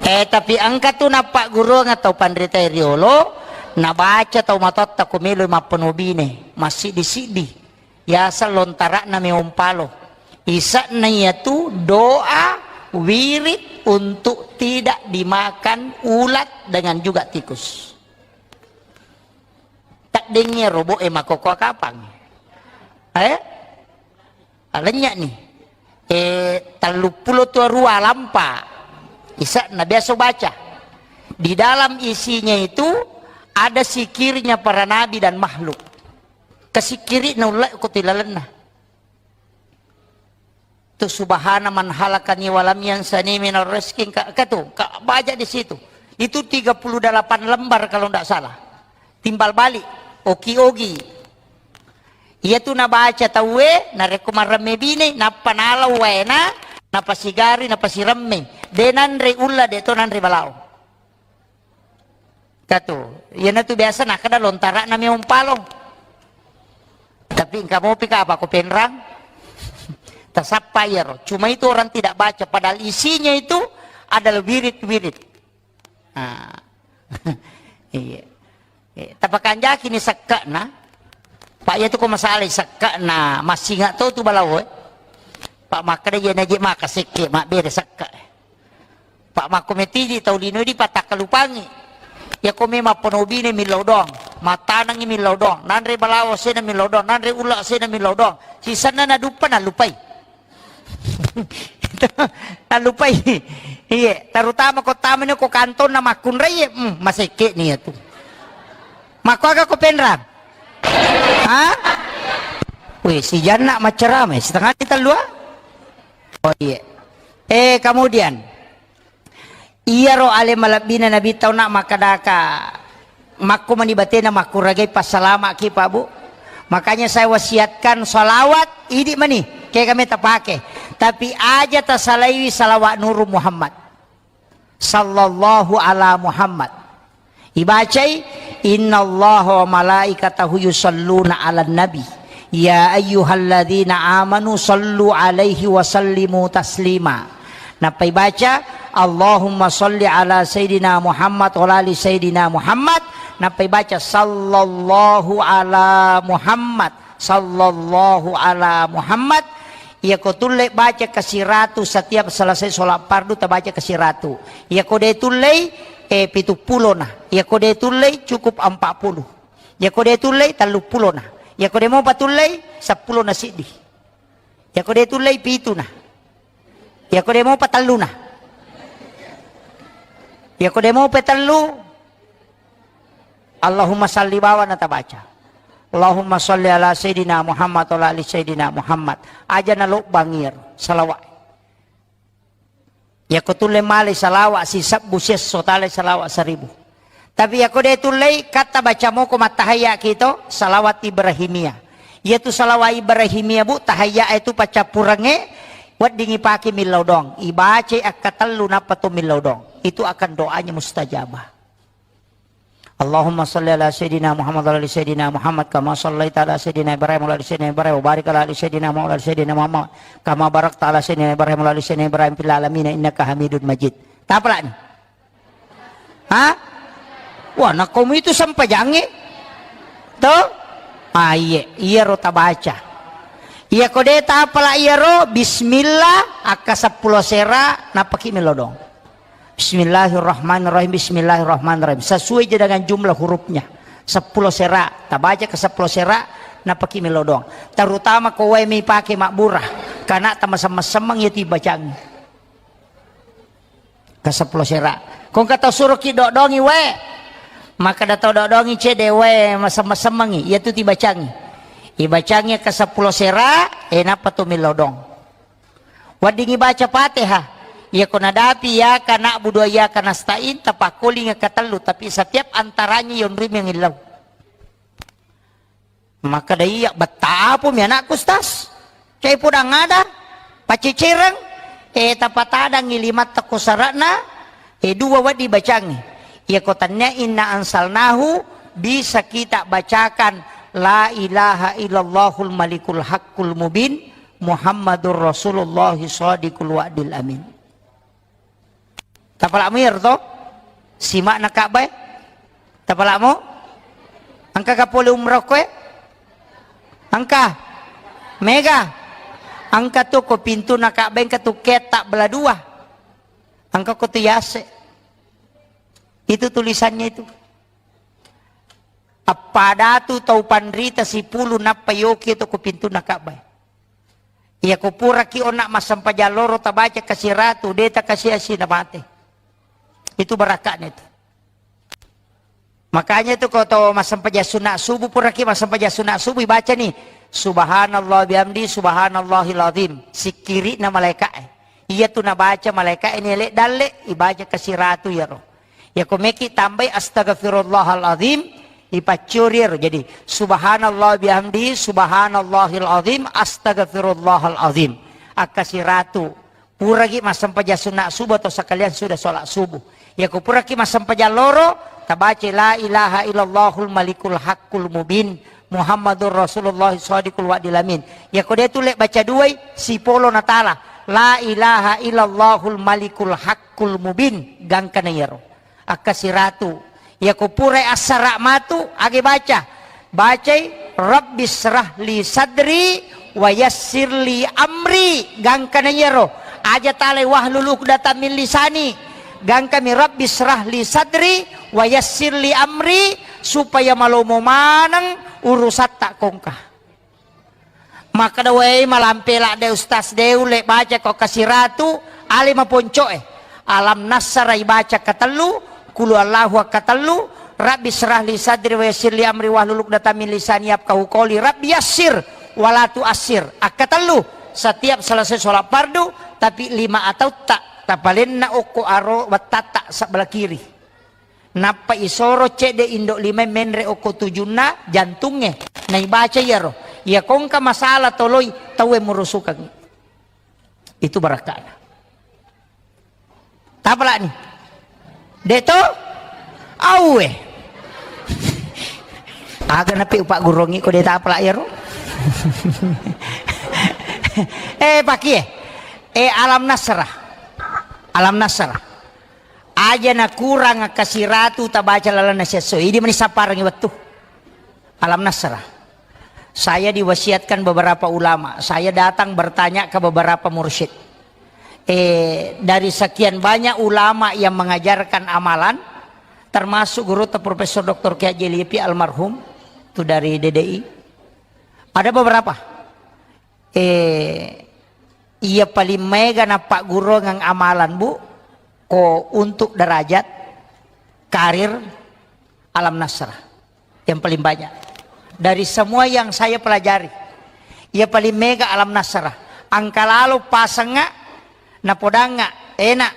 Eh, tapi engka tu nappagguruang atau panrita riolo, nabaca tau matotta ko melo mappenuh bine, massiddi-siddi. Yaseng lontara'na meong palo. Ise'na iyatu doa wirid untuk tidak dimakan ulat dengan juga tikus. Taddengngi robo'e makkokkoe kapang. Eh? Alennya'ni. Eh, telluppulo tuarua lampa. Ise'na biasa baca. Di dalam isinya itu ada sikirnya para nabi dan makhluk. Kasikkiri'na ulle ko tilalenna. Tu subhana man halakani walam yansani minar rizki, ka, ka tu, ka baca di situ. Itu tiga puluh delapan lembar kalau ndak salah. Timbal balik, oki-ogi. Iya tu nabaca tauwe, narekko maremme bine, nappa nalau waena, napasigari, napasiremme. De nanre ulla, de to nanre balao. Katu, iyanatu biasa nakkeda lontara'na meong palo. Tapi engka mopi ka apa ko penrang? Tasappa iyaro. Cuma itu orang tidak baca, padahal isinya itu adalah wirid-wirid. Ah. Iya. Eh, tapakanjaki ni sekke'na. Pak, iya tu ko masalah sekke'na, massinga to tu balawo, eh. Pak, makkeda iya naje maka sekke, mabbere sekke. Pak, makko metiji tau lino di patakkalupangi. Iya ko memang penobine millau doang, matanangi millau doang, nanre balawo sena millau doang, nanre ulla sena millau doang. Sisenna naduppa nalupai. Nallupai. Iye, terutama ko tamani ko kantonna makkunrai, hmm, masekke ni iyatu. Makkuaga ko penrang? Ha? Weh, si Janna maccarama, setengah di tellua? Oh, iye. Eh, kemudian, iyaro ale malebbina Nabi tau nak makkadaka, makko mani batena makkuragai passalamaki, Pak, Bu. Makanya saya wasiatkan salawat idi mani, kega meta pake. Tapi aja tasalaiwi salawat Nuru Muhammad. Sallallahu ala Muhammad. Ibacai, "Innallaha wa malaikatahu yusalluna 'alan nabi. Ya ayyuhalladzina amanu sallu 'alaihi wa sallimu taslima." Nappa ibaca, "Allahumma salli ala Sayyidina Muhammad wa ala ali Sayyidina Muhammad." Nappa ibaca, "Sallallahu ala Muhammad." Sallallahu ala Muhammad. Iyako tulle baca kasiratu setiap selesai sholat fardu, tabaca kasiratu. Iyako de tullei, eh, pitu pulona. Iyako de tullei, cukup empat puluh. Iyako de tullei, tellu pulona. Iyako de mopa tullei, seppulo na siddi. Iyako de tullei, pituna. Iyako de mopa telluna. Iyako de mopa tellu, Allahumma salli bawana tabaca. Allahumma salli ala Sayyidina Muhammad wa ala ali Sayyidina Muhammad. Aja nalobbang iyaro salawat. Iyako tulle male salawat sisebbu siesso, tale salawat seribu. Tapi iyako de tullei, katta baca moko mattahayya kito, salawat Ibrahimiyah. Iyatu salawat Ibrahimiyah, Bu, tahayya itu paccappurengnge, weddingi pake millau dong. Ibacai akkatellu nappa to millau dong. Itu akan doanya mustajabah. Allahumma salli ala Sayyidina Muhammad wa ala ali Sayyidina Muhammad kama sallaita ala Sayyidina Ibrahim wa ala ali Sayyidina Ibrahim wa barik ala ali Sayyidina Muhammad wa ala ali Sayyidina Muhammad kama barakta ala Sayyidina Ibrahim wa ala ali Sayyidina Ibrahim fil alamin innaka Hamidun Majid. Tapalani. Ha? Wah, nakkomu itu sempajangnge. To? Ah, iye, iyaro tabaca. Iyako de tapala iyaro, bismillah, akka seppulo sera, nappaki melodong. Bismillahirrahmanirrahim, bismillahirrahmanirrahim. Sesuai je dengan jumlah hurufnya. Seppulo sera, tabaca ke seppulo sera, nappaki melodong. Terutama ko wae mi pake mabbura, karena tamasemmeng-semmeng ya tibacangi. Ke seppulo sera. Ko engka tau suroki dodongi wae. Makkeda tau dodongi cede wae masemmeng-semmengi, iyatu tibacangi. Ibacangi ke seppulo sera, eh, nappa tu milodong. Weddingi baca Fatihah. Iyako nadapi iyyaka na'budu wa iyyaka nasta'in, tapakkolinga ketellu, tapi setiap antaranya yonrui mengillau. Makkeda, "Iya, betta apa mi anakku, Ustaz? Cai podang ada, pacecereng, eh, tapatadangi limatta ko sara'na, eh, dua wedding bacangi. Iyako tannia inna ansalnahu, bisa kita bacakan la ilaha illallahul malikul haqqul mubin, Muhammadur Rasulullah shadiqul wa'dil amin." Tapala'mu iyaro to? Sima'na Ka'bah e? Tapala'mu? Engka ga pole umroh koe? Engka? Mega? Engka tu ko pintuna Ka'bah, engka tu ketta bela dua. Engka ko tu yase. Itu tulisannya itu. Appadatu tau panrita sipulu nappa yoki to ko pintuna Ka'bah. Iya ko puraki onna massempajang loro tabaca kasiratu, de takasiasi na mate. Itu barakakna itu. Makanya itu ko to massempajang sunat subuh, puraki massempajang sunat subuh, baca ni, "Subhanallah bihamdi, subhanallahil azim." Sikkiri'na malaika'e. Iya tu nabaca malaika'e ni ele dalle, ibaca kasiratu iyaro. Ya ko meki tambai astaghfirullahal azim, ipaccuri ero. Jadi, subhanallah bihamdi, subhanallahil azim, astaghfirullahal azim. Akka siratu. Puragi massempajang sunat subuh atau sekalian sudah sholat subuh. Ya ko puraki massempajang loro, tabaca la ilaha illallahul malikul haqqul mubin. Muhammadur Rasulullah shadiqul wa'dil amin. Yako de' tu le' baca duai, sipolo natala. La ilaha illallahul malikul haqqul mubin. Gangkana iyaro. Akkasiratu. Yako purai assara' matu, age baca. Bacai, "Rabbisyrah li sadri wa yassir li amri." Gangkana iyaro. Aja talai, "Wahlul uqdatam min lisani." Gangkami, "Rabbisyrah li sadri wa yassir li amri," supaya malomo maneng urusatta kongka. Makkeda, "Wei, malampe ladde Ustaz, de' ulle baca ko kasiratu, ale maponco'e." Alam Nasara ibaca katellu, Qul Huwallahu akkatellu, Rabbi syrah li sadri wa yassir li amri wahlul uqdatam min lisani yafqahu qawli, Rabbi yassir wa la tu'assir akkatellu. Setiap selesai sholat fardu, tapi lima atautta tapalenna okko aro wettatta sebelah kiri. Nappa isoro cedde indo' lima menre okko tujunna jantungnge, naibaca iyaro. Iya kongka masalah toloi tauwe murusukangngi. Itu barakka'na. Tapala'ni. De' to? Auwe. Aga napi upaggurongngi ko de' tapala' iyaro? Eh, pakie. Eh, Alam Nasrah. Alam Nasrah. Aja nakurang kasiratu tabaca lalenna siesso. Idi mani sapparengngi wettu. Alam Nasrah. Saya diwasiatkan beberapa ulama. Saya datang bertanya ke beberapa mursyid. Eh, dari sekian banyak ulama yang mengajarkan amalan, termasuk guru Profesor Doktor Kiai Haji Lipi almarhum, itu dari D D I. Ada beberapa. Eh, iya paling maega nappagguruang amalan, Bu, ko untuk derajat karir Alam Nasrah. Yang paling banyak. Dari semua yang saya pelajari, iya paling maega Alam Nasrah. Engka lalo pasengnga, napodangnga, enak.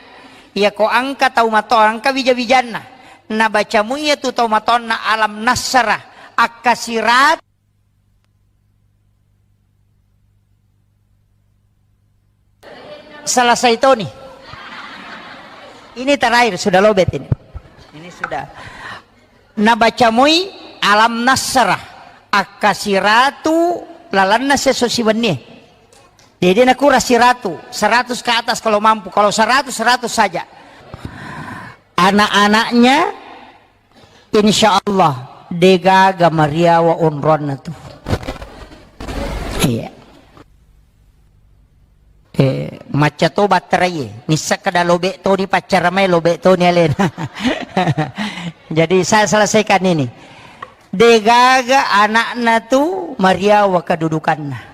Iya ko engka tau mato, engka wija-wijanna. Nabaca mu iya tu tau matonna Alam Nasrah. Akkasirat Selesai toni. Ini terakhir, sudah lobet ini. Ini sudah. Nabaca moi Alam Nasrah, akkasiratu lalanna sesso siwennie. Jadi nakurang siratu, seratus ke atas kalau mampu. Kalau seratus, seratus saja. Anak-anaknya Insya Allah, degaga mariawa onroanna tu. Iya. Eh, macca to batterai, nisseng kada lobe toni paccara mai, lobe toni alena. Jadi saya selesaikan ini. Degaga anakna tu mariawa kedudukanna.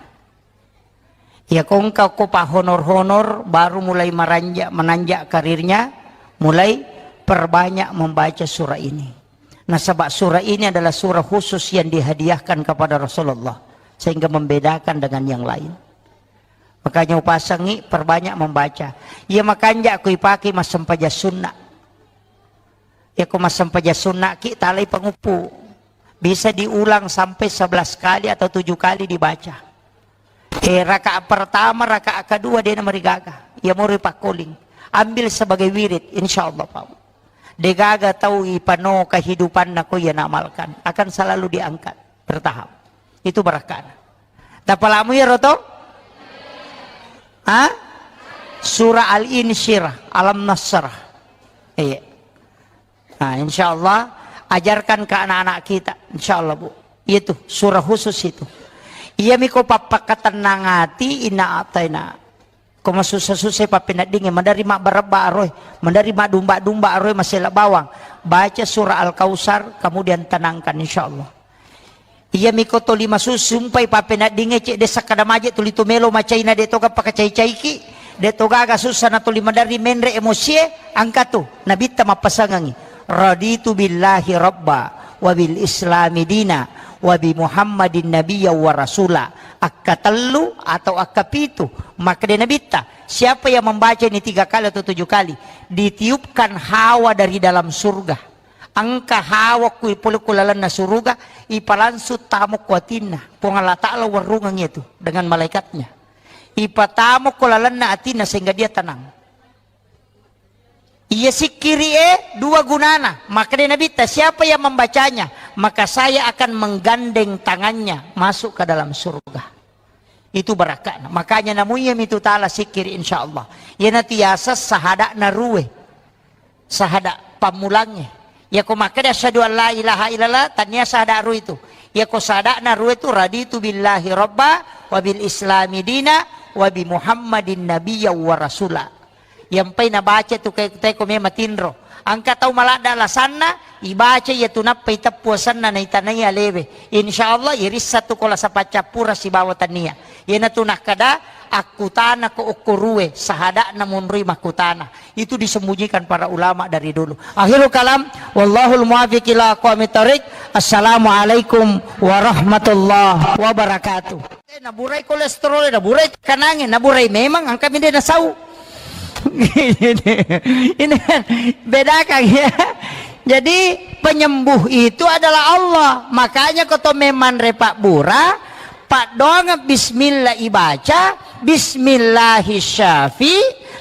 Iya kongka ko pa honor-honor, baru mulai meranja-, menanjak karirnya, mulai perbanyak membaca surah ini. Nasaba surah ini adalah surah khusus yang dihadiahkan kepada Rasulullah, sehingga membedakan dengan yang lain. Makanya upasangi perbanyak membaca. Iya makanja ko ipake massempajang sunna. Iya ko massempajang sunna ki talai panguppu. Bisa diulang sampai sebelas kali atau tujuh kali dibaca. Eh, rakaat pertama, rakaat kedua, de' namarigaga. Iya mori pakkoling. Ambil sebagai wirid, insya Allah, Pak. Degaga tau ipano kehidupanna ko iya naamalkan. Akan selalu diangkat. Bertahap. Itu barakkana. Tapalamu ya, Roto? Hah? Surah Al-Insyirah, Alam Nasrah. Iya. Nah, insya Allah, ajarkan ke anak-anak kita. Insya Allah, Bu. Itu, surah khusus itu. Iya miko pappakatennang ati, inna ataina. Ko masussa-sussa pappeneddingnge, madari mabbarebba aroe, madari madumba-dumba aroe, masela bawang. Baca surah Al-Kausar, kemudian tenangkan, insya Allah. Iya miko toli masussu, sumpai pappeneddingnge, cedde sakkada maje tuli tu melo macaina, de toga pakacai-caiki, de togaga sussa na tuli madari menre emosie, angkatu, nabitta mappasangangi. Raditu billahi rabba, wa bil islami dina, wa bi Muhammadin nabiyya wa rasula. Akkatellu atau akkapitu, makkeda nabitta, siapa yang membaca ini tiga kali atau tujuh kali, ditiupkan hawa dari dalam surga. Engka hawa ku ipole ku lalenna suruga, ipalangsung tamo ku atinna. Puang Allah Ta'ala warungeng itu dengan malaikatnya. Ipatamo ku lalenna atinna sehingga dia tenang. Iya sikkiri e dua gunana. Makkeda nabitta, siapa yang membacanya? maka saya akan menggandeng tangannya masuk ke dalam surga. Itu baraka'na. Makanya namuiya mitu taala sikkiri, insya Allah. Iyanatu yaseng sahada'na ruwe. Sahada' pammulangnge. Yako makkeda asyhadu an la ilaha illallah, tania sahada' ruwe itu. Yako sahada'na ruwe itu, raditu billahi rabba wa bil islami dina wa bi Muhammadin nabiyya wa rasula. Yampai nabaca tu ke-, teko me matinro. Engka tau maladda alasanna, ibaca iya tu nappa iteppu asenna naitanai alewe. Insya Allah irissa tu ko lasa paccappura sibawa tania. Iyanatu nakkeda, akkutana ko okko ruwe, sahada'na monroi makkutana. Itu disembunyikan para ulama dari dulu. Akhirul kalam, wallahul muwaffiq ila aqwamit thariq. Assalamualaikum warahmatullahi wabarakatuh. Eh, naburai kolesterol, naburai tekanangnge, naburai memang engka mi de nasau. Ini kan bedakan ya. Jadi penyembuh itu adalah Allah. Makanya ko to memang repak bura, paddoangeng bismillah ibaca, bismillahi syafi,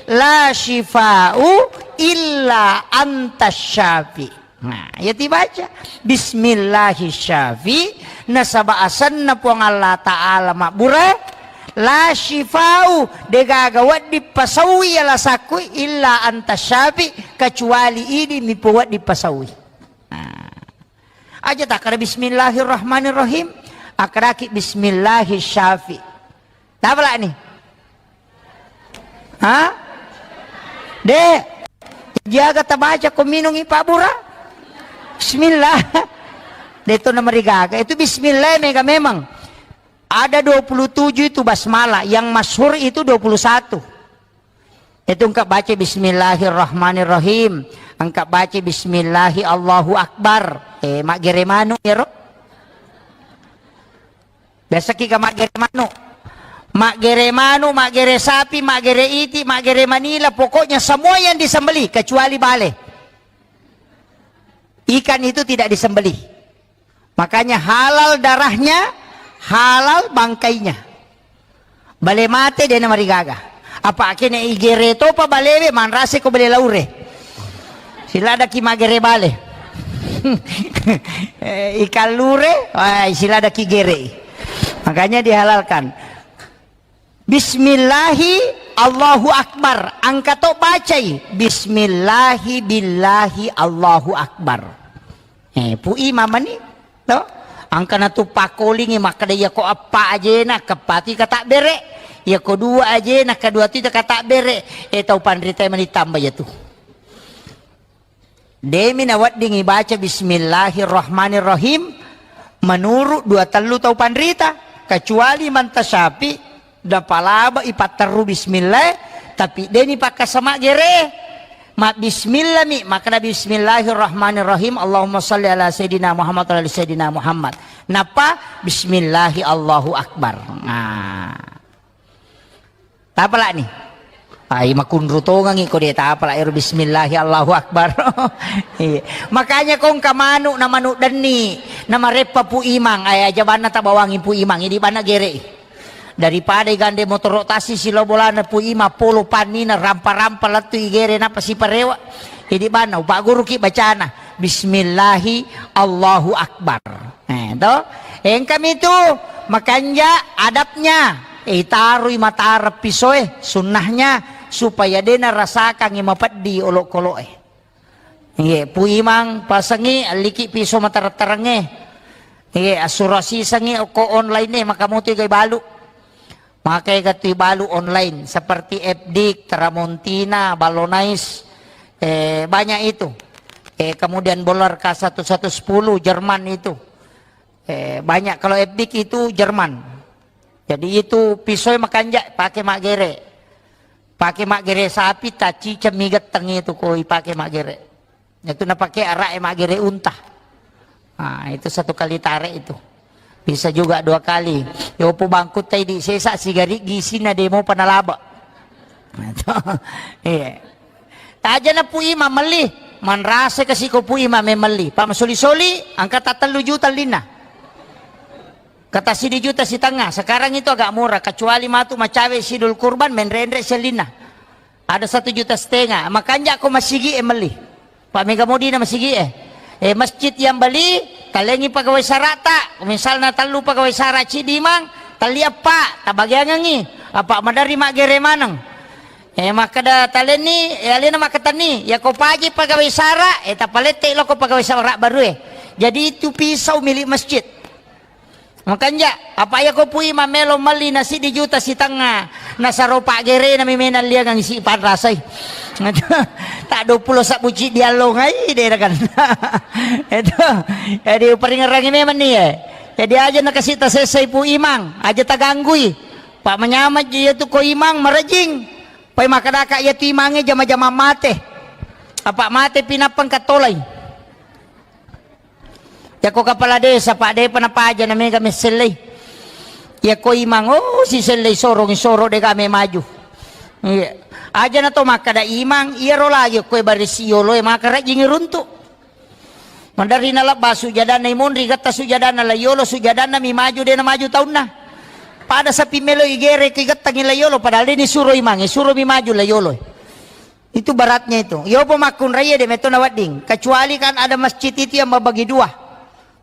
la syifa'u illa anta syafi. Nah, iya tibaca. Bismillahi syafi, nasaba asenna Puang Allah Ta'ala mabbura, la syifa'u, degaga wedding pasaui alasakku, illa anta syafi, kecuali idi mi pewedding pasaui. Nah. Aja takkada bismillahirrahmanirrahim, akkadaki bismillahi syafi. Tapalani? Ha? De. Jaga tabaca ko minungi Pak Bura. Bismillah. De to namarigaga. Itu bismillah mega memang. Ada dua puluh tujuh itu basmalah. Yang masyhur itu dua puluh satu. Itu engka baca bismillahirrahmanirrahim. Engka baca bismillahi Allahu Akbar. Eh, maggere manu ya, Ro? Biasa ki ga maggere manu. Maggere manu, maggere sapi, maggere iti, maggere manila, pokoknya semua yang disembelih kecuali bale. Ikan itu tidak disembelih. Makanya halal darahnya, halal bangkainya. Bale mate de namarigaga. Apa kene igere topa balewe manrase ko bale laure. Siladaki magere bale. Eh, ikan lure, wah, siladaki gere. Makanya dihalalkan. Bismillahi Allahu Akbar. Engka to bacai. Bismillahi billahi Allahu Akbar. Eh, Pu Imam mani, to? Engka natu pakkolingi makkeda iya ko eppa ajena, keppatu katabbere. Iya ko dua ajena, kedua tu katabbere. Eh, tau panrita mani tamba iya tu. Demi nawedding ibaca bismillahirrahmanirrahim menurut dua tellu tau panrita, kecuali manta syafi, napalaba ipatterru bismillah, tapi deni pakkasama gere. Ma bismillah mi, makkeda bismillahirrahmanirrahim, Allahumma salli ala sayyidina Muhammad wa ala ali sayyidina Muhammad. Nappa bismillahi Allahu akbar. Nah. Tapalani? Ai, makunru tongangi ko de tapala ero bismillahi Allahu akbar. Iya. Makanya ko engka manu na manu denni, na mareppa Pu Imang, ai aja banna tabawangi Pu Imang, idi banna gere. Daripada igande motoro tasi silo bolana Pu Imang, polo pannina rampa-rampa lettu igere napa siparewa. Idi banna upagguruki bacana bismillahi Allahu akbar. Eh, to? Engkami tu makanja adabnya. Eh, itarui matara pisoe, sunnahnya, supaya dena rasakangi mapeddi olokoloe. Iye, Pu Imang pasengi alliki piso matareng-tarengnge. Iye, assurasisengi okko online e, maka motu igai balu. Maka iga tu balu online seperti F D I K, Tramontina, Ballonais, eh, banyak itu. Eh, kemudian Bollarka satu satu sepuluh Jerman itu. Eh, banyak kalau F D I K itu Jerman. Jadi itu pisoe makanja pake maggere. Pake maggere sapi, tacciceng mi getteng itu ko ipake maggere. Itu napake araq e maggere unta. Ah, itu satu kali tarik itu. Bisa juga dua kali. Yopo bangkutta idi sesa sigariggi isinna demo panalaba. Iya. Tajana Pu Imang melli, manrasa kasi ko Pu Imang memelli. Pak masoli-soli, angka tatellu juta lina. Kata sidi juta sitengnga, sekarang itu agak murah, kecuali matu macawe sidul kurban, menrenre sellinna. Ada satu juta setengah, makanja ko masigi e melli. Pak mega modina masigi e. Eh, masjid yang beli, Talengngi pegawai sara'ta, misalna tellu pegawai sara, ciddi imang, telli eppa, tabagiangengngi, apa maderri maggere maneng. Eh, makkeda talenni, eh, alena makkatenni, yako paji pegawai sara, eh, tapalette loko pegawai sara baru e. Jadi itu pisau milik masjid. Makanja, apa yako pui mamelo melli na siddi juta sitengnga, nasaro paggerena mi menang liangang isi panrasai. Tak dua puluh sabbu ciddi allongai, dera kan. Itu, jadi uparingerangi memang ni, eh. Jadi aja nakasita sessai Pu Imang, aja taganggui. Pak manyameng je iyatu ko Imang marejing. Pai makkedaka iyatu Imangnge jama-jama mate. Apa mate pinappa engka tolai. Yako kepala desa, Pak, depa napaja na mega messellei. Yako Imang, oh, sisellei sorong, soro dega me maju. Iya. Aja na to makkeda Imang, iyaro lagi koe barisi yoloe maka rajing runtu. Maderri nalebba sujadanna imonri, getta sujadanna la yolo, sujadanna mi maju, dena maju taunna. Pada sapi melo igere ki gettangi la yolo, padahal deni suro Imang, suro mi maju la yolo. Itu beratnya itu. Yopo makkunrai de metto nawedding. Kecuali kan ada masjid itu yang membagi dua.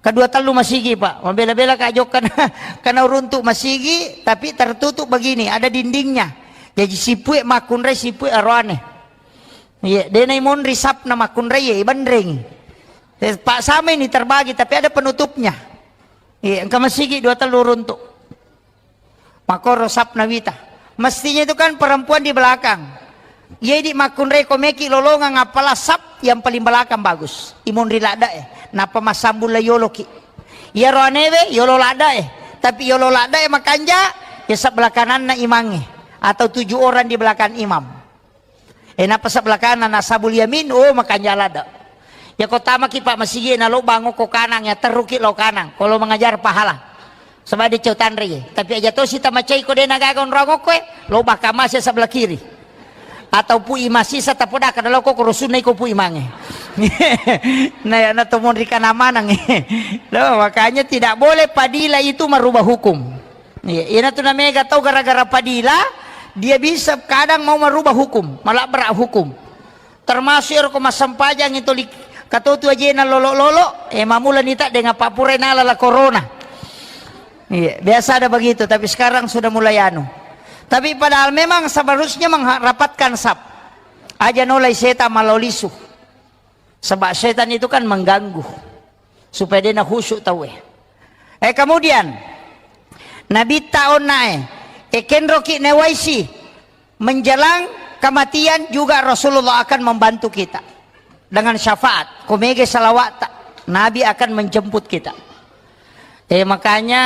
Kedua tellu masigi, Pak. Mabela-bela ka jokka na, karena uruntuk masigi, tapi tertutup begini, ada dindingnya. Jadi sipue makkunrai, sipue aroane. Iya, dena imonri sapna makkunrai, iya, ibenreng. Eh, Pak, sama ini terbagi, tapi ada penutupnya. Iya, engka masigi dua tellu runtuk. Makoro sapna wita. Mestinya itu kan perempuan di belakang. Iya, di makkunrai ko meki lolongang, apalah sap yang paling belakang bagus. Imonri ladda e. Napa massambung la yolo ki. Iya roanewe yolo ladda e. Tapi yolo ladda e makanja, ya sebelah kananna imangnge. Atau tujuh orang di belakang imam. Eh, napa sebelah kanan, ashabul yamin, oh, makanja ladda. Ya ko tamaki, Pak, masigi na lobang ko kanang, ya terruki lo kanang. Kalau mengajar pahala. Sebab dia cau tanre ye. Tapi aja to si tamacai ko dena gaga onrong ko e, lobang kamase sebelah kiri. Atau Pu Imang sisa tapodaka dalau ko rusunna iko Pu Imangnge. Nah, ya na to monri kana manang. Loh, makanya tidak boleh padilah itu merubah hukum. Iya, iyana tu namega tau gara-gara padila, dia bisa kadang mau merubah hukum, malabrak hukum. Termasuk ero ko massempajang itu li-, katotu ajena lolo-lolo, eh, mamula nita dengan papure nala la corona. Iya, biasa ada begitu, tapi sekarang sudah mulai anu. Tapi padahal memang seharusnya mengharapatkan sap. Aja nolai setan malolisu. Sebab setan itu kan mengganggu. Supaya dia na khusyuk tau e. Eh, kemudian, Nabitta onna e, eh, kenroki newaisi, menjelang kematian juga Rasulullah akan membantu kita. Dengan syafaat, ko mega salawatta, Nabi akan menjemput kita. Eh, makanya,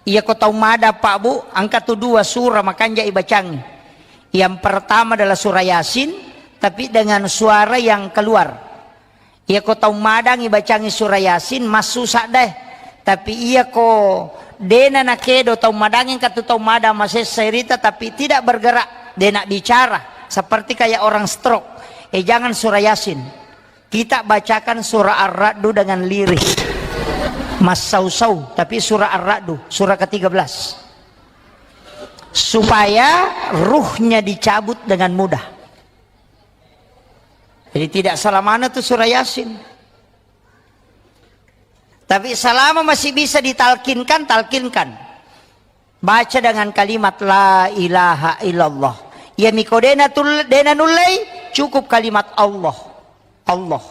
iya ko tau mada, Pak, Bu, engka tu dua surah makanja ibacangi. Yang pertama adalah surah Yasin, tapi dengan suara yang keluar. Iya ko tau madangi bacangi surah Yasin, massusa deh. Tapi iya ko dena nakedo tau madangi, engka tu tau madang masessa irita, tapi tidak bergerak, dena bicara, seperti kayak orang stroke. Eh, jangan surah Yasin. Kita bacakan surah Ar-Ra'du dengan lirih. Massau-sau, tapi surah Ar-Ra'du, surah ketiga belas. Supaya ruhnya dicabut dengan mudah. Jadi tidak salah mana tu surah Yasin. Tapi selama masih bisa ditalkinkan, talkinkan. Baca dengan kalimat la ilaha illallah. Iya miko dena tul-, dena nullei, cukup kalimat Allah. Allah.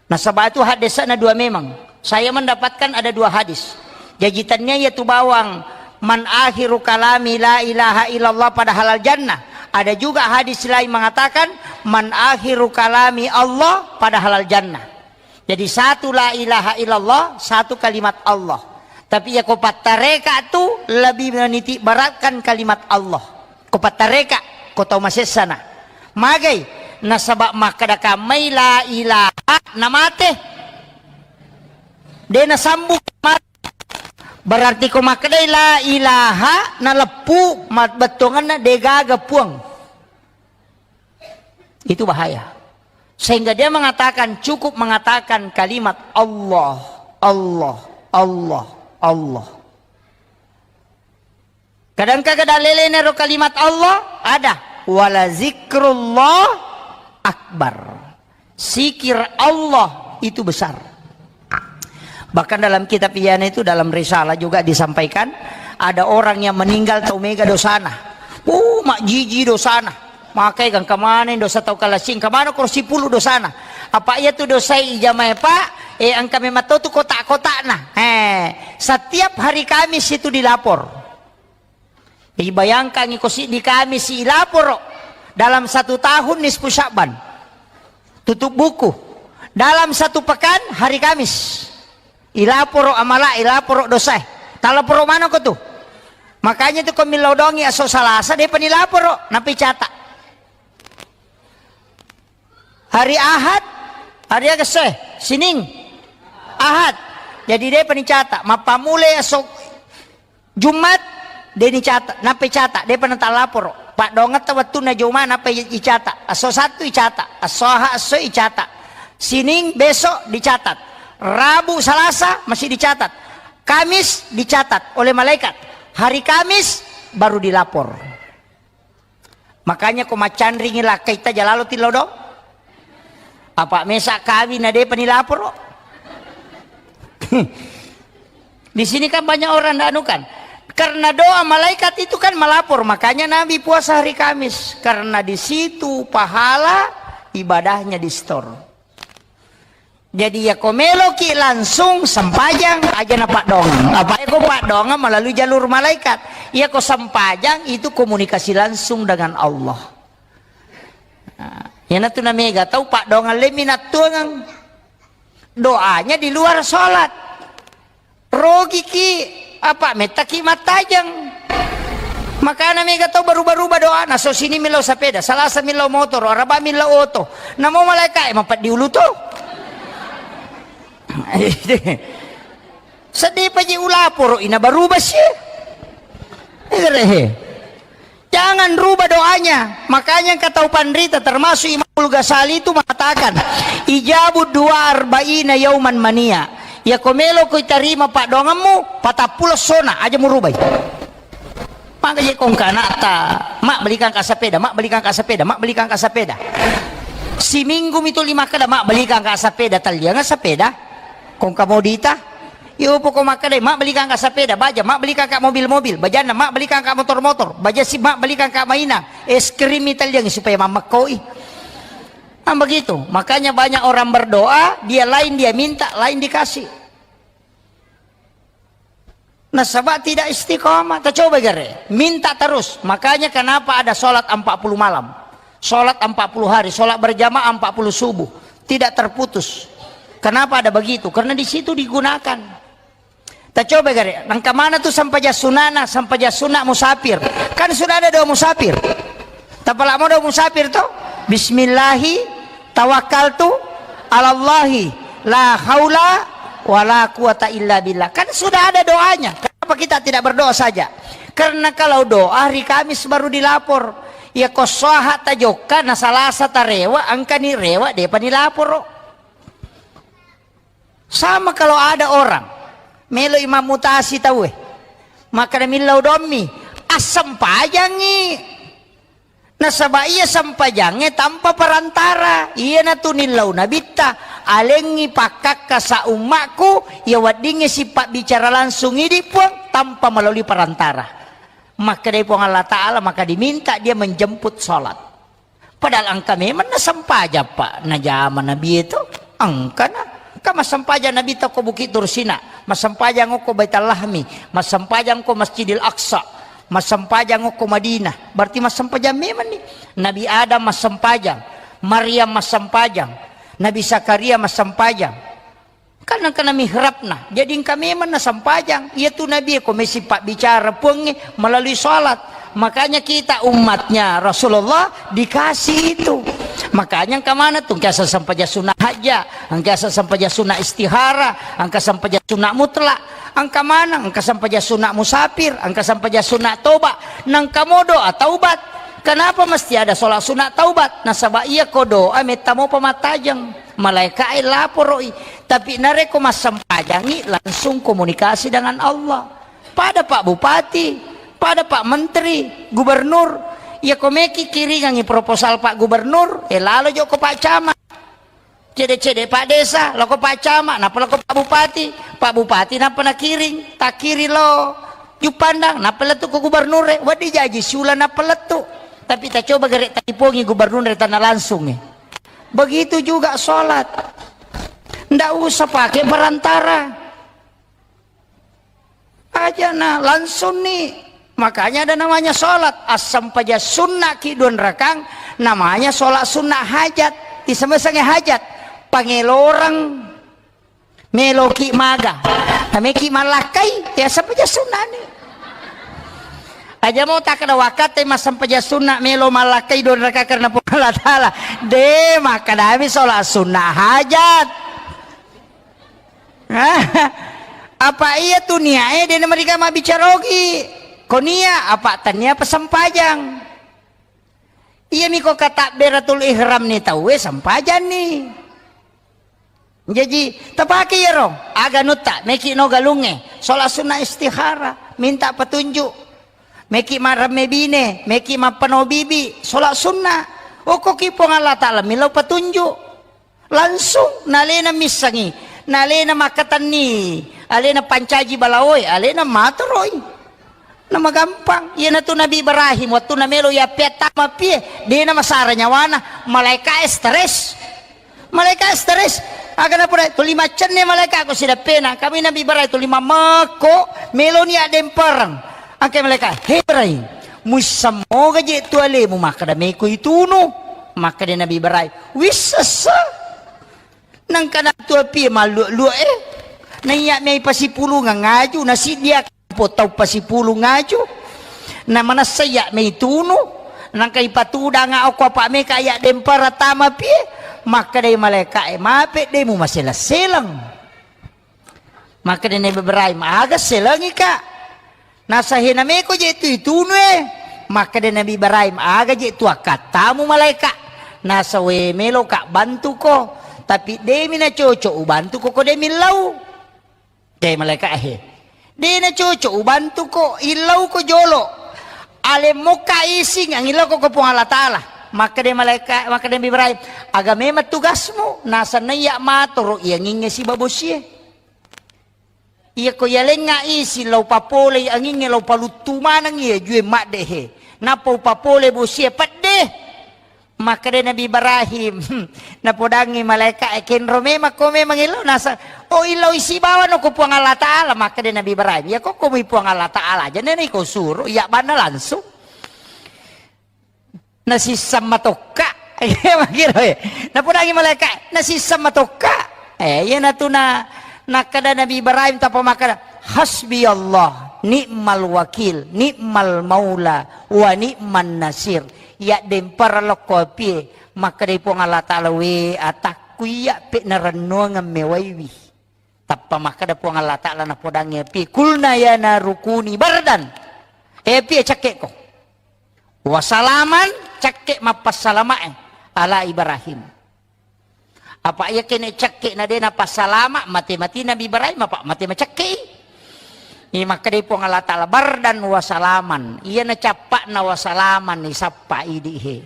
Nasaba itu hadisna dua memang. Saya mendapatkan ada dua hadis. Jaji tania iya tu bawang man akhiru kalami la ilaha illallah pada halal jannah. Ada juga hadis lain mengatakan man akhiru kalami Allah pada halal jannah. Jadi satu la ilaha illallah, satu kalimat Allah. Tapi iya ko pattareka tu lebih meniti beratkan kalimat Allah. Ko pattareka, ko tau masessana. Magai, nasaba makkeda kammai la ilaha namate. De nasambung mate. Berarti ko makkedai la ilaha naleppu ma-, bettuanganna degaga puang. Itu bahaya. Sehingga dia mengatakan, cukup mengatakan kalimat Allah, Allah, Allah, Allah. Kadang-kadang lelene ro kalimat Allah, ada. Wala zikrullah akbar. Sikir Allah Itu besar. Bahkan dalam kitab Iana itu, dalam risalah juga disampaikan, ada orang yang meninggal tau mega dosana. Uh, majjiji dosana. Makai gangka maneng dosa tau kalasing, kamana koro sipulu dosana. Apa iya tu dosai ijamai, Pak? Eh, engka memang tau tu kotak-kotakna. Eh, setiap hari Kamis itu dilapor. Jadi bayangkan iko siddi Kamis ilaporo dalam satu tahun nisfu Sya'ban. Tutup buku. Dalam satu pekan hari Kamis. Ilaporo amala, ilaporo dosae. Talaporo manoko tu. Makanya tu ko millau dongi aso Salasa depa nilaporo, napi cata. Hari Ahad, hari aga se? Sining, Ahad. Jadi depa nicata. Mappamulai aso Jumat, de nicata, nappa icata, depa natalaporo. Paddongetta wettunna Juma, nappa i-, icata. Aso Sattu icata, aso Aha, aso icata. Sining besok dicatat. Rabu, Salasa masih dicatat. Kamis dicatat oleh malaikat. Hari Kamis baru dilapor. Makanya ko maccanringi lakkaita jalalo tillau do. Apa mesa kawin na depa nilaporo. Di sini kan banyak orang ndak anu kan. Karena doa malaikat itu kan melapor, makanya Nabi puasa hari Kamis. Karena di situ pahala ibadahnya di store. Jadi, iya ko meloki langsung sempajang, aja na paddongeng. Apa iya ko paddongeng melalui jalur malaikat. Iya ko sempajang itu komunikasi langsung dengan Allah. Nah, iyanatu na mega tau paddongeng lemmi nattuangeng. Doanya di luar sholat. Rogiki, apa, mettaki mattajeng. Makana mega tau baruba-ruba doana, so sini millau sapeda, Salasa millau motoro, Araba millau oto. Namo malaikae mapeddi ulu to. Seddi paji ulaporo ina baruba sie. Egerehe. Jangan rubah doanya. Makanya engka tau panrita, termasuk Imamul Ghazali itu mengatakan, "Ijabu dua arba'ina yauman mania." Iya ko melo ko itarima paddoangemmu, patappulo sona, aja murubai. Maka je kongka anakta, "Mak, belikan ka sepeda, Mak, belikan ka sepeda, Mak, belikan ka sepeda." Siminggu mitu lima kada, "Mak, belikan ka sepeda." Tallianga sepeda. Kongka modita. Iyo, poko makkeda, "Mak, belikan ka sepeda." Baja, "Mak, belikan ka mobil-mobil." Bajanna, "Mak, belikan ka motor-motor." Baja si, "Mak, belikan ka mainang." Es krim italliangi supaya mammekkoi. Kan begitu. Makanya banyak orang berdoa, dia lain dia minta, lain dikasih. Nasaba tidak istiqomah. Tacoba gare. Minta terus. Makanya kenapa ada sholat empat puluh malam, sholat empat puluh hari, sholat berjamaah empat puluh subuh. Tidak terputus. Kenapa ada begitu? Karena di situ digunakan. Tacoba gare, nangka mana tu sampaja sunana, sampaja suna musafir. Kan sudah ada doa musafir. Tapala mo doa musafir to? "Bismillahi tawakkaltu alallahi la haula wala quwata illa billah." Kan sudah ada doanya. Kenapa kita tidak berdoa saja? Karena kalau doa hari Kamis baru dilapor. Ya ko soha tajokka na Salasa tarewa, engkani rewa depa nilaporo. Sama kalau ada orang melo imam mutasi tauwe, maka millau dommi, assempajangi. Nasaba iya sempajangnge tanpa perantara. Iyanatu nillau nabitta, "Alengngi pakkakka sa ummakku, iya weddingnge sipabbicara langsung idi Puang tanpa melalui perantara." Makkedai Puang Allah Ta'ala, maka diminta dia menjemput sholat. Padahal engka memang nasempajang, Pak, najama Nabi itu. Engkana. Engka massempajang Nabi tau ko Bukit Tursina, massempajang ko Baitul Lahmi, massempajang ko Masjidil Aqsa, massempajang ko Madinah. Berarti massempajang memang ni. Nabi Adam massempajang, Maryam massempajang, Nabi Zakaria massempajang. Kan engkana mihrabna. Jadi engka memang nasempajang. Iya tu Nabi ko mesi pabbicara Puangnge melalui sholat. Makanya kita umatnya Rasulullah dikasih itu. Makanya engka mana tu, engka sempajang sunat hajja, engka sempajang sunat istihara, engka sempajang sunat mutlak, engka mana, engka sempajang sunat musafir, engka sempajang sunat toba, nangka mo doa taubat. Kenapa mesti ada sholat sunat taubat? Nasaba iya ko doa metta mo pamattajeng. Malaikae laporoi. Tapi narekko massempajangi, langsung komunikasi dengan Allah. Pada Pak Bupati, pada Pak Menteri, Gubernur, iya ko meki kiringangi proposal Pak Gubernur, eh, lalo jokko Pak Camat. Cede-cede Pak Desa, loko Pak Camat, nappa loko Pak Bupati, Pak Bupati nappa nakiring, takkiring lo Juppandang, nappa lettu ko gubernur e, wedding jaji siuleng nappa lettu. Tapi tacoba gare talipongi gubernur e tanna langsung e. Begitu juga sholat. Ndak usah pakai perantara. Aja na langsung ni. Makanya ada namanya sholat. Assempajang sunnah ki dua rakang, namanya sholat sunnah hajat. Isemesange hajat. Pangeloreng. Meloki maga. Nameki malakkai, ya sempajang sunnah ni. Aja mau tak ada waktu massempajang sunnah melo malakkai dua rakang karena Puang Allah Ta'ala. De, makkadami sholat sunnah hajat. Apa iya tu niae de namariga mabbicara ogi. Ko nia apa tania pesempajang. Iya miko katabberatul ihram ni tauwe sempajang ni. Jaji tapake iyaro aga nutta meki no galunge sholat sunnah istihara minta petunjuk. Meki maremme bine, meki mappano bibi sholat sunnah. Okkoki Puang Allah Ta'ala millau petunjuk. Langsung nalena missengi, nalena makkatenni, alena pancaji balaoe, alena matoroi. Namagampang. Iyanatu Nabi Ibrahim, wettunna melo yappeattama pie, dena masara nyawana, malaika e stres. Malaika e stres. Aga napoda, tuli maccenne malaika ko sidappena. Kami Nabi Ibrahim tuli mammekko, meloni addempereng. Angke malaika, "He Ibrahim, muisseng moga je tu alemu makkada meko itunu?" Makkada Nabi Ibrahim, "Wissessa." Nangkana tu apie mallua-lua e. Naiya mei pasipulungeng ngaju, nasiddia po tau pasipulung ngaju. Na manessa iya mei tunu. Nangka ipatudanga okko apa meka iya dempara tama pie. Makkadai malaika e, "Mape de mumaseleng-seleng." Makkeda Nabi Ibrahim, "Aga selengi ka?" Nasa, "Hena meko je tu itunu e." Makkeda Nabi Ibrahim, "Aga je tu akkattamu malaika?" Nasa, "We melo ka bantuko, tapi demi na cocok ubantuko ko demi lau." De malaika he. "De na cocok ubantuko, illau ko jolo. Alemmokka ising angillau ko Puang Allah Ta'ala." Makkeda malaika, makkeda Nabi Ibrahim, "Aga memang tugasmu?" Nasa, "Naiya matoro iyanginge sibabosie." Iyako yalengnga isi lao papolei angingnge lao paluttu maneng iya jue maddehe. Nappa upapole bosie pedde. Makkeda Nabi Ibrahim, napodangngi malaika e, "Kenro memang ko memang illau?" Nasa, "Oh, illau isi bawano ko Puang Allah Ta'ala." Makkeda Nabi Ibrahim, "Iya ko ko mui Puang Allah Ta'ala aja nene ko suro, iya banna langsung." Nasisseng matokka. Iya, makkiro, eh. Napodangi malaika, "Nasisseng matokka." Eh, iyanatu na, nakkeda Nabi Ibrahim tappa makkeda, "Hasbi Allah, ni'mal wakil, ni'mal maula, wa ni'man nasir." Iya dempara lokko apie, makkeda Puang Allah Ta'ala, "We atakku iya pe narennuangeng mewaiwi." Tappa makkeda Puang Allah Ta'ala napodangngi api, "Kulna ya naru kuni bardan." Eh, api, cakkeko. "Wa salaman," cakke mappassalamae ala Ibrahim. Apa iya kene cakke na de napassalama, mate-mati Nabi Ibrahim apa mate macakke. Ini makkeda Puang Allah Ta'ala, "Bardan wa salaman." Iya na cappakna wa salaman ni sappa idi he.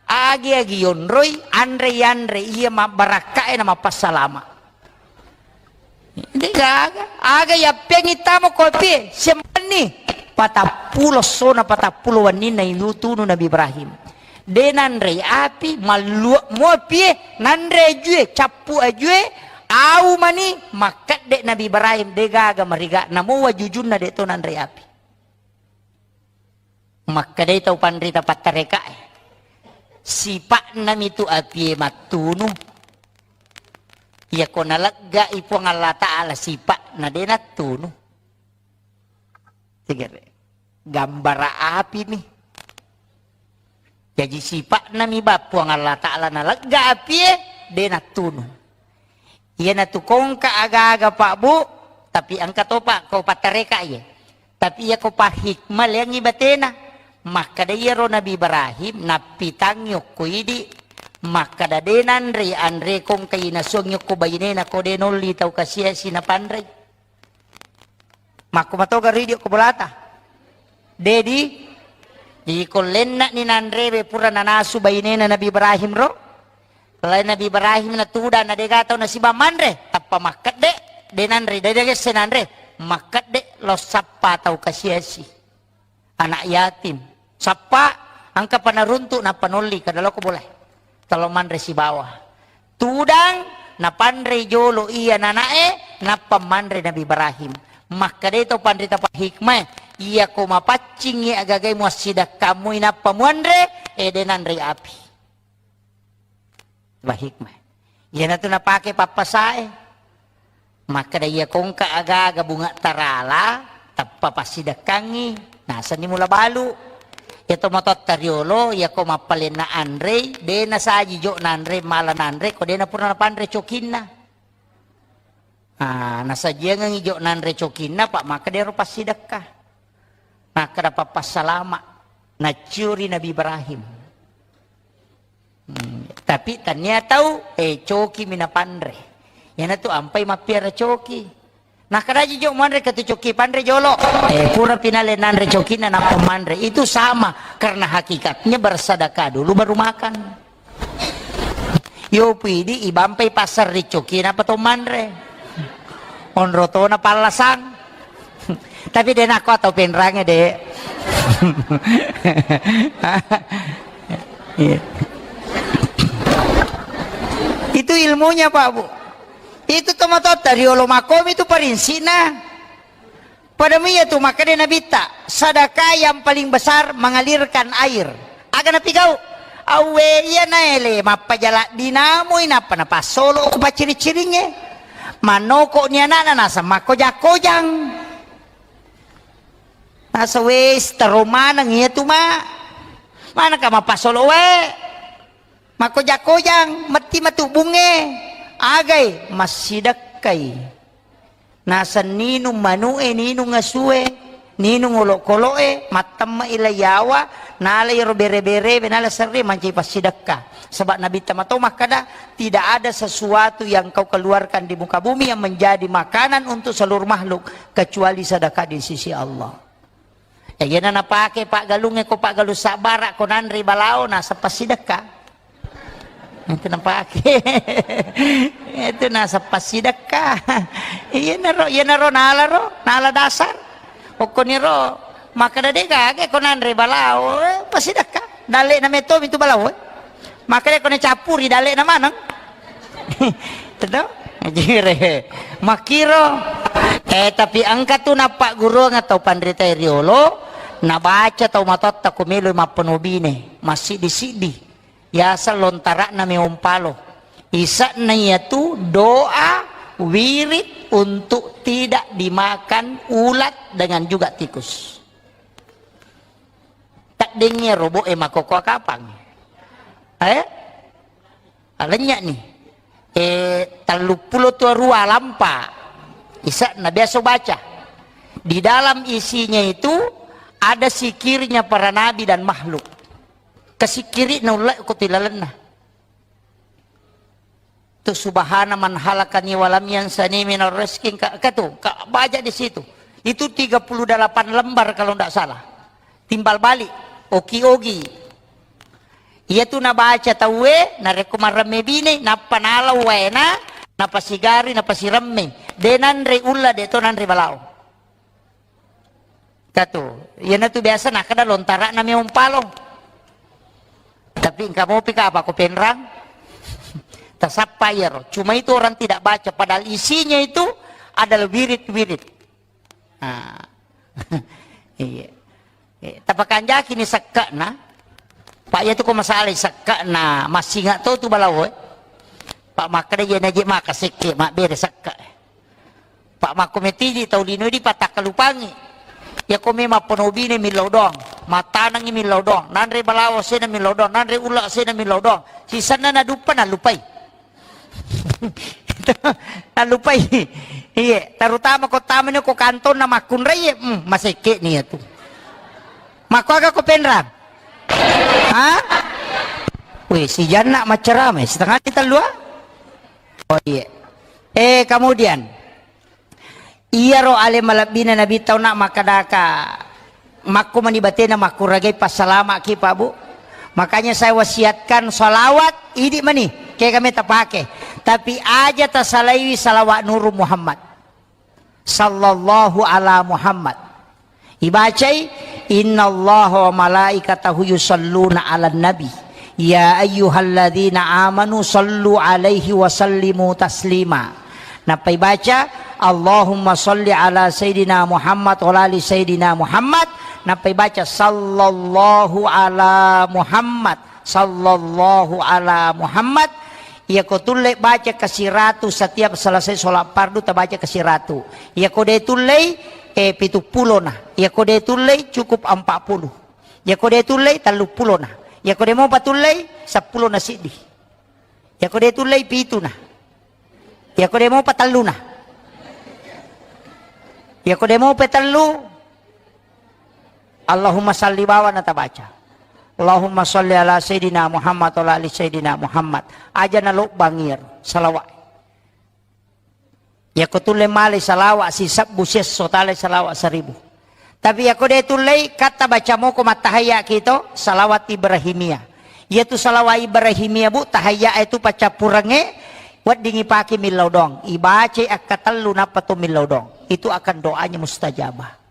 Agi-agi yonroi, anre-yanre iya mabbarakkae na mappassalama. Degaga, aga yappeangi tamo ko apie, sempenni. Patappulo sona, patappulo wenninna itunu Nabi Ibrahim. De nanrei api, mallua muapie, nanre ajue, cappu ajue, au mani, makkedde Nabi Ibrahim, degaga mariga, namo wajujunna de to nanrei api. Makkedai tau panrita pattarekae, "Sipa'nami tu apie mattunu. Iyako naleggai Puang Allah Ta'ala sipa'na de nattunu." Tegere. Gambara api mi. Jaji sipa'nami ba Puang Allah Ta'ala nalegga apie de nattunu. Iyanatu kongka aga-aga, Pak, Bu, tapi engka topa ko pattareka iye. Tapi iya ko pahikmah leangi batena. Makkeda iyaro Nabi Ibrahim nappitangngi okko idi, makkeda de nanre anre kongka inasuangngi okko bainena ko de nolli tau kasia sinapanrei. Makko matoga ridio ko bolata. Dedi, jadi ko lenna'ni nanrewe pura nanasu bainena Nabi Ibrahim ro. Lain Nabi Ibrahim na tudang na dega tau nasiba manre, tappa makkedde, de nanre, de degesse nanre, makkedde lo sappa tau kasiasi. Anak yatim. Sappa, engka pa naruntuk nappa nolli, kada loko boleh. Talo manre sibawa. Tudang, napanrei jolo iya nanae, nappa manre Nabi Ibrahim. Makkadai tau panrita pa hikmah, iya ko mapaccingi agagai muassidakkamui nappa muanre, ede nanrei api. Wa hikmah. Iyanatu napake pappasae. Makkeda iya kongka aga-aga bunga tarala, tappa passidekkangi. Nasenni mula balu. Iya to matotta riolo, iya ko mappalenna anrei, de nasaji jo nanre, mala nanre, ko de napura napanre cokinna. Ah, nasajiangengi jo nanre cokinna, pa makkeda ero passidekka. Makkeda pappassalama. Nacciuri Nabi Ibrahim. Hmm, tapi tania tau, eh, coki mi napanre. Iyanatu ampai mappiara coki. Nakkadaji jo manre katu coki panre jolo. Eh, pura pinale nanre cokinna nappa manre. Itu sama, karena hakikatnya bersedekah dulu baru makan. Yo pidi ibampai pasar ri coki napa to manre. Onro tona pallasang. Tapi de nako atau penrange de. Iya. Itu ilmunya, Pak Bu. Itu tomatotta riolo makomi itu parinsina. Pada mia tu makkeda Nabitta, sedekah yang paling besar mengalirkan air. Aga napigau? Awwe iya naele mappajala dinamui nappa napassolo ko pacciri-ciringnge. Mannoko ni anakna nasa makkoja-kojang. Nasa wes tero maneng iya tu ma. Manaka mappasolo wae. Makkoja-kojang, metti matu bunge. Agai? Massidekkai. Naseng ninung manu'e, ninung asue, ninung olokolo'e, mattemme'i lai yawa, nala iyaro bere-berewe, nala serre mancaji passidekka. Sebab Nabitta mato makkada, tidak ada sesuatu yang kau keluarkan di muka bumi yang menjadi makanan untuk seluruh makhluk kecuali sedekah di sisi Allah. Eh, iyana napake paggalungnge ko paggalung sabbara ko nanre balao nasappa sidekka. Itu napake. Itu nasappa sidekka. Iyanaro, iyanaro nalaro, nala dasar. Okkoniro makkeda de gaga ko nanre balao, eh, pasidekka. Dalle'na metto mitu balao, eh. Makkeda ko nacappuri dalle'na maneng. Teto? Jire. Makkiro. Eh, tapi engka tu nappagguruang tau panrita riolo, nabaca tau matotta ko melo mappenobine, massiddi-siddi. Yaseng lontara'na meompalo. Ise'na iyatu doa wirid untuk tidak dimakan ulat dengan juga tikus. Taddengngi robo'e makkokkoe kapang. Eh? Alennya ni. Eh, telluppulo tu arua lampa. Ise'na biasa baca. Di dalam isinya itu ada sikirnya para nabi dan makhluk. Kasikkiri'na ulle ko tilalenna. Tu subhana man halakani walam yansani minar rizki, ka, ka tu, ka baca di situ. Itu tiga puluh delapan lembar kalau ndak salah. Timbal balik, oki-ogi. Iya tu nabaca tauwe, narekko maremme bine, nappa nalau waena, napasigari, napasiremme. De nanre ulla, de to nanre balao. Katu, iyanatu biasa nakkeda lontara'na meompalo. Tapi engka mopi ka apa ko penrang? Tasappa iyaro. Cuma itu orang tidak baca, padahal isinya itu adalah wirid-wirid. Ah. Iya. Eh, tapakanjaki ni sekke'na. Pak, iya tu ko masalah sekke'na, massinga to tu balao, eh. Pak, makkeda iya naje maka sekke, mabbere sekke. Pak, makko metidi tau lino di patakkalupangi. Iya ko memang penobine millau doang, matanangi millau doang, nanre balawo sena millau doang, nanre ulla sena millau doang. Sisenna naduppa nalupai. Nalupai. Iye, terutama ko tamani ko kantonna makkunrai, hmm, masekke ni iya tu. Makko aga ko penrang? Ha? Weh, si Janna maccarama, setengah ni tellua? Oh, iya. Eh, kemudian, iyaro ale malebbina Nabi tau nak makkadaka, makko mani batena makkuragai passalamaki, Pak, Bu. Makanya saya wasiatkan salawat, idi mani. Kega me tapake. Tapi aja tasalaiwi salawat Nuru Muhammad. Sallallahu ala Muhammad. Ibacai, "Innallaha wa malaikatahu yusalluna ala nabi. Ya ayyuhalladzina amanu sallu alaihi wa sallimu taslima." Nappa ibaca, "Allahumma salli ala Sayyidina Muhammad wa ala ali Sayyidina Muhammad." Nappa ibaca, "Sallallahu ala Muhammad." Sallallahu ala Muhammad. Iyako tulle baca kasiratu setiap selesai sholat fardu, tabaca kasiratu. Iyako de tullei, eh, pitu pulona. Iyako de tullei, cukup empat puluh. Iyako de tullei, tellu pulona. Iyako de mopa tullei, seppulo na siddi. Iyako de tullei, pituna. Iyako de mopa telluna. Iyako de mopa tellu, Allahumma salli bawana tabaca. Allahumma salli ala Sayyidina Muhammad wa ala ali Sayyidina Muhammad. Aja nalobbang iyaro salawat. Iyako tulle male salawat sisebbu siesso, tale salawat seribu. Tapi iyako de tullei, katta baca moko mattahayya kito, salawat Ibrahimiyah. Iyatu salawat Ibrahimiyah, Bu, tahayya itu paccappurengnge, weddingi pake millau doang. Ibacai akkatellu nappa to millau doang. Itu akan doanya mustajabah.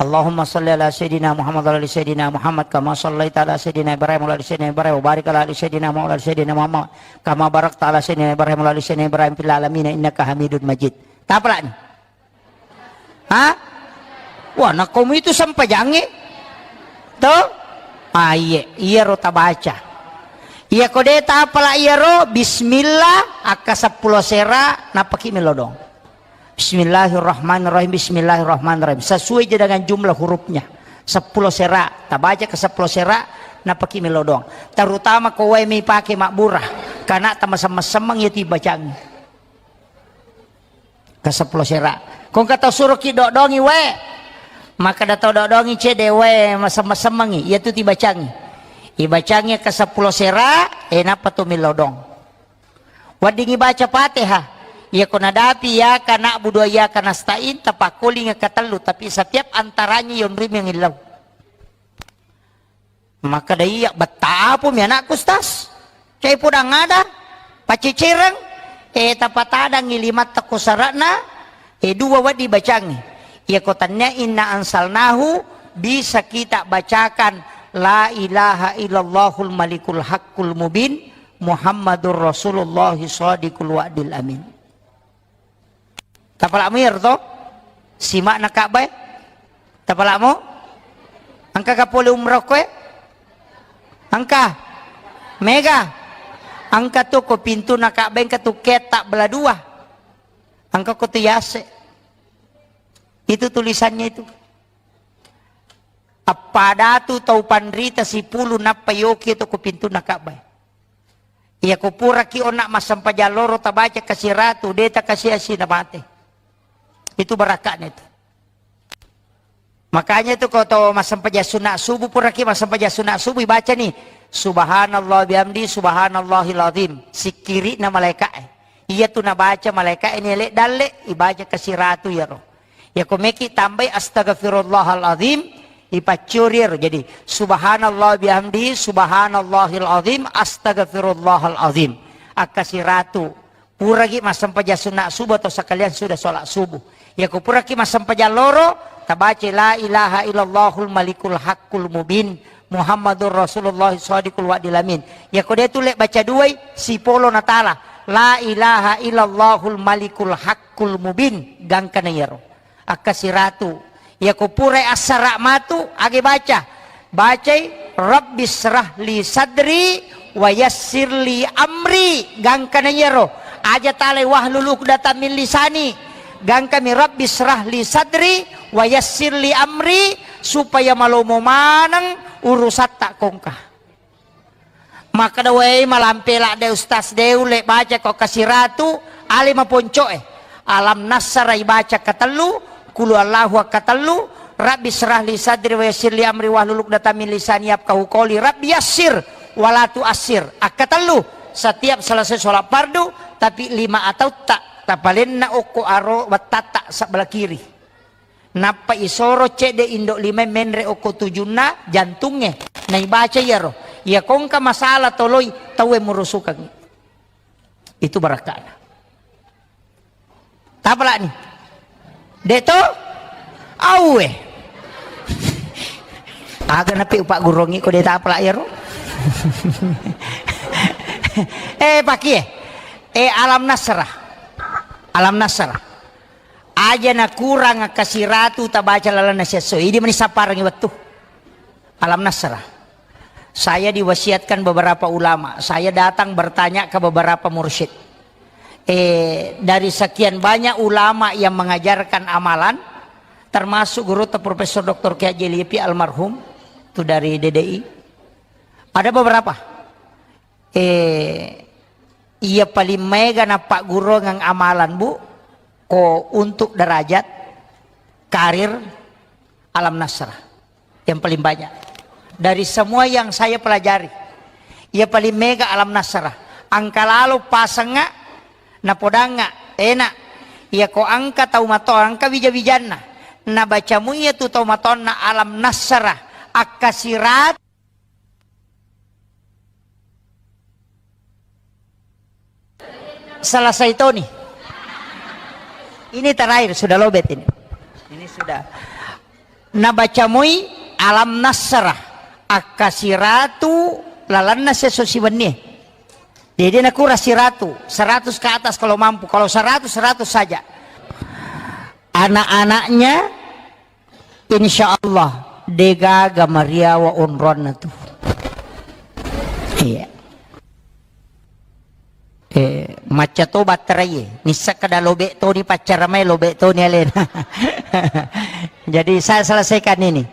Allahumma salli ala Sayyidina Muhammad wa ala ali Sayyidina Muhammad kama sallaita ala Sayyidina Ibrahim wa ala ali Sayyidina Ibrahim wa barik ala ali Sayyidina Muhammad wa ala ali Sayyidina Muhammad kama barakta ala Sayyidina Ibrahim wa ala ali Sayyidina Ibrahim fil alamin innaka Hamidun Majid. Tapalani. Ha? Wah, nakkomu itu sempajangnge? To? Ah, iye, iyaro tabaca. Iyako de tapala iyaro, bismillah, akka seppulo sera, nappaki melodong. Bismillahirrahmanirrahim, bismillahirrahmanirrahim. Sesuai je dengan jumlah hurufnya. Seppulo sera, tabaca ke seppulo sera, nappaki melodong. Terutama ko wae mi pake mabbura, kana tamasemmeng-semmeng ya tibacangngi. Ke seppulo sera. Ko engka tau suroki dodongi wae. Makkeda tau dodongi cede wae masemmeng-semmengi, iyatu tibacangi. Ibacangi ke seppulo sera, e nappa tu millau dong. Weddingi baca Fatihah. Iyako nadapi iyyaka na'budu wa iyyaka nasta'in, tapakkolingi katellu, tapi setiap antaranya yonrimi ngillau. Makkeda, "Iya, betta apomi anakku, Ustaz? Cai podang ada, pacecereng, eh, tapatadangi limatta ko sara'na, eh, dua wedding bacangngi. Iyako tannia inna ansalnahu, bisa kita bacakan la ilaha illallahul malikul haqqul mubin, Muhammadur Rasulullah shadiqul wa'dil amin." Tapala'mu iyaro to? Sima'na Ka'bah e? Tapala'mu? Engka ka pole umroh koe? Engka? Mega? Engka tu ko pintuna Ka'bah, engka tu ketta bela dua. Engka ko tu yase. Itu tulisannya itu. Appada tu tau panrita sipulu nappa yoki tu ko pintuna Ka'bah. Iyako puraki onna massempajang loro tabaca kasiratu, de takasiasi na mate. Itu barakakna itu. Makanya itu ko to massempajang sunat subuh, puraki massempajang sunat subuh, ibaca ni, "Subhanallah bihamdi, subhanallahil azim." Sikkiri'na malaika'e. Iyatu nabaca malaika'e ni ele dalle, ibaca kasiratu iyaro. Iyako meki tambai, "Astagfirullahalazim," ipaccuri ero. Jadi, "Subhanallah bihamdi, subhanallahil azim, astagfirullahalazim." Akkasiratu. Puragi massempajang sunna subuh atau sekalian sudah sholat subuh. Iyako puraki massempajang loro, tabaca, "La ilaha illallahul malikul haqqul mubin, Muhammadur Rasulullah shadiqul wa'dil amin." Iyako de tulle baca duai, sipolo natala, "La ilaha illallahul malikul haqqul mubin," gangkana iyaro. Akkasiratu. Iyako purai assara matu, age baca? Bacai, "Rabbi syrah li sadri wa yassir li amri." Gangkana iyaro. Aja talai, "Wahlul uqdatam min lisani." Gangkami, "Rabbi syrah li sadri wa yassir li amri," supaya malomo maneng urusatta kongka. Makkeda, "Wei, malampe ladde Ustaz, de ulle baca ko kasiratu, ale maponcoe." Alam Nassara ibaca katellu, Qul huwallahu akkatellu, Rabbi syrah li sadri wa yassir li amri wahlul uqdatam min lisani yafqahu qawli, Rabbi yassir wala tuassir. Akkatellu, setiap selesai sholat fardu, tapi lima atautta tapalenna okko aro wettatta sebelah kiri. Nappa isoro cedde indo lima menre okko tujunna jantungnge. Naibaca iyaro. Iya kongka masalah toloi, Tauwe murusukangngi. Itu barakka'na. Tapala'ni. De' to? Auwe. Aga napi upagguruangngi ko de' tapala' iyaro? Eh, pakie. Eh, Alam Nasrah. Alam Nasrah. Aja nakurang kasiratu tabaca lalenna siesso. Idi mani sapparengngi wettu. Alam Nasrah. Saya diwasiatkan beberapa ulama. Saya datang bertanya ke beberapa mursyid. Eh, dari sekian banyak ulama yang mengajarkan amalan, termasuk guru Profesor Doktor Kiai Haji Lipi almarhum, itu dari D D I. Ada beberapa. Eh, iya paling maega nappagguruang amalan, Bu, ko untuk derajat, karir, Alam Nasrah. Yang paling banyak. Dari semua yang saya pelajari, iya paling maega Alam Nasrah. Engka lalo pasengnga, napodangnga, enak. Iya ko engka tau mato, engka wija-wijanna. Nabaca muiya tu tau matonna Alam Nasrah. Akkasirat Selesai toni. Ini terakhir, sudah lobet ini. Ini sudah. Nabaca moi Alam Nasrah, akkasiratu lalanna siesso siwennie. Jadi nakura siratu, seratus ke atas kalau mampu. Kalau seratus, seratus saja. Anak-anaknya Insya Allah, degaga mariawa onroanna tu. Iya. Eh, macca to batterai, nisseng kada lobek toni paccara mai, lobek toni alena. Jadi saya selesaikan ini.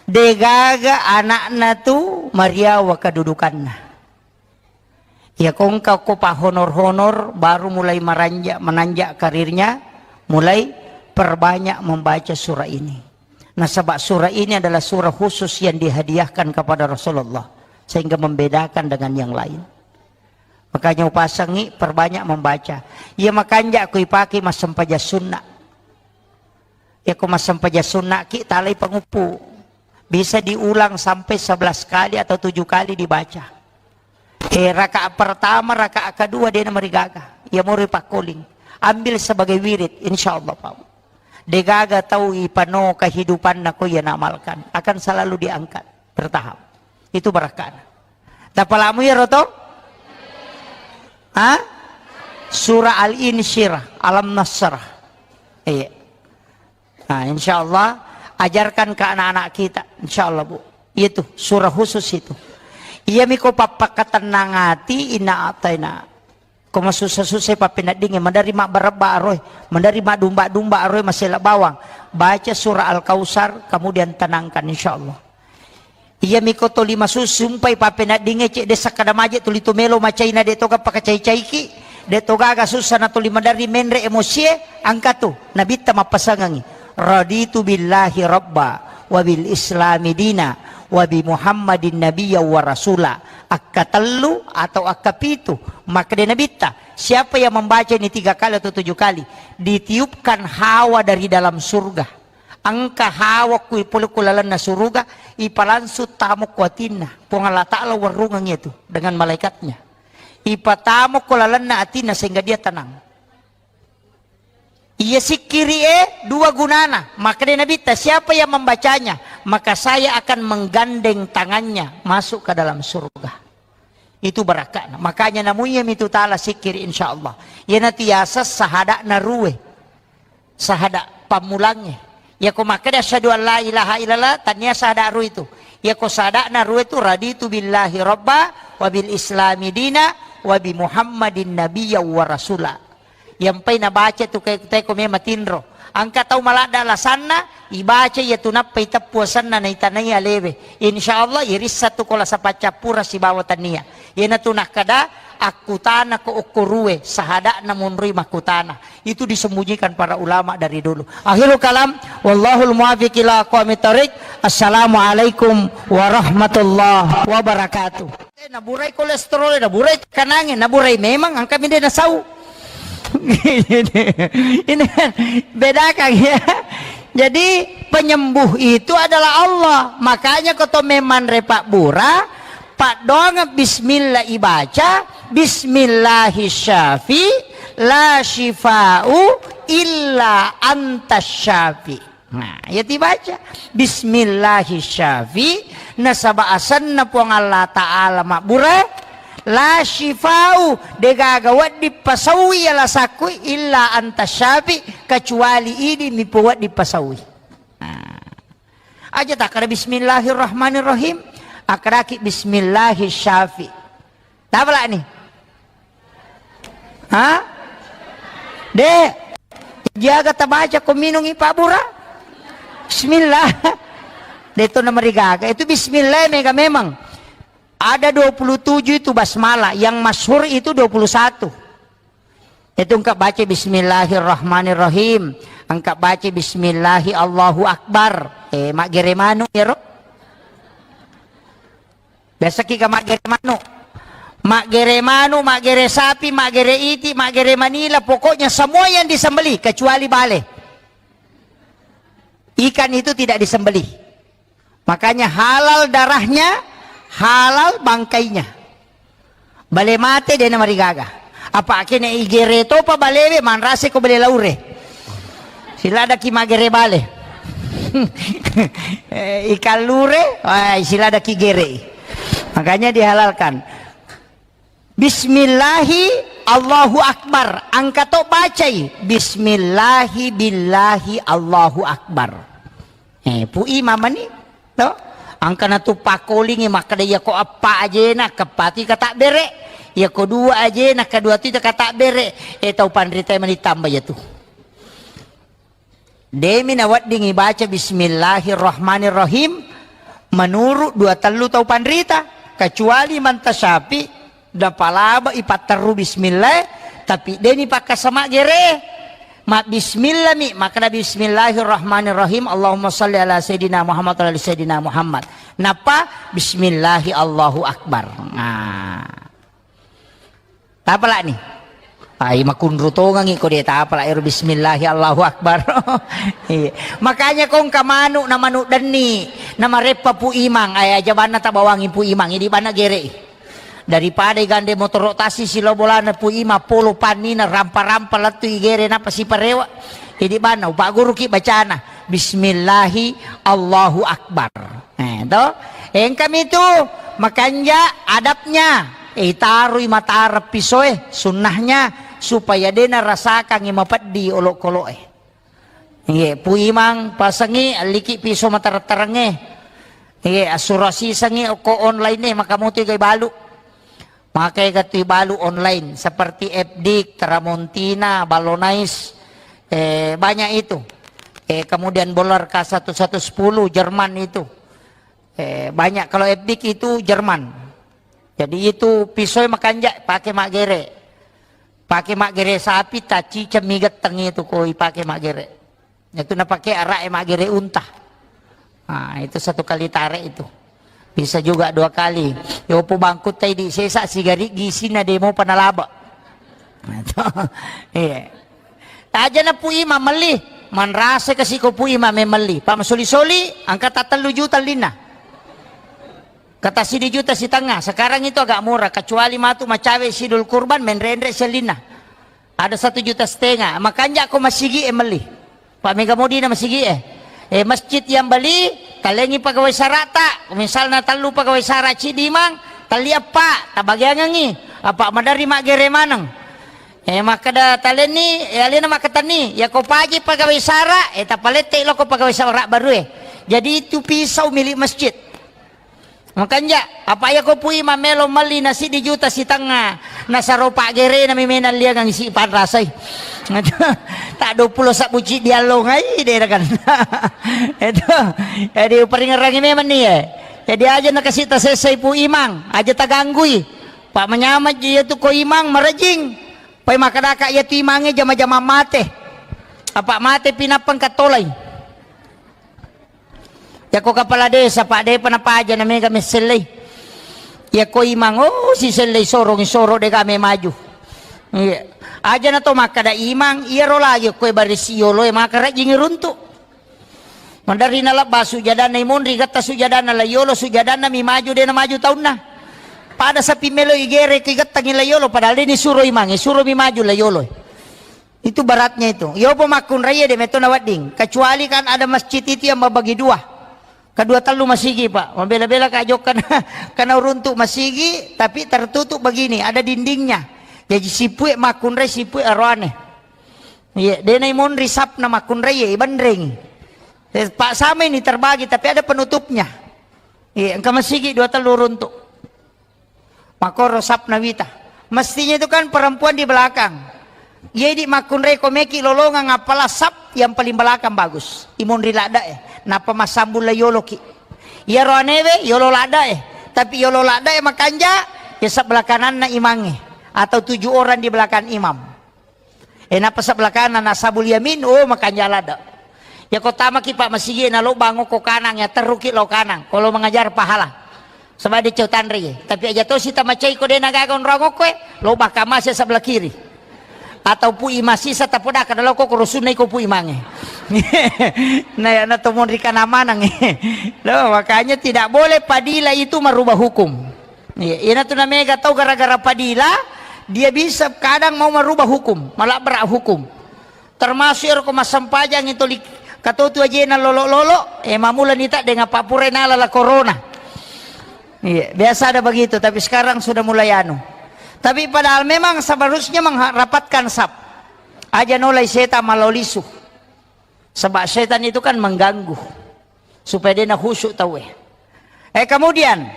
Degaga anakna tu mariawa kedudukanna. Iya, ko engka ko pahonor-honor, baru mulai meranja-, menanjak karirnya, mulai perbanyak membaca surah ini. Nasaba surah ini adalah surah khusus yang dihadiahkan kepada Rasulullah, sehingga membedakan dengan yang lain. Makanya upasangi perbanyak membaca. Iya, makanja ko ipake massempajang sunnah. Iya, ko massempajang sunnah ki, talai panguppu. Bisa diulang sampai sebelas kali atau tujuh kali dibaca. Eh, rakaat pertama, rakaat kedua, de namarigaga. Iya mori pakkoling. Ambil sebagai wirid, insya Allah, Pak. Degaga tau ipano kehidupanna ko iya naamalkan. Akan selalu diangkat, bertahap. Itu barakkana. Tapalamu iya roto? Ha? Surah Al-Insyirah, Alam Nasrah. Iya. Nah, insya Allah, ajarkan ke anak-anak kita, insya Allah, Bu. Itu surah khusus itu. Iya miko pappakatennang ati, inna ataina. Ko masussa-sussa pappeneddingnge, maderri mabbarebba aroe, maderri madumba-dumba aroe, masela bawang. Baca surah Al-Kautsar, kemudian tenangkan, insya Allah. Iya miko toli masusumpai pappeneddingnge, cedde sakkada maje tuli tu melo macaina, de toga pakacai-caiki, de togaga sussa na tuli maderri menre emosie, angka tu nabitta mappasangangi, "Raditu billahi rabba, wa bil islami dina, wa bi Muhammadin nabiyya wa rasula." Akkatellu atau akkapitu, makkeda nabitta, siapa yang membaca ini tiga kali atau tujuh kali, ditiupkan hawa dari dalam surga. Engka hawa kui pole ku lalenna suruga, ipalangsung tamo ku atinna. Puang Allah Ta'ala warrungeng itu dengan malaikatnya. Ipatamo ku lalenna atinna sehingga dia tenang. Iya sikkiri e dua gunana. Makanya Nabitta, siapa yang membacanya, maka saya akan menggandeng tangannya masuk ke dalam surga. Itu baraka'na. Makanya namuiya mitu tala sikkiri, insya Allah. Iyana tiasa sahada'na ruwe. Sahada pammulangnge. Yako makkeda asyhadu an la ilaha illallah, tania sahada ru itu. Yako sahada'na ru itu, raditu billahi rabba, wa bil islami dina, wa bi Muhammadin nabiyya wa rasula. Yampai nabaca tu ke teko mema tinro. Angka tau maladda alasanna, ibaca iya tu nappa iteppu asenna naitanai alewe. Insya Allah irissa tu kola sapaccappura sibawa tania. Iyana tu nakkeda akkutana ko okko ruwe, sahada'na monroi makkutana. Itu disembunyikan para ulama dari dulu. Akhirul kalam, wallahul muwaffiq ila aqwamit thariq. Assalamualaikum warahmatullahi wabarakatuh. Eh, naburai kolesterol, naburai tekanangnge, naburai memang angka minde nasau. Ini kan bedakan ya. Jadi penyembuh itu adalah Allah. Makanya ko to memang repak bura, Paddoangeng bismillah ibaca, "Bismillahi syafi, la syifa'u illa anta syafi." Nah, iya tibaca, "Bismillahi syafi," nasaba asenna Puang Allah Ta'ala mabbura, "La syifa'u," degaga wedding pasaui alasakku, "illa anta syafi," kecuali idi mi wedding pasaui. Nah. Aja takkada bismillahirrahmanirrahim, akkadaki bismillahi syafi. Tapalani? Ha? De, jaga tabaca ko minungi pabbura. Bismillah. De to namarigaga. Itu bismillah mega memang. Ada dua puluh tujuh itu basmalah, yang masyhur itu dua puluh satu. Itu engka baca bismillahirrahmanirrahim, engka baca bismillahi Allahu Akbar. Eh, maggere manu iyaro. Biasa ki ka maggere manu. Maggere manu, maggere sapi, maggere iti, maggere manila, pokoknya semua yang disembelih kecuali bale. Ikan itu tidak disembelih. Makanya halal darahnya, halal bangkainya. Bale mate de namarigaga. Apa kene igere topa balewe, manrase ko bale laure. Siladaki magere bale. Eh, ikan lure, wah, siladaki gere. Makanya dihalalkan. Bismillahi Allahu Akbar. Engka to bacai, "Bismillahi billahi Allahu Akbar." Eh, Pu Imam mani, to? Engka natu pakkolingi makkeda, "Iyako eppa ajena, keppatu katabbere. Iyako dua ajena, kedua tu katabbere." Eh, tau panrita mani tamba iyatu. Demi nawedding ibaca bismillahirrahmanirrahim menurut dua tellu tau panrita, kecuali manta syafi napalaba ipatterru bismillah, tapi deni pakkasama gere. Ma bismillah mi, makkeda bismillahirrahmanirrahim, Allahumma salli ala sayyidina Muhammad wa ala ali sayyidina Muhammad. Napa? Bismillahi Allahu Akbar. Nah. Tapalani? Ai, makunru tongangi ko de tapala ero bismillahi Allahu Akbar. Iya. Makanya ko engka manu na manu denni, na mareppa Pu Imang, ai aja banna tabawangi Pu Imang, idi banna gere. Daripada igande motoro tasi silo bolana Pu Imang polo pannina rampa-rampa lettu igere napa siparewa. Idi banna upagguruki bacana bismillahi Allahu Akbar. Eh, to? Engkami tu makanja adabnya. Eh, itarui matara pisoe, sunnahnya, supaya dena rasakangi mapeddi olokoloe. Iye, Pu Imang pasengi alliki piso matara-tarangnge. Iye, assurasisengi okko online e, maka mutu iga ibalu. Maka iga tu ibalu online seperti F D I K, Tramontina, Ballonais, eh, banyak itu. Eh, kemudian Boller K satu satu sepuluh Jerman itu. Eh, banyak. Kalau F D I K itu Jerman. Jadi itu pisoe makanja pake maggere. Pake maggere sapi, taciceng mi getteng itu ko ipake maggere. Itu napake araq e maggere unta. Nah, itu satu kali tarik itu. Bisa juga dua kali. Yopo bangkutta idi sesa sigari gisina demo panalaba. Iya. Aja na Pu Imang melli, manrasa kasi ko Pu Imang melli. Pa masoli-soli, angka ta tellu juta linna. Kata sidi juta sitengnga. Sekarang itu agak murah, kecuali matu macawe sidul kurban, menrenre sellinna. Ada satu juta setengah. Makanja ko masigi e melli. Pak mega modina masigi e. Eh, masjid yang beli, talengi pegawai sarata. Misalna tellu pegawai sara cidimang, telli eppa, tabagiangengi. Apa madari maggere maneng. Eh, makkeda talenni, eh, alena makkatenni, yako paji pegawai sara, eh, tapalette loko pegawai sara barue. Jadi itu pisau milik masjid. Makanja, apa yako Pu Imang melo melli na siddi juta sitengnga, nasaro paggerena mi menang liangang isi panrasai. Tak dua puluh sabbu ciddi allongai dera kan. Itu. Jadi uperingerangi memang ni, eh. Jadi aja nakasi tasessai Pu Imang, aja taganggui. Pak manyameng ji iyatu ko Imang marejing. Pai makkedaka iyatu Imangnge jama-jama mate. Apa mate pinappang kattolai. Yako kepala desa, Pak, depa napaja na mega messellei. Yako Imang, oh, sisellei sorongi soro dega me maju. Iya. Aja na to makkeda Imang, iyaro lagi koe barisi yoloe maka rajingi runtu. Maderri nalebba sujadanna imonri, gatta sujadanna la yolo, sujadanna mi maju, de na maju taunna. Pada sapi melo igere ki gettangi la yolo, padahal de' ni suro imangnge, suro mi maju la yolo. Itu beratnya itu. Yopo makkunraie de' metto nawedding. Kecuali kan ada masjid itu yang membagi dua. Kedua tellu masigi, Pak. Mabela-bela ka jokka na, kana uruntu masigi, tapi tertutup begini, ada dindingnya. Jadi sipue makkunrai, sipue aroane. Iya, de' nai monri sapna makkunraie, ibenreng. Eh, Pak, sama ini terbagi, tapi ada penutupnya. Iya, engka masigi dua tellu runtu. Makkoro sapna wita. Mestinya itu kan perempuan di belakang. Iya, di makkunrai ko meki lolongang, apalah sap yang paling belakang bagus. Imonri ladda e. Napa massambung la yoloki. Iya roanewe, yolo ladda e. Tapi yolo ladda e makanja, ya sebelah kananna imangnge. Atau tujuh orang di belakang imam. Eh, napa sebelah kanan, ashabul yamin, oh, makanja ladda. Ya, ko tamaki, Pak, masigi na lo bango ko kanang, ya terruki lo kanang. Kalau mengajar pahala. Sebab de' cau tanre ye. Tapi aja to si tamacai ko de' nagaga onrong okko e, lo bakka masi sebelah kiri. Atau pui masisa tapodaka na lo ko rusunna iko pui mange. Nah, ya, na to monri kana manang. Lo, makanya tidak boleh padila itu merubah hukum. Iya, ina tu namega tau gara-gara padila, dia bisa kadang mau merubah hukum, malabra hukum. Termasuk ero ko massempajang itu li-, katotu ajena lolo-lolo, eh, mamula nita dengan papure nala la corona. Iya, biasa ada begitu, tapi sekarang sudah mulai anu. Tapi padahal memang seharusnya mengharapatkan sap. Aja nolai setan malolisu. Sebab setan itu kan mengganggu. Supaya de' na khusyuk tau e. Eh, kemudian,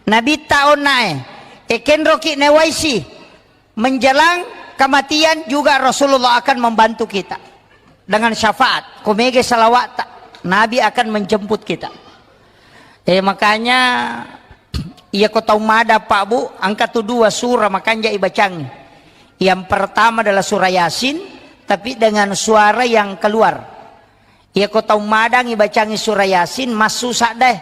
Nabitta onna e, eh, kenroki newaisi, menjelang kematian juga Rasulullah akan membantu kita dengan syafaat. Ko mega salawatta, Nabi akan menjemput kita. Eh, makanya, iya ko tau mada, Pak, Bu, engka tu dua surah makanja ibacangi. Yang pertama adalah surah Yasin, tapi dengan suara yang keluar. Iya ko tau madangi bacangi surah Yasin, massu sadda e.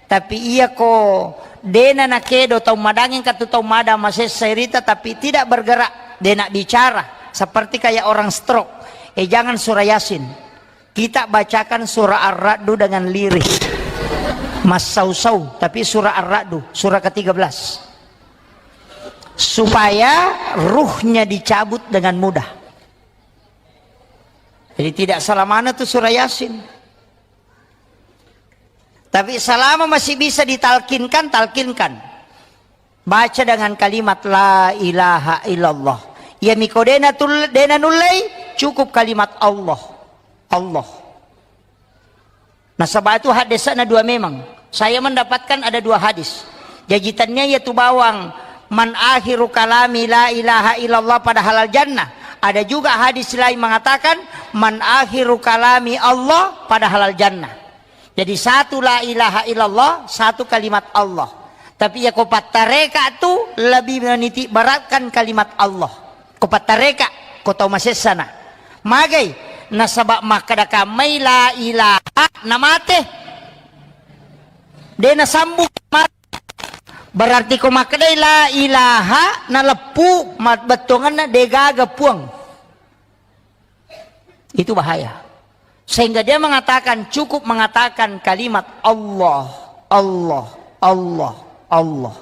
Tapi iya ko dena nakedo tau madangi, engka tu tau madang masessa irita, tapi tidak bergerak, dena bicara, seperti kayak orang stroke. Eh, jangan surah Yasin. Kita bacakan surah Ar-Ra'du dengan lirih. Massau-sau, tapi surah Ar-Ra'du, surah ketiga belas. Supaya ruhnya dicabut dengan mudah. Jadi tidak salah mana tu surah Yasin. Tapi selama masih bisa ditalkinkan, talkinkan. Baca dengan kalimat la ilaha illallah. Iya miko dena tul-, dena nullei, cukup kalimat Allah. Allah. Nasaba itu hadisna dua memang. Saya mendapatkan ada dua hadis. Jaji tania iya tu bawang, "Man akhiru kalami la ilaha illallah pada halal jannah." Ada juga hadis lain mengatakan, "Man akhiru kalami Allah pada halal jannah." Jadi satu la ilaha illallah, satu kalimat Allah. Tapi iya ko pattareka tu lebih meniti beratkan kalimat Allah. Ko pattareka, ko tau masessana. Magai, nasaba makkeda kammai la ilaha namate. De nasambung mate. Berarti ko makkedai la ilaha naleppu ma-, bettuanganna degaga puang. Itu bahaya. Sehingga dia mengatakan, cukup mengatakan kalimat Allah, Allah, Allah, Allah.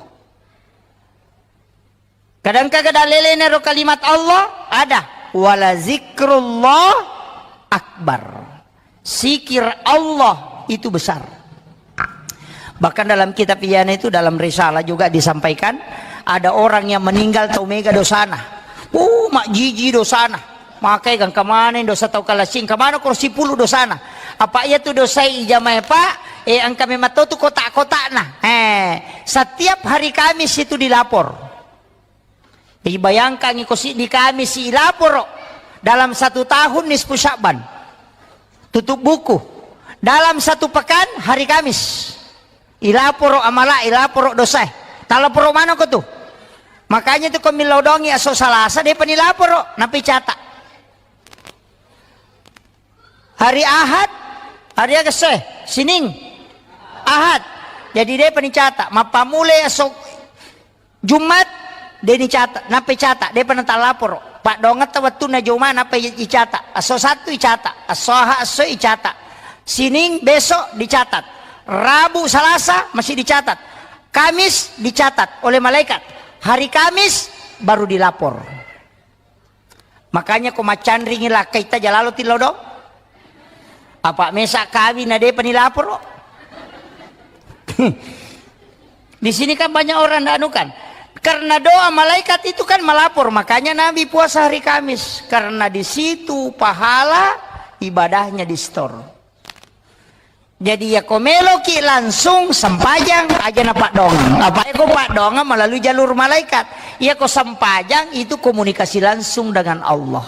Kadang kagak dalilnya ro kalimat Allah, ada. Wala zikrullah akbar. Zikir Allah itu besar. Bahkan dalam kitab Ihya'na itu, dalam risalah juga disampaikan, ada orang yang meninggal tau mega dosana. Uh, majjiji dosana. Makai gangka maneng dosa tau kalassing, kamana ko sipulu dosana. Apa iya tu dosai ijamai, Pak? Eh, engka memang tau tu kotak-kotakna. Eh, setiap hari Kamis itu dilapor. Jadi bayangkan iko siddi Kamis ilaporo dalam satu tahun nisfu Sya'ban. Tutup buku. Dalam satu pekan hari Kamis. Ilaporo amala, ilaporo dosae. Talaporo manoko tu. Makanya tu ko millau dongi aso Salasa, depa nilaporo, napi cata. Hari Ahad, hari aga se, Sining, Ahad. Jadi depa nicata, mappamulai esok Jumat, de nicata, nappa icata, depa natalaporo. Paddongetta wettunna Juma, nappa i-, icata. Esso Sattu icata, esso Ahad esso icata. Sining besok dicatat. Rabu, Salasa masih dicatat. Kamis dicatat oleh malaikat. Hari Kamis baru dilapor. Makanya ko maccanringi lakkai taja lalo tillo do. Apa mesa kawin na depa nilaporo. Di sini kan banyak orang ndak anu kan. Karena doa malaikat itu kan melapor, makanya Nabi puasa hari Kamis. Karena di situ pahala ibadahnya di-store. Jadi, ya ko meloki langsung sempajang, aja na paddoangeng. Apa ko paddoangeng melalui jalur malaikat. Ya ko sempajang itu komunikasi langsung dengan Allah.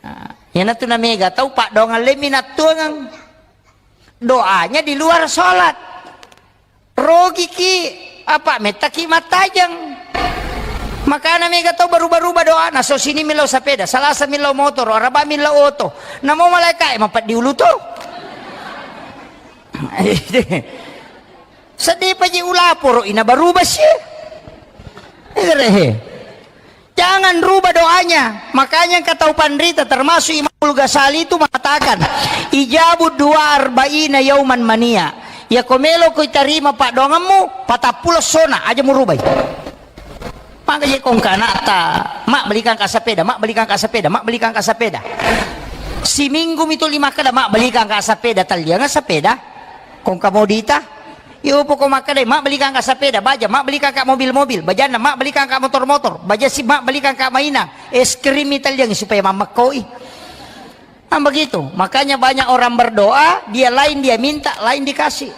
Nah, iyanatu namega tau paddoangeng lemmi nattuangeng. Doanya di luar sholat. Rogiki, apa mettaki mattajeng. Makana mega tau baruba-ruba doa, na so sini millau sepeda, salasa millau motor, araba millau oto. Namo malaika e mapeddi ulu to. Sedih paji ulaporo ina baruba si. Egerehe. Jangan rubah doanya. Makanya engka tau panrita, termasuk Imamul Ghazali itu mengatakan, "Ijabu dua arba'ina yauman mania." Ya ko melo ko tarima paddoangemmu, patappulo sona aja murubai. Maka je kong kanakta, "Mak, belikan ka sepeda, mak, belikan ka sepeda, mak, belikan ka sepeda." Siminggu mitu lima kada, "Mak, belikan ka sepeda." Talianga sepeda. Kong kamodita. Iyo poko makkeda, "Mak, belikan ka sepeda, baja, mak, belikan ka mobil-mobil, bajanna, mak, belikan ka motor-motor, baja si, mak, belikan ka mainang, es krim italiang supaya mammekkoi." Kan begitu. Makanya banyak orang berdoa, dia lain dia minta, lain dikasih.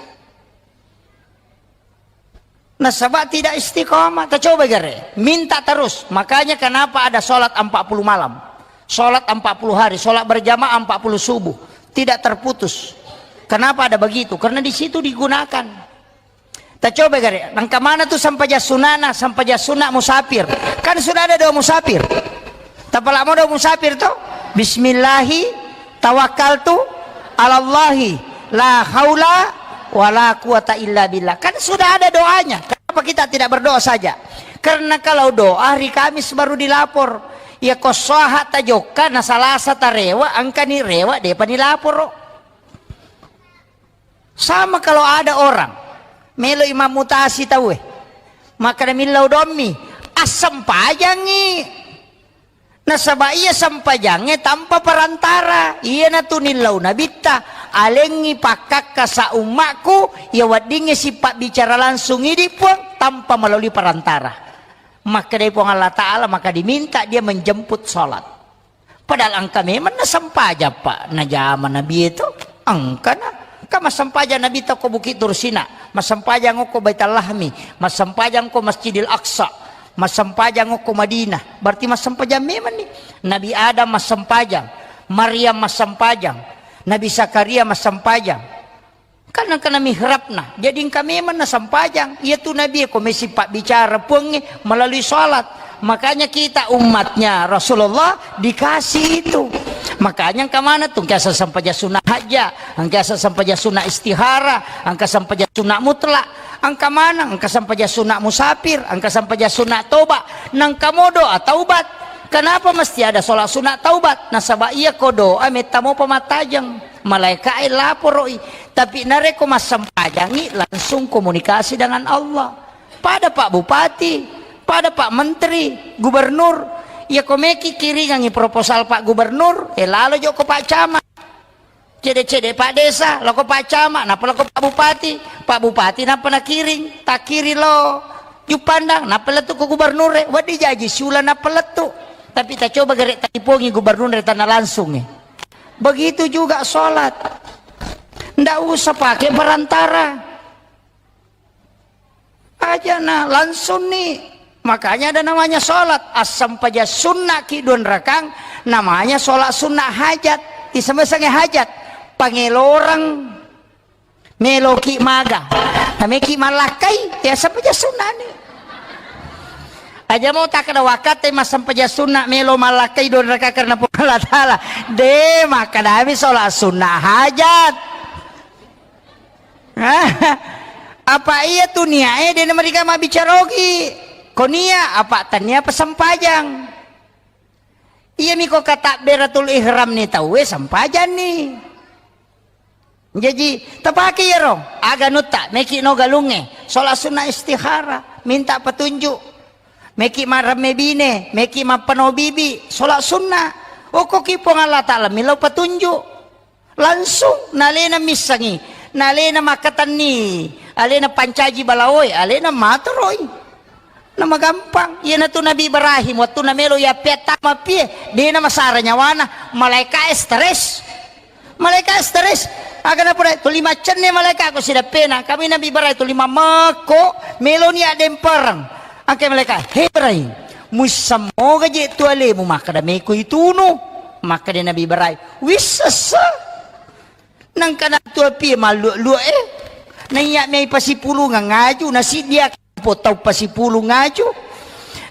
Nasaba tidak istiqomah. Tacoba gare, minta terus. Makanya kenapa ada sholat empat puluh malam, sholat empat puluh hari, sholat berjamaah empat puluh subuh, tidak terputus. Kenapa ada begitu? Karena di situ digunakan. Tacoba gare, engka mana tu sempajang sunana, sempajang sunna musafir. Kan sudah ada doa musafir. Tapalamo doa musafir to? Bismillahi tawakkaltu alallahi la haula wala quwata illa billah. Kan sudah ada doanya. Kenapa kita tidak berdoa saja? Karena kalau doa hari Kamis baru dilapor. Ya ko soha tajokka na Salasa tarewa, engkani rewa depa nilaporo. Sama kalau ada orang melo imam mutasi tauwe, makkeda millau dommi, assempajangngi. Nasaba iya sempajangnge tanpa perantara. Iyanatu nillau Nabitta, alengngi pakkakka sa ummakku, iya weddingnge sipabbicara langsung idi Puang tanpa melalui perantara. Makkedai Puang Allah Ta'ala, maka diminta dia menjemput salat. Padahal engka memang nasempajang, Pak, najama Nabi itu. Engkana. Engka massempajang Nabi tau ko Bukit Tursina, massempajang ko Baitul Lahmi, massempajang ko Masjidil Aqsa, massempajang ko Madinah. Berarti massempajang memang nih. Nabi Adam massempajang, Maryam massempajang, Nabi Zakaria massempajang. Kan engkana mihrabna. Jadi engka memang nasempajang. Iya tu Nabi ko mesi pabbicara Puangnge melalui salat. Makanya kita umatnya Rasulullah dikasih itu. Makanya engka mana tu, engka sempajang sunnah hajat, engka sempajang sunnah istihara, engka sempajang sunnah mutlak. Engka mana, engka sempajang sunnah musafir, engka sempajang sunnah toba, nengka mo doa taubat. Kenapa mesti ada sholat sunnah taubat? Nasaba iya ko doa metta mo pamattajeng. Malaika e laporoi. Tapi narekko massempajangi, langsung komunikasi dengan Allah. Pada Pak Bupati, pada Pak Menteri, Gubernur, iya ko meki kiringangi proposal Pak Gubernur, eh, lalo joko Pak Camat. Cede-cede Pak Desa, loko Pak Camat, nappa loko Pak Bupati. Pak Bupati nappa nakiring, takiring lo Juppandang, nappa lettu ko Gubernur e, wedding jaji siula nappa lettu. Tapi tacoba gare talipongi Gubernur e tanna langsung e. Begitu juga sholat. Ndak usah pakai perantara. Aja na langsung nih. Makanya ada namanya sholat. Assempajang sunnah ki dua rakang, namanya sholat sunnah hajat. Isemesange hajat. Pangeloreng. Meloki maga. Nameki malakkai. Ya sempajang sunnah nih. Aja mau tak ada wakate massempajang sunnah melo malakkai dua rakang karena Puang Allah Ta'ala. De, makkadami sholat sunnah hajat. Apa iya tu niae de namariga mabbicara ogi. Ko nia apa tania pasempajang. Iya miko katabberatul ihram ni tauwe sempajang ni. Jaji, tapake iyaro, aga nutta, meki no galungnge, sholat sunnah istikharah, minta petunjuk. Meki maremme bine, meki mappano bibi, sholat sunnah. Okkoki Puang Allah Ta'ala, millau petunjuk. Langsung, nalena missengi, nalena makkatenni, alena pancaji balaoe, alena matoroi. Namagampang. Iyanatu Nabi Ibrahim, wettunna melo yappeattama pie, dena masara nyawana, malaika e stres. Malaika stres. Aga napoda tuli maccenne malaika ko sidappena. Kami Nabi Ibrahim tuli mammekko meloni addempereng. Angke malaika, "He Ibrahim, muissammoga je tu alemu?" Makkada, "Meko itunu." Makkada Nabi Ibrahim, "Wissessa." Nangka natu apie malluak-luak e. Naiya mei pasipulungang aju, nasiddia po tau pasipulung aju.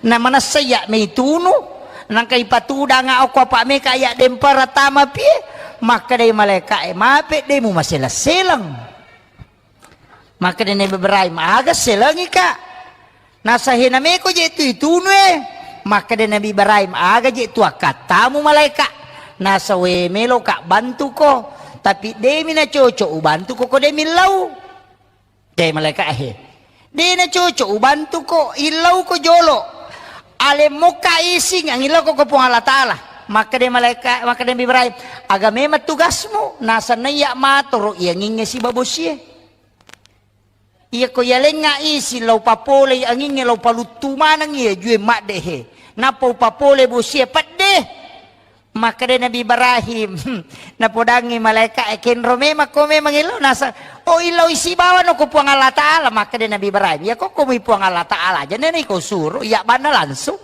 Na manessa iya mei tunu. Nangka ipatudanga okko apa meka iya dempara tama pie. Makkedai malaika e, "Mape de mumaseleng-seleng." Makkeda Nabi Ibrahim, "Aga selengi ka?" Nasa, "He nameko je tu itunu e." Makkeda Nabi Ibrahim, "Aga je tu akkattamu malaika?" Nasa, "We melo ka bantuko, tapi demi na cocok ubantuko ko demi lau." Dai malaika he. Dena cocok ubantuko, illauko jolo. Alemmokka ising angillauko ko Puang Allah Ta'ala. Makkeda malaika, makkeda Nabi Ibrahim, "Aga memang tugasmu?" Nasa, "Naiya matoro iyangingnge siba bosie. Iyako yalengnga ising lau papolei angingnge lau paluttu maneng iya jue madde he. Nappa upapole bosie pedde." Makkeda Nabi Ibrahim, napodangi malaika e, "Kenro memang ko memang illau?" Nasa, "Oh, illau isibawa no ko Puang Allah Ta'ala." Makkeda Nabi Ibrahim, "Iya ko komi Puang Allah Ta'ala aja nene ko suro, iya banna langsung."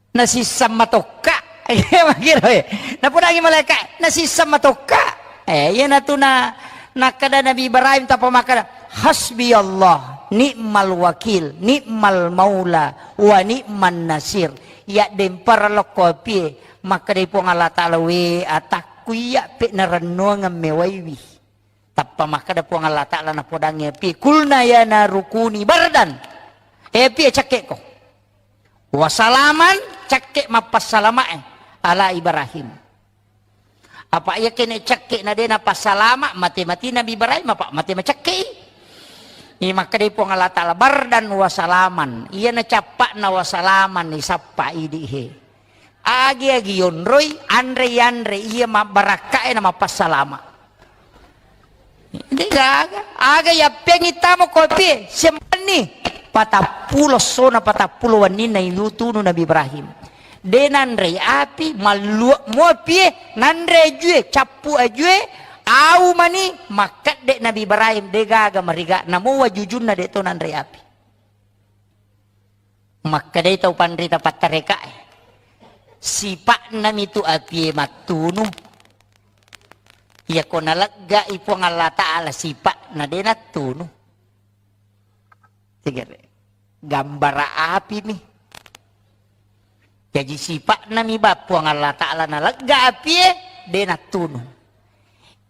Nasisseng matokka. Iya makkiro e. Napodangi malaika, "Nasisseng matokka." Eh, iya natuna nakkeda Nabi Ibrahim tappa makkeda, "Hasbi Allah, ni'mal wakil, ni'mal maula, wa ni'man nasir." Iya dempara lokko apie, makkedai Puang Allah Ta'ala, "We atakku iya pe narennuangeng mewaiwi." Tappa makkeda Puang Allah Ta'ala napodangngi apie, "Kulna ya naru kuni bardan." Eh apie cakkeko. "Wa salaman," cakke mappassalama e, "ala Ibrahim." Apa iya kene cakke na dena passalama, mate-mati Nabi Ibrahim apa mate macakke i. Iya makkedai Puang Allah Ta'ala, "Bardan wa salaman." Iya na cappa'na wa salaman isappa idi he. Agi-agi yonroi, anre-anre iya mabbarakka e na mappassalama. De gaga, aga yappeangi tamo kopie, sempenni. Patappulo sona, patappulo wenninna ilu tunu Nabi Ibrahim. De nanrei api, malluak mo apie, nanre ajue, cappu ajue, au mani, makkedde Nabi Ibrahim, de gaga mariga, namo wajujunna de to nanrei api. Makkedai tau panrita pattareka e, sipa'na mitu apie mattunu. Iyako naleggai Puang Allah Ta'ala sipa'na de nattunu. Tigere. Gambara api mi. Jaji sipa'na mi ba Puang Allah Ta'ala nalegga apie de nattunu.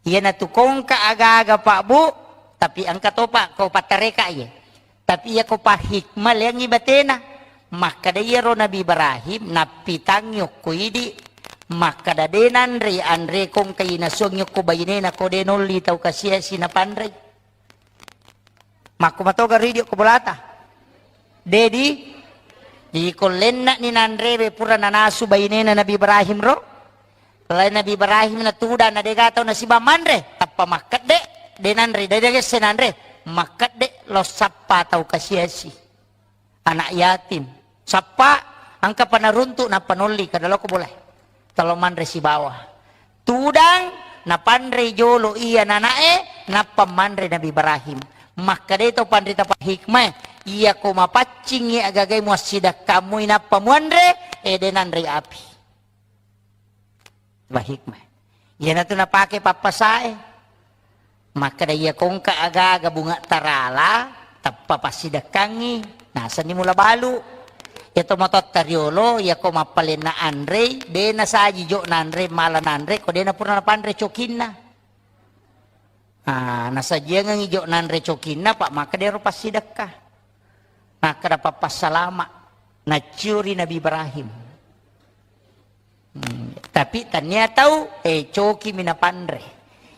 Iyanatu kongka aga-aga Pak Bu, tapi engka topa ko pattareka iye. Tapi iyako pahikmah leangngi batena. Makkeda iyaro Nabi Ibrahim nappitangngi okko idi, makkeda de nanre anre kongka inasuangngi okko bainena ko de nolli tau kasiasi napanrei. Makko matoga ridi okko bolata. Dedi, di kollenna ni nanrewe pura nanasu bainena Nabi Ibrahim ro. Lai Nabi Ibrahim natudang na dega tau nasiba manre, tappa makkedde, de nanre, de degesse nanre, makkedde lo sappa tau kasiasi. Anak yatim. Sappa, engka pa naruntuk nappa nolli kada loko boleh. Talo manre sibawa. Tudang napanre jolo iya nanae, nappa manre Nabi Ibrahim. Makkedai tau panrita pahikmae, iyako mapaccingngi agagai muassidakkamui nappa muanre, ede nanre api. Ba hikmah. Iyanatu napake pappasae. Makkeda iya kongka aga-aga bunga tarala, tappa passidekkangngi, nasenni mula balu. Iya to matotta riolo, iyako mappalenna anrei, de nasaji jo nanre, mala nanre, ko de napura napanre cokinna. Ah, nasajiangengngi jo nanre cokinna, pa makkeda ero passidekka. Makkeda pappassalama, naccio ri Nabi Ibrahim. Hmm, tapi tania tau, eh, coki mi napanre.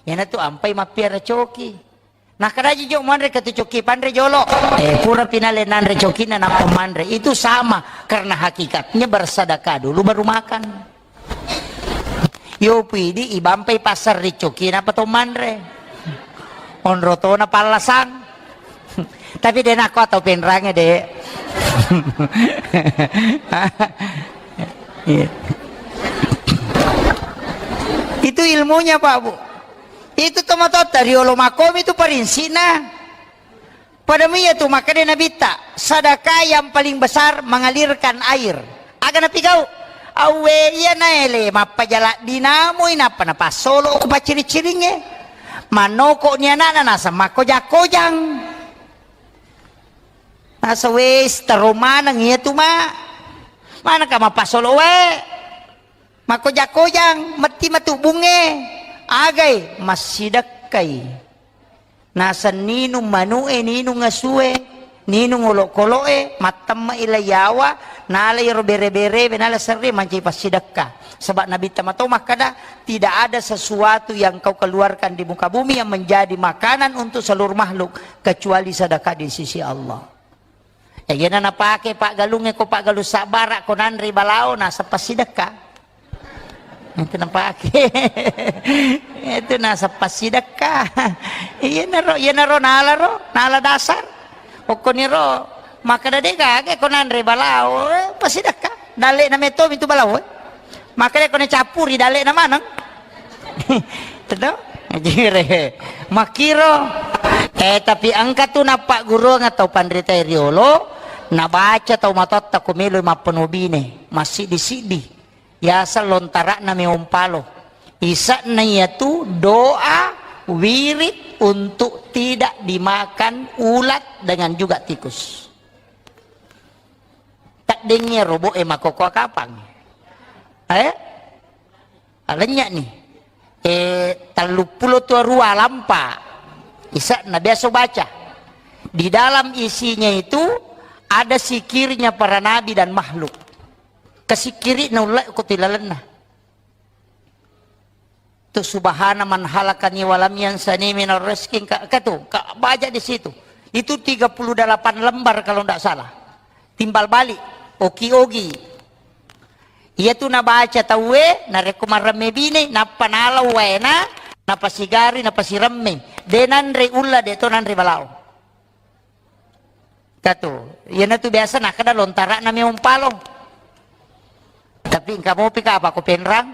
Iyanatu ampai mappiara coki. Nakkadaji jo manre katu coki panre jolo. Eh, pura pinale nanre cokinna nappa manre. Itu sama, karena hakikatnya bersedekah dulu baru makan. Yo pidi ibampai pasar ri coki napa to manre. Onro tona pallasang. Tapi de nako atau penrange de. Iya. Itu ilmunya, Pak, Bu. Itu tomatotta riolo makomi itu parinsina. Pada miyatu makkeda Nabitta, sedekah yang paling besar mengalirkan air. Aga napigau? Awwe iya naele mappajala dinamui nappa napassolo ko pacciri-ciringnge. Mannoko ni anakna naseng makkoja-kojang. Naseng wes tero maneng iyatu ma. Manengka mapassolo wae. Makkoja-kojang, metti matu bunge. Agai, massidekkai. Naseng ninung manu'e, ninung asue, ninung olokolo'e, mattemme'i lai yawa, nala iyaro bere-berewe, nala serre mancaji passidekka. Sebab Nabitta mato makkada, tidak ada sesuatu yang kau keluarkan di muka bumi yang menjadi makanan untuk seluruh makhluk kecuali sedekah di sisi Allah. Eh, iyana napake paggalungnge ko paggalung sabbara ko nanre balao naseng passidekka. Itu napake. Itu naseng passidekka. Iyanaro, iyanaro nalaro, nala dasar. Okkoniro makkeda de gaga ko nanre balao, eh, passidekka. Dalle'na metto mitu balao, eh. Makkeda ko nacappuri dalle'na maneng. Teto? Jire. Makkiro. Eh, tapi engka tu nappagguruang tau panritae riolo, nabaca tau matotta ko melo mappenobine, massiddi-siddi. Yaseng lontara'na meompalo. Ise'na iyatu doa wirid untuk tidak dimakan ulat dengan juga tikus. Taddengngi robo'e makkokkoe kapang. Eh? Alennya'ni. Eh, telluppulo tuarua lampa. Ise'na biasa baca. Di dalam isinya itu ada sikirnya para nabi dan makhluk. Kasikkiri'na ulle ko tilalenna. Tu subhana man halakani walam yansani minar rizki, ka, ka tu, ka baca di situ. Itu tiga puluh delapan lembar kalau ndak salah. Timbal balik, oki-ogi. Iya tu nabaca tauwe, narekko maremme bine, nappa nalau waena, napasigari, napasiremme. De nanre ulla, de to nanre balao. Katu, iyanatu biasa nakkeda lontara'na meompalo. Tapi engka mopi ka apa ko penrang?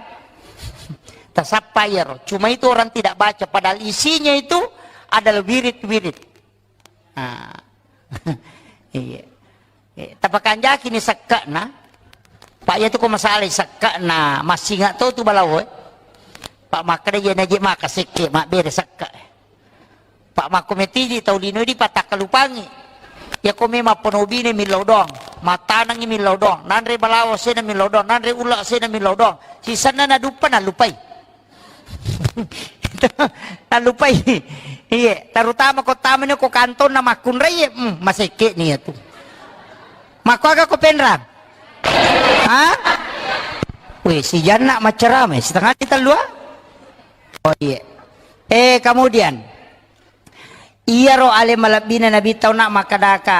Tasappa iyaro. Cuma itu orang tidak baca, padahal isinya itu adalah wirid-wirid. Ah. Iya. Eh, tapakanjaki ni sekke'na. Pak, iya tu ko masalai sekke'na, massinga to tu balao, eh. Pak, makkeda iya naje maka sekke, mabbere sekke. Pak, makko metiji tau lino di patakkalupangi. Iya ko memang penobine millau doang, matanangi millau doang, nanre balao sena millau doang, nanre ulla sena millau doang. Sisenna naduppa nalupai. Nallupai. Iye, terutama ko tamani ko kantonna makkunrai, hmm, masekke ni iya tu. Makkuaga ko penrang? Ha? Weh, si Janna maccarame, setengah di tellua? Oh, iye. Eh, kemudian, iyaro ale malebbina Nabi tau nak makkadaka,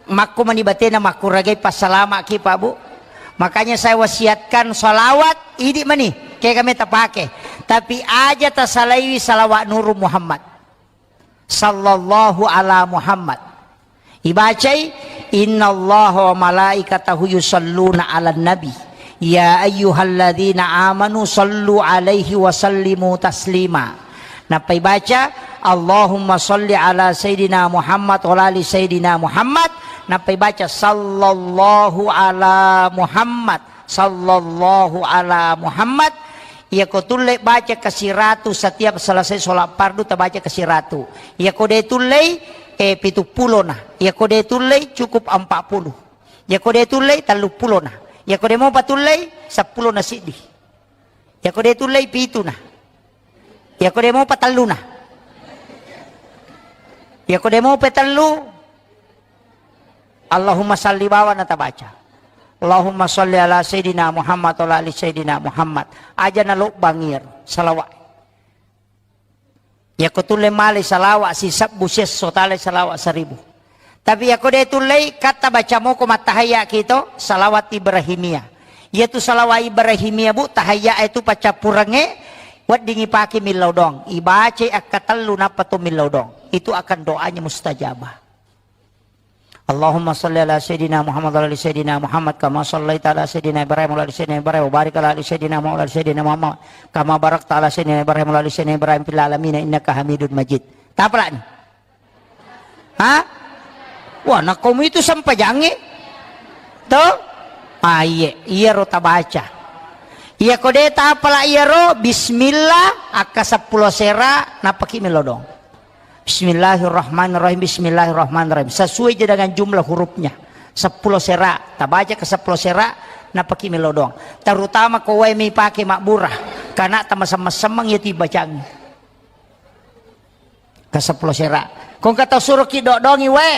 makko mani batena makkuragai passalamaki, Pak, Bu. Makanya saya wasiatkan salawat, idi mani, kega meta pake. Tapi aja tasalaiwi salawat Nuru Muhammad. Sallallahu ala Muhammad. Ibacai, "Innallaha wa malaikatahu yusalluna 'alan nabi. Ya ayyuhalladzina amanu sallu 'alaihi wa sallimu taslima." Nappai baca, "Allahumma salli 'ala sayyidina Muhammad wa 'ala ali sayyidina Muhammad." Nappai baca, "Sallallahu 'ala Muhammad, sallallahu 'ala Muhammad." Iyako tulle baca kasiratu, setiap selesai sholat fardu tabaca kasiratu. Iyako de tullei, eh, pitu pulona. Iyako de tullei, cukup empat puluh. Iyako de tullei, tellu pulona. Iyako de mopa tullei, seppulo na siddi. Iyako de tullei, pituna. Iyako de mopa telluna. Iyako de mopa tellu, Allahumma salli bawana tabaca. Allahumma salli ala sayyidina Muhammad wa ala ali sayyidina Muhammad. Aja nalobbang iyaro salawat. Iyako tulle male salawa sisebbu siesso, tale salawa seribu. Tapi iyako de tullei, katta baca moko mattahayya kito, salawat Ibrahimiyah. Iyatu salawat Ibrahimiyah, Bu, tahayya itu paccappurengnge, weddingi pake millau doang. Ibacai akkatellu nappa to millau doang. Itu akan doanya mustajabah. Allahumma salli ala Sayyidina Muhammad wa ala ali Sayyidina Muhammad kama sallaita ala Sayyidina Ibrahim wa ala ali Sayyidina Ibrahim wa barik ala ali Sayyidina Muhammad wa ala ali Sayyidina Muhammad kama barakta ala Sayyidina Ibrahim wa ala ali Sayyidina Ibrahim fil alamin innaka Hamidun Majid. Tapalani. Ha? Wah, nakkomu itu sempajangnge? To? Ah, iye, iyaro tabaca. Iyako de tapala iyaro, bismillah, akka seppulo sera, nappaki melodong. Bismillahirrahmanirrahim, bismillahirrahmanirrahim. Sesuai je dengan jumlah hurufnya. Seppulo sera, tabaca ke seppulo sera, nappaki melodong. Terutama ko wae mi pake mabbura, karena tamasemmeng-semmeng ya tibacangi. Kaseppulo sera. Ko engka tau suroki dodongi wae.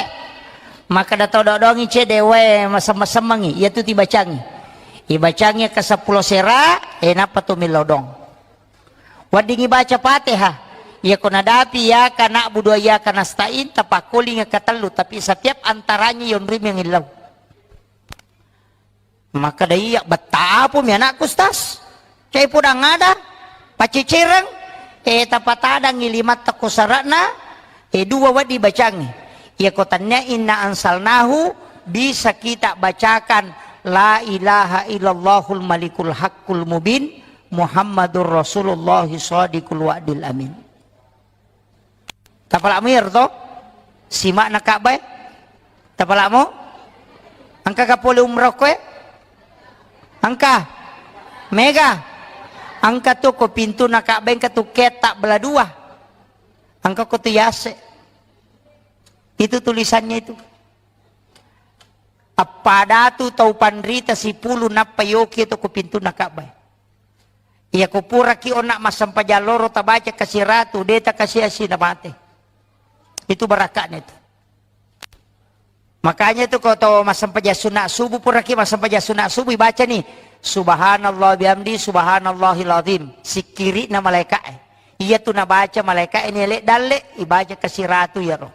Makkeda tau dodongi cede wae masemmeng-semmengi, iyatu tibacangi. Ibacangi kaseppulo sera, e nappa tu millau dong. Weddingi baca Fatihah. Iyako nadapi iyyaka na'budu wa iyyaka nasta'in, tapakkolingi katellu, tapi setiap antaranya yonrimi ngillau. Makkeda iya, "Bettapu mi anakku, Ustaz? Cai podang ada? Pacecereng?" E, tapatadangi limatta ko sara'na, e, dua wedding bacangngi. Iyako tannia inna ansalnahu, bisa kita bacakan la ilaha illallahul malikul haqqul mubin, Muhammadur Rasulullah shadiqul wa'dil amin. Tapala'mu iyaro to? Sima'na Ka'bah e? Tapala'mu? Engka ga pole umroh koe? Engka? Mega? Engka tu ko pintuna Ka'bah, engka tu ketta bela dua. Engka ko tu yase. Itu tulisannya itu. Appadatu tau panrita sipulu nappa yoki to ko pintuna Ka'bah. Iyako puraki onna massempajang loro tabaca kasiratu, de takasiasi namate. Itu barakakna itu. Makanya itu ko to massempajang sunat subuh, puraki massempajang sunat subuh, ibaca ni, "Subhanallah bihamdi, subhanallahil azim." Sikkiri'na malaika'e. Iyatu nabaca malaika'e ni ele dalle, ibaca kasiratu iyaro.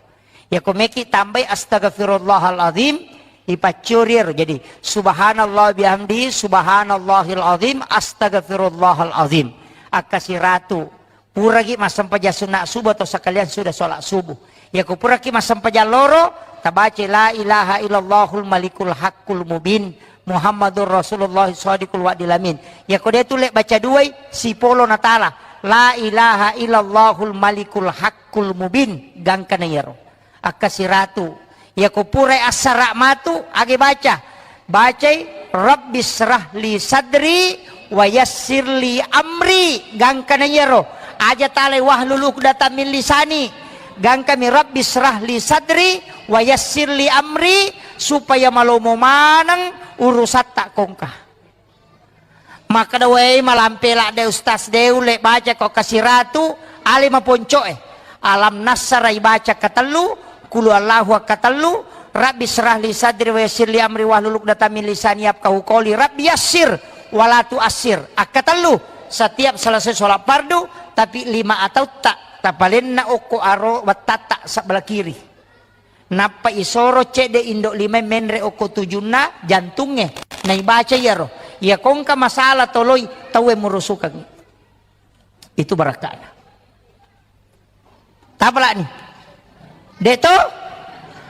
Iyako meki tambai astaghfirullahal azim, ipaccuri ero. Jadi, subhanallah bihamdi, subhanallahil azim, astaghfirullahal azim. Akkasiratu. Puraki massempajang sunat subuh atau sekalian sudah sholat subuh. Iyako puraki massempajang loro, tabaca la ilaha illallahul malikul haqqul mubin, Muhammadur Rasulullah shadiqul wa'dil amin. Iyako de tulle baca duai, sipolo natala. La ilaha illallahul malikul haqqul mubin. Gangkana iyaro. Akkasiratu. Iyako purai assara matu, age baca. Bacai, "Rabbi syrah li sadri wa yassir li amri." Gangkana iyaro. Aja talai, "Wahlul uqdatam min lisani." Gangkami, "Rabbi syrah li sadri wa yassir li amri," supaya malomo maneng urusatta kongka. Makkeda, "Wei, malampe ladde Ustaz, de ulle baca ko kasiratu, ale maponcoe." Alam Nasara ibaca katellu, Qul Huwallahu katellu, Rabbi syrah li sadri wa yassir li amri wahlul uqdatam min lisani yafqahu qawli, Rabbi yassir wala tuassir. Akkatellu, setiap selesai sholat fardu, tapi lima atautta tapalenna okko aro wettatta sebelah kiri. Nappa isoro cedde indo lima menre okko tujunna jantungnge. Naibaca iyaro. Iya kongka masalah toloi tauwe murusukangngi. Itu barakana. Tapalani. De to?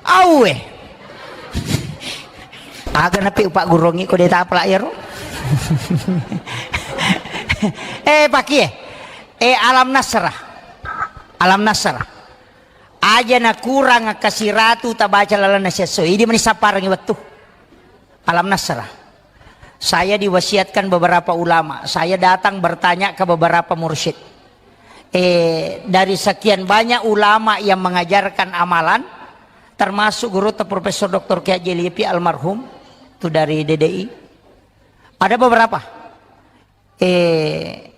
Auwe. Aga napi upak gurongi ko de tapala iyaro. Eh, pakie. Eh, Alam Nasrah. Alam Nasrah. Aja nakurang kasiratu tabaca lalenna siesso. Idi mani sapparengngi wettu. Alam Nasrah. Saya diwasiatkan beberapa ulama. Saya datang bertanya ke beberapa mursyid. Eh, dari sekian banyak ulama yang mengajarkan amalan, termasuk guru Profesor Doktor Kiai Haji Lipi almarhum, itu dari D D I. Ada beberapa. Eh,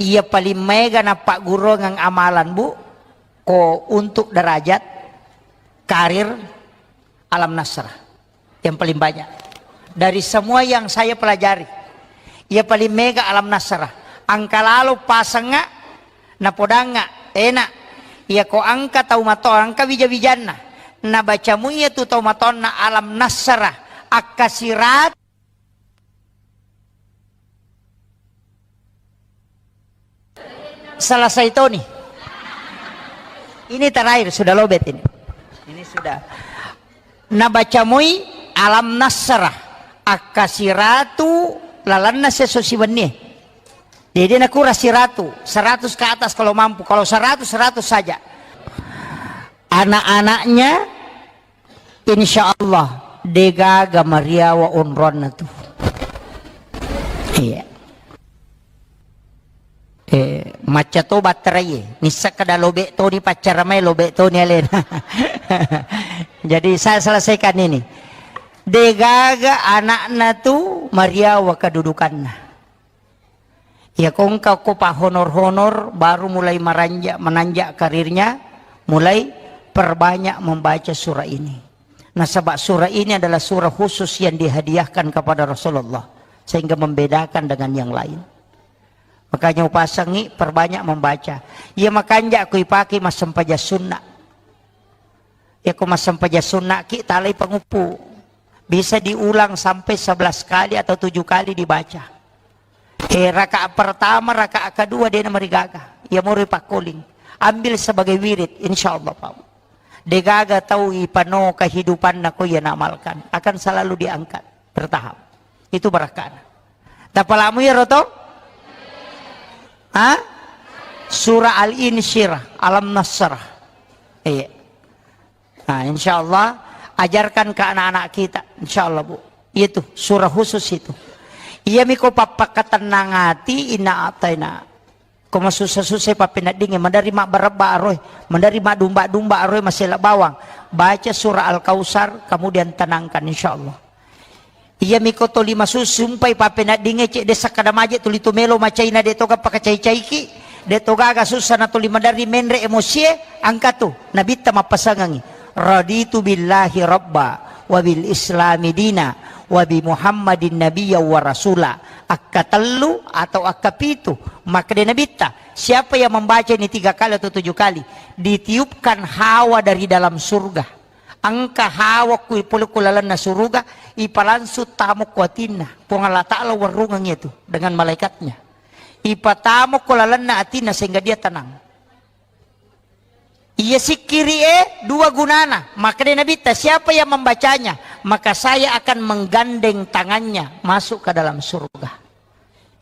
iya paling mega nappagguruang amalan, Bu, ko untuk derajat karir Alam Nasrah. Yang paling banyak. Dari semua yang saya pelajari, iya paling mega Alam Nasrah. Angka lalo pasengnga, napodangnga, Ena, iya ko engka tau mato, engka wija-wijanna. Nabacamu iya tu tau matonna alam nasrah, akkasirat. Selesai toni. Ini terakhir, sudah lobet ini. Ini sudah. Nabacamui alam nasrah, akkasiratu lalanna seso siwennie. Jadi nakura siratu, seratus ke atas kalau mampu. Kalau seratus, seratus saja. Anak-anaknya, insya Allah, degaga mariawa onronna tu. Iya. Eh, macca to batterai, nissa kada lobek toni paccara mai, lobek toni alena. Jadi saya selesaikan ini. Degaga anakna tu mariawa kedudukanna. Iya, ko engka ko pahonor-honor, baru mulai meranja-, menanjak karirnya, mulai perbanyak membaca surah ini. Nasaba surah ini adalah surah khusus yang dihadiahkan kepada Rasulullah, sehingga membedakan dengan yang lain. Makanya upasangi perbanyak membaca. Iya, makanja ko ipake massempajang sunna. Iya, ko massempajang sunna ki, talai panguppu. Bisa diulang sampai sebelas kali atau tujuh kali dibaca. Eh, rakaat pertama, rakaat kedua, de namarigaga. Iya, moro ipakkoling. Ambil sebagai wirid, insya Allah, Pak. Degaga tau ipano kehidupanna ko iya naamalkan. Akan selalu diangkat. Bertahap. Itu barakana. Tapalamu ya, Roto? Ha? Surah Al-Insyirah, Alam Nasrah. Iya. Nah, insya Allah, ajarkan ke anak-anak kita. Insya Allah, Bu. Itu, surah khusus itu. Iya miko pappakatennang ati, inna ataina. Ko masussa-sussa pappeneddingnge, maderri mabbarebba aroe, maderri madumba-dumba aroe, masela bawang. Baca surah Al-Kausar, kemudian tenangkan, insya Allah. Iya miko toli masussa, sumpai pappeneddingnge, cek desa kada maje tuli tu melo macaina, de toga pakacai-caiki, de togaga sussa na tuli maderri menre emosie, angkatu, nabitta mappasangangi. Raditu billahi rabba, wa bil islami dina, wa bi Muhammadin nabiyya wa rasula. Akkatellu atau akkapitu, makkeda Nabitta, siapa yang membaca ini tiga kali atau tujuh kali, ditiupkan hawa dari dalam surga. Engka hawa ku ipole ku lalenna suruga, ipalangsung tamo ku atinna. Puang Allah Ta'ala warrungeng itu dengan malaikatnya. Ipatamo ku lalenna atinna sehingga dia tenang. Iya sikkiri e dua gunana. Makkeda Nabitta, siapa yang membacanya, maka saya akan menggandeng tangannya masuk ke dalam surga.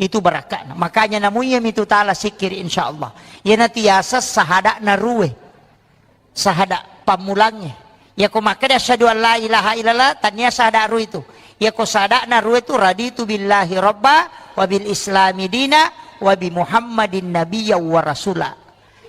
Itu barakana. Makanya namuiya mitu taala sikkiri, insya Allah. Iyanatu yaseng sahada'na rue. Sahada pammulangnge. Yako makkeda asyhadu an la ilaha illallah, tania sahada rue itu. Yako sahada'na rue itu, raditu billahi rabba, wa bil islami dina, wa bi Muhammadin nabiyya wa rasula.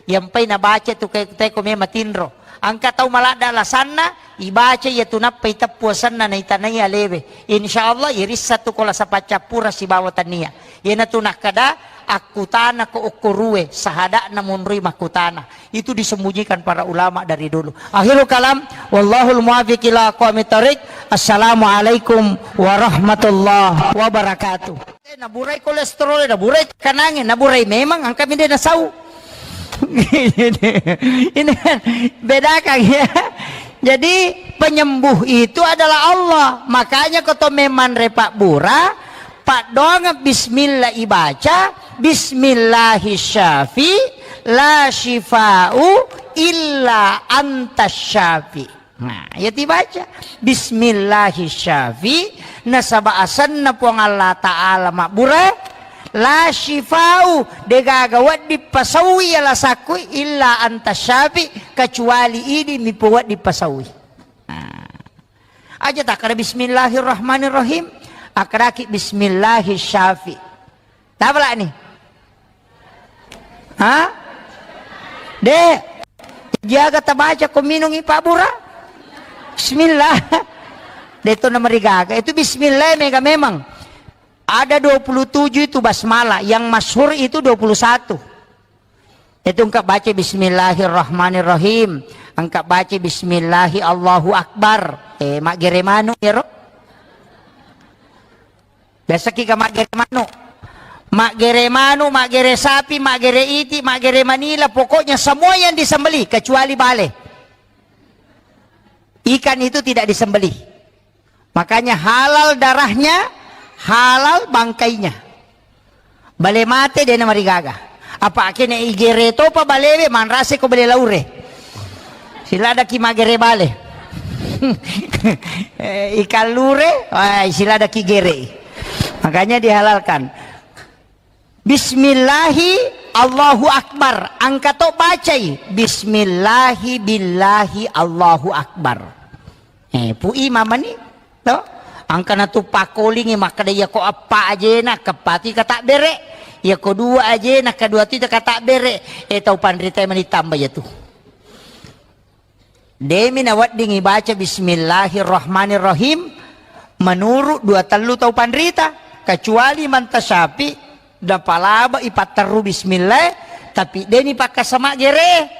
Yampai nabaca tu ke-, teko me matinro. Engka tau maladda alasanna, ibaca iya tu nappa iteppu asenna naitanai alewe. Insya Allah, irissa tu ko lasa paccappura sibawa tania. Iyanatu nakkeda, akkutana ko okko rue, sahada'na monroi makkutana. Itu disembunyikan para ulama dari dulu. Akhirul kalam, wallahul muwaffiq ila aqwamit thariq. Assalamualaikum warahmatullahi wabarakatuh. Eh, naburai kolesterol, naburai tekanangnge, naburai memang, engka mi de nasau. Ini kan bedakan ya. Jadi penyembuh itu adalah Allah. Makanya ko to memang repak bura, paddoangeng bismillah ibaca, bismillahi syafi, la syifa'u illa anta syafi. Nah, iya tibaca. Bismillahi syafi, nasaba asenna Puang Allah Ta'ala mabbura, la syifa'u, degaga wedding pasaui alasakku, illa anta syafi, kecuali idi mi pewedding pasaui. Nah. Aja takkeda bismillahirrahmanirrahim, akkedaki bismillahi syafi. Tapalani? Ha? De. Jaga tabaca ko minungi Pak Bura. Bismillah. De to namarigaga. Itu bismillah mega memang. Ada dua puluh tujuh itu basmalah. Yang masyhur itu dua puluh satu. Itu engka baca bismillahirrahmanirrahim. Engka baca bismillahi Allahu Akbar. Eh, maggere manu ya, Ro? Biasa ki ga maggere manu. Maggere manu, maggere sapi, maggere iti, maggere manila, pokoknya semua yang disembelih kecuali bale. Ikan itu tidak disembelih. Makanya halal darahnya, halal bangkainya. Bale mate dena marigaga. Apa kene igere topa balewe manrase ko bale laure. Siladaki magere bale. Eh, ikan lure, wah, siladaki gere. Makanya dihalalkan. Bismillahi Allahu Akbar. Engka to bacai. Bismillahi billahi Allahu Akbar. Eh, pui mamani to. Engka natu pakolingi makkeda, iya ko eppa ajena keppatu katabbere. Iya ko dua ajena kedua tu katabbere. Eh, tau panrita mani tamba iya tu. Demi nawedding ibaca Bismillahirrahmanirrahim menurut dua tellu tau panrita, kecuali Imam Syafi'i, napalaba ipatterru bismillah, tapi deni pakkasama gere.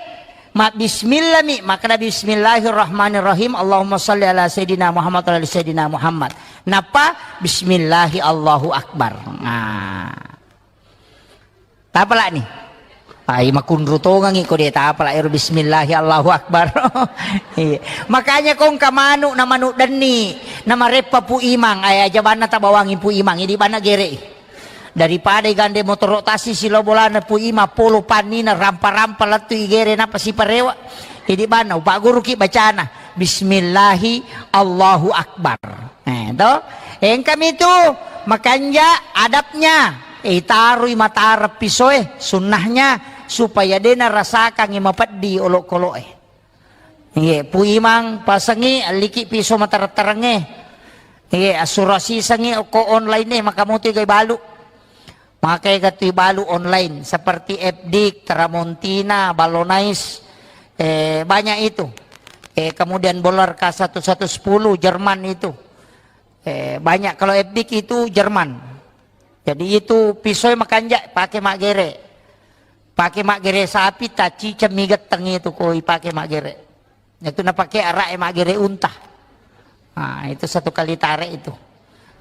Ma bismillah mi, makkeda Bismillahirrahmanirrahim, Allahumma salli ala Sayyidina Muhammad wa ala ali Sayyidina Muhammad. Nappa Bismillahi Allahu Akbar. Nah. Tapalani. Ai makunru tongangi ko de tapala ero bismillahi Allahu Akbar. Iya. Makanya kongka manu na manu denni na mareppa Pu Imang, ai aja banna tabawangi Pu Imang, idi banna gere. Daripada igande motoro tasi silo bolana Pu Imang polo pannina rampa-rampa lettu igere napa siparewa. Idi banna upagguruki bacana bismillahi Allahu Akbar. Eh, to? Engkami tu makanja adabnya, eh, itarui matarep pisoe, sunnahnya, supaya dena rasakangi mapeddi olokoloe. Iye, Pu Imang pasengi alliki piso matareng-tarengnge. Iye, assurasisengi ko online e, maka motu igai balu. Maka iga tu balu online seperti F D I K, Tramontina, Ballonais, eh, banyak itu. Eh, kemudian Bolar K satu satu sepuluh Jerman itu. Eh, banyak kalau F D I K itu Jerman. Jadi itu pisoe makanja pake maggere. Pake maggere sapi, tacica mi getteng itu ko ipake maggere. Itu napake ara'e maggere unta. Nah, itu satu kali tarik itu.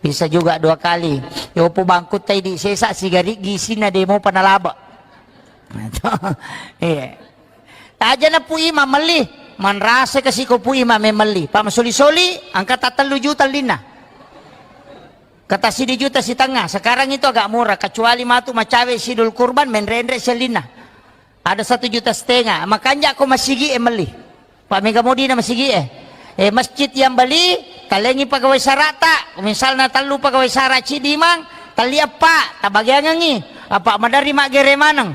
Bisa juga dua kali. Yopo bangkutta idi sesa sigari gisina demo panalaba. Nah, itu. Iya. Aja na Pu Imang melli, manrasa kasi ko Pu Imang memelli. Pak masoli-soli, angka tattellu juta lina. Kata sidi juta sitengnga. Sekarang itu agak murah, kecuali matu macawe sidul kurban, menrenre selina. Ada satu juta setengah. Makanja ko masigi e melli. Pak mega modina masigi e. Eh, masjid yang beli, talengi pegawai sarata. Misalna tellu pegawai sara cidi mang, telli eppa, tabagiangengi. Apa madari maggere maneng.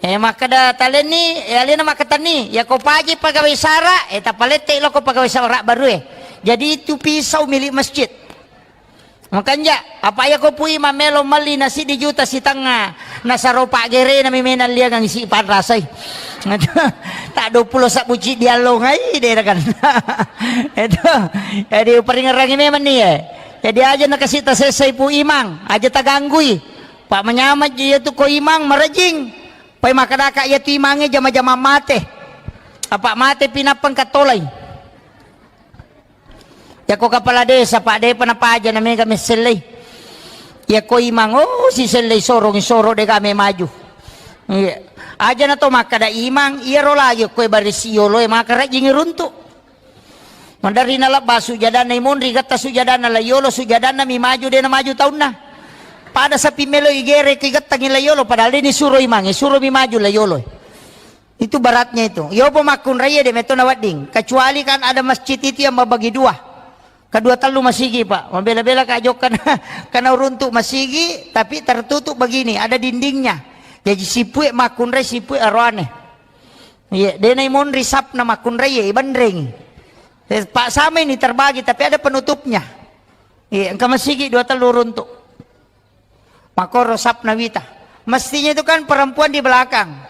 Eh, makkeda talenni, eh, alena makkatenni, ya ko paji pegawai sara, eh, tapalette loko pegawai sara baru e. Jadi itu pisau milik masjid. Makanja, apa iya ko Pu Imang melo melli na siddi juta sitengnga, nasaro paggerena mi menang liangang isi panrasai. Tak dua puluh sabbu ciddi allongai dera kan. Itu. Jadi uperingerangi memang ni e. Jadi aja nakasi tasessai Pu Imang, aja taganggui. Pak manyameng ji iya tu ko Imang marejing. Pai makkedaka iya tu Imangnge jama-jama mate. Apa mate pinappang katolai. Yako kepala desa, Pak, depa napaja na mega messellei. Yako Imang, oh, sisellei sorong, soro dega me maju. Iya. Aja na to makkeda Imang, iyaro lagi koe barisi yolo e maka rajing runtu. Maderri nalebba sujadanna imonri, getta sujadanna la yolo, sujadanna mi maju, dena maju taunna. Pada sapi melo igere ki gettangi la yolo, padahal deni suro Imang, suro mi maju la yolo. Itu beratnya itu. Yopo makkunraie de metto nawedding. Kecuali kan ada masjid itu yang membagi dua. Kedua tellu masigi, Pak. Mabela-bela ka jokka na, karena runtuk masigi, tapi tertutup begini, ada dindingnya. Jadi sipue makkunrai sipue aroane. Iya, dena imonri sapna makkunrai, iya, ibenreng. Eh, Pak, sama ini terbagi, tapi ada penutupnya. Iya, engka masigi dua tellu runtuk. Makoro sapna wita. Mestinya itu kan perempuan di belakang.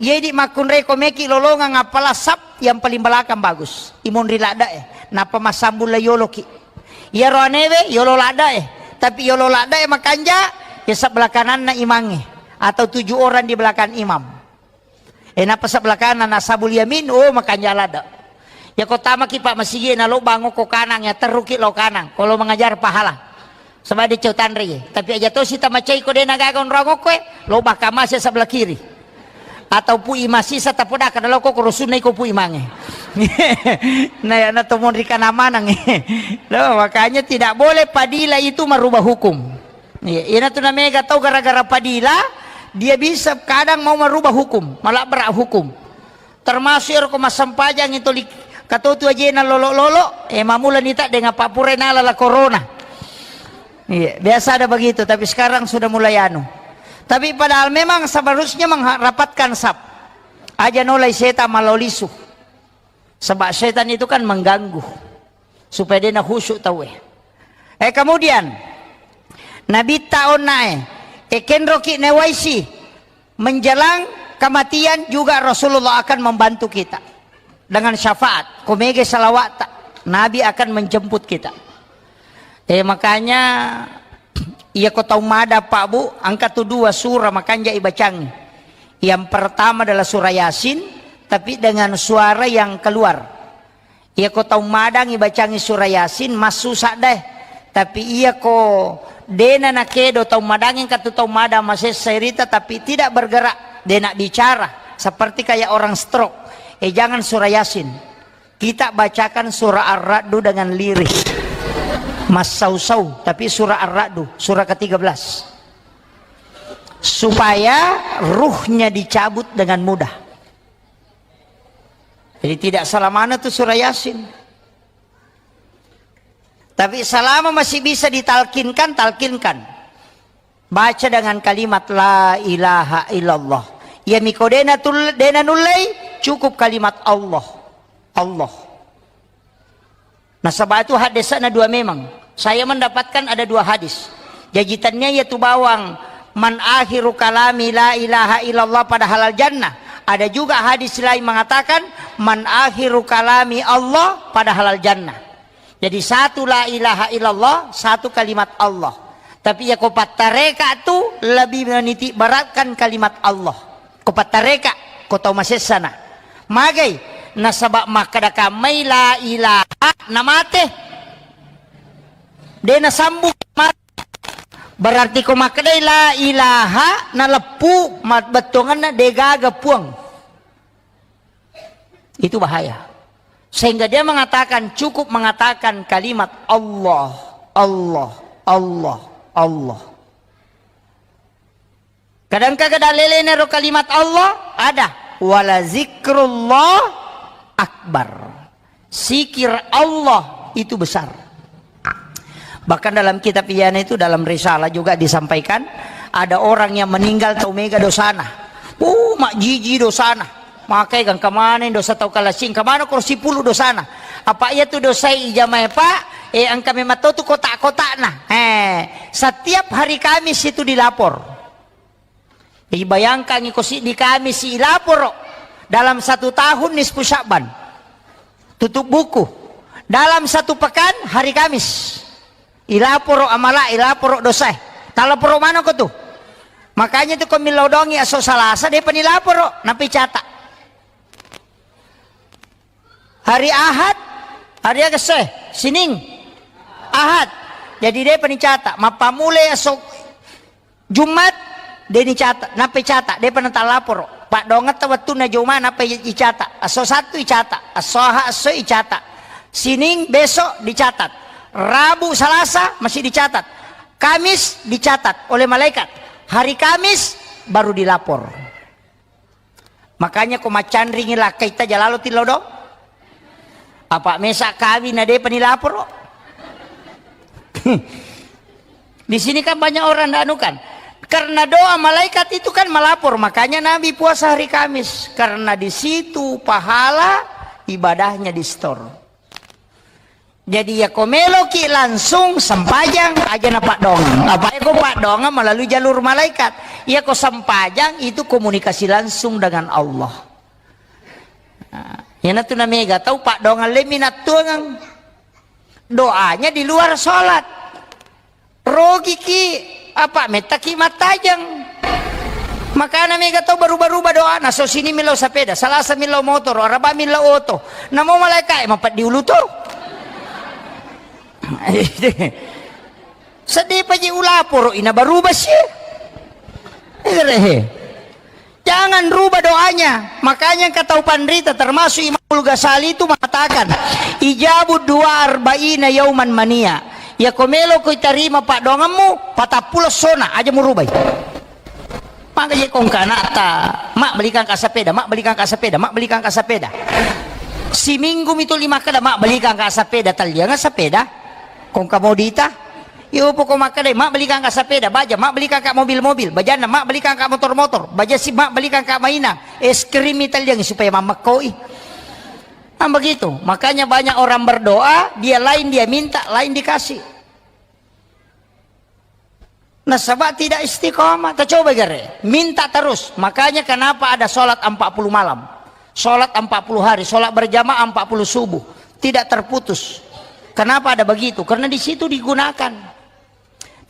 Jadi makkunrai ko meki lolongang apala sap yang paling belakang bagus. Imonri ladda e. Napa massambung la yolo ki. Iyaro anewe yolo ladda e. Tapi yolo ladda e makanja, ya sebelah kananna imangnge. Atau tujuh orang di belakang imam. E, nappa sebelah kanan, ashabul yamin, oh, makanja ladda. Ya ko tamaki, Pak, masigi na lobang ko kanang, ya terruki lo kanang. Kalau mengajar pahala. Saba' de' cau tanre ye. Tapi aja' tosi tamacai ko de' nagaga onrong okko e, lo baka mase sebelah kiri. Atau pui masisa tapodaka dalau ko korosunna iko pui mange. Nah, ya, na to monri kana manang. Loh, makanya tidak boleh padila itu merubah hukum. Iya, ina tu namega tau gara-gara padila, dia bisa kadang mau merubah hukum, malabrak hukum. Termasuk ero ko massempajang itu li-, katotu ajena lolo-lolo, eh, mamula nita dengan papure nala la corona. Iya, biasa ada begitu, tapi sekarang sudah mulai anu. Tapi padahal memang seharusnya mengharapatkan sap. Aja nolai setan malolisu. Sebab setan itu kan mengganggu. Supaya dia na khusyuk tau eh. Eh, kemudian, Nabi ta onna eh, eh, kenroki newaisi menjelang kematian juga Rasulullah akan membantu kita dengan syafaat. Komege salawat, Nabi akan menjemput kita. Eh, makanya, iya ko tau mada, Pak, Bu, engka tu dua surah makanja ibacangi. Yang pertama adalah surah Yasin, tapi dengan suara yang keluar. Iya ko tau madang ibacangi surah Yasin, massusa deh. Tapi iya ko dena nakedo tau madang, engka tu tau madang masessa irita, tapi tidak bergerak, dena bicara, seperti kayak orang stroke. Eh, jangan surah Yasin. Kita bacakan surah Ar-Ra'du dengan lirih. Massau-sau, tapi surah Ar-Ra'du, surah ketiga belas. Supaya ruhnya dicabut dengan mudah. Jadi tidak selamanya tu surah Yasin. Tapi selama masih bisa ditalkinkan, talkinkan. Baca dengan kalimat la ilaha illallah. Iya miko dena tul-, dena nullei, cukup kalimat Allah. Allah. Nasaba itu hadisna dua memang. Saya mendapatkan ada dua hadis. Jaji tania iya tu bawang man akhiru kalami la ilaha illallah pada halal jannah. Ada juga hadis lain mengatakan man akhiru kalami Allah pada halal jannah. Jadi satu la ilaha illallah, satu kalimat Allah. Tapi iya ko pattareka tu lebih meniti beratkan kalimat Allah. Ko pattareka, ko tau masessana. Magai, nasaba makkeda kammai la ilaha namate. De nasambung mate. Berarti ko makkedai la ilaha naleppu ma-, bettuanganna degaga puang. Itu bahaya. Sehingga dia mengatakan, cukup mengatakan kalimat Allah, Allah, Allah, Allah. Kadang-kadang dalelena ro kalimat Allah, ada. Wala zikrullah akbar. Zikir Allah itu besar. Bahkan dalam kitab Iyyana itu, dalam risalah juga disampaikan, ada orang yang meninggal tau mega dosana. Uh, majiji dosana. Makai gangka maneng dosa tau kalasing, kamana koro sipulu dosana. Apa iya tu dosai ijamai, Pak? Eh, engka memang tau tu kotak-kotakna. Eh, setiap hari Kamis itu dilapor. Jadi bayangkan iko siddi Kamis ilaporo dalam satu tahun nisfu Sya'ban. Tutup buku. Dalam satu pekan hari Kamis. Ilaporo amala, ilaporo dosa. Talaporo mano ko tu. Makanya tu ko millau dongi aso Salasa depa nilaporo, napi cata. Hari Ahad, hari aga se? Sining, Ahad. Jadi depa nicata. Mappamulai esok Jumat, de nicata. Nappa icata, depa natalaporo. Paddoangetta wettunna joma, nappa i-, icata. Esso Sattu icata. Esso Ahad, esso icata. Sining, besok dicatat. Rabu, Salasa masih dicatat. Kamis dicatat oleh malaikat. Hari Kamis baru dilapor. Makanya ko maccanringi lakkaita jalalo tillo do. Apa mesa kawin na depa nilaporo. Di sini kan banyak orang ndak anu kan. Karena doa malaikat itu kan melapor, makanya Nabi puasa hari Kamis. Karena di situ pahala ibadahnya di-store. Jadi, iya ko meloki langsung sempajang, aja na paddoangeng. Apa iya ko paddoangeng melalui jalur malaikat. Iya ko sempajang itu komunikasi langsung dengan Allah. Nah, iyanatu namega tau paddoangeng le minattuangeng. Doanya di luar sholat. Rogiki, apa, mettaki mattajeng. Makana mega tau baruba-ruba doana, so sini millau sepeda, Salasa millau motoro, Araba millau oto. Namo malaikae mapeddi ulu to. Seddi paji ulaporo ina baruba sie. Erehe. Jangan rubah doanya. Makanya engka tau panrita, termasuk Imamul Ghazali itu mengatakan, "Ijabu dua arba'ina yauman mania." Ya ko melo ko tarima paddoangemmu, patappulo sona aja murubai. Maka je kongka anakta, "Mak, belikan ka sepeda, mak, belikan ka sepeda, mak, belikan ka sepeda." Siminggu mitu lima kada, "Mak, belikan ka sepeda." Tallianga sepeda. Kongka modita. Iyo, poko makkeda, "Mak, belikan ka sepeda." Baja, "Mak, belikan ka mobil-mobil." Bajanna, "Mak, belikan ka motor-motor." Baja si, "Mak, belikan ka mainang." Es krim italliang supaya mammekkoi. Kan begitu. Makanya banyak orang berdoa, dia lain dia minta, lain dikasih. Nasaba tidak istiqomah. Tacoba gare, minta terus. Makanya kenapa ada sholat empat puluh malam, sholat empat puluh hari, sholat berjamaah empat puluh subuh, tidak terputus. Kenapa ada begitu? Karena di situ digunakan.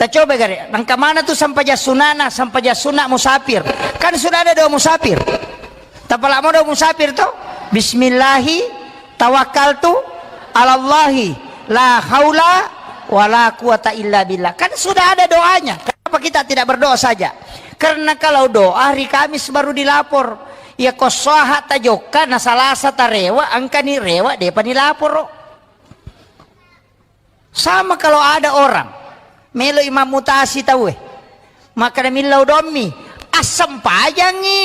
Tacoba gare, nangka mana tu sampaja sunana, sampaja suna musafir. Kan sudah ada doa musafir. Tapalamo doa musafir to? Bismillahi tawakkaltu alallahi la haula wala quwata illa billah. Kan sudah ada doanya. Kenapa kita tidak berdoa saja? Karena kalau doa hari Kamis baru dilapor. Ya ko soha tajokka na Salasa tarewa, engkani rewa depa nilaporo. Sama kalau ada orang melo imam mutasi tauwe, maka millau dommi, assempajangi.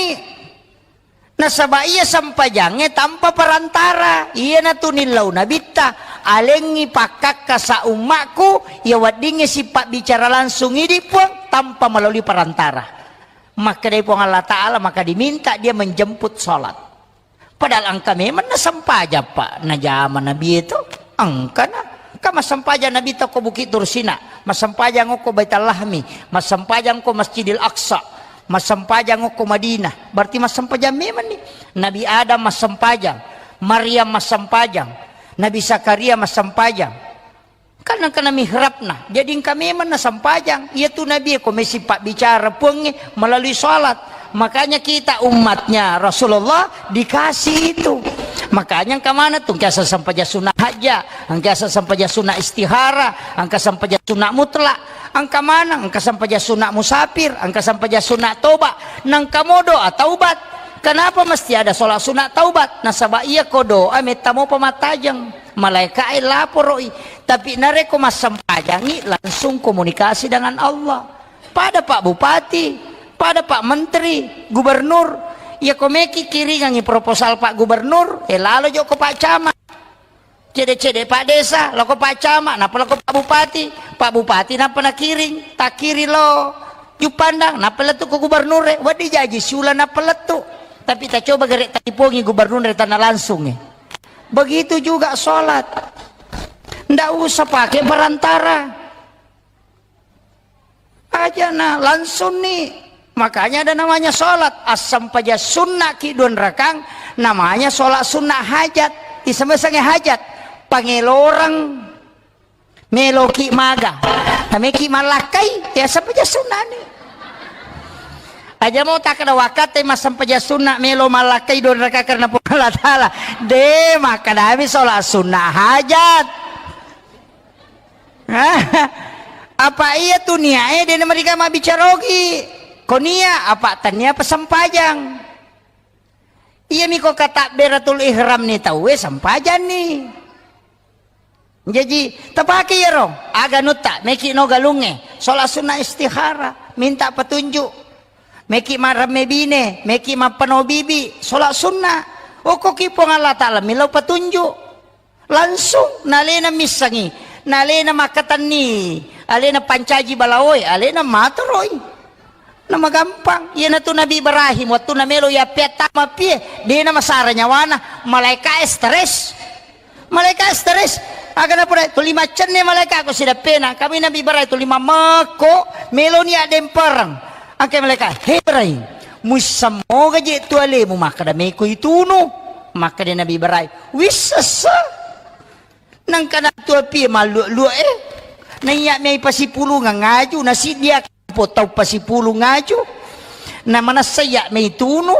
Nasaba iya sempajangnge tanpa perantara. Iyanatu nillau nabitta, "Alengngi pakkakka sa ummakku, iya weddingnge sipabbicara langsung idi Puang tanpa melalui perantara." Makkedai Puang Allah Ta'ala, maka diminta dia menjemput sholat. Padahal engka memang nasempajang, Pak, najama Nabi itu. Engkana. Engka massempajang Nabi tau ko Bukit Tursina, massempajang ko Baitul Lahmi, massempajang ko Masjidil Aqsa, massempajang ko Madinah. Berarti massempajang memang nih. Nabi Adam massempajang, Maryam massempajang, Nabi Zakaria massempajang. Kan engkana mihrabna. Jadi engka memang nasempajang. Iya tu Nabi ko mesi pabbicara Puangnge melalui sholat. Makanya kita umatnya Rasulullah dikasih itu. Makanya engka mana tu, engka sempaja sunnah haja, engka sempaja sunnah istihara, engka sempaja sunnah mutlak, engka mana, engka sempaja sunnah musafir, engka sempaja sunnah toba, nangka mo doa taubat. Kenapa mesti ada sholat sunnah taubat? Nasaba iya ko doa metta mopa mattajeng. Malaikae laporo'i. Tapi narekko massempajangi, langsung komunikasi dengan Allah. Pada Pak Bupati, pada Pak Menteri, Gubernur, iya ko meki kiringangi proposal Pak Gubernur, eh, lalo jokko Pak Camat. Cede-cede Pak Desa, loko Pak Camat, nappa loko Pak Bupati. Pak Bupati nappa nakiring, takiring lo Juppandang, nappa lettu ko Gubernur, eh, wedding jaji siula nappa lettu. Tapi tacoba gare talipongi Gubernur, eh, tanna langsung, eh. Begitu juga sholat. Ndak usah pakai perantara. Aja na langsung nih. Makanya ada namanya sholat. Asam paja sunnah ki dua rakang, namanya sholat sunnah hajat. Iseme-senge hajat. Pangeloreng. Meloki maga. Nameki malakkai. Ya asam paja sunnah nih. Aja mau tak ada wakate masam paja sunnah melo malakkai dua rakang karena Puang Allah Ta'ala. De, makkadami sholat sunnah hajat. Apa iya tu niae de namariga mabbicara ogi. Ko nia apa tania pasempajang. Iya miko katabberatul ihram ni tauwe sempajang ni. Jaji tapake iyaro aga nutta meki no galungnge sholat sunnah istihara minta petunjuk. Meki maremme bine, meki mappano bibi, sholat sunnah. Okkoki Puang Allah Ta'ala millau petunjuk. Langsung nalena missengi, nalena makkatenni, alena pancaji balaoe, alena matoroi. Namagampang. Iyanatu Nabi Ibrahim, wettu namelo yappeattama pie, dena masara nyawana, malaika stres. Malaika stres. Aga napoda tuli maccenne malaika ko sidappena, kami Nabi Ibrahim tuli mammekko, meloni addempereng. Angke malaika, "He Ibrahim, muissammoga je tu alemu makkada meko itunu?" Makkada Nabi Ibrahim, "Wissessa." Nangka nattu apie mallua-lua e. Naiya mei pasipulungeng ngaju, nasiddia po tau pasipulung ngaju. Na manessa iya mei tunu.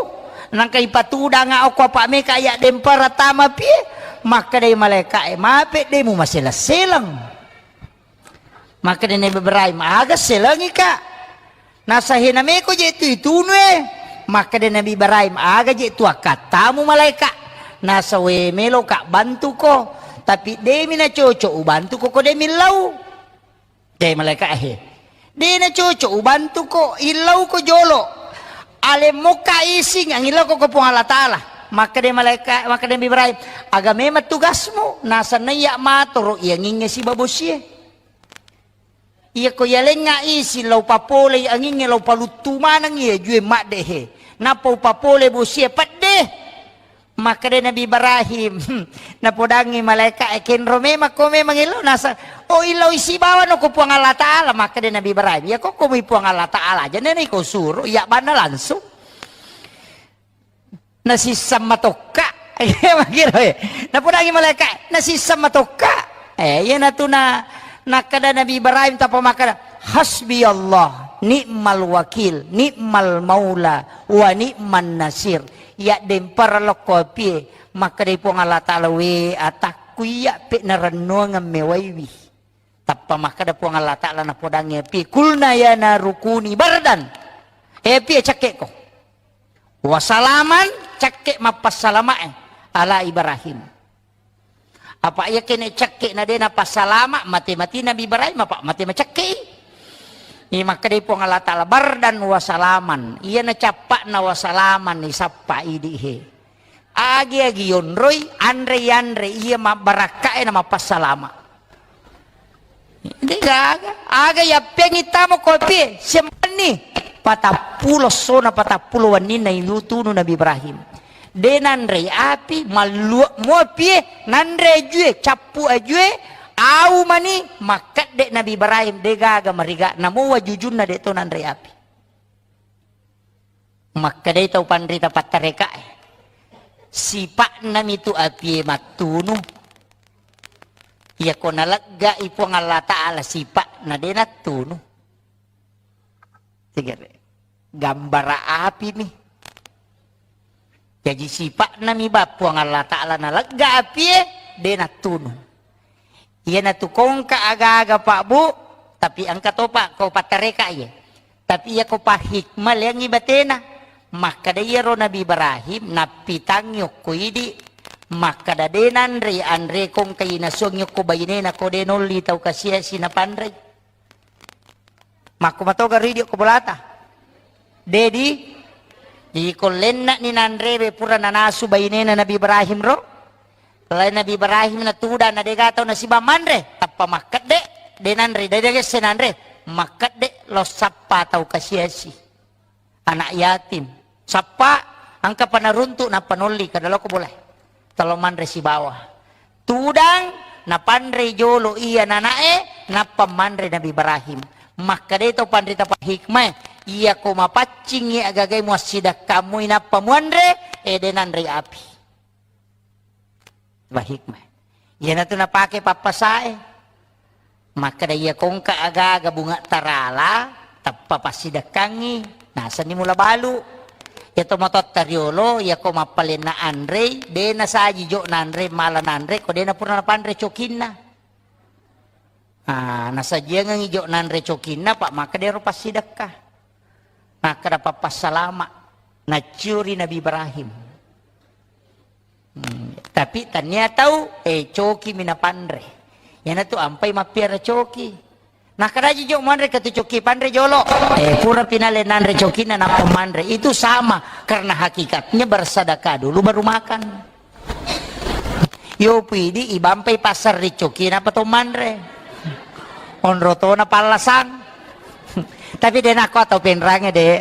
Nangka ipatudanga okko apa meka iya dempara tama pie. Makkadai malaika e, "Mape de mumasela-seleng." Makkeda Nabi Ibrahim, "Aga selengika?" Nasa, "Hena meko je tu itunu e." Makkeda Nabi Ibrahim, "Aga je tu akkattamu malaika?" Nasa, "We, meloka bantuko, tapi demi na cocok ubantuko ko demi lau." Dé malaéka é. Dé nacocok ubantuko, illauko jolo. Alemmokka ising, angillauko ko Puang Allah Taala. Makkeda malaéka, makkeda Nabi Ibrahim, "Aga memang tugasmu?" Nasennaiya matoro iyangingnge siba bosie. Iyako yalengnga ising, lao papolei angingnge, lao paluttu maneng iya jue madde he. Nappa upapole bosie pedde. Makkeda Nabi Ibrahim, napodangngi malaéka é, "Kenro memang ko memang illau?" Nasa, "Oh, illausi bawano ko Puang Allah Taala." Makkeda Nabi Ibrahim, "Iya ko ko mui Puang Allah Taala aja, nena iko suro, iya banna langsung." Nasisseng matokka. Iya, makkiro é. Napodangngi malaéka é, "Nasisseng matokka." Eh, iyanatu na, nakkeda Nabi Ibrahim tappa makkeda, "Hasbi Allah, ni'mal wakil, ni'mal maula, wa ni'man nasir." Iya dempara lokko apie, makkedai Puang Allah Taala, "We atakku, iya pe narennuangeng mewaiwi." Tappa makkeda Puang Allah Taala napodangngi apie, "Kulna ya naru kuni bardan." Eh, apie cekke'ko. "Wa salaman," cekke mappassalama é, "ala Ibrahim." Apa iya kene cekke na dé napassalama, mate-mati Nabi Ibrahim, apa mate macekke i. Ni makkedai Puang Allah Taala, "Bardan wa salaman." Iya na cappa'na wa salaman, ni sappa idi he. Agi-agi yonroi, anre-anre iya mabbarakka é na mappassalama. Dé gaga. Aga yappiangngi tamo kopi, sembenni. Patappulo sona, patappulo wenninna ilutunu Nabi Ibrahim. Dé nanrei api, malluwa muapie, nanre ajue, cappu ajue, au mani, makkedde Nabi Ibrahim, dé gaga mariga, namo wajujunna dé to nanrei api. Makkedai tau panrita pattarekaé, "Sipa'nami tu apie mattunu. Iyako naleggai Puang Allah Taala sipa'na dé nattunu." Tigere. Gambara apimi. Jaji sipa'nami ba Puang Allah Taala nalegga apie, dé nattunu. Iyanatu kongka aga-aga, Pak, Bu, tapi engka topa ko pattareka iye. Tapi iyako pahikmah leangngi batena. Makkeda iyaro Nabi Ibrahim nappitangngi okko idi, makkeda, "Dé nanrei anre kongka inasuangngi okko bainena ko dé nolli tau kasiasi napanrei." Makko matoga ridio ko bolata. Dedi, ikollenna ni nanrewe pura nanasu bainena Nabi Ibrahim ro. Lai Nabi Ibrahim natudang na dega tau nasiba manre, tappa makkedde, dé nanre, dé gesse nanre, makkedde lo sappa tau kasiasi. Anak yatim. Sappa, engka pa naruntuk nappa nolli, kada loko boleh. Talo manre sibawa. Tudang, napanrei jolo iya nanae, nappa manre Nabi Ibrahim. Makkedai tau panrita pahikmae, iyako mapaccingngi agagai muassidakkamui nappa muanre, ede nanrei api. Wah, hikmah. Iyanatu napake pappasae. Makkeda, iya kongka aga-aga bunga tarala, tappa passidekkangngi, nasenni mula balu. Iya to matotta riolo, iyako mappalenna anrei, de nasaji jo nanre, mala nanre, ko de napura napanre cokinna. Ah, nasajiangengngi jo nanre cokinna, pa makkeda ero passidekka. Makkeda pappassalama. Nacciuri Nabi Ibrahim. Hmm, tapi tania tau, eh, coki mi napanre. Iyanatu ampai mappiara coki. Nakkeda aja jo manre katu coki panre jolo. Eh, pura pinale nanre cokinna nappa manre. Itu sama, karena hakikatnya bersedekah dulu baru makan. Yo pidi ibampai pasar ri coki napa to manre. Onro tona pallasang. Tapi de nakko atau penrange de.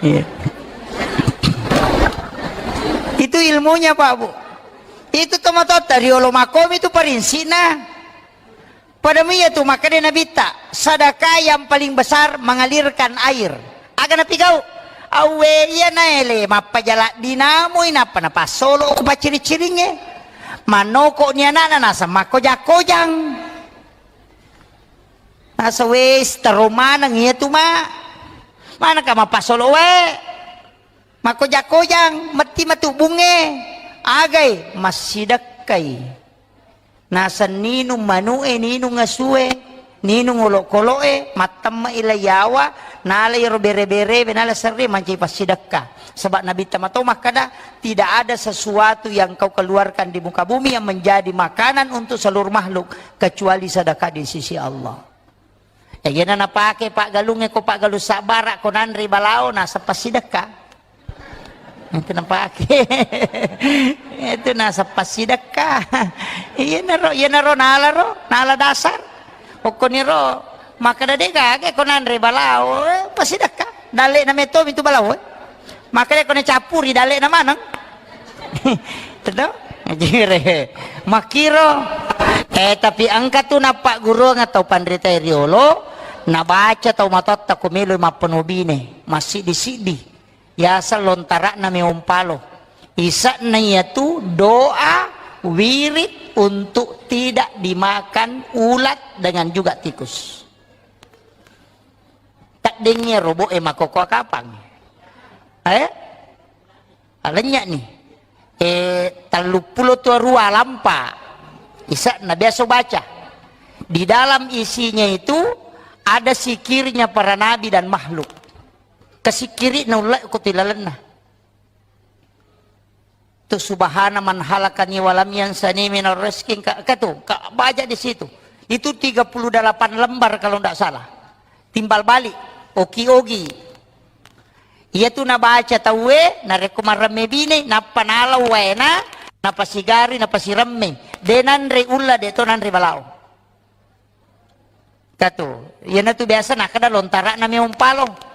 Iya. Itu ilmunya, Pak, Bu. Itu tomatotta riolo makomi itu parinsina. Pada mia tu makkeda Nabitta, sedekah yang paling besar mengalirkan air. Aga napigau? Awwe iya naele mappajala dinamui nappa napassolo ko pacciri-ciringnge. Mannoko ni anakna nasa makkoja-kojang. Nasa wes tero maneng iya tu ma. Manaka mapassolo wae. Makkoja-kojang, metti matu bunge. Agai massidekkai. Naseng ninung manu'e, ninung asue, ninung olokolo'e, mattemme'i lai yawa, nala iyaro bere-berewe, nala serre mancaji passidekka. Saba' Nabitta mato makkada, "Tidak ada sesuatu yang kau keluarkan di muka bumi yang menjadi makanan untuk seluruh makhluk kecuali sedekah di sisi Allah." Eh, iyana napake paggalungnge ko paggalung sabbara ko nanre balao naseng passidekka. Itu napake. Itu naseng passidekka. Iyanaro, iyanaro nalaro, nala dasar. Okkoniro makkada de gaga ko nanre balao, eh, passidekka. Dalle'na metomi tu balao, eh. Makkada ko nacappuri dalle'na maneng. Teto? Ajire. Makkiro. Eh, tapi engka tu nappagguruang tau panrita riolo, nabaca tau matotta ko melo mappenobine, massiddi-siddi. Yaseng lontara'na meong palo. Ise'na iyatu doa wirid untuk tidak dimakan ulat dengan juga tikus. Taddengnge robo'e makkokkoe kapang. Eh? Alennya'ni. Eh, telluppulo tuarua lampa. Ise'na biasa baca. Di dalam isinya itu ada sikirnya para nabi dan makhluk. Kasikkiri'na ulle' ko tilalenna. Tu subhana man halakani walam yansani minar rizqi, ka, ka tu, ka baca di situ. Itu tiga puluh delapan lembar kalau ndak salah. Timbal balik, oki-ogi. Iya tu nabaca tauwe, narekko maremme bine, nappa nalau waena, napasigari, napasiremme. De nanre ulla, de to nanre balao. Katu, iyanatu biasa nakkeda lontara'na meong palo.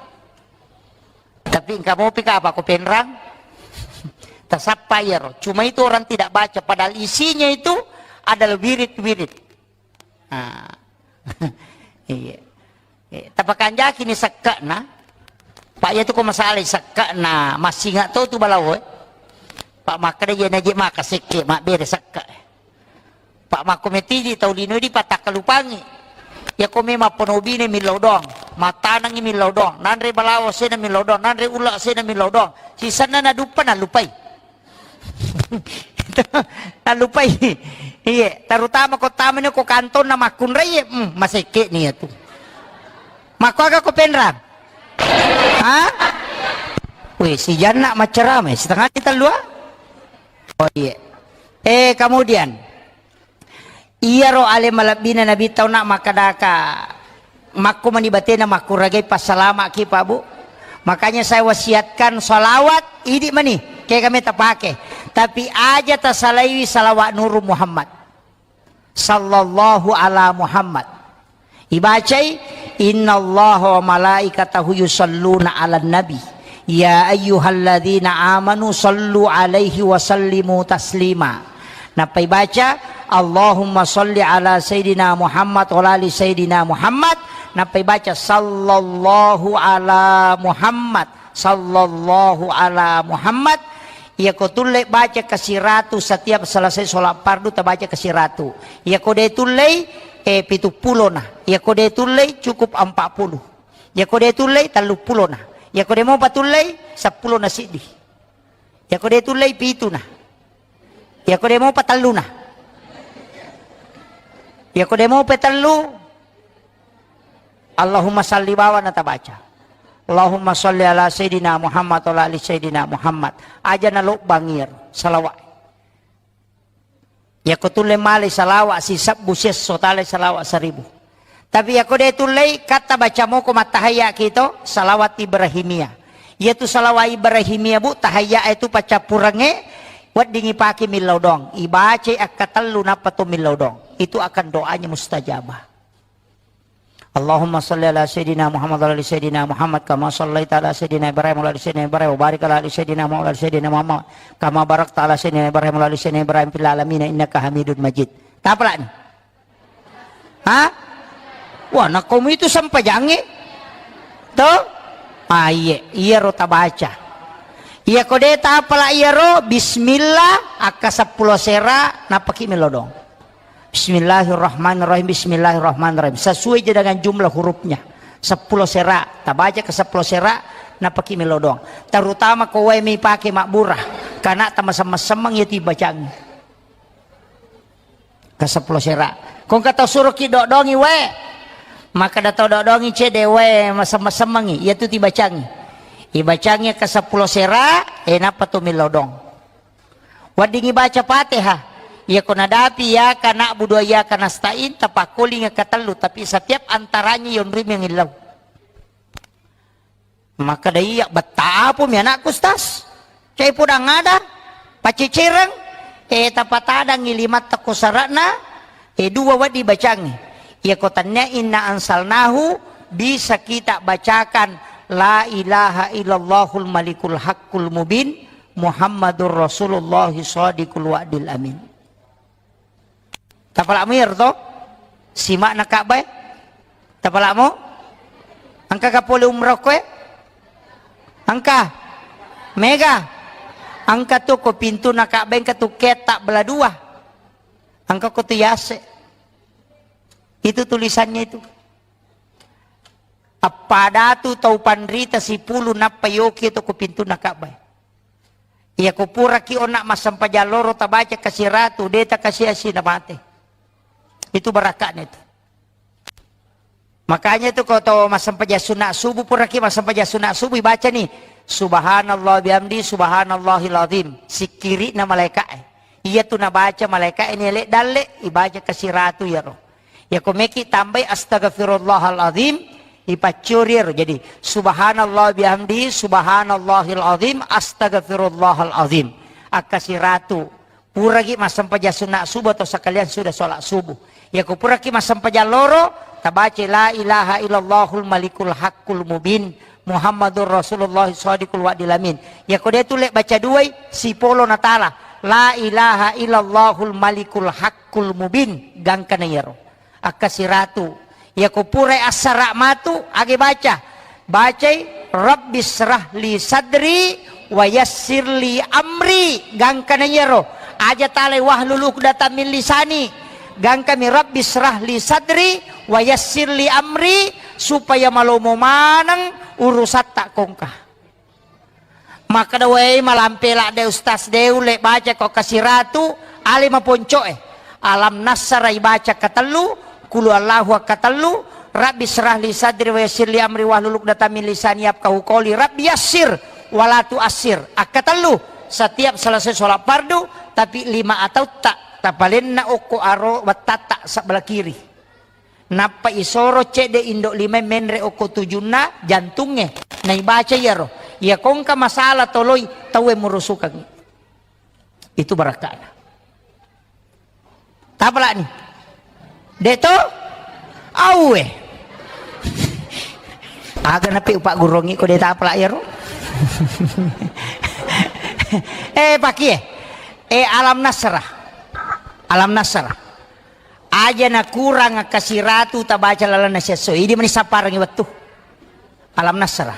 Tapi engka mopi ka apa ko penrang? Tasappa iyaro. Cuma itu orang tidak baca, padahal isinya itu adalah wirid-wirid. Ah. Iya. Eh, tapakanjaki ni sekke'na. Pak, iya tu ko masalah sekke'na, massinga to tu balao, eh. Pak, makkeda iya naje maka sekke, mabbere sekke. Pak, makko metidi tau lino di patakkalupangi. Iya ko memang penobine millau doang, matanangi millau doang, nanre balao sena millau doang, nanre ulla sena millau doang. Sisenna naduppa nalupai. Talupai. Iye, terutama ko tamani ko kantonna makkunrai, hmm, masekke ni iyatu. Makkuaga ko penrang? Ha? Weh, si Janna maccarama, setengah ni tellua? Oh, iye. Eh, kemudian, iyaro ale malebbina Nabi tau nak makkadaka, makko mani batena makkuragai passalama'ki, Pak, Bu. Makanya saya wasiatkan salawat, idi mani, kega me tapake. Tapi aja tasalaiwi salawat Nurul Muhammad. Sallallahu ala Muhammad. Ibacai, "Innallaha wa malaikatahu yusalluna 'alan nabi, ya ayyuhalladzina amanu sallu 'alaihi wa sallimu taslima." Nappa ibaca, "Allahumma salli ala Sayyidina Muhammad wa ala ali Sayyidina Muhammad." Nappa ibaca, "Sallallahu ala Muhammad, sallallahu ala Muhammad." Iyako tulle baca kasiratu setiap selesai sholat fardu, tabaca kasiratu. Iyako de tullei, eh, pitu pulona. Iyako de tullei, cukup empat puluh. Iyako de tullei, tellu pulona. Iyako de mopa tullei, seppulo na siddi. Iyako de tullei, pituna. Iyako de mopa telluna. Iyako de mopa tellu, Allahumma salli bawang na tabaca. Allahumma salli ala Sayyidina Muhammad wa ala ali Sayyidina Muhammad. Aja na lobbang iyaro salawat. Iyako tulle malai salawat sisebbu siesso, talai salawat seribu. Tapi iyako de tullei, katta baca moko mattahayya kito, salawat Ibrahimiyah. Iyatu salawat Ibrahimiyah, Bu, tahayya itu paccappurengnge, weddingi pake millau doang. Ibacai akka tellu nappa to millau doang. Itu akan doanya mustajabah. Allahumma salli ala Sayyidina Muhammad wa ala ali Sayyidina Muhammad kama sallaita ala Sayyidina Ibrahim wa ala ali Sayyidina Ibrahim wa barik ala ali Sayyidina Muhammad wa ala ali Sayyidina Muhammad kama barakta ala Sayyidina Ibrahim wa ala ali Sayyidina Ibrahim fil alamin innaka Hamidun Majid. Tapalani. Ha? Wah, nakkomu itu sempajangnge? To? Ah, iye, iyaro tabaca. Iyako de tapala iyaro, bismillah, akka seppulo sera, nappaki melodong. Bismillahirrahmanirrahim, bismillahirrahmanirrahim. Sesuai je dengan jumlah hurufnya. Seppulo sera, tabaca ke seppulo sera, nappaki melodong. Terutama ko wae mi pake mabbura, kana tamasemmeng-semmeng ya tibacangi. Ke seppulo sera. Ko engka tau suroki dodongi wae. Makkeda tau dodongi cede wae masemmeng-semmengi, iyatu tibacangi. Ibacangi ke seppulo sera, e nappa to millau dong. Weddingi baca Fatihah. Iya ko nadapi iyyaka na'budu wa iyyaka nasta'in, tapakkolingi ke tellu, tapi setiap antaranya yonrimi ngillau. Makkeda iya, betta apomi anakku, Ustaz. Cai podang ada, pacecereng, e, tapatadangi limatta ko sara'na, e, dua wedding bacangi. Iya ko tannia inna anzalnahu, bisa kita bacakan la ilaha illallahul malikul haqqul mubin, Muhammadur Rasulullah shadiqul wa'dil amin. Tapala'mu iyaro to? Sima'na Ka'bah e? Tapala'mu? Engka ka pole umroh koe? Engka? Mega? Engka tu ko pintuna Ka'bah, engka tu ketta bela dua. Engka ko tu yase. Itu tulisannya itu. Appadatu tau panrita sipulu nappa yoki to ko pintuna Ka'bah. Iya ko puraki onna massempajang loro tabaca kasiratu, de takasiasi na mate. Itu barakakna itu. Makanya itu ko to massempajang sunat subuh, puraki massempajang sunat subuh, ibaca ni, "Subhanallah bihamdi, subhanallahil azim." Sikkiri'na malaika'e. Iya tu nabaca malaika'e ni ele dalle, ibaca kasiratu iyaro. Iya ko meki tambai astaghfirullahal azim, ipaccuri ero. Jadi, subhanallah bihamdi, subhanallahil azim, astaghfirullahal azim. Akkasiratu. Puraki massempajang sunat subuh atau sekalian sudah sholat subuh. Iya ko puraki massempajang loro, tabaca la ilaha illallahul malikul haqqul mubin, Muhammadur Rasulullah shadiqul wa'dil amin. Iya ko de tu le baca duai, sipolo natala. La ilaha illallahul malikul haqqul mubin. Gangkana iyaro. Akkasiratu. Iya ko purai assara matu, age baca. Bacai, "Rabbi syrah li sadri wa yassir li amri." Gangkana iyaro. Aja talai, "Wahlul uqdatam min lisani." Gangkami, "Rabbi syrah li sadri wa yassir li amri," supaya malomo maneng urusatta kongka. Makkeda, "Wei, malampe ladde Ustaz, de ulle baca ko kasiratu, ale maponco'e. Alam Nasara ibaca katellu, Qul Huwallahu akkatellu, Rabbi syrah li sadri wa yassir li amri wahlul uqdatam min lisani yafqahu qawli, Rabbi yassir wa la tu'assir akkatellu." Setiap selesai sholat fardu, tapi lima atautta tapalenna okko aro wettatta sebelah kiri. Nappa isoro cedde indo lima menre okko tujunna jantungnge. Naibaca iyaro. Iya kongka masalah toloi tauwe murusukangngi. Itu barakka'na. Tapala'ni. De to? Auwe. Aga napi upaggurongngi ko de tapala iyaro. Eh, pakie. Eh, Alam Nasrah. Alam Nasrah. Aja nakurang kasiratu tabaca lalenna siesso. Idi mani sapparengngi wettu. Alam Nasrah.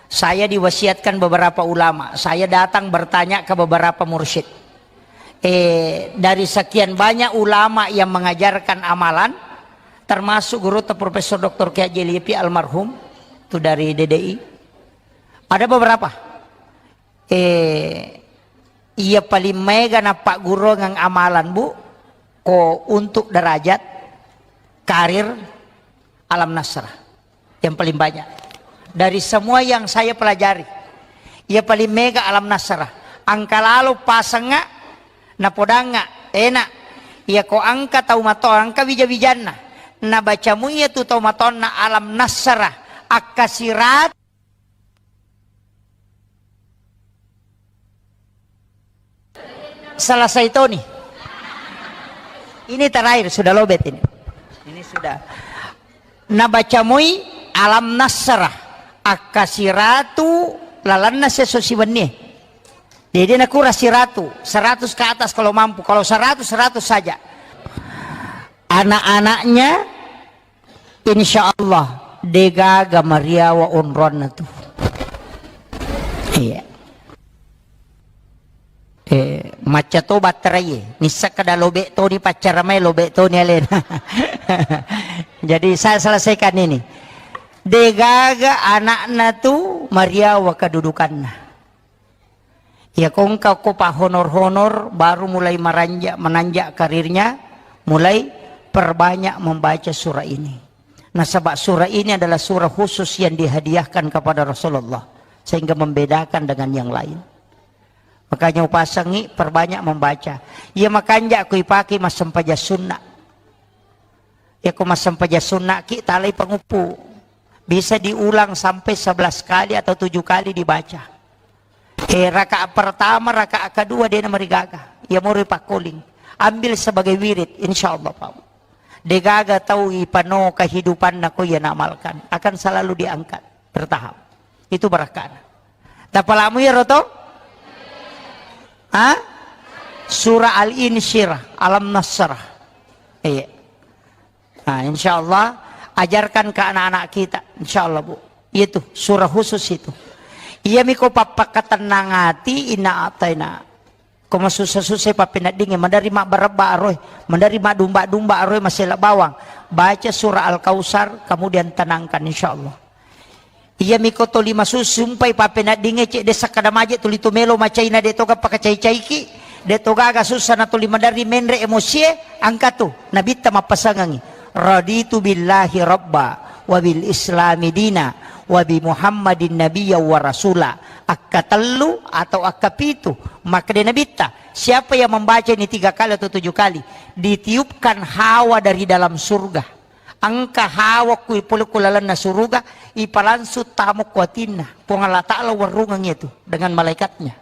Saya diwasiatkan beberapa ulama. Saya datang bertanya ke beberapa mursyid. Eh, dari sekian banyak ulama yang mengajarkan amalan, termasuk guru Profesor Doktor Kiai Haji Lipi almarhum, itu dari D D I. Ada beberapa. Eh, iya paling maega nappagguruang amalan, Bu, ko untuk derajat, karir, Alam Nasrah. Yang paling banyak. Dari semua yang saya pelajari, iya paling maega Alam Nasrah. Engka lalo pasengnga, napodangnga, enak. Iya ko engka tau mato, engka wija-wijanna. Nabacamu iya tu tau matonna Alam Nasrah. Akkasirat Selesai toni. Ini terakhir, sudah lobet ini. Ini sudah. Nabaca moi Alam Nasrah, akkasiratu lalanna seso siwenni. Jadi nakura siratu, seratus ke atas kalau mampu. Kalau seratus, seratus saja. Anak-anaknya Insya Allah, degaga mariawa onroanna tu. Iya. Eh, macca to batterai, nissa kada lobek toni paccara mai, lobek toni alena. Jadi saya selesaikan ini. Degaga anakna tu mariawa kedudukanna. Iya ko engka ko pahonor-honor, baru mulai meranja-, menanjak karirnya, Mulai perbanyak membaca surah ini. Nasaba surah ini adalah surah khusus yang dihadiahkan kepada Rasulullah, sehingga membedakan dengan yang lain. Makanya upasangi perbanyak membaca. Iya makanja ku ipake massempajang sunna. Iya ko massempajang sunna ki talai panguppu. Bisa diulang sampai sebelas kali atau tujuh kali dibaca. Eh, rakaat pertama, rakaat kedua, de namarigaga. Iya moro ipakkoling. Ambil sebagai wirid, insya Allah, Pak. Degaga tau ipano kehidupanna ko iya naamalkan. Akan selalu diangkat. Bertahap. Itu barakkana. Tapalamu iyaro to? Ha? Surah Al-Insyirah, Alam Nasrah. Iya. Nah, insya Allah, ajarkan ke anak-anak kita. Insya Allah, Bu. Itu surah khusus itu. Iya miko pappakatennang ati, inna ataina. Ko masussa-sussa pappeneddingnge, maderri mabbarebba aroe, maderri madumba-dumba aroe, masela bawang. Baca surah Al-Kausar, kemudian tenangkan, insya Allah. Iya miko toli masussu, sumpai pappeneddingnge, cedde sakkada maje tuli tu melo macaina, de toga pakacai-caiki, de togaga sussa na tuli maderri menre emosie, angka tu, nabitta mappasangangi. Raditu billahi rabba, wa bil islami dina, wa bi Muhammadin nabiyya wa rasula. Akkatellu atau akkapitu, makkeda nabitta, siapa yang membaca ini tiga kali atau tujuh kali, ditiupkan hawa dari dalam surga. Engka hawa ku ipole ku lalenna suruga, ipalangsung tamo ku atinna. Puang Allah Ta'ala warrungeng itu dengan malaikatnya.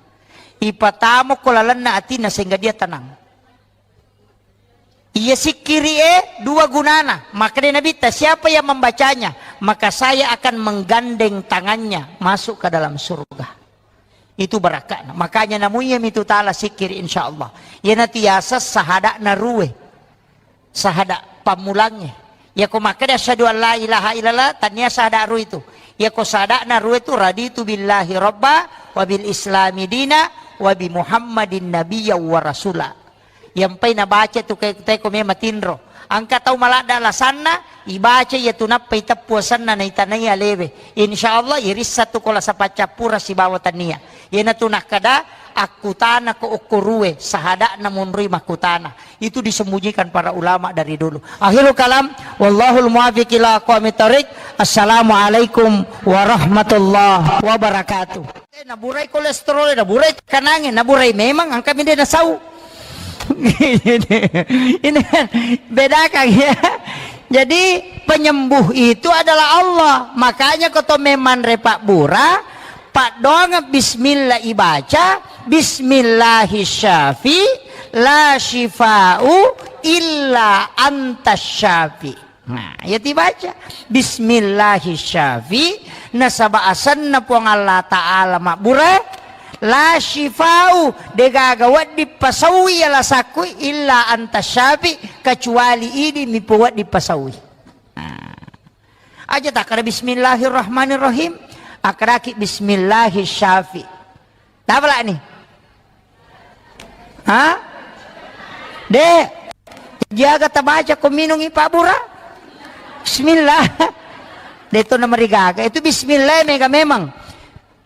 Ipatamo ku lalenna atinna sehingga dia tenang. Iya sikkiri e dua gunana. Makkeda nabitta, siapa yang membacanya, maka saya akan menggandeng tangannya masuk ke dalam surga. Itu barakakna. Makanya namuiya mitu tala sikkiri, insya Allah. Iyana tiasa sahadakna rue. Sahada pammulangnge. Yako makkeda asyhadu an la ilaha illallah, tania sahada rue itu. Yako sahadakna rue itu, raditu billahi rabba, wa bil islami dina, wa bi Muhammadin nabiyya wa rasula. Yampai nabaca tu ke teko mema tinro. Angka tau maladda alasanna, ibaca iya tu nappa iteppu asenna naitanai alewe. Insya Allah irissa tu kola sapaccappura sibawa tania. Iyana tu nakkada akkutana ko okko rue, sahadakna monroi makkutana. Itu disembunyikan para ulama dari dulu. Akhirul kalam, wallahul muwaffiq ila aqwamit thariq. Assalamualaikum warahmatullahi wabarakatuh. Eh, naburai kolesterol, naburai kanange, naburai memang angka minde nasau. Ini kan bedakan ya. Jadi penyembuh itu adalah Allah. Makanya koto memang repak bura, paddoang bismillah ibaca, bismillahi syafi, la syifa'u illa anta syafi. Nah, iya tibaca, bismillahi syafi, nasaba asenna Puang Allah Ta'ala mabbura, la syifa'u, degaga wedding pasaui alasakku, illa anta syafi, kecuali idi mipo wedding pasaui. Nah. Aja takkada bismillahirrahmanirrahim, akkadaki bismillahi syafi. Tapalani? Ha? De. Jaga tabaca ko minungi Pak Bura. Bismillah. De to namarigaga. Itu bismillah mega memang.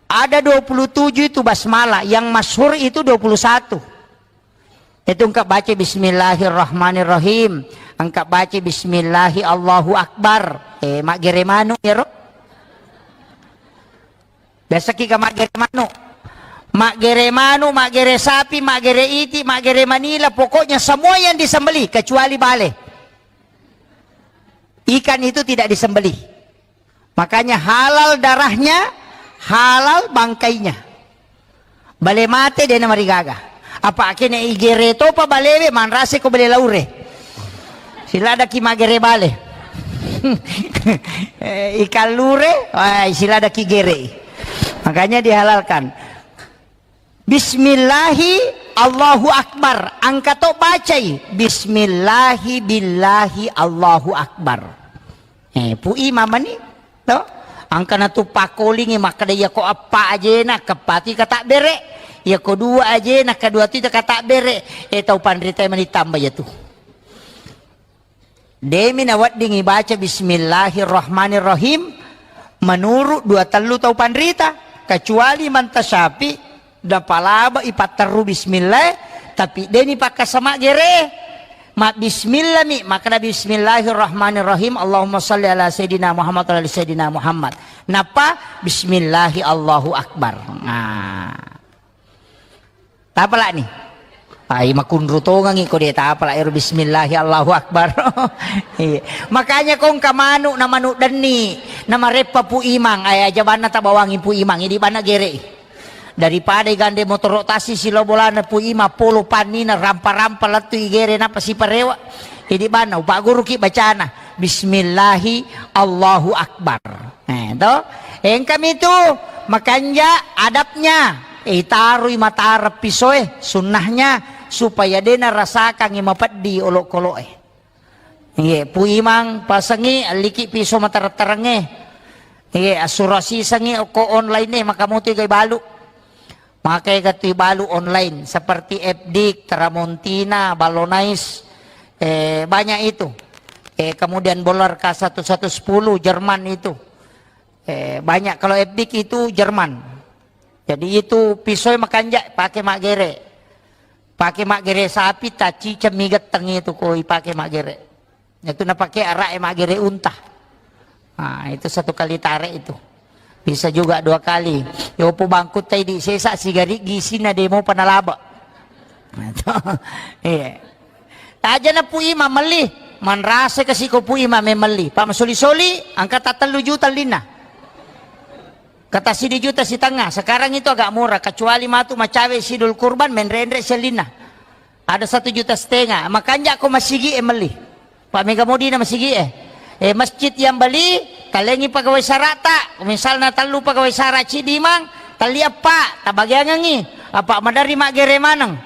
Ada dua puluh tujuh itu basmalah. Yang masyhur itu dua puluh satu. Itu engka baca bismillahirrahmanirrahim. Engka baca bismillahi Allahu Akbar. Eh, maggere manu ya, Ro? Biasa ki ga maggere manu. Maggere manu, maggere sapi, maggere iti, maggere manila, pokoknya semua yang disembelih kecuali bale. Ikan itu tidak disembelih. Makanya halal darahnya, halal bangkainya. Bale mate de namarigaga. Apa kene igere topa balewe, manrase ko bale laure. Siladaki magere bale. Eh, ikan lure, wah, siladaki gere. Makanya dihalalkan. Bismillahi Allahu Akbar. Angka to bacai. Bismillahi billahi Allahu Akbar. Eh, pui mamani to. Angka natu pakolingi makkeda, iya ko eppa ajena keppati kata bere. Iya ko dua ajena kedua tu kata bere. Eh, tau panrita mani tambah ya tu. Demi nawedding ibaca bismillahirrahmanirrahim menurut dua tellu tau panrita, kecuali manta syafi napalaba ipatterru bismillah, tapi deni pakkasama gere. Mabbismillah mi, makkeda bismillahirrahmanirrahim, Allahumma salli ala sayyidina Muhammad wa ala ali sayyidina Muhammad. Nappa bismillahi Allahu Akbar. Nah. Tapalani. Ai makunru tongangi ko de tapala ero bismillahi Allahu Akbar. Iya. Makanya ko engka manu na manu denni na mareppa Pu Imang, ai aja banna tabawangi Pu Imang, idi banna gere. Daripada igande motoro tasi silo bolana Pu Imang polo pannina rampa-rampa lettu igere napa siparewa. Idi banna upagguruki bacana bismillahi Allahu Akbar. Eh, to? Engkami tu makanja adabnya. Eh, itarui matara pisoe, sunnahnya supaya dena rasakangi mapeddi olokoloe. Iye, Pu Imang pasengi alliki piso matareng-tarengnge. Iye, assurasisengi okko online e, maka mutu iga ibalu. Maka iga tu ibalu online seperti F D I K, Tramontina, Ballonais, eh, banyak itu. Eh, kemudian Bollarka satu satu sepuluh Jerman itu. Eh, banyak kalau F D I K itu Jerman. Jadi itu pisoe makanja pake maggere. Pake maggere sapi, taciceng mi getteng itu ko ipake maggere. Itu napake araq e maggere unta. Nah, itu satu kali tarik itu. Bisa juga dua kali. Yopo bangkutta idi sesa sigariggi isinna demo panalaba. Iya. Aja na Pu Imang melli, manrasa kasi ko Pu Imang memelli. Pak masoli-soli, angka ta tellu juta linna. Kata sidi juta sitengnga. Sekarang itu agak murah, kecuali matu macawe sidul kurban, menrenre sellinna. Ada satu juta setengah. Makanja ko masigi e melli. Pak mega modina masigi e. Eh, masjid yang beli, talengi pegawai sarata. Misalna tellu pegawai sara cidi mang, telli eppa, tabagiangengi. Apa madari maggere maneng.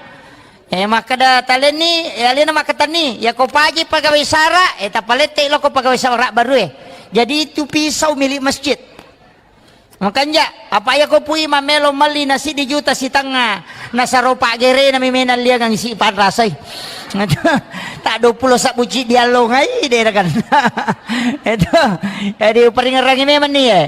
Eh, makkeda talenni, eh, alena makkatenni, ya ko paji pegawai sara, eh, tapalette loko pegawai sara baru e. Jadi itu pisau milik masjid. Makanja, apa iya ko Pu Imang melo melli na siddi juta sitengnga, nasaro paggerena mi menang liangang isi panrasai. Tak dua puluh sabbu ciddi allongai dera kan. Itu. Jadi uperingerangi memang ni e.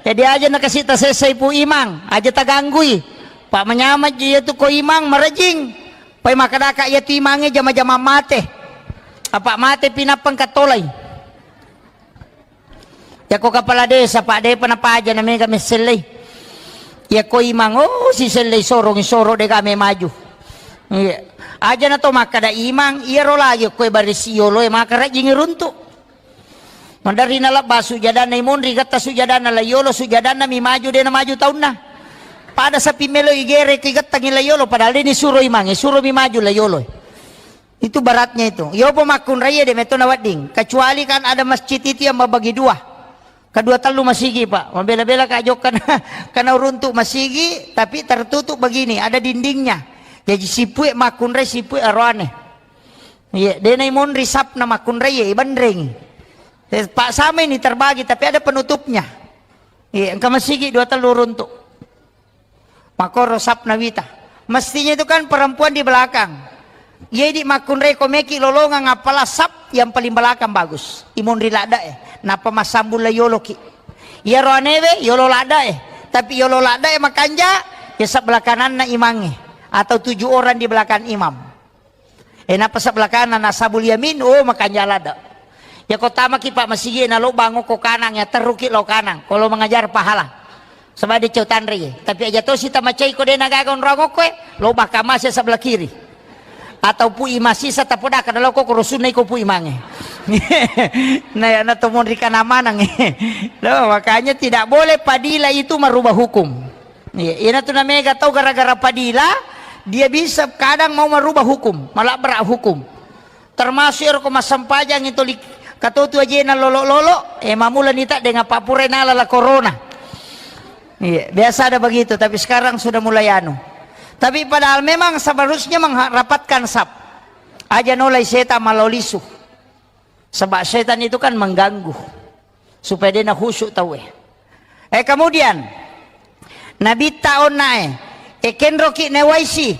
Jadi aja nakasi tasessai Pu Imang, aja taganggui. Pak manyameng ji iya tu ko Imang marejing. Pai makkedaka iya tu Imangnge jama-jama mate. Apa mate pinappa engka tolai. Yako kepala desa, Pak, depa napaja na mega messellei. Yako Imang, oh, sisellei sorong, soro dega me maju. Iya. Aja na to makkada Imang, iyaro lagi koe barisi yolo e maka rajing runtu. Maderri nalebba sujadanna imonri gatta sujadanna la yolo, sujadanna mi maju, dena maju taunna. Pada sapi melo igere ki gatta ngi la yolo, padahal deni suro Imang, suro mi maju la yolo. Itu beratnya itu. Yopo makkunraie de metto nawedding. Kecuali kan ada masjid itu yang membagi dua. Kedua tellu masigi, Pak. Mabela-bela ka jokka na, kana uruntu masigi, tapi tertutup begini, ada dindingnya. Jadi sipue makkunrai, sipue aroane. Iya, dena imonri sapna makkunrai, iya, ibenreng. Eh, Pak, sama ini terbagi, tapi ada penutupnya. Iya, engka masigi dua tellu uruntu. Makkoro sapna wita. Mestinya itu kan perempuan di belakang. Iya, idi makkunrai ko meki lolongang, apala sap yang paling belakang bagus. Imonri ladda e. Napa massambung la yoloki. Iya roanewe yolo ladda e. Tapi yolo ladda e makanja, ya sebelah kananna imangnge. Atau tujuh orang di belakang imam. E, nappa sebelah kanan, Ashabul Yamin, oh, makanja ladda. Ya, ko tamaki, Pak, masigi e, nalobang ko kanang, ya, terruki lo kanang. Kalau mengajar pahala. Sebab dia cau tanre, ya. Tapi aja to sita macai ko dena gaga onrong ko e, lobang kamase sebelah kiri. Atau Pu Imang sisa tapodaka dalam ko rusunna iko Pu Imang e. Nah, ya, na to monri kana manang e. Loh, makanya tidak boleh padilah itu merubah hukum. Iya, ina tu namega tau gara-gara padila, dia bisa kadang mau merubah hukum, malabrak hukum. Termasuk ero ko massempajang itu li-, katotu ajena lolo-lolo, eh, mamula nita dengan Pak Pura nala la corona. Iya, biasa ada begitu, tapi sekarang sudah mulai anu. Tapi padahal memang seharusnya mengharapkan sap. Aja nolai setan malolisu. Sebab setan itu kan mengganggu supaya dia na khusyuk tau e. Eh, kemudian Nabitta onna e, eh, kenroki newaisi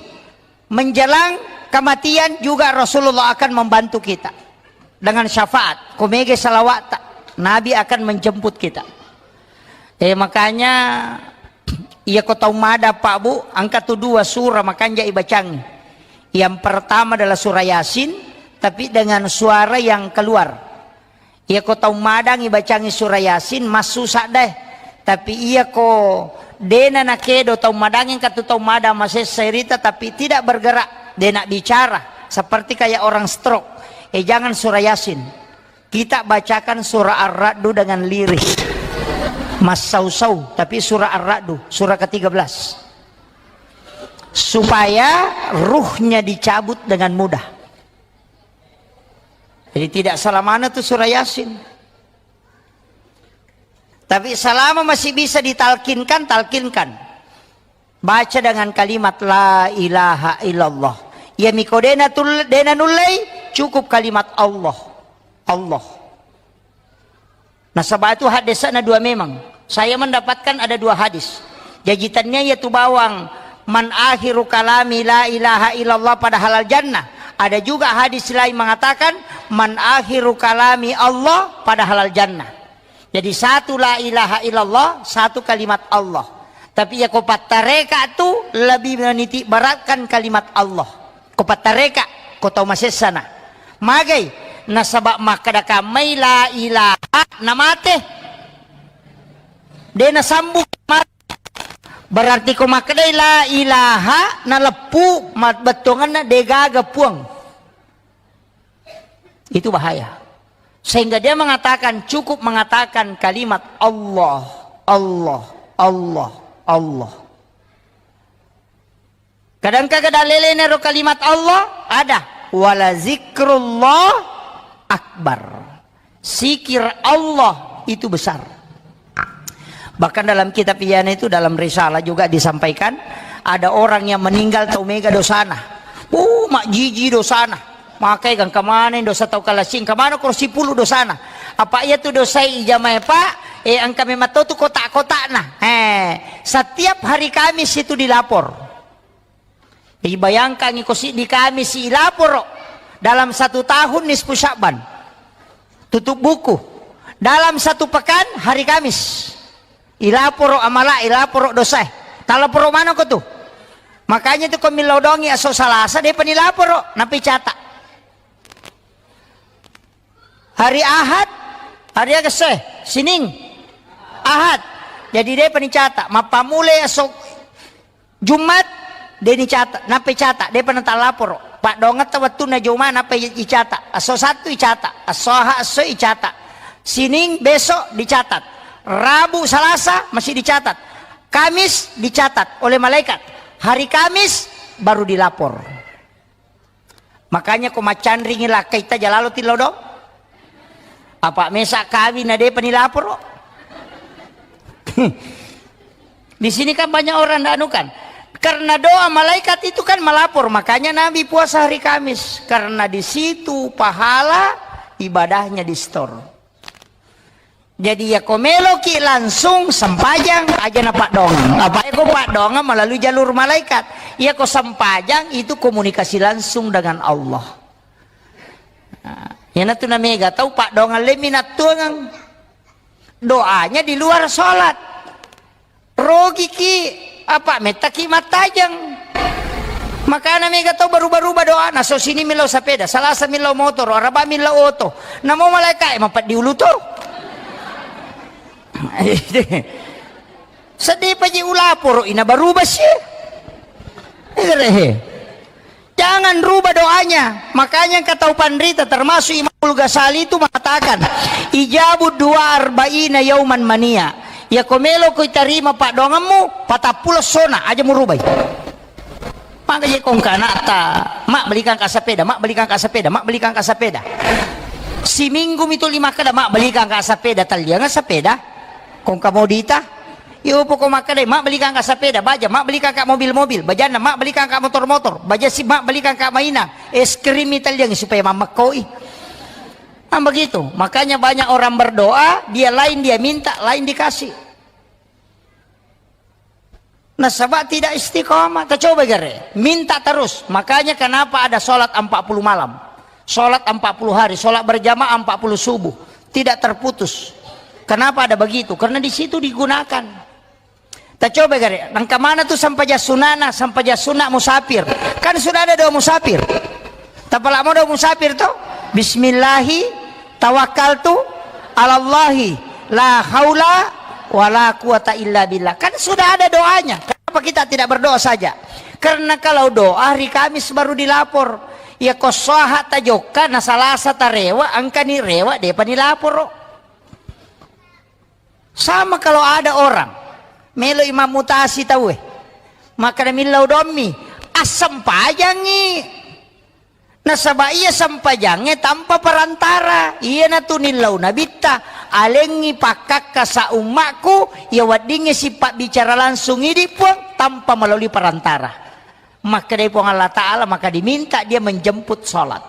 menjelang kematian juga Rasulullah akan membantu kita dengan syafaat. Komege salawat, Nabi akan menjemput kita. Eh, makanya, iya ko tau mada, Pak, Bu, engka tu dua surah makanja ibacangi. Yang pertama adalah surah Yasin, tapi dengan suara yang keluar. Iyako tau madangi bacangi surah Yasin, massu saddae. Tapi iyako dena nakedo tau madangi, engka tu tau madang masessa irita, tapi tidak bergerak, dena bicara, seperti kayak orang stroke. Eh, jangan surah Yasin. Kita bacakan surah Ar-Ra'du dengan lirih. Massau-sau, tapi surah Ar-Ra'du, surah ketiga belas. Supaya ruhnya dicabut dengan mudah. Jadi tidak salah mana tu surah Yasin. Tapi selama masih bisa ditalkinkan, talkinkan. Baca dengan kalimat la ilaha illallah. Iya miko dena tul-, dena nullei, cukup kalimat Allah. Allah. Nasaba itu hadisna dua memang. Saya mendapatkan ada dua hadis. Jaji tania iya tu bawang man akhiru kalami la ilaha illallah pada halal jannah. Ada juga hadis lain mengatakan man akhiru kalami Allah pada halal jannah. Jadi satu la ilaha illallah, satu kalimat Allah. Tapi iya ko pattareka tu lebih meniti beratkan kalimat Allah. Ko pattareka, ko tau masessana. Magai, nasaba makkeda kammai la ilaha namate. De nasambung mate. Berarti ko makkedai la ilaha naleppu ma-, bettuanganna de gaga puang. Itu bahaya. Sehingga dia mengatakan, cukup mengatakan kalimat Allah, Allah, Allah, Allah. Kadang kagak dalelena ro kalimat Allah, ada. Wala zikrullah akbar. Zikir Allah itu besar. Bahkan dalam kitab Ihya'na itu, dalam risalah juga disampaikan, ada orang yang meninggal tau mega dosana. Uh, majjiji dosana. Makai kan kemana dosa tau kalasing, kemana kursi puluh dosana. Apa iya tu dosai ijamai, Pak? Eh, engka memang tau tu kotak-kotakna. Eh, setiap hari Kamis itu dilapor. Jadi bayangkan iko siddi Kamis ilaporo dalam satu tahun nisfu Sya'ban. Tutup buku. Dalam satu pekan hari Kamis. Ilaporo amala, ilaporo dosae. Talaporo manoko tu. Makanya tu ko millau dongi aso Salasa, depa nilaporo, napi cata. Hari Ahad, hari aga se, Sining, Ahad. Jadi depa nicata, mappamulai esok Jumat, de nicata, nappa icata, depa natalaporo. Paddongetta wettunna Juma, nappa i-, icata. Esso Sattu icata, esso Ahad esso icata. Sining besok dicatat. Rabu, Salasa masih dicatat. Kamis dicatat oleh malaikat. Hari Kamis baru dilapor. Makanya ko maccanringi lakkaita jalalo tillo do. Apa mesa kawin na depa nilaporo. Di sini kan banyak orang ndak anu kan. Karena doa malaikat itu kan melapor, makanya Nabi puasa hari Kamis. Karena di situ pahala ibadahnya di store. Jadi, iya ko meloki langsung sempajang, aja na paddongeng. Apa iya ko paddongeng melalui jalur malaikat. Iya ko sempajang itu komunikasi langsung dengan Allah. Nah, iyanatu na mega tau paddongeng le minattuangeng. Doanya di luar sholat. Rogiki, apa, mettaki mattajeng. Makana mega tau baruba-ruba doana, so sini millau sepeda, Salasa millau motor, Araba millau oto. Namo malaika e mapeddi ulu to. Sedih paji ulaporo ina baruba si. Egerehe. Jangan rubah doanya. Makanya engka tau panrita, termasuk Imamul Ghazali itu mengatakan, "Ijabu dua arba'ina yauman mania." Iya ko melo ko itarima paddoangemmu, patappulo sona aja murubai. Maka je kongka anakta, "Mak, belikan ka sepeda, Mak, belikan ka sepeda, Mak, belikan ka sepeda." Siminggu mitu lima kada, "Mak, belikan ka sepeda." Tallianga sepeda. Kongka modita. Iyo, poko makkadai, "Mak, belikan ka sepeda." Baja, "Mak, belikan ka mobil-mobil." Bajanna, "Mak, belikan ka motor-motor." Baja si, "Mak, belikan ka mainang." Es krim italliangi supaya mammekkoi. Nah, begitu. Makanya banyak orang berdoa, dia lain dia minta, lain dikasih. Nasaba tidak istiqomah. Kita coba gare, minta terus. Makanya kenapa ada sholat empat puluh malam, sholat empat puluh hari, sholat berjamaah empat puluh subuh, tidak terputus. Kenapa ada begitu? Karena di situ digunakan. Kita coba gare, nangka mana tuh sampajang sunana, sampajang sunat musafir? Kan sudah ada doa musafir. Apalagi mau musafir to? Bismillahi tawakkaltu alallahi la haula wala quwata illa billah. Kan sudah ada doanya. Kenapa kita tidak berdoa saja? Karena kalau doa hari Kamis baru dilapor. Ya ko swaha tajokka na Salasa tarewa, engkani rewa depa nilaporo. Sama kalau ada orang melo imam mutasi tauwe, maka millau dommi, assempajangi. Nasaba iya sempajangnge tanpa perantara. Iyanatu nillau nabitta, alengngi pakkakka sa ummakku, iya weddingnge sipabbicara langsung idi Puang tanpa melalui perantara. Makkedai Puang Allah Ta'ala, maka diminta dia menjemput salat.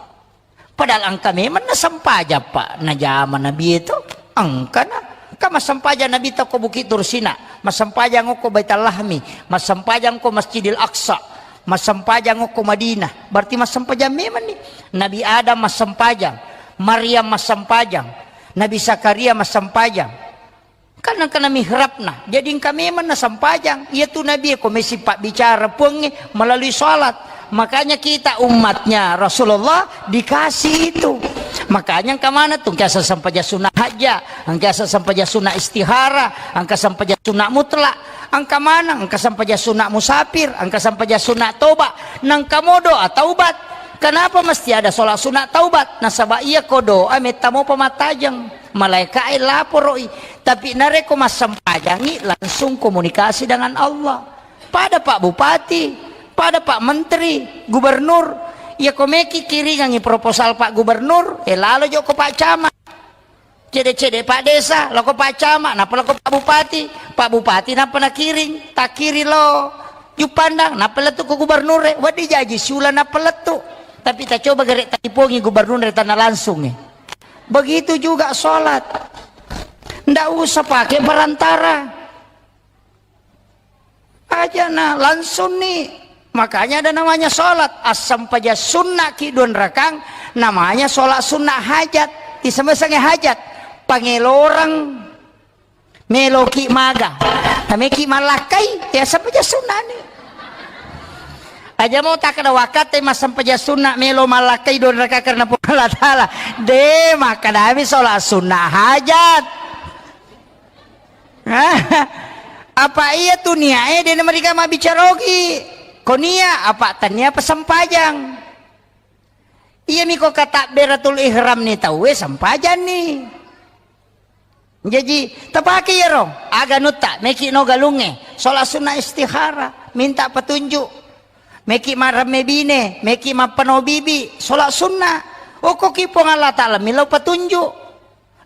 Padahal engka memang nasempajang, Pak, najama Nabi itu. Engkana. Engka massempajang Nabi tau ko Bukit Tursina, massempajang ko Baitul Lahmi, massempajang ko Masjidil Aqsa, massempajang ko Madinah. Berarti massempajang memang nih. Nabi Adam massempajang, Maryam massempajang, Nabi Zakaria massempajang. Kan engkana mihrabna. Jadi engka memang nasempajang. Iya tu Nabi ko mesi pabbicara Puangnge melalui salat. Makanya kita umatnya Rasulullah dikasih itu. Makanya engka mana tu engka sempajang sunat hajat, engka sempajang sunat istihara, engka sempajang sunat mutlak, engka mana, engka sempajang sunat musafir, engka sempajang sunat toba, nangka modo taubat. Kenapa mesti ada sholat sunat taubat? Nasaba iya ko doa metta mopa mattajeng. Malaikae laporoi. Tapi narekko massempajangi, langsung komunikasi dengan Allah. Pada Pak Bupati, pada Pak Menteri, Gubernur, iya ko meki kiringangi proposal Pak Gubernur, eh, lalo joko Pak Camat. Cede-cede Pak Desa, loko Pak Camat, nappa loko Pak Bupati. Pak Bupati nappa nakiring, takiring lo Juppandang, nappa lettu ko Gubernur, eh, wedding jaji siula nappa lettu. Tapi tacoba gere talipongi Gubernur tanah langsung, eh. Begitu juga sholat. Ndak usah pakai perantara. Aja na langsung ni. Makanya ada namanya sholat. Asam paja sunnah ki dua rakang, namanya sholat sunnah hajat. Iseme-senge hajat. Pangelorang. Meloki maga. Nameki malakkai. Ya asam paja sunnah ni. Aja mau tak ada wakate masam paja sunnah melo malakkai dua rakang karena Puang Allah Ta'ala. De, maka dami sholat sunnah hajat. Apa iya tu niae de na mereka mabbicara ogi. Ko nia apa tania apa sempajang. Iya miko katabberatul ihram ni tauwe sempajang ni. Jaji tapake iyaro aga nutta meki no galunge sholat sunnah istihara minta petunjuk. Meki maremme bine, meki mappano bibi, sholat sunnah. Okko ki Puang Allah Ta'ala millau petunjuk.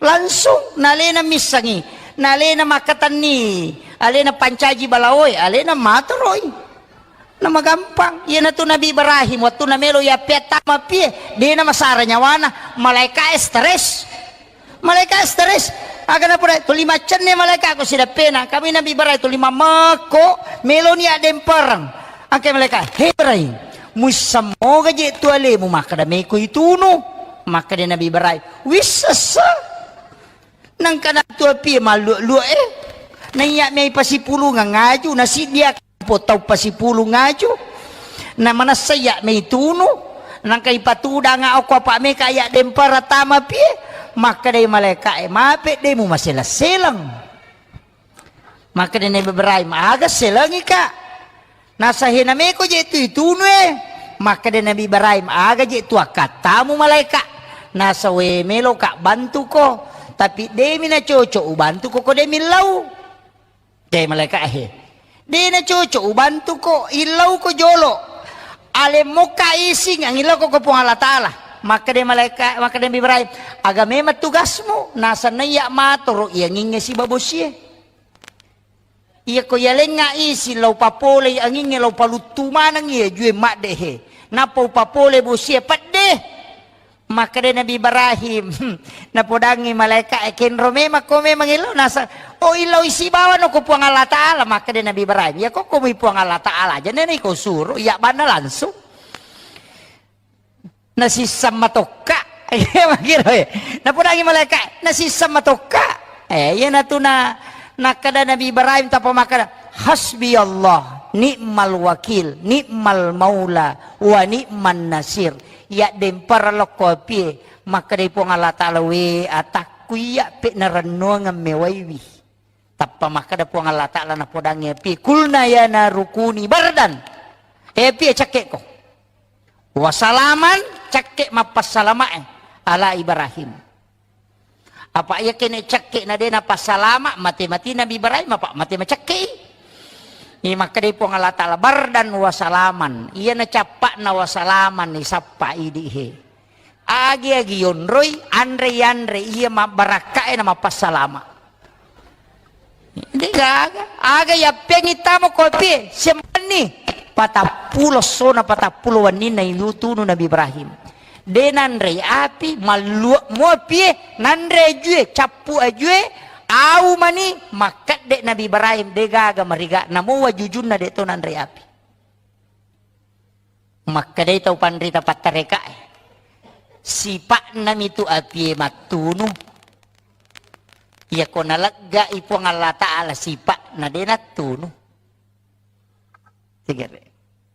Langsung nalena missangi, nalena makkatenni, alena pancaji balaoe, alena matoroi. Namagampang. Iyanatu Nabi Ibrahim, wettunna melo yappeattama pie, dena masara nyawana, malaikae stres. Malaikae stres. Aga napura tuli maccenne malaika ko sidappena, kami Nabi Ibrahim tuli mamekko, meloni addempereng. Angke malaika, "He Ibrahim, muissammoga je tu alemu makkada meko itunu?" Makkada Nabi Ibrahim, "Wissessa." Nangka nattu apie malluak-luak e. Naiya mei pasipulungeng aju, nasidia po tau pasipulung aju. Na manessa iya mei tunu. Nangka ipatudanga okko apa meka iya dempara tama pie. Makkedai malaika e, "Mape de mumaseleng-seleng." Makkeda Nabi Ibrahim, "Aga selengi ka?" Nasa, "Hena meko je tu itunu e." Makkeda Nabi Ibrahim, "Aga je tu akkattamu malaika?" Nasa, "We melo ka bantuko, tapi demi na cocok ubantuko ko demi lau." De malaika he. De na cocok ubantuko, illau ko jolo. Alemmokka ising angillau ko, ko Puang Allah Ta'ala. Makkeda malaika, makkeda Nabi Ibrahim, "Aga memang tugasmu?" Nasa, "Naiya matoro iyanginge sibabosie." Iyako yalengnga isi lao papolei angingnge lao paluttu maneng iya jue maddehe. Nappa upapole bosie pedde. Makkeda Nabi Ibrahim, napodangi malaika e, "Kenro memang ko memang illau?" Nasa, "Oh, illau isi bawano ko Puang Allah Ta'ala." Makkeda Nabi Ibrahim, "Iya ko ko mui Puang Allah Ta'ala aja nene ko suro, iya banna langsung." Nasisseng matokka. Iya, makkiro, eh. Napodangi malaika, nasisseng matokka. Eh, iyanatu na, nakkeda Nabi Ibrahim tappa makkeda, "Hasbi Allah, Ni'mal wakil, ni'mal maula, wa ni'man nasir. Iya dempara lokko apie, makkedai Puang Allah Ta'ala, "We atakku, iya pe narennuangeng mewaiwi." Tappa makkeda Puang Allah Ta'ala napodangngi apie, "Kulna ya naru kuni bardan." Eh, apie, cekke'ko. "Wa salaman," cekke mappassalamae, "ala Ibrahim." Apa iya kene cekke na de napassalama, mate-mati Nabi Ibrahim, apa mate macekke'i. Iya makkedai Puang Allah Ta'ala, "Bardan wa salaman." Iya na cappa'na wa salaman, isappa idi he. Agi-agi yonroi, anre-yanre iya mabbarakkae na mappassalama. De gaga, aga yappeangngi tamo ko apie, sempenni. Patappulo essona, patappulo wenninna iyutunu Nabi Ibrahim. De nanrei api, mallue'mo apie, nanre ajue, cappu ajue, au mani, makkedde Nabi Ibrahim, de gaga mariga, namo wajujunna de to nanrei api. Makkedai tau panrita pattarekae, "Sipa'nami tu apie mattunu. Iyako naleggai Puang Allah Ta'ala sipa'na, de nattunu." Tigere.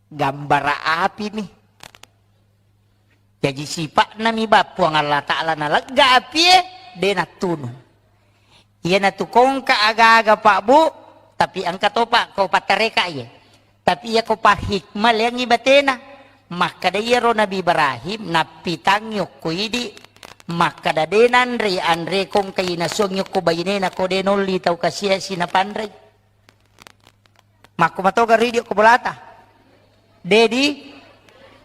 Gambara apimi. Jaji sipa'nami ba Puang Allah Ta'ala nalegga apie, de nattunu. Iyanatu kongka aga-aga, Pak, Bu, tapi engka topa ko pattareka iye. Tapi iyako pahikma leangngi batena. Makkeda iyaro Nabi Ibrahim nappitangngi okko idi, makkeda de nanre anre kongka inasuangngi okko bainena ko de nolli tau kasiasi napanrei. Makko matoga ridio ko bolata. Dedi,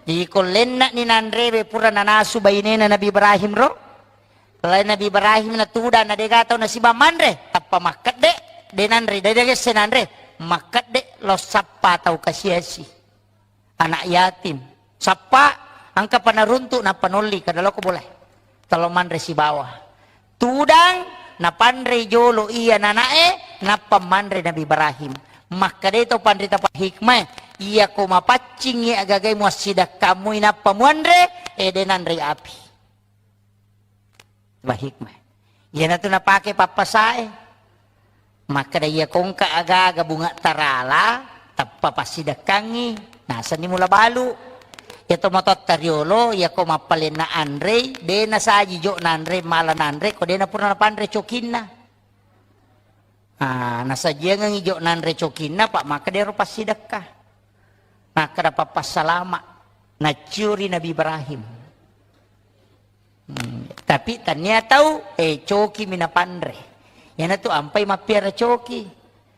iko lenna'ni nanrewe pura nanasu bainena Nabi Ibrahim ro. Lain Nabi Ibrahim na tudang na dega tau nasiba manre, tappa makkedde, de nanre, de degesse nanre, makkedde lo sappa tau kasiasi. Anak yatim. Sappa, engka panaruntu nappa nolli, kada loko boleh. Talo manre sibawa. Tudang, napanre jolo iya nanae, nappa manre Nabi Ibrahim. Makkeda to panrita pahikmae, iyako mapaccingngi agagai muassidakkammu inappa muanre, ede nanre api. Bahikmah. Iyanatu napake pappasae. Makkeda iya kongka aga-aga bunga tarala, tappa passidekkangngi, nasenni mula balu. Iya to matotta riolo, iyako mappalenna anrei, de nasaji jo nanre, mala nanre, ko de napura napanre cokinna. Ah, nasajiangengngi jo nanre cokinna, Pak, makkeda ero passidekka. Nakkeda pappassalama, naccio ri Nabi Ibrahim. Hmm, tapi tania tau, eh, coki mi napanre. Iyanatu ampai mappiara coki.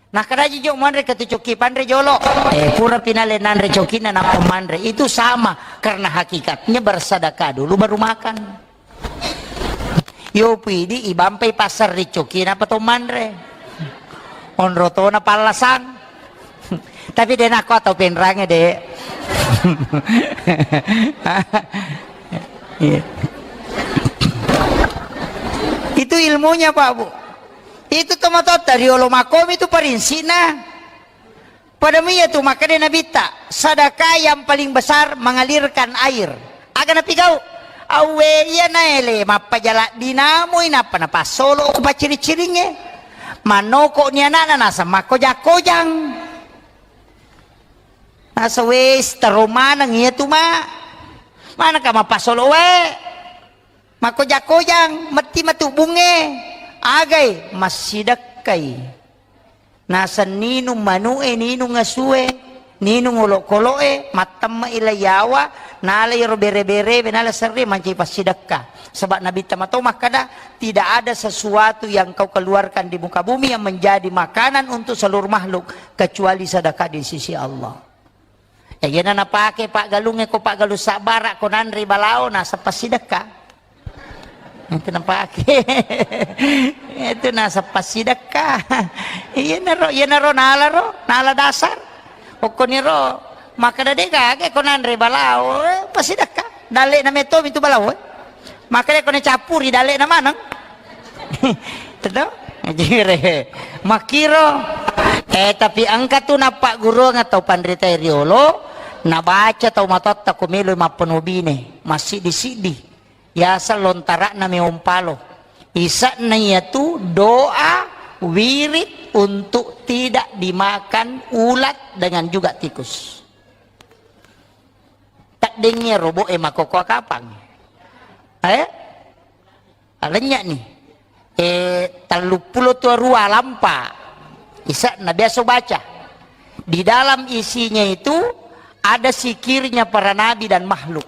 Nakkeda aja jo manre katu coki panre jolo. Eh, pura pinale nanre cokinna nappa manre. Itu sama, karena hakikatnya bersedekah dulu baru makan. Yo pidi ibampai pasar ricoki napa to manre. Onro tona pallasang. Tapi de nakko atau penrange de. Iya. Itu ilmunya, Pak, Bu. Itu tomatotta riolo makomi itu parinsina. Pada iya tu makkeda Nabitta, sedekah yang paling besar mengalirkan air. Aga napigau? Awwe iya naele mappajala dinamui nappa napassolo ko pacciri-ciringnge. Mannoko ni anakna naseng makkojang-kojang. Nasa wes taro maneng iya tu ma. Manaka mapassolo wae. Makkoja-kojang, metti matu bunge. Agai? Massidekkai. Naseng ninung manu'e, ninung asue, ninung olokolo'e, mattemme'i lai yawa, nala iyaro bere-berewe, nala serre mancaji passidekka. Sebab Nabitta mato makkeda, tidak ada sesuatu yang kau keluarkan di muka bumi yang menjadi makanan untuk seluruh makhluk kecuali sedekah di sisi Allah. Eh, iyana napake paggalungnge ko paggalung sabbara ko nanre balao naseng passidekka. Itu napake. Itu naseng passidekka. Iyanaro, iyanaro nalaro, nala dasar. Okkoniro makkeda de gaga ko nanre balao, eh, passidekka. Dalle'na metto mitu balao, eh. Makkeda ko nacappuri dalle'na maneng. Teto? Jire. Makkiro. Eh, tapi engka tu nappagguruang tau panrita riolo, nabaca tau matotta ko melo mappenobine, massiddi-siddi. Yaseng lontara'na meompalo. Ise'na iyatu doa, wirid, untuk tidak dimakan ulat dengan juga tikus. Taddengngi robo'e makkokkoe kapang. Eh? Alennya nih. Eh, telluppulo tuarua lampa. Isa'na biasa baca. Di dalam isinya itu ada sikirnya para nabi dan makhluk.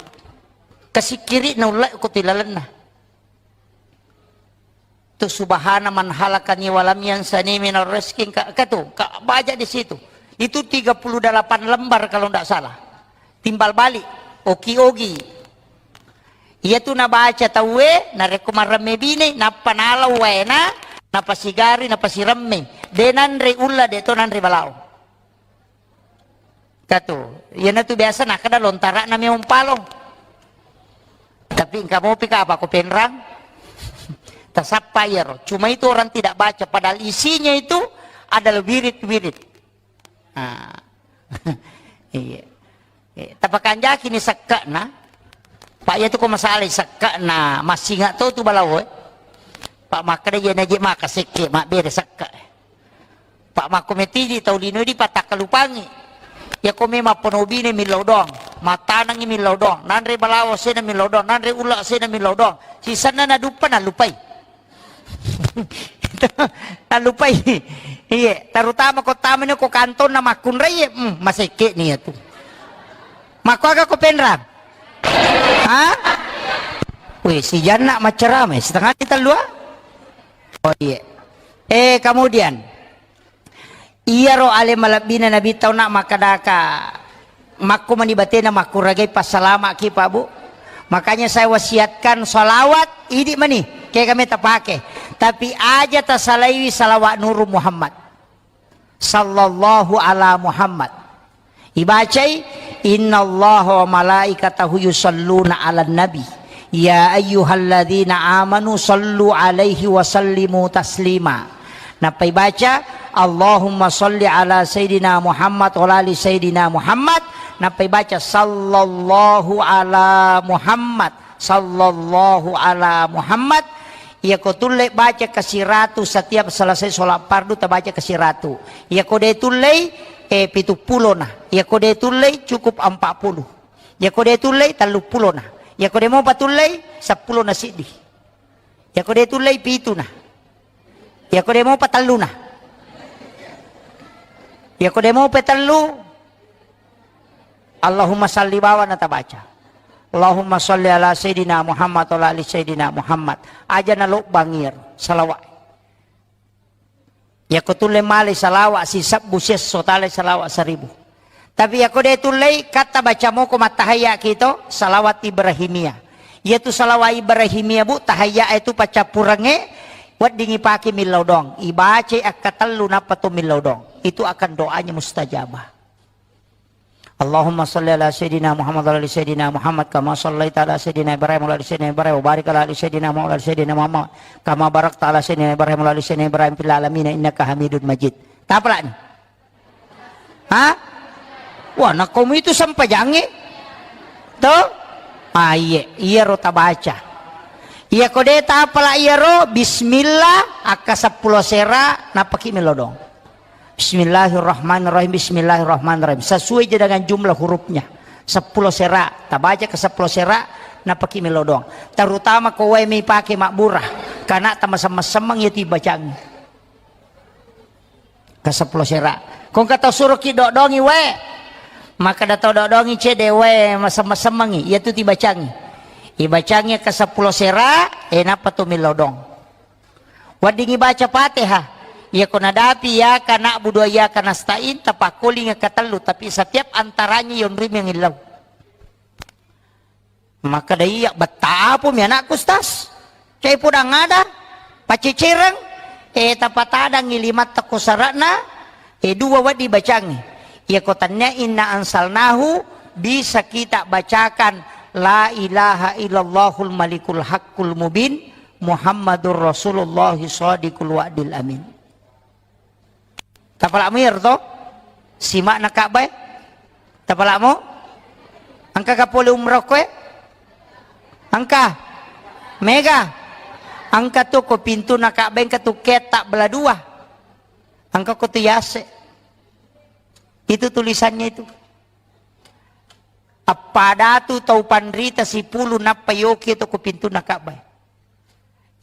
Kasikiri naulle ko tilalenna. Tu subhana man halakani walam yansani minar rizqi, ka, ka tu, ka baca di situ. Itu tiga puluh delapan lembar kalau ndak salah. Timbal balik, oki-ogi. Iya tu nabaca tauwe, narekko maremme bine, nappa nalau waena, napasigari, napasiremme. De nanre ulla, de to nanre balao. Katu, iyanatu biasa nakkeda lontara'na meong palo. Tapi engka mopi ka apa ko penrang? Tasappa iyaro. Cuma itu orang tidak baca, padahal isinya itu adalah wirid-wirid. Ah. Iya. Eh, tapakanjaki ni sekke'na. Pak, iya tu ko masalah sekke'na, massinga to tu balawo, eh. Pak, makkeda iya naje maka sekke, mabbere sekke. Pak, makko metiji tau lino di patakkalupangi. Iya ko memang penobine millau doang, matanangi millau doang, nanre balawo sena millau doang, nanre ulla sena millau doang. Sisenna naduppa nalupai. Nallupai. Iye, terutama ko tamani ko kantonna makkunrai, hmm, masekke ni iyatu. Makkuaga ko penrang? Ha? Weh, si Janna maccarama, setengah di tellua? Oh, iye. Eh, kemudian, iyaro ale malebbina Nabi tau nak makkadaka, makko mani batena makkuragai passalamaki, Pak, Bu. Makanya saya wasiatkan salawat, idi mani, kega meta pake. Tapi aja tasalaiwi salawat Nuru Muhammad. Sallallahu ala Muhammad. Ibacai, "Innallaha wa malaikatahu yusalluna 'alan nabi, ya ayyuhalladzina amanu sallu 'alaihi wa sallimu taslima." Nappa ibaca, "Allahumma salli 'ala sayyidina Muhammad wa 'ala ali sayyidina Muhammad." Nappa ibaca, "Sallallahu ala Muhammad, sallallahu ala Muhammad." Iyako tulle baca kasiratu setiap selesai sholat fardu, tabaca kasiratu. Iyako de tullei, eh, pitu pulona. Iyako de tullei, cukup empat puluh. Iyako de tullei, tellu pulona. Iyako de mopa tullei, seppulo na siddi. Iyako de tullei, pituna. Iyako de mopa telluna. Iyako de mopa tellu, Allahumma salli bawana tabaca. Allahumma salli ala Sayyidina Muhammad wa ala ali Sayyidina Muhammad. Aja nalobbangi iyaro salawat. Iyako tulle male salawat sisebbu siesso, tale salawat seribu. Tapi iyako de tullei, katta baca moko mattahayya kito, salawat Ibrahimiyah. Iyatu salawat Ibrahimiyah, Bu, tahayya itu paccappurengnge, weddingi pake millau doang. Ibacai akkatellu nappa to millau doang. Itu akan doanya mustajabah. Allahumma salli ala Sayyidina Muhammad wa ala ali Sayyidina Muhammad kama sallaita ala Sayyidina Ibrahim wa ala ali Sayyidina Ibrahim wa barik ala ali Sayyidina Muhammad wa ala ali Sayyidina Muhammad kama barakta ala Sayyidina Ibrahim wa ala ali Sayyidina Ibrahim fil alamin innaka Hamidun Majid. Tapalani? Ha? Wah, nakkomu itu sempajangnge? To? Ah, iye, iyaro tabaca. Iyako de tapala iyaro, bismillah, akka seppulo sera, nappaki melodong. Bismillahirrahmanirrahim, bismillahirrahmanirrahim. Sesuai je dengan jumlah hurufnya. Seppulo sera, tabaca ke seppulo sera, napaki melodong. Terutama ko wae mi pake mabbura, karena tamasemmeng-semmeng ya tibacangi. Ke seppulo sera. Ko engka tau suroki dodongi wae, maka da tau dodongi cede wae masemmeng-semmengi, iya tu tibacangi. Ibacangi ke seppulo sera, eh, nappa tu melodong. Weddingngi baca Fatihah. Iyako nadapi iyyaka na'budu wa iyyaka nasta'in, tapakkolingi katellu, tapi setiap antaranya yonroi mengillau. Makkeda, "Iya, betta apa mi anakku, Ustaz? Cai podang ada, pacecereng, eh, tapatadangi limatta ko sara'na, eh, dua wedding bacangi." Iyako tannia inna ansalnahu, bisa kita bacakan la ilaha illallahul malikul haqqul mubin, Muhammadur Rasulullah shadiqul wa'dil amin. Tapala'mu iyaro to? Sima'na Ka'bah e? Tapala'mu? Engka ga pole umroh koe? Engka? Mega? Engka tu ko pintuna Ka'bah, engka tu ketta bela dua. Engka ko tu yase. Itu tulisannya itu. Appadatu tau panrita sipulu nappa yoki to ko pintunna Ka'bah.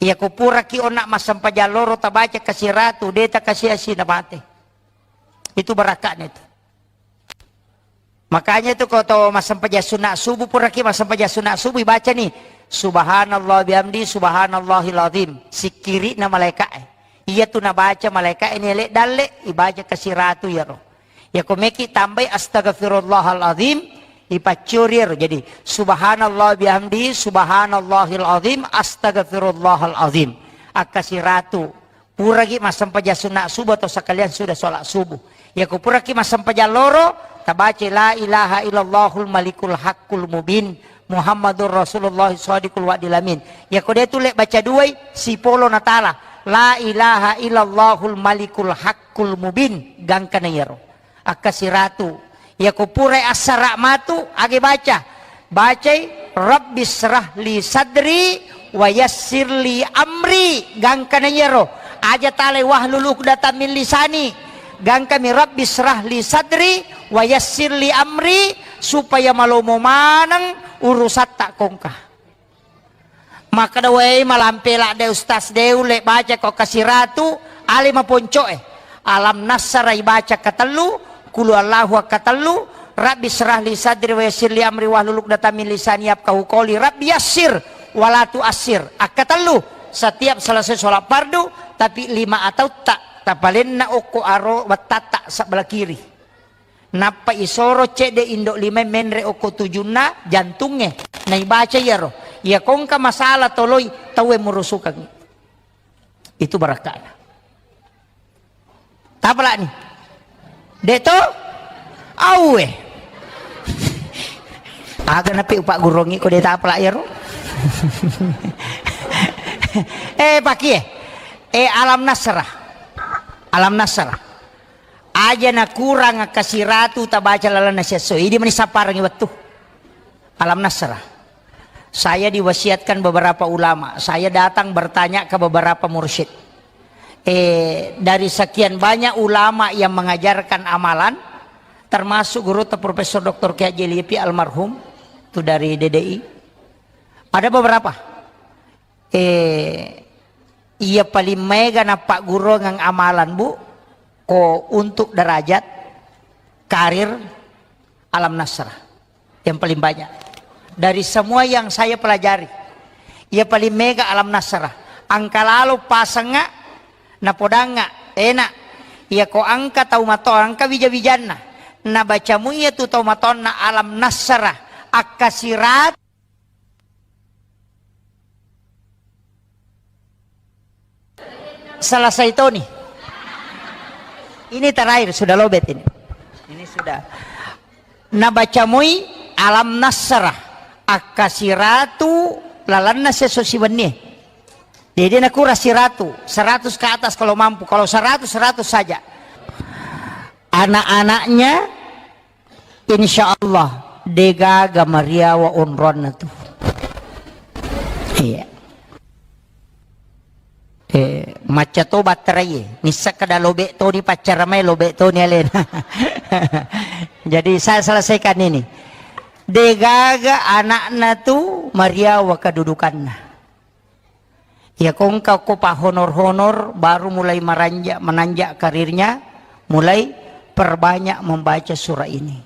Iya ko puraki onna massempajang loro tabaca kasiratu, de takasiasi na mate. Itu barakakna itu. Makanya itu ko to massempajang sunna subuh, puraki massempajang sunna subuh, ibaca ni, "Subhanallah bihamdi, subhanallahil azim." Sikkiri'na malaika'e. Iya tu nabaca malaika'e ni ele dalle, ibaca kasiratu iyaro. Iya ko meki tambai, "Astagfirullahal azim," ipaccuri iyaro. Jadi, "Subhanallah bihamdi, subhanallahil azim, astagfirullahal azim." Akkasiratu. Puraki massempajang sunna subuh atau sekalian sudah sholat subuh. Iya ko puraki massempajang loro, tabaca, "La ilaha illallahul malikul haqqul mubin, Muhammadur Rasulullah shadiqul wa'dil amin." Iya ko de tulle baca duai, sipolo natala, "La ilaha illallahul malikul haqqul mubin." Gangkana iyaro. Akkasiratu. Iya ko purai assara matu, age baca. Bacai, "Rabbisyrah li sadri wa yassir li amri." Gangkana iyaro. Aja talai, "Wahlul uqdatam min lisani." Gangkami, "Rabbisyrah li sadri wa yassir li amri," supaya malomo maneng urusatta kongka. Makkeda, "Wei, malampe ladde Ustaz, de ulle baca ko kasiratu, ale maponco'e." Alam Nassara ibaca katellu, Qul Huwallahu katellu, Rabbi syrah li sadri wa yassir li amri wahlul uqdatam min lisani yafqahu qawli, Rabbi yassir wa la tu'assir. Akkatellu, setiap selesai sholat fardu, tapi lima atautta tapalenna okko aro wettatta sebelah kiri. Nappa isoro cedde indo lima menre okko tujunna jantungnge. Naibaca iyaro. Iya kongka masalah toloi tauwe murusukangngi. Itu barakka'na. Tapala'ni. De to? Auwe. Aga napi upaggurongngi ko de tapala' iyaro. Eh, pakie. Eh, Alam Nasrah. Alam Nasrah. Aja nakurang kasiratu tabaca lalenna siesso. Idi mani sapparengngi wettu. Alam Nasrah. Saya diwasiatkan beberapa ulama. Saya datang bertanya ke beberapa mursyid. Eh, dari sekian banyak ulama yang mengajarkan amalan, termasuk guru Profesor Doktor Kiai Haji Lipi almarhum, itu dari D D I. Ada beberapa. Eh, iya paling maega nappagguruang amalan, Bu, ko untuk derajat karir Alam Nasrah. Yang paling banyak. Dari semua yang saya pelajari, iya paling maega Alam Nasrah. Engka lalo pasengnga, napodangnga, enak. Iya ko engka tau mato, engka wija-wijanna. Nabacamu iya tu tau matonna Alam Nasrah. Akkasirat Selesai toni. Ini terakhir, sudah lobet ini. Ini sudah. Nabaca moi Alam Nasrah, akkasiratu lalenna siesso siwennie. Jadi nakura siratu, seratus ke atas kalau mampu. Kalau seratus, seratus saja. Anak-anaknya Insya Allah, degaga mariawa onronna tu. Iya. Eh, macca to batterai, nissakka da lobe toni paccara mai, lobe toni alena. Jadi saya selesaikan ini. Degaga anakna tu mariawa kedudukanna. Iya kongka ko pa honor-honor, baru mulai meranja-, menanjak karirnya, mulai perbanyak membaca surah ini.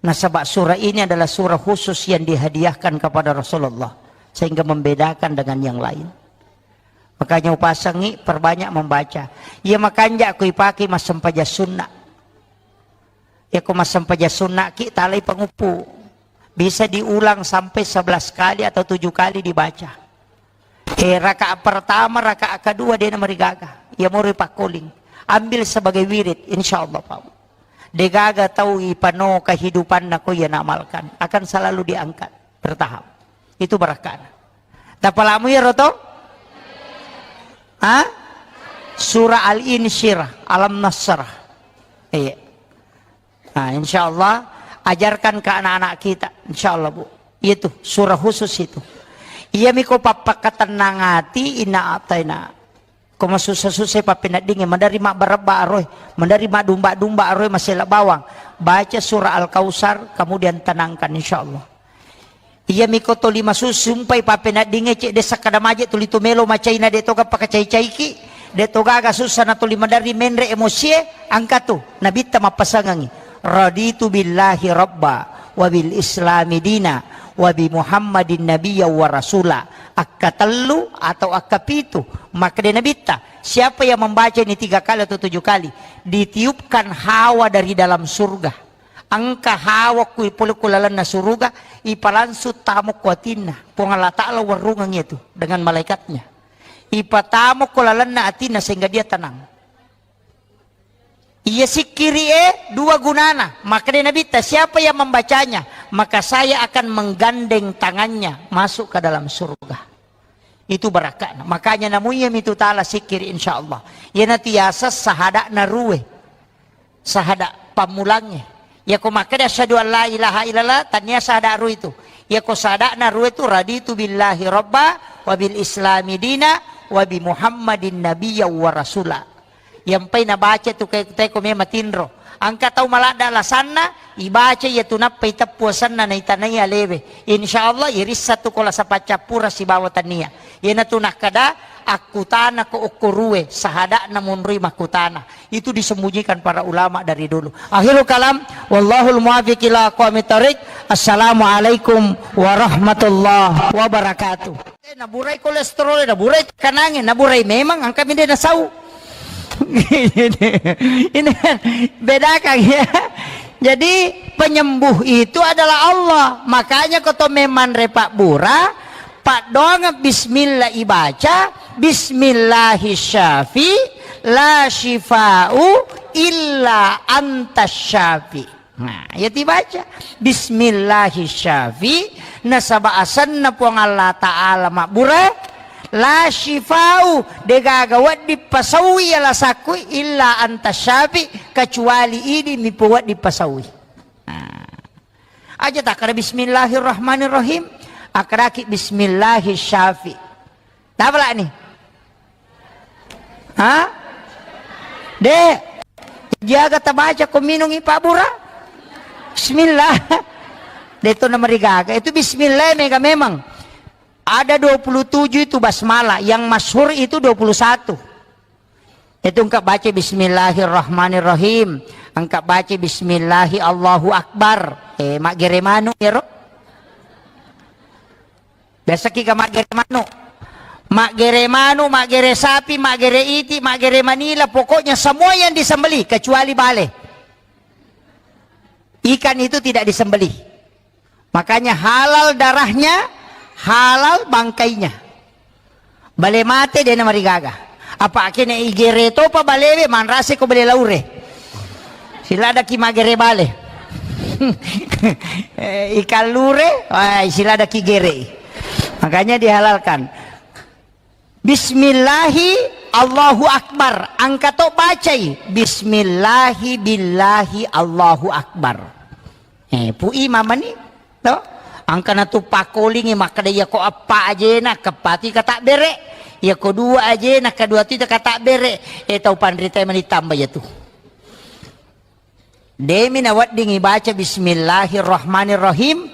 Nasaba surah ini adalah surah khusus yang dihadiahkan kepada Rasulullah, sehingga membedakan dengan yang lain. Makanya upasangi perbanyak membaca. Iya makanja ko ipake massempajang sunna. Iya ko massempajang sunna ki talai panguppu. Bisa diulang sampai sebelas kali atau tujuh kali dibaca. Eh, rakaat pertama, rakaat kedua, de namarigaga. Iya moro ipakkoling. Ambil sebagai wirid, insya Allah, Pak. Degaga tau ipano kehidupanna ko iya naamalkan. Akan selalu diangkat, bertahap. Itu barakkana. Tapalamu iyaro to? Ha? Surah Al-Insyirah, Alam Nasrah. Iya. Nah, insya Allah, ajarkan ke anak-anak kita, insya Allah, Bu. Itu surah khusus itu. Iya miko pappakatennang ati, inna ataina. Ko masussa-sussa pappeneddingnge, maderri mabbarebba aroe, maderri madumba-dumba aroe, masela bawang. Baca surah Al-Kautsar, kemudian tenangkan, insyaallah. Iya miko toli masussu, sumpai pappeneddingnge, cedde sakkada maje tuli tu melo macaina, de toga pakacai-caiki, de togaga sussa na tuli maderri menre emosie, angkatu. Nabitta mappasangengi, "Raditu billahi rabba, wa bil islami dina, wa bi Muhammadin nabiyya wa rasula." Akkatellu atau akkapitu, makkeda Nabitta, siapa yang membaca ini tiga kali atau tujuh kali, ditiupkan hawa dari dalam surga. Engka hawa ku pole ku lalenna suruga, ipalangsung tamo ku atinna. Puang Allah Ta'ala warungang itu dengan malaikatnya. Ipatamo ku lalenna atinna sehingga dia tenang. Iya sikkiri e dua gunana. Makkeda Nabitta, siapa yang membacanya, maka saya akan menggandeng tangannya masuk ke dalam surga. Itu barakakna. Makanya namuiya mitu taala sikkiri, insyaallah. Iyanatu yaseng sahada'na rue. Sahada pammulangnge. Yako makkeda asyhadu an la ilaha illallah, tania sahada rue itu. Yako sahada'na rue itu, "Raditu billahi rabba, wa bil islami dina, wa bi Muhammadin nabiyya wa rasula." Yampai nabaca tu ke-, teko me matinro. Engka tau maladda lasanna, ibaca iya tu nappa iteppu asenna naitanai alewe. Insyaallah irissa tu ko lasa paccappura sibawa tania. Iyanatu nakkeda, akkutana ko okko rue, sahada'na monroi makkutana. Itu disembunyikan para ulama dari dulu. Akhirul kalam, wallahul muwaffiq ila aqwamit thariq. Assalamualaikum warahmatullahi wabarakatuh. Eh, naburai kolesterol, naburai tekanangnge, naburai memang, angkami de nasau. Ini kan bedakan ya. Jadi penyembuh itu adalah Allah. Makanya ko to memang repak bura, paddoangeng bismillah ibaca, bismillahi syafi, la syifa'u illa anta syafi. Nah, ya tibaca. Bismillahi syafi, nasaba asenna Puang Allah Ta'ala mabbura, la syifa'u, degaga wedding pasaui ya lasakku, illa anta syafi, kecuali idi mi wedding pasaui. Nah. Aja takkada bismillahirrahmanirrahim, akkadaki bismillahi syafi. Tapalani? Ha? De, jaga tabaca ko minungi Pak Bura. Bismillah. De to namarigaga. Itu bismillah mega memang. Ada dua puluh tujuh itu basmalah. Yang masyhur itu dua puluh satu. Itu engka baca bismillahirrahmanirrahim. Engka baca bismillahi Allahu Akbar. Eh, maggere manu ya, Ro? Biasa ki ga maggere manu. Maggere manu, maggere sapi, maggere iti, maggere manila, pokoknya semua yang disembelih kecuali bale. Ikan itu tidak disembelih. Makanya halal darahnya, halal bangkainya. Bale mate de namarigaga. Apa kene igere topa balewe manrase ko bale laure. Siladaki magere bale. Eh, ikan lure, wah, siladaki gere. Makanya dihalalkan. Bismillahi Allahu Akbar. Engka to bacai. Bismillahi billahi Allahu Akbar. Eh, Pu Imam mani, to? Engka natu pakkolingi makkeda, iya ko eppa ajena, keppatu katabbere. Iya ko dua ajena, kedua tu katabbere. Eh, tau panrita mani tamba iya tu. Demi nawedding ibaca bismillahirrahmanirrahim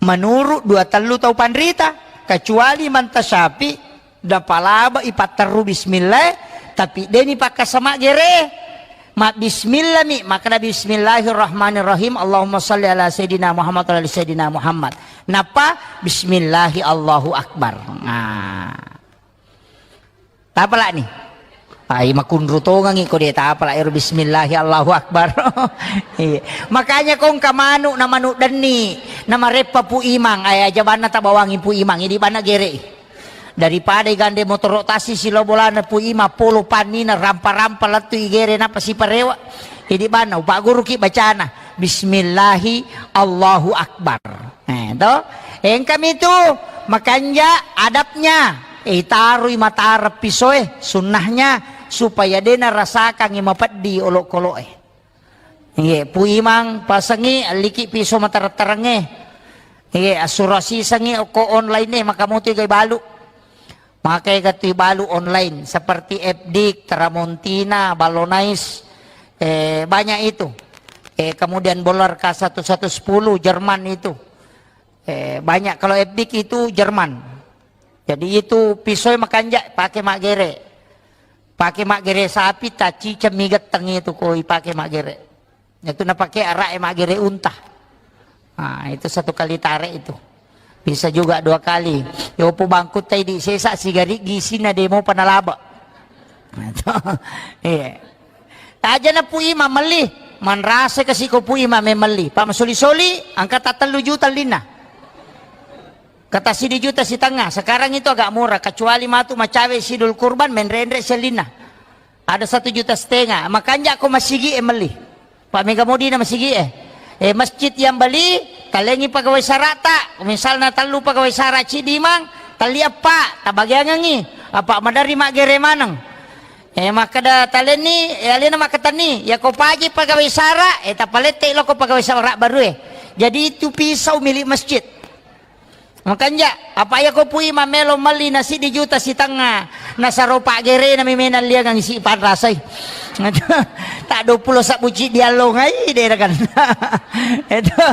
menurut dua tellu tau panrita, kecuali manta syafi, napalaba ipatterru bismillah, tapi deni pakkasama gere. Ma bismillah mi, makkeda bismillahirrahmanirrahim, Allahumma salli ala sayyidina Muhammad wa ala ali sayyidina Muhammad. Nappa bismillahi Allahu Akbar. Nah. Tapalani? Ai, makunru tongangi ko de tapala ero bismillahi Allahu Akbar. Iya. Makanya kongka manu na manu denni, na mareppa Pu Imang, ai aja banna tabawangi Pu Imang, idi banna gere. Daripada igande motoro tasi silo bolana Pu Imang, polo pannina rampa-rampa lettu igere napa siparewa. Idi banna upagguruki bacana bismillahi Allahu Akbar. Eh, to? Engkami tu makanja adabnya, eh, itarui matareng pisoe, sunnahnya, supaya dena rasakangi mapeddi olokoloe. Iye, Pu Imang pasengi alliki piso matareng-tarengnge. Iye, assuro sisengi okko online e, maka motu igai balu. Maka ega tu ibalu online seperti F D I K, Tramontina, Ballonais, eh, banyak itu. Eh, kemudian Bollarka satu satu sepuluh, Jerman itu. Eh, banyak kalau F D I K itu Jerman. Jadi itu pisau makanja pakai maggere. Pakai maggere sapi, taciceng mi getteng itu ko ipake maggere. Itu napake araq e maggere unta. Nah, itu satu kali tarik itu. Bisa juga dua kali. Yopo bangkut tai di sesa sigari gisina demo panalaba. Iya. Aja na Pu Imang melli, manrasa kasi ko Pu Imang memelli. Pak masoli-soli, angka tattellu juta lina. Kata sidi juta sitengnga, sekarang itu agak murah, kecuali matu macawe sidul kurban, menrenre sellinna. Ada satu juta setengah, makanja ko masigi e melli. Pak mega modina masigi e. Eh, masjid yang beli, talengi pegawai sarata, misalna tellu pegawai sara cidi mang, telli eppa, tabagiangengi, apa madari maggere maneng. Eh, makkeda talenni, eh, alena makkatenni, ya ko paji pegawai sara, eh, tapalette loko pegawai sara baru e. Jadi itu pisau milik masjid. Makanja, apa iya ko Pu Imang melo melli na siddi juta sitengnga, nasaro paggerena mi menang liangang isi panrasai. Tak dua puluh sabbu ciddi allongai, dera kan. Itu,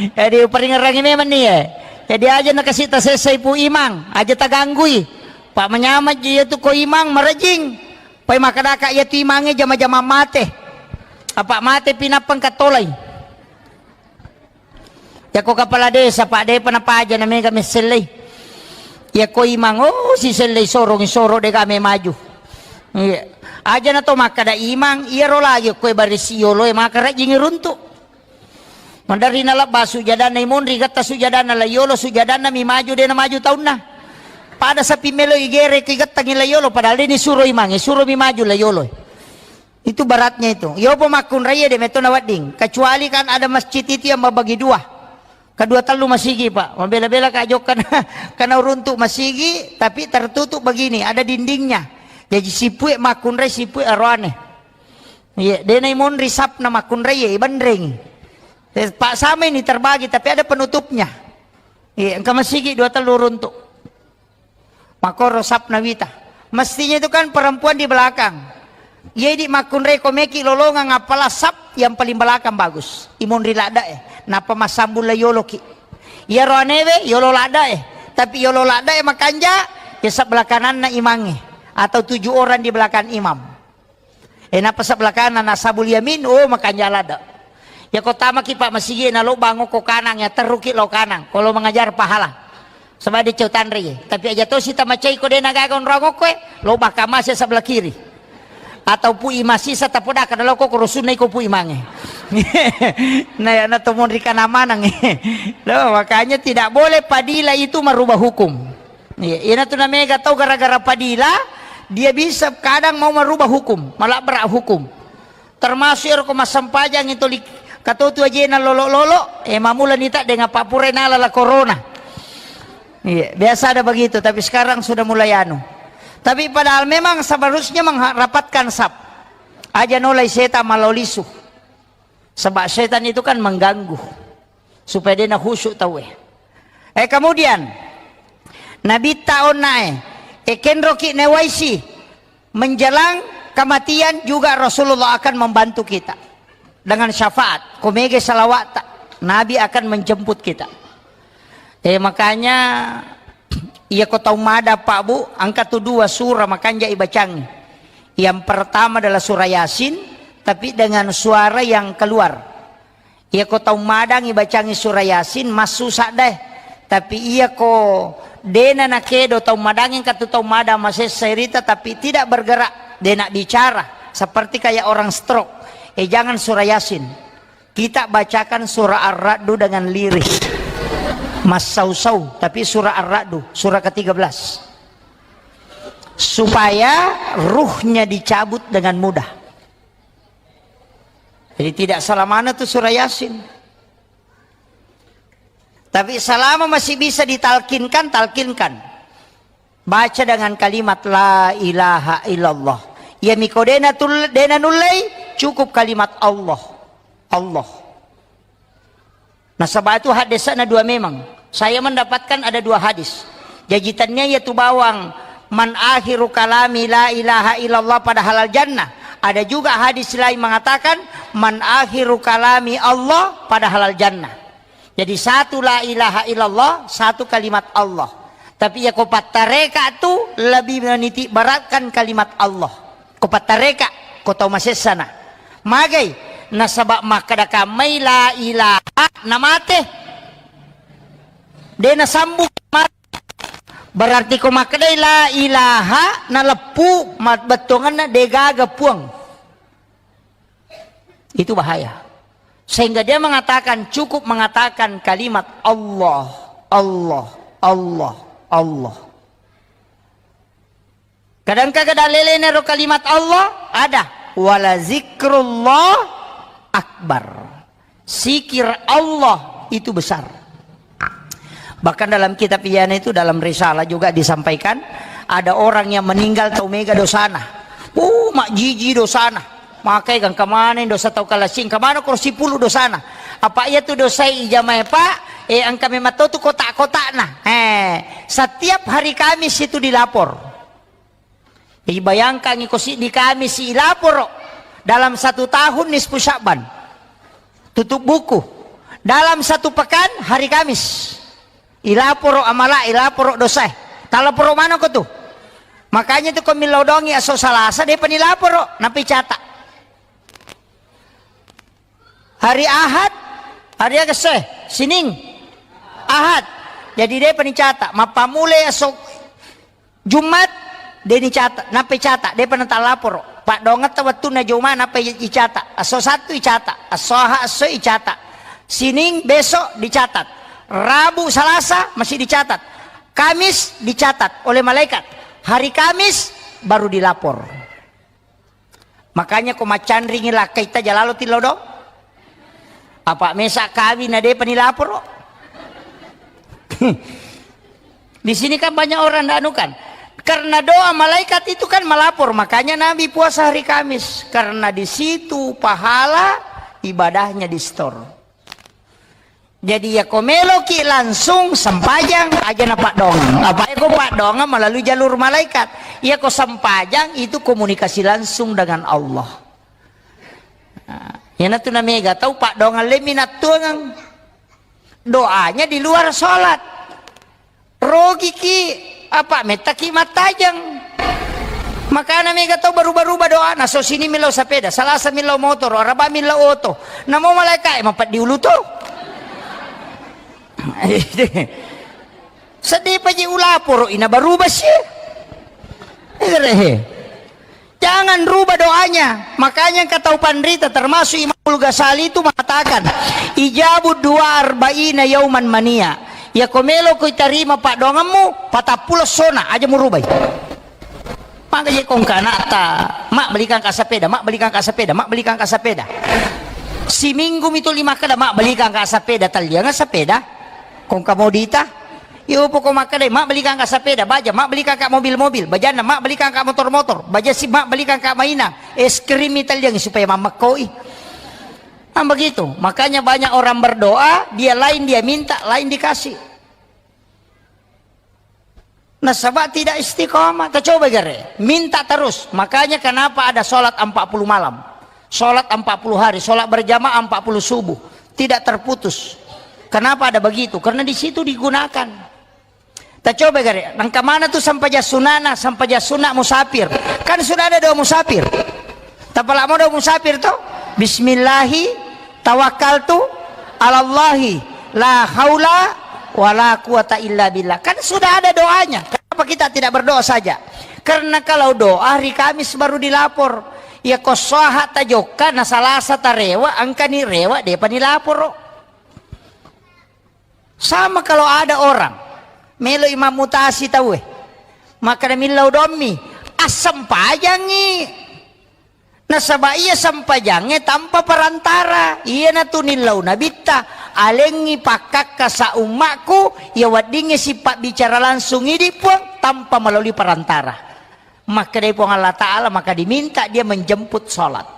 jadi uparingerangi memang ni, eh. Jadi aja nakasi tasessai Pu Imang, aja taganggui. Pak manyameng ji iya tu ko Imang marejing. Pai makkedaka iya tu Imangnge jama-jama mate. Apa mate pinappa engka tolai. Yako kepala desa, Pak, depa napaja na mega messellei. Yako Imang, oh, sisellei sorong, soro dega me maju. Iya. Aja na to makkeda Imang, iyaro lagi koe barisi yolo e maka rajing runtu. Maderri nalebba sujadanna imonri getta sujadanna la yolo sujadanna mi maju dena maju taunna. Pada sapi melo igere ki gettangi la yolo padahal deni suro Imang, suro mi maju la yolo. Itu beratnya itu. Yopo makkunraie de metto nawedding. Kecuali kan ada masjid itu yang membagi dua. Kedua tellu masigi, Pak. Mabela-bela ka jokka na, kana uruntuk masigi, tapi tertutup begini, ada dindingnya. Jadi sipue makkunrai sipue aroane. Iya, dena imonri sapna makkunrai ya, ibenreng. Eh, Pak sama ini terbagi, tapi ada penutupnya. Iya, engka masigi dua tellu uruntuk. Makoro sapna wita. Mestinya itu kan perempuan di belakang. Jadi makkunrai ko meki lolongang apala sap yang paling belakang bagus. Imonri ladda e. Napa massambung la yolo ki. Iyaro anewe yolo ladda e. Tapi yolo ladda e makanja ya sebelah kananna imangnge atau tujuh orang di belakang imam. E, nappa sebelah kanan, nasabul yamin, oh, makanja ladda. Ya ko tamaki Pak masigi na lo bango ko kanang ya terruki lo kanang. Kalau mengajar pahala. Sebab dia cau tanre ye. Tapi aja to sita macai ko dena gaga onrong ko e, lo baka masih sebelah kiri. Atau pu imasi sa tapoda kada lo ko rusunna iko pu imange. Nah, ya na to monri kana manang. Loh, makanya tidak boleh padila itu merubah hukum. Iya, iyana tu namega tau gara-gara padila, dia bisa kadang mau merubah hukum, malabrak hukum. Termasuk ero ko massempajang itu li-, katotu ajena lolo-lolo, eh, mamula nita dengan papure nala la corona. Iya, biasa ada begitu, tapi sekarang sudah mulai anu. Tapi padahal memang seharusnya merapatkan sap. Aja nolai setan malolisu. Sebab setan itu kan mengganggu. Supaya dia na khusyuk tau e. Eh, kemudian, Nabitta onna e, eh, kenroki newaisi, menjelang kematian juga Rasulullah akan membantu kita. Dengan syafaat, ko mege salawat, Nabi akan menjemput kita. Eh, makanya, iya ko tau mada, Pak, Bu, angka tu dua surah makanja ibacangi. Yang pertama adalah surah Yasin, tapi dengan suara yang keluar. Iya ko tau madangi bacangi surah Yasin, massusa deh. Tapi iya ko dena nakedo tau madangi katu tau madang masessa rita, tapi tidak bergerak, dena bicara, seperti kayak orang stroke. Eh, jangan surah Yasin. Kita bacakan surah Ar-Ra'du dengan lirih. Massau-sau, tapi surah Ar-Ra'du, surah ketiga belas. Supaya ruhnya dicabut dengan mudah. Jadi tidak salah mana tuh surah Yasin. Tapi selama masih bisa ditalkinkan, talkinkan. Baca dengan kalimat la ilaha illallah. Ya miko dena tul-, dena nullei, cukup kalimat Allah. Allah. Nasaba itu hadesana dua memang. Saya mendapatkan ada dua hadis. Jaji tania iya tu bawang "Man akhiru kalami la ilaha illallah pada halal jannah." Ada juga hadis lain mengatakan, "Man akhiru kalami Allah pada halal jannah." Jadi satu la ilaha illallah, satu kalimat Allah. Tapi ya ko pattareka tu lebih meniti beratkan kalimat Allah. Ko pattareka, ko tau masessana. Magai, nasaba makkeda kammai la ilaha namate. De nasambung mate. Berarti ko makkedai la ilaha naleppu ma-, bettuanganna degaga puang. Itu bahaya. Sehingga dia mengatakan, cukup mengatakan kalimat Allah, Allah, Allah, Allah. Kadang-kadang dalilnya ro kalimat Allah ada, "Wala zikrullah akbar." Zikir Allah itu besar. Bahkan dalam kitab Iana itu, dalam risalah juga disampaikan, ada orang yang meninggal tau mega dosana. Uh, majjiji dosana. Makai gangka maneng dosa tau kalasing, kamana koro sipulu dosana. Apa iya tu dosai ijamai, Pak? Eh, engka memang tau tu kotak-kotakna. Eh, setiap hari Kamis itu dilapor. Jadi bayangkan, iko siddi Kamis ilaporo, dalam satu tahun nisfu Sya'ban. Tutup buku. Dalam satu pekan hari Kamis. Ilaporo amala, ilaporo dosae. Talaporo manoko tu. Makanya tu ko millau dongi aso Salasa, depa nilaporo, napi catat. Hari Ahad, hari aga se? Sining, Ahad. Jadi depa nicata. Mappamulai esok Jumat, de nicata, nappa icata, depa natalaporo. Paddoangetta wettunna joma nappa i-, icata. Esso Sattu icata, esso Ahad esso icata. Sining besok dicatat. Rabu, Salasa masih dicatat. Kamis dicatat oleh malaikat. Hari Kamis baru dilapor. Makanya ko maccanringi lakkaitta jalalo tillo do. Apa mesa kawin na depa nilaporo. Di sini kan banyak orang ndak anu kan. Karena doa malaikat itu kan melapor, makanya Nabi puasa hari Kamis. Karena di situ pahala ibadahnya di-store. Jadi, yako meloki langsung sempajang, aja na paddoangeng. Apa ko paddoangeng melalui jalur malaikat. Yako sempajang itu komunikasi langsung dengan Allah. Nah, iyanatu namega tau paddoangeng lemmi nattuangeng. Doanya di luar sholat. Rogiki, apa, mettaki mattajeng. Makana mega tau baruba-ruba doana, so sini millau sapeda, Salasa millau motoro, Araba millau oto. Namo malaikae mapeddi ulu to. Seddi paji ulaporo ina baruba si. Erehe. Jangan rubah doanya. Makanya engka tau panrita, termasuk Imamul Ghazali itu mengatakan, "Ijabu dua arba'ina yauman mania." Yako melo ko itarima paddoangemmu, patappulo sona, aja murubai. Maka je kongka anakta, "Mak, belikan ka sepeda, Mak, belikan ka sepeda, Mak, belikan ka sepeda." Siminggu mitu lima kada, "Mak, belikan ka sepeda." Tallianga sepeda. Kongka modita. Iyo, poko makkedai, "Mak, belikan ka sepeda, baja, Mak, belikan ka mobil-mobil, bajanna, Mak, belikan ka motor-motor, baja si, Mak, belikan ka mainang, es krim italiang supaya mammekkoi." Kan begitu. Makanya banyak orang berdoa, dia lain dia minta, lain dikasih. Nasaba tidak istiqomah. Kita coba gare, minta terus. Makanya kenapa ada sholat empat puluh malam, sholat empat puluh hari, sholat berjamaah empat puluh subuh, tidak terputus. Kenapa ada begitu? Karena di situ digunakan. Tacoba gare, nangka mana tu sempajang sunana, sempajang sunna musafir? Kan sudah ada doa musafir. Tapala mo doa musafir to? "Bismillahi tawakkaltu alallahi la haula wala quwata illa billah." Kan sudah ada doanya. Kenapa kita tidak berdoa saja? Karena kalau doa hari Kamis baru dilapor. Ya ko soha tajokka na Salasa tarewa, engkani rewa, depa nilaporo. Sama kalau ada orang melo imam mutasi tauwe, maka millau dommi, assempajangi. Nasaba iya sempajangnge tanpa perantara. Iyanatu nillau nabitta, alengngi pakkakka sa ummakku, iya weddingnge sipabbicara langsung idi Puang tanpa melalui perantara. Makkedai Puang Allah Ta'ala, maka diminta dia menjemput sholat.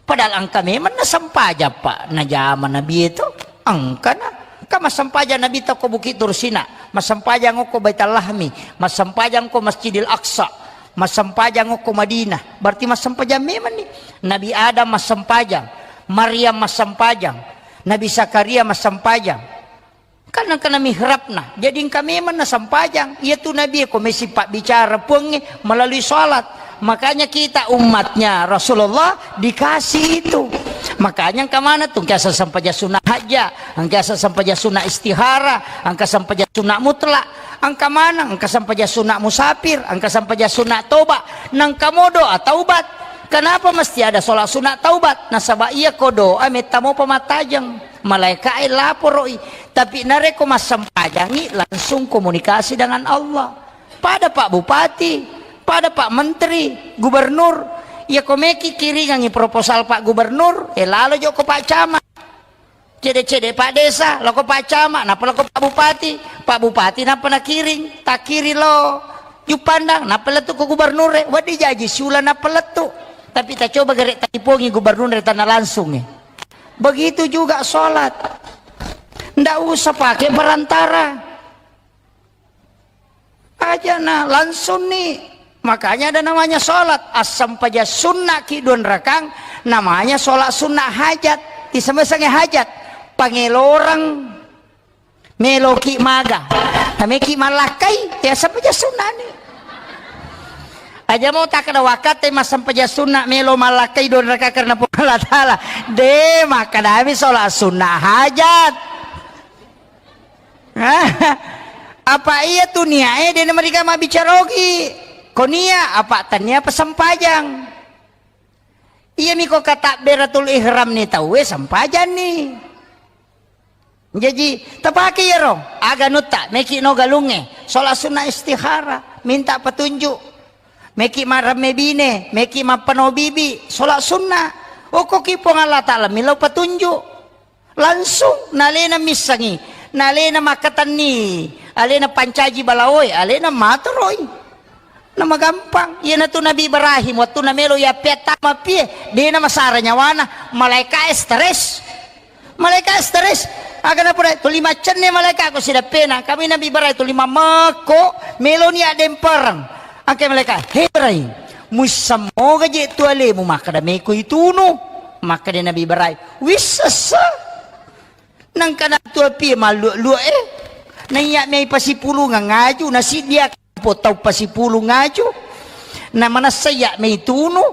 Padahal engka memang nasempajang, Pak, najama Nabi itu. Engkana. Engka massempajang Nabitta ko Bukit Tursina, massempajang ko Baitallahmi, massempajang ko Masjidil Aqsa, massempajang ko Madinah. Berarti massempajang memang ni. Nabi Adam massempajang, Maryam massempajang, Nabi Zakaria massempajang. Kan engka na mihrabna. Jadi engka memang na sempajang. Iya tu Nabi ko mesi pabbicara Puangnge melalui salat. Makanya kita umatnya Rasulullah dikasih itu. Makanya engka mana tu, engka sempajang sunat hajat, engka sempajang sunat istihara, engka sempajang sunat mutlak, engka mana, engka sempajang sunat musafir, engka sempajang sunat toba, nangka mo doa taubat. Kenapa mesti ada sholat sunat taubat? Nasaba iya ko doa metta mo pamatajeng. Malaikae laporo'i. Tapi narekko massempajangi, langsung komunikasi dengan Allah. Pada Pak Bupati, pada Pak Menteri, Gubernur, iya ko meki kiringangi proposal Pak Gubernur, eh, lalo joko Pak Camat. Cede-cede Pak Desa, loko Pak Camat, nappa loko Pak Bupati. Pak Bupati nappa nakiring, takiring lo Juppandang, nappa lettu ko Gubernur, eh, wedding jaji siula nappa lettu. Tapi tacoba gere talipongi Gubernur tanah langsung, eh. Begitu juga sholat. Ndak usah pakai perantara. Aja na langsung ni. Makanya ada namanya sholat. Assampaja sunnah ki dua rakang, namanya sholat sunnah hajat. Isemesange hajat. Pangeloreng meloki maga. Nameki malakkai, ya assampaja sunnah ni. Aja mau tak ada wakate massampaja sunnah melo malakkai dua rakang karena Puang Allah Ta'ala. De, makkadami sholat sunnah hajat. Apa iya tu niae de namariga mabbicara ogi. Ko nia apa tania pasempajang. Iya mi ko katabberatul ihram ni tauwe sempajang ni. Jaji tapake iyaro aga nutta meki no galunge, sholat sunnah istihara, minta petunjuk. Meki maramme bine, meki mappano bibi, sholat sunnah. Okkoki Puang Allah Ta'ala millau petunjuk. Langsung, nalena missangi, nalena makkatenni, alena pancaji balaoe, alena matoroi. Namagampang. Iyanatu Nabi Ibrahim, wettunna melo yappeattama pie, dena masara nyawana, malaikae stres. Malaikae stres. Aga napura, tuli maccenne malaika ko sidappena. Kami Nabi Ibrahim tuli mammekko, meloni addempereng. Angke malaika, "He Ibrahim, muissammoga je tu alemu makkada meko itunu?" Makkada Nabi Ibrahim, "Wissessa." Nangka nattu apie mallua-lua e. Naiya mei pasipulungeng aju, nasiddia po tau pasipulung aju. Na manessa iya mei tunu.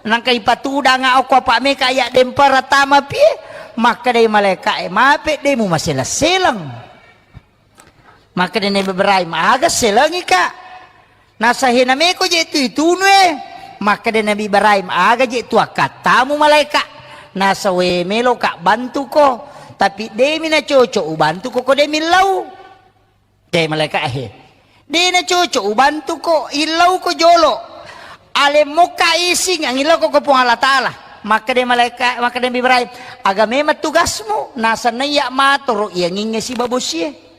Nangka ipatudanga okko apa meka iya dempara tama pie. Makkadai malaika e, "Mape de mumaseleng-seleng." Makkada Nabi Ibrahim, "Aga selengi ka?" Nasa, "He nameko je tu itunu e." Makkada Nabi Ibrahim, "Aga je tu akkattamu malaika?" Nasa, "We, meloka bantuko, tapi demi nacoco ubantuko ko demi lau." De malaika he. "De nacoco ubantuko, illauko jolo. Alemmokka ising angillauko ko Puang Allah Ta'ala." Makkada malaika, makkada Nabi Ibrahim, "Aga memang tugasmu?" Nasa, "Naiya matoro iyangingnge sibawa bosie."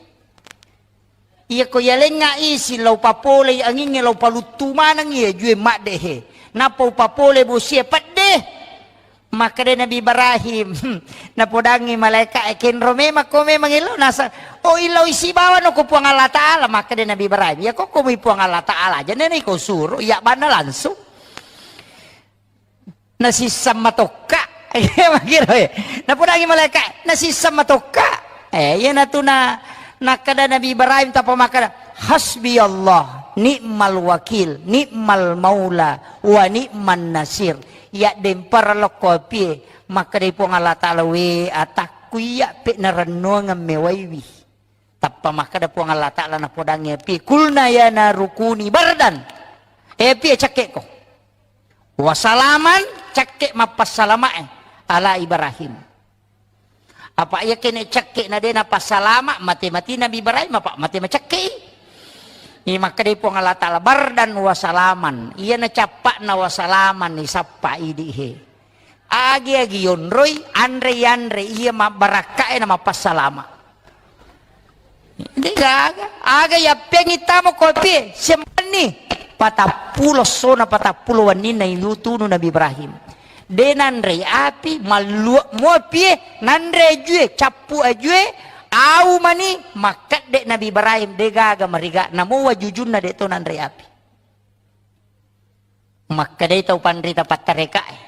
Iya ko yalengnga isi lao papolei angingnge lao paluttu maneng iya jue madde he. Nappa upapole bosie pedde. Makkeda Nabi Ibrahim, napodangngi malaika e, "Kenro memang ko memang illau nasa, oh illau isi bawano ko Puang Allah Ta'ala." Makkeda Nabi Ibrahim, "Iya ko ko mui Puang Allah Ta'ala aja nene ko suro, iya banna langsung." Nasisseng matokka. Iya, makkiro, eh. Napodangngi malaika, nasisseng matokka. Eh, iyanatu na, nakkeda Nabi Ibrahim tappa makkeda, "Hasbiyallah, ni'mal wakil, ni'mal maula, wa ni'man nasir." Iya dempara lokko apie, makkeda Puang Allah Ta'ala, "We atakku iya pe narennuangeng mewaiwi." Tappa makkeda Puang Allah Ta'ala napodangngi api, "Qulna ya naru kuni bardan." Eh, api e, cakkeko. "Wa salaman," cakke mappassalama e, "ala Ibrahim." Apa iya kene cakke na de napassalama, mate-mati Nabi Ibrahim, apa mate macakke i. Ni makkeda Puang Allah Ta'ala, "Bardan wa salaman." Iya na cappakna wa salaman, ni sappa idi he. Agi-agi yonroi, anre-anre iya mabbarakka e na mappassalama. De gaga. Aga yappengi tamo kopi e, sempenni. Patappulo sona, patappulo wenninna ilutunu Nabi Ibrahim. De nanrei api, mallua muapi e, nanre ajue, cappu ajue, Tau mani makkedde Nabi Ibrahim, de gaga mariga, namo wajujunna de to nanre api. Makkedai tau panrita pattarekae,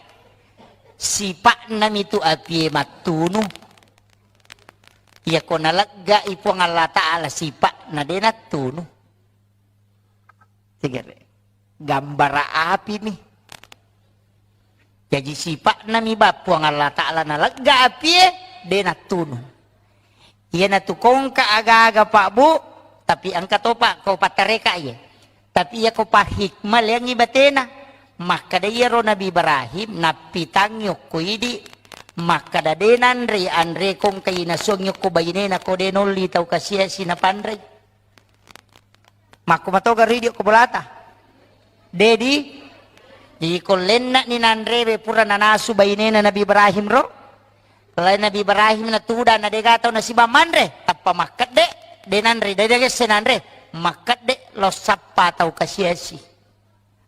sipa'na mitu apie mattunu. Iyako naleggai Puang Allah Ta'ala sipa'na, de nattunu. Tegere. Gambara api mi. Jaji sipa'na mi ba Puang Allah Ta'ala nalegga apie, de nattunu. Iyanatu kongka aga-aga, Pak, Bu, tapi engka topa ko pattareka iye. Tapi iya ko pahikmah leangngi batena. Makkeda iyaro Nabi Ibrahim nappitangngi okko idi, makkeda de nanre anre kongka inasuangngi okko bainena ko de nolli tau kasiasi napanrei. Makko matoga ridio ko bolata. Dedi, jadi ko lenna'ni nanrewe pura nanasu bainena Nabi Ibrahim ro. Lai Nabi Ibrahim natudang na dega tau nasiba manre, tappa makkedde, de nanre, de degesse nanre, makkedde lo sappa tau kasiasi.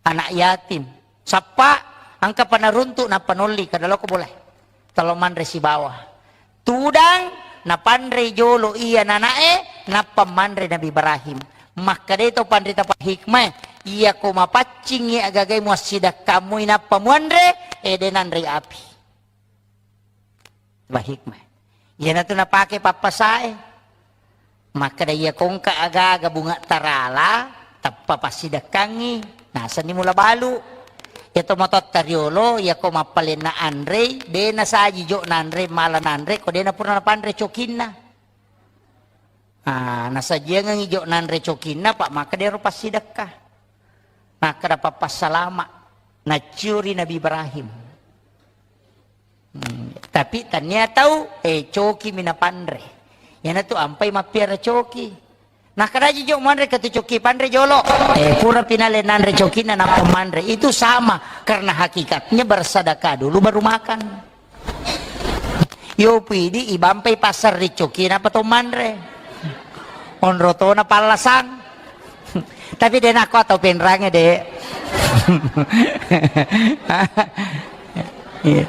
Anak yatim. Sappa, engka pa naruntuk nappa nolli, kada loko boleh. Talo manre sibawa. Tudang, napanrei jolo iya nanae, nappa manre Nabi Ibrahim. Makkeda to panrita pa hikmah, iya ko mapaccingi agagai muassidakkamui nappa muanre, ede nanrei api. Ba hikmah. Iyanatu napake pappasae. Makkeda iya kongka aga-aga bunga tarala, tappa passidekkangngi, nasenni mula balu. Iya to matotta riolo, iya ko mappalenna anrei, de nasaji jo nanre, mala nanre, ko de napura napanre cokinna. Ah, nasajiangengngi jo nanre cokinna, Pak, makkeda ero passidekka. Makkeda pappassalama, nacciuri Nabi Ibrahim. Hmm, tapi tania tau, eh, coki mi napanre. Iyanatu ampai mappiara coki. Nakkeda ji jo manre katu coki panre jolo. Eh, pura pinale nanre cokinna nappa manre. Itu sama, karena hakikatnya bersedekah dulu baru makan. Yo pidi ibampai pasar ri coki napa to manre. Onro tona pallasang. Tapi de nako atau penrange de. Iya.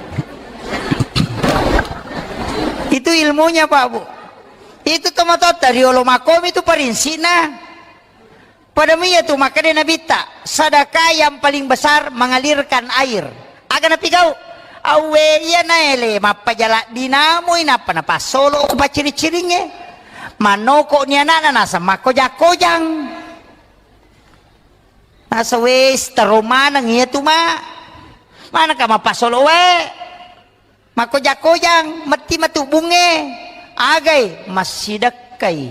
Itu ilmunya, Pak, Bu. Itu tomatotta riolo makomi itu parinsina. Pada mia tu makkeda Nabitta, sedekah yang paling besar mengalirkan air. Aga napigau? Awwe iya naele mappajala dinamui nappa napassolo ku pacciri-ciringnge. Mannoko ni anakna naseng makkoja-kojang. Nasa wes tero maneng iya tu ma. Manaka mappasolo wae. Makkoja-kojang, metti matu bunge. Agai massidekkai.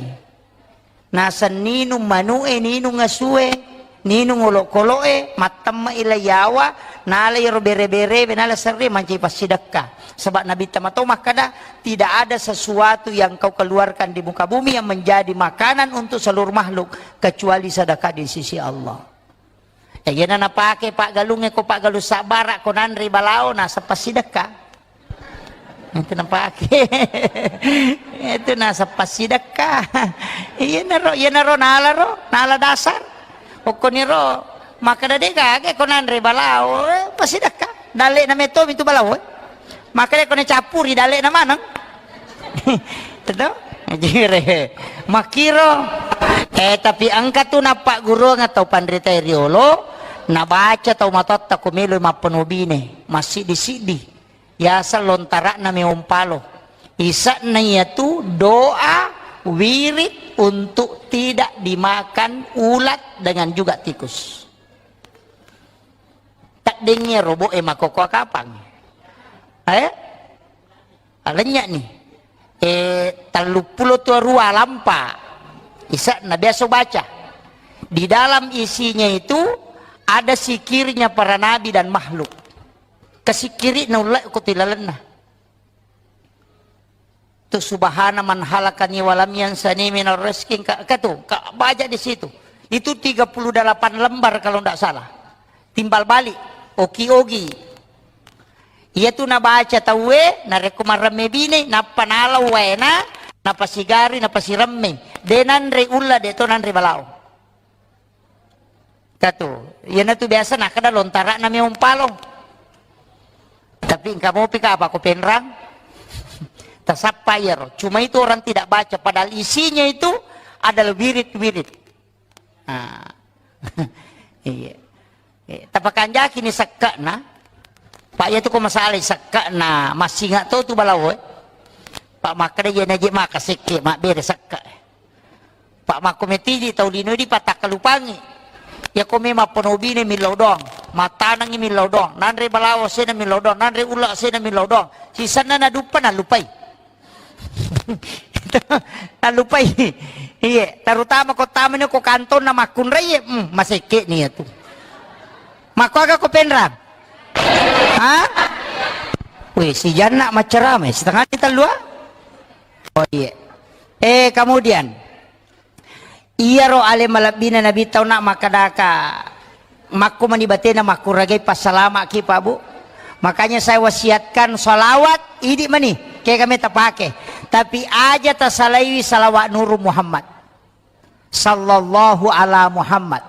Naseng ninung manu'e, ninung asue, ninung olokolo'e, mattemme'i lai yawa, nala iyaro bere-berewe, nala serre mancaji passidekka. Sebab Nabitta mato makkeda, tidak ada sesuatu yang kau keluarkan di muka bumi yang menjadi makanan untuk seluruh makhluk kecuali sedekah di sisi Allah. Eh, iyana napake paggalungnge ko paggalung sabbara ko nanre balao naseng passidekka. Itu napake. Itu naseng passidekka. Iyanaro, iyanaro nalaro, nala dasar. Okkoniro makkeda de gaga ko nanre balao, eh, passidekka. Dalle'na metto mitu balao, eh. Makkeda ko nacappuri dalle'na maneng. Teto? Jere. Makkiro. Eh, tapi engka tu nappagguruang tau panrita riolo, nabaca tau matotta ko melo mappenobine, massiddi-siddi. Yaseng lontara'na meong palo. Ise'na iyatu doa wirid untuk tidak dimakan ulat dengan juga tikus. Taddengngi robo'e makkokkoe kapang. Eh? Alennya'ni. Eh, telluppulo tu arua lampa. Ise'na biasa baca. Di dalam isinya itu ada sikirnya para nabi dan makhluk. Kasikkiri'na ulle ko tilalenna. Tu subhana man halakani walam yansani minar rizkin ka, ka tu, ka baca di situ. Itu tiga puluh delapan lembar kalau ndak salah. Timbal balik, oki-ogi. Iya tu nabaca tauwe, narekko maremme bine, nappa nalau waena, napasigari, napasiremme. De nanre ulla, de to nanre balao. Katu, iyanatu biasa nakkeda lontara'na meong palo. Tapi engka mopi ka apa ko penrang? Tasappa iyaro. Cuma itu orang tidak baca, padahal isinya itu adalah wirid-wirid. Ah. Iya. Eh, tapakanjaki ni sekke'na. Pak, iya tu ko masalah sekke'na, massinga to tu balawo, eh. Pak, makkeda iya naji maka sekke, mabbere sekke. Pak, makko metiji tau lino di patakkalupangi. Iya ko memang penobine millau doang, matanangi millau doang, nanre balawo sena millau doang, nanre ulla sena millau doang. Sisenna naduppa nalupai. Talupai. Iye, terutama ko tamani ko kantonna makkunrai, hmm, masekke ni iyatu. Makkuaga ko penrang? Ha? Weh, si Janna maccarama, setengah ni tellua? Oh, iye. Eh, kemudian, iyaro ale malebbina Nabi tau na makkadaka, makko mani batena makkuragai passalamaki, Pak, Bu. Makanya saya wasiatkan salawat idi mani, kega me tapake. Tapi aja tasalaiwi salawat Nuru Muhammad. Sallallahu ala Muhammad.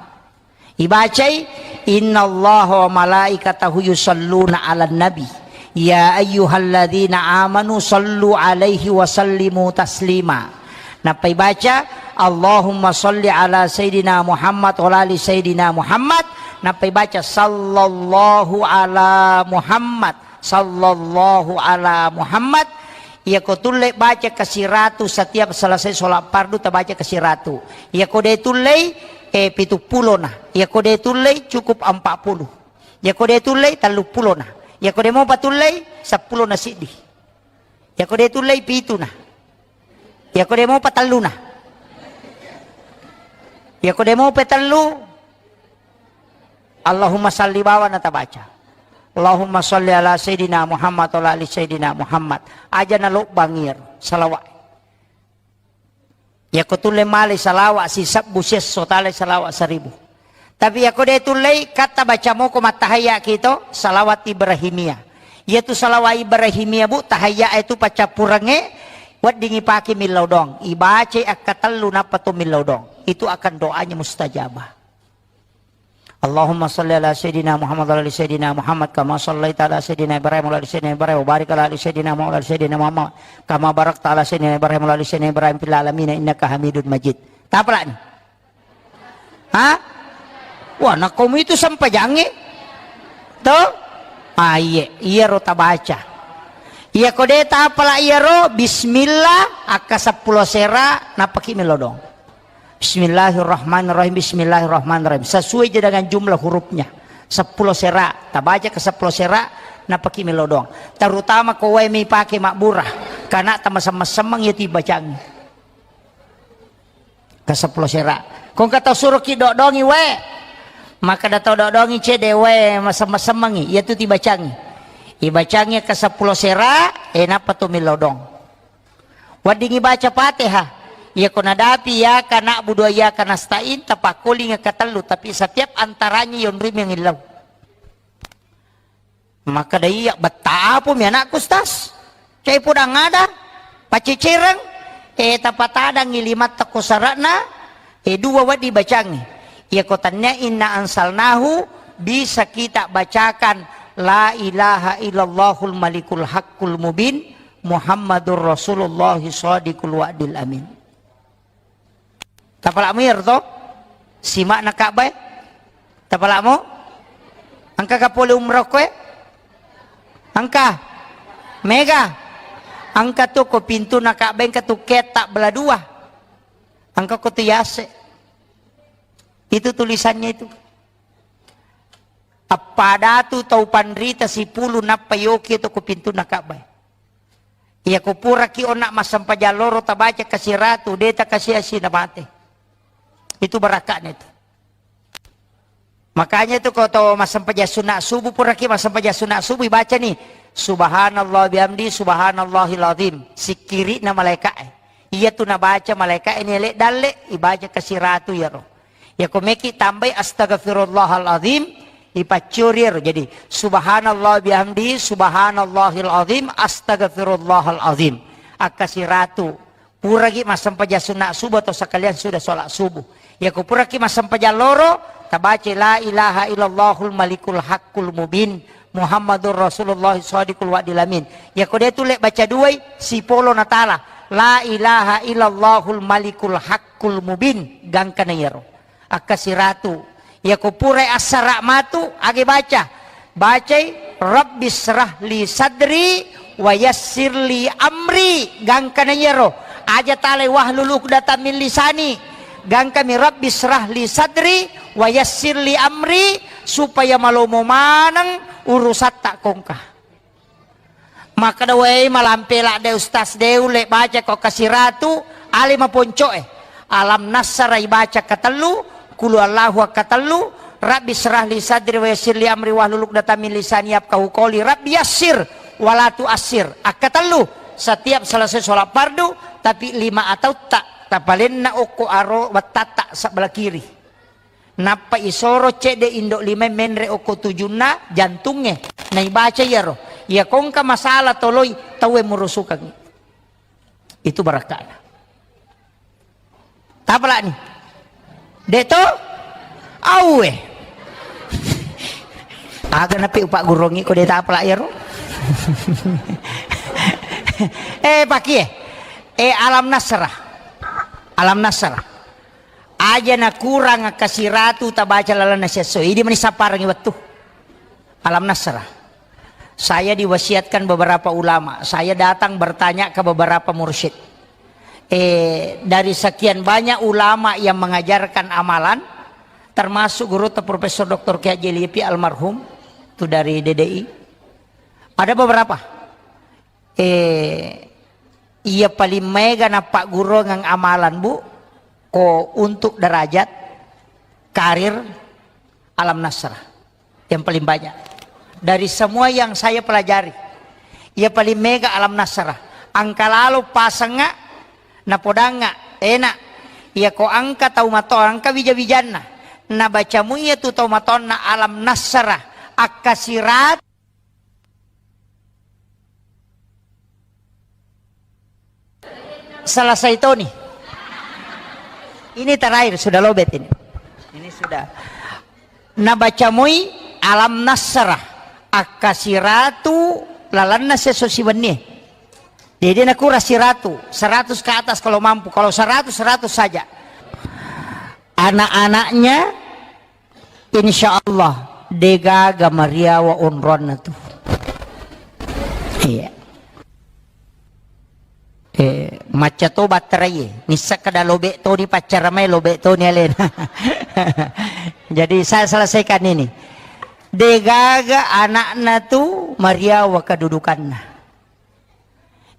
Ibacai, "Innallaha wa malaikatahu yusalluna 'alan nabi. Ya ayyuhalladzina amanu sallu 'alaihi wa sallimu taslima." Nappa ibaca, "Allahumma salli ala Sayyidina Muhammad wa ala ali Sayyidina Muhammad." Nappa ibaca, "Sallallahu ala Muhammad, sallallahu ala Muhammad." Iyako tulle baca kasiratu setiap selesai sholat fardu, tabaca kasiratu. Iyako de tullei, eh, pitu pulo na. Iyako de tullei, cukup empat puluh. Iyako de tullei, tellu pulo na. Iyako de mopa tullei, seppulo na siddi. Iyako de tullei, pitu na. Iyako de mopa tellu na. Iyako de mopa tellu, Allahumma salli bawa na tabaca. Allahumma salli ala Sayyidina Muhammad wa ala ali Sayyidina Muhammad. Aja nalobbang iyaro salawat. Iyako tulle malai salawat sisebbu siesso, talai salawat seribu. Tapi iyako de tullei, katta baca moko mattahayya kito, salawat Ibrahimiyah. Iyatu salawat Ibrahimiyah, Bu, tahayya itu paccappurengnge, weddingi pake millau doang. Ibacai akkatellu nappa to millau doang. Itu akan doanya mustajabah. Allahumma salli ala Sayyidina Muhammad wa ala ali Sayyidina Muhammad kama sallaita ala Sayyidina Ibrahim wa ala ali Sayyidina Ibrahim wa barik ala ali Sayyidina Muhammad wa ala ali Sayyidina Muhammad kama barakta ala Sayyidina Ibrahim wa ala ali Sayyidina Ibrahim fil alamin innaka Hamidun Majid. Tapalani. Ha? Wah, nakkomu itu sempajangnge. To? Ah, iye, iyaro tabaca. Iyako de tapala iyaro, bismillah, akka seppulo sera, nappaki melodong. Bismillahirrahmanirrahim, bismillahirrahmanirrahim. Sesuai je dengan jumlah hurufnya. Seppulo sera, tabaca ke seppulo sera, napaki melodong. Terutama ko wae mi pake mabbura, kana tamasem-masemeng ya tibacangi. Ke seppulo sera. Ko engka tau suruh ki dodongi wae. Maka da tau dodongi cede wae masem-masemengi, iya tu tibacangi. Ibacangi ke seppulo sera, eh, nappa tu melodong. Weddingngi baca Fatihah. Iyako nadapi iyyaka na'budu wa iyyaka nasta'in, tapakkolinga katellu, tapi setiap antaranya yonrimi ngillau. Maka da iya, betta apo mi anakku, Ustaz? Cai podang ada, pacecereng, eh, tapatadangngi limatta ko sara'na, eh, dua wedding bacangngi. Iyako tannia inna ansalnahu, bisa kita bacakan la ilaha illallahul malikul haqqul mubin, Muhammadur Rasulullah shadiqul wa'dil amin. Tapala'mu iyaro to? Sima'na Ka'bah e? Tapala'mu? Engka ka pole umroh koe? Engka? Mega? Engka tu ko pintuna Ka'bah, engka tu ketta bela dua. Engka ko tu yase. Itu tulisannya itu. Appadatu tau panrita sipulu nappa yoki to ko pintuna Ka'bah. Iyako puraki onna massempajang loro tabaca kasiratu, de takasiasi na mate. Itu barakatna itu. Makanya itu ko to massempajang sunat subuh, puraki massempajang sunat subuh, baca ni, "Subhanallah bihamdi, subhanallahil azim." Sikkiri'na malaika'e. Iya tu nabaca malaika'e ni ele dalle, ibaca kasiratu iyaro. Iyako meki tambai astaghfirullahal azim, ipaccuri ero. Jadi, subhanallah bihamdi, subhanallahil azim, astaghfirullahal azim. Akka siratu. Puragi massempajang sunna subuh atau sekalian sudah sholat subuh. Iyako puraki massempajang loro, tabaca la ilaha illallahul malikul haqqul mubin, Muhammadur Rasulullah shadiqul wa'dil amin. Yako de' tu le' baca duai, sipolo natala. La ilaha illallahul malikul haqqul mubin. Gangkana iyaro. Akkasiratu. Yako purai assara' matu, age baca. Bacai, "Rabbi syrah li sadri wa yassir li amri." Gangkana iyaro. Aja talai, "Wahlul uqdatam min lisani." Gangkami, "Rabbi syrah li sadri wa yassir li amri," supaya malomo maneng urusatta kongka. Makkeda, "Wei, malampe ladde Ustaz, de' ulle baca ko kasiratu, ale maponco'e." Alam Nasara ibaca katellu, Qul Huwallahu akkatellu, Rabbi syrah li sadri wa yassir li amri wahlul uqdatam min lisani yafqahu qawli, Rabbi yassir wa la tu'assir akkatellu. Setiap selesai sholat fardu, tapi lima atautta tapalenna okko aro wettatta sebelah kiri. Nappa isoro cedde indo' lima menre' okko tujunna jantungnge, naibaca iyaro. Iya kongka masalah toloi, tauwe murusukangngi. Itu barakka'na. Tapala'ni. De' to? Auwe. Aga napi upagguruangngi ko de' tapala' iyaro? Eh, pakie. Eh, Alam Nasrah. Alam Nasrah. Aja nakurang kasiratu tabaca lalenna siesso. Idi mani sapparengngi wettu. Alam Nasrah. Saya diwasiatkan beberapa ulama. Saya datang bertanya ke beberapa mursyid. Eh, dari sekian banyak ulama yang mengajarkan amalan, termasuk guru Profesor Doktor Kiai Haji Lipi almarhum, itu dari D D I. Ada beberapa. Eh, iya paling maega nappagguruang amalan, Bu, ko untuk derajat, karir, Alam Nasrah. Yang paling banyak. Dari semua yang saya pelajari, iya paling maega Alam Nasrah. Engka lalo pasengnga, napodangnga, enak. Iya ko engka tau mato, engka wija-wijanna. Nabaca mui iya tu tau matonna Alam Nasrah. Akkasirat Selesai toni. Ini terakhir, sudah lobet ini. Ini sudah. Nabaca moi Alam Nasrah, akkasiratu lalanna siesso siwennie. Jadi nakura siratu, seratus ke atas kalau mampu. Kalau seratus, seratus saja. Anak-anaknya Insya Allah, degaga mariawa onroanna tu. Iya. Eh, macca to batterai, nisseng kada lobek toni paccara mai, lobek toni alena. Jadi saya selesaikan ini. Degaga anakna tu mariawa kedudukanna.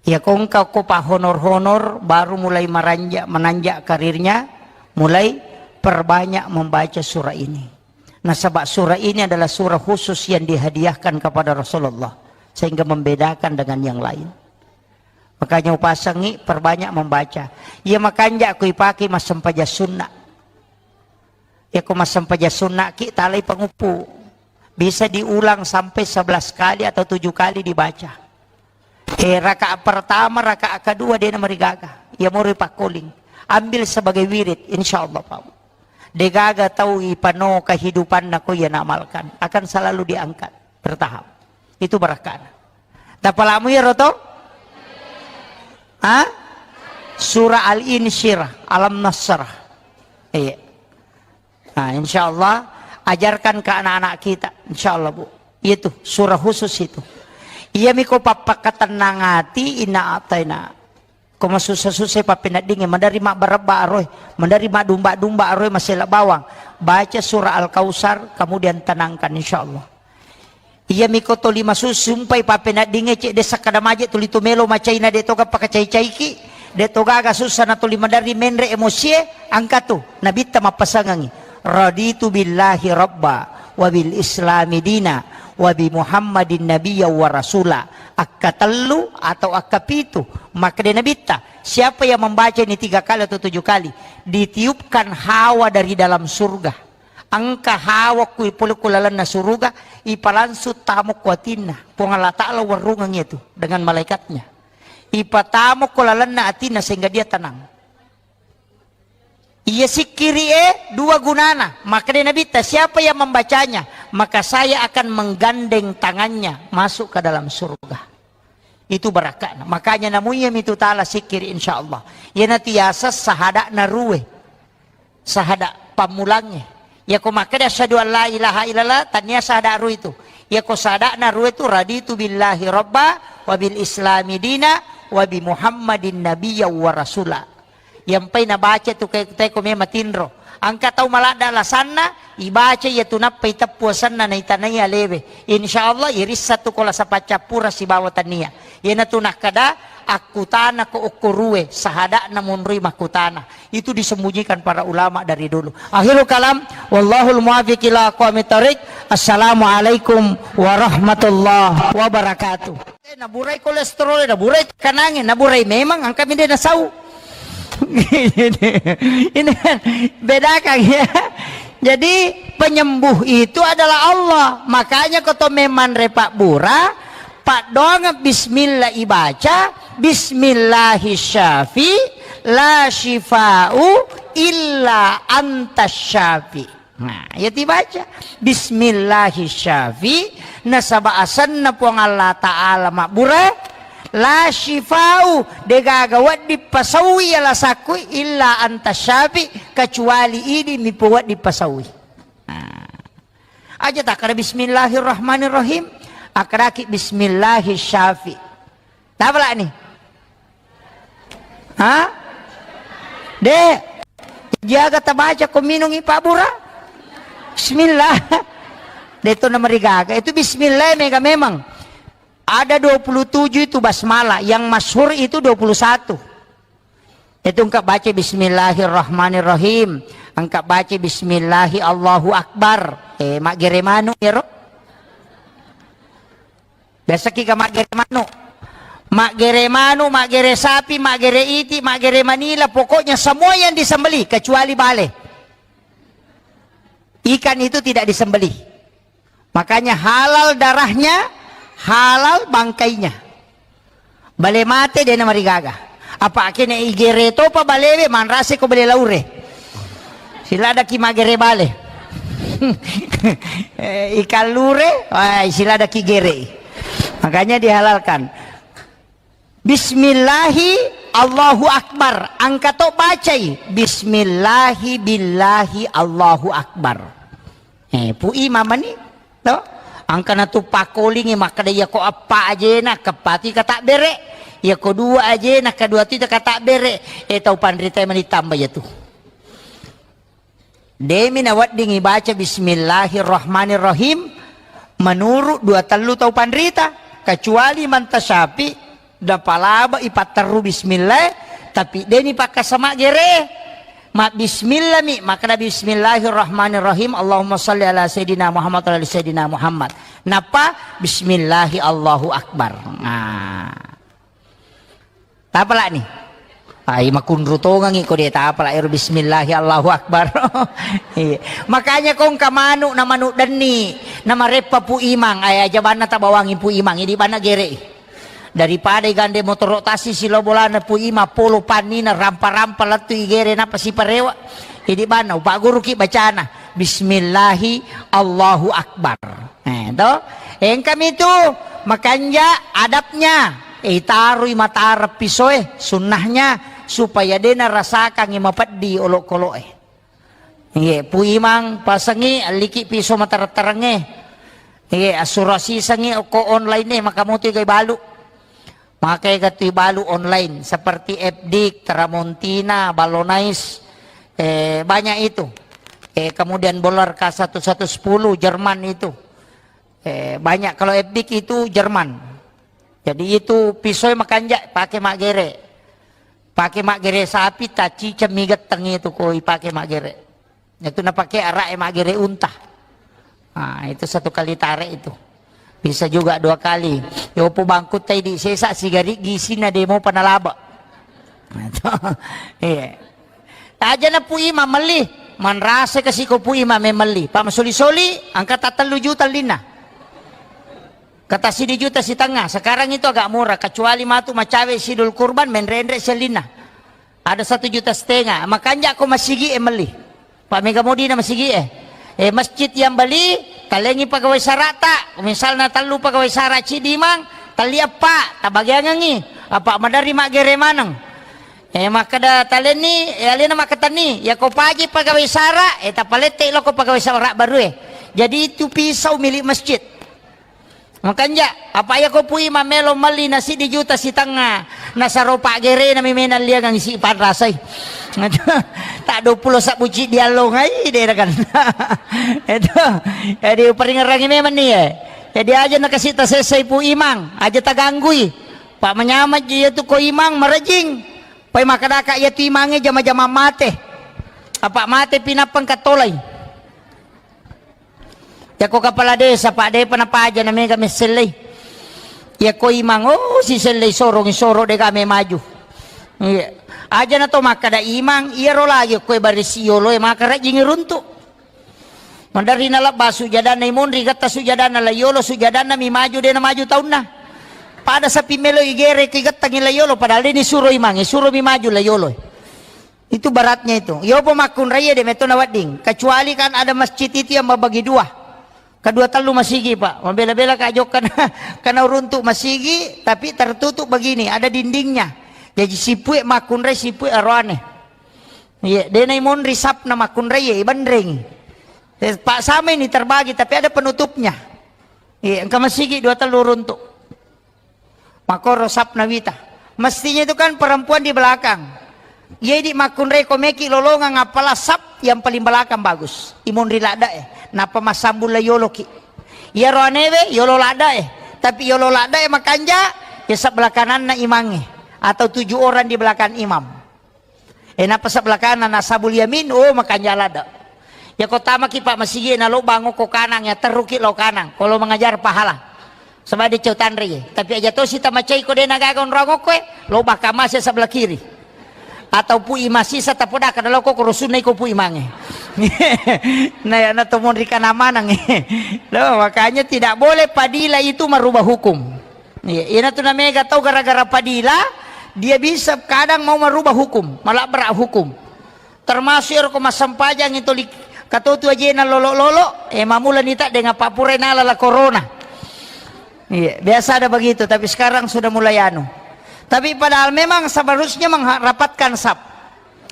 Iya ko engka ko pahonor-honor, baru mulai meranja-, menanjak karirnya, mulai perbanyak membaca surah ini. Nasaba surah ini adalah surah khusus yang dihadiahkan kepada Rasulullah, sehingga membedakan dengan yang lain. Makanya upasangi perbanyak membaca. Iya makanja ko ipake massempajang sunnah. Iya ko massempajang sunnah ki talai panguppu. Bisa diulang sampai sebelas kali atau tujuh kali dibaca. Eh, rakaat pertama, rakaat kedua, de namarigaga. Iya mori pakkoling. Ambil sebagai wirid, insya Allah, Pak. Degaga tau ipano kehidupanna ko iya naamalkan, akan selalu diangkat bertahap. Itu barakkana. Tapalamu iya roto? Ha? Surah Al-Insyirah, Alam Nasrah. Iya. Nah, insya Allah, ajarkan ke anak-anak kita, insya Allah, Bu. Itu surah khusus itu. Iya miko pappakatennang ati, inna ataina. Ko masussa-sussa pappeneddingnge, maderri mabbarebba aroe, maderri madumba-dumba aroe, masela bawang. Baca surah Al-Kausar, kemudian tenangkan, insya Allah. Iya miko toli masussu, sumpai pappeneddingnge, cedde sakkada maje tuli tu melo macaina, de toga pakacai-caiki, de togaga sussa na tuli maderri menre emosie, angka tu, nabitta mappasangangi. Raditu billahi rabba, wa bil islami dina, wa bi Muhammadin nabiyya wa rasula. Akkatellu atau akkapitu, makkeda nabitta, siapa yang membaca ini tiga kali atau tujuh kali, ditiupkan hawa dari dalam surga. Engka hawa ku ipole ku lalenna suruga, ipalangsung tamo ku atinna. Puang Allah Ta'ala warungeng itu dengan malaikatnya. Ipatamo ku lalenna atinna sehingga dia tenang. Iya sikkiri e dua gunana. Makkeda nabitta, siapa yang membacanya? maka saya akan menggandeng tangannya masuk ke dalam surga. Itu baraka'na. Makanya namuiya mitu tala sikkiri, insya Allah. Iyana tiasa sahada'na ruwe. Sahada' pammulangnge. Yako makkeda asyhadu an la ilaha illallah, tania sahada' ruwe itu. Yako sahada'na ruwe itu, raditu billahi rabba wa bil islami dina wa bi Muhammadin nabiyya wa rasula. Yampai nabaca tu ke-, teko mema tinro. Engka tau maladda alasanna, ibaca iya tu nappa iteppu asenna naitanai alewe. Insya Allah irissa tu kola sapaccappura sibawa tania. Iyana tu nakkeda akkutana ko okko ruwe, sahada'na monroi makkutana. Itu disembunyikan para ulama dari dulu. Akhirul kalam, wallahul muwaffiq ila aqwamit thariq. Assalamualaikum warahmatullahi wabarakatuh. Eh, naburai kolesterol, naburai kanange, naburai memang angka minde nasau. Ini kan bedakan ya. Jadi penyembuh itu adalah Allah. Makanya koto memang repak bura, paddoang bismillah ibaca, bismillahi syafi, la syifa'u illa anta syafi. Nah, iya tibaca, bismillahi syafi, nasaba asenna Puang Allah Ta'ala mabbura, la syifa'u, degaga wedding pasaui alasakku, illa anta syafi, kecuali idi mipo wedding pasaui. Nah. Aja takkada bismillahirrahmanirrahim, akkaraki bismillahi syafi. Tapalani? Ha? De. Jaga tabaca ko minungi Pak Bura. Bismillah. De to namarigaga. Itu bismillah mega memang. Ada dua puluh tujuh itu basmalah. Yang masyhur itu dua puluh satu. Itu engka baca bismillahirrahmanirrahim. Engka baca bismillahi Allahu Akbar. Eh, maggere manu ya, Ro? Biasa ki ga maggere manu. Maggere manu, maggere sapi, maggere iti, maggere manila, pokoknya semua yang disembelih kecuali bale. Ikan itu tidak disembelih. Makanya halal darahnya, halal bangkainya. Bale mate de namarigaga. Apa kene igere topa balewe manrase ko bale laure. Siladaki magere bale. Eh, ikan lure, wah, siladaki gere. Makanya dihalalkan. Bismillahi Allahu Akbar. Engka to bacai. Bismillahi billahi Allahu Akbar. Eh, Pu Imam mani, to? Engka natu pakkolingi makkeda, iya ko eppa ajena, keppati katabbere. Iya ko dua ajena, kedua tu katabbere. Eh, tau panrita mani tamba iya tu. Demi naweddingi baca bismillahirrahmanirrahim menurut dua tellu tau panrita, kecuali manta syafi, napalaba ipatterru bismillah, tapi deni pakkasama gere. Ma bismillah mi, makkeda bismillahirrahmanirrahim, Allahumma salli ala sayyidina Muhammad wa ala ali sayyidina Muhammad. Nappa bismillahi Allahu Akbar. Nah. Tapalani? Ai, makunru tongangi ko de tapala ero bismillahi Allahu Akbar. Iya. Makanya ko engka manu na manu denni, na mareppa Pu Imang, ai aja banna tabawangi Pu Imang, idi banna gere. Daripada igande motoro tasi silo bolana Pu Imang, polo pannina rampa-rampa lettu igere napa siparewa. Idi banna upagguruki bacana, bismillahi Allahu Akbar. Eh, to? Engkami tu makanja adabnya. Eh, itarui matara pisoe, sunnahnya, supaya dena rasakangi mapeddi olokoloe. Iye, Pu Imang pasengi alliki piso matara-tarangnge. Iye, assurasisengi okko online e, maka mutu igai balu. Maka ega tu ibalu online seperti F D I K, Tramontina, Ballonais, eh, banyak itu. Eh, kemudian Bolar K satu satu sepuluh Jerman itu. Eh, banyak kalau F D I K itu Jerman. Jadi itu pisoe makanja pake maggere. Pake maggere sapi, tacica migetteng itu ko ipake maggere. Itu napake ara'e maggere unta. Ah, itu satu kali tarik itu. Bisa juga dua kali. Yopo bangkutta idi sesa sigari gisina demo panalaba. Iya. Aja na Pu Imang melli, manrasa kasi ko Pu Imang melli. Pa masoli-soli, angka ta tellu juta lina. Kata sidi juta sitengnga. Sekarang itu agak murah, kecuali matu macawe sidul kurban, menrenre selina. Ada satu juta setengah. Makanja ko masigi e melli. Pak mega modina masigi e. Eh, masjid yang beli, Talengngi pegawai sara'ta, misalna tellu pegawai sara cidi imang, telli eppa, tabagiangengngi, apa maderri maggere maneng. Eh, makkeda talenni, eh, alena makkatenni, yako paji pegawai sara, eh, tapalette loko pegawai sara barue. Jadi itu pisau milik masjid. Makanja, apa yako pui mamelo melli na siddi juta sitengnga, nasaro paggerena mi menang liangang isi panrasai. Tak dua puluh sabbu cidi allongai derakan. Itu, jadi peringerangi memang ni, eh. Jadi aja nakasita sessai pu imang, aja taganggui. Pak manyameng ji iyatu ko imang marejing. Pai makkedaka iyatu imangnge jama-jama mate. Apa mate pinappa engka tolai. Yako kepala desa, Pak, depa napaja na mega messellei. Yako imang, oh, sisellei sorong, soro dega me maju. Iya. Aja na to makkeda imang, iyaro lagi koe barisi yoloe maka rajing runtu. Maderri nalebba sujadanna imonri, getta sujadanna la yolo, sujadanna mi maju, dena maju taunna. Pada sapi melo igere ki gettangi la yolo, padahal deni suro imang, suro mi maju la yolo. Itu beratnya itu. Yopo makkunraie de metto nawedding. Kecuali kan ada masjid itu yang membagi dua. Kedua tellu masigi, Pak. Mabela-bela ka jokka na, kana uruntu masigi, tapi tertutup begini, ada dindingnya. Jadi sipue makkunrai, sipue aroane. Iya, dena imonri sapna makkunrai, iya, ibenreng. Eh, Pak, sama ini terbagi, tapi ada penutupnya. Iya, engka masigi dua tellu runtu. Makoro sapna wita. Mestinya itu kan perempuan di belakang. Jadi makkunrai ko meki lolongang, apala sap yang paling belakang bagus. Imonri ladda e. Napa massambung la yoloki. Iyaro anewe yolo ladda e. Tapi yolo ladda e makanja, ya sebelah kananna imangnge. Atau tujuh orang di belakang imam. E, nappa sebelah kanan, ashabul yamin, oh, makanja ladda. Yako tamaki, Pak, masigi na lobang ko kanang, ya terruki lo kanang. Kalau mengajar pahala. Sebab dia cau tanre ye. Tapi aja tosi tamacai ko dena gaga onrong okko e, lobang kamase sebelah kiri. Atau pui masisa tapodaka dalam koko rosunna iko pui mange. Nah, ya, na to monri kana manang. Loh, makanya tidak boleh padilah itu merubah hukum. Iya, ina tu namega tau gara-gara padila, dia bisa kadang mau merubah hukum, malabrak hukum. Termasuk ero ko massempajang itu li-, katotu ajena lolo-lolo, eh, mamula nita dengan papure nala la corona. Iya, biasa ada begitu, tapi sekarang sudah mulai anu. Tapi padahal memang seharusnya mengharapatkan sap.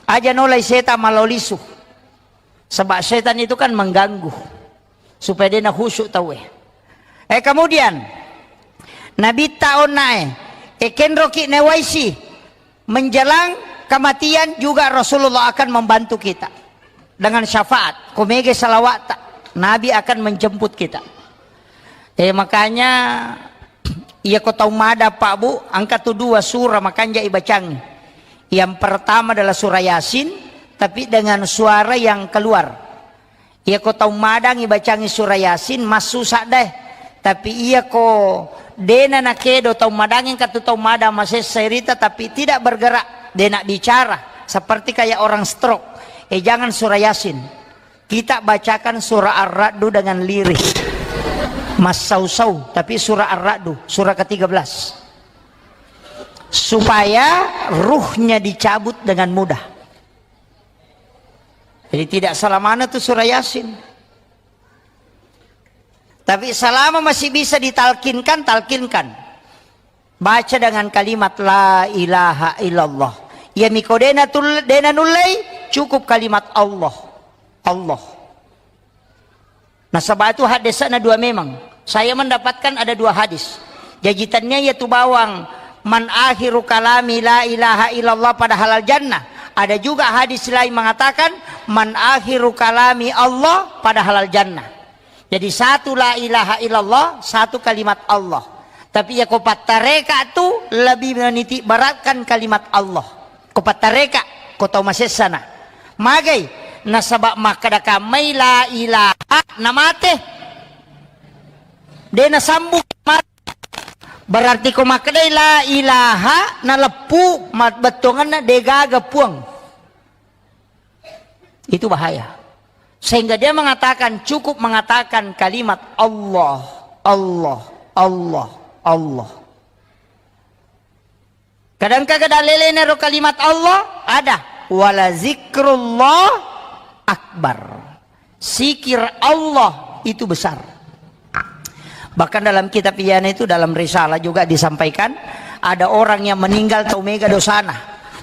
Aja nolai setan malolisu. Sebab setan itu kan mengganggu supaya dia na khusyuk tau e. Eh, kemudian Nabitta onna e, e kenroki newaisi menjelang kematian juga Rasulullah akan membantu kita dengan syafaat. Komege salawat, Nabi akan menjemput kita. Eh, makanya iya ko tau mada, Pak, Bu, angka tu dua surah makanja ibacangi. Yang pertama adalah surah Yasin, tapi dengan suara yang keluar. Iya ko tau madangi bacangi surah Yasin, massu sadda e. Tapi iya ko dena nakedo tau madangi, engka tu tau madang masessa irita, tapi tidak bergerak, dena bicara, seperti kayak orang stroke. Eh, jangan surah Yasin. Kita bacakan surah Ar-Ra'du dengan lirih. Massau-sau, tapi surah Ar-Ra'du, surah ketiga belas. Supaya ruhnya dicabut dengan mudah. Jadi tidak salah mana tu surah Yasin. Tapi selama masih bisa ditalkinkan, talkinkan. Baca dengan kalimat la ilaha illallah. Iya miko dena tul-, dena nullei, cukup kalimat Allah. Allah. Nasaba itu hadisna dua memang. Saya mendapatkan ada dua hadis. Jaji tania iya tu bawang man akhiru kalami la ilaha illallah pada halal jannah. Ada juga hadis lain mengatakan man akhiru kalami Allah pada halal jannah. Jadi satu la ilaha illallah, satu kalimat Allah. Tapi iya ko pattareka tu lebih meniti beratkan kalimat Allah. Ko pattareka, ko tau masessana. Magai, nasaba makkeda kammai la ilaha namate. De nasambung mate. Berarti ko makkedai la ilaha naleppu ma-, bettuanganna degaga puang. Itu bahaya. Sehingga dia mengatakan, cukup mengatakan kalimat Allah, Allah, Allah, Allah. Kadang kagak dalilnya ro kalimat Allah, ada. Wala zikrullah akbar. Zikir Allah Itu besar. Bahkan dalam kitab Iana itu, dalam risalah juga disampaikan, ada orang yang meninggal tau mega dosana.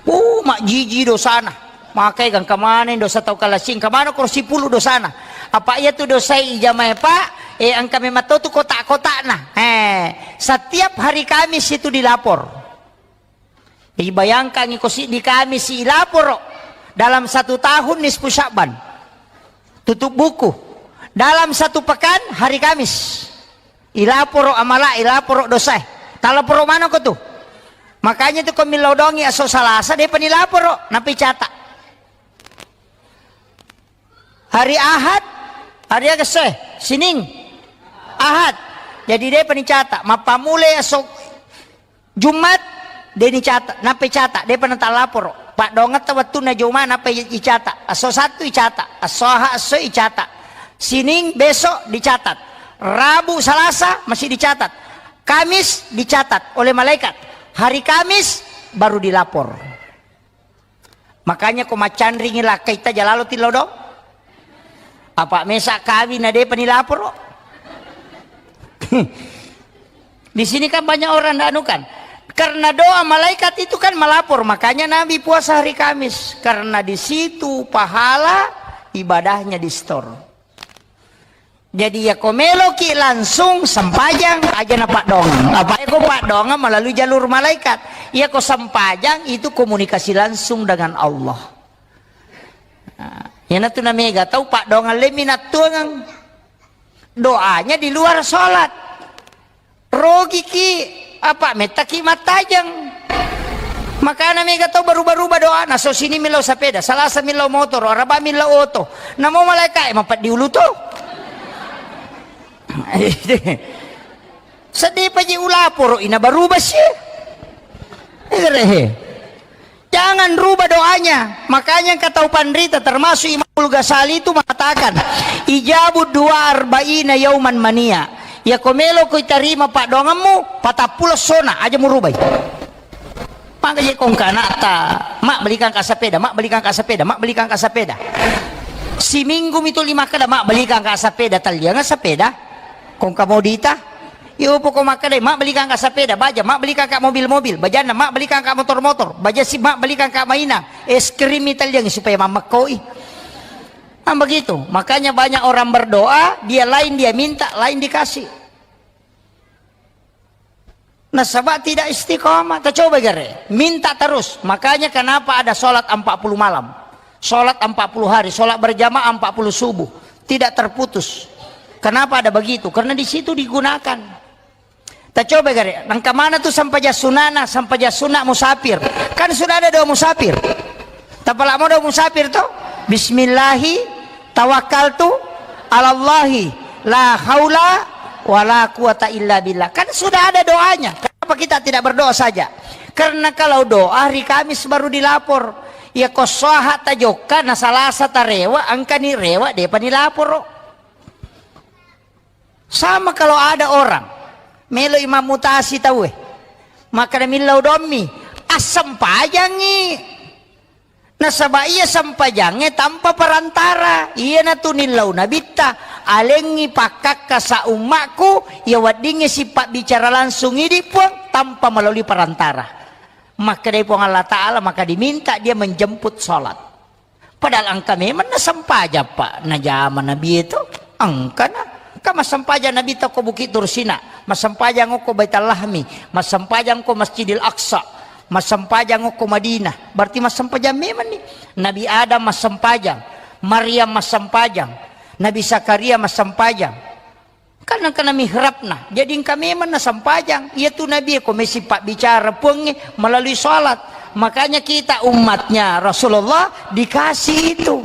Uh, majjiji dosana. Makai gangka maneng dosa tau kalassing, engka maneng koro sipulu dosana. Apa iya tu dosai ijamai, Pak? Eh, engka memang tau tu kotak-kotakna. Eh, setiap hari Kamis itu dilapor. Jadi bayangkan, iko siddi Kamis ilaporo dalam satu tahun, nisfu Sya'ban. Tutup buku. Dalam satu pekan, hari Kamis. Ilaporo amala, ilaporo dosae. Talaporo manoko tu. Makanya tu ko millau dongi aso Salasa, depa nilaporo, napi catat. Hari Ahad, hari aga essoe? Sining, Ahad. Jadi, depa nicata. Mappammulai esok Jumat, de nicata, nappa icata, depa natalaporo. Paddongetta wettunna Juma, nappa i-, icata. Esso Sattu icata, esso Ahad esso icata. Sining besok dicatat. Rabu, Salasa masih dicatat. Kamis dicatat oleh malaikat. Hari Kamis baru dilapor. Makanya ko maccanringi lakkaita jalalo tillo do. Apa mesa kawin na depa nilaporo. Di sini kan banyak orang ndak anu kan. Karena doa malaikat itu kan melapor, makanya Nabi puasa hari Kamis. Karena di situ pahala ibadahnya di store. Jadi, iya ko meloki langsung sempajang, aja na paddongeng. Apa iya ko paddongeng melalui jalur malaikat. Iya ko sempajang itu komunikasi langsung dengan Allah. Nah, iyanatu na mega tau paddongeng lemmi nattuangeng. Doanya di luar sholat. Rogiki, apa, mettaki mattajeng. Makana mega tau baruba-ruba doana, so sini millau sepeda, Salasa millau motor, Araba millau oto. Namo malaika e mapeddi ulu to. Sedih paji ulaporo ina baruba si. Egerehe. Jangan rubah doanya. Makanya engka tau panrita, termasuk Imamul Ghazali itu mengatakan, "Ijabu dua arba'ina yauman mania." Iya ko melo ko itarima paddoangemmu, patappulo sona, aja murubai. Maka je kongka anakta, "Mak, belikan ka sepeda, Mak, belikan ka sepeda, Mak, belikan ka sepeda." Siminggu mitu lima kada, "Mak, belikan ka sepeda." Tallianga sepeda. Kongka modita. Iyo, poko makkeda, "Mak, belikan ka sepeda." Baja, "Mak, belikan ka mobil-mobil." Bajanna, "Mak, belikan ka motor-motor." Baja si, "Mak, belikan ka mainang." Es krim italliang supaya mammekkoi. Kan begitu. Makanya banyak orang berdoa, dia lain dia minta, lain dikasih. Nasaba tidak istiqomah. Tacoba gare, minta terus. Makanya kenapa ada sholat empat puluh malam, sholat empat puluh hari, sholat berjamaah empat puluh subuh, tidak terputus. Kenapa ada begitu? Karena di situ digunakan. Tacoba gare, nangka mana tu sampaja sunana, sampaja suna musafir? Kan sudah ada doa musafir. Tapalamo doa musafir to? "Bismillahi tawakkaltu alallahi la haula wala quwata illa billah." Kan sudah ada doanya. Kenapa kita tidak berdoa saja? Karena kalau doa hari Kamis baru dilapor. Ya ko soha tajokka na Salasa tarewa, engkani rewa depa nilaporo. Sama kalau ada orang melo imam mutasi tauwe, maka millau dommi, assempajangi. Nasaba iya sempajangnge tanpa perantara. Iyanatu nillau nabitta, "Alengngi pakkakka sa ummakku, iya weddingnge sipabbicara langsung idi Puang tanpa melalui perantara." Makkedai Puang Allah Ta'ala, maka diminta dia menjemput salat. Padahal engka memang nasempajang, Pak, najama Nabi itu. Engkana. Engka massempajang Nabi tau ko Bukit Tursina, massempajang ko Baitul Lahmi, massempajang ko Masjidil Aqsa, massempajang ko Madinah. Berarti massempajang memang nih. Nabi Adam massempajang, Maryam massempajang, Nabi Zakaria massempajang. Kan engkana mihrabna. Jadi engka memang nasempajang. Iya tu Nabi ko mesi pabbicara Puangnge melalui salat. Makanya kita umatnya Rasulullah dikasih itu.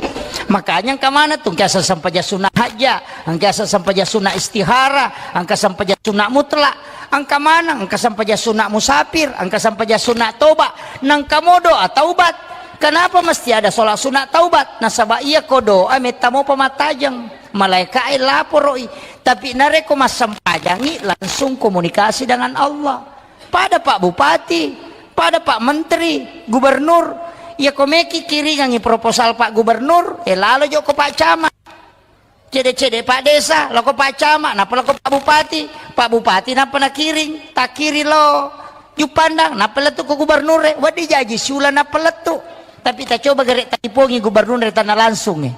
Makanya engka mana tu, engka sempajang sunat hajja, engka sempajang sunat istihara, engka sempajang sunat mutlak, engka mana, engka sempajang sunat musafir, engka sempajang sunat toba, nangka mo doa taubat. Kenapa mesti ada sholat sunat taubat? Nasaba iya ko doa metta mo pamattajeng. Malaika e laporoi. Tapi narekko massempajangi, langsung komunikasi dengan Allah. Pada Pak Bupati, pada Pak Menteri, Gubernur, iya ko meki kiringangi proposal Pak Gubernur, e lalo joko Pak Camat. Cede-cede Pak Desa, loko Pak Camat, nappa loko Pak Bupati, Pak Bupati nappa nakiring, takkiring lao Juppandang, nappa lettu ko gubernur e, wedding jaji siuleng nappa lettu. Tapi tacoba gere talipongi gubernur e tanna langsung e.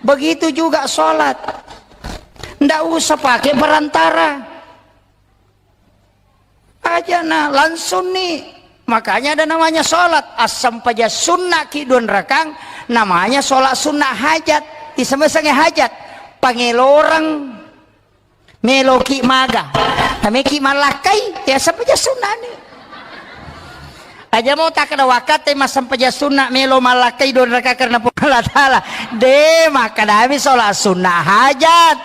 Begitu juga sholat. Ndak usah pakai perantara. Aja na langsung ni. Makanya ada namanya sholat. Assempajang sunnah ki dua rakang, namanya sholat sunnah hajat. Isemesengnge hajat. Pangeloreng. Meloki maga. Nameki malakkai. Ya sempajang sunnah ni. Aja mau tak ada waktu massempajang sunnah melo malakkai dua rakang karena Puang Allah Ta'ala. De, maka dami sholat sunnah hajat.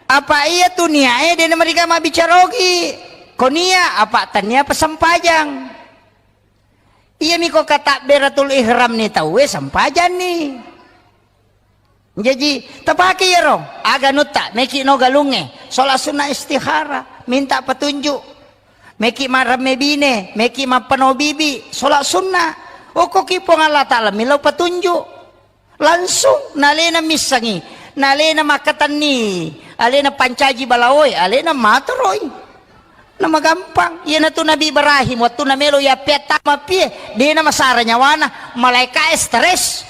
Apa iya tu niae de namariga mabbicara ogi. Ko nia apa tania apa sempajang. Iya miko katabberatul ihram ni tauwe sempajang ni. Jaji tapake iyaro aga nutta meki no galunge sholat sunnah istihara minta petunjuk. Meki maremme bine, meki mappano bibi sholat sunnah. Okko ki Puang Allah Ta'ala millau petunjuk. Langsung nalena missengi, nalena makkatenni, alena pancaji balaoe, alena matoroi. Namagampang. Iyanatu Nabi Ibrahim, wettunna melo yappeattama pie, dena masara nyawana, malaika e stres.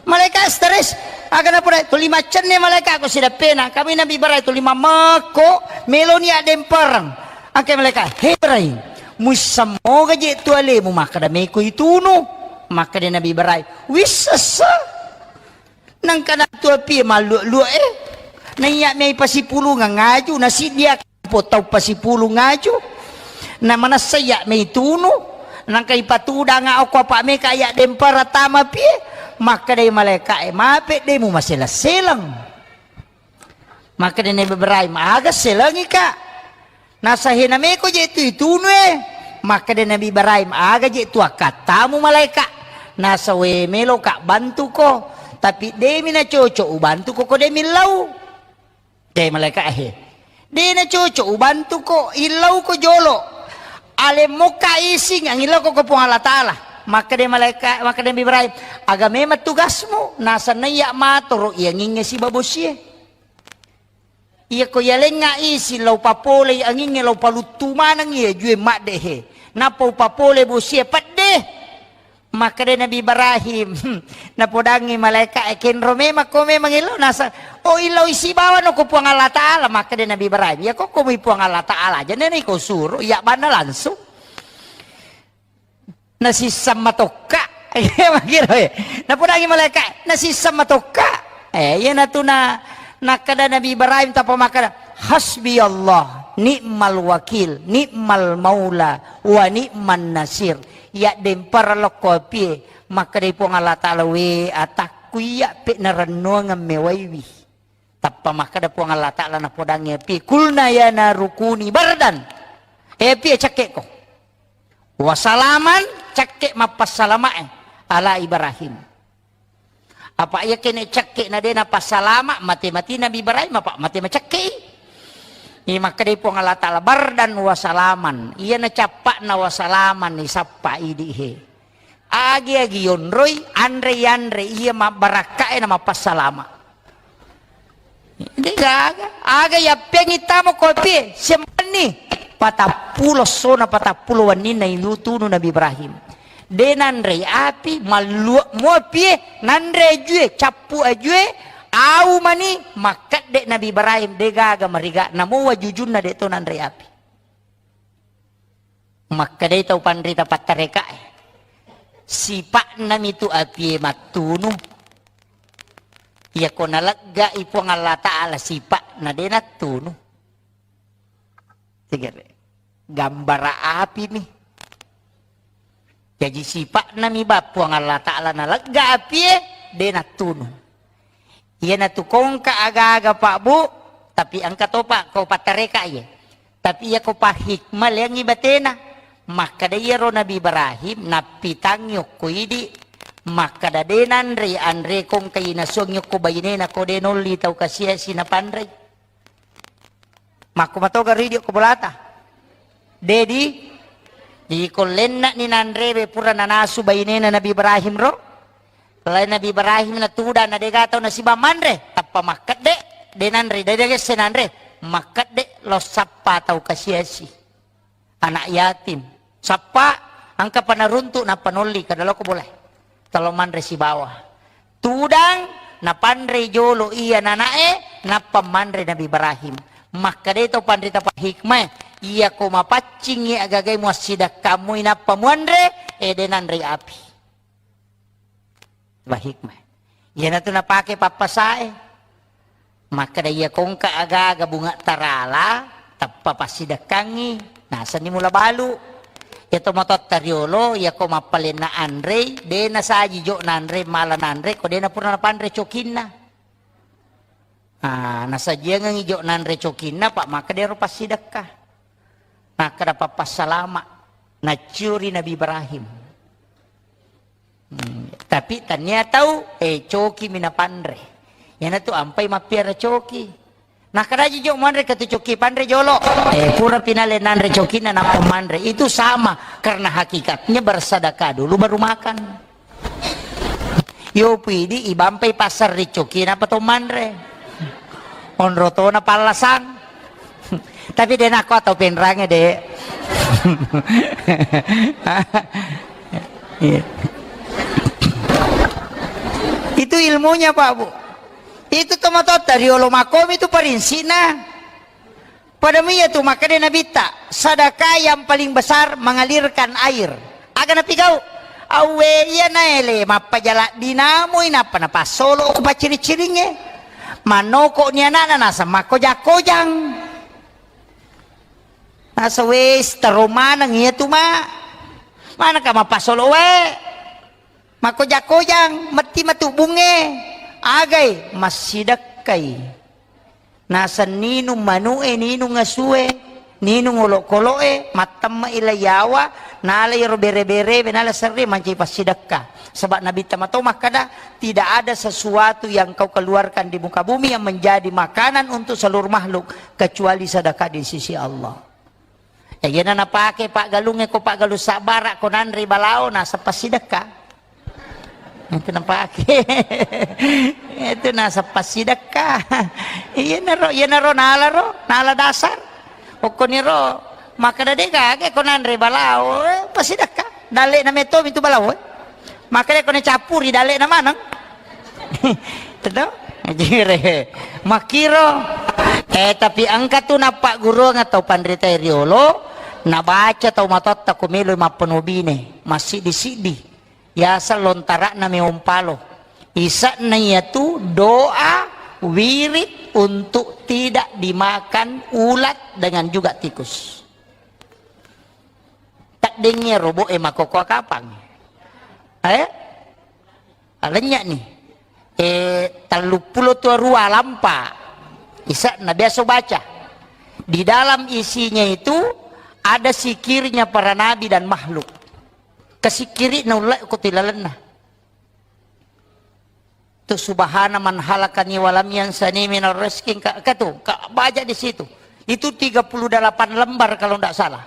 Malaika e stres. Aga napura tuli maccenne malaika ko sidappena, kami Nabi Ibrahim tuli mamekko, meloni addempereng. Angke malaika, "He Ibrahim, muisseng moga je tu alemu makkeda meko itunu?" Makkeda Nabi Ibrahim, "Wissessa." Nangkana tu apie malluak-luak e. Naiya mei pasipulungeng aju, nasiddia po tau pasipulung aju. Na manessa iya mei tunu. Nangka ipatudanga okko apa meka iya dempara tama pie. Makkedai malaika e, "Mape de mumaseleng-seleng." Makkeda Nabi Ibrahim, "Aga selengi ka?" Nasa, "Hena meko je tu itunu e." Makkeda Nabi Ibrahim, "Aga je tu akkattamu malaika?" Nasa, "We melo ka bantuko, tapi demi na cocok ubantuko ko demi lau." De malaika e, "De na cocok ubantuko, illauko jolo. Alemmokka ising angillauko ko Puang Allah Ta'ala." Makkeda malaika, makkeda Nabi Ibrahim, "Aga memang tugasmu?" Nasa, "Naiya matoro iyangingnge sibawa bosie." Iyako yalengnga isi lao papolei angingnge lao paluttu maneng iya jue maddehe. Nappa upapole bosie pedde. Makkeda Nabi Ibrahim, napodangngi malaika e, "Kenro memang ko memang illau?" Nasa, "Oh, illau isi bawano ko Puang Allah Ta'ala." Makkeda Nabi Ibrahim, "Iyako ko mi Puang Allah Ta'ala aja nene ko suro, iya banna langsung." Nasisseng matokka. Iya, makkiro, eh. Napodangi malaika, nasisseng matokka. Eh, iyanatu na, nakkeda Nabi Ibrahim tappa makkeda, "Hasbiyallah, ni'mal wakil, ni'mal maula, wa ni'man nasir." Iya dempara lokko apie, makkedai Puang Allah Ta'ala, "We atakku iya pe narennuangeng mewaiwi." Tappa makkeda Puang Allah Ta'ala napodangngi apie, "Kulna ya naru kuni bardan." Eh, apie, cekke'ko. "Wa salaman," cekke mappassalama e, "ala Ibrahim." Apa iya kene cekke na de napassalama, mate-mate Nabi Ibrahim, apa mate macekke i. Iya makkedai Puang Allah Ta'ala, "Bardan wa salaman." Iya na cappa'na wa salaman, isappa idi he. Agi-agi yonroi, anre-yanre iya mabbarakka e na mappassalama. De gaga, aga yappeangi tamo ko apie, siampenni. Patappulo essona, patappulo wenninna itunu Nabi Ibrahim. De nanrei api, malluak mo apie, nanre ajue, cappu ajue, au mani, makkedde Nabi Ibrahim, de gaga mariga, namo wajujunna de to nanrei api. Makkedai tau panrita pattarekae, "Sipa'na mitu apie mattunu. Iyako naleggai Puang Allah Ta'ala sipa'na de nattunu." Tegere. Gambara api mi. Jaji sipa'na mi ba Puang Allah Ta'ala nalegga apie de nattunu. Iyanatu kongka aga-aga, Pak, Bu, tapi engka topa ko pattareka iye. Tapi iyako pahikmah leangngi batena. Makkeda iyaro Nabi Ibrahim, nappitangngi okko idi, makkeda de nanrei anre kongka inasuangngi okko bainena ko de nolli tau kasiasi napanrei. Makko matoga ridi okko bolata. Dedi, jadi ko lenna'ni nanrewe pura nanasu bainena Nabi Ibrahim ro. Lain Nabi Ibrahim na tudang na dega tau nasiba manre, tappa makkedde, de nanre, de degesse nanre, makkedde lo sappa tau kasiasi. Anak yatim. Sappa, engka panaruntu nappa nolli kada loko boleh. Talo manre sibawa. Tudang napanre jolo iya nanae, nappa manre Nabi Ibrahim. Makkeda to panrita pa hikmah, iya ko mapaccingi agagai muassidakkamu inappa muanre, ede nanre api. Ba hikmah. Iyanatu napake pappasae. Makkeda iya kongka aga-aga bunga tarala, tappa passidekkangi, nasenni mula balu. Iya to matotta riolo, iya ko mappalenna anrei, de nasaji jo nanre, mala nanre, ko de napura napanre cokinna. Ah, nasajiangengngi jo nanre cokinna, pak makkeda ero passidekka. Makkeda pappassalama, nacciuri Nabi Ibrahim. Hmm, tapi tania tau, eh, coki mi napanre. Iyanatu ampai mappiara coki. Nakkadaji jo manre katu coki panre jolo. Eh, pura pinale nanre cokinna nappa manre. Itu sama, karena hakikatnya bersedekah dulu baru makan. Yo pidi ibampai pasar ri coki napa to manre. Onro tona pallasang. Tapi de nakko atau penrange de. Iya. Itu ilmunya, Pak, Bu. Itu tomatotta riolo makomi itu parinsina. Pada iya tu makkeda Nabitta, sedekah yang paling besar mengalirkan air. Aga napigau? Awwe iya naele mappajala dinamui nappa napassolo ko pacciri-ciringnge. Mannoko ni anakna naseng makkoja-kojang. Nasa wes taro maneng iya tu ma. Manaka mapassolo wae. Makkoja-kojang, metti matu bunge. Agai? Massidekkai. Naseng ninung manu'e, ninung asue, ninung olokolo'e, mattemme'i lai yawa, nala iyaro bere-berewe, nala serre mancaji passidekka. Sebab Nabitta mato makkeda, tidak ada sesuatu yang kau keluarkan di muka bumi yang menjadi makanan untuk seluruh makhluk kecuali sedekah di sisi Allah. Eh, iyana napake paggalungnge ko paggalung sabbara ko nanre balao naseng passidekka. Itu napake. Itu naseng passidekka. Iyanaro, iyanaro nalaro, nala dasar. Okkoniro makkeda de gaga ko nanre balao, eh, passidekka. Dalle'na metto mitu balao, eh. Makkeda ko nacappuri dalle'na maneng. Teto? Jire. Makkiro. Eh, tapi engka tu nappagguruang tau panrita riolo, nabaca tau matotta ko melo mappenobine, massiddi-siddi. Yaseng lontara'na meompalo. Ise'na iyatu doa wirid untuk tidak dimakan ulat dengan juga tikus. Taddengngi robo'e makkokkoe kapang. Eh? Alennya ni. Eh, telluppulo tu arua lampa. Ise'na biasa baca. Di dalam isinya itu ada sikirnya para nabi dan makhluk. Kasikkiri'na ulle ko tilalenna. Tu subhana man halakani walam yansani minar rizki, ka, ka tu, ka baca di situ. Itu tiga puluh delapan lembar kalau ndak salah.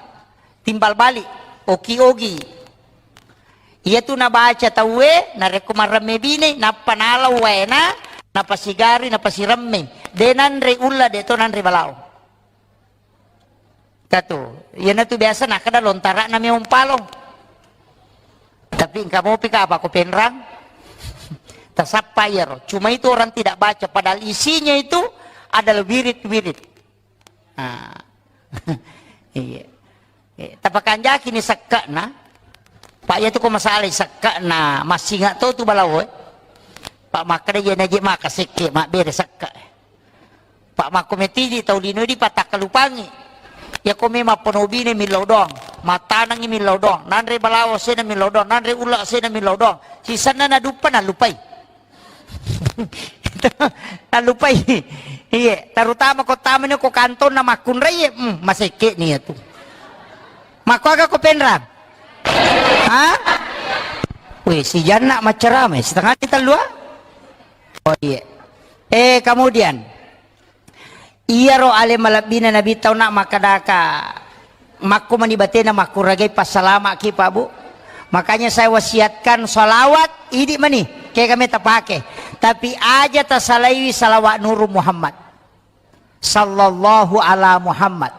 Timbal balik, oki-ogi. Iya tu nabaca tauwe, narekko maremme bine, nappa nalau waena, napasigari, napasiremme. De nanre ulla, de to nanre balao. Katu, iyanatu biasa nakkeda lontara'na meong palo. Tapi engka mopi ka apa ko penrang? Tasappa iyaro. Cuma itu orang tidak baca, padahal isinya itu adalah wirid-wirid. Ah. Iya. Eh, tapakanjaki ni sekke'na. Pak, iya tu ko masalai sekke'na, massinga to tu balao, eh. Pak, makkeda iya naje maka sekke, mabbere sekke. Pak, makko metidi tau lino di patakkalupangi. Iya ko memang penobine millau doang, matanangi millau doang, nanre balao sena millau doang, nanre ulla sena millau doang. Sisenna naduppa nalupai. Nalupai. Iya, terutama ko tamani ko kantonna makkunrai, hmm, masekke ni iya tu. Makkuaga ko penrang? Ha? Weh, si Janna maccarama, setengah di tellua? Oh iya. Eh, kemudian, iyaro ale malebbina Nabi tau nak makkadaka, makko mani batena makkuragai passalamaki, Pak, Bu. Makanya saya wasiatkan salawat, idi mani. Ega meta pake. Tapi aja tasalaiwi salawat Nuru Muhammad. Sallallahu ala Muhammad.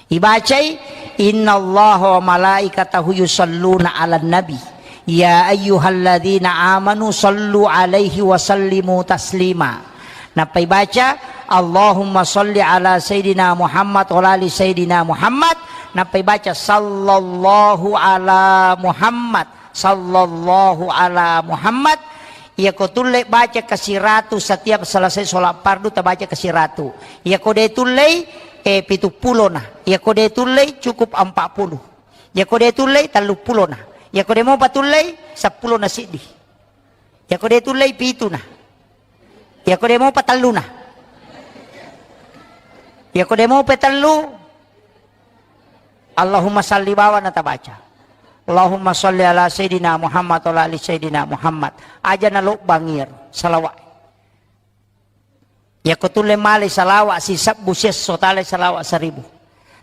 Ibacai, "Innallaha wa malaikatahu yusalluna ala nabi. Ya ayyuhalladzina amanu sallu alaihi wa sallimu taslima." Nappa ibaca, "Allahumma salli ala Sayyidina Muhammad wa ala ali Sayyidina Muhammad." Nappa ibaca, "Sallallahu ala Muhammad." Sallallahu ala Muhammad. Iyako tulle baca kasiratu setiap selesai sholat fardu, tabaca kasiratu. Iyako de tullei, eh, pitu pulona. Iyako de tullei, cukup empat puluh. Iyako de tullei, tellu pulona. Iyako de mopa tullei, seppulo na siddi. Iyako de tullei, pituna. Iyako de mopa telluna. Iyako de mopa tellu, Allahumma salli bawana tabaca. Allahumma salli ala Sayyidina Muhammad wa ala ali Sayyidina Muhammad. Aja nalobbang iyaro salawat. Iyako tulle male salawat sisebbu siesso, tale salawat seribu.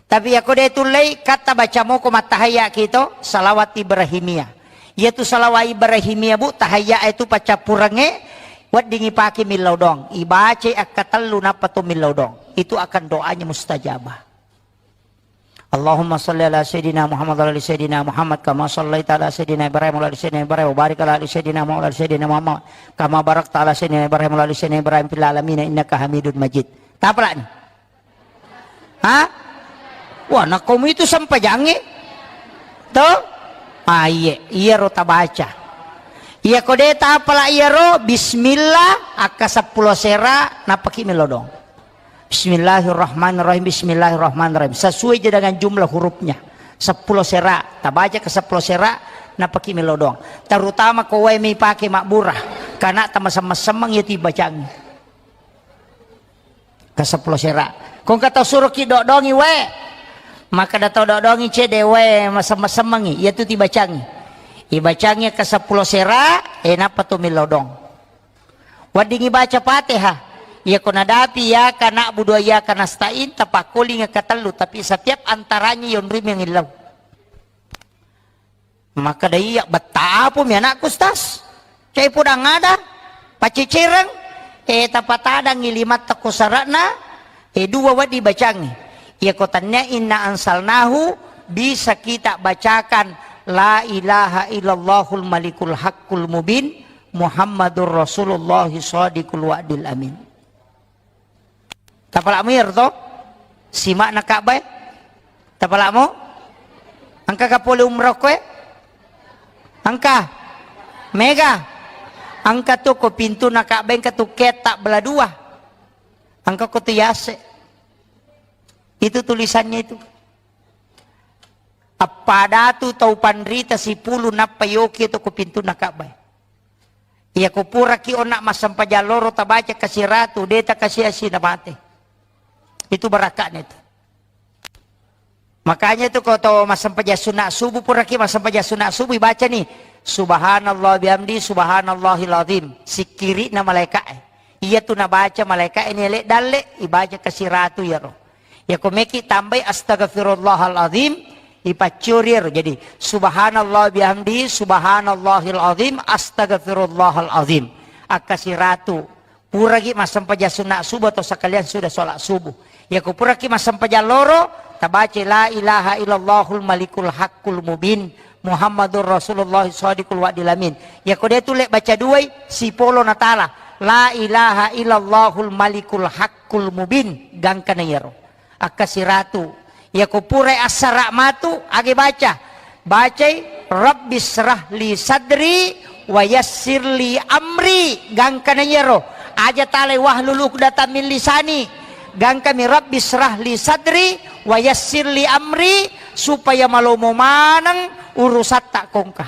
Tapi iyako de tullei, katta baca moko mattahayya kito, salawat Ibrahimiyah. Iyatu salawat Ibrahimiyah, Bu, tahayya itu paccappurengnge, weddingi pake millau doang. Ibacai akkatellu nappa to millau doang. Itu akan doanya mustajabah. Allahumma salli ala Sayyidina Muhammad wa ala ali Sayyidina Muhammad kama sallaita ala Sayyidina Ibrahim wa ala ali Sayyidina Ibrahim wa barik ala ali Sayyidina Muhammad wa ala ali Sayyidina Muhammad kama barakta ala Sayyidina Ibrahim wa ala ali Sayyidina Ibrahim fil alamin innaka Hamidun Majid. Tapalani? Ha? Wah, nakkomu itu sempajangnge? To? Ah, iye, iyaro tabaca. Iyako de tapala iyaro, bismillah, akka seppulo sera, nappaki melodong. Bismillahirrahmanirrahim, bismillahirrahmanirrahim. Sesuai je dengan jumlah hurufnya. Seppulo sera, tabaca ke seppulo sera, nappaki melodong. Terutama ko wae mi pake mabbura, kana tamasemmeng-semmeng ya tibacangngi. Ke seppulo sera. Ko engka tau suroki dodongi wae. Makkeda tau dodongi cede wae masemmeng-semmengi, iyatu tibacangi. Ibacangi ke seppulo sera, eh, nappa tu milodong. Weddingi baca Fatihah. Iyako nadapi iyyaka na'budu wa iyyaka nasta'in, tapakkolinga ketellu, tapi setiap antaranya yonrui mengillau. Makkeda, "Iya, betta apomi anakku, Ustaz? Cai podang ada? Pacecereng?" Eh, tapatadangi limatta ko sara'na, eh, dua wedding bacangngi. Iyako tannia inna anzalnahu, bisa kita bacakan, "La ilaha illallahul malikul haqqul mubin, Muhammadur Rasulullah shadiqul wa'dil amin." Tapala'mu iyaro to? Sima'na Ka'bah e? Tapala'mu? Engka ka pole umrah koe? Engka? Mega? Engka tu ko pintuna Ka'bah, engka tu ketta bela dua. Engka ko tu yase. Itu tulisannya itu. Appadatu tau panrita sipulu nappa yoki to ko pintuna Ka'bah. Iyako puraki onna massempajang loro tabaca kasiratu, de takasiasi namate. Itu barakka'na itu. Makanya itu ko to massempajang sunat subuh, puraki massempajang sunat subuh, ibaca ni, "Subhanallah bihamdi, subhanallahil azim." Sikkiri'na malaika'e. Iyatu nabaca malaika'e ni ele dalle, ibaca kasiratu iyaro. Iyako meki tambai astaghfirullahal azim, ipaccuri ero. Jadi, subhanallah bihamdi, subhanallahil azim, astaghfirullahal azim. Akkasiratu. Puragi massempajang sunat subuh atau sekalian sudah sholat subuh. Iyako puraki massempajang loro, tabaca la ilaha illallahul malikul haqqul mubin, Muhammadur Rasulullah shadiqul wa'dil amin. Iyako de tulle baca duai, sipolo natala. La ilaha illallahul malikul haqqul mubin. Gangkana iyaro. Akkasiratu. Iyako purai assara matu, age baca. Bacai, "Rabbisyrah li sadri wa yassir li amri." Gangkana iyaro. Aja talai, "Wahlul uqdatam min lisani." Gangkami, "Rabbisyrah li sadri wa yassir li amri," supaya malomo maneng urusatta kongka.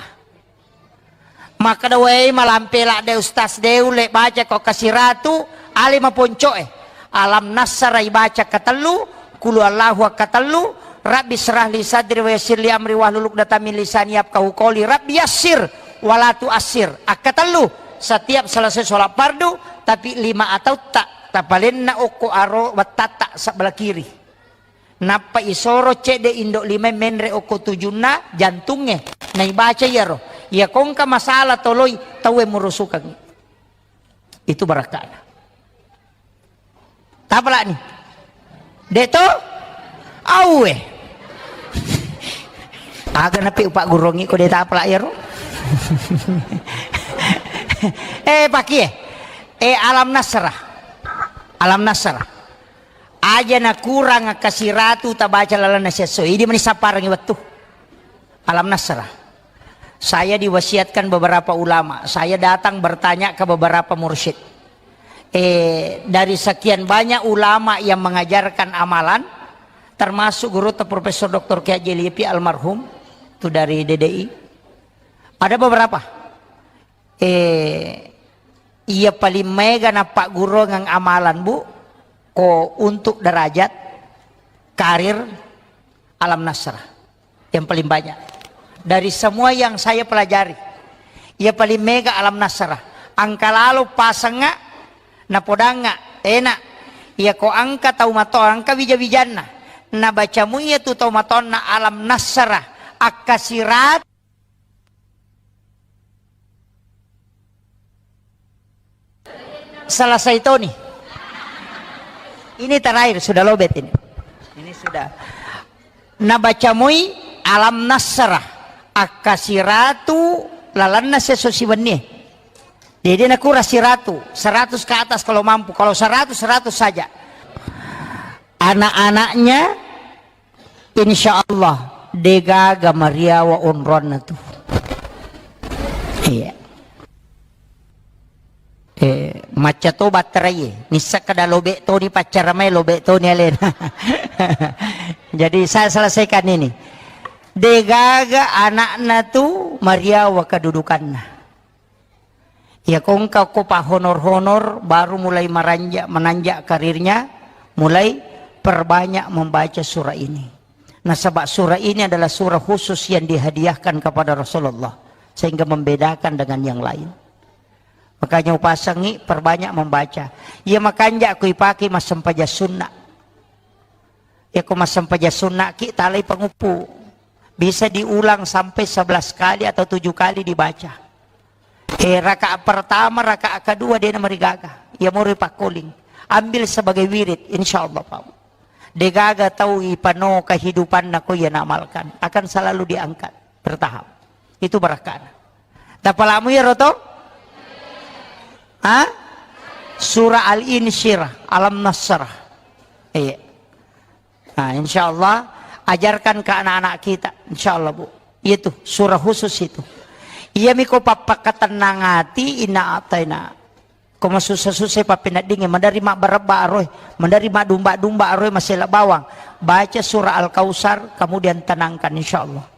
Makkeda, "Wae, malampe ladde Ustaz, de ulle baca ko kasiratu, ale maponcoe." Alam nassara ibaca katellu, kulu Allahu akkatellu, Rabbi syrah li sadri wa yassir li amri wahlul uqdatam min lisani yafqahu qawli. Rabbi yassir wala tuassir. Akkatellu, setiap selesai sholat fardu, tapi lima atautta tapalenna okko aro wettatta sebelah kiri. Nappa isoro cedde indo lima menre okko tujunna jantungnge. Naibaca iyaro. Iya kongka masalah toloi tauwe murusukangngi. Itu barakka'na. Tapala'ni. Dek to? Auwe. Aga napi upaggurongngi ko de tapala' iyaro. Eh, pakie. Eh, Alam Nasrah. Alam Nasrah. Aja nakurang kasiratu tabaca lalenna siesso. Idi mani sapparengngi wettu. Alam Nasrah. Saya diwasiatkan beberapa ulama. Saya datang bertanya ke beberapa mursyid. Eh, dari sekian banyak ulama yang mengajarkan amalan, termasuk guru Profesor Doktor Kiai Haji Lipi almarhum, itu dari D D I. Ada beberapa. Eh, iya paling mega nappagguruang amalan, Bu, ko untuk derajat, karir, Alam Nasrah. Yang paling banyak. Dari semua yang saya pelajari, iya paling mega Alam Nasrah. Angka lalo pasengnga, napodangnga, enak. Iya ko angka tau mato, angka wija-wijanna. Nabacamu iya tu tau matonna Alam Nasrah. Akkasirat Selesai toni. Ini terakhir, sudah lobet ini. Ini sudah. Nabaca moi Alam Nasrah, akkasiratu lalanna seso siwennie. Jadi nakura siratu, seratus ke atas kalau mampu. Kalau seratus, seratus saja. Anak-anaknya Insya Allah, degaga mariawa onroanna tu. Iya. Eh, macca to batterai, nissakka da lobe toni paccara mai, lobe toni alena. Jadi saya selesaikan ini. Degaga anakna tu mariawa kedudukanna. Iya kongka ko pa honor-honor, baru mulai meranja-, menanjak karirnya, mulai perbanyak membaca surah ini. Nasaba surah ini adalah surah khusus yang dihadiahkan kepada Rasulullah, sehingga membedakan dengan yang lain. Makanya upasangi perbanyak membaca. Iya makanja ku ipake massempajang sunna. Iya ko massempajang sunna ki talai panguppu. Bisa diulang sampai sebelas kali atau tujuh kali dibaca. Eh, rakaat pertama, rakaat kedua, de namarigaga. Iya moro ipakkoling. Ambil sebagai wirid, insya Allah, Pak. Degaga tau ipano kehidupanna ko iya naamalkan. Akan selalu diangkat, bertahap. Itu barakkana. Tapalamu ya roto? Ha? Surah Al-Insyirah, Alam Nasrah. Iya. Nah, insya Allah, ajarkan ke anak-anak kita, insya Allah, Bu. Itu surah khusus itu. Iya miko pappakatenang ati, inna ataina. Ko masussa-sussa pappeneddingnge, madari mabbarebba aroe, madari madumba-dumba aroe, masela bawang. Baca surah Al-Kautsar, kemudian tenangkan, insya Allah.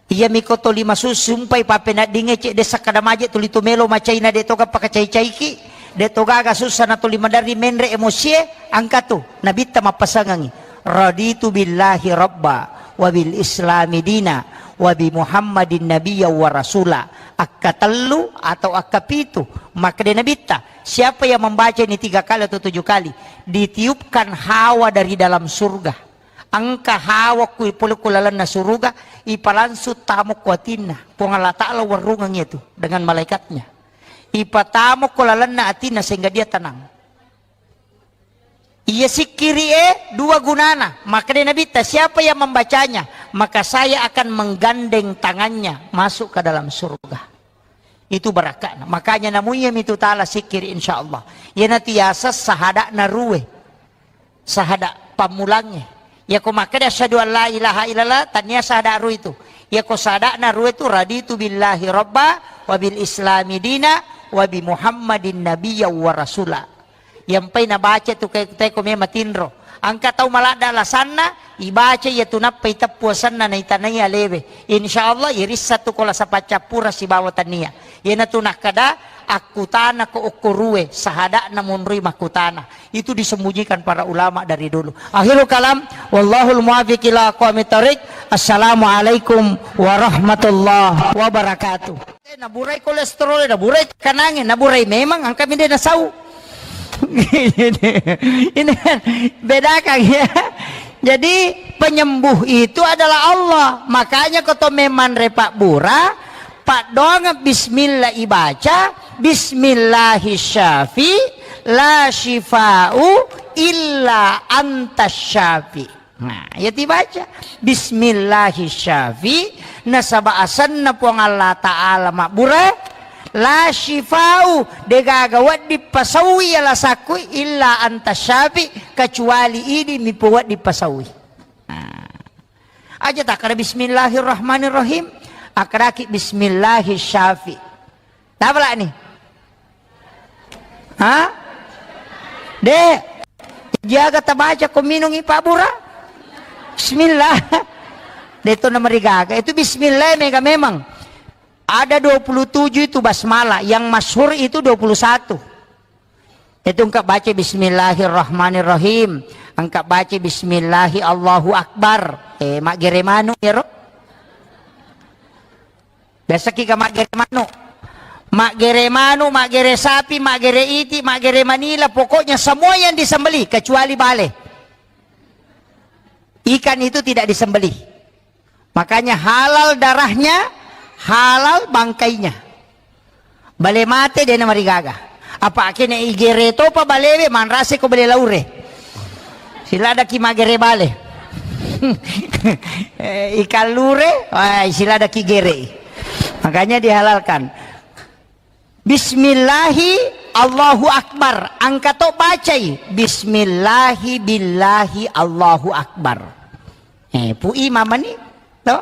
Iya miko toli masusu, sumpai pappeneddingnge, cedde sakkada maje tuli tu melo macaina, de toga pakacai-caiki, de togaga sussa na tuli madari menre emosie, angka tu, nabitta mappasangangi. Raditu billahi rabba, wa bil islami dina, wa bi Muhammadin nabiyya wa rasula. Akkatellu atau akkapitu, makkeda nabitta, siapa yang membaca ini tiga kali atau tujuh kali, ditiupkan hawa dari dalam surga. Engka hawa ku ipole ku lalenna suruga, ipalangsung tamo ku atinna. Puang Allah Ta'ala warungeng itu dengan malaikatnya. Ipatamo ku lalenna atinna sehingga dia tenang. Iya sikkiri e dua gunana. Makkeda Nabitta, siapa yang membacanya, maka saya akan menggandeng tangannya masuk ke dalam surga. Itu barakka'na. Makanya namuiya mitu tala sikkiri, insya Allah. Iyanatu yaseng sahada'na ruwe. Sahada' pammulangnge. Yako makkeda asyhadu an la ilaha illallah, tania sahada' ruwe itu. Yako sahada'na ruwe itu, raditu billahi rabba, wa bil islami dina, wa bi Muhammadin nabiyya wa rasula. Yampai nabaca tu ke-, teko me matinro. Engka tau maladda alasanna, ibaca iya tu nappa iteppu asenna naitanai alewe. Insya Allah, irissa tu ko lasa paccappura sibawa tania. Iyanatu nakkeda, akkutana ko okko ruwe, sahada'na monroi makkutana. Itu disembunyikan para ulama dari dulu. Akhirul kalam, wallahul muwaffiq ila aqwamit thariq. Assalamualaikum warahmatullahi wabarakatuh. Eh, naburai kolesterol, naburai kanange, naburai memang, angka minde nasau. Ini kan bedakan ya. Jadi penyembuh itu adalah Allah. Makanya ko to memang repak bura, Paddoangeng bismillah ibaca, "Bismillahi syafi, la syifa'u illa anta syafi." Nah, iya tibaca, "Bismillahi syafi," nasaba asenna Puang Allah Ta'ala mabbura, "La syifa'u," degaga wedding pasaui alasakku, "illa anta syafi," kecuali idi mi wedding pasaui. Nah. Aja takkada bismillahirrahmanirrahim, akkadaki bismillahi syafi. Tapalani? Ha? De, jaga tabaca ko minungi Pak Bura. Bismillah. De to namarigaga. Itu bismillah mega memang. Ada dua puluh tujuh itu basmalah, yang masyhur itu dua puluh satu. Itu engka baca bismillahirrahmanirrahim, engka baca bismillahi Allahu Akbar. Eh, maggere manu iyaro. Biasa ki ka maggere manu. Maggere manu, maggere sapi, maggere iti, maggere manila, pokoknya semua yang disembelih kecuali bale. Ikan itu tidak disembelih. Makanya halal darahnya, halal bangkainya. Bale mate de namarigaga. Apa kene igere topa balewe, manrase ko bale laure. Siladaki magere bale. Eh, ikan lure, wah, siladaki gere. Makanya dihalalkan. Bismillahi Allahu Akbar. Engka to bacai. Bismillahi billahi Allahu Akbar. Eh, Pu Imam mani, to?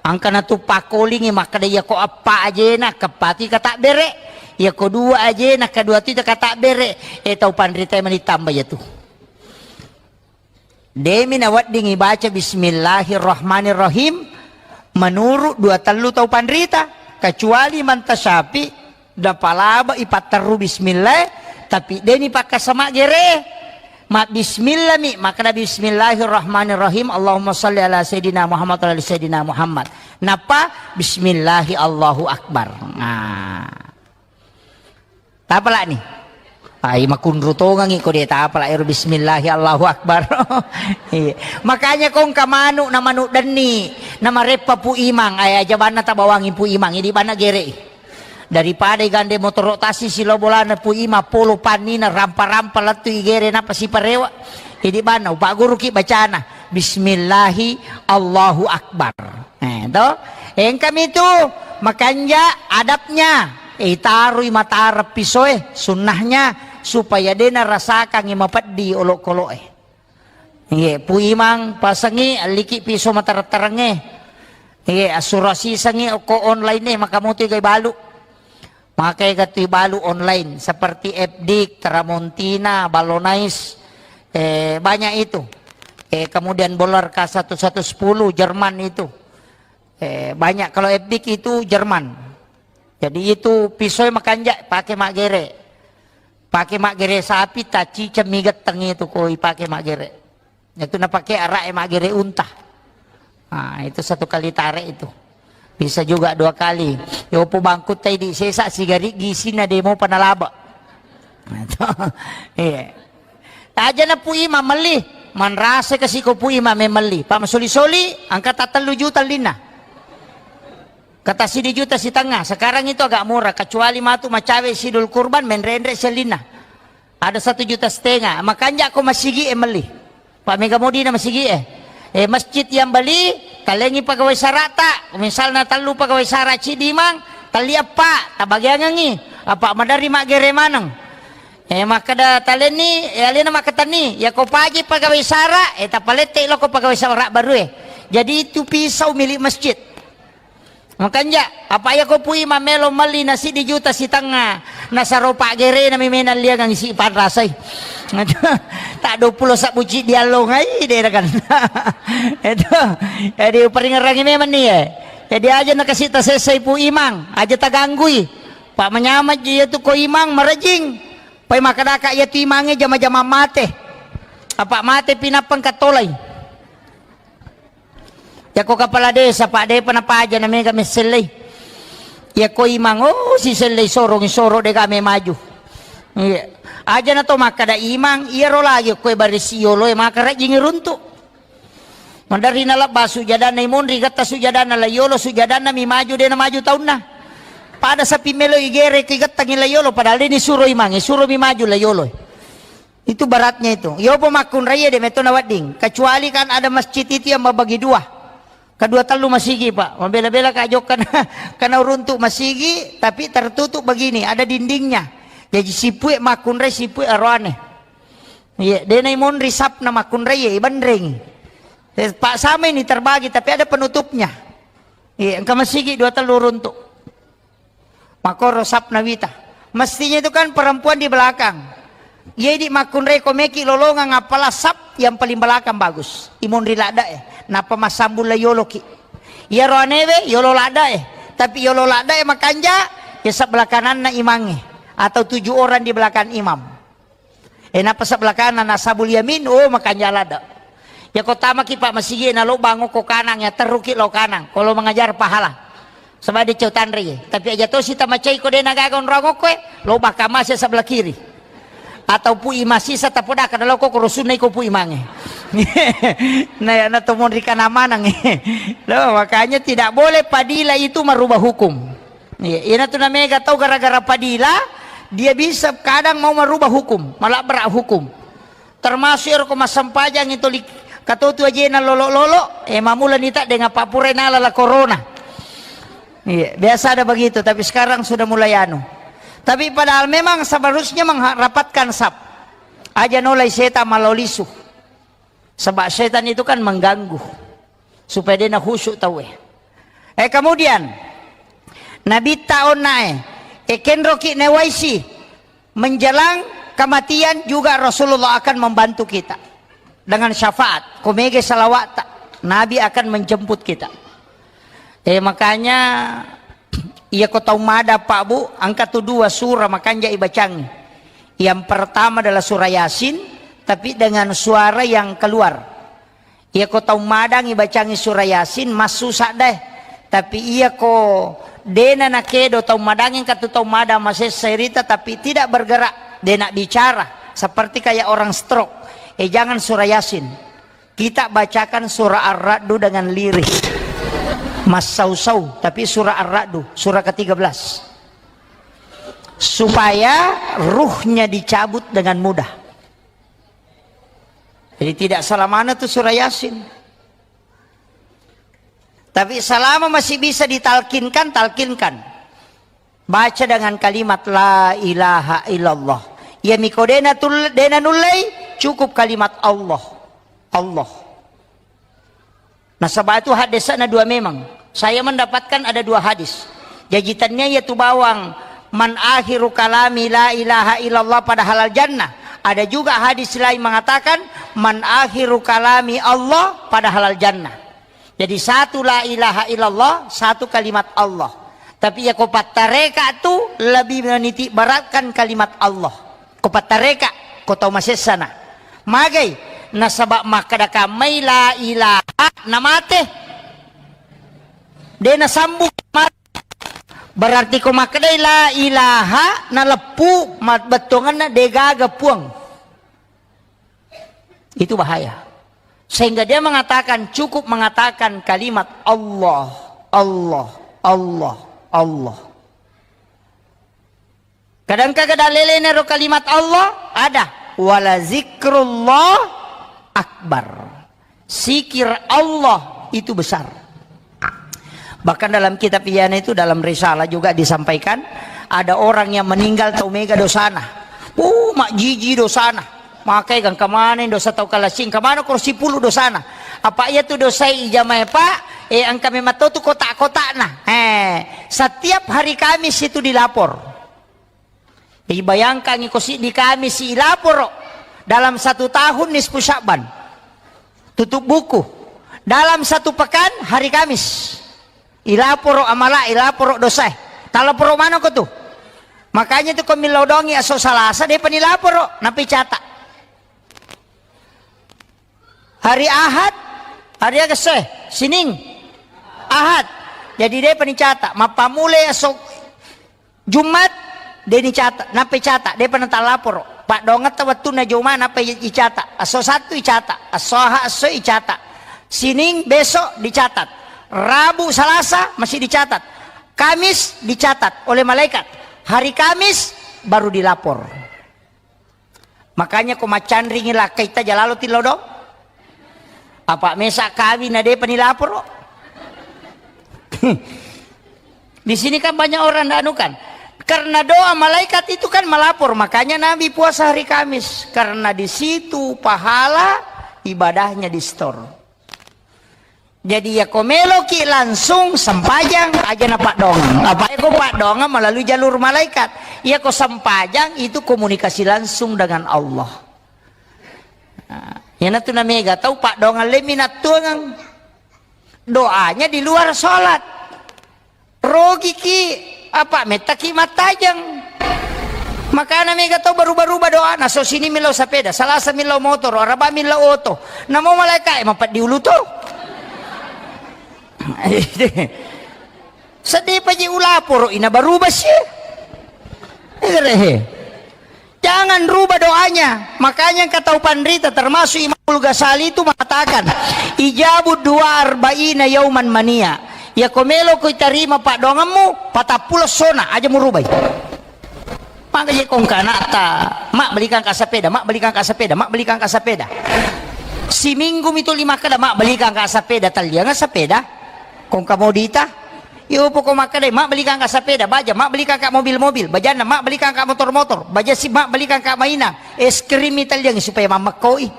Engka natu pakkolingi makkeda, "Iyako eppa ajena, keppatu katabbere. Iyako dua ajena, kedua tu katabbere." Eh, tau panrita mani tamba iyatu. Demi naweddingi baca bismillahirrahmanirrahim menurut dua tellu tau panrita, kecuali manta syafi, napalaba ipatterru bismillah, tapi deni pakkasama gere. Mabbismillah mi, makkeda, "Bismillahirrahmanirrahim. Allahumma shalli ala Sayyidina Muhammad wa ala ali Sayyidina Muhammad." Nappa, "Bismillahi Allahu Akbar." Nah. Tapalani? Ai, makunru tongangi ko de tapala ero bismillahi Allahu Akbar. Iya. Makanya kongka manu na manu denni, na mareppa Pu Imang, ai aja banna tabawangi Pu Imang, idi banna gere. Daripada igande motoro tasi silo bolana Pu Imang, polo pannina rampa-rampa lettu igere napa siparewa. Idi banna upagguruki bacana, "Bismillahi Allahu Akbar." Eh, to? Engkami tu makanja adabnya, eh, itarui matara pisoe, sunnahnya, supaya dena rasakangi mapeddi olokoloe. Iye, Pu Imang pasengi alliki piso matara-tarangnge. Iye, assura sisengi okko online e, maka motu igai balu. Maka ega tu balu online seperti F D I K, Tramontina, Ballonais, eh, banyak itu. Eh, kemudian Bolar K satu satu sepuluh Jerman itu. Eh, banyak kalau F D I K itu Jerman. Jadi itu pisau makanja pakai maggere. Pakai maggere sapi, tacica mi getteng itu koi pakai maggere. Itu napake araq e maggere unta. Ah, itu satu kali tarik itu. Bisa juga dua kali. Yopo bangkut tai di sesa sigari gisina demo panalaba. Nah, itu. Iya. Aja na Pu Imang melli. Manrasa kasi ko Pu Imang memelli. Pak masoli-soli, angka tattellu juta lina. Kata sidi juta sitengnga. Sekarang itu agak murah. Kecuali matu macawe sidul kurban, menrenre selina. Ada satu juta setengah. Makanja ko masigi e melli. Pak mega modina masigi e. Eh, masjid yang beli, talengi pegawai sarata. Misalna tellu pegawai sara cidi mang, telli eppa, tabagiangengi. Apa madari maggere maneng. Eh, makkeda talenni, eh, alena makkatenni. Ya ko paji pegawai sara, eh, tapalette loko pegawai sara baru e. Jadi itu pisau milik masjid. Makanja, apa iya ko Pu Imang melo melli na siddi juta sitengnga, nasaro paggerena mi menang liangang isi panrasai. Tak dua puluh sabbu ciddi allongai, de kan. Itu, jadi uparingerangi memang ni, eh. Jadi aja na kasi tasessai Pu Imang, aja taganggui. Pak manyameng ji iya tu ko Imang marejing. Pai makkedaka iya tu Imangnge jama-jama mate. Apa mate pinappang katolai. Yako kepala desa, Pak, depa napaja na mega messellei. Yako Imang, oh, sisellei sorong, soro dega me maju. Iya. Aja na to makkeda Imang, iyaro lagi koe barisi yolo e maka rajing runtu. Maderri nalebba sujadanna imonri getta sujadanna la yolo sujadanna mi maju de na maju taunna. Pada sapi melo igere ki gettangi la yolo, padahal de' ni suro imangnge, suro mi maju la yolo. Itu beratnya itu. Yopo makkunrai de' metto na wedding. Kecuali kan ada masjid itu yang membagi dua. Kedua tellu masigi, Pak. Mabela-bela ka jokka na, kana uruntu masigi, tapi tertutup begini, ada dindingnya. Jadi sipue makkunrai, sipue aroane. Iya, de' na imonri sapna makkunrai, iya, ibenreng. Eh, Pak, sama ini terbagi, tapi ada penutupnya. Iya, engka masigi dua tellu runtu. Makkoro sapna wita. Mestinya itu kan perempuan di belakang. Jadi makkunrai ko meki lolongang, apalah sap yang paling belakang bagus. Imonri ladde'e. Nappa massambung la yoloki. Iyaro anewe yolo ladde'e. Tapi yolo ladde'e makanja, ya sebelah kananna imangnge. Atau tujuh orang di belakang imam. Eh, nappa sebelah kanan, ashabul yamin, oh, makanja ladde'. Ya, ko tamaki, Pak, masigi na lobang ko kanang, ya terruki lo kanang. Kalau mengajar pahala. Sebab de' cau tanre ye. Tapi aja tosi tamacai ko de' na gaga onrong ko, eh, lobang kamase sebelah kiri. Atau pui masisa tapodaka dalau ko, ko rosunna iko pui mange. Nah, ya, na to monri kana manang. Loh, makanya tidak boleh padila itu merubah hukum. Iya, iyanatu namega tau gara-gara padila, dia bisa kadang mau merubah hukum, malabbara hukum. Termasuk ero ko massempajang itu li-, katotu ajena lolo-lolo, eh, mamula nita dengan papure nala la corona. Iya, biasa ada begitu, tapi sekarang sudah mulai anu. Tapi padahal memang seharusnya merapatkan sap. Aja nolai setan malolisu. Sebab setan itu kan mengganggu. Supaya de' na khusyuk tauwe. Eh, kemudian, Nabitta onnae, eh, kenroki newaisi, menjelang kematian juga Rasulullah akan membantu kita. Dengan syafaat, ko mega salawatta, Nabi akan menjemput kita. Eh, makanya, iya ko tau mada, Pak, Bu, engka tu dua surah makanja ibacangi. Yang pertama adalah surah Yasin, tapi dengan suara yang keluar. Iya ko tau madangi bacangi surah Yasin, massusa deh. Tapi iya ko dena nakedo tau madangi, engka tu tau madang masessa irita, tapi tidak bergerak, dena bicara, seperti kayak orang stroke. Eh, jangan surah Yasin. Kita bacakan surah Ar-Ra'du dengan lirih. Massau-sau, tapi surah Ar-Ra'du, surah ketiga belas. Supaya ruhnya dicabut dengan mudah. Jadi tidak salah mana tu surah Yasin. Tapi selama masih bisa ditalkinkan, talkinkan. Baca dengan kalimat la ilaha illallah. Iya miko dena tul-, dena nullei, cukup kalimat Allah. Allah. Nasaba itu hadisna dua memang. Saya mendapatkan ada dua hadis. Jaji tennia iya tu bawang, "Man akhiru kalami la ilaha illallah pada halal jannah." Ada juga hadis lain mengatakan, "Man akhiru kalami Allah pada halal jannah." Jadi satu la ilaha illallah, satu kalimat Allah. Tapi iya ko pattareka tu lebih meniti beratkan kalimat Allah. Ko pattareka, ko tau masessana. Magai, nasaba makkeda kammai la ilaha namate. De nasambung mate. Berarti ko makkedai la ilaha naleppu ma-, bettuanganna degaga puang. Itu bahaya. Sehingga dia mengatakan, cukup mengatakan kalimat Allah, Allah, Allah, Allah. Kadang-kadang lelena ro kalimat Allah, ada. Wala zikrullah akbar. Sikir Allah itu besar. Bahkan dalam kitab Ihyana itu, dalam risalah juga disampaikan, ada orang yang meninggal tau mega dosana. Uh, majiji dosana. Makai gangka maneng dosa tau kalasing, kamana koro sipulu dosana. Apa iya tu dosai ijamai, Pak? Eh, engka memang tau tu kotak-kotakna. Eh, setiap hari Kamis itu dilapor. Jadi bayangkan iko siddi Kamis ilaporo dalam satu tahun nisfu Sya'ban. Tutup buku. Dalam satu pekan hari Kamis. Ilaporo amala, ilaporo dosae. Talaporo manoko tu. Makanya tu ko millau dongi aso Salasa, depa nilaporo, napi cata. Hari Ahad, hari aga se, Sining, Ahad. Jadi depa nicata, mappamulai aso Jumat, de nicata, nappa icata, depa natalaporo. Paddongetta wettunna joma, nappa i-, icata. Aso Sattu icata, aso Ahad esso icata. Sining besok dicatat. Rabu, Salasa masih dicatat. Kamis dicatat oleh malaikat. Hari Kamis baru dilapor. Makanya ko maccanringi lakkaita jalalo tillo do. Apa mesa kawin na depa nilaporo. Di sini kan banyak orang ndak anu kan. Karena doa malaikat itu kan melapor, makanya Nabi puasa hari Kamis. Karena di situ pahala ibadahnya di-store. Jadi, yako meloki langsung sempajang, aja na paddoangeng. Apa yako paddoangeng melalui jalur malaikat. Yako sempajang itu komunikasi langsung dengan Allah. Nah, iyanatu namega tau paddoangeng le minattuangeng. Doanya di luar sholat. Rogiki, apa, mettaki mattajeng. Makana mega tau baruba-ruba doana, so sini millau sapeda, salasa millau motoro, araba millau oto. Namo malaikae mapeddi ulu to. Sedih paji ulaporo ina baruba si. Egerehe. Jangan rubah doanya. Makanya engka tau panrita, termasuk Imamul Ghazali itu mengatakan, "Ijabu dua arba'ina yauman mania." Yako melo ko itarima paddoangemmu, patappulo sona, aja murubai. Maka je kongka anakta, "Mak, belikan ka sepeda, mak, belikan ka sepeda, mak, belikan ka sepeda." Siminggu mitu lima kada, "Mak, belikan ka sepeda." Talianga sepeda. Kongka modita. Iyo, pokok makkeda, "Mak, belikan ka sepeda." Baja, "Mak, belikan ka mobil-mobil." Bajanna, "Mak, belikan ka motor-motor." Baja si, "Mak, belikan ka mainang." Es krim italiang supaya mammekkoi.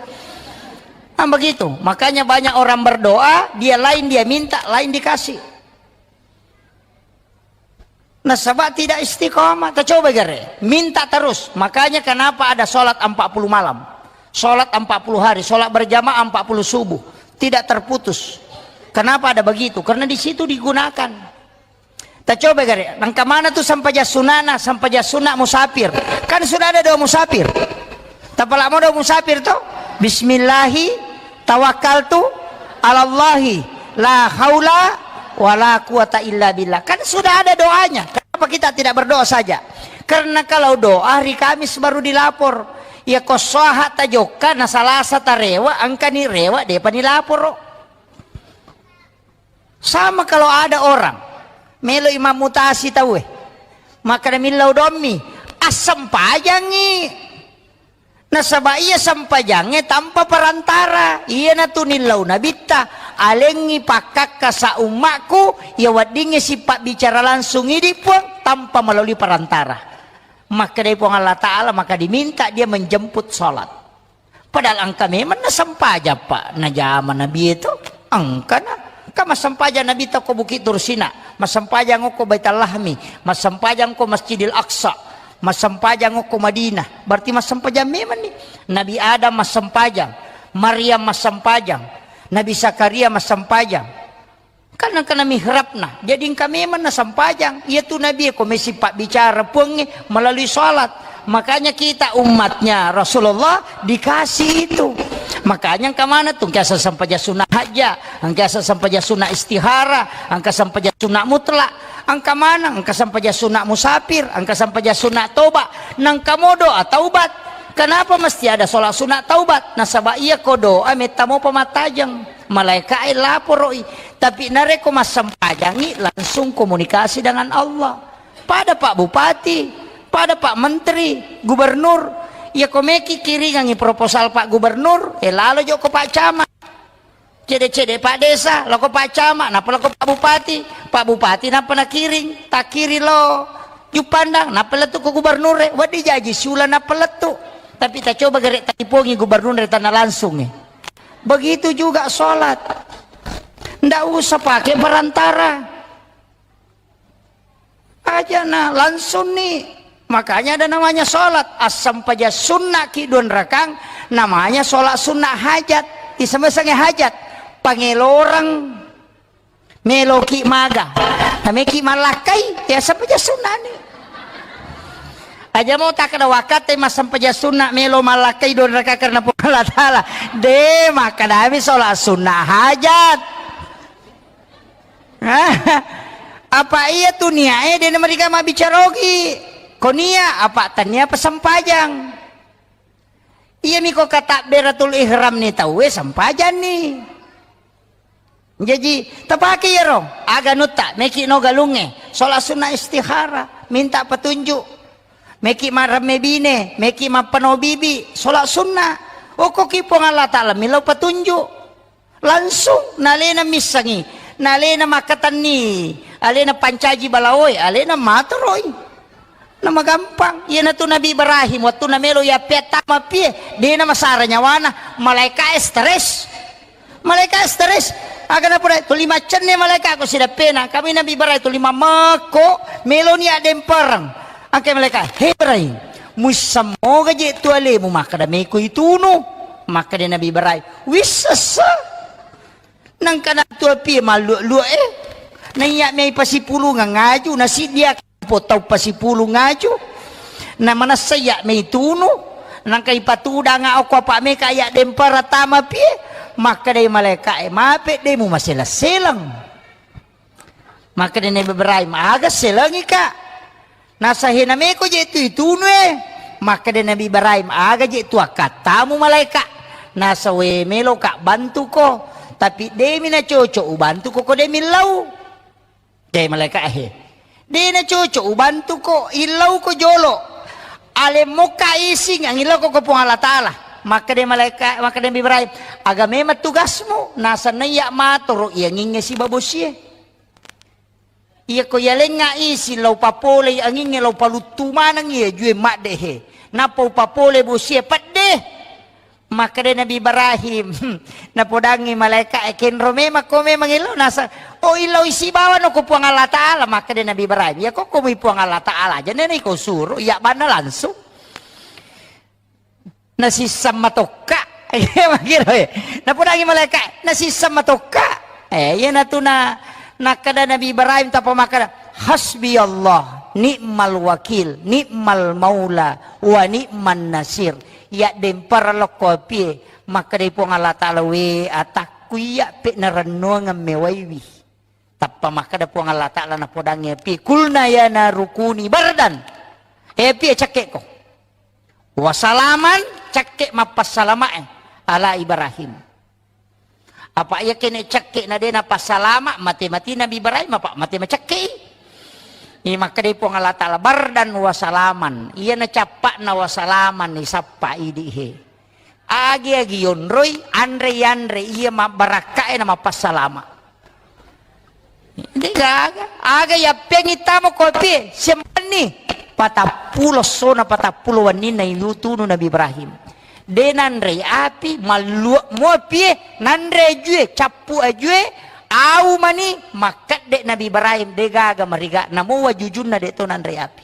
Kan begitu. Makanya banyak orang berdoa, dia lain dia minta, lain dikasih. Nasaba tidak istiqomah. Kita coba gare. Minta terus. Makanya kenapa ada sholat empat puluh malam? Sholat empat puluh hari, sholat berjamaah empat puluh subuh. Tidak terputus. Kenapa ada begitu? Karena di situ digunakan. Tacoba gare, nangka mana tu sampajang sunana, sampajang sunna musafir. Kan sudah ada doa musafir. Tapalamo doa musafir to? Bismillahi tawakkaltu alallahi la haula wala quwata illa billah. Kan sudah ada doanya. Kenapa kita tidak berdoa saja? Karena kalau doa hari Kamis baru dilapor. Ya ko soha tajokka na Salasa tarewa, engkani rewa depa nilaporo. Sama kalau ada orang melo imam mutasi tauwe, maka millau dommi, assempajangi. Nasaba iya sempajangnge tanpa perantara. Iyanatu nillau nabitta, alengngi pakkakka sa ummakku, iya weddingnge sipabbicara langsung idi Puang tanpa melalui perantara. Makkedai Puang Allah Ta'ala, maka diminta dia menjemput sholat. Padahal engka memang nasempajang, Pak, najama Nabi itu. Engkana. Engka massempajang Nabi tau ko Bukit Tursina, massempajang ko Baitul Lahmi, massempajang ko Masjidil Aqsa, massempajang ko Madinah. Berarti massempajang memang nih. Nabi Adam massempajang, Maryam massempajang, Nabi Zakaria massempajang. Kan engkana mihrabna. Jadi engka memang nasampajang. Iya tu Nabi ko mesi pabbicara Puangnge melalui salat. Makanya kita umatnya Rasulullah dikasih itu. Makanya engka mana tu, engka sampajang sunat hajat, engka sampajang sunat istihara, engka sampajang sunat mutlak. Engka mana, engka sampajang sunat musafir, engka sampajang sunat toba. Nangka mo doa taubat. Kenapa mesti ada salat sunat taubat? Nasaba iya ko doa metta mo pamattajeng. Malaikae laporo'i. Tapi narekko massempajangngi, langsung komunikasi dengan Allah. Pada Pak Bupati, pada Pak Menteri, Gubernur, iya ko meki kiringangi proposal Pak Gubernur, eh, lalo jokko Pak Camat. Cede-cede Pak Desa, loko Pak Camat, nappa loko Pak Bupati. Pak Bupati nappa nakiring, takiring lo Juppandang, nappa lettu ko gubernur, eh, wedding jaji siula nappa lettu. Tapi tacoba gare talipongi gubernur e tanna langsung, eh. Begitu juga sholat. Ndak usah pakai perantara. Aja na langsung nih. Makanya ada namanya sholat. Asam paja sunnah ki dua rakang, namanya sholat sunnah hajat. Iseme-senge hajat. Pangeloreng. Meloki maga. Nameki malakkai. Ya asam paja sunnah nih. Aja mau tak ada wakate masam paja sunnah melo malakkai dua rakang karena Puang Allah Ta'ala. De, makadami sholat sunnah hajat. Apa iya tu niae de namariga mabbicara ogi? Ko nia apa tania pasempajang? Iya miko katabberatul ihram ni tauwe sempajang ni. Jaji, tapake iyaro, aga nutta, meki no galungnge, sholat sunnah istikharah, minta petunjuk. Meki maremme bine, meki mappano bibi, sholat sunnah. Okkoki Puang Allah Ta'ala, millau petunjuk. Langsung, nalena missengi, nalena makkatenni, alena pancaji balaoe, alena matoroi. Namagampang. Iyanatu Nabi Ibrahim, wettunna melo yappeattama pie, dena masara nyawana, malaika e stres. Malaika e stres. Aga napoda, tuli maccenne malaika ko sidappena. Kami Nabi Ibrahim tuli mammekko, meloni addempereng. Angke malaika, "He Ibrahim, muissammoga je tu alemu makkada meko itunu?" Makkada Nabi Ibrahim, "Wissessa." Nangka na tu apie mallua-lua e. Naiya mei pasipulungang aju, nasiddia po tau pasipulung aju. Na manessa iya mei tunu. Nangka ipatudanga okko apa meka iya dempara tama pie. Makkedai malaika e, "Mape de mumaseleng-seleng." Makkeda Nabi Ibrahim, "Aga selengi ka?" Nasa, "Hena meko je tu itunu e." Makkeda Nabi Ibrahim, "Aga je tu akkattamu malaika?" Nasa, "We melo ka bantuko, tapi demi na cocok ubantuko ko demi lau." Jadi malaika he, "De na cocok ubantuko, illau ko jolo. Alemmokka ising angillau ko, ko Puang Allah Ta'ala." Makkeda malaika, makkeda Nabi Ibrahim, "Aga memang tugasmu?" Nasa, "Naiya matoro iyangingnge sibawa bosie. Iyako yalengnga isi lao papolei angingnge lao paluttu maneng iya jue madde he. Nappa upapole bosie pedde." Makkeda Nabi Ibrahim, napodangi malaika e, "Kenro memang ko memang illau?" Nasa, "Oh, illau isi bawano ko Puang Allah Ta'ala." Makkeda Nabi Ibrahim, "Iya ko komui Puang Allah Ta'ala aja nena iko suro, iya banna langsung." Nasisseng matokka. Iya, makkiro, eh. Napodangi malaika, nasisseng matokka. Eh, iyanatu na, nakkeda Nabi Ibrahim tappa makkeda, "Hasbi Allah, ni'mal wakil, ni'mal maula, wa ni'man nasir." Iya dempara lokko apie, makkeda Puang Allah Ta'ala, "We atakku iya pe narennuangeng mewaiwi." Tappa makkeda Puang Allah Ta'ala napodangi api, "Kulna ya naru kuni bardan." Eh, api, cakkeko. "Wa salaman," cakke mappassalama e, "ala Ibrahim." Apa iya kene cakke na de napassalama, mate-mate Nabi Ibrahim, apa mate macakke i. Makkeda Puang Allah Ta'ala, "Bardan wa salaman." Iya na cappakna wa salaman, isappa idi he. Agi-agi yonroi, anre-anre iya mabbarakka e na mappassalama. De gaga. Aga yappengi tamo kopi, siambanni. Patappulo sona, patappulo wenninna itunu Nabi Ibrahim. De nanrei api, mallua muapie, nanre ajue, cappu ajue, au mani, makkedde Nabi Ibrahim, de gaga mariga, namo wajujunna de to nanrei api.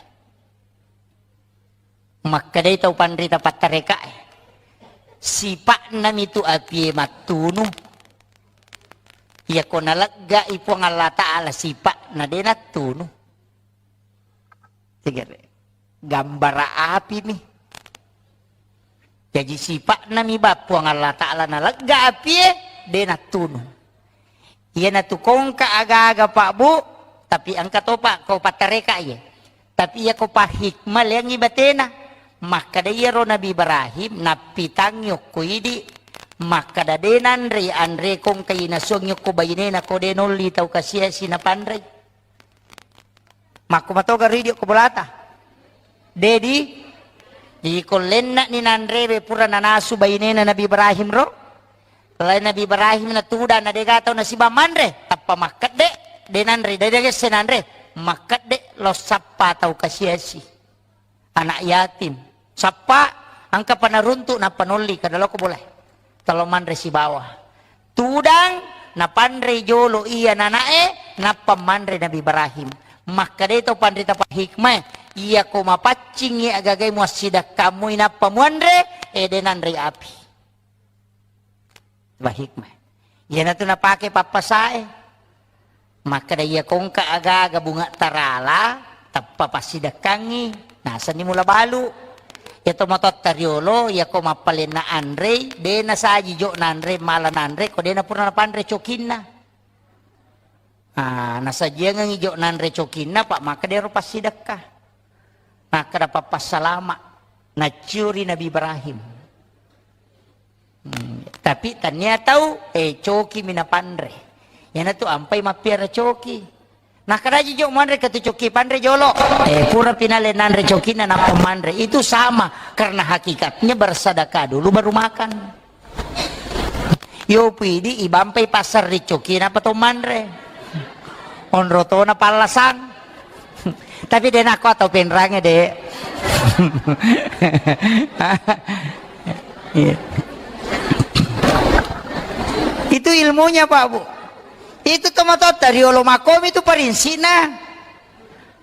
Makkedai tau panrita pattarekae, "Sipa'nami tu apie mattunu. Iyako naleggai Puang Allah Ta'ala sipa'na, de nattunu." Tegere. Gambara apimi. Jaji sipa'nami ba Puang Allah Ta'ala nalegga apie, de nattunu. Iyanatu kongka aga-aga, Pak, Bu, tapi engka topa ko pattareka iye. Tapi iya ko pahikmah leangngi batena. Makkeda iyaro Nabi Ibrahim, nappitangngi okko idi, makkeda de nanre anre kongka inasuangngi okko bainena ko de nolli tau kasiasi napanrei. Makko matoga ridio ko bolata. Dedi, iko lenna'ni nanrewe pura nanasu bainena Nabi Ibrahim ro. Lai Nabi Ibrahim natudang na dega tau nasiba manre, tappa makkedde, de nanre, de degesse nanre, makkedde lo sappa tau kasiasi. Anak yatim. Sappa, engka pa naruntuk nappa nolli, kada loko boleh. Talo manre sibawa. Tudang, napanrei jolo iya nanae, nappa manre Nabi Ibrahim. Makkedai tau panrita pahikmae, iyako mapaccingngi agagai muassidakkamui nappa muanre, ede nanrei api. Ba hikmah. Iyanatu napake pappasae. Makkeda iya kongka aga-aga bunga tarala, tappa passidekkangngi, nasenni mula balu. Iya to matotta riolo, iya ko mappalenna anrei, de nasaji jo nanre, mala nanre, ko de napura napanre cokinna. Ah, nasajiangengngi jo nanre cokinna, pa makkeda ero passidekka. Makkeda pappassalama, nacciuri Nabi Ibrahim. Hmm, tapi tania tau, eh, cokimi napanre. Iyanatu ampai mappiara coki. Nakkadaji jo muanre katu coki panre jolo. Eh, pura pinale nanre cokinna nappa manre. Itu sama, karena hakikatnya bersedekah dulu baru makan. Yo pidi ibampai pasar ri coki napa to manre. Onro tona pallasang. Tapi de nako atau penrange de. Iya. Itu ilmunya, Pak, Bu. Itu tomatotta riolo makomi itu parinsina.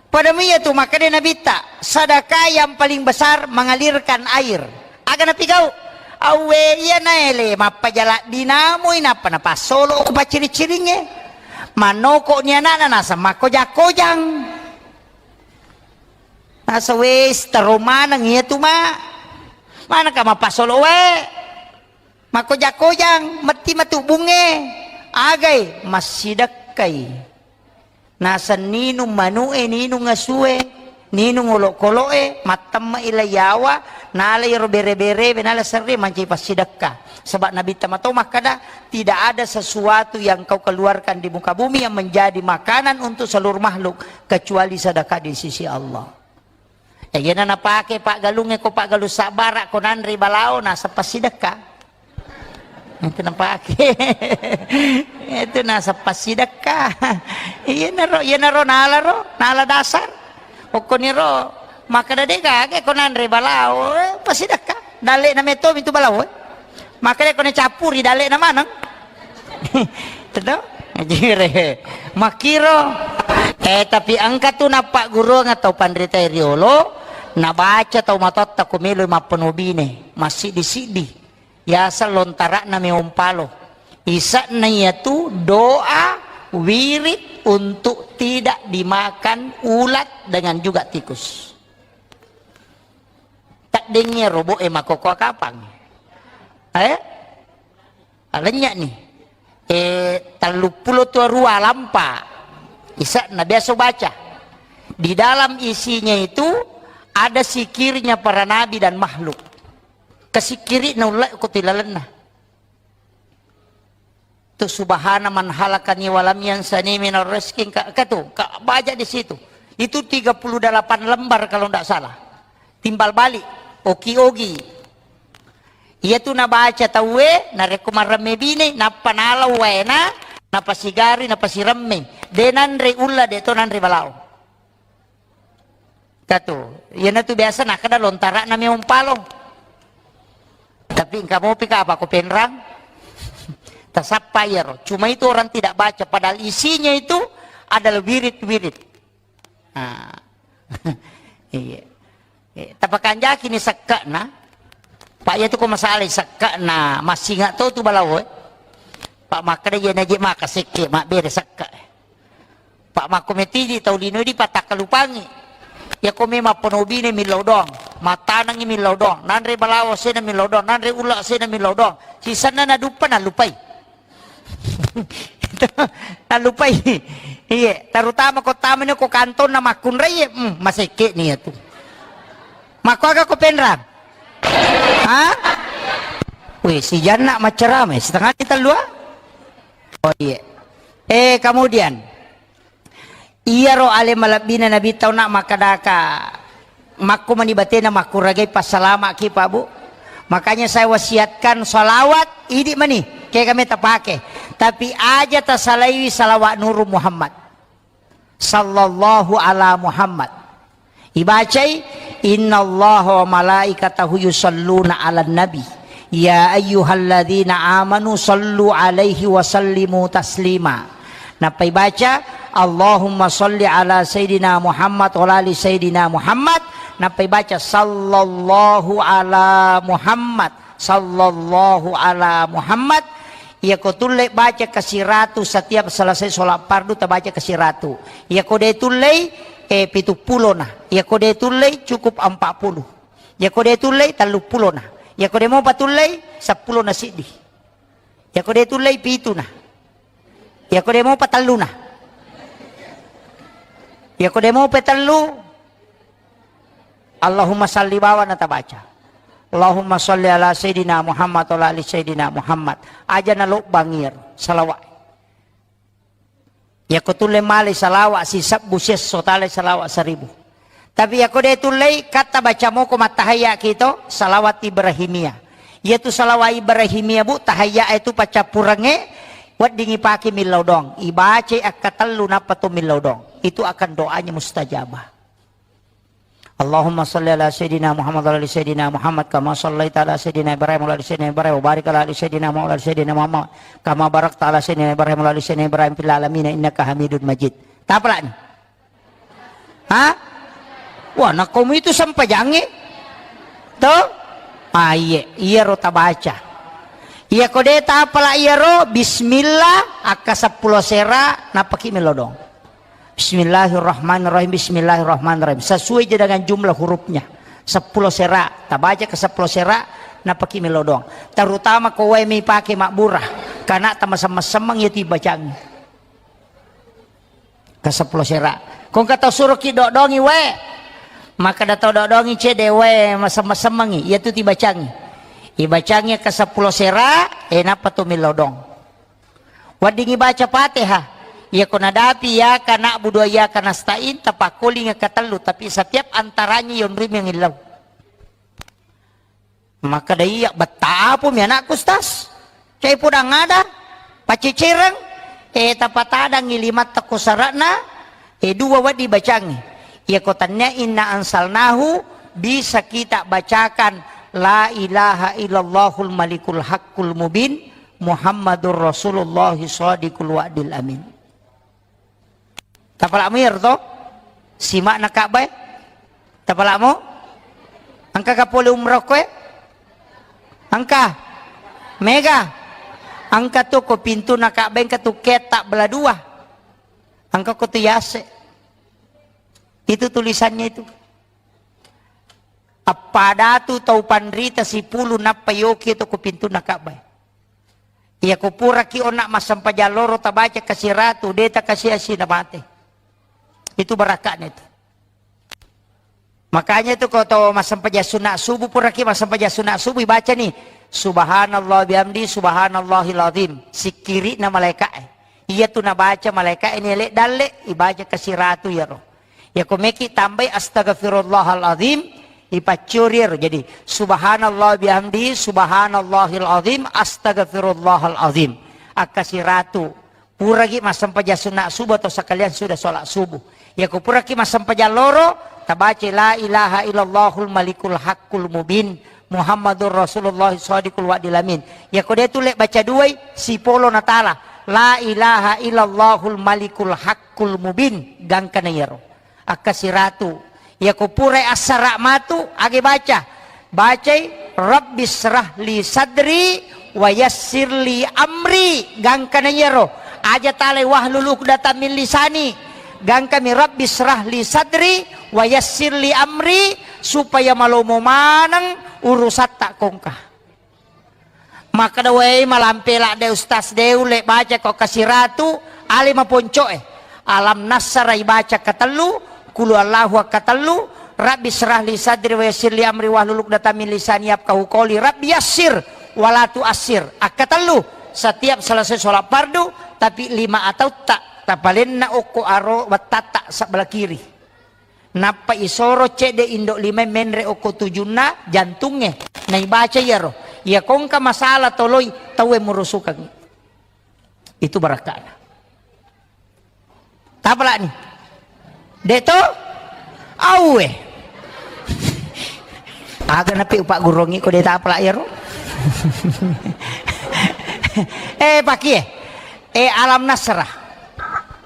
Pada mia tu makkeda Nabitta, sedekah yang paling besar mengalirkan air. Aga napigau? Awwe iya naele mappajala dinamui nappa napassolo ko pacciri-ciringnge. Mannoko ni anakna naseng makkoja-kojang. Nasa wes tero maneng iya tu ma. Manaka mapassolo wae. Makkoja-kojang, metti matu bunge. Agai, massidekkai. Naseng ninung manu'e, ninung asue, ninung olokolo'e, mattemme'i lai yawa, nala iyaro bere-berewe, nala serre mancaji passidekka. Sebab Nabitta mato makkada, tidak ada sesuatu yang kau keluarkan di muka bumi yang menjadi makanan untuk seluruh makhluk kecuali sedekah di sisi Allah. Eh, iyana napake paggalungnge ko paggalung sabbara ko nanre balao naseng passidekka. Itu napake. Itu naseng passidekka. Iyanaro, iyanaro nalaro, nala dasar. Okkoniro makkeda de gaga ko nanre balao, eh, passidekka. Dalle'na metto mitu balao, eh. Makkeda ko nacappuri dalle'na maneng. Teto? Ajire. Makkiro. Eh, tapi engka tu nappagguruang atau panrita riolo, nabaca tau matotta ko melo mappenobine, massiddi-siddi. Yaseng lontara'na meong palo. Ise'na iyatu doa wirid untuk tidak dimakan ulat dengan juga tikus. Taddengnge robo'e makkokkoe kapang. Eh? Alennya'ni. Eh, telluppulo tu arua lampa. Ise'na biasa baca. Di dalam isinya itu ada sikirnya para nabi dan makhluk. Kasikkiri'na ulle ko tilalenna. Tu subhana man halakani walam yansani minar rizki, ka, ka tu, ka baca di situ. Itu tiga puluh delapan lembar kalau ndak salah. Timbal balik, oki-ogi. Iya tu nabaca tauwe, narekko maremme bine, nappa nalau waena, napasigari, napasiremme. De nanre ulla, de to nanre balao. Katu, iyanatu biasa nakkeda lontara'na meong palo. Tapi engka mopi ka apa ko penrang? Tasappa iyaro. Cuma itu orang tidak baca, padahal isinya itu adalah wirid-wirid. Ah. Iya. Eh, tapakanjaki ni sekke'na. Pak, iya tu ko masalah sekke'na, massinga to tu balao, eh. Pak, makkeda iya naje maka sekke, mabbere sekke. Pak, makko metidi tau lino di patakkalupangi. Iya ko memang penobine millau doang, matanangi millau doang, nanre balawo sena millau doang, nanre ulla sena millau doang. Sisenna naduppa nalupai. Nalupai. Iye, terutama ko tamani ko kantonna makkunrai, hmm, masekke ni iya tu. Makko aga ko penrang? Ha? Weh, si Janna maccarama, setengah ni tellua? Oh, iya. Eh, kemudian, iyaro ale malebbina Nabi tau nak makkadaka, makko mani batena makkuragai passalama ki, Pak, Bu. Makanya saya wasiatkan salawat, idi mani, kega meta pake. Tapi aja tasalaiwi salawat Nuru Muhammad. Sallallahu ala Muhammad. Ibacai, "Innallaha wa malaikatahu yusalluna 'alan nabi. Ya ayyuhalladzina amanu sallu 'alaihi wa sallimu taslima." Nappa ibaca, "Allahumma salli 'ala sayyidina Muhammad wa 'ala ali sayyidina Muhammad." Nappa ibaca, "Sallallahu 'ala Muhammad, sallallahu 'ala Muhammad." Iyako tulle baca kasiratu, setiap selesai sholat fardu tabaca kasiratu. Iyako de tullei, eh, pitu pulona. Iyako de tullei, cukup empat puluh. Iyako de tullei, tellu pulona. Iyako de mopa tullei, seppulo na siddi. Iyako de tullei, pituna. Iyako de mopa telluna. Iyako de mopa tellu, Allahumma salli bawa natabaca. Allahumma salli ala Sayyidina Muhammad wa ala ali Sayyidina Muhammad. Aja nalobbang iyaro salawat. Yako tulle male salawa sisebbu siesso, tale salawa seribu. Tapi yako de tullei, katta baca moko mattahayya kito, salawat Ibrahimiyah. Iyatu salawat Ibrahimiyah, Bu, tahayya itu paccappurengnge, weddingi pake millau doang. Ibacai akkatellu nappa to millau doang. Itu akan doanya mustajabah. Allahumma salli ala Sayyidina Muhammad wa ala ali Sayyidina Muhammad kama sallaita ala Sayyidina Ibrahim wa ala ali Sayyidina Ibrahim wa barik ala ali Sayyidina Muhammad wa ala ali Sayyidina Muhammad kama barakta ala Sayyidina Ibrahim wa ala ali Sayyidina Ibrahim fil alamin innaka Hamidun Majid. Tapalani. Ha? Wah, nakkomu itu sempajangnge? To? Ah, iye, iyaro tabaca. Iya ko de tapala iyaro, bismillah, akka seppulo sera, napaki melodong. Bismillahirrahmanirrahim, bismillahirrahmanirrahim. Sesuai je dengan jumlah hurufnya. Seppulo sera, tabaca ke seppulo sera, napaki melodong. Terutama ko wae mi pake mabbura. Karena tamasem-masemeng ya tibacangi. Kaseppulo sera. Ko engka tau suroki dodongi wae. Maka da tau dodongi cede wae masem-masemengi. Iyatu tibacangi. Ibacangi kaseppulo sera, e nappa to millau dong. Weddingi baca Fatihah. Iya ko nadapi iyyaka na'budu wa iyyaka nasta'in, tapakkolingi katellu, tapi setiap antaranya yonrimi ngillau. Maka da iya, betta apo mi anakku, Ustaz? Cai podang ada, pacecereng, e tapatadangi limatta ko sara'na, e dua waddi bacangi. Iya ko tannia inna ansalnahu, bisa kita bacakan la ilaha illallahul malikul haqqul mubin, Muhammadur Rasulullah shadiqul wa'dil amin. Tapala'mu iyaro to? Sima'na Ka'bah e? Tapala'mu? Engka ka pole umroh koe? Engka? Mega? Engka tu ko pintuna Ka'bah, engka tu ketta bela dua. Engka ko tu yase. Itu tulisannya itu. Appadatu tau panrita sipulu nappa yoki to ko pintuna Ka'bah. Iya ko puraki onna massempajang loro tabaca kasiratu, de takasiasi na mate. Itu barakakna itu. Makanya itu ko to massempajang sunat subuh, puraki massempajang sunat subuh, ibaca ni, "Subhanallah bihamdi, subhanallahil azim." Sikkiri'na malaika'e. Iya tu nabaca malaika'e ni ele dalle, ibaca kasiratu iyaro. Iya ko meki tambai astaghfirullahal azim, ipaccuri ero. Jadi, subhanallah bihamdi, subhanallahil azim, astaghfirullahal azim. Akkasiratu. Puraki massempajang sunat subuh atau sekalian sudah sholat subuh. Iya ko puraki massempajang loro, tabaca la ilaha illallahul malikul haqqul mubin, Muhammadur Rasulullah shadiqul wa'dil amin. Iya ko de tulle baca duai, sipolo natala. La ilaha illallahul malikul haqqul mubin. Gangkana iyaro. Akkasiratu. Iya ko purai assara matu, age baca. Bacai, "Rabbi syrah li sadri wa yassir li amri." Gangkana iyaro. Aja talai, "Wahlul uqdatam min lisani." Gangkami, "Rabbi syrah li sadri wa yassir li amri," supaya malomo maneng urusatta kongka. Makkeda, "Wei, malampe ladde Ustaz, de ulle baca ko kasiratu, ale maponcoe." Alam Nassara ibaca katellu, Qul Huwallahu katellu, Rabbi syrah li sadri wa yassir li amri wahlul uqdatam min lisani yafqahu qawli, Rabbi yassir wala tuassir. Akkatellu, setiap selesai sholat fardu, tapi lima atautta tapalenna okko aro wettatta sebelah kiri. Nappa isoro cedde indo lima menre okko tujunna jantungnge. Naibaca iyaro. Iya kongka masalah toloi tauwe murusukangngi. Itu barakana. Tapalani. De to? Auwe. Aga napi upaggurongi ko de tapala iyaro. Eh, pakie. Eh, Alam Nasrah.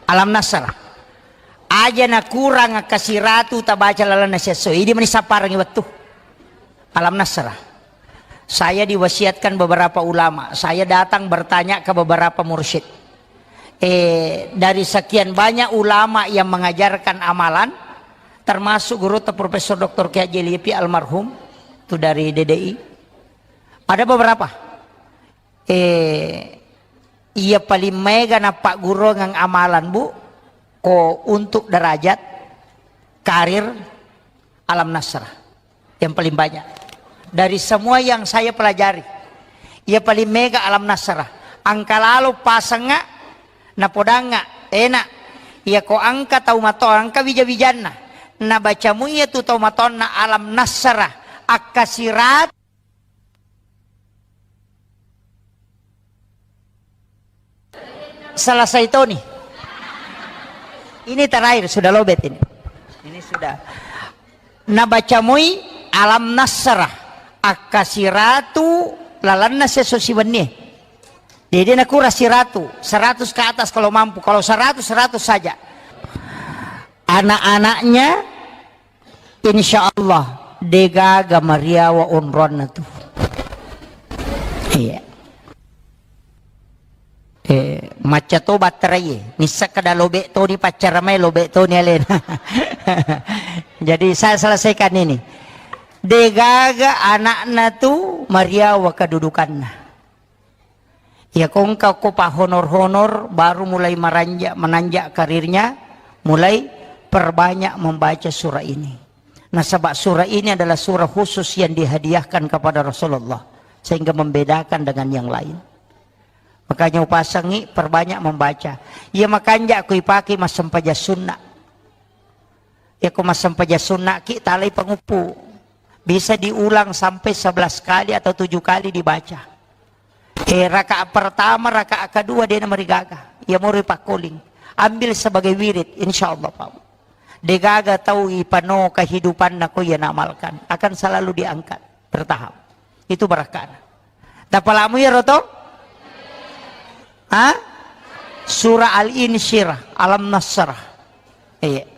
Alam Nasrah. Aja nakurang kasiratu tabaca lalenna siesso. Idi mani sapparengngi wettu. Alam Nasrah. Saya diwasiatkan beberapa ulama. Saya datang bertanya ke beberapa mursyid. Eh, dari sekian banyak ulama yang mengajarkan amalan, termasuk guru Profesor Doktor Kiai Haji Lipi almarhum, itu dari D D I. Ada beberapa. Eh, iya paling mega nappagguruang amalan, Bu, ko untuk derajat, karir, Alam Nasrah. Yang paling banyak. Dari semua yang saya pelajari, iya paling mega Alam Nasrah. Angka lalo pasengnga, napodangnga, Enak. Iyako engka tau mato, engka wija-wijanna. Nabaca mui iyatu tau matonna alam nasrah. Akkasirat. Selesai toni. Ini terakhir, sudah lobet ini. Ini sudah. Nabaca mui alam nasrah. Akkasiratu lalanna seso siwennie. Jadi dia nakura siratu, seratus ke atas kalau mampu. Kalau seratus, seratus saja. Anak-anaknya, insya Allah, degaga mariawa onroanna tu. Iya. Eh, macca to batterai, nisseng kada lobek toni paccara mai, lobek toni alena. Jadi saya selesaikan ini. Degaga anakna tu mariawa kedudukanna. Iya, ko engka ko pahonor-honor, baru mulai meranjak, menanjak karirnya, mulai perbanyak membaca surah ini. Nasaba surah ini adalah surah khusus yang dihadiahkan kepada Rasulullah, sehingga membedakan dengan yang lain. Makanya upasangi perbanyak membaca. Iya, makanja ku ipake massempajang sunna. Iya, ko massempajang sunna ki, talai panguppu. Bisa diulang sampai sebelas kali atau tujuh kali dibaca. Eh, rakaat pertama, rakaat kedua, de namarigaga. Iya, mori pakkoling. Ambil sebagai wirid, insya Allah, Pak. Degaga tau ipano kehidupanna ko iya naamalkan. Akan selalu diangkat. Bertahap. Itu barakana. Tapalamu ya, Roto? Ha? Surah Al-Insyirah, Alam Nasrah. Iya.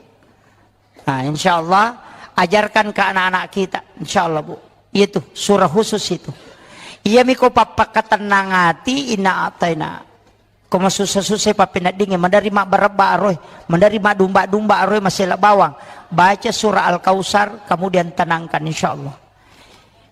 Nah, insya Allah, ajarkan ke anak-anak kita. Insya Allah, Bu. Itu surah khusus itu. Iya miko pappakatenang ati, inna ataina. Ko masussa-sussa pappeneddingnge, maderri mabbarebba aroe, maderri madumba-dumba aroe, masela bawang. Baca surah Al-Kausar, kemudian tenangkan, insya Allah.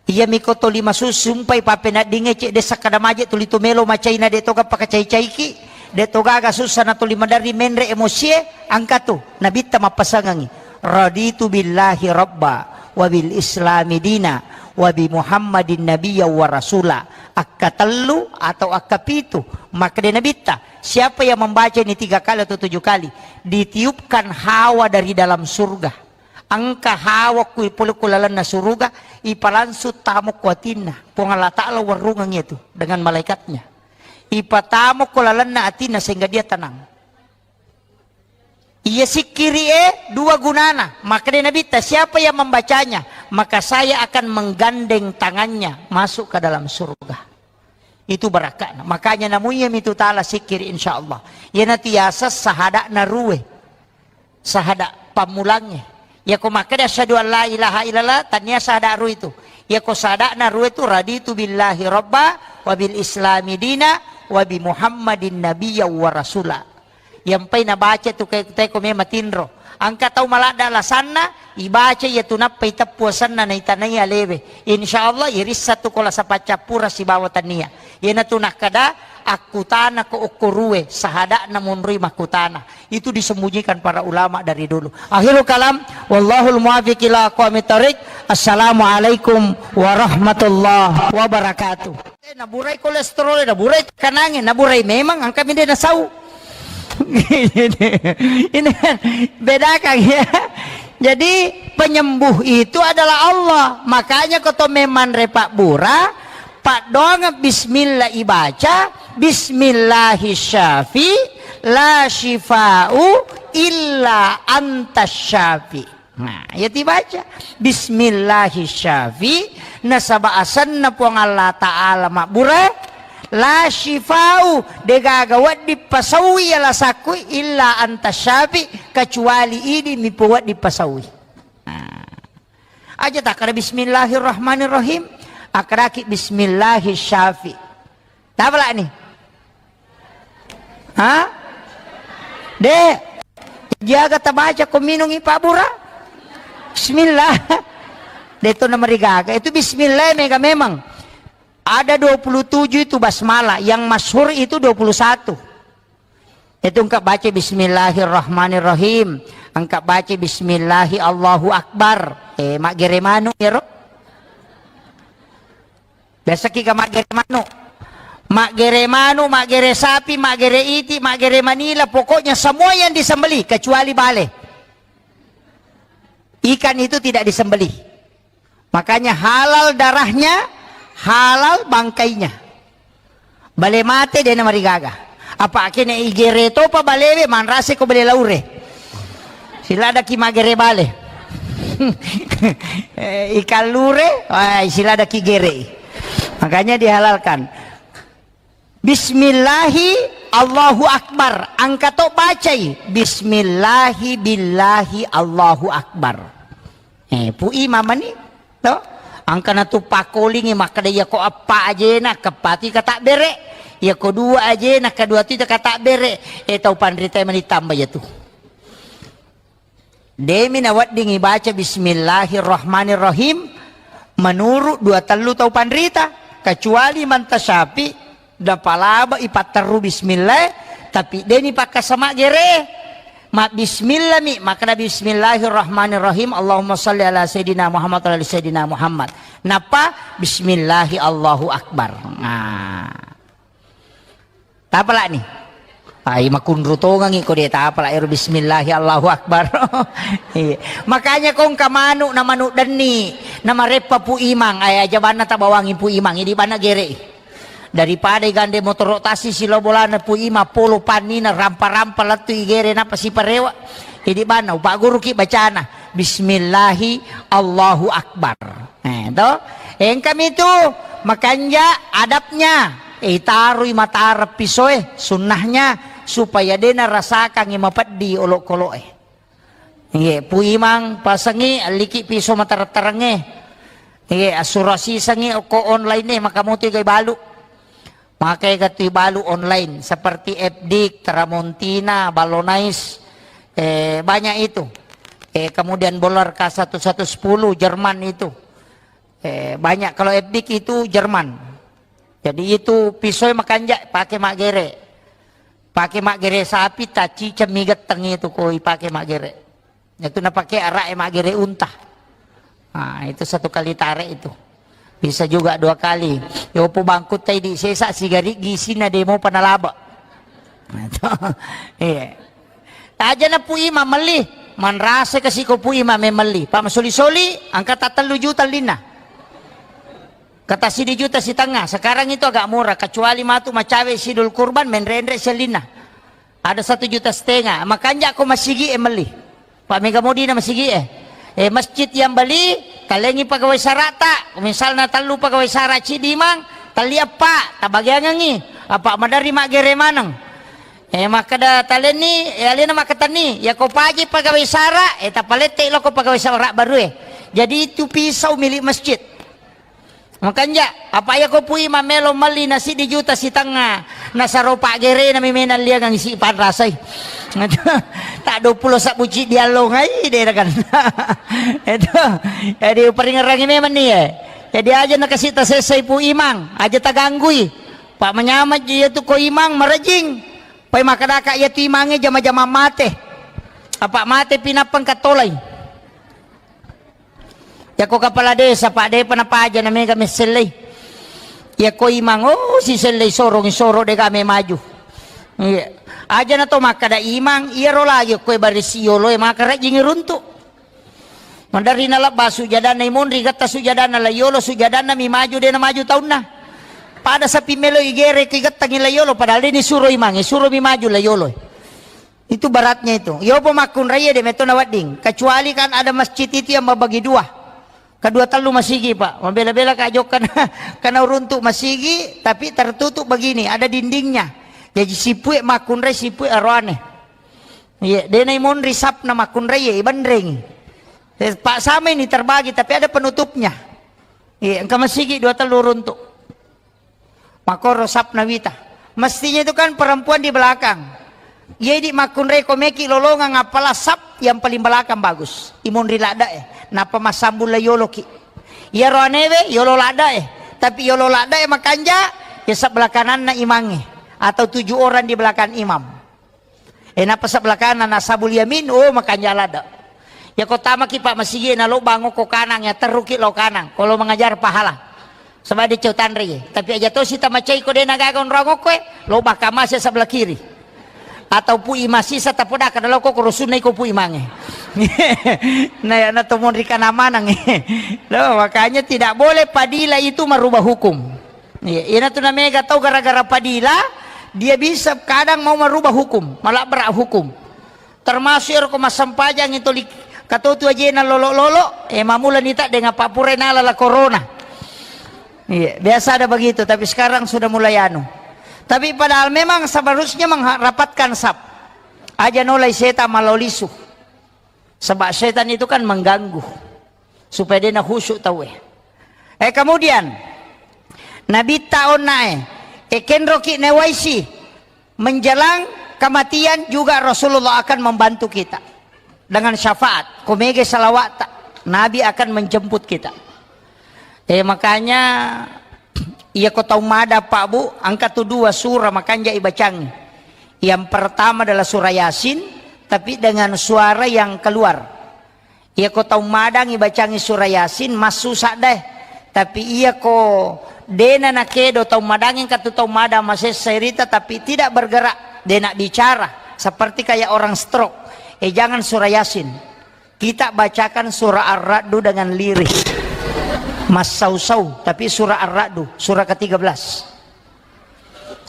Iya miko toli masussu, umpai pappeneddingnge, cedde sakkada maje tuli tu melo macaina, de toga pakacai-caiki, de togaga sussa na tuli maderri menre emosie, angka tu, nabitta mappasangangi. Raditu billahi rabba, wa bil islami dina, wa bi Muhammadin nabiyya wa rasula. Akkatellu atau akkapitu, makkeda Nabitta, siapa yang membaca ini tiga kali atau tujuh kali, ditiupkan hawa dari dalam surga. Engka hawa kui pole ku lalenna suruga, ipalangsung tamo ku atinna. Puang Allah Ta'ala warrungeng itu dengan malaikatnya. Ipatamo ku lalenna atinna sehingga dia tenang. Iya sikkiri e dua gunana. Makkeda Nabitta, siapa yang membacanya, maka saya akan menggandeng tangannya masuk ke dalam surga. Itu barakana. Makanya namuiya mitu tala sikkiri, insya Allah. Iya natiasa sahada'na rue. Sahada pammulangnge. Iya ko makkeda asyhadu an la ilaha illallah, tania sahada rue itu. Iya ko sahada'na rue itu, raditu billahi rabba, wa bil islami dina, wa bi Muhammadin nabiyya wa rasula. Yampai nabaca tu ke teko me matinro. Engka tau maladda alasanna, ibaca iya tu nappa iteppu asenna naitanai alewe. Insya Allah irissa tu kola sapaccappura sibawa tania. Iyana tu nakkada akkutana ko okko rue, sahada'na monroi makkutana. Itu disembunyikan para ulama dari dulu. Akhirul kalam, wallahul muwaffiq ila aqwamit thariq. Assalamualaikum warahmatullahi wabarakatuh. Eh, naburai kolesterol, naburai kanange, naburai memang angka minde nasau. Ini kan bedakan ya. Jadi penyembuh itu adalah Allah. Makanya koto memang repak bura, paddoang bismillah ibaca, bismillahi syafi, la syifau illa anta syafi. Nah, iya tibaca. Bismillahi syafi, nasaba asenna Puang Allah Ta'ala mabbura, la syifau, degaga wedding pasaui alasakku, illa anta syafi, kecuali idi mi wedding pasaui. Nah. Aja takkada bismillahirrahmanirrahim, akkadaki bismillahi syafi. Tabala ni. Ha? De, jaga tabaca ko minungi pabura. Bismillah. De to namarigaga. Itu bismillah mega memang. Ada dua puluh tujuh itu basmalah. Yang masyhur itu dua puluh satu. Itu engka baca bismillahirrahmanirrahim. Engka baca bismillahi Allahu Akbar. Eh, maggere manu ya, ro? Biasa ki ga maggere manu. Maggere manu, maggere sapi, maggere iti, maggere manila, pokoknya semua yang disembelih kecuali bale. Ikan itu tidak disembelih. Makanya halal darahnya, halal bangkainya. Bale mate de' namarigaga. Apa' kene igere topa balewe, manrase ko bale laure. Siladaki magere bale. Eh, ikan lure, wah, siladaki gere. Makanya dihalalkan. Bismillahi Allahu Akbar. Engka to bacai. Bismillahi billahi Allahu Akbar. Eh, pui mamani to. Engka natu pakkolingi makkeda, iya ko eppa ajena keppatu katabbere, iya ko dua ajena kedua tu katabbere. Eh, tau panrita mani tamba iya tu. Demi naweddingi baca Bismillahirrahmanirrahim menurut dua tellu tau panrita, kecuali manta Syafi'i, napalaba ipatterru bismillah, tapi deni pakkasama gere. Ma bismillah mi, makkeda Bismillahirrahmanirrahim, Allahumma salli ala Sayyidina Muhammad wa ala ali Sayyidina Muhammad. Nappa Bismillahi Allahu Akbar. Nah. Tapala'ni. Ai, makunru tongangi ko de' tapala' ero bismillahi Allahu Akbar. Iya. Makanya ko engka manu' na manu' denni, na mareppa Pu Imang, ai aja banna tabawangi Pu Imang, idi banna gere'. Daripada igande motoro' tasi silo bolana Pu Imang polo pannina rampa-rampa lettu igere' napa siparewa. Idi banna upagguruki bacana bismillahi Allahu Akbar. Eh, to? Engkami tu makanja adabnya. Eh, itarui matara pisoe, sunnahnya, supaya de' narasakangi mapeddi olokoloe. Iye, Pu Imang pasengi alliki piso matara-tarangnge. Iye, assurasisengi okko online e, maka motu igai balu. Maka iga tu balu online seperti Epdik, Tramontina, Ballonais, eh, banyak itu. Eh, kemudian Bolar K satu satu sepuluh Jerman itu. Eh, banyak kalau Epdik itu Jerman. Jadi itu pisoe makanja pake maggere. Pake maggere sapi, taciceng mi getteng itu ko ipake maggere. Itu napake ara'e maggere unta. Nah, itu satu kali tarik itu. Bisa juga dua kali. Yopo bangkutta idi sesa sigari gisina demo panalaba. Nah, itu. Iya. Aja na Pu Imang melli, manrasa kasi ko Pu Imang melli. Pa masoli-soli, engka ta tellu juta linna. Kata sidi juta sitengnga, sekarang itu agak murah, kecuali matu macawe sidul kurban, menrenre sellinna. Ada satu juta setengah, makanja ko masigi e melli. Pa mega modina masigi e. Eh, masjid yang beli, talengi pegawai sarata, misalna tellu pegawai sara cidi mang, telli eppa, tabagiangengi, apa madari maggere maneng. Eh, makkeda talenni, eh, alena makkatenni, ya ko paji pegawai sara, eh, tapalette loko pegawai sara baru e. Jadi itu pisau milik masjid. Makanja, apa iya ko Pu Imang melo melli na siddi juta sitengnga, nasaro paggerena mi menang liangang isi panrasai. Tak dua puluh sabbu ciddi allongai derakan. Itu. Jadi uperingerangi memang ni, eh. Jadi aja nakasi tasessai Pu Imang, aja taganggui. Pak manyameng ji iya tu ko Imang marejing. Pai makkedaka iya tu Imangnge jama-jama mate. Apa mate pinappang katolai. Yako kepala desa, Pak, depa napaja na mega messellei. Yako Imang, oh, sisellei sorong, soro dega me maju. Iya. Aja na to makkada Imang, iyaro lagi koe barisi yolo e maka rajing runtu. Maderri nalebba sujadanna Imonri, gatta sujadanna la yolo, sujadanna mi maju, dena maju taunna. Pada sapi melo igere ki gattangi la yolo, padahal deni suro Imang, suro mi maju la yolo. Itu beratnya itu. Yopo makkunraie de metto nawedding. Kecuali kan ada masjid itu yang membagi dua. Kedua tellu masigi, Pak. Mabela-bela ka jokka na, kana uruntu masigi, tapi tertutup begini, ada dindingnya. Jadi sipue makkunrai sipue aroane. Iya, dena Imonri sapna makkunrai, iya, ibenreng. Eh, Pak, sama ini terbagi, tapi ada penutupnya. Iya, engka masigi dua tellu uruntu. Makoro sapna wita. Mestinya itu kan perempuan di belakang. Iya idi makkunrai ko meki lolongang apala sap yang paling belakang bagus. Imonri ladda e. Napa massambung la yoloki. Iyaro anewe yolo ladda e. Tapi yolo ladda e makanja, ya sebelah kananna imangnge. Atau tujuh orang di belakang imam. E, nappa sebelah kanan, ashabul yamin, oh, makanja ladda. Ya, ko tamaki, Pak, masigi, na lo bango ko kanang, ya terruki lo kanang, ko lo mengajar pahala. Saba' de' cau tanre ye. Tapi aja' tosi tamacai ko de' nagaga onrong okko e, lo bakka mase sebelah kiri. Atau pui masisa tapodaka dalau ko korosunna iko pui mange. Nah, ya, na to monri kana manang. Loh, makanya tidak boleh Padilla itu merubah hukum. Iya, ina tu namega tau gara-gara Padilla, dia bisa kadang mau merubah hukum, malabrak hukum. Termasuk ero ko massempajang itu li-, katotu ajena lolo-lolo, eh, mamula nita dengan papure nala la corona. Iya, biasa ada begitu, tapi sekarang sudah mulai anu. Tapi padahal memang seharusnya mengharapatkan sap. Aja nolai setan malolisu. Sebab setan itu kan mengganggu. Supaya dia na khusyuk tau eh. Eh, kemudian, Nabitta onna eh, eh, kenroki newaisi, menjelang kematian juga Rasulullah akan membantu kita dengan syafaat. Komege salawat, Nabi akan menjemput kita. Eh, makanya, iya ko tau mada, Pak, Bu, angka tu dua surah makanja ibacangi. Yang pertama adalah surah Yasin, tapi dengan suara yang keluar. Iya ko tau madangi bacangi surah Yasin, massu sadda eh. Tapi iya ko dena nakedo tau madangi, engka tu tau madang masessa irita, tapi tidak bergerak, dena bicara, seperti kayak orang stroke. Eh, jangan surah Yasin. Kita bacakan surah Ar-Ra'du dengan lirih. Massau-sau, tapi surah Ar-Ra'du, surah ketiga belas.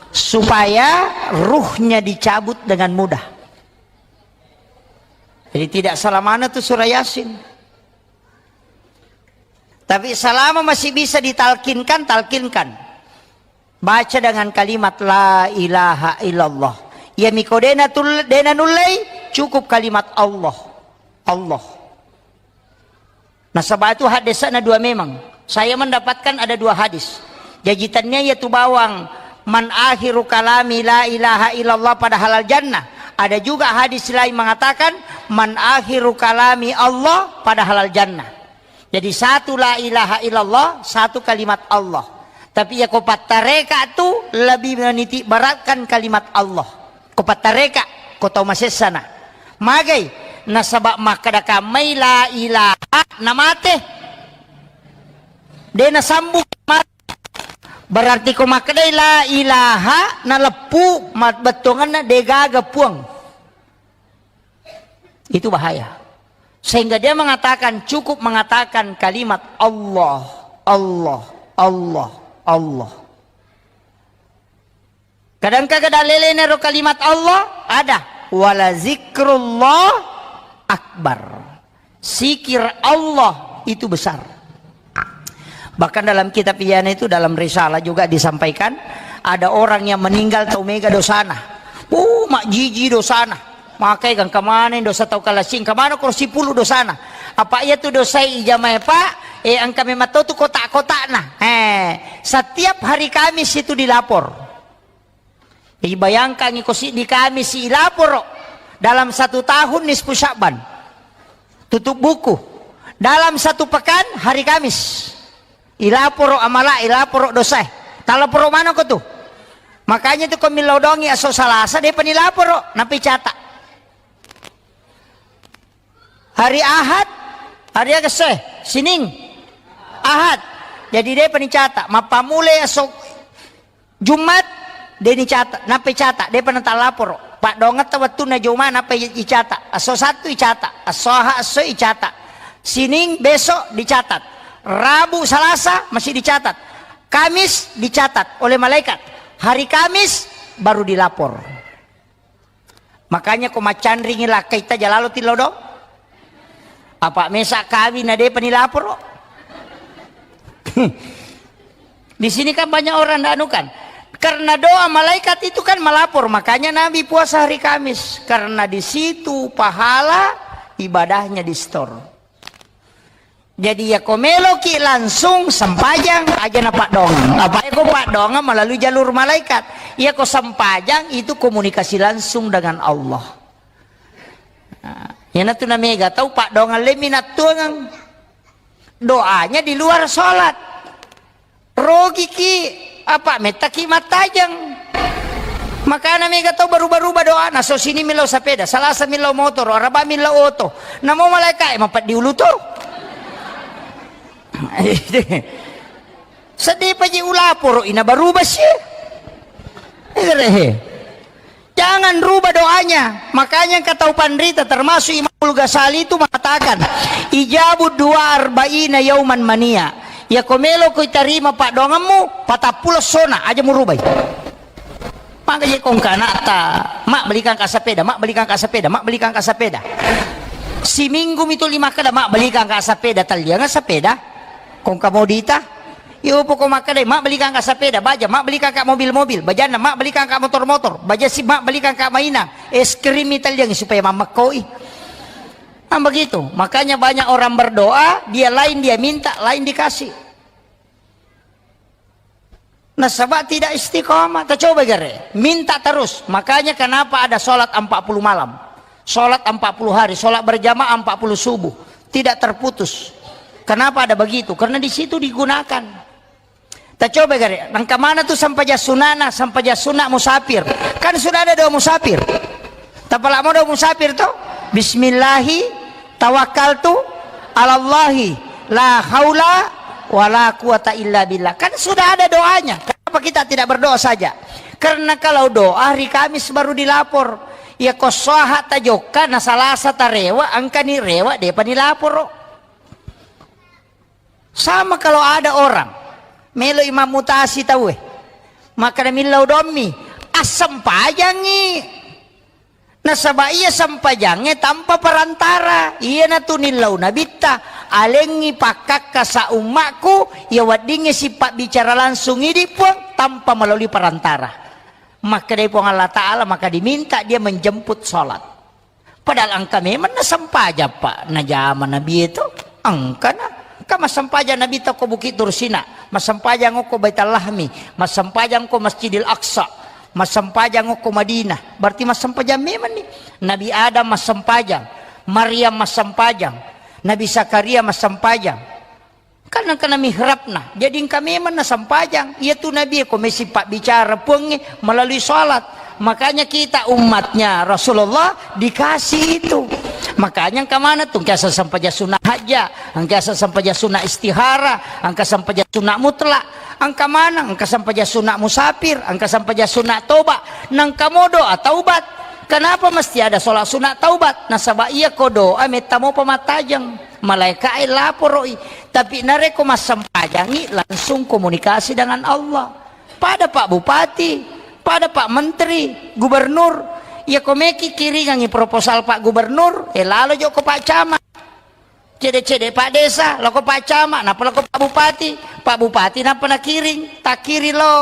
Supaya ruhnya dicabut dengan mudah. Jadi tidak selamanya tu surah Yasin. Tapi selama masih bisa ditalkinkan, talkinkan. Baca dengan kalimat la ilaha illallah. Iya miko dena tul-, dena nullei, cukup kalimat Allah. Allah. Nasaba itu hadisna dua memang. Saya mendapatkan ada dua hadis. Jaji tania iya tu bawang man akhiru kalami la ilaha illallah pada halal jannah. Ada juga hadis lain mengatakan man akhiru kalami Allah pada halal jannah. Jadi satu la ilaha illallah, satu kalimat Allah. Tapi iya ko pattareka tu lebih meniti beratkan kalimat Allah. Ko pattareka, ko tau masessana. Magai, nasaba makkeda kammai la ilaha namate. De nasambung mate. Berarti ko makkedai la ilaha naleppu ma-, bettuanganna degaga puang. Itu bahaya. Sehingga dia mengatakan, cukup mengatakan kalimat Allah, Allah, Allah, Allah. Kadang-kadang lelena ro kalimat Allah, ada. Wala zikrullah akbar. Zikir Allah itu besar. Bahkan dalam kitab Ihyana itu, dalam risalah juga disampaikan, ada orang yang meninggal tau mega dosana. Uh, majjiji dosana. Makai kan kemana dosa tau kalasing, kemana kursi puluh dosana. Apa iya tu dosa ijamai, Pak? Eh, engka memang tau tu kotak-kotakna. Eh, setiap hari Kamis itu dilapor. Jadi bayangkan iko siddi Kamis ilaporo dalam satu tahun nisfu Sya'ban. Tutup buku. Dalam satu pekan hari Kamis. Ilaporo amala, ilaporo dosae. Talaporo manoko tu. Makanya tu ko millau dongi aso Salasa, depa nilaporo, nampa icata. Hari Ahad, hari aga se, Sining, Ahad. Jadi depa nicata, mappamulai esok Jumat, de nicata, nappa icata, depa natalaporo. Paddongetta wettunna Juma, nappa i-, icata. Esso Sattu icata, esso Ahad, esso icata. Sining besok dicatat. Rabu, Salasa masih dicatat. Kamis dicatat oleh malaikat. Hari Kamis baru dilapor. Makanya ko maccanringi lakkaitta jalalo tillo do. Apa mesa kawin na depa nilaporo. Di sini kan banyak orang ndak anu kan. Karena doa malaikat itu kan melapor, makanya Nabi puasa hari Kamis. Karena di situ pahala ibadahnya di-store. Jadi, iya ko meloki langsung sempajang, aja na paddongeng. Apa ko paddongeng melalui jalur malaikat. Iya ko sempajang itu komunikasi langsung dengan Allah. Nah, iyanatu namega tau paddongeng le minattuangeng. Doanya di luar sholat. Rogiki, apa, mettaki mattajeng. Makana mega tau baruba-ruba doana, so sini millau sepeda, Salasa millau motoro, Araba millau oto. Namo malaika e mapeddi ulu to. Seddi paji ulaporo ina baruba si. Erehe. Jangan rubah doanya. Makanya engka tau panrita, termasuk Imamul Ghazali itu mengatakan, "Ijabu dua arba'ina yauman mania." Ya ko melo ko tarima paddoangemmu, patappulo sona aja murubai. Maka je kongka anakta, "Mak, belikan ka sepeda, mak, belikan ka sepeda, mak, belikan ka sepeda." Siminggu mitu lima kada, "Mak, belikan ka sepeda." Tallianga sepeda. Kongka modita. Iyo poko makkadai, "Mak, belikan ka sepeda." Baja, "Mak, belikan ka mobil-mobil." Bajanna, "Mak, belikan ka motor-motor." Baja si, "Mak, belikan ka mainang." Es krim mi talliangi supaya mammekkoi. Kan begitu. Makanya banyak orang berdoa, dia lain dia minta, lain dikasih. Nasaba tidak istiqomah. Tacoba gare, minta terus. Makanya kenapa ada sholat empat puluh malam, sholat empat puluh hari, sholat berjamaah empat puluh subuh, tidak terputus. Kenapa ada begitu? Karena di situ digunakan. Tacoba gare, nangka mana tu sampaja sunana, sampaja suna musafir? Kan sudah ada doa musafir. Tapalamo doa musafir to? Bismillahi tawakkaltu alallahi la haula wala quwata illa billah. Kan sudah ada doanya. Kenapa kita tidak berdoa saja? Karena kalau doa hari Kamis baru dilapor. Ya ko swaha tajokka na Salasa tarewa, engkani rewa depa nilaporo. Sama kalau ada orang melo imam mutasi tauwe, makkada millau dommi, assempajangi. Nasaba iya sempajangnge tanpa perantara. Iyanatu nillau nabitta, alengngi pakkakka sa ummakku, iya weddingnge sipabbicara langsung idi Puang tanpa melalui perantara. Makkedai Puang Allah Ta'ala, maka diminta dia menjemput salat. Padahal engka memang nasempajang, Pak, najama Nabi itu. Engkana. Engka massempajang Nabi tau ko Bukit Tursina, massempajang ko Baitul Lahmi, massempajang ko Masjidil Aqsa, massempajang ko Madinah. Berarti massempajang memang nih. Nabi Adam massempajang, Maryam massempajang, Nabi Zakaria massempajang. Kan engkana mihrabna. Jadi engka memang nasempajang. Iya tu Nabi ko mesi pabbicara Puangnge melalui salat. Makanya kita umatnya Rasulullah dikasih itu. Makanya engka mana tu, engka sempaja sunnah hajat, engka sempaja sunnah istihara, engka sempaja sunnah mutlak, engka mana, engka sempaja sunnah musafir, engka sempaja sunnah toba, nangka mo doa taubat. Kenapa mesti ada sholat sunat taubat? Nasaba iya ko doa metta mopa mattajeng. Malaikae laporoi. Tapi narekko massempajangi, langsung komunikasi dengan Allah. Pada Pak Bupati, pada Pak Menteri, Gubernur, iya ko meki kiringangi proposal Pak Gubernur, eh, lalo joko Pak Camat. Cede-cede Pak Desa, loko Pak Camat, nappa loko Pak Bupati. Pak Bupati nappa nakiring, takiring lo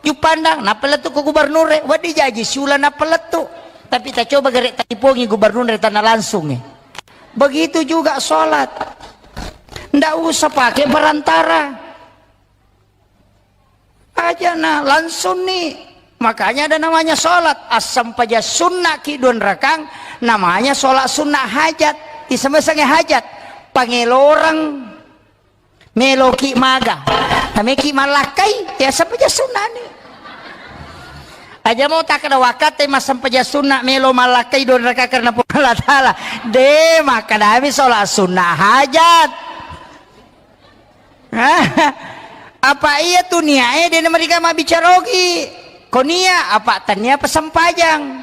Juppandang, nappa lettu ko Gubernur e, wedding jaji siula nappa lettu. Tapi tacoba gare talipongi Gubernur e tanna langsung e. Begitu juga sholat. Ndak usah pakai perantara. Aja na langsung ni. Makanya ada namanya sholat. Assempaja sunnah ki dua rakang, namanya sholat sunnah hajat. Isemesengnge hajat. Pangeloreng. Meloki maga. Nameki malakkai. Ya sempaja sunnah ni. Aja mau tak ada waktu massempaja sunnah melo malakkai dua rakang karena Puang Allah Ta'ala. De, makadami sholat sunnah hajat. Apa iya tu niae de namariga mabbicara ogi. Ko nia apa tania pasempajang.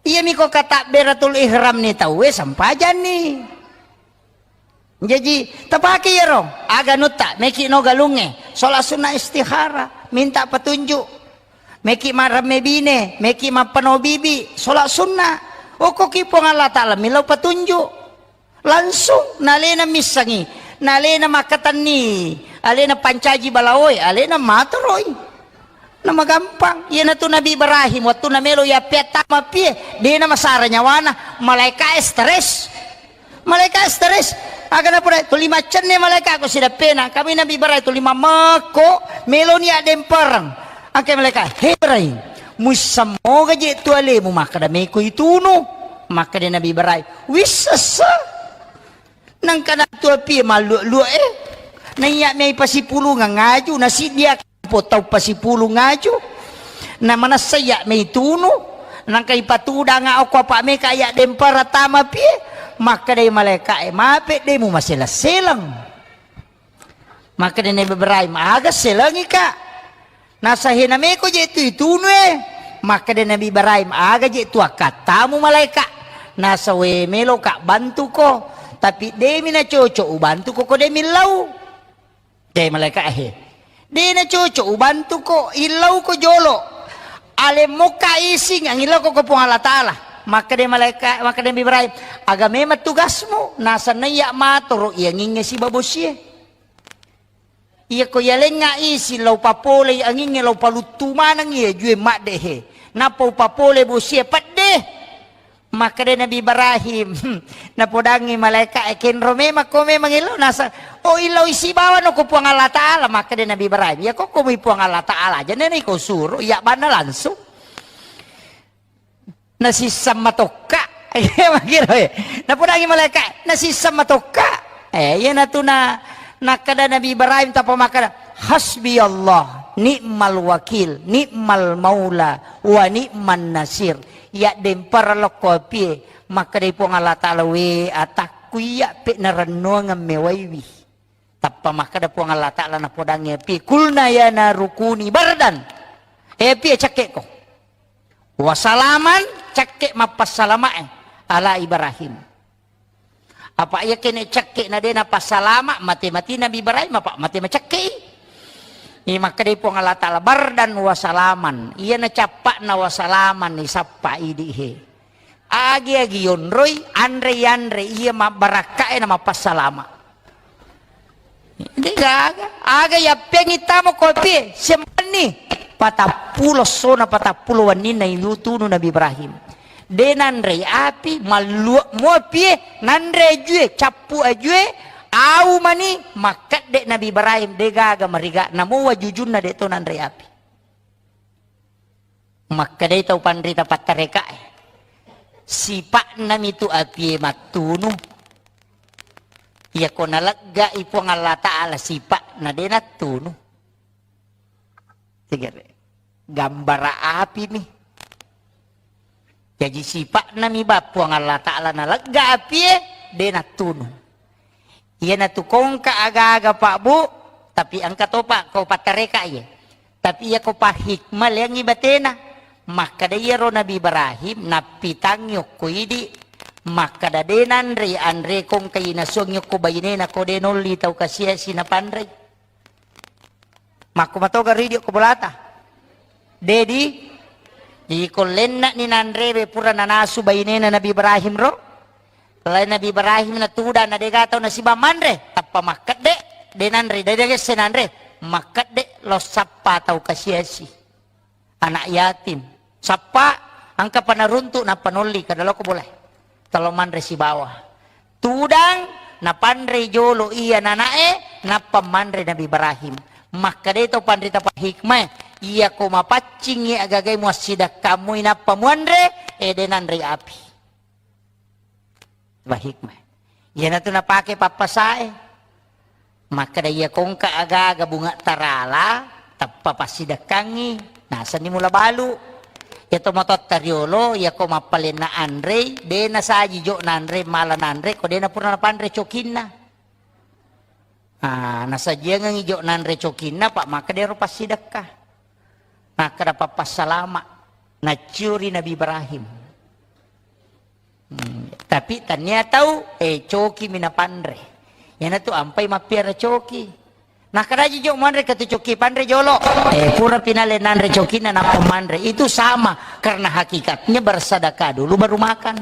Iya miko katabberatul ihram ni tauwe sempajang ni. Jaji tapake iyaro aga nutta meki no galungnge sholat sunnah istihara minta petunjuk. Meki maremme bine, meki mappano bibi, sholat sunnah. Okko ki Puang Allah Ta'ala millau petunjuk. Langsung nalena missengi, nalena makkatenni, alena pancaji balaoe, alena matoroi. Namagampang. Iyanatu Nabi Ibrahim, wettu namelo yappeattama pie, dena masara nyawana, malaika stres. Malaika stres. Aga napura tuli maccenne malaika ko sidappena, kami Nabi Ibrahim tuli mamekko, meloni addempereng. Angke malaika, "He Ibrahim, muissammoga je tu alemu makkada meko itunu?" Makkada Nabi Ibrahim, "Wissessa." Nangka nattu apie malluak-luak e. Naiya mei pasipulungeng aju, nasiddia po tau pasipulung aju. Na manessa iya mei tunu. Nangka ipatudanga okko apa meka iya dempara tama pie. Makkadai malaika e, "Mape de mumaseleng-seleng." Makkeda Nabi Ibrahim, "Aga selengika?" Nasa, "He, nameko je tu itunue." Makkeda Nabi Ibrahim, "Aga je tu akkattamu malaika?" Nasa, "We, meloka bantuko, tapi demi nacoco ubantuko ko demi lau." De malaika, "He, de nacoco ubantuko, illau ko jolo. Alemmokka ising angillau ko, ko Puang Allah Ta'ala." Makkeda malaika, makkeda Nabi Ibrahim, "Aga memang tugasmu?" Nasa, "Naiya matoro iyanginge sibawa bosie." Iyako yalengnga isi lao papolei angingnge, lao paluttu maneng iya jue madde he. Nappa upapole bosie pedde. Makkeda Nabi Ibrahim, napodangi malaika e, "Kenro memang ko memang illau?" Nasa, "Oh, illau isi bawano ko Puang Allah Ta'ala." Makkeda Nabi Ibrahim, "Iyako ko mi Puang Allah Ta'ala aja nene ko suro, iya banna langsung." Nasisseng matokka. Iya, makkiro, eh. Napodangi malaika, nasisseng matokka. Eh, iyanatu na, nakkeda Nabi Ibrahim tappa makkeda, "Hasbi Allah, ni'mal wakil, ni'mal maula, wa ni'man nasir." Iya dempara lokko apie, makkedai Puang Allah Ta'ala, "We atakku, iya pe narennuangeng mewaiwi." Tappa makkeda Puang Allah Ta'ala napodangngi api, "Kulna ya naru kuni bardan." Eh, api, cekke'ko. "Wa salaman," cekke mappassalamae, "ala Ibrahim." Apa iya kene cekke na de napassalama, mate-mati Nabi Ibrahim, apa mate macekkei. Iya makkedai Puang Allah Ta'ala, "Bardan wa salaman." Iya na cappa'na wa salaman, isappa idi he. Agi-agi yonroi, anre-anre iya mabbarakkae na mappassalama. De gaga, aga yappeangngi tamo kopi, siampenni. Patappulo sona, patappulo wenninna iyutunu Nabi Ibrahim. De nanrei api, malluak mua pie, nanre ajue, cappu ajue, au mani, makkedde Nabi Ibrahim, de gaga mariga, namo wajujunna de to nanrei api. Makkedai tau panrita pattarekae, "Sipa'nami tu apie mattunu. Iyako naleggai Puang Allah Ta'ala sipa'na de nattunu." Tegere. Gambara apimi. Jaji sipa'nami ba Puang Allah Ta'ala nalegga apie de nattunu. Iyanatu kongka aga-aga, Pak, Bu, tapi engka topa ko pattareka iye. Tapi iya ko pahikmah leangngi batena. Makkeda iyaro Nabi Ibrahim nappitangngi okko idi, makkeda de nanre anre kongka inasuangngi okko bainena ko de nolli tau kasiasi napanrei. Makko matoga ridio ko bolata. Dedi, iko lenna'ni nanrewe pura nanasu bainena Nabi Ibrahim ro. Lai Nabi Ibrahim na tudang na dega tau nasiba manre, tappa makkedde, de nanre, de degesse nanre, makkedde lo sappa tau kasiasi. Anak yatim. Sappa, engka panaruntu nappa nolli, kada loko boleh. Talo manre sibawa. Tudang, napanre jolo iya nanae, nappa manre Nabi Ibrahim. Makkedai tau panrita pahikmae, iya ko mapaccingi agagai muassidakkamui nappa muanre, ede nanre api. Ba hikmah. Iyanatu napake pappasae. Makkeda iya kongka aga-aga bunga tarala, tappa passidekkangngi, nasenni mula balu. Iya to matotta riolo, iya ko mappalenna anrei, de nasaji jo nanre, mala nanre, ko de napura napanre cokinna. Ah, nasajiangengngi jo nanre cokinna, Pak, makkeda ero passidekka. Makkeda pappassalama. Nacciuri Nabi Ibrahim. Hmm, tapi tania tau, eh, coki mi napanre. Iyanatu ampai mappiara coki. Nakkeda aja jo manre ke tu coki panre jolo. Eh, pura pinale nanre cokinna nappa manre. Itu sama, karena hakikatnya bersedekah dulu baru makan.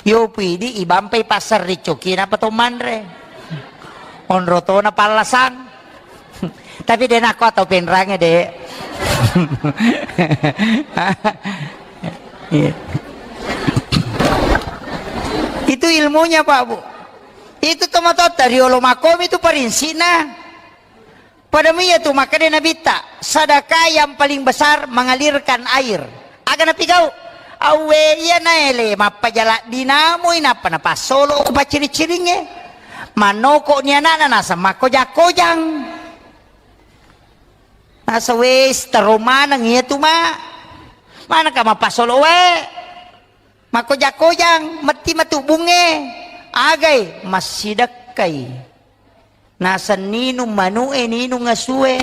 Yo pidi ibampai pasar ri coki napa to manre. Onro tona pallasang. Tapi de nakko atau penrange de. Iya. Itu ilmunya, Pak, Bu. Itu tomatotta riolo makomi itu parinsina. Pada mui iya tu makkeda Nabitta, sedekah yang paling besar mengalirkan air. Aga napigau? Awwe iya naele mappajala dinamui nappa napassolo ko pacciri-ciringnge. Mannoko ni anakna nasa makkojang-kojang. Nasa wes taro maneng iya tu ma. Manaka mappasolo wae. Makkojang-kojang, metti matu bunge. Agai massidekkai. Naseng ninung manu'e, ninung asue,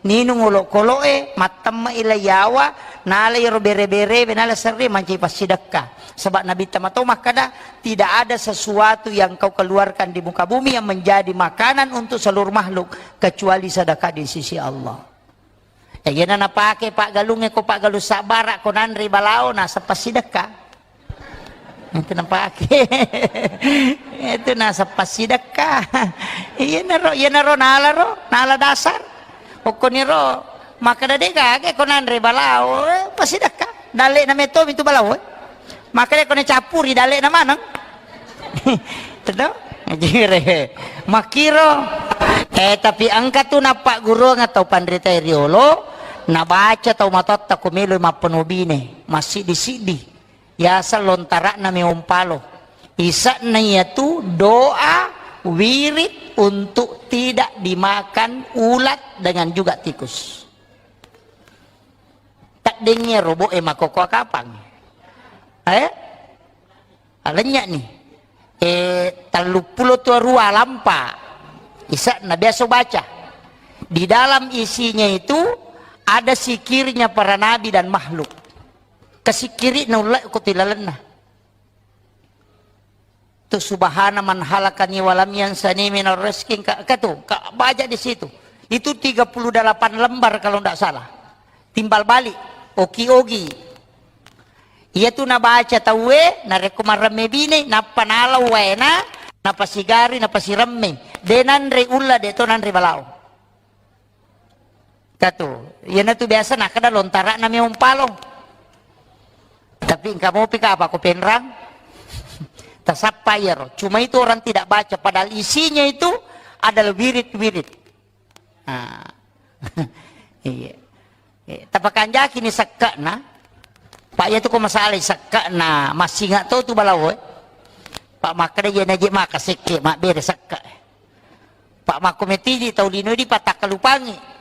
ninung olokolo'e, mattemme'i lai yawa, nala iyaro bere-berewe, nala serre mancaji passidekka. Saba' Nabitta mato makkada, "Tidak ada sesuatu yang kau keluarkan di muka bumi yang menjadi makanan untuk seluruh makhluk kecuali sedekah di sisi Allah." Eh, iyana napake paggalungnge ko paggalung sabbara ko nanre balao naseng passidekka. Itu napake. Itu naseng passidekka. Iyanaro, iyanaro nalaro, nala dasar. Okkoniro makkada de gaga ko nanre balao, eh, passidekka. Dalle'na metto mitu balao, eh. Makkada ko nacappuri dalle'na maneng. Teto? Jire. Makkiro. Eh, tapi engka tu nappagguruang tau panritae riolo, nabaca tau matotta ko meloi mappenobine, massiddi-siddi. Yaseng lontara'na meompalo. Ise'na iyatu doa wirid untuk tidak dimakan ulat dengan juga tikus. Taddengnge robo'e makokoa kapang. Eh? Alennya nih. Eh, telluppulo tuarua lampa. Ise'na biasa baca. Di dalam isinya itu ada sikirnya para nabi dan makhluk. Kesikiri naulle ko tilalenna. Tu subhana man halakani walam yansani minar rizki, ka, ka tu, ka baca di situ. Itu tiga puluh delapan lembar kalau ndak salah. Timbal balik, oki-ogi. Iya tu nabaca tauwe, narekko maremme bine, nappa nalau waena, napasigari, napasiremme. De nanre ulla, de to nanre balao. Katu, iyanatu biasa nakkeda lontara'na meompalo. Tapi engka mopi ka apa ko penrang? Tasappa iyaro. Cuma itu orang tidak baca, padahal isinya itu adalah wirid-wirid. Ah. Iya. Eh, tapakanjaki ni sekke'na. Pak, iya tu ko masalai sekke'na, massinga to tu balao, eh. Pak, makkeda iya naje maka sekke, mabbere sekke. Pak, makko metiji tau lino di patakkalupangi.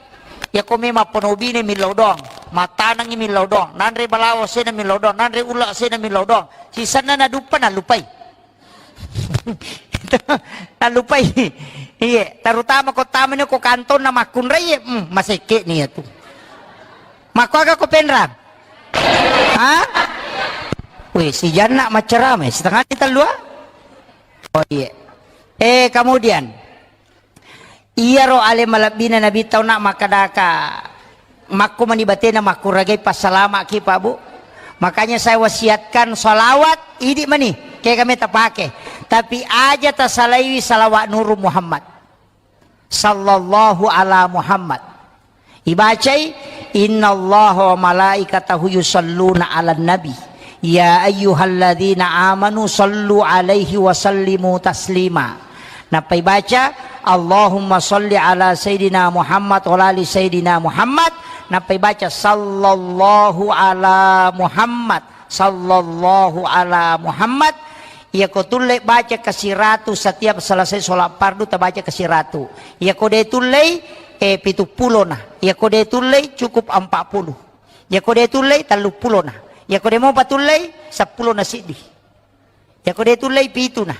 Iya ko memang penobine millau doang, matanangi millau doang, nanre balao sena millau doang, nanre ulla sena millau doang. Sisenna naduppa nalupai. Nalupai. Iye, terutama ko tamani ko kantonna makkunrai, hmm, masekke ni iya tu. Makkuaga ko penrang? Ha? Weh, si Janna maccarama, setengah di tellua? Oh, iya. Eh, kemudian, iyaro ale malebbina Nabi tau nak makkadaka, makko mani batena makkuragai passalamaki, Pak, Bu. Makanya saya wasiatkan salawat, idi mani, kega meta pake. Tapi aja tasalaiwi salawat Nuru Muhammad. Sallallahu ala Muhammad. Ibacai, "Innallaha wa malaikatahu yusalluna 'alan nabi, ya ayyuhalladzina amanu sallu 'alaihi wa sallimu taslima." Nappa ibaca, "Allahumma salli ala Sayyidina Muhammad wa ala ali Sayyidina Muhammad." Nappa ibaca, "Sallallahu ala Muhammad, sallallahu ala Muhammad." Iyako tulle baca kasiratu setiap selesai sholat fardu, tabaca kasiratu. Iyako de tullei, eh, pitu pulona. Iyako de tullei, cukup empat puluh. Iyako de tullei, tellu pulona. Iyako de mopa tullei, seppulo na siddi. Iyako de tullei, pituna.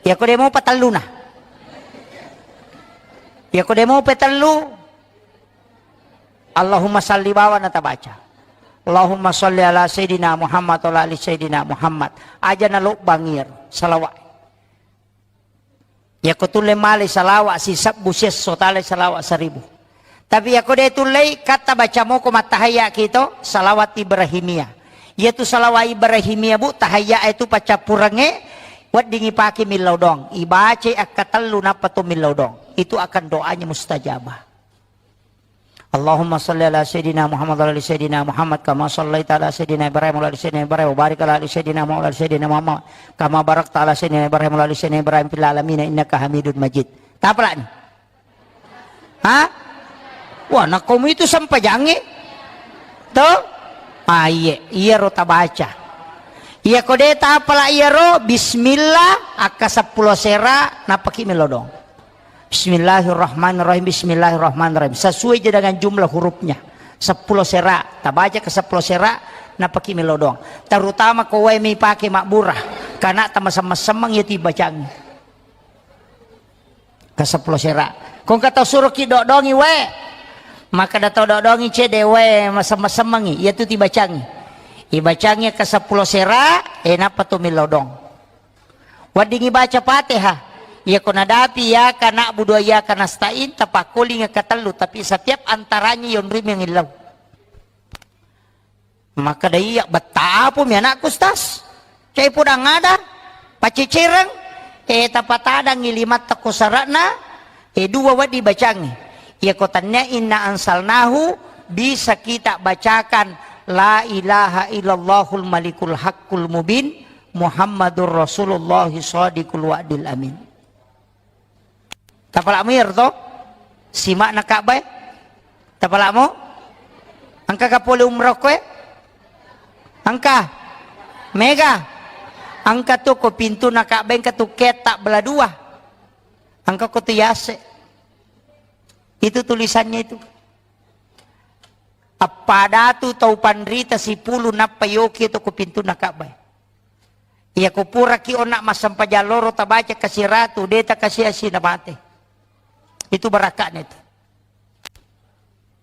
Iyako de mopa telluna. Iyako de mopa tellu, Allahumma salli bawa natabaca. Allahumma salli ala Sayyidina Muhammad wa ala ali Sayyidina Muhammad. Aja nalobbang iyaro salawat. Iyako tulle male salawat sisebbu siesso, tale salawat seribu. Tapi iyako de tullei, katta baca moko mattahayya kito, salawat Ibrahimiyah. Iyatu salawat Ibrahimiyah, Bu, tahayya itu paccappurengnge, weddingi pake millau doang. Ibacai akkatellu nappa to millau doang. Itu akan doanya mustajabah. Allahumma salli ala Sayyidina Muhammad wa ala ali Sayyidina Muhammad kama sallaita ala Sayyidina Ibrahim wa ala ali Sayyidina Ibrahim wa barik ala ali Sayyidina Muhammad wa ala ali Sayyidina Muhammad kama barakta ala Sayyidina Ibrahim wa ala ali Sayyidina Ibrahim fil alamin innaka Hamidun Majid. Tapalani. Ha? Wah, nakko mu itu sempajangnge. To? Ah, iye, iyaro tabaca. Iyako de tapala iyaro, bismillah, akka seppulo sera, nappaki melodong. Bismillahirrahmanirrahim, bismillahirrahmanirrahim. Sesuai je dengan jumlah hurufnya. Seppulo sera, tabaca ke seppulo sera, nappaki melodong. Terutama ko wae mi pake mabbura, karena tamasemmeng-semmeng ya tibacangi. Ke seppulo sera. Ko engka tau suroki dodongi wae. Makkeda tau dodongi cede wae masemmeng-semmengi, iyatu tibacangi. Ibacangi ke seppulo sera, e nappa tu millau dong. Weddingi baca Fatihah. Iya ko nadapi iyyaka na'budu wa iyyaka nasta'in, tapakkolingi ke tellu, tapi setiap antaranya yonrui mengillau. Makkeda, "Iya, bettapu mi anakku, Ustaz. Cai podang ada, pacecereng, e, tapatadangi limatta ko sara'na, e, dua wedding bacangi. Iya ko tannia inna ansalnahu, bisa kita bacakan la ilaha illallahul malikul haqqul mubin, Muhammadur Rasulullah shadiqul wa'dil amin." Tapala'mu iyaro to? Sima'na Ka'bah e? Tapala'mu? Engka ga pole umroh ko e? Engka? Mega? Engka tu ko pintuna Ka'bah, engka tu ketta bela dua. Engka ko tu yase. Itu tulisannya itu. Appadatu tau panrita sipulu nappa yoki to ko pintuna Ka'bah. Iya ko puraki onna massempajang loro tabaca kasiratu, de takasiasi na mate. Itu barakakna itu.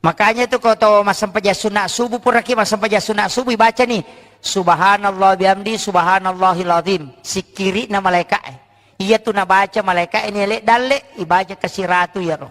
Makanya itu ko to massempajang sunat subuh, puraki massempajang sunat subuh, ibaca ni, "Subhanallah bihamdi, subhanallahil azim." Sikkiri'na malaika'e. Iya tu nabaca malaika'e ni ele dalle, ibaca kasiratu iyaro.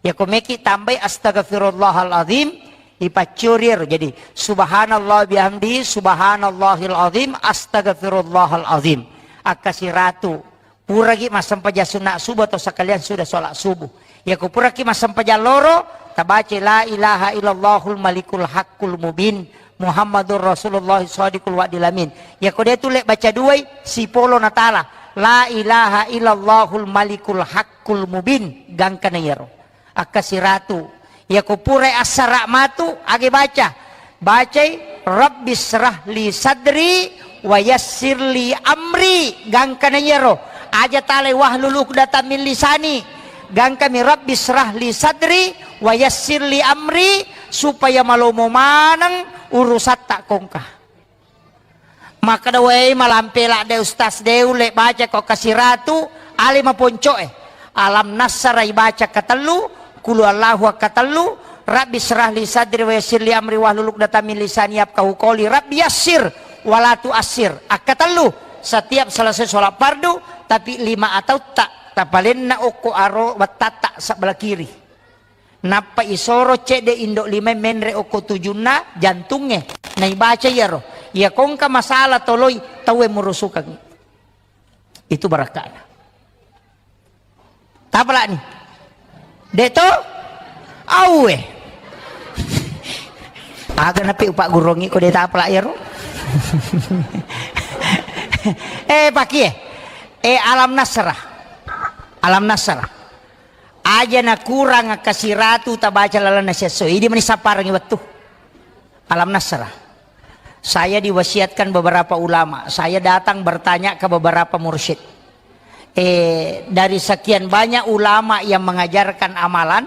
Iya ko meki tambai astaghfirullahal azim, ipaccuri ero. Jadi, subhanallah bihamdi, subhanallahil azim, astaghfirullahal azim. Akkasiratu. Puraki massempajang sunat subuh atau sekalian sudah sholat subuh. Iya ko puraki massempajang loro, tabaca la ilaha illallahul malikul haqqul mubin, Muhammadur Rasulullah shadiqul wa'dil amin. Iya ko de tu le baca duai, sipolo natala. La ilaha illallahul malikul haqqul mubin. Gangkana iyaro. Akkasiratu. Iya ko purai assara matu, age baca. Bacai, "Rabbi syrah li sadri wa yassir li amri." Gangkana iyaro. Aja talai, "Wahlul uqdatam min lisani." Gangkami, "Rabbi syrah li sadri wa yassir li amri," supaya malomo maneng urusatta kongka. Makkeda, "Wei, malampe ladde Ustaz, de ulle baca ko kasiratu, ale maponco'e. Alam nassara ibaca katellu, kulu Allahu akkatellu, Rabbi syrah li sadri wa yassir li amri wahlul uqdatam min lisani yafqahu qawli, Rabbi yassir wa la tu'assir akkatellu." Setiap selesai sholat fardu, tapi lima atautta tapalenna okko aro wettatta sebelah kiri. Nappa isoro cedde indo lima menre okko tujunna jantungnge. Naibaca iyaro. Iya kongka masalah toloi tauwe murusukangngi. Itu barakana. Tapalani. De to? Auwe. Aga napi upak gurongi ko de tapala iyaro. Eh, pakie. Eh, alam nasrah. Alam nasrah. Aja nakurang kasiratu tabaca lalenna siesso. Idi mani sapparengngi wettu. Alam nasrah. Saya diwasiatkan beberapa ulama. Saya datang bertanya ke beberapa mursyid. Eh, dari sekian banyak ulama yang mengajarkan amalan,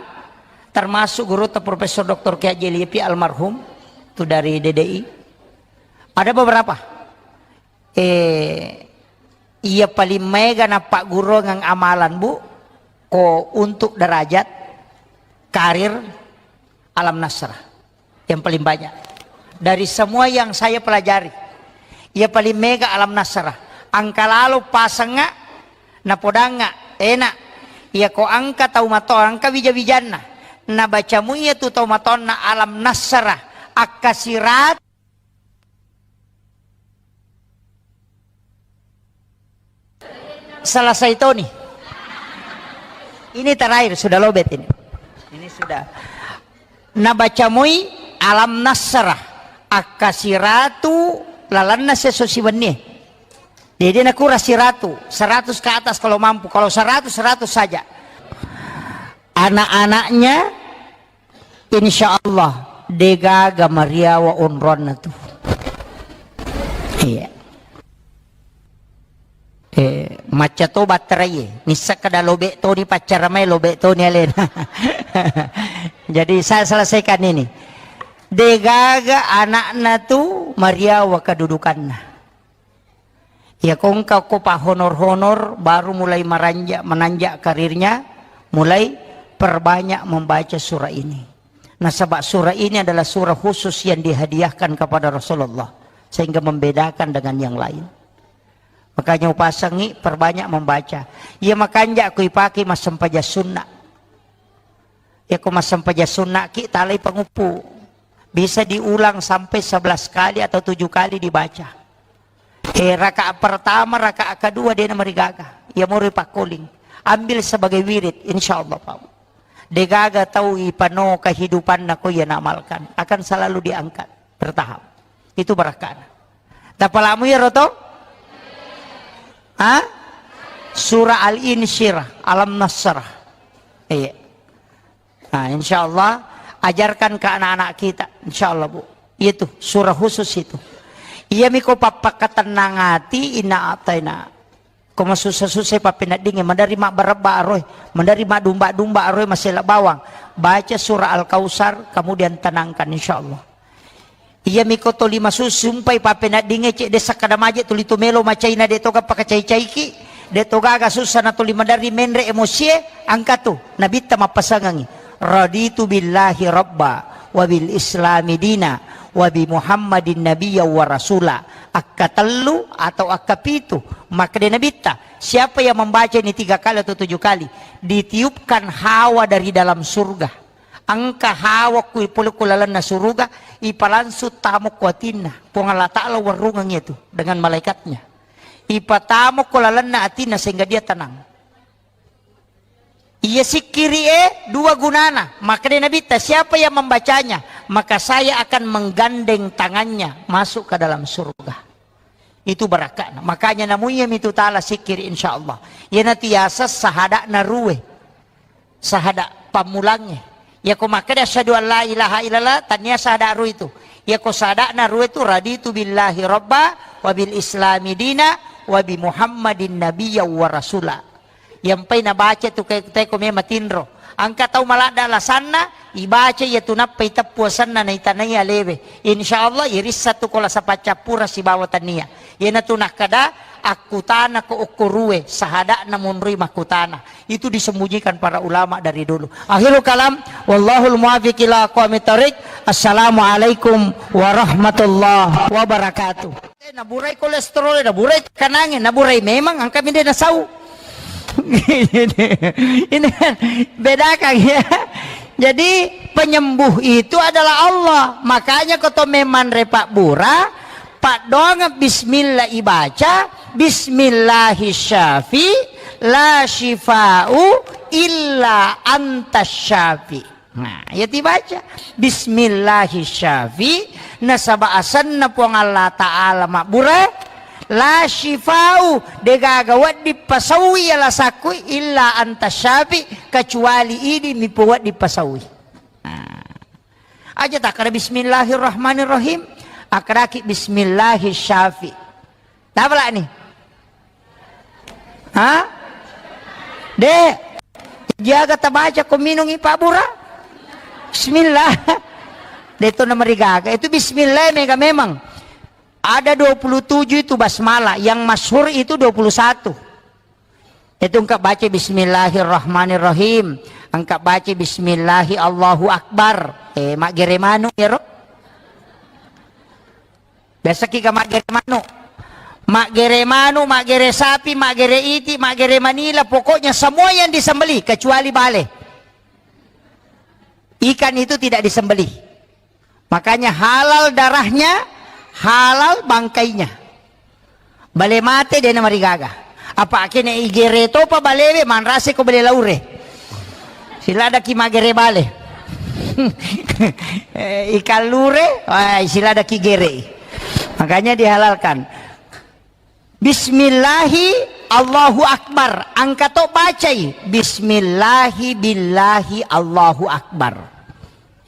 termasuk guru Profesor Doktor Kiai Haji Lipi almarhum, itu dari D D I. Ada beberapa. Eh, iya paling mega nappagguruang amalan, Bu, ko untuk derajat karir alam nasrah. Yang paling banyak. Dari semua yang saya pelajari, iya paling mega alam nasrah. Angka lalo pasengnga, napodangnga, enak. Iya ko angka tau mato, angka wija-wijanna. Nabacamu iya tu tau matonna alam nasrah. Akkasirat Selesai toni. Ini terakhir, sudah lobet ini. Ini sudah. Nabaca moi alam nasrah, akkasiratu lalanna seso siwennie. Jadi nakura siratu, seratus ke atas kalau mampu. Kalau seratus, seratus saja. Anak-anaknya Insya Allah, degaga mariawa onronna tu. Iya. Eh, macca to batterai, nissakka da lobe toni paccara mai, lobe toni alena. Jadi saya selesaikan ini. Degaga anakna tu mariawa kedudukanna. Iya kongka ko pa honor-honor baru mulai meranja-, menanjak karirnya, Mulai perbanyak membaca surah ini. Nasaba surah ini adalah surah khusus yang dihadiahkan kepada Rasulullah, sehingga membedakan dengan yang lain. Makanya upasangi perbanyak membaca. Iya makanja ko ipake massempajang sunna. Iya ko massempajang sunna ki talai panguppu. Bisa diulang sampai sebelas kali atau tujuh kali dibaca. Eh, rakaat pertama, rakaat kedua, de namarigaga. Iya moro ipakkoling. Ambil sebagai wirid, insya Allah, Pak. Degaga tau ipano kehidupanna ko iya naamalkan. Akan selalu diangkat. Bertahap. Itu barakana. Tapalamu ya roto? Ha? Surah Al-Insyirah, Alam Nasrah. Iya. Nah, insya Allah, ajarkan ke anak-anak kita. Insya Allah, Bu. Itu, surah khusus itu. Iya miko pappakatennang ati, inna ataina. Ko masussa-sussa pappeneddingnge, madari mabbarebba aroe, madari madumba-dumba aroe, masela bawang. Baca surah Al-Kausar, kemudian tenangkan, insya Allah. Iya miko toli masussu, sumpai pappeneddingnge, cedde sakkada maje tuli to melo macaina, de toga pakacai-caiki, de togaga sussa na tuli madari menre emosie, angkatu, nabitta mappasangangi. Raditu billahi rabba, wa bil islami dina, wa bi Muhammadin nabiyya wa rasula. Akkatellu atau akkapitu, makkeda nabitta, siapa yang membaca ini tiga kali atau tujuh kali, ditiupkan hawa dari dalam surga. Engka hawa ku ipole ku lalenna suruga, ipalangsung tamo ku atinna. Puang Allah Ta'ala warungang itu dengan malaikatnya. Ipatamo ku lalenna atinna sehingga dia tenang. Iya sikkiri e dua gunana. Makkeda nabitta, siapa yang membacanya, maka saya akan menggandeng tangannya masuk ke dalam surga. Itu barakana. Makanya namuiya mitu tala sikkiri, insya Allah. Iyanatu yaseng sahada'na rue. Sahada pammulangnge. Yako makkeda asyhadu an la ilaha illallah, tania sahada rue itu. Yako sahada'na rue itu, raditu billahi rabba, wa bil islami dina, wa bi Muhammadin nabiyya wa rasula. Yampai nabaca tu ke-, teko me matinro. Engka tau maladda alasanna, ibaca iya tu nappa iteppu asenna naitanai alewe. Insya Allah irissa tu ko lasa paccappura sibawa tania. Iyanatu nakkeda, akkutana ko okko rue, sahada'na monroi makkutana. Itu disembunyikan para ulama dari dulu. Akhirul kalam, wallahul muwaffiq ila aqwamit thariq. Assalamualaikum warahmatullahi wabarakatuh. Eh, naburai kolesterol, naburai kanange, naburai memang angka minde nasau. Ini kan bedakan ya. Jadi penyembuh itu adalah Allah. Makanya ko to memang repak bura, paddoang bismillah ibaca, bismillahi syafi, la syifa'u illa anta syafi. Nah, ya dibaca. Bismillahi syafi, nasaba asenna Puang Allah Ta'ala mabbura, la syifa'u, degaga wedding pasaui ya lasakku, illa anta syafi, kecuali idi mi wedding pasaui. Nah. Aja takkada bismillahirrahmanirrahim, akkadaki bismillahi syafi. Tapalani? Ha? De, jaga tabaca ko minungi pabbura. Bismillah. De to namarigaga. Itu bismillah mega memang. Ada dua puluh tujuh itu basmalah, yang masyhur itu dua puluh satu. Itu engka baca bismillahirrahmanirrahim, engka baca bismillahi Allahu Akbar. Eh, maggere manu yero. Biasa ki ga maggere manu. Maggere manu, maggere sapi, maggere iti, maggere manila, pokoknya semua yang disembelih kecuali bale. Ikan itu tidak disembelih. Makanya halal darahnya, halal bangkainya. Bale mate de namarigaga. Apa kene igere topa balewe manrase ko bale laure. Siladaki magere bale. Eh, ikan lure, wah, siladaki gere. Makanya dihalalkan. Bismillahi Allahu Akbar. Engka to bacai. Bismillahi billahi Allahu Akbar.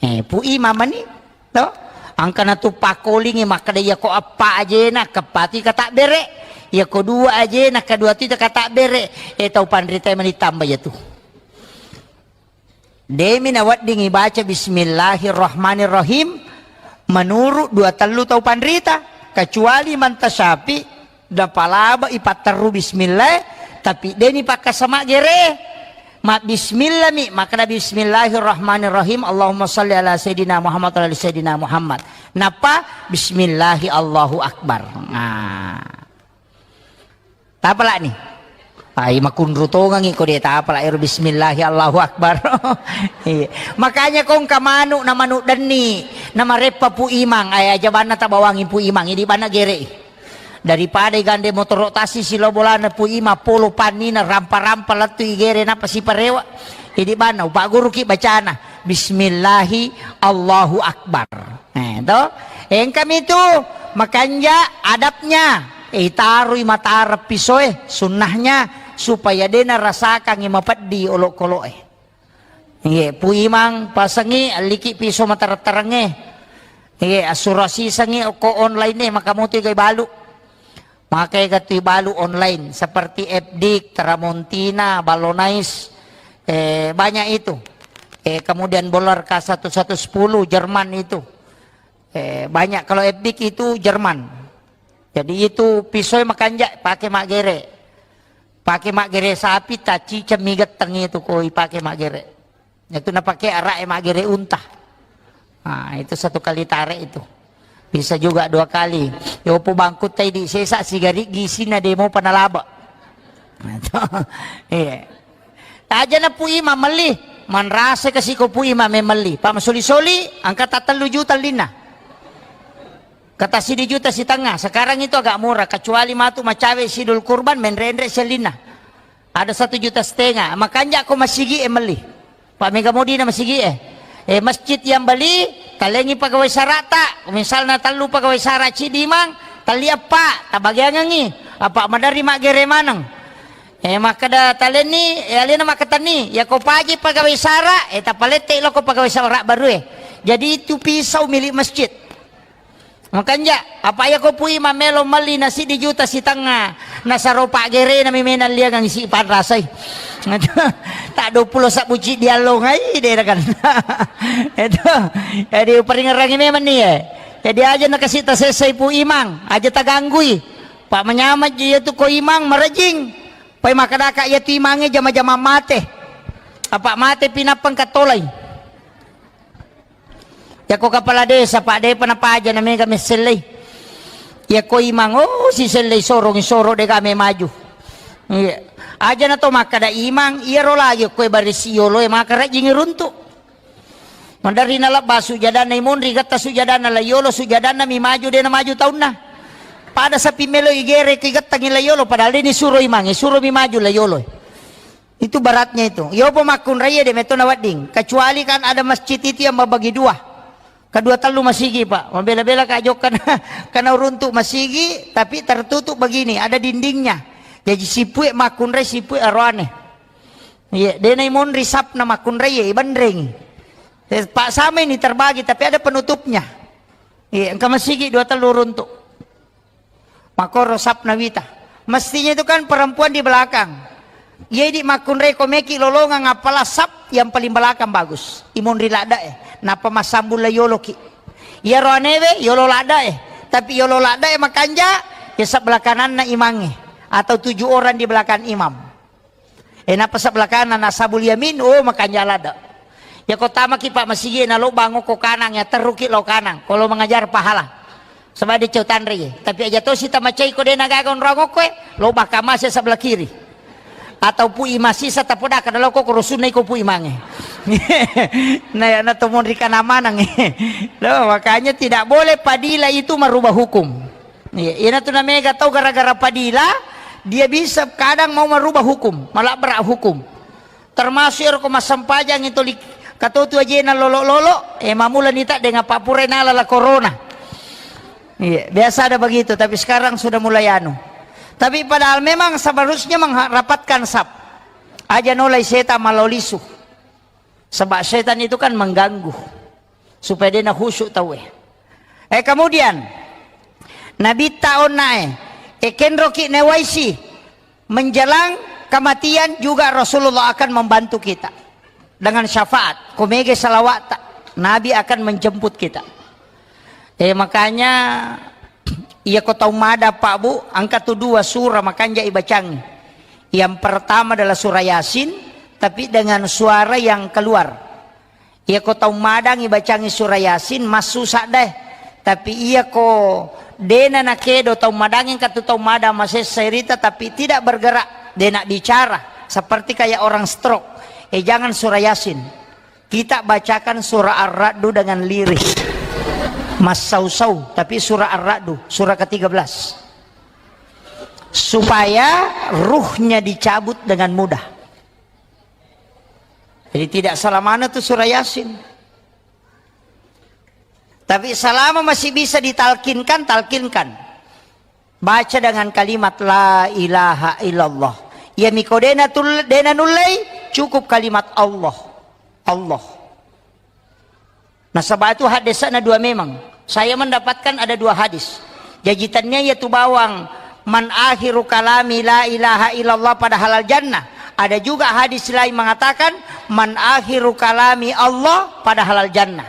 Eh, pui mamani to. Engka natu pakkolingi makkeda, iya ko eppa ajena keppati katabbere. Iya ko dua ajena kedua tu katabbere. Eh, tau panrita mani tamba iya tu. Demi nawedding ibaca bismillahirrahmanirrahim menurut dua tellu tau panrita, kecuali manta syafi napalaba ipatterru bismillah, tapi deni pakkasama gere. Mabbismillah mi, makkeda bismillahirrahmanirrahim, Allahumma shalli ala sayyidina Muhammad wa ala ali sayyidina Muhammad. Nappa bismillahi Allahu Akbar. Nah. Tapalani. Ai makunru tongangi ko de tapala ero bismillahi Allahu Akbar. Iya. Makanya kongka manu na manu denni na mareppa Pu Imang, ai aja banna tabawangi Pu Imang, idi banna gere. Daripada igande motoro tasi silo bolana Pu Imang polo pannina rampa-rampa lettu igere napa siparewa. Idi banna upagguruki bacana bismillahi Allahu Akbar. Eh, to? Engkami tu makanja adabnya. Eh, itarui matara pisoe sunnahnya supaya dena rasakangi mapeddi olokoloe. Iye, Pu Imang pasengi alliki piso matareng-tarengnge. Iye, assura sisengi okko online e maka motu iga balu. Maka iga tu balu online seperti F D I K, Tramontina, Ballonais, eh, banyak itu. Eh, kemudian Bolar K satu satu sepuluh Jerman itu. Eh, banyak kalau F D I K itu Jerman. Jadi itu pisoe makanja pake maggere. Pake maggere sapi, taciceng mi getteng itu ko ipake maggere. Itu napake araq e maggere unta. Nah, itu satu kali tarik itu. Bisa juga dua kali. Yopo bangkut tai di sesa sigari gisina demo panalaba. Nah, itu. Iya. Aja na Pu Imang melli, manrasa kasi ko Pu Imang memelli. Pak masoli-soli, angka tattellu juta lina. Kata sidi juta sitengnga. Sekarang itu agak murah, kecuali matu macawe sidul kurban, menrenre sellinna. Ada satu juta setengah. Makanja ko masigi e melli. Pak mega modina masigi e. Eh, masjid yang beli, talengi pegawai sarata. Misalna tellu pegawai sara cidi mang, telli eppa, tabagiangengi. Apa madari maggere maneng. Eh, makkeda talenni, eh, alena makkatenni, yako paji pegawai sara, eh, tapalette loko pegawai sara baru e. Jadi itu pisau milik masjid. Makanja, apa iya ko Pu Imang melo melli na siddi juta sitengnga, nasaro paggerena mi menang liangang isi panrasai. Tak dua puluh sabbu ciddi allongai, de kan. Itu, jadi uparingerangi memang ni, eh. Jadi aja nakasi tasessai Pu Imang, aja taganggui. Pak manyameng ji iya tu ko Imang marejing. Pai makkedaka iya tu Imangnge jama-jama mate. Apa mate pinappa engka tolai. Yako kepala desa, Pak, depa napaja na mega messellei. Yako Imang, oh, sisellei sorong, soro dega me maju. Iya. Aja na to makkeda Imang, iyaro lagi koe barisi yolo e maka rajing runtu. Maderri nalebba sujadanna imonri, getta sujadanna la yolo, sujadanna mi maju, dena maju taunna. Pada sapi melo igere ki gettangi la yolo, padahal deni suro Imang, suro mi maju la yolo. Itu beratnya itu. Yopo makkunraie de metto nawedding. Kecuali kan ada masjid itu yang membagi dua. Kedua tellu masigi, Pak. Mabela-bela ka jokka na, kana uruntuk masigi, tapi tertutup begini, ada dindingnya. Jadi sipue makkunrai sipue aroane. Iya, denai monri sapna makkunrai, iya, ibenreng. Eh, Pak, sama ini terbagi, tapi ada penutupnya. Iya, engka masigi dua tellu uruntuk. Makkoro sapna wita. Mestinya itu kan perempuan di belakang. Iya, idi makkunrai ko meki lolongang, apalah sap yang paling belakang bagus. Imonri ladda e. Napa massambung la yoloki. Iya roanewe yolo ladda e. Tapi yolo ladda e makanja, ya sebelah kananna imangnge. Atau tujuh orang di belakang imam. E, nappa sebelah kanan, ashabul yamin, oh, makanja ladda. Ya, ko tamaki, Pak, masigi, na lobang ko kanang, ya terruki lo kanang. Kalau mengajar pahala. Sebab dia cau tanre, ya. Tapi aja to si tamacai ko dena gaga onrong ko, eh, lobang kamase sebelah kiri. Atau pu imasi sa tapoda kada lo ko rusunna iko pu imange. Nah, ya, na to monri kana manang. Loh, makanya tidak boleh padilah itu merubah hukum. Iya, iyana tu namega tau gara-gara padila, dia bisa kadang mau merubah hukum, malabrak hukum. Termasuk ero ko massempajang itu li-, katotu ajena lolo-lolo, eh, mamula nita dengan Pak Pura nala la corona. Iya, biasa ada begitu, tapi sekarang sudah mulai anu. Tapi padahal memang seharusnya mengharapatkan sap. Aja nolai setan malolisu. Sebab setan itu kan mengganggu supaya dia na khusyuk tau, eh. Eh, kemudian Nabi ta onna, eh, eh, kenroki newaisi menjelang kematian juga Rasulullah akan membantu kita dengan syafaat. Komege salawat ta, Nabi akan menjemput kita. Eh, makanya, iya ko tau mada, Pak, Bu, angka tu dua surah makanja ibacangi. Yang pertama adalah surah Yasin, tapi dengan suara yang keluar. Iyako tau madangi bacangi surah Yasin, massusa deh. Tapi iyako dena nakedo tau madangi, engka tu tau madang masessa irita, tapi tidak bergerak, dena bicara, seperti kayak orang stroke. Eh, jangan surah Yasin. Kita bacakan surah Ar-Ra'du dengan lirih. Massau-sau, tapi surah Ar-Ra'du, surah ketiga belas. Supaya ruhnya dicabut dengan mudah. Jadi tidak salah mana tu surah Yasin. Tapi selama masih bisa ditalkinkan, talkinkan. Baca dengan kalimat la ilaha illallah. Iya miko dena tul-, dena nullei, cukup kalimat Allah. Allah. Nasaba itu hadisnya dua memang. Saya mendapatkan ada dua hadis. Jaji tania iya tu bawang, "Man akhiru kalami la ilaha illallah pada halal jannah." Ada juga hadis lain mengatakan, "Man akhiru kalami Allah pada halal jannah."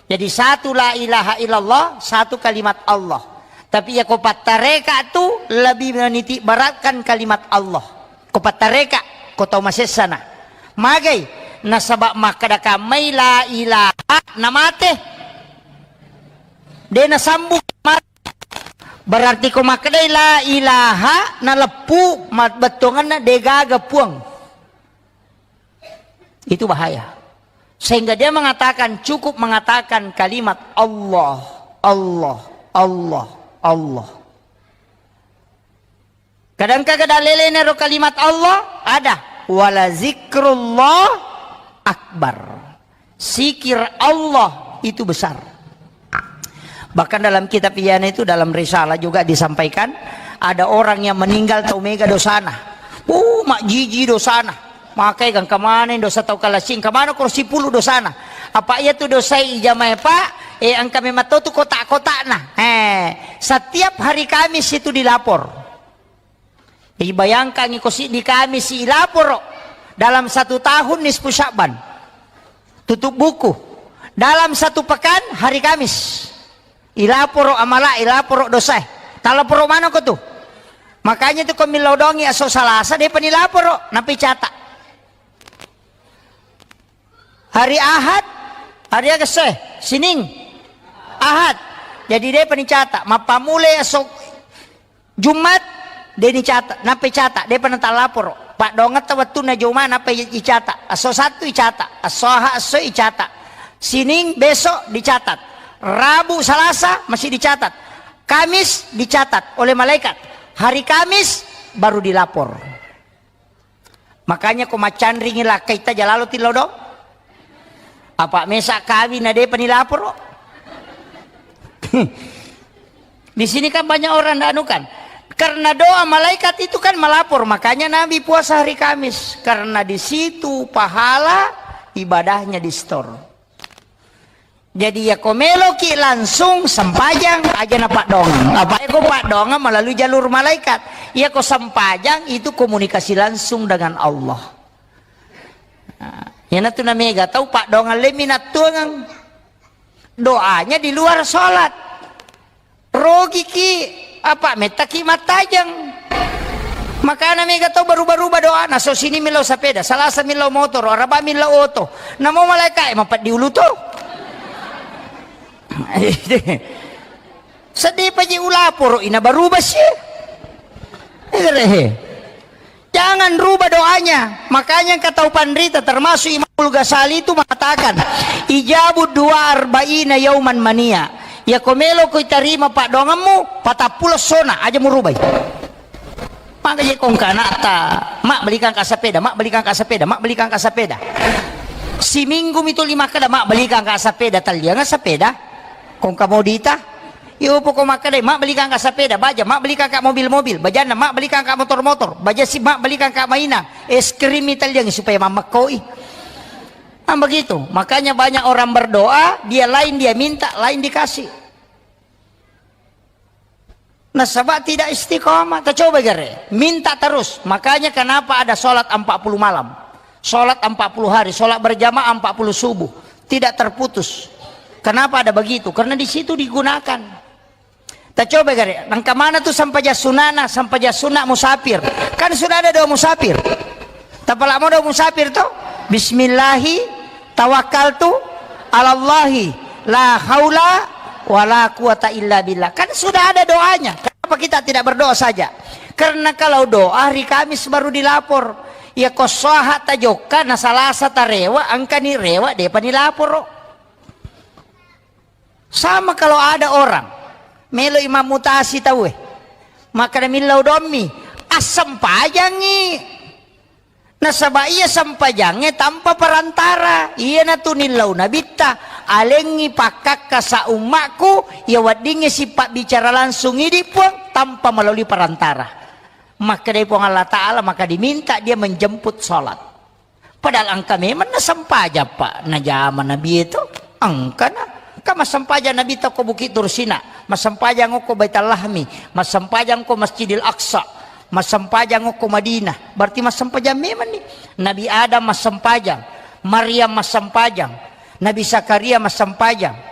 Jadi satu la ilaha illallah, satu kalimat Allah. Tapi iya ko pattareka tu lebih meniti beratkan kalimat Allah. Ko pattareka, ko tau masessana. Magai, nasaba makkeda kammai la ilaha namate. De nasambung mate. Berarti ko makkedai la ilaha naleppu ma-, bettuanganna degaga puang. Itu bahaya. Sehingga dia mengatakan, cukup mengatakan kalimat Allah, Allah, Allah, Allah. Kadang kagak ada lelene ro kalimat Allah, ada. Wala zikrullah akbar. Zikir Allah itu besar. Bahkan dalam kitab Ihya'na itu, dalam risalah juga disampaikan, ada orang yang meninggal tau mega dosana. Uh, majjiji dosana. Makai gangka maneng dosa tau kalasi, engka maneng koro sipulu dosana. Apa iya tu dosai ijamai, Pak? Eh, engka memang tau tu kotak-kotakna. Eh, setiap hari Kamis itu dilapor. Jadi bayangkan iko siddi Kamis ilaporo dalam satu tahun nisfu Sya'ban. Tutup buku. Dalam satu pekan hari Kamis. Ilaporo amala, ilaporo dosa. Talaporo mana ko tu? Makanya tu ko millau dongi aso Salasa, depa nilaporo, napi cata. Hari Ahad, hari aga se? Sining, Ahad. Jadi depa nicata. Mappamulai esok Jumat, de nicata, nappa icata, depa natalaporo. Paddoangetta wettunna Juma, nappa i-, icata. Esso Sattu icata, esso Ahad, esso icata. Sining, besok dicatat. Rabu, Salasa masih dicatat. Kamis dicatat oleh malaikat. Hari Kamis baru dilapor. Makanya ko maccanringi lakkaita jalalo tillo do. Apa mesa kawin na depa nilaporo. Di sini kan banyak orang ndak anu kan. Karena doa malaikat itu kan melapor, makanya Nabi puasa hari Kamis. Karena di situ pahala ibadahnya di-store. Jadi, iya ko meloki langsung sempajang, aja na paddoangeng. Apa iya ko paddoangeng melalui jalur malaikat. Iya ko sempajang itu komunikasi langsung dengan Allah. Nah, iyanatu na mega tau paddoangeng lemmi nattuangeng. Doanya di luar sholat. Rogiki, apa, mettaki mattajeng. Makana mega tau baruba-ruba doana, so sini millau sepeda, Salasa millau motoro, Araba millau oto. Namo malaikae mapeddi ulu to. Sedih paji ulaporo ina baruba si. Egerehe. Jangan rubah doanya. Makanya engka tau panrita, termasuk Imamul Ghazali itu mengatakan, "Ijabu dua arba'ina yauman mania." Ya ko melo ko itarima paddoangemmu, patappulo sona aja murubai. Maka je kongka anakta, "Mak, belikan ka sepeda, Mak, belikan ka sepeda, Mak, belikan ka sepeda." Siminggu mitu lima kada, "Mak, belikan ka sepeda." Talianga sepeda. Kongka modita. Iyo, poko makkedai, "Mak, belikan ka sepeda." Baja, "Mak, belikan ka mobil-mobil." Bajanna, "Mak, belikan ka motor-motor." Baja si, "Mak, belikan ka mainang." Es krim italiang supaya mammekkoi. Nah, begitu. Makanya banyak orang berdoa, dia lain dia minta, lain dikasih. Nasaba tidak istiqomah. Kita coba gare. Minta terus. Makanya kenapa ada sholat empat puluh malam. Sholat empat puluh hari, sholat berjamaah empat puluh subuh. Tidak terputus. Kenapa ada begitu? Karena di situ digunakan. Tacoba gare, nangka mana tu sampajang sunana, sampajang sunna musafir. Kan sudah ada doa musafir. Tapala modo musafir to? Bismillahi tawakkaltu alallahi la haula wala quwata illa billah. Kan sudah ada doanya. Kenapa kita tidak berdoa saja? Karena kalau doa hari Kamis baru dilapor. Ya ko soha tajokka na Salasa tarewa, engkani rewa depa nilaporo. Sama kalau ada orang melo imam mutasi tauwe, maka millau dommi, assempajangi. Nasaba iya sempajangnge tanpa perantara. Iyanatu nillau nabitta, alengngi pakkakka sa ummakku, iya weddingnge sipabbicara langsung idi Puang tanpa melalui perantara. Makkedai Puang Allah Ta'ala, maka diminta dia menjemput salat. Padahal engka memang nasempajang, Pak, najama Nabi itu. Engkana. Engka massempajang Nabi toko Bukit Tursina, massempajang ko Baitul Lahmi, massempajang ko Masjidil Aqsa, massempajang ko Madinah. Berarti massempajang memang nih. Nabi Adam massempajang, Maryam massempajang, Nabi Zakaria massempajang.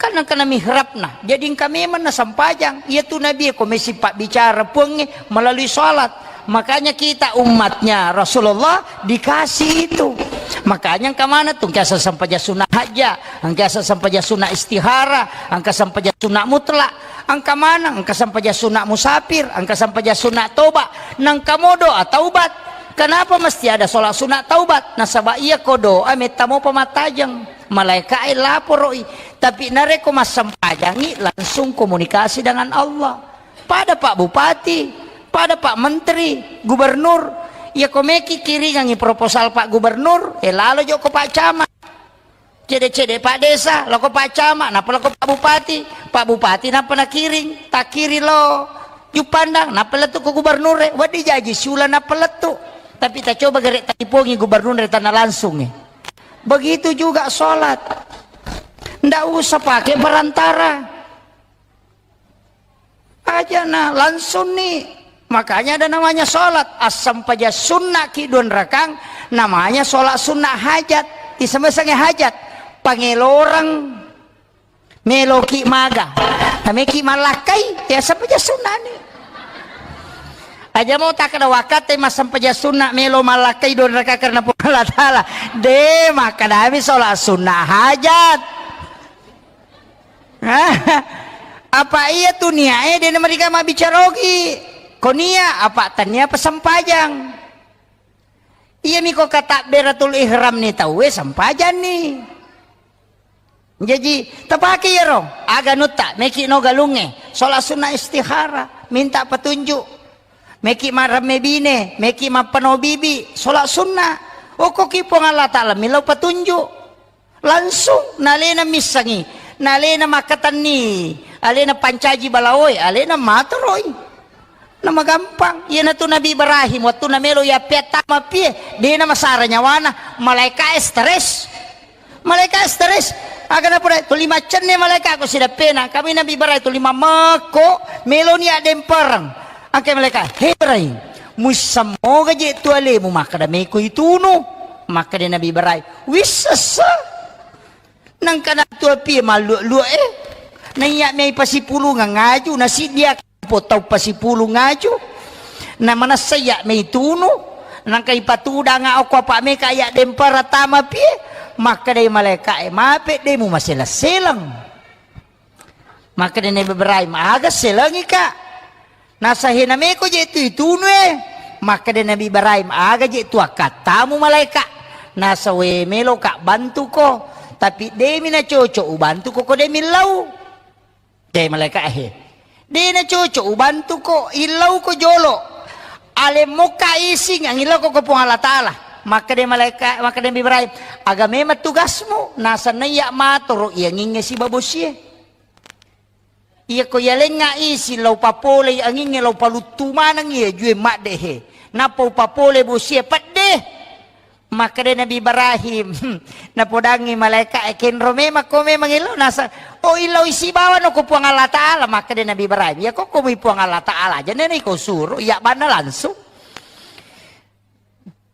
Kan engkana mihrabna. Jadi engka memang nasempajang. Iya tu Nabi ko mesi pabbicara Puangnge melalui salat. Makanya kita umatnya Rasulullah dikasih itu. Makanya engka mana tu engka sempajang sunat hajat, engka sempajang sunat istihara, engka sempajang sunat mutlak, engka mana, engka sempajang sunat musafir, engka sempajang sunat toba, nangka modo taubat. Kenapa mesti ada sholat sunat taubat? Nasaba iya ko doa metta mopa mattajeng. Malaikae laporo'i. Tapi narekko massempajangi, langsung komunikasi dengan Allah. Pada Pak Bupati, pada Pak Menteri, Gubernur, iya ko meki kiringangi proposal Pak Gubernur, eh, lalo joko Pak Camat. Cede-cede Pak Desa, loko Pak Camat, nappa loko Pak Bupati. Pak Bupati nappa nakiring, takiring lo Juppandang, nappa lettu ko Gubernur, eh, wedding jaji siula nappa lettu. Tapi tacoba gere talipongi Gubernur tanah langsung, eh. Begitu juga sholat. Ndak usah pakai perantara. Aja na langsung ni. Makanya ada namanya sholat. Assempajang sunnah ki dua rakang, namanya sholat sunnah hajat. Disemesangi hajat. Pangelorang meloki maga. Nameki malakkai, ya sempajang sunnah ni. Aja mau tak ada wakate massempajang sunnah melo malakkai dua rakang karena Puang Allah Ta'ala. De, makkadami sholat sunnah hajat. Apa iya tu niae de namarika mabbicara ogi. Ko nia apa tania pasempajang. Iya miko katabberatul ihram ni tauwe sempajanni. Jaji tapake iyaro aga nutta meki no galunge sholat sunnah istihara minta petunjuk. Meki maremme bine, meki mappano bibi, sholat sunnah. Okkoki Puang Allah Ta'ala millau petunjuk. Langsung, nalena missengi, nalena makkatenni, alena pancaji balaoe, alena matoroi. Namagampang. Iyanatu Nabi Ibrahim, wettunna melo yappeattama pie, dena masara nyawana, malaikae stres. Malaikae stres. Aga napoda, tuli maccenne malaika ko sideppena. Kami Nabi Ibrahim tuli mammekko, meloni addempereng. Angke malaika, "He Ibrahim, muissammoga je tu alemu makkada meko itunu?" Makkada Nabi Ibrahim, "Wissessa." Nangka nattu apie malluak-luak e. Naiya mei pasipulungang aju, nasiddia po tau pasipulung aju. Na manessa iya mei tunu. Nangka ipatudanga okko apa meka iya dempara tama pie. Makkedai malaika e, "Mape de mumaseleng-seleng." Makkeda Nabi Ibrahim, "Aga selengi ka?" Nasahena meko je tu itunu e. Makkeda Nabi Ibrahim, "Aga je tu akkattamu malaika?" Nasawe, "Melo ka bantuko, tapi demi na cocok ubantuko ko demi lau." De malaika he. "De na cocok ubantuko, illau ko jolo. Alemmokka ising angillau ko Puang Allah Ta'ala." Makkeda malaika, makkeda Nabi Ibrahim, "Aga memang tugasmu?" Nasa, "Naiya matoro iyangingnge sibawa bosie. Iya ko yalengnga isi lao papolei angingnge lao paluttu maneng iya jue madde he. Nappa upapole bosie pedde." Makkeda Nabi Ibrahim, napodangi malaika e, "Kenro memang ko memang illau?" Nasa, "Oh, illau isi bawano ko Puang Allah Ta'ala." Makkeda Nabi Ibrahim, "Iya ko ko mui Puang Allah Ta'ala aja nene ko suro, iya banna langsung."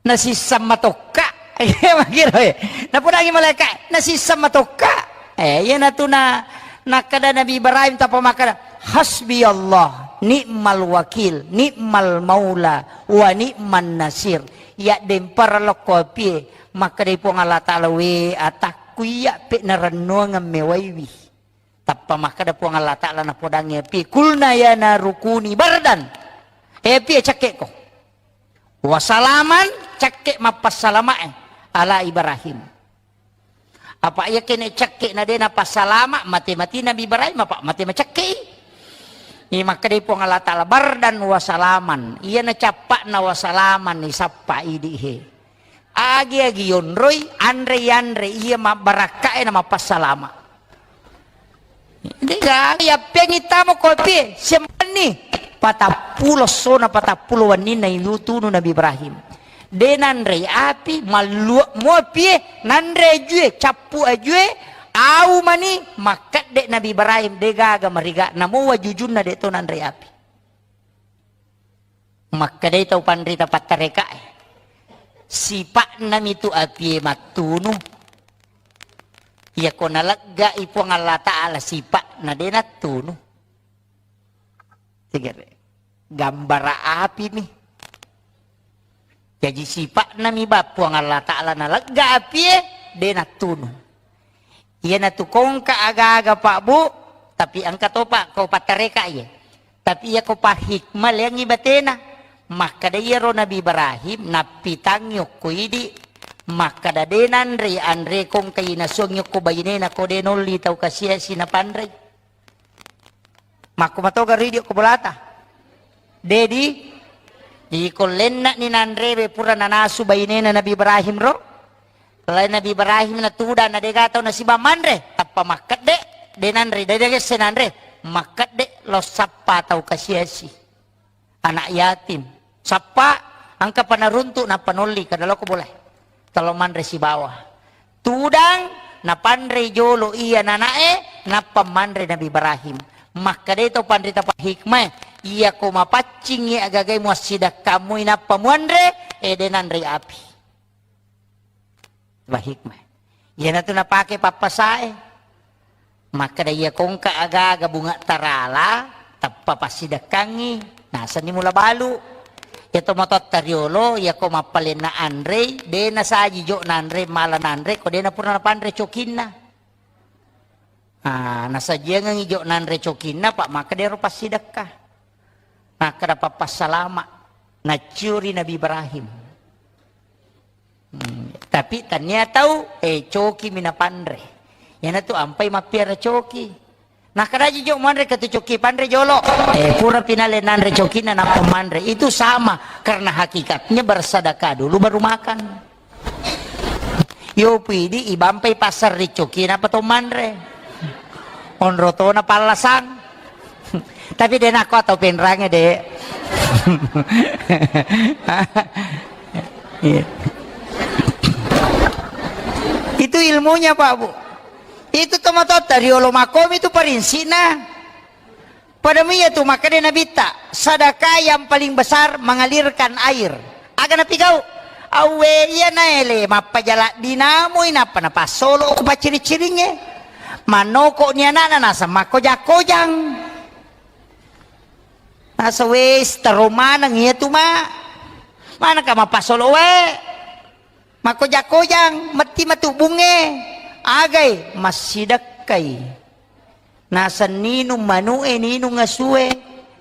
Nasisseng matokka. Iya, makkiro, eh. Napodangi malaika, nasisseng matokka. Eh, iyanatu na, nakkeda Nabi Ibrahim tappa makkeda, "Hasbi Allah, Ni'mal wakil, ni'mal maula, wa ni'man nasir. Iya dempara lokko apie, makkedai Puang Allah Ta'ala, "We atakku, iya pe narennuangeng mewaiwi." Tappa makkeda Puang Allah Ta'ala napodangngi apie, "Kulna ya naru kuni bardan." Eh, apie, cekke'ko. "Wa salaman," cekke' mappassalamae ala Ibrahim. Apa iya kene cekke' na de' napassalama', mate-mate Nabi Ibrahim, apa mate macekke'i. Iya makkedai Puang Allah Ta'ala, "Bardan wa salaman." Iya na cappa'na wa salaman, isappa idi' he. Agi-agi yonroi, anre-yanre iya mabbarakka'e na mappassalama'. De'gaga yappeangngi tamo ko apie, sempenni. Patappulo essona, patappulo wenninna ilu tunu Nabi Ibrahim. De' nanrei api, mallua' mo apie, nanre ajue, cappu ajue, au mani, makkedde' Nabi Ibrahim, de'gaga mariga', namo wajujunna de' to nanrei api. Makkedai tau panrita pattareka'e, "Sipa'nami tu apie mattunu. Iyako nalegga'i Puang Allah Ta'ala sipa'na, de' nattunu." Tigere. Gambara' apimi. Jaji sipa'nami ba Puang Allah Ta'ala nalegga apie, de' nattunu. Iyanatu kongka aga-aga, Pak, Bu, tapi engka topa ko pattareka iye. Tapi iya ko pahikmah leangngi batena. Makkeda iyaro Nabi Ibrahim nappitangngi okko idi', makkeda de' nanre anre kongka inasuangngi okko bainena ko de' nolli tau kasiasi napanrei. Makko matoga ridio ko bolata. Dedi, iko lenna'ni nanrewe pura nanasu bainena Nabi Ibrahim ro. Lain Nabi Ibrahim na tudang na de'ga tau nasiba manre, tappa makkedde, de' nanre, de' gesse nanre, makkedde lo sappa tau kasiasi. Anak yatim. Sappa, engka pa naruntu' nappa nolli, kada loko boleh. Talo manre sibawa. Tudang, napanre jolo iya nana'e, nappa manre Nabi Ibrahim. Makkeda to panrita pahikmah, iya ko mapaccingngi agagai muassidakkammu, inappa muanre, ede nanre api. Bahikmah. Iyanatu napake pappasae. Makkeda iya kongka aga-aga bunga tarala, tappa passidekkangngi, nasenni mula balu. Iya to matotta riolo, iya ko mappalenna anrei, de' nasaji jo nanre, mala nanre, ko de' napura napanre cokinna. Ah, nasajiangengngi jo nanre cokinna, Pak, makkeda ero passidekka. Makkeda pappassalama, nacciuri Nabi Ibrahim. Hmm, tapi tania tau, eh, coki mi napanre. Iyanatu ampai mappiara coki. Nakkeda ji jo manre katu coki panre jolo. Eh, pura pinale nanre cokinna nappa manre. Itu sama, karena hakikatnya bersedekah dulu baru makan. Yo pidi ibampai pasar ri coki napa to manre. Onro tona pallasang. Tapi de' nako atau penrange de'. Iya. Itu ilmunya, Pak, Bu. Itu tomatotta riolo makomi itu parinsina. Pada miyatu makkeda Nabitta, sedekah yang paling besar mengalirkan air. Aga napigau? Awwe iya naele mappajala dinamui nappa napassolo ku pacciri-ciringnge. Mannoko ni anakna naseng makkojang-kojang. Nasa wes taro maneng iya tu ma. Manaka mapassolo wae. Makkojang-kojang, metti matu bunge. Agai massidekkai. Naseng ninung manu'e, ninung asue,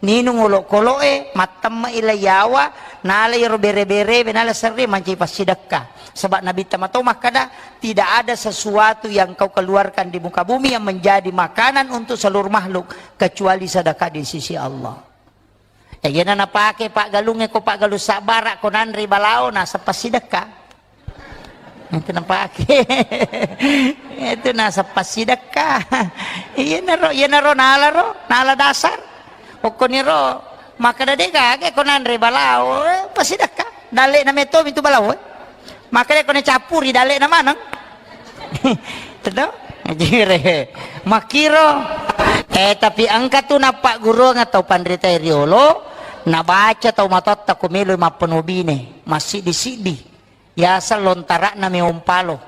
ninung olokolo'e, mattemme'i lai yawa, nala iyaro bere-berewe, nala serre mancaji passidekka. Sebab Nabitta mato makkeda, "Tidak ada sesuatu yang kau keluarkan di muka bumi yang menjadi makanan untuk seluruh makhluk kecuali sedekah di sisi Allah." Eh, iyana napake paggalungnge ko paggalung sabbara ko nanre balao, naseng passidekka. Itu napake. Itu naseng passidekka. Iyanaro, iyanaro nalaro, nala dasar. Okkoniro makkeda de'gaga ko nanre balao, eh, passidekka. Dalle'na metto mitu balao, eh. Makkeda ko nacappuri dalle'na maneng. Teto? Jire. Makkiro. Eh, tapi engka tu nappagguruang tau panrita riolo, nabaca tau matotta ko melo mappenobine, massiddi-siddi. Yaseng lontara'na meong palo.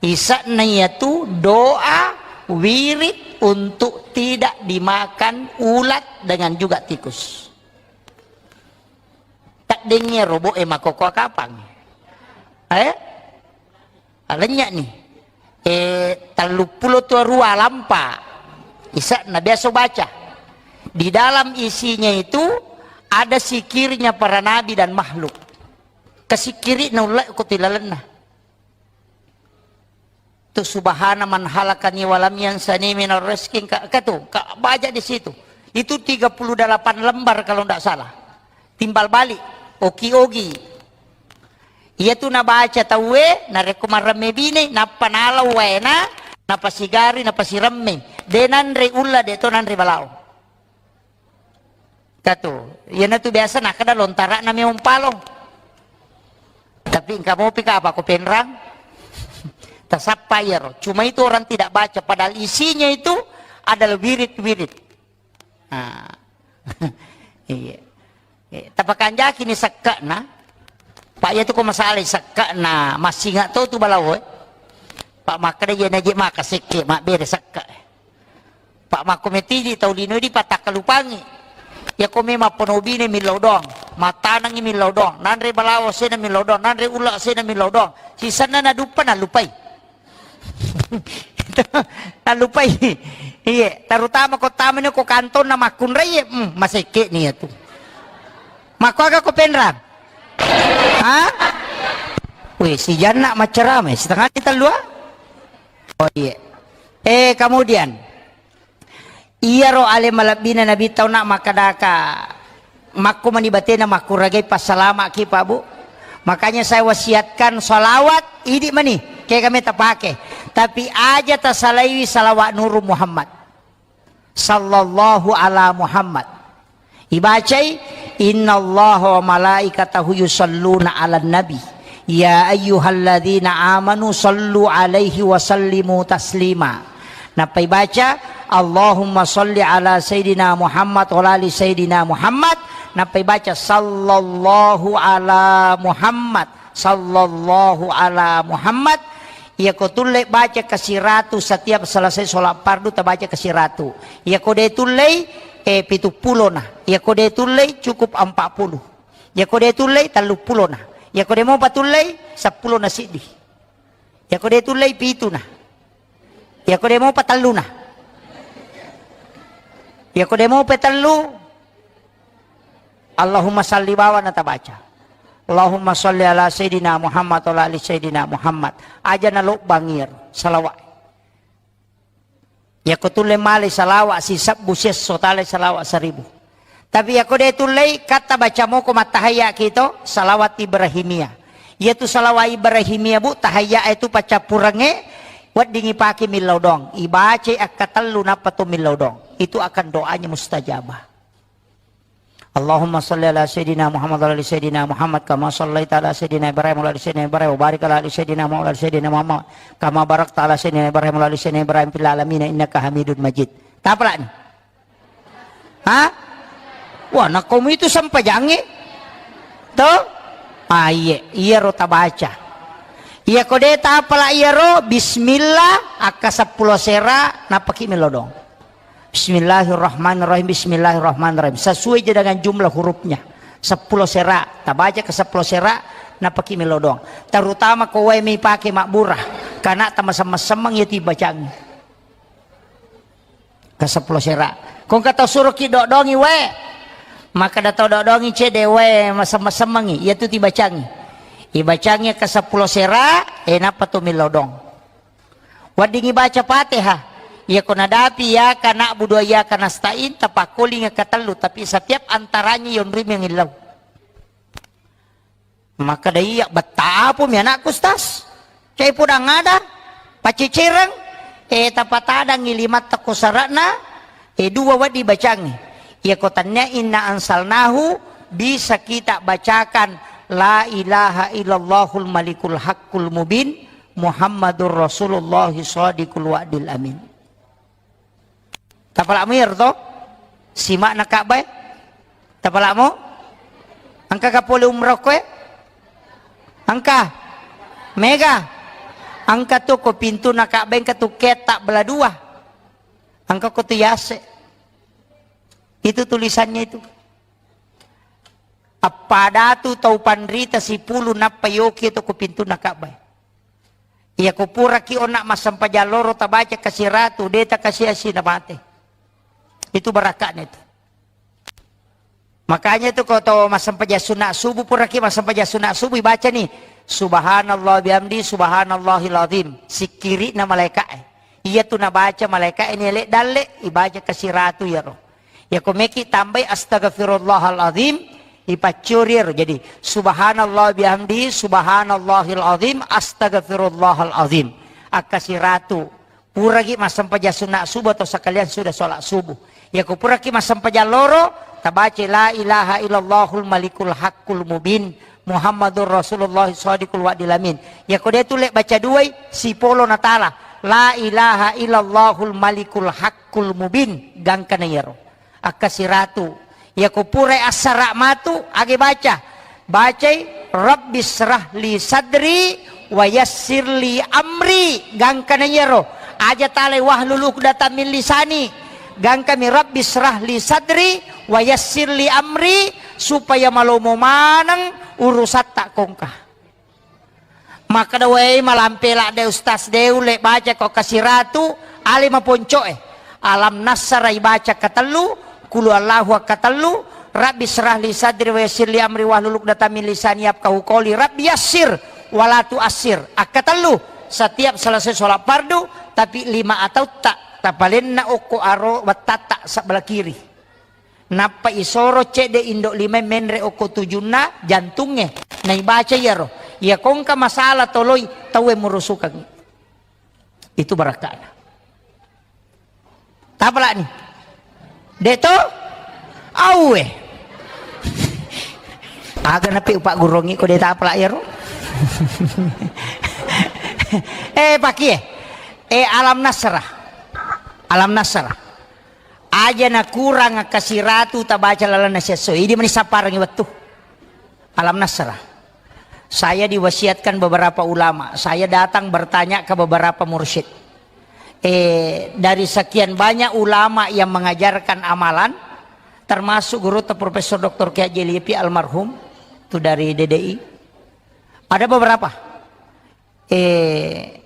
Ise'na iyatu doa Wirid untuk tidak dimakan ulat dengan juga tikus. Taddengngi robo e makkokkoe kapang. Eh? Alenya ni. Eh, telluppulo dua lampa. Isa na biasa baca. Di dalam isinya itu ada sikirnya para nabi dan makhluk. Kesikiri na ulle ko tilalenna. Tu subhana man halakani walam yansani minar rizki, ka, ka tu, ka baca di situ. Itu tiga puluh delapan lembar kalau ndak salah. Timbal balik, oki-ogi. Iya tu nabaca tauwe, narekko maremme bine, nappa nalau waena, napasigari, napasiremme. De nanre ulla, de to nanre balao. Katu, iyanatu biasa nakkeda lontara'na meong palo. Tapi engka mopi ka apa ko penrang? Tasappa iyaro. Cuma itu orang tidak baca, padahal isinya itu adalah wirid-wirid. Ah. Iya. Eh, tapakanjaki ni sekke'na. Pak, iya tu ko masalai sekke'na, massinga to tu balao, eh. Pak, makkeda iya naje maka sekke, mabbere sekke. Pak, makko metidi tau lino di patakkalupangi. Iya ko memang ponobine millau doang, matanangi millau doang, nanre balawo sena millau doang, nanre ulla sena millau doang. Sisenna naduppa nalupai. Nalupai. Iye, terutama ko tamani ko kantonna makkunrai, hmm, masekke ni ya tu. Makko aga ko penrang? Ha? Weh, si Janna maccarama, setengah ni tellua? Oh, iya. Eh, kemudian, iyaro ale malebbina Nabi tau nak makkadaka, makko mani batena makkuragai passalama ki, Pak, Bu. Makanya saya wasiatkan salawat, idi mani, ke kami tapake. Tapi aja tasalaiwi salawat Nuru Muhammad. Sallallahu ala Muhammad. Ibacai, "Innallaha wa malaikatahu yusalluna 'alan nabi. Ya ayyuhalladzina amanu sallu 'alaihi wa sallimu taslima." Nappa ibaca, "Allahumma salli 'ala sayyidina Muhammad wa 'ala ali sayyidina Muhammad." Nappa ibaca, "Sallallahu ala Muhammad." Sallallahu ala Muhammad. Iyako tulle baca kasiratu setiap selesai sholat fardu, tabaca kasiratu. Iyako de tullei, eh, pitu pulona. Iyako de tullei, cukup empat puluh. Iyako de tullei, tellu pulona. Iyako de mopa tullei, seppulo na siddi. Iyako de tullei, pituna. Iyako de mopa telluna. Iyako de mopa tellu, Allahumma salli bawa natabaca. Allahumma salli ala Sayyidina Muhammad wa ala ali Sayyidina Muhammad. Aja nalobbang iyaro salawat. Iyako tulle male salawat sisebbu siesso, tale salawat seribu. Tapi iyako de tullei, katta baca moko mattahayya kito, salawat Ibrahimiyah. Iyatu salawat Ibrahimiyah, Bu, tahayya itu paccappurengnge, weddingi pake millau dong. Ibacai akkatellu nappa to millau dong. Itu akan doanya mustajabah. Allahumma salli ala Sayyidina Muhammad wa ala ali Sayyidina Muhammad kama sallaita ala Sayyidina Ibrahim wa ala ali Sayyidina Ibrahim wa barik ala ali Sayyidina Muhammad wa ala ali Sayyidina Muhammad kama barakta ala Sayyidina Ibrahim wa ala ali Sayyidina Ibrahim fil alamin innaka Hamidun Majid. Tapalani. Ha? Wah, nakkomu itu sempajangnge? To? Ah, iye, iyaro tabaca. Iyako de tapala iyaro, bismillah, akka seppulo sera, nappaki melodong. Bismillahirrahmanirrahim, bismillahirrahmanirrahim. Sesuai je dengan jumlah hurufnya. Seppulo sera, tabaca ke seppulo sera, nappaki melodong. Terutama ko wae mi pake mabbura, kana tamasemmeng-semmeng ya tibacangi. Kaseppulo sera. Ko engka tau suroki dodongi wae. Makkeda tau dodongi cede wae masemmeng-semmengi. Iyatu tibacangi. Ibacangi kaseppulo sera, e nappa to millau dong. Weddingi baca Fatihah. Iyako nadapi iyyaka na'budu wa iyyaka nasta'in, tapakkolingi katellu, tapi setiap antaranya yonrimi ngillau. Makkeda, "Iya, betta apumi anakku, Ustaz? Cai podang ada, pacecereng, eh, tapatadangi limatta ko sara'na, eh, dua wedding bacangi." Iyako tannia inna ansalnahu, bisa kita bacakan, "La ilaha illallahul malikul haqqul mubin, Muhammadur Rasulullah shadiqul wa'dil amin." Tapala'mu iyaro to? Sima'na Ka'bah e? Tapala'mu? Engka ka pole umroh koe? Engka? Mega? Engka tu ko pintuna Ka'bah, engka tu ketta bela dua. Engka ko tu yase. Itu tulisannya itu. Appadatu tau panrita sipulu nappa yoki to ko pintunna Ka'bah. Iya ko puraki onna massempajang loro tabaca kasiratu, de takasiasi na mate. Itu barakakna itu. Makanya itu ko tau massempajang sunna subuh, puraki massempajang sunna subuh, ibaca ni, "Subhanallah bihamdi, subhanallahil azim." Sikkiri'na malaika'e. Iya tu nabaca malaika'e ni ele dalle, ibaca kasiratu iyaro. Ya ko meki tambai, "Astagfirullahal azim," ipaccuri iyaro. Jadi, "Subhanallah bihamdi, subhanallahil azim, astagfirullahal azim." Akkasiratu. Puraki massempajang sunna subuh atau sekalian sudah sholat subuh. Ya ko puraki massempajang loro, tabaca, "La ilaha illallahul malikul haqqul mubin, Muhammadur Rasulullah shadiqul wa'dil amin." Ya ko de tu le baca duai, sipolo natala, "La ilaha illallahul malikul haqqul mubin." Gangkana iyaro. Akkasiratu. Iya ko purai assara matu, age baca. Bacai, "Rabbi syrah li sadri wa yassir li amri." Gangkana iyaro. Aja talai, "Wahlul uqdatam min lisani." Gangkami, "Rabbi syrah li sadri wa yassir li amri," supaya malomo maneng urusatta kongka. Makkeda, "Wei, malampe ladde Ustaz, de ulle baca ko kasiratu, ale maponco'e." Alam Nasara ibaca katellu, Qul Huwallahu katellu, Rabbi syrah li sadri wa yassir li amri wahlul uqdatam min lisani yafqahu qawli, Rabbi yassir wa la tu'assir. Akkatellu, setiap selesai sholat fardu, tapi lima atautta tapalenna okko aro wettatta sebelah kiri. Nappa isoro cedde indo lima menre okko tujunna jantungnge. Naibaca iyaro. Iya kongka masalah toloi tauwe murusukangngi. Itu barakana. Tapalani. De to? Auwe. Aga napi upaggurongngi ko de tapala iyaro. Eh, pakie. Eh, Alam Nasrah. Alam Nasrah. Aja nakurang kasiratu tabaca lalenna siesso. Idi mani sapparengngi wettu. Alam Nasrah. Saya diwasiatkan beberapa ulama. Saya datang bertanya ke beberapa mursyid. Eh, dari sekian banyak ulama yang mengajarkan amalan, termasuk guru Profesor Doktor Kiai Haji Lipi almarhum, itu dari D D I. Ada beberapa. Eh,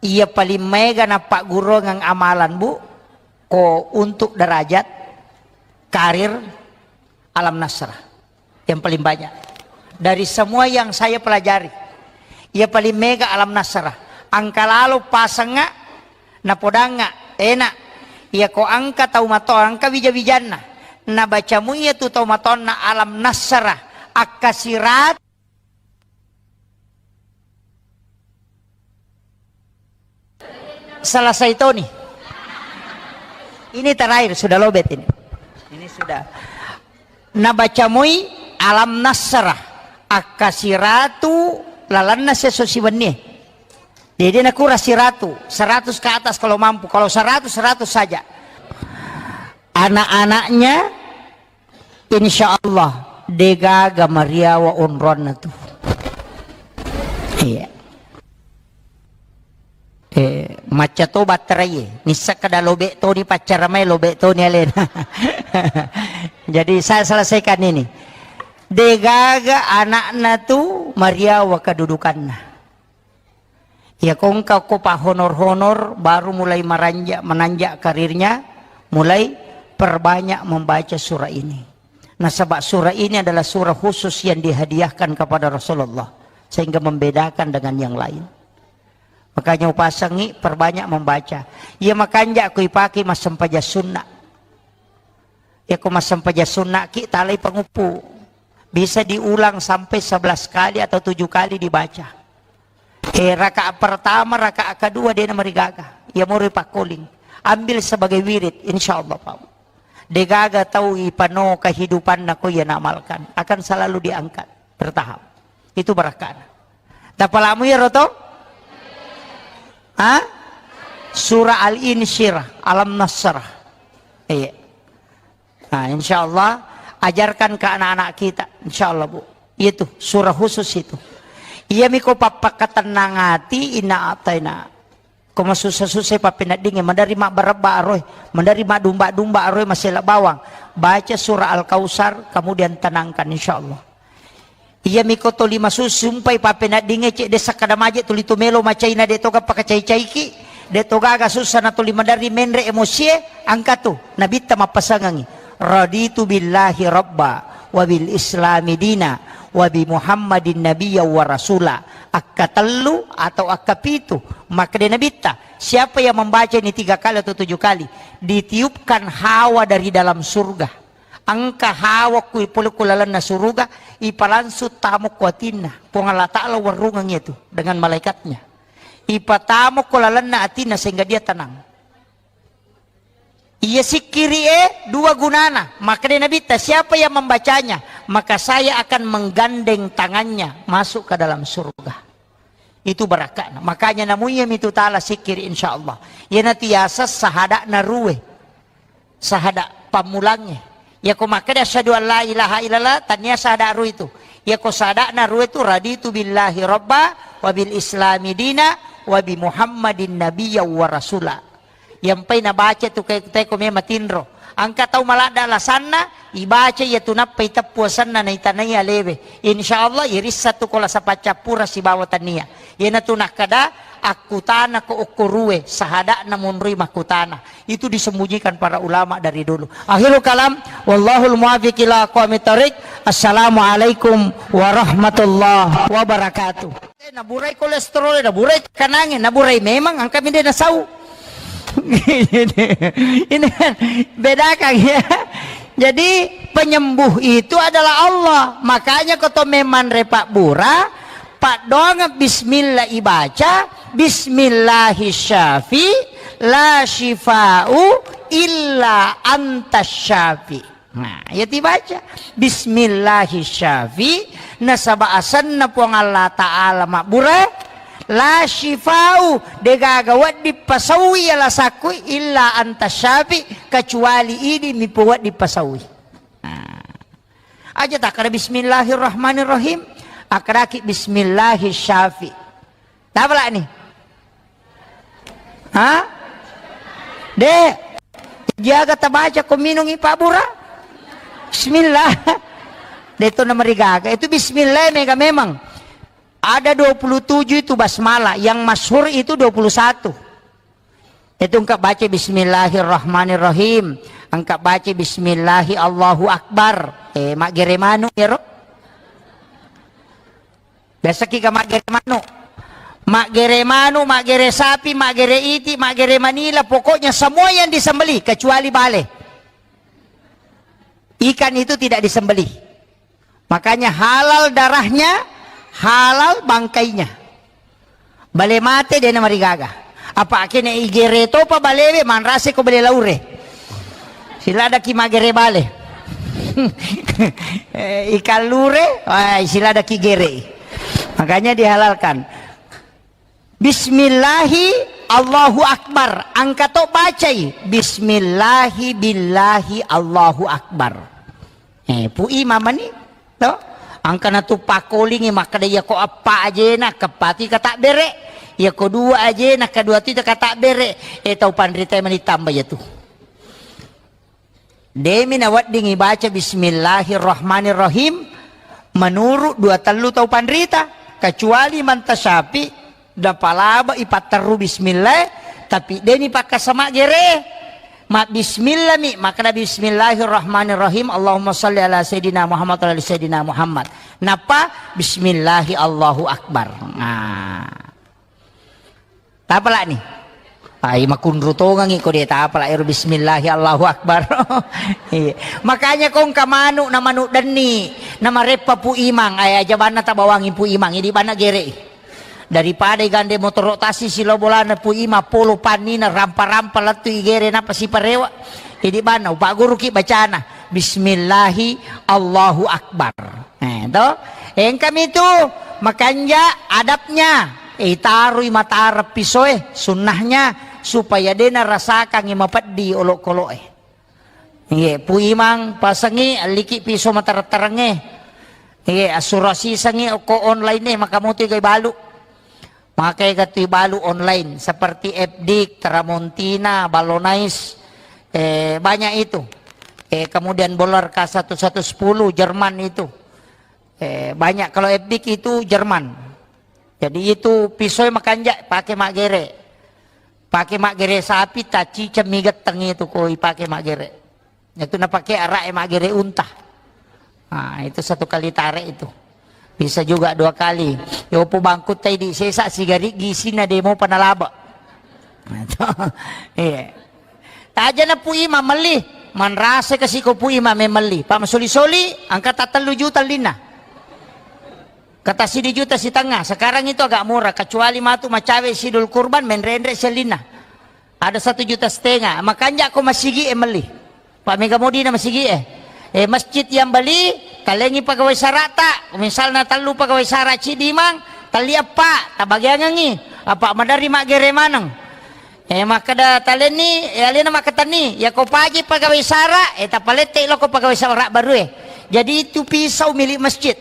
iya paling maega nappagguruang amalan, Bu, ko untuk derajat karir Alam Nasrah. Yang paling banyak. Dari semua yang saya pelajari, iya paling maega Alam Nasrah. Engka lalo pasengnga, napodangnga, enak. Iya ko engka tau mato, engka wija-wijanna. Nabaca mu iya tu tau matonna Alam Nasrah. Akkasirat Selesai toni. Ini terakhir, sudah lobet ini. Ini sudah. Nabaca moi Alam Nasrah, akkasiratu lalenna siesso siwennie. Jadi nakurang siratu, seratus ke atas kalau mampu. Kalau seratus, seratus saja. Anak-anaknya Insya Allah, degaga mariawa onroanna tu. Iya. Eh, macca to batterai, nisseng kada lobek toni paccara mai, lobek toni alena. Jadi saya selesaikan ini. Degaga anakna tu mariawa kedudukanna. Iya, ko engka ko pahonor-honor, baru mulai maranjak, menanjak karirnya, mulai perbanyak membaca surah ini. Nasaba surah ini adalah surah khusus yang dihadiahkan kepada Rasulullah, sehingga membedakan dengan yang lain. Makanya upasangi perbanyak membaca. Iya, makanja ko ipake massempajang sunna. Iya, ko massempajang sunna ki, talai panguppu. Bisa diulang sampai sebelas kali atau tujuh kali dibaca. Eh, rakaat pertama, rakaat kedua, dena marigaga. Iya, mori pakkoling. Ambil sebagai wirid, insya Allah, Pak. Degaga tau ipano kehidupanna ko iya naamalkan. Akan selalu diangkat. Bertahap. Itu barakana. Tapalamu iyaro to? Ha? Surah Al-Insyirah, Alam Nasrah. Iya. Nah, insya Allah, ajarkan ke anak-anak kita, insya Allah, Bu. Itu surah khusus itu. Iya miko pappakatennang ati, inna ataina. Ko masussa-sussai pappeneddingnge, maderri mabbarebba aroe, maderri madumba-dumba aroe, masela bawang. Baca surah Al-Kautsar, kemudian tenangkan, insyaallah. Iya miko toli masussu, sumpai pappeneddingnge, cedde sakkada maje tuli tu melo macaina, de toga pakacai-caiki, de togaga sussa na tuli maderri menre emosie, angkatu. Nabitta mappasangengi, "Raditu billahi rabba, wa bil islami dina, wa bi Muhammadin nabiyya wa rasula." Akkatellu atau akkapitu, makkeda Nabitta, "Siapa yang membaca ini tiga kali atau tujuh kali, ditiupkan hawa dari dalam surga." Engka hawa ku ipole ku lalenna suruga, ipalangsung tamo ku atinna. Puang Allah Ta'ala warungeng itu dengan malaikatnya. Ipatamo ku lalenna atinna sehingga dia tenang. Iya sikkiri e dua gunana. Makkeda Nabitta, "Siapa yang membacanya, maka saya akan menggandeng tangannya masuk ke dalam surga." Itu baraka'na. Makanya namuiya mitu taala sikkiri, insyaallah. Iyanatu yaseng sahada'na rue. Sahada pammulangnge. Yako makkeda asyhadu an la ilaha illallah, tania sahada rue itu. Yako sahada'na rue itu, "Raditu billahi rabba, wa bil islami dina, wa bi Muhammadin nabiyya wa rasula." Yampai nabaca tu ke teko me matinro. Engka tau maladda lasanna, ibaca iya tu nappa iteppu asenna naitanai alewe. Insyaallah irissa tu ko lasa paccappura sibawa tania. Iyanatu nakkeda, "Akkutana ko okko rue, sahada'na monroi makkutana." Itu disembunyikan para ulama dari dulu. Akhirul kalam, wallahul muwaffiq ila aqwamit thariq. Assalamualaikum warahmatullahi wabarakatuh. Eh, naburai kolesterol, naburai tekanangnge, naburai memang, angka minde nasau. Ini kan bedakan ya. Jadi penyembuh itu adalah Allah. Makanya ko to memang repak bura, paddoangeng bismillah ibaca, "Bismillahi syafi, la syifa'u illa anta syafi." Nah, iya tibaca, "Bismillahi syafi," nasaba asenna Puang Allah Ta'ala mabbura, "La syifa'u," degaga wedding pasaui iya lasakku, "illa anta syafi," kecuali idi mi pawedding pasaui. Nah. Aja takkada bismillahirrahmanirrahim, akkadaki bismillahi syafi. Tapalani? Ha? De. Jaga tabaca ko minungi Pak Bura. Bismillah. De to namarigaga. Itu bismillah mega memang. Ada dua puluh tujuh itu basmalah. Yang masyhur itu dua puluh satu. Itu engka baca bismillahirrahmanirrahim. Engka baca bismillahi Allahu Akbar. Eh, maggere manu ya, Ro? Biasa ki ga maggere manu. Maggere manu, maggere sapi, maggere iti, maggere manila, pokoknya semua yang disembelih kecuali bale. Ikan itu tidak disembelih. Makanya halal darahnya, halal bangkainya. Bale mate de namarigaga. Apa kene igere topa balewe manrase ko bale laure. Siladaki magere bale. Eh, ikan lure, wah, siladaki gere. Makanya dihalalkan. Bismillahi Allahu Akbar. Engka to bacai. Bismillahi billahi Allahu Akbar. Eh, Pu Imam mani, to? Engka natu pakkolingi makkeda, "Iya ko eppa ajena, keppatu katabbere. Iya ko dua ajena, kedua tu katabbere." Eh, tau panrita mani tamba iya tu. Demi nawedding ibaca bismillahirrahmanirrahim menurut dua tellu tau panrita, kecuali manta syafi, napalaba ipatterru bismillah, tapi deni pakkasama gere. Ma bismillah mi, makkeda bismillahirrahmanirrahim, Allahumma salli ala sayyidina Muhammad wa ala ali sayyidina Muhammad. Nappa bismillahi Allahu Akbar. Nah. Tapalani? Ai, makunru tongangi ko de tapala ero bismillahi Allahu Akbar. Iya. Makanya kongka manu na manu denni, na mareppa Pu Imang, ai aja banna tabawangi Pu Imang, idi banna gere. Daripada igande motoro tasi silo bolana Pu Imang polo pannina rampa-rampa lettu igere napa siparewa. Idi banna upagguruki bacana bismillahi Allahu Akbar. Eh, to? Engkami tu makanja adabnya. Eh, itarui matarep pisoe, sunnahnya, supaya dena rasakangi mapeddi olokoloe. Iye, Pu Imang pasengi alliki piso matareng-tarengnge. Iye, assurasisengi okko online e, maka motu igai balu. Maega tu ibalu online seperti F D I K, Tramontina, Ballonais, eh, banyak itu. Eh, kemudian Bollarka satu satu sepuluh, Jerman itu. Eh, banyak kalau F D I K itu Jerman. Jadi itu pisau makanja pakai maggere. Pakai maggere sapi, taciceng mi getteng itu ko ipakai maggere. Itu napake araq e maggere unta. Nah, itu satu kali tarik itu. Bisa juga dua kali. Yopo bangkut tai di sesa sigari gisina demo panalaba. Iya. Aja na Pu Imang melli, manrasa kasi ko Pu Imang memelli. Pak masoli-soli, angka tattellu juta lina. Kata sidi juta sitengnga, sekarang itu agak murah, kecuali matu macawe sidul kurban, menrenre sellinna. Ada satu juta setengah, makanja ko masigi e melli. Pak mega modina masigi e. Eh, masjid yang beli, talengi pegawai sarata, misalna tellu pegawai sara cidi mang, telli eppa, tabagiangengi, apa madari maggere maneng. Eh, makkeda talenni, eh, alena makkatenni, ya ko paji pegawai sara, eh, tapalette lo ko pegawai sara baru e. Jadi itu pisau milik masjid.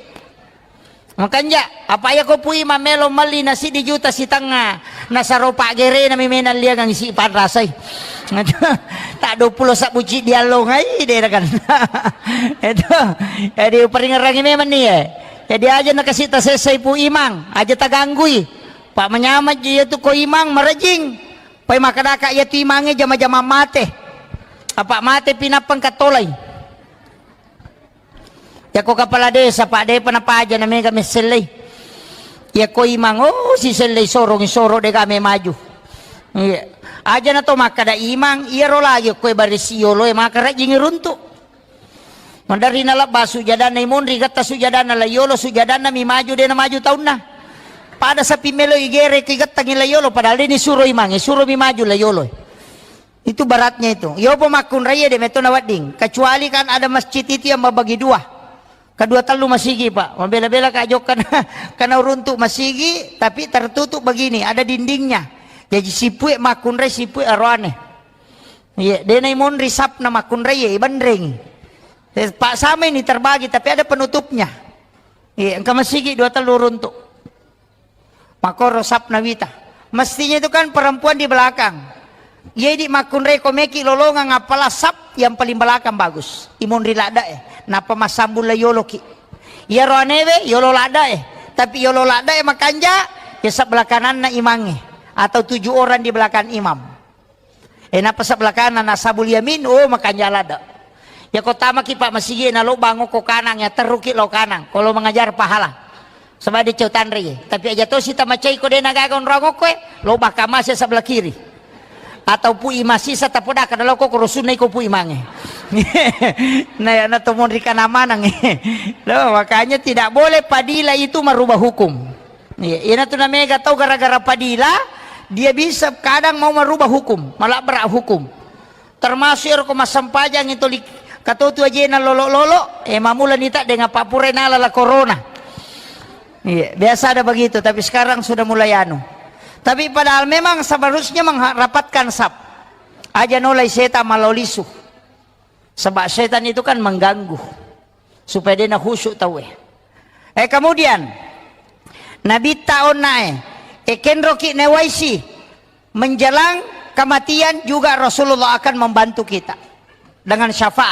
Makanja, apa iya ko Pu Imang melo melli na siddi juta sitengnga, nasaro paggerena mi menang liangang isi panrasai. Tak dua puluh sabbu ciddi allongai dera kan. Itu. Jadi uparingerangi memang ni e. Jadi aja na kasi tasessai Pu Imang, aja taganggui. Pak manyameng ji iya tu ko Imang marejing. Pai makkedaka iya tu Imangnge jama-jama mate. Apa mate pinappa engka tolai. Yako kepala desa, Pak, depa napaja na mega messellei. Yako Imang, oh, sisellei sorong, soro dega me maju. Iya. Aja na to makkada Imang, iyaro lagi koe barisi yolo e maka rajing runtu. Maderri nalebba sujadanna imonri, getta sujadanna la yolo, sujadanna mi maju, dena maju taunna. Pada sapi melo igere ki gettangi la yolo, padahal deni suro Imang, suro mi maju la yolo. Itu beratnya itu. Yopo makkunraie de metto nawedding. Kecuali kan ada masjid itu yang membagi dua. Kedua tellu masigi, Pak. Mabela-bela ka jokka na, kana uruntuk masigi, tapi tertutup begini, ada dindingnya. Jadi sipue makkunrai sipue aroane. Iya, dena imonri sapna makkunrai, iya, ibenrengi. Eh, Pak, sama ini terbagi, tapi ada penutupnya. Iya, engka masigi dua tellu uruntuk. Makoro sapna wita. Mestinya itu kan perempuan di belakang. Iya idi makkunrai ko meki lolongang apala sap yang paling belakang bagus. Imonri ladda e. Napa massambung la yolo ki. Iyaro anewe yolo ladda e. Tapi yolo ladda e makanja, ya sebelah kananna imangnge. Atau tujuh orang di belakang imam. Eh, napa sebelah kanan, ashabul yamin, oh, makanja ladda. Ya ko tamaki Pak masigi na lo bango ko kanang, ya terruki lo kanang. Kalau mengajar pahala. Sebab dia cau tanri. Tapi aja to sita macai ko dena gaga onrong ko e, lo baka masih sebelah kiri. Atau Pu Imang sisa tapodaka dalam ko korosunna iko Pu Imangnge. Nah, ya na to monri kana manang. Loh, makanya tidak boleh padila itu merubah hukum. Iya, iyana tu namega tau gara-gara padila, dia bisa kadang mau merubah hukum, malabrak hukum. Termasuk ero ko massempajang itu li-, katotu ajena lolo-lolo, eh, mamula nita dengan papure nala la corona. Iya, biasa ada begitu, tapi sekarang sudah mulai anu. Tapi padahal memang seharusnya mengharapatkan sap. Aja nolai setan malolisu. Sebab setan itu kan mengganggu. Supaya dia na khusyuk tau e. Eh, kemudian, Nabitta onna e, eh, kenroki newaisi, menjelang kematian juga Rasulullah akan membantu kita dengan syafaat.